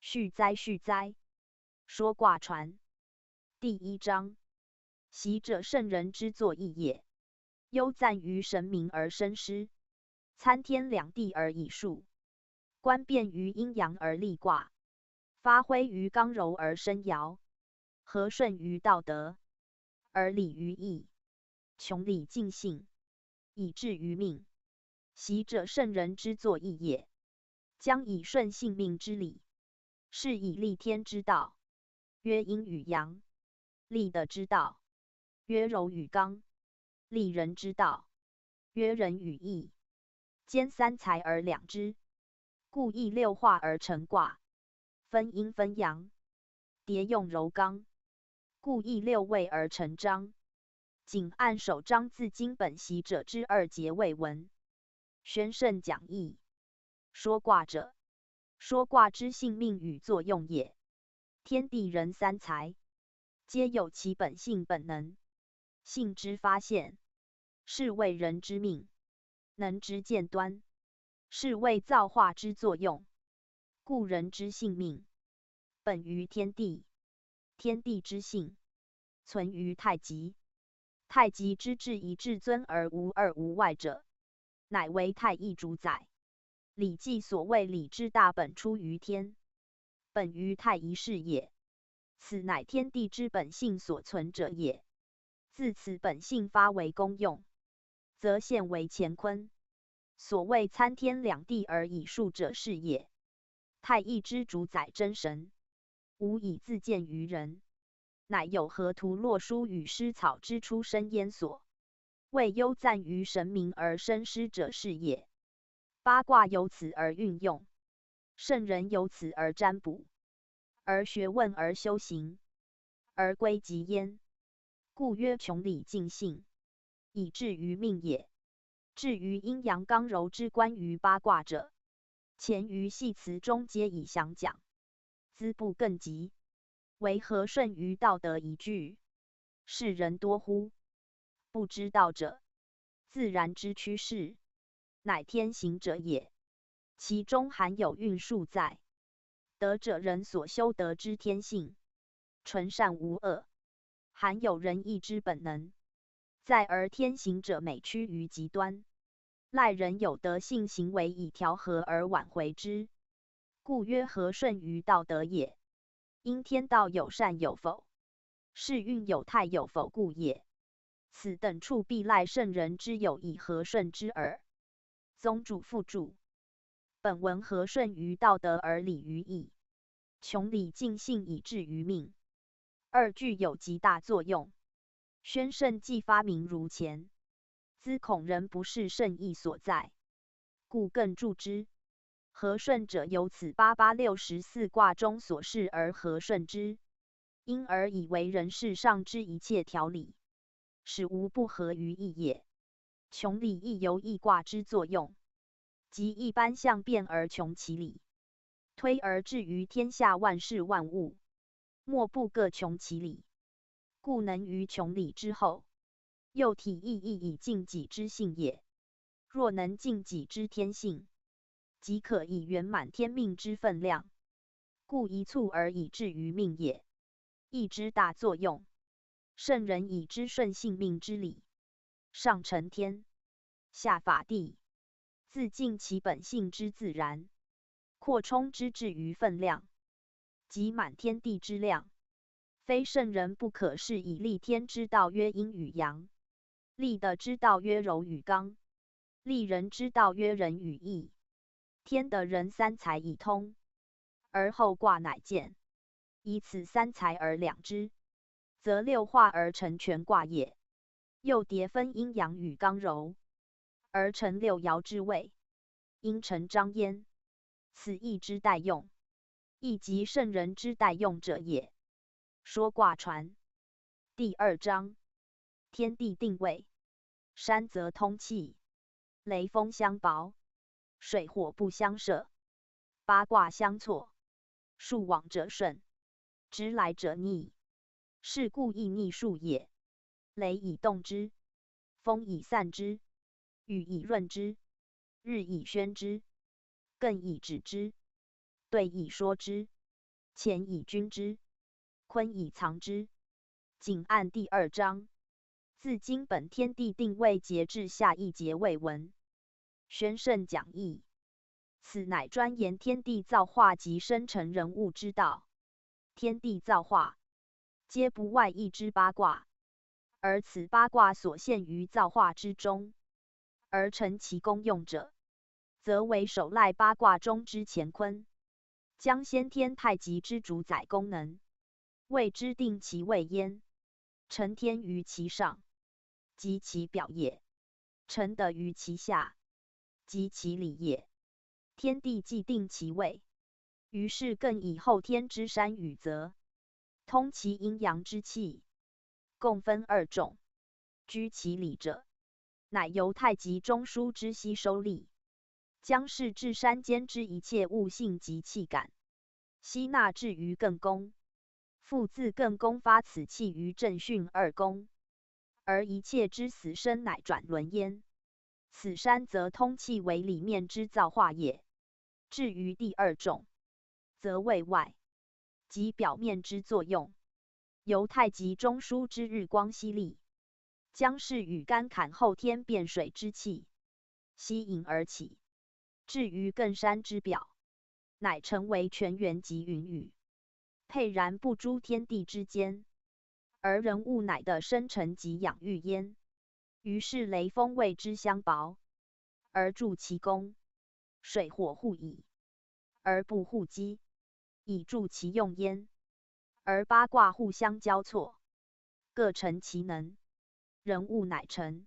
续哉，续哉！说卦传。第一章。习者圣人之作义也，忧赞于神明而生施，参天两地而以树，观变于阴阳而立卦，发挥于刚柔而生爻，和顺于道德，而礼于义，穷理尽性，以至于命。习者圣人之作义也，将以顺性命之理，是以立天之道，曰阴与阳。立德之道，曰柔与刚。立人之道，曰仁与义。兼三才而两之，故亦六化而成卦，分阴分阳。迭用柔刚，故亦六位而成章。仅按首章自经本习者之二节未闻。宣圣讲义。说卦者，说卦之性命与作用也。天地人三才，皆有其本性本能，性之发现，是谓人之命，能之见端，是谓造化之作用。故人之性命，本于天地，天地之性，存于太极。太极之至以至尊而无二无外者，乃为太一主宰。礼记所谓礼之大本出于天，本于太一始也。此乃天地之本性所存者也。自此本性发为功用，则现为乾坤。所谓参天两地而以树者是也。太一之主宰真神，无以自见于人，乃有河图洛书与诗草之出生焉所。谓忧赞于神明而生施者是也。八卦由此而运用，圣人由此而占卜，而学问而修行，而归极焉。故曰穷理尽性，以至于命也。至于阴阳刚柔之观于八卦者，前于系辞中皆已详讲，资不更及，唯和顺于道德一句，世人多忽不知道者，自然之趋势，乃天行者也。其中含有运数在。德者人所修德之天性，纯善无恶，含有仁义之本能，在而天行者每趋于极端，赖人有德性行为以调和而挽回之，故曰和顺于道德也。因天道有善有否，世运有泰有否故也。此等处必赖圣人之有以和顺之耳。宗主父主，本文和顺于道德而礼于义，穷理尽性以至于命，二句有极大作用。宣圣既发明如前，资恐人不识圣意所在，故更注之。和顺者由此八八六十四卦中所示而和顺之，因而以为人世上之一切条理，始无不合于义也。穷理亦由易卦之作用，即一般象变而穷其理，推而至于天下万事万物，莫不各穷其理。故能于穷理之后，又体义亦以尽己之性也。若能尽己之天性，即可以圆满天命之分量，故一促而以至于命也。义之大作用，圣人以知顺性命之理，上承天，下法地，自尽其本性之自然，扩充之至于分量，及满天地之量，非圣人不可。是以立天之道曰阴与阳，立德之道曰柔与刚，立人之道曰仁与义。天德人三才以通，而后卦乃见。以此三才而两之，则六化而成全卦也。又迭分阴阳与刚柔，而成六爻之谓，应成章焉。此意之代用，亦即圣人之代用者也。说卦传。第二章，天地定位。山则通气，雷风相雹，水火不相涉，八卦相错，数往者顺，直来者逆，是故易逆数也。雷以动之，风以散之，雨以润之，日以宣之，艮以止之，兑以说之，乾以均之，坤以藏之。仅按第二章，自今本天地定位节至下一节未闻。宣圣讲义。此乃专研天地造化及生成人物之道。天地造化，皆不外一支八卦，而此八卦所现于造化之中，而成其功用者，则为首赖八卦中之乾坤，将先天太极之主宰功能，谓之定其位焉。承天于其上，即其表也；承德于其下，即其里也。天地既定其位，于是更以后天之山与泽，通其阴阳之气，共分二种，居其里者，乃由太极中枢之吸收力，将视至山间之一切物性及气感，吸纳置于艮宫，复自艮宫发此气于震巽二宫，而一切之死生乃转轮焉。此山则通气为里面之造化也。至于第二种，则谓外，即表面之作用，由太极中枢之日光吸力，将视与干坎后天变水之气，吸引而起，至于艮山之表，乃成为泉源及云雨，沛然不诸天地之间，而人物乃得生成及养育焉。于是雷风谓之相薄，而助其功；水火互倚，而不互击，以助其用焉。而八卦互相交错，各成其能，人物乃成，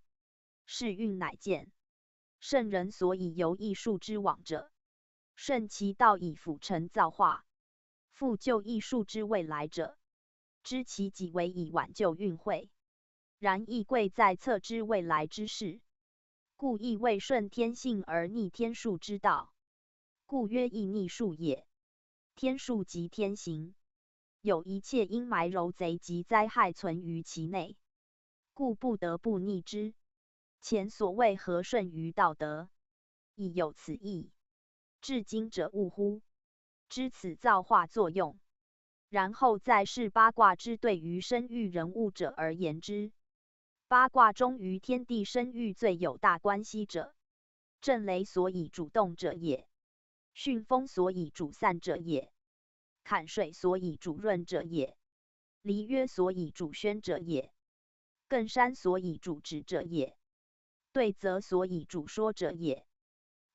世运乃建。圣人所以由易数之往者，顺其道以辅成造化，复就易数之未来者，知其己为以挽救运会。然易贵在测知未来之事，故亦谓顺天性而逆天数之道。故曰易逆数也。天数即天行，有一切阴霾揉贼及灾害存于其内，故不得不逆之。前所谓和顺于道德，亦有此意。至今者悟乎，知此造化作用，然后再视八卦之对于生育人物者而言之。八卦中于天地生育最有大关系者，震雷所以主动者也，巽风所以主散者也，坎水所以主润者也，离约所以主宣者也，艮山所以主止者也，对泽所以主说者也，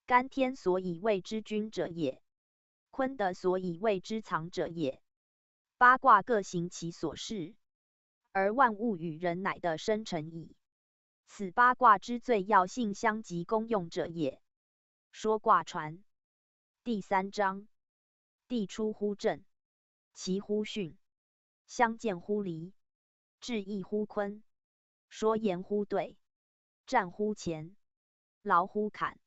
干天所以谓之君者也，坤德所以谓之藏者也。八卦各行其所事，而万物与人乃得生成矣。此八卦之最要性相及功用者也。说卦传。第三章，地出乎震，其乎巽，相见乎离，至易乎坤，说言乎兑，战乎乾，劳乎坎，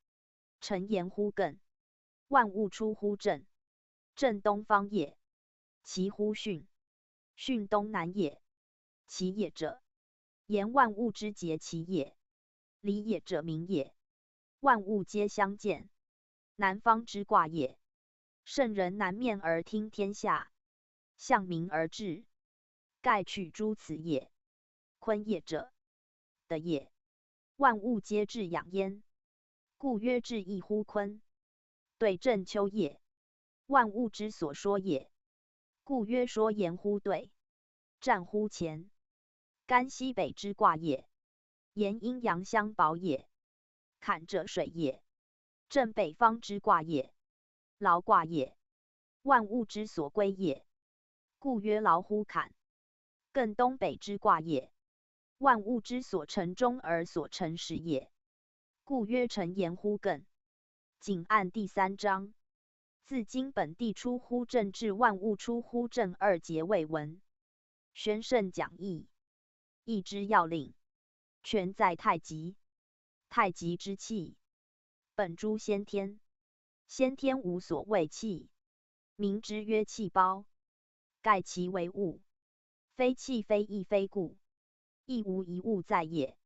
成言乎艮。万物出乎震，震东方也，其乎巽，巽东南也，其也者，言万物之节其也，离也者明也。万物皆相见，南方之卦也。圣人南面而听天下，向明而至，盖取诸此也。坤也者，德也。万物皆至阳焉，故曰至易乎坤，兑震秋也。万物之所说也，故曰说言乎兑，战乎乾。干西北之卦也，言阴阳相薄也。坎者水也，震北方之卦也，劳卦也。万物之所归也，故曰劳乎坎。艮东北之卦也，万物之所成终而所成始也，故曰成言乎艮。仅按第三章，自经本地出乎正至万物出乎正二节未闻。玄圣讲义，义之要领，全在太极。太极之气，本诸先天，先天无所谓气，名之曰气胞。盖其为物，非气非亦非故，亦无一物在也，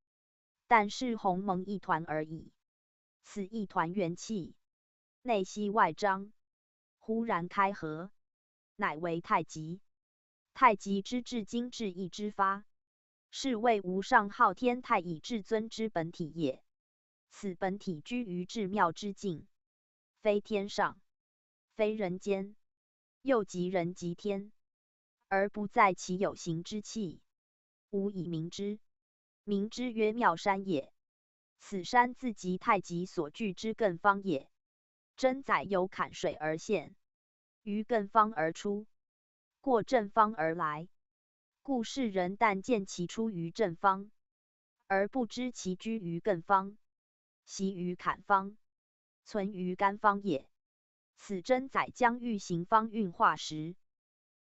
但是鸿蒙一团而已。此一团元气，内息外张，忽然开合，乃为太极。太极之至精至意之发，是谓无上浩天太乙至尊之本体也。此本体居于至妙之境，非天上，非人间，又即人即天，而不在其有形之气，无以名之，名之曰妙山也。此山自即太极所居之艮方也。真宰由坎水而现，于艮方而出，过正方而来，故世人但见其出于正方，而不知其居于艮方，习于坎方，存于干方也。此真宰将欲行方运化时，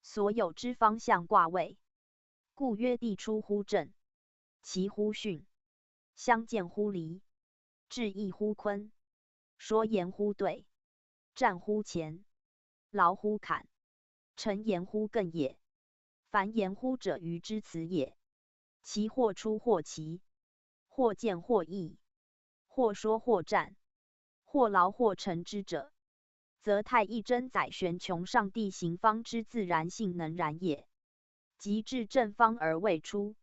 所有之方向卦位，故曰地出乎正，其乎巽，相见乎离，至亦乎坤，说言乎兑，战乎乾，劳乎坎，成言乎艮也。凡言乎者于知此也。其或出或奇，或见或异，或说或战，或劳或成之者，则太一真宰玄穷上帝行方之自然性能然也。即至正方而未出，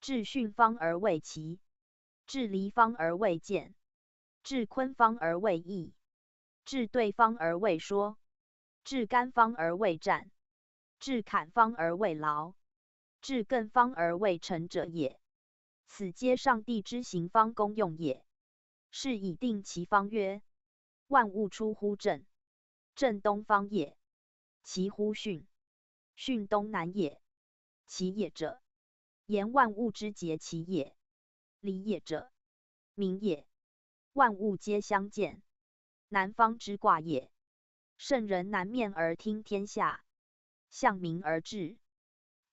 至巽方而未奇，至离方而未见，至坤方而未异，至兑方而未说，至干方而未战，至坎方而未劳，至艮方而未成者也。此皆上帝之行方功用也。是以定其方曰：万物出乎正，正东方也，其乎巽，巽东南也。其也者，言万物之节其也。离也者，明也。万物皆相见，南方之卦也。圣人南面而听天下，向明而至，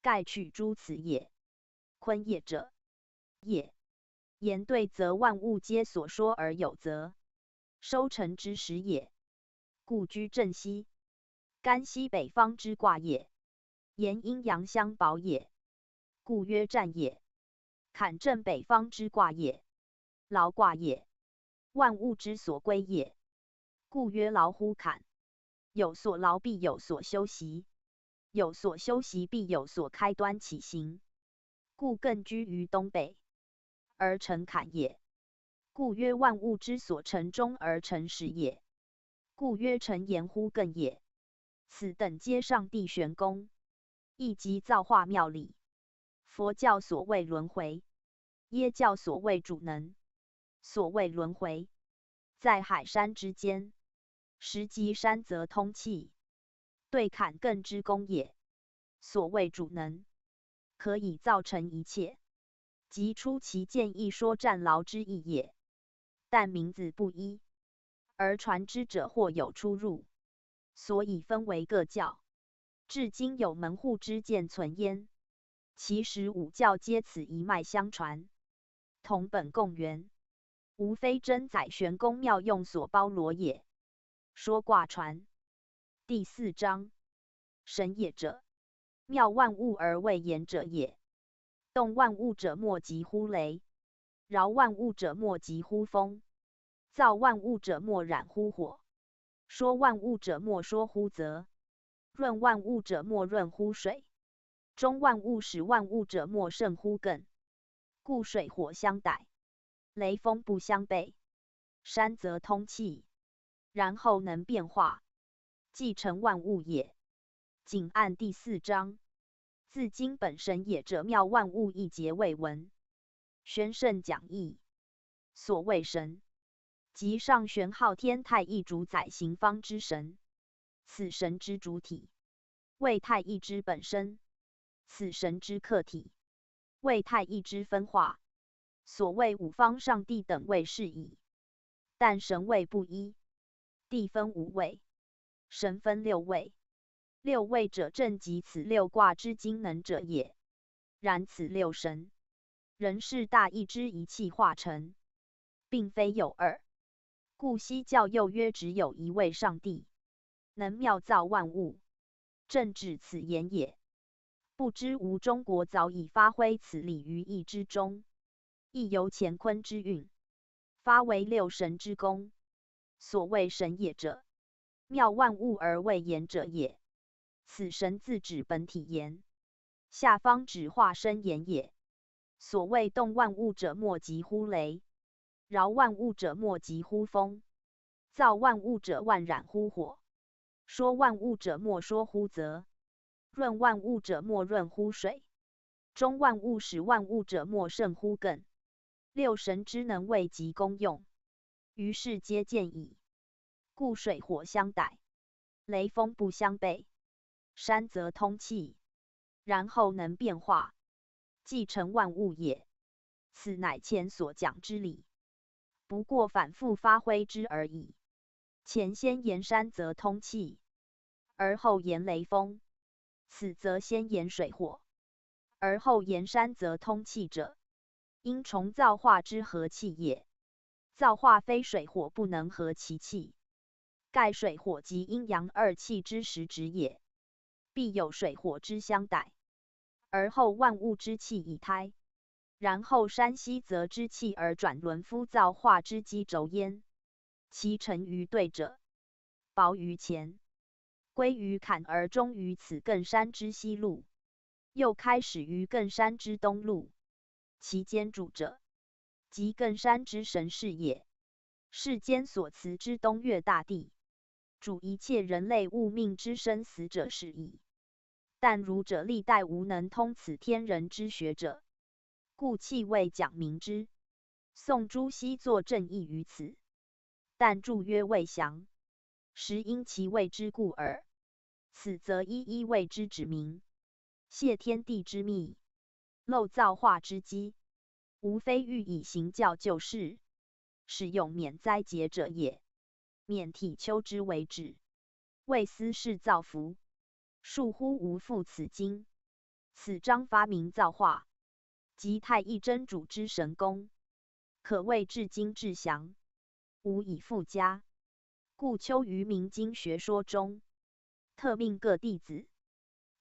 盖取诸此也。坤也者，也。言对则万物皆所说而有则，收成之时也。故居正西，干西北方之卦也。言阴阳相保也，故曰战也。坎正北方之卦也，劳卦也，万物之所归也，故曰劳乎坎。有所劳必有所休息，有所休息必有所开端起行，故艮居于东北，而成坎也。故曰万物之所成终而成始也。故曰成言乎艮也。此等皆上帝玄功，亦即造化妙理。佛教所谓轮回，耶教所谓主能。所谓轮回，在海山之间，时即山则通气，对坎艮之功也。所谓主能，可以造成一切，即出其剑亦说战劳之意也。但名字不一，而传之者或有出入，所以分为各教。至今有门户之见存焉。其实五教皆此一脉相传，同本共源，无非真宰玄功妙用所包罗也。说卦传。第四章。神也者，妙万物而未言者也。动万物者莫及乎雷，扰万物者莫及乎风，造万物者莫染乎火，说万物者莫说乎泽，润万物者莫润乎水，终万物始万物者莫胜乎艮。故水火相逮，雷风不相悖，山则通气，然后能变化，即成万物也。仅按第四章，自经本神也者妙万物一节未闻。玄圣讲义。所谓神，即上玄浩天太一主宰行方之神。此神之主体，谓太一之本身。此神之客体，谓太一之分化。所谓五方上帝等谓是矣。但神位不一，地分五位，神分六位。六位者正即此六卦之精能者也。然此六神，仍是大一之一气化成，并非有二。故西教又曰只有一位上帝，能妙造万物，正指此言也。不知吾中国早已发挥此理于易之中，亦由乾坤之运，发为六神之功。所谓神也者，妙万物而未言者也。此神自指本体言，下方指化身言也。所谓动万物者，莫及乎雷；饶万物者，莫及乎风；造万物者，万然乎火；说万物者，莫说乎泽；润万物者，莫润乎水；终万物，始万物者，莫甚乎艮。六神之能，未及功用，于是皆见矣。故水火相逮，雷风不相悖，山则通气，然后能变化，既成万物也。此乃乾所讲之理，不过反复发挥之而已。乾先言山则通气，而后言雷风，此则先言水火，而后言山则通气者，因从造化之和气也。造化非水火不能和其气，盖水火即阴阳二气之实质也，必有水火之相逮，而后万物之气以胎，然后山溪泽之气而转轮夫造化之机轴焉。其成于对者，薄于乾，归于坎，而终于此艮山之西麓，又开始于艮山之东麓。其间主者，即艮山之神识也。世间所辞之东岳大地，主一切人类物命之生死者是矣。但儒者历代无能通此天人之学者，故弃未讲明之。宋朱熹作正义于此，但著曰未详，实因其未之故耳。此则一一未之指明，泄天地之密，漏造化之机，无非欲以行教救世，使永免灾劫者也。免体丘之为止，未思是造福，孰乎无复此经。此章发明造化，即太乙真主之神功，可谓至精至详，无以复加。故丘于明经学说中，特命各弟子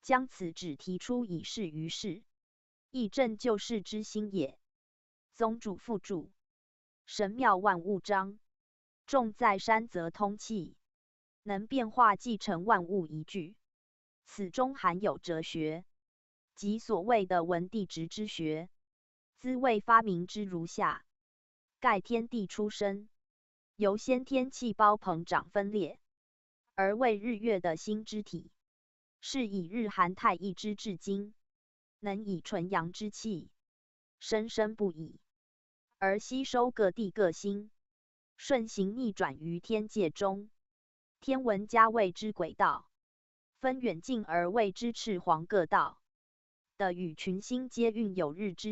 将此旨题出以示于世，以正救世之心也。宗主父主，神妙万物章，重在山则通气，能变化既成万物一句。此中含有哲学，即所谓的文帝直之学，滋味发明之如下：盖天地初生，由先天气胞膨长分裂，而为日月的星之体，是以日含太一之至精，能以纯阳之气，生生不已，而吸收各地各星，顺行逆转于天界中。天文家谓之轨道，分远近而谓之赤黄各道，的与群星皆运有日之